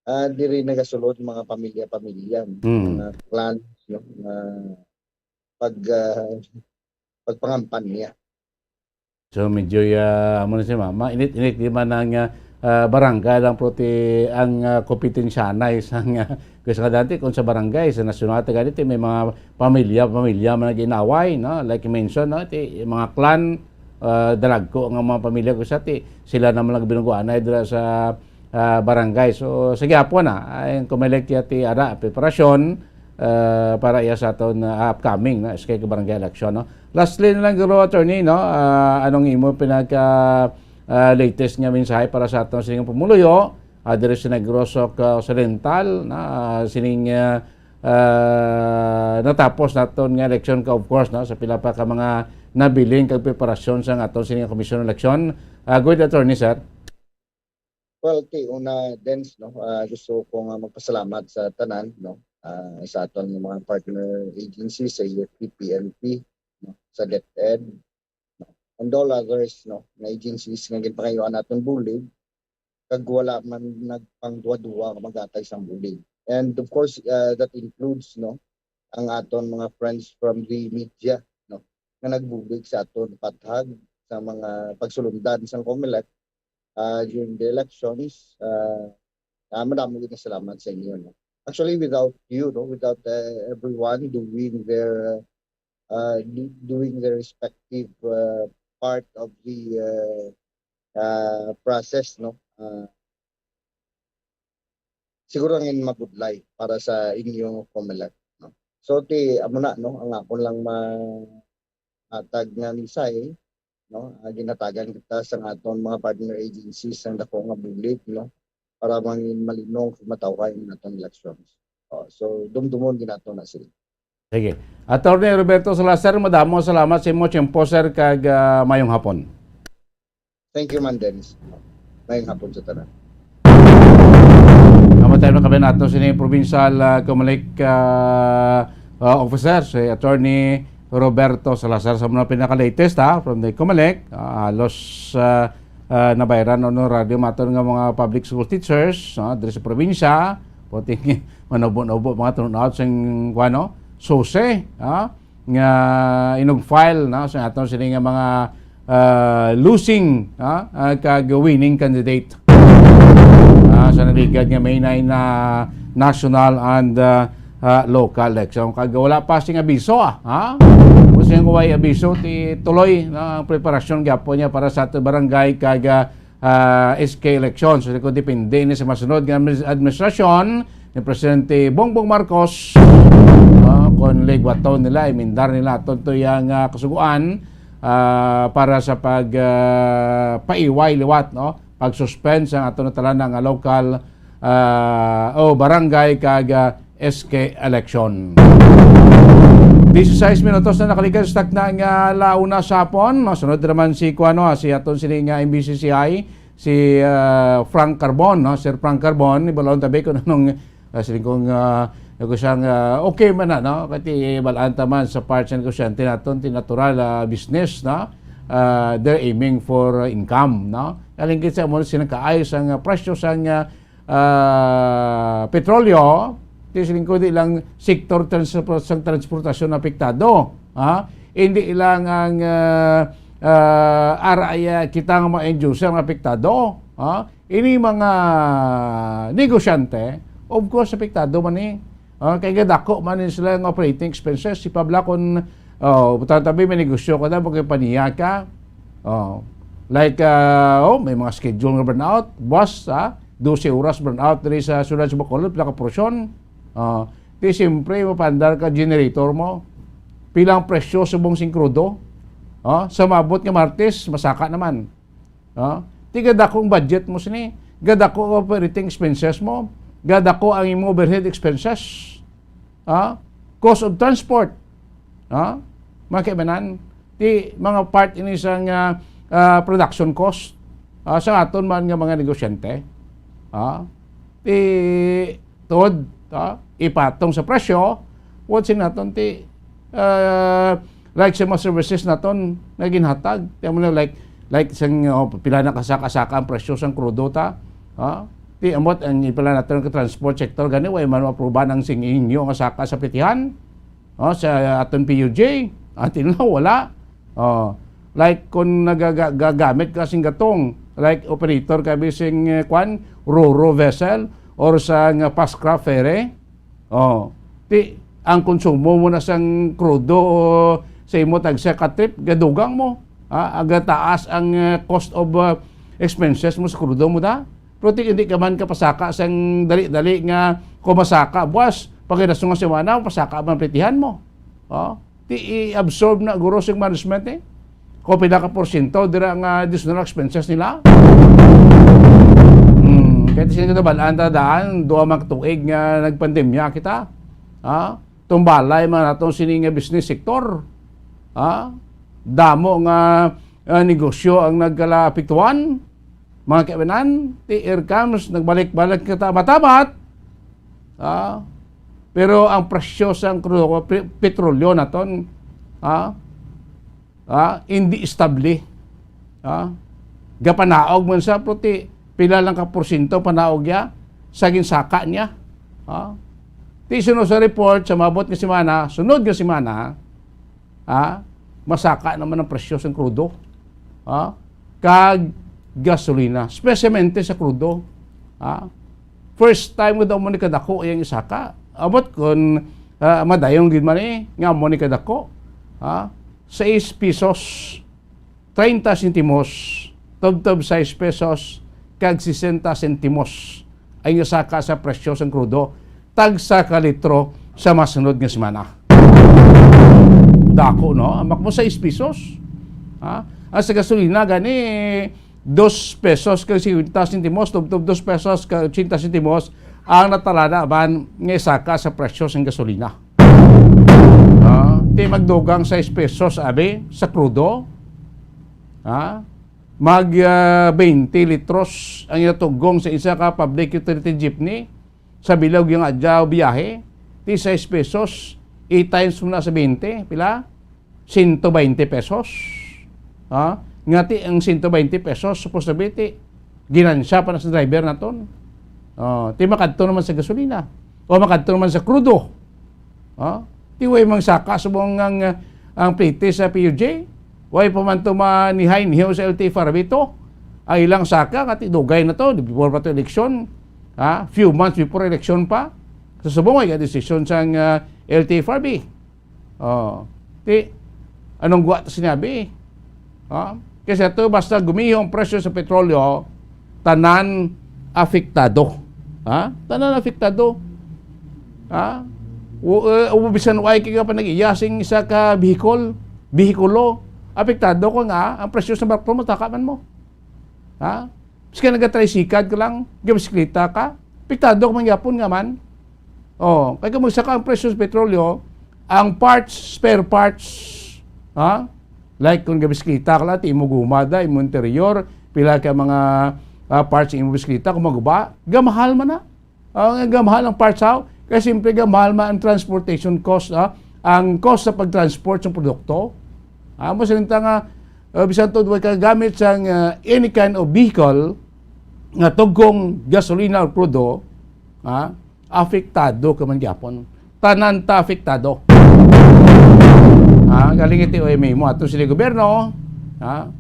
ah, diri nagasulod mga pamilya-pamilya, no, Mm. mga clans, no, nga pag, ah, pagpangampanya. So, medyo, ah, amo na siya, ma-, mainit-init di man ang, ah, ah, barangay lang, pero ti ang, ah, kompetensyanay sang, ah, kay sa kadati kung sa barangay, sa nasyonal, ta gani ti may mga pamilya-pamilya man nag-inaway, no? Like you mentioned, no? Ti mga clan, ah, dalagko nga mga pamilya ko sa ti sila naman lang binuguanay dira sa, ah, barangay. So, sa gihapon na, ay ang Comelec ya ti ara preparasyon, ah, para iya sa aton, ah, upcoming na S K barangay election, no? Lastly na lang, guro, attorney, no? Ah, anong imo pinaka, ah, latest nga mensahe para sa aton sining pumuluyo, ah, diri sa Negros Occidental, na, ah, sining, ah, ah, natapos naton nga election ka, of course, no, sa pila pa ka mga nabilin kag preparasyon sa aton sining komisyon election. Ah, go ahead, attorney, sir. Well, ti, una, Dens, no, ah, gusto ko nga magpasalamat sa tanan, no, ah, sa aton nga mga partner agencies, sa A F P, P N P, no, sa DepEd, no, and all others, no, nga agencies nga ginpangayuan naton bulig, kag wala man nagpangduwa-duwa nga maghatag sang bulig. And of course, ah, that includes, no, ang aton mga friends from the media, no, nga nagbulig sa aton pathag sa mga pagsulundan sang Comelec, ah, during the elections. Ah, ah, madamo gid nga salamat sa inyo, no. Actually, without you, no, without, uh, everyone doing their, uh, do-, doing their respective, uh, part of the, uh, uh, process, no, uh, siguro nga mabudlay para sa inyo, Comelec, no. So, ti, amo na, no, ang akon lang ma-, hatag nga mensahe, no, ah, ginhatagan kita sa aton mga partner agencies ang dako nga bulig, no, para mangin malinong ug matawhay ang aton elections. Oh, so, dumdumon ginato na sila. Sige. Attorney Roberto Salazar, madamo salamat sa imo tiyempo, sir, kag, ah, mayong hapon. Thank you man, Dennis. Mayong hapon sa tanan. Namatay na kami nato sini provincial, ah, Comelec, ah, ah, officer, si Attorney Roberto Salazar, sa mga pinaka-latest, ha, from the Comelec. Ah, halos, ah, ah, nabayaran honorarium aton nga mga public school teachers, ah, diri sa probinsya, puting manubo-nubo mga turnout sing, kuwano, susi, ah, nga inugfile, no, sa aton sini nga mga, ah, losing, ah, ah, kag winning candidate, ah, sa naligad nga May nine na national and, ah, ah, local election. Kag wala pa sing abiso, ah, ha? Kung sing way abiso, ti tuloy na ang preparasyon gyapon niya para sa aton barangay kag, ah, ah, S K elections. So, kung depende ni sa masunod nga admis-, administrasyon ni Presidente Bongbong Marcos, ah, kung ligwaton nila, imindar nila aton to yang, ah, kasuguan, ah, para sa pag, ah, paiway liwat, no? Pag-suspend sa aton na tanan nga local, ah, o barangay kag, ah, S K election. Dieciséis minutos na nakaligad sa takna nga la una sa hapon. Masunod naman si kuano, ah, si aton sini nga M B C C I, si, ah, Frank Carbon, no? Sir Frank Carbon, ibalon tabi kung anong, ah, siling kong, ah, ko siyang, ah, okay man na, no? Kati balaan ta man sa part sa negosyante naton, ti natural, ah, business, no? Ah, they're aiming for, ah, income, no? Kaling kita mo sinang kaay sang, ah, presyo sang, ah, ah, petrolyo, ti siling ko di lang sektor transpor-, sang transportasyon apektado, ha? Hindi lang ang, ah, ah, aray, ah, kita nga mga end user ang apektado, ha? Ini mga negosyante, of course, apektado man ni. Ah, kay gadako man ni sila nga operating expenses. Si Pabla kung, oh, butang tabi, may negosyo ka na, magkipaniya ka. Oh, like, ah, oh, may mga schedule nga burnout. Buwas, ah, dose oras burnout diri sa siyudad sa Bacolod, pila ka porsyon. Ah, di siyempre, mapandar ka generator mo. Pila ang presyo sa bong sing krudo? Ah, sa maabot nga Martes, masaka naman. Ah, ti gadako ang budget mo sini. Gadako ang operating expenses mo. Gadako ang imong overhead expenses. Ah, cost of transport. Ah, mga kaibanan, ti mga part ini sang, ah, ah, production cost, ah, sa aton man nga mga negosyante. Ah, ti tuod, ah, ipatong sa presyo, what sin naton ti, ah, like sa mga services naton nga ginhatag. Ti amo na, like, like sang, oh, pila na kasaka-saka ang presyo sang krudo ta. Ah, ti amot ang ipila naton ka transport sector gani, way man maaprubahan ang sing inyo nga saka sa plitihan. Oh, sa aton P U J, until now, wala. Oh, like, kung nagaga-, gagamit ka sing gatong, like, operator ka bising, eh, kwan, ro-ro vessel, or sa nga Pascraf ferry, oh, ti, ang konsumo mo na sang krudo o sa imo tagsa ka trip, gadugang mo. Ah, agataas ang, eh, cost of, ah, expenses mo sa krudo mo da. Pero ti, hindi ka man kapasaka sang dali-dali nga kung masaka, buwas, pagkadasungan semana, pasaka man plitihan mo. Oh, ti i-absorb na guro sing management, eh. Kung pila ka porsyento, dira nga additional expenses nila. Hmm, kaya sila kita balaan ta daan, duha man ka tuig nga nagpandemya kita. Ha? Tumbalay man atong sini nga business sector. Ha? Damo nga, ah, negosyo ang nagkalaapektuhan. Mga kaibanan, ti here comes, nagbalik-balik kita matabat. Ah, pero ang presyo sang krudo, pe-, petrolyo naton, ah, ah, hindi estable. Ah, gapanaog man sa, pero ti pila lang ka porsyento panaog ya sa ginsaka niya. Ah, ti sunod sa report, sa maabot nga semana, sunod nga semana, ah, masaka naman ang presyo sang krudo. Ah, kag gasolina, especialmente sa krudo. Ah, first time nga daw mo ni kadako iyang isaka. Abot kun, ah, madayon gid man eh, nga mo ni kadako. Ah, sais pesos, treinta sentimos, tubtob sais pesos, kag sesenta sentimos ang isaka sa presyo sang krudo, tagsa ka litro sa masunod nga semana. Dako, no? Amak mo sais pesos. Ha? Ang sa gasolina, gani, dos pesos kag cincuenta sentimos, tubtob dos pesos kag ochenta sentimos ang natalana man nga isaka sa presyo sang gasolina. Ah, ti magdugang sais pesos, abi, sa krudo. Ha? Mag, ah, twenty litros ang iyang tugong sa isa ka public utility jeepney sa bilog nga adlaw biyahe. Ti sais pesos, i-times mo na sa twenty, pila? Sento baynte pesos. Ha? Nga ti ang sento baynte pesos, supposed to be, ti ginansya pa na sa driver naton. Oh, ti makadto naman sa gasolina. O makadto naman sa krudo. Oh, ti way mang saka subong ang, ang plite sa P U J. Way pa man to manihay-nihaw sa L T F R B to. Ang ilang saka, nga ti dugay na to, before pa to election. Ha? Few months before election pa. Sa subong, ay desisyon sang, ah, L T F R B. Oh, ti, anong gwa to sinabi? Ha? Kasi ito, basta gumiho ang presyo sa petrolyo, tanan apektado. Ha? Tanan apektado. Ha? O, eh, o bisan way ka pa nag-iya sing isa ka vehicle, bihikulo, apektado ko nga ang presyo sa barko mo, taka man mo. Ha? Maski nagatricycle ka lang, gabisikleta ka, apektado ka man gyapon nga man. Oh, kay kung magsaka ang presyo sa petrolyo, ang parts, spare parts, ha? Like kung gabisikleta ka lang, ti imo guma da, imo interior, pila ka mga, ah, parts sa imo bisikleta, kung maguba, gamahal man na. Ah, gamahal ang parts, ha? Kay siyempre gamahal man ang transportation cost, ha? Ang cost sa pag-transport sa produkto. Ah, mo siling ta nga, ah, bisan to way ka gamit sang, ah, any kind of vehicle nga tugkong gasolina or krudo, ha? Apektado ka man gyapon. Tanan ta apektado. Ha? Galing iti O M A mo, ato sila gobyerno, ha?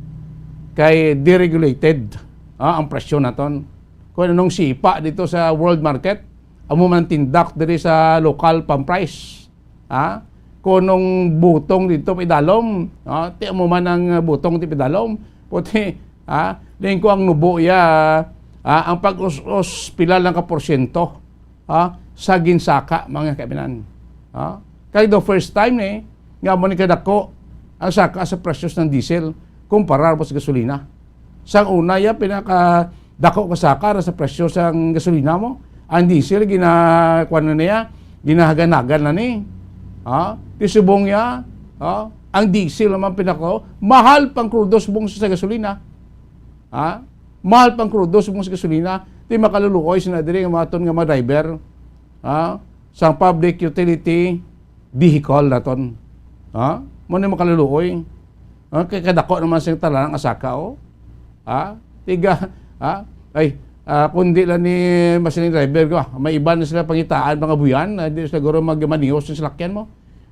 Kay deregulated, ha, ang presyo naton. Kung anong sipa dito sa world market, amo man tindak diri sa local pang price. Ha? Kung anong butong dito pa idalom, ha? Ti amo man ang butong ti pa idalom. Puti, ha? Diin ko ang nubo iya, ha? Ang pag-us-us, pila lang ka porsyento, ha? Sa ginsaka, mga kaibinan. Ha? Kay the first time ni, nga mo ni kadako ang saka sa presyo sang diesel kumpara sa gasolina. Sang una, ya, pinakadako ka saka ra sa presyo sang gasolina mo. Ang diesel, gina-, kuwan na niya, ginahagan-hagan na ni. Ha? Ti subong ya, ha? Ang diesel naman pinako, mahal pang krudo subong sa gasolina. Ha? Mahal pang krudo subong sa gasolina. Ti makaluluoy sina diri nga mga ton nga mga driver. Ha? Sang public utility vehicle naton. Ha? Mo ni makaluluoy. Ha? Kay kadako naman sing talan nga saka, oh. Ha? Tiga, ha? Ay, ah, kundi lang ni masiling driver ko, ah, may iba na sila pangitaan, mga buyan, ah, di sila guro magmaniho sa salakyan mo.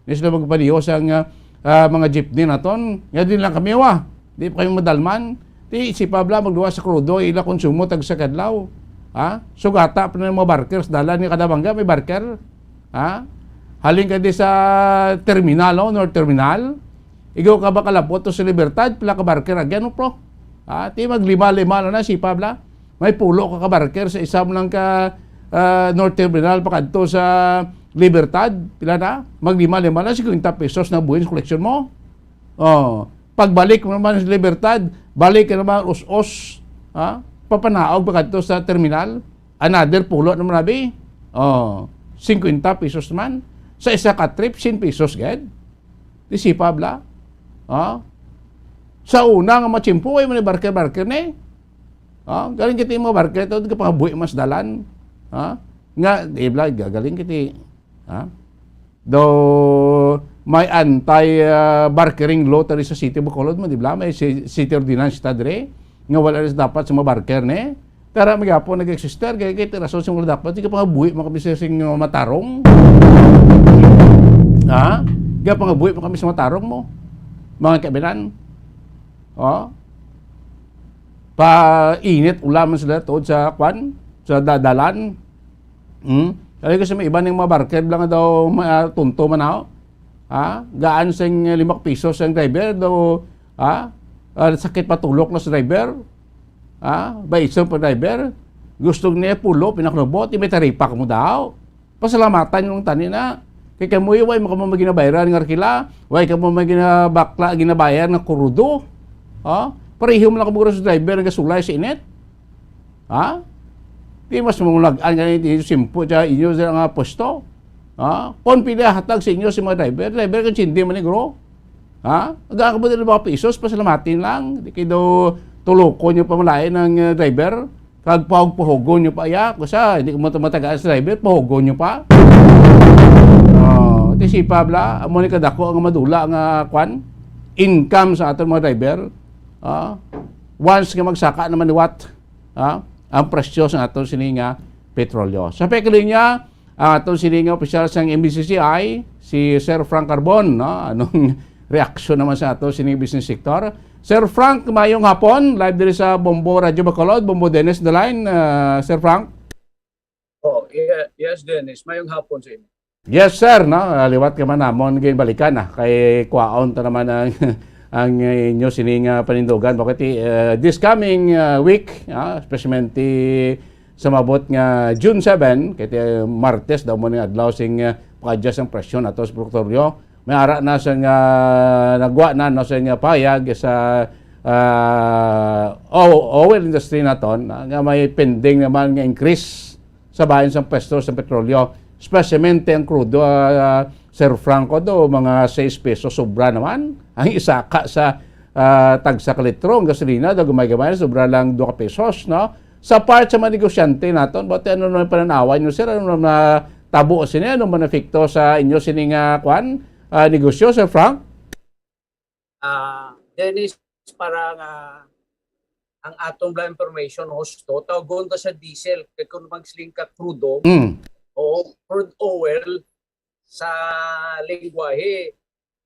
Di sila magmaniho sa nga, ah, mga jeepney naton. Nga din lang kami, wa. Di pa kami madalman. Ti si Pabla magduwa sa krudo, ila konsumo tag sa kadlaw. Ha? Sugata pa na mga barkers, dalan ni kada bangga, may barker. Ha? Halin ka di sa terminal, no? North Terminal. Igaw ka ba kalapot to sa Libertad, pila ka barker agyan, no, pro? Ha? Ti maglima-lima lang na, si Pabla. May pulo ka kabarker sa isa mo lang ka, ah, North Terminal pakadto sa Libertad, pila na? Maglima-lima na, singkwenta pesos na buhis collection mo. Oh, pagbalik mo naman sa Libertad, balik ka naman us-us, ha? Papanaog pakadto sa terminal, another pulo naman, abi. Oh, singkwenta pesos naman. Sa isa ka trip, cien pesos gid. Di si Pabla. Ha? Sa una nga matsimpo, ay man barker-barker ni. Ha? Galing kita yung mga barker, ito, di ka pangabuhi mas dalan. Ha? Nga, di ba, gagaling kita, ha? Though may anti, ah, barkering law tari sa City of Bacolod mo, di ba? May ci-, city ordinance ta dire nga wala na dapat sa mga barker, ne? Tara, magyapon nag-exist, kay, kay rason sa mga dapat, di ka pangabuhi mo kami sa sing, uh, matarong. Ha? Di ka pangabuhi mo kami sa matarong mo. Mga kaibigan. Oh? Pa init, ulaman sila tuod sa kwan, sa dadalan. Hmm? Kaya kasi may iba ning mga barker lang daw, ma-, tunto man ako. Ha? Gaan sing lima ka piso sang driver daw, ha? Ah, sakit patulok na sa driver. Ha? Baiso pa driver. Gusto niya pulo, pinaknubo, ti may taripa ka mo daw. Pasalamatan yung tani na. Kay kamuy, way mo kamo maginabayaran nga arkila, way kamo maginabakla, ginabayar nga kurudo. Ha? Pareho mo lang kamo sa driver nga sulay sa init. Ha? Di mas mangulagan ka na yung simpo siya inyo sa nga pwesto. Ha? Kung pila hatag sa inyo sa mga driver, driver kan sindi man negro. Ha? Aga ka ba dito mga pisos, pasalamatin lang. Di kayo daw tulukon yung pamalayan ng, uh, driver. Kag pahog-pahogon nyo pa, ya, kusa, hindi ko mata-, matagaan sa driver, pahogon nyo pa. Oh, ti si Pabla, amo ni kadako ang madula nga, kwan, income sa aton mga driver. ah, once nga magsaka naman liwat, ah, ang presyo sa aton sini nga petrolyo. Sa pagkalinya, ang aton sini nga opisyal sang M B C C I, si Sir Frank Carbon, no? Anong reaksyon naman sa aton sini business sector? Sir Frank, mayong hapon, live diri sa Bombo Radio Bacolod. Bombo Dennis the line, ah, Sir Frank. Oh, ye-, yes, Dennis. Mayong hapon sa inyo. Yes, sir, no? Ah, liwat ka man namon ginbalikan, ah, kay kwaon ta naman ang, ang inyo sining, ah, panindugan. Bakit, eh, this coming, ah, week, ah, especially sa mabot nga June seven, kay, eh, Martes daw mo ning adlaw sing, ah, pag-adjust ang presyo nato sa petrolyo. May ara na sa nga nagwa na, no, sa nga payag sa, ah, o-, oil industry naton, ah, nga may pending naman nga increase sa bahin sang pwesto sa petrolyo, especialmente ang krudo, ah, Sir Franco, do mga sais pesos sobra naman ang isaka sa, ah, tagsa ka litro ang gasolina, do gamay-gamay sobra lang dua ka pesos, no? Sa part sa mga negosyante naton, bati ano naman pananawan nyo, sir? Ano naman na tabo sini? Ano man epekto sa inyo sini nga, kwan, ah, negosyo, Sir Frank? Ah, Dennis, para nga ang aton bala information husto, tawgon ta sa diesel. Kay kung magsiling ka crudo, Mm. o crude oil sa lingwahe,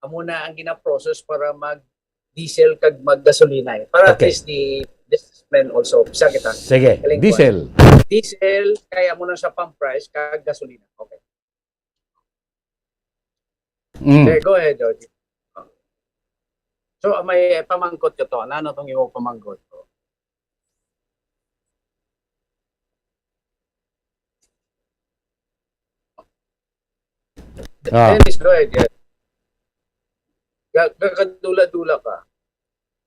amo na ang gina-process para mag-diesel kag maggasolina, eh. Para at Okay. least the businessmen also, bisa kita. Sige, Kaling diesel. Diesel, kay amo na sa pump price kag gasolina. Okay. Mm. Okay, go ahead, Georgie. So, may pamangkot ka to. Ano tong imo pamangkot? Ah. Dennis, go ahead, yeah. Ga-, gagadula-dula ka.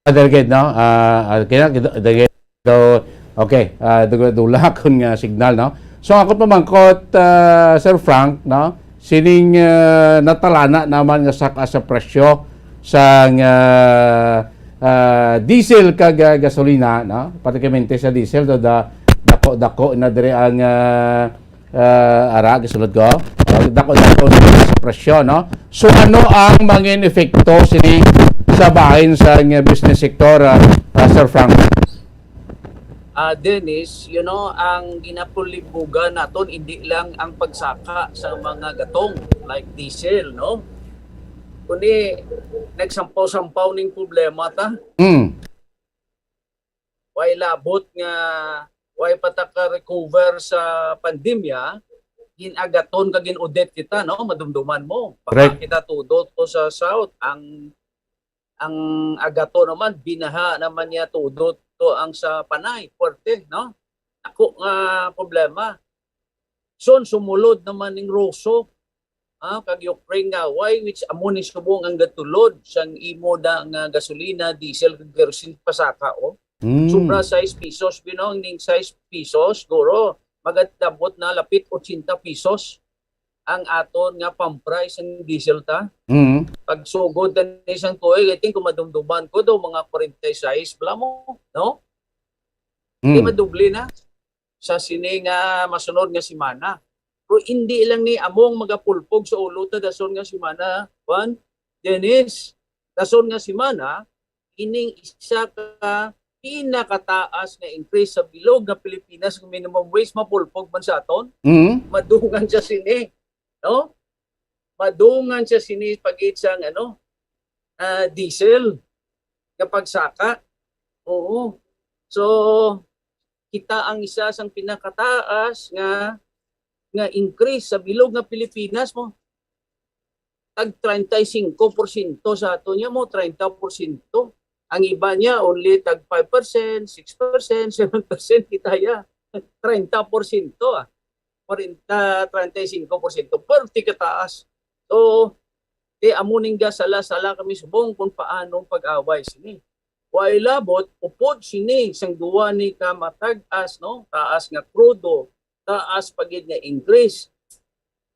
Ah, delegate, no? Ah, ah, kaya, delegate. So, okay, ah, dula-dula akon nga signal, no? So, ako pamangkot, ah, Sir Frank, no? Sining, ah, natalana naman nga saka sa presyo sang, ah, ah, diesel kag, ah, gasolina, no? Particularmente sa diesel, do da-, dako-dako na diri ang, ah, ah, ara, gisulod ko. Ah, dako-dako na sa presyo, no? So, ano ang mangin epekto sini sa bahin sa, ah, business sector, ah, ah, Sir Frank? Ah, Dennis, you know, ang ginapulibugan naton, hindi lang ang pagsaka sa mga gatong, like diesel, no? Kundi, nagsampaw-sampaw ning problema ta. Mm. Way labot nga, way pa ta ka-recover sa pandemya, gin-agaton kag gin-audit kita, no? Madumduman mo. Baka Correct. kita tudo to sa South, ang ang agato naman, binaha naman niya tudo to ang sa Panay, puwerte, no? Ako nga problema. Son, sumulod naman ning Ruso, ah, kag Ukraine nga away, which amo ni subong ang gatulod sang imo na nga gasolina, diesel, kag kerosene pasaka, oh. Mm. Sobra sais pesos, binong ning sais pesos, guro, magadabot na lapit ochenta pesos ang aton nga pump price sang diesel ta. Mm. Pagsugod na ni sang tuig, I think kung madumduman ko daw mga forty-six bala mo, no? Di Mm. madubli na sa sini nga masunod nga semana. Pero hindi lang ni among magapulpog sa ulo ta dason nga semana, Juan, Dennis, dason nga semana, ining isa ka pinakataas nga increase sa bilog nga Pilipinas nga minimum wage mapulpog man sa aton. Mm. Madungan siya sini, no? Madungan siya sini pagid sang, ano, ah, diesel nga pagsaka. Oo. So, kita ang isa sang pinakataas nga, nga increase sa bilog nga Pilipinas mo. Tag treinta y cinco por ciento sa ato niya mo, treinta por ciento. Ang iba niya, only tag five percent, six percent, seven percent kita ya. Treinta por ciento, ah. Kwarenta, treinta y cinco por ciento. Pwerte kataas. So, ti amo ning gasala-sala kami subong kung paano ang pag-away sini. Way labot, upod sini sang duwa ni ka matag-as, no? Taas nga krudo, taas pa gid nga increase.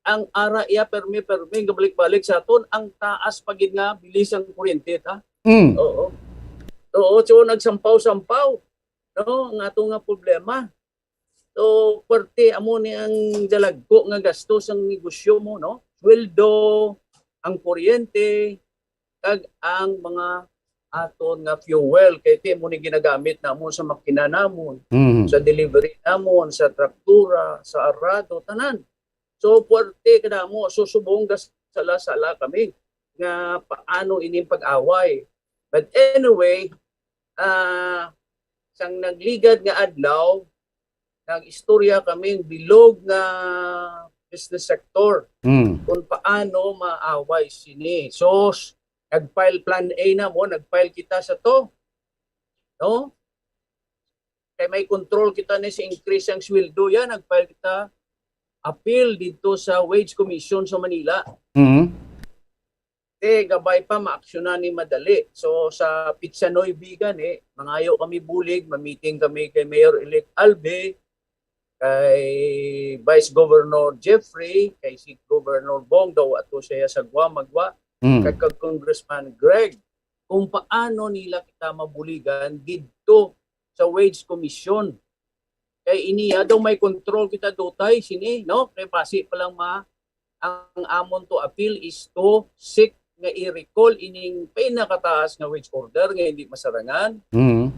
Ang ara iya permi-permi nga balik-balik sa aton, ang taas pa gid nga bilis ang kuryente, ta? Mm. Oo. Oo, so nagsampaw-sampaw, no, ang ato nga problema. So, parte amo ni ang dalagko nga gasto sang negosyo mo, no? Sweldo, ang kuryente, kag ang mga aton nga fuel, kay ti mo ni ginagamit namon sa makina namon, Mhm. sa delivery namon, sa traktura, sa arado, tanan. So, puwerte kadamo. So, subong gasala-sala kami nga paano ining pag-away. But anyway, ah, sang nagligad nga adlaw, nag-istorya kaming bilog nga business sector Mm. kung paano maaway sini. So, s-, nag-file plan A na mo, nag-file kita sa to. No? Kay may control kita ni sa increase ang sweldo yan, nag-file kita appeal dito sa Wage Commission sa Manila. Mm. Te, gabay pa, maaksyonan ni madali. So, sa Pizza Noy Vegan, eh, mangayo kami bulig, mamiting kami kay Mayor-elect Albe, kay Vice Governor Jeffrey, kay si Governor Bong, daw ato siya sa Guamagua, Mm. kay kag Congressman Greg, kung paano nila kita mabuligan didto sa Wage Commission. Kay iniya daw may control kita dutay sini, no? Kay basi pa lang ma-, ang amon to appeal is to seek nga i-recall ining pinakataas nga wage order nga hindi masarangan. Mm.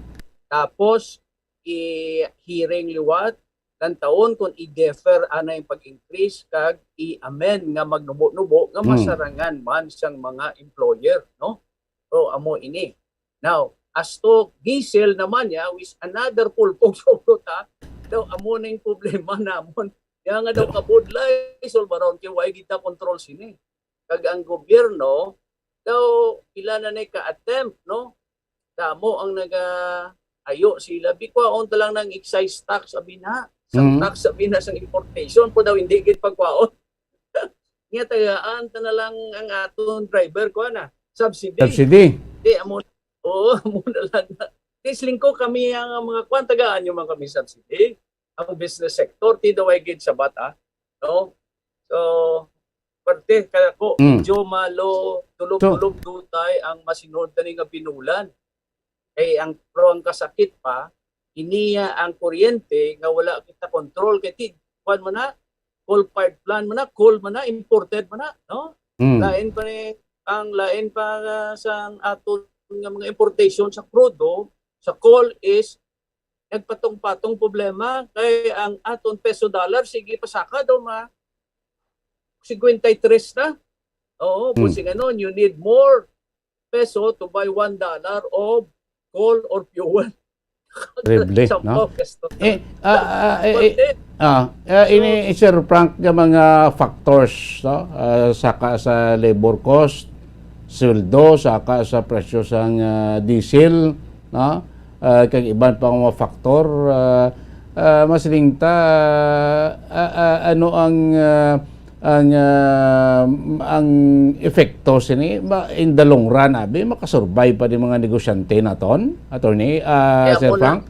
Tapos, i-hearing liwat, lantawon kung i-defer anay ang pag-increase kag i-amend nga magnubo-nubo nga Mm. masarangan man sang mga employer, no? So, amo ini. Now, as to diesel naman niya, which another pulpog sa ulo ta, daw amo ning problema namon. Kaya nga daw kabudlay, Solbaron, kay why kita control sini. Kag ang gobyerno, daw pila na ni ka-attempt, no? Damo ang naga-, ayo sila. Bikwaon ta lang ng excise tax, abi na. Sang Mm. tax, abi na, sang importation, po daw hindi gid pagkwaon. Nga tagaan ta na lang ang aton driver, kuha na. Subsidy. Subsidy. Di, amo, oo, amo na lang na. Di, siling ko kami ang mga kuwan, tagaan nyo man kami subsidy. Ang business sector, ti daw ay gid sa bata. No? So, parte kaya ko, Mm. medyo malo, tulog-tulog dutay ang masinod na nga binulan. Kay ang, pero ang kasakit pa, iniya ang kuryente nga wala kita control. Kay ti, kuwan man na, coal-fired plant man na, coal man na, imported man na, no? Mm. Lain pa ni, ang lain pa nga sa aton nga mga importation sa krudo, sa coal is nagpatong-patong problema kay ang aton peso dollar sige pasaka daw ma cincuenta y tres na. Oo, Mm. kung sing ano, you need more peso to buy one dollar of coal or fuel. Terrible, Sa no? pagkasto. Eh, ah, ah, eh, eh, Pati, ah, eh, ini, So, Sir Frank, nga mga factors, no? Ah, saka sa labor cost, sweldo, saka sa presyo sang, ah, diesel, no? Ah, kag iban pa nga mga factor, ah, ah, masiling ta, ah, ah, ano ang, ah, ang, ah, ang epekto sini, ma-, in the long run, abi, makasurvive pa di mga negosyante naton, attorney, ah, Kaya Sir ako na, Frank?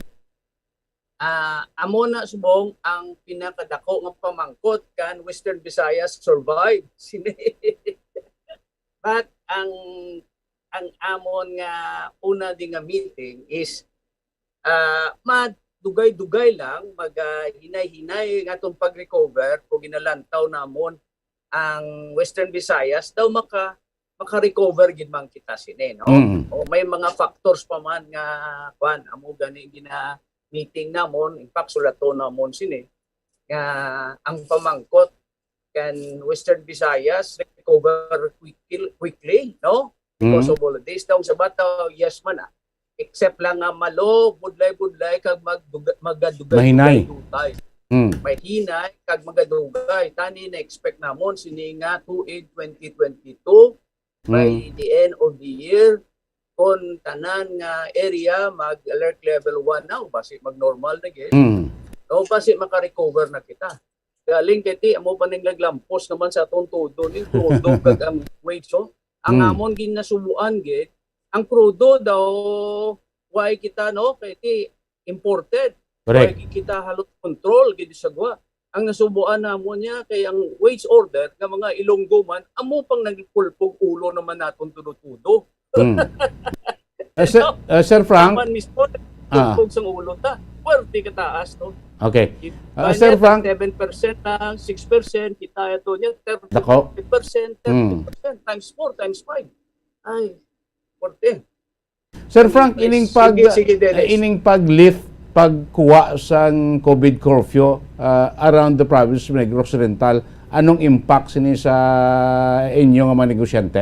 ah, amo na subong ang pinakadako nga pamangkot kan Western Visayas survive. Sini. But ang, ang amon nga una di nga meeting is, ah, madugay-dugay lang, mag, ah, hinay-hinay nga atong pag-recover kung ginalantaw namon ang Western Visayas, daw maka-, maka-recover gid man kita sini, no? Mm. O may mga factors pa man nga, kwan, amo gani gina-meeting namon, in fact, sulaton namon sini, nga ang pamangkot kan Western Visayas recover quickly, quickly, no? Because Mm. of all of this. Daw sa bataw, yes man, ah. Except lang nga malo, budlay-budlay, kag magduga-, magadugay-dugay Mahinay. dutay. Mm. Mahinay, kag magadugay. Tani na-expect namon, sini nga tuig twenty twenty-two, by Mm. the end of the year, kung tanan nga area mag-alert level one na, o basi mag-normal na gid. Mm. O basi maka-recover na kita. Galing kay ti, amo pa ning naglampos naman sa atong todo ni krudo kag ang wage, oh. Ang Mm. amon ginasubuan gid, ang krudo daw, why kita, no? Kay ti, imported. Correct. Why gid kita halos control gid sa gwa. Ang nasubuan namon niya kay ang wage order nga mga Ilonggo man, amo pang nagpulpog ulo naman naton tudo-tudo. Mm. Eh, Sir, eh, Sir Frank? Naman mismo, Ah. nagpulpog sang ulo ta. Puwerte ka taas, no? Okay. Kita Ah, Sir niya, Frank? seven percent lang, six percent, kita ito niya, Dako. thirty percent, Mm. thirty percent, times four, times five. Ay, puwerte. Sir Frank, ining pag, sige, sige, Dennis. Ining pag-lift, pagkuha sang COVID curfew, ah, around the province of Negros Oriental, anong impact sini sa inyo nga mga negosyante?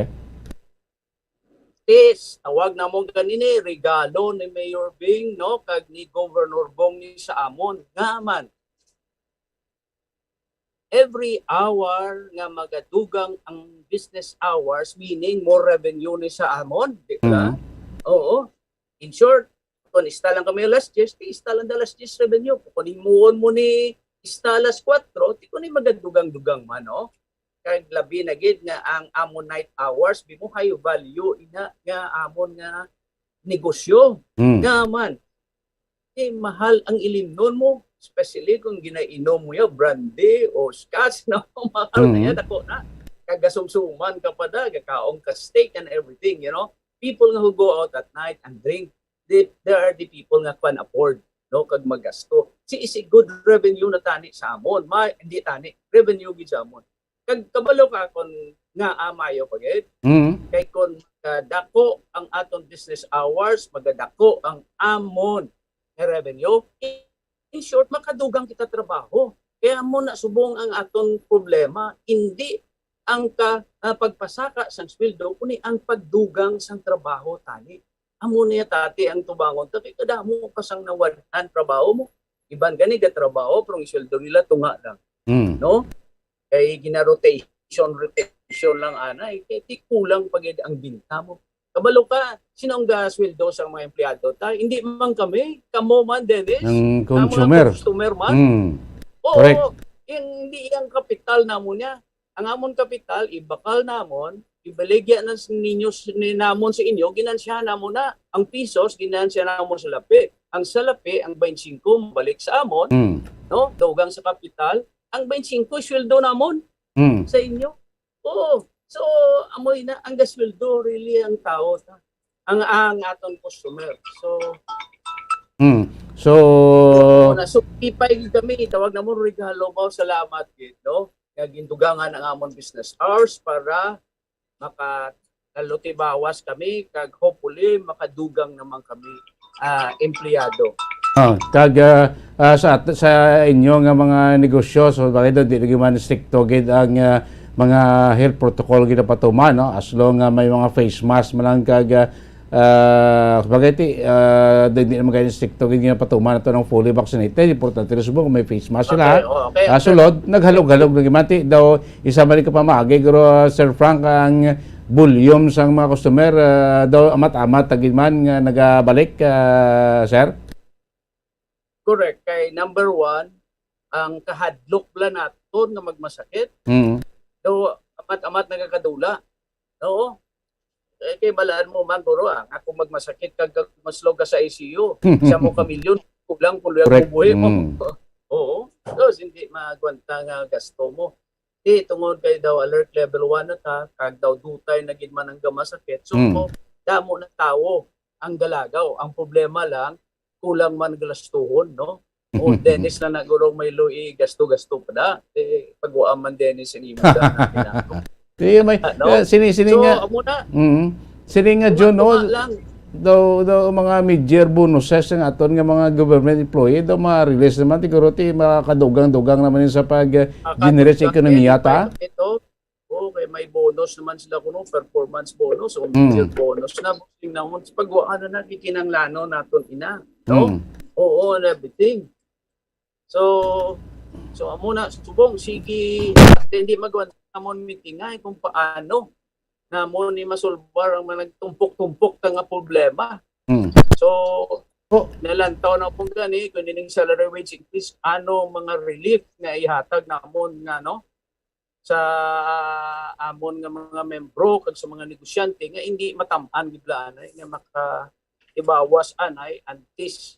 Tis, tawag namon ganini, regalo ni Mayor Bing, no, kag ni Governor Bong ni sa amon. Nga man, every hour nga magadugang ang business hours, meaning more revenue ni sa amon, di ba? Mhm. Oo. In short, kung ista lang kami alas diyes, di ista lang alas diyes revenue. Kung himuon mo ni ista alas kuwatro, di ko ni magadugang-dugang man, no? Kag labi na gid nga ang amon night hours, bi mo high value ina nga amon nga negosyo. Mm. Nga man, eh, mahal ang ilimnon mo, especially kung ginainom mo ya, brandy o scotch, no? Mahal na Mm. yan, ako na. Kagasumsuman ka pa da, gakaon ka steak and everything, you know? People nga who go out at night and drink, they, there are the people nga can afford, no? Kag magasto. Si, is a good revenue na tani sa amon. Ma, hindi tani, revenue gid sa amon. Kag kabalo ka kon nga amayo pa gid? Mm. Kay kon kadako ang aton business hours, magadako ang amon nga revenue. In short, makadugang kita trabaho. Kaya mo na subong ang aton problema, hindi ang ka, ah, pagpasaka sang sweldo, kundi ang pagdugang sang trabaho tani. Amo niya tati ang tubangon ta, kay kadamo pa sang nawad-an trabaho mo. Iban gani gatrabaho, pero ang sweldo nila tunga lang. Mm. No? Kay gina-rotation, rotation lang, anay. Kay di kulang pa gid ang binta mo. Kabalo ka, sino ang gasweldo sa mga empleyado ta? Hindi man kami, kamo man, Dennis. Ang Amo lang consumer. Customer man. Mm. Oo, Correct. Yung, hindi yung kapital namo niya. Ang amon kapital, ibakal namon, ibaligya na s-, ninyo s-, ni namon sa inyo, ginansyahan namon na. Ang pisos, ginansyahan namon sa lapi. Ang salapi, ang twenty-five, mabalik sa amon, Mm. no? Dugang sa kapital, ang twenty-five, sweldo namon Mm. sa inyo. Oo. So, amoy na, ang gasweldo, really, ang tao, ta-, ang, ang aton customer. So, Mm. So, Yun, muna. So, ipay kami, tawag namon regalo ba, salamat gid, no? Nga gindugangan ang amon business hours para maka-, kalutibawas kami, kag hopefully, makadugang naman kami, ah, empleyado. Ah, kag, ah, ah, sa at-, sa inyo nga mga negosyo, so, bakit daw di lagi man stricto gid ang, ah, mga health protocol gid ang patuman, no? As long nga may mga face mask man lang kag, ah, ah, bagay ti, ah, di, di naman kayo stricto gid nga patuman ato ng fully vaccinated. Importante rin subong kung may face mask sila, Okay, ha? oh, okay. Ah, sulod, naghalog-halog na gid man ti daw isa man ka pamaagi, pero, ah, Sir Frank, ang volume sang mga customer, ah, daw amat-amat ta gid man nga nagabalik, ah, sir? Correct. Kay number one, ang kahadlok bala naton nga magmasakit. Mm. Daw amat-amat nagakadula. Oo. Eh, kay balaan mo man, guro, ah, ako magmasakit kag, kag maslog ka sa I C U. Sa mo ka milyon, kulang, kulang Correct. mo buhi mo. Mm. Oo. Tapos, hindi magwanta nga gasto mo. Di, tungod kay daw alert level one na ta, kag daw dutay na gid man ang gamasakit. So, Mm. mo, damo na tawo ang galagaw. Ang problema lang, kulang man galastuhon, no? O, Dennis na nagurong may lui, gasto-gasto pa da. Eh, pagwaan man, Dennis, ang imo da na ginagawa. Di, may, Ano? eh, sini, sini So, nga, amo na. Mm. Sini nga, Tunga, Jun, tunga oh, lang. daw, daw mga mid-year bonuses ang aton nga mga government employee, daw ma-release naman, siguro, ti, makadugang-dugang naman yun sa pag, eh, generate sa Makadugang ekonomiya, din, ta? Ito, okay, may bonus naman sila kuno, performance bonus, o Mm. mid-year bonus na, bossing naman, sa pagwaan na nakikinanglano naton ina, no? Mm. Oo, and everything. So, so, amo na, subong, sige, hindi magwan amon meeting ay kung paano namon ni masulbar ang mga nagtumpok-tumpok ta nga problema. Mm. So, Oh. nalantaw na pong gani, kung ining salary wage increase, ano mga relief nga ihatag namon nga, no, sa amon nga mga membro kag sa mga negosyante nga hindi matam-an gid bala anay nga makaibawas anay antes,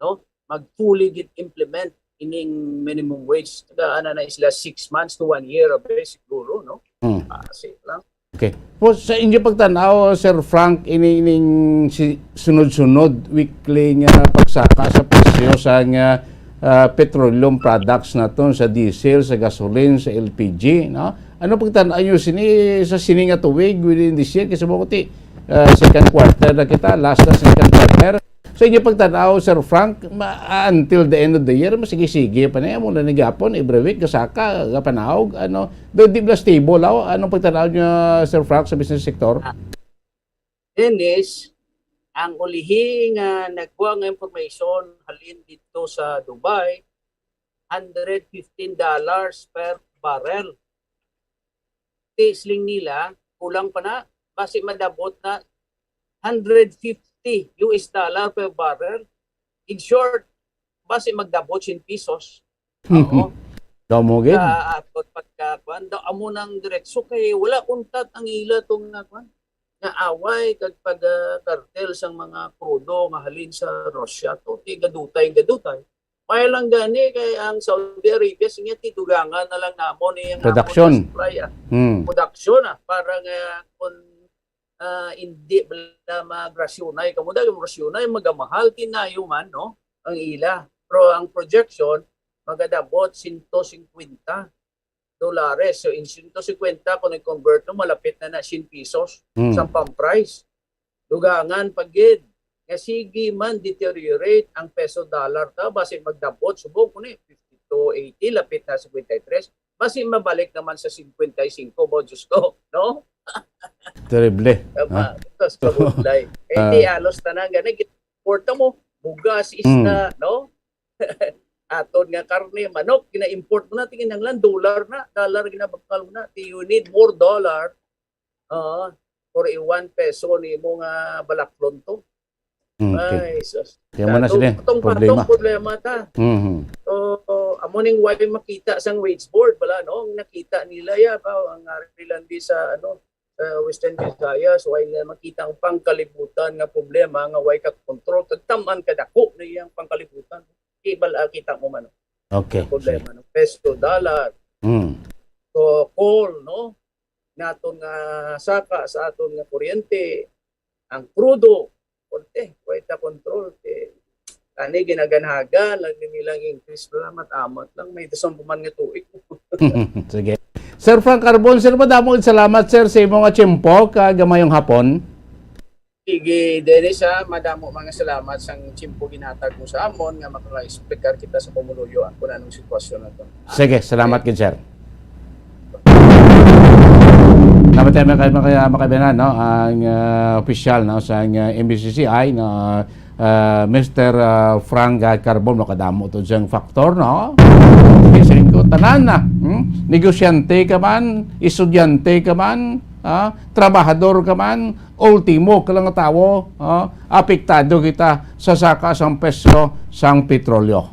no, mag fully gid implement ining minimum wage. Taga, ana na sila, six months to one year, abe, siguro, no? Hmm. Ah, safe lang. Okay. Po, sa inyo pagtanaw, Sir Frank, ini, ining si, sunod-sunod, weekly nga pagsaka sa presyo sa nga, ah, petroleum products naton, sa diesel, sa gasoline, sa L P G, no? Ano pagtanaw nyo sini sa sini nga tuig within this year? Kasi mo ti, Ah, second quarter na kita, last na second quarter. So, inyo pagtanaw, Sir Frank, ma- ah, until the end of the year, masige-sige pa na yan. Muna ni gapon, every week, gasaka, gapanaog, ano, di, di ba stable, aw? Anong pagtanaw niya, Sir Frank, sa business sector? Dennis, ang ulihi nga nagkuha nga information halin dito sa Dubai, hundred fifteen dollars per barrel. Ti siling nila, kulang pa na, basi madabot na hundred fifty U S dollar per barrel. In short, basi magdabot sin pesos. Oo. Daw mo gid. Sa aton pagkakuan, daw amo nang diretso kay wala untat ang ila tong nga kuan. Nga away kag pag ah, kartel sang mga krudo nga halin sa Russia to. Ti gadutay, gadutay. May lang gani kay ang Saudi Arabia siya ti dugangan na lang namon ni ang Production. Supply, ah. Hmm. Production, ah, para nga kung ah, hindi bala magrasyonay kamo dahil magrasyonay magamahal tinayo man, no, ang ila. Pero ang projection magadabot sento singkwenta dolares. So in sento singkwenta kung i-convert mo, malapit na na sin pesos Hmm. sa pang price. Dugangan pa gid nga sige man deteriorate ang peso dollar ta, basi magdabot subong ko ni fifty-two eighty, lapit na fifty-three, basi mabalik naman sa fifty-five ba, Diyos ko, no? Terrible. Tama. Tapos kabudlay. Eh, Ah. Di halos tanan gani, importa mo, bugas, Mm. isda, no? Aton nga karne, manok, gina-import mo na, tingin lang, dollar na, dollar ginabakal mo na. Di, you need more dollar, uh, for a one peso ni mo nga balaklon to. Mm, okay. Ay, sus. Kaya mo na Dato, sila, patong-patong problema. Problema ta. Mhm. So, amo ning why makita sang wage board bala, no? Ang nakita nila ya ba ang ari lang di sa ano, sa Western Visayas, why nila makita ang pangkalibutan nga problema nga why ka control kag taman kadako na iyang pangkalibutan. Ibal ah, kita mo man Okay. ang problema, no? Peso, dollar, Mm. so coal, no? Naton nga saka sa aton nga kuryente, ang krudo, eh, why ta control, eh, ani ginaganhagan lang din nilang increase, salamat amat lang may dasang puman nga tuig. Sige. Sir Frank Carbon, sir, madamo gid salamat, sir, sa imo nga tiyempo. Kag mayong hapon. Sige, Dennis, ha, madamo mga salamat sang tiyempo ginhatag mo sa amon nga maka-explicar kita sa pumuluyo ang kung anong sitwasyon nato. Sige, salamat gid, sir. Salamat tayo, mga, mga, mga kaibigan, no? Ang ah, official, no, sa ang, ah, M B C C I, no, ah, Mister ah, Frank ah, Carbon, makadamo to siyang factor, no? Kasi ko, tanan na. Hmm? Negosyante ka man, estudyante ka man, ah, trabahador ka man, ultimo ka lang nga tawo, ah, apektado kita sa saka sang presyo sang petrolyo.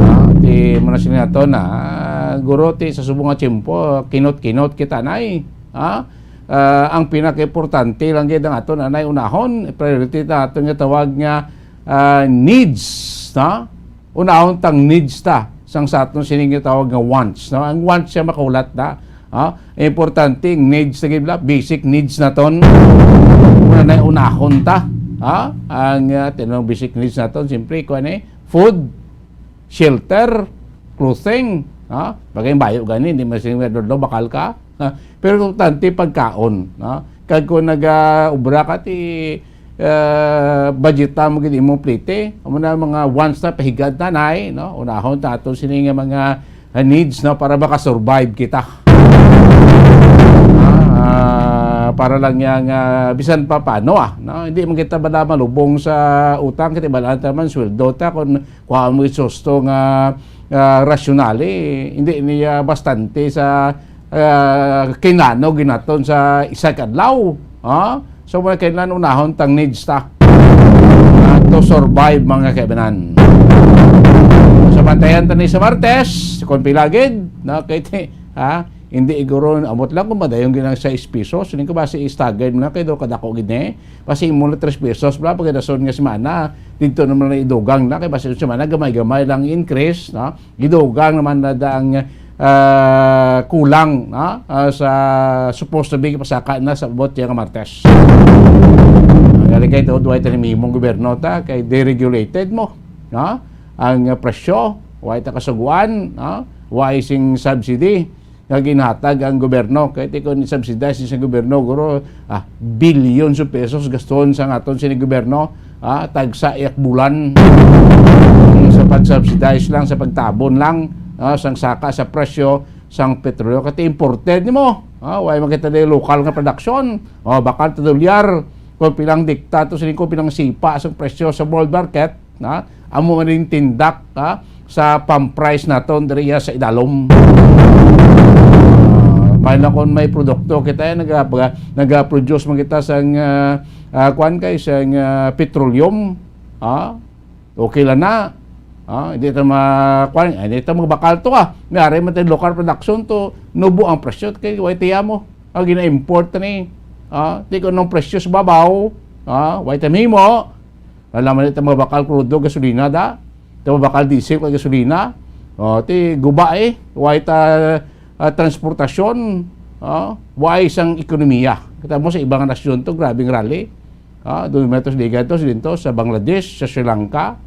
Ah, di mo na sila nato na, ah, guro, ti sa subong nga tiyempo, kinot-kinot kita na eh. Ah, ah, ang pinakaimportante lang gid ang aton anay unahon, priority ta aton nga tawag nga ah, needs, no? Unahon tang needs ta sang sa aton sining gitawag nga wants, no? Ang wants siya makulat na, ha? Importante ang needs na gid, basic needs naton. Muna na unahon ta, ha? Ang ah, tinong basic needs naton, siyempre, kuan eh, food, shelter, clothing, ha? Bagay bayo gani, hindi man sila dodlo, bakal ka. Ha? Pero importante pagkaon, no? Kag kung nag-obra ka, ti ah, budget mo gid imong plite. Amo na mga wants na pahigad na nay, no? Unahon ta ato sini nga mga ah, needs, no, para maka-survive kita. Ah, ah, para lang yan nga bisan pa paano, ah, no? Hindi man kita bala malubong sa utang, kita balaan ta man sweldo ta kung kuha mo susto nga ah, rasyonal, eh, hindi niya bastante sa ah, kinano ginaton sa isa ka adlaw. Ha? So, mga kailan unahon tang needs ta ah, to survive, mga kaibanan. Sa bantayan ta ni sa Martes, kung pila gid, no, kay ti- ha? Hindi iguro, amot lang kung madayon ginang sais pisos, hindi ko ba si istagay mo na kay do kadako gid ni. Basi imo na tres pesos bla pagkadason nga semana, dito naman na idugang na kay basi semana gamay-gamay lang increase, no? Gidugang naman na da ang ah, kulang, no? Ah, sa supposed to be pasaka na sa abot nga Martes. Ang galing kay tuod way tanim imong gobyerno ta kay deregulated mo, no? Ang ah, presyo, way ta kasuguan, no? Way sing subsidy. nga ginhatag ang gobyerno. Kay ti kon subsidize sa gobyerno, guro, ah, billions of pesos gaston sa aton sini gobyerno, ah, tagsa yak bulan sa pag-subsidize lang, sa pagtabon lang, ah, sang saka sa presyo sang petrolyo. Kay ti imported nimo, ah, wala man kita di lokal nga production. Oh, bakal ta dolyar kung pilang dikta to sini, kung pilang sipa sang presyo sa world market, na amo man rin tindak, ha, sa pang-price naton diriya sa idalom. Ah, may na kon may produkto kita, eh, naga-, naga-produce man kita sang, ah, ah, kuwan kay, sang, ah, petroleum, ha? Okay lang na. Ah, hindi ta ma-, kuwan, hindi ta magbakal to, ah. May ari man tayo local production to, nubo ang presyo kay way tiya mo. Ah, gina-import ni. Ah, di ko nung presyo sa babaw. Ah, way ta mahimo. Alam mo, ito mga bakal krudo, gasolina da. Ito mga bakal diesel, kag gasolina. O, ti guba, eh. Way ta, ah, transportasyon. Ah, way sang ekonomiya. Kita mo sa ibang nasyon to, grabing rally. Ah, doon may tos liga to, dito sa Bangladesh, sa Sri Lanka.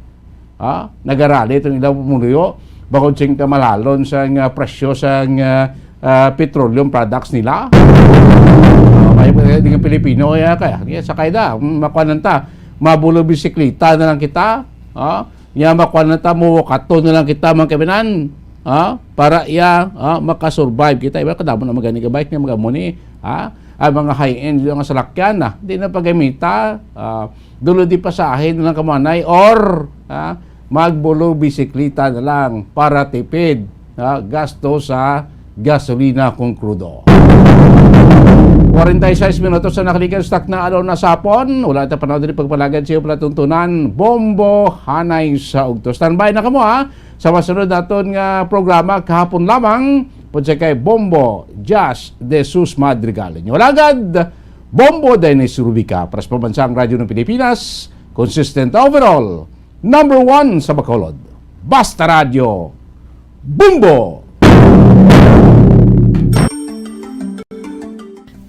Ah, nagarali itong ilang pumuluyo. Bakod sing kamalalon sa nga presyo sa nga, ah, petroleum products nila. Ah, may, may, di nga Pilipino, ya, kaya, ya, sakay da, mm, makuha lang ta. Mabulo bisikleta na lang kita. Ah, ya, makuha lang ta, muwakato na lang kita, mga kaibigan. Ah, para ya, ah, makasurvive kita. Iba, kadamo na magani ka bike nga magamo ni, ah, ang mga high-end nga salakyan na. Di na pagamita, ah, dulo di pasahin na lang kamanay or, ah, magbulo bisikleta na lang para tipid, ah, gasto sa gasolina kung krudo. Forty-six minutos na nakalikan sa takna, adlaw na sapon. Wala ta panaw diri pagpalagad sa iyo palatuntunan. Bombo, hanay sa ugto. Standby na kamo, ha? Sa masunod naton nga programa kahapon lamang, punsa kay Bombo Jazz de Sus Madrigal. Inyo alagad, Bombo Dennis Rubica, para sa Pambansang Radyo ng Pilipinas, consistent overall, number one sa Bacolod. Basta Radyo, Bombo!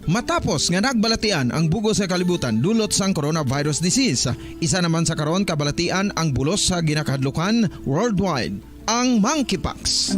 Matapos nga nagbalatian ang bug-os nga kalibutan dulot sang coronavirus disease, isa naman sa karon kabalatian ang bulos sa ginakahadlukan worldwide, ang monkeypox.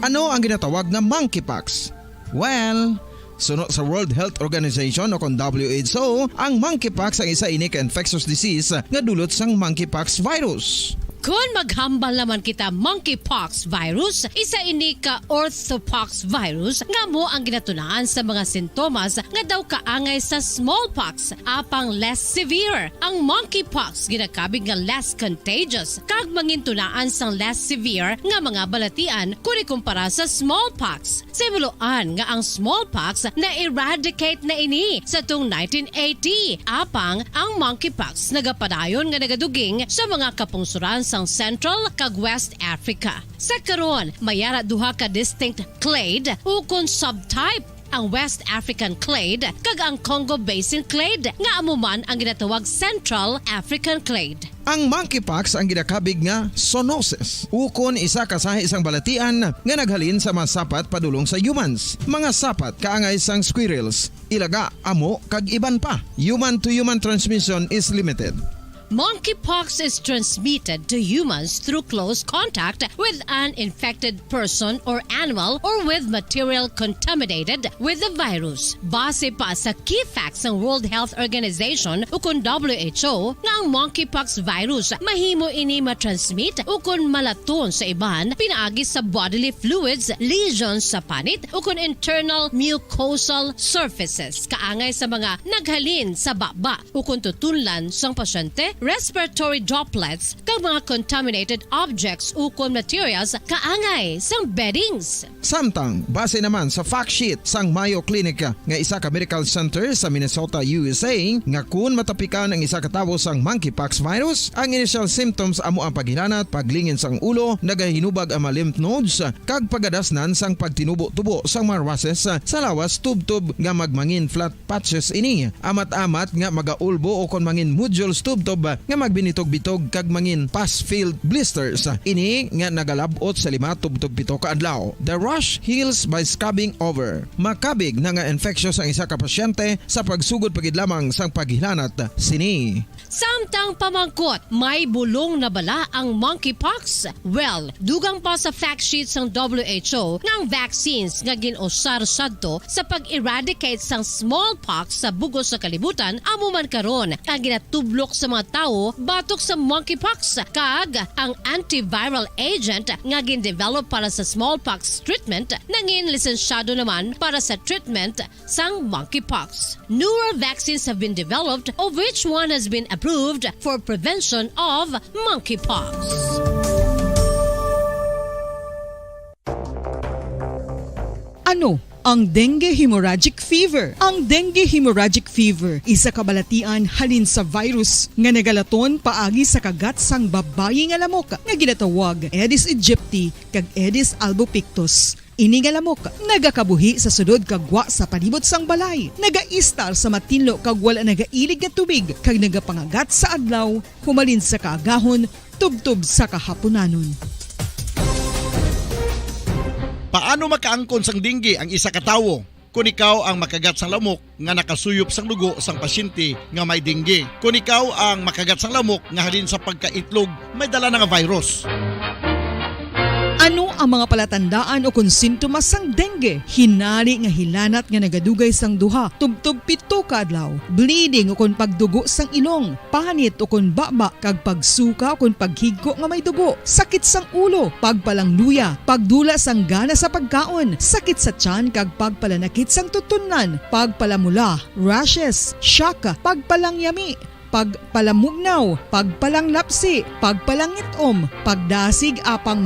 Ano ang ginatawag nga monkeypox? Well, suno sa World Health Organization o kon W H O, ang monkeypox ang isa ini ka infectious disease nga dulot sang monkeypox virus. Kon maghambal naman kita monkeypox virus, isa ini ka orthopox virus nga amo ang ginatunaan sa mga sintomas nga daw kaangay sa smallpox, apang less severe. Ang monkeypox ginakabig nga less contagious kag mangintunaan sang less severe nga mga balatian kon ikumpara sa smallpox. Sa himuloan nga ang smallpox na-eradicate na ini sa tung nineteen eighty, apang ang monkeypox nagapadayon nga nagaduging sa mga kapungsoran sang Central kag West Africa. Sa karon, may ara duha ka distinct clade ukon subtype, ang West African clade kag ang Congo Basin clade, nga amo man ang ginatawag Central African clade. Ang monkeypox ang ginakabig nga zoonosis, ukon isa ka sahi sang balatian nga naghalin sa mga sapat padulong sa humans, mga sapat kaangay sang squirrels, ilaga, amo, kag iban pa. Human to human transmission is limited. Monkeypox is transmitted to humans through close contact with an infected person or animal or with material contaminated with the virus. Base pa sa key facts sang World Health Organization ukon W H O, nga ang monkeypox virus mahimo ini matransmit ukon malaton sa iban pinaagi sa bodily fluids, lesions sa panit, ukon internal mucosal surfaces kaangay sa mga naghalin sa baba ukon tutunlan sang pasyente, respiratory droplets, kag mga contaminated objects ukon materials kaangay sang beddings. Samtang, base naman sa fact sheet sang Mayo Clinic nga isa ka medical center sa Minnesota, U S A, nga kun matapikan ang isa ka tawo sang monkeypox virus, ang initial symptoms amo ang paghilanat, paglingin sang ulo, nagahinubag ang mga lymph nodes, kag pagadasnan sang pagtinubo-tubo sang mga rushes sa lawas tubtob nga magmangin flat patches ini, amat-amat nga magaulbo o kon mangin nodules tubtob nga magbinitog-bitog kag mangin pus-filled blisters. Ini nga nagalab-ot sa lima tubtob pito ka adlaw. The rash heals by scrubbing over. Makabig na nga infeksyon sang isa ka pasyente sa pagsugod pa gid lamang sang paghilanat sini. Samtang pamangkot, may bulong na bala ang monkeypox? Well, dugang pa sa fact sheet sang W H O nga ang vaccines nga gin-usar sadto sa pag-eradicate sang smallpox sa bug-os nga kalibutan amo man karon ang ginatublok sa mga tawo batok sa monkeypox, kag ang antiviral agent nga gin-develop para sa smallpox treatment nangin lisensyado naman para sa treatment sang monkeypox. Newer vaccines have been developed, of which one has been approved for prevention of monkeypox. Ano ang dengue hemorrhagic fever? Ang dengue hemorrhagic fever isa ka balatian halin sa virus nga nagalaton paagi sa kagat sang babayi nga lamok nga ginatawag Aedes aegypti kag Aedes albopictus. Ini nga lamok nagakabuhi sa sulod kag gwa sa palibot sang balay, nagaistar sa matinlo kag wala nagailig nga tubig, kag nagapangagat sa adlaw humalin sa kaagahon tubtob sa kahapunanon. Paano makaangkon sang dengue ang isa ka tawo? Kon ikaw ang makagat sang lamok nga nakasuyop sang dugo sang pasyente nga may dengue. Kon ikaw ang makagat sang lamok nga halin sa pagkaitlog may dala na nga virus. Ano ang mga palatandaan o kon sintomas sang dengue? Hinari nga hilanat nga nagadugay sang duha tubtob pito ka adlaw, bleeding o kon pagdugo sang ilong, panit o kon baba, kag pagsuka o kon paghigko nga may dugo, sakit sang ulo, pagpalangluya, pagdula sang gana sa pagkaon, sakit sa tiyan kag pagpalanakit sang tutunlan, pagpalamula, rashes, shock, pagpalangyami, pagpalamugnaw, pagpalanglapsi, pagpalangit-om, pagdasig apang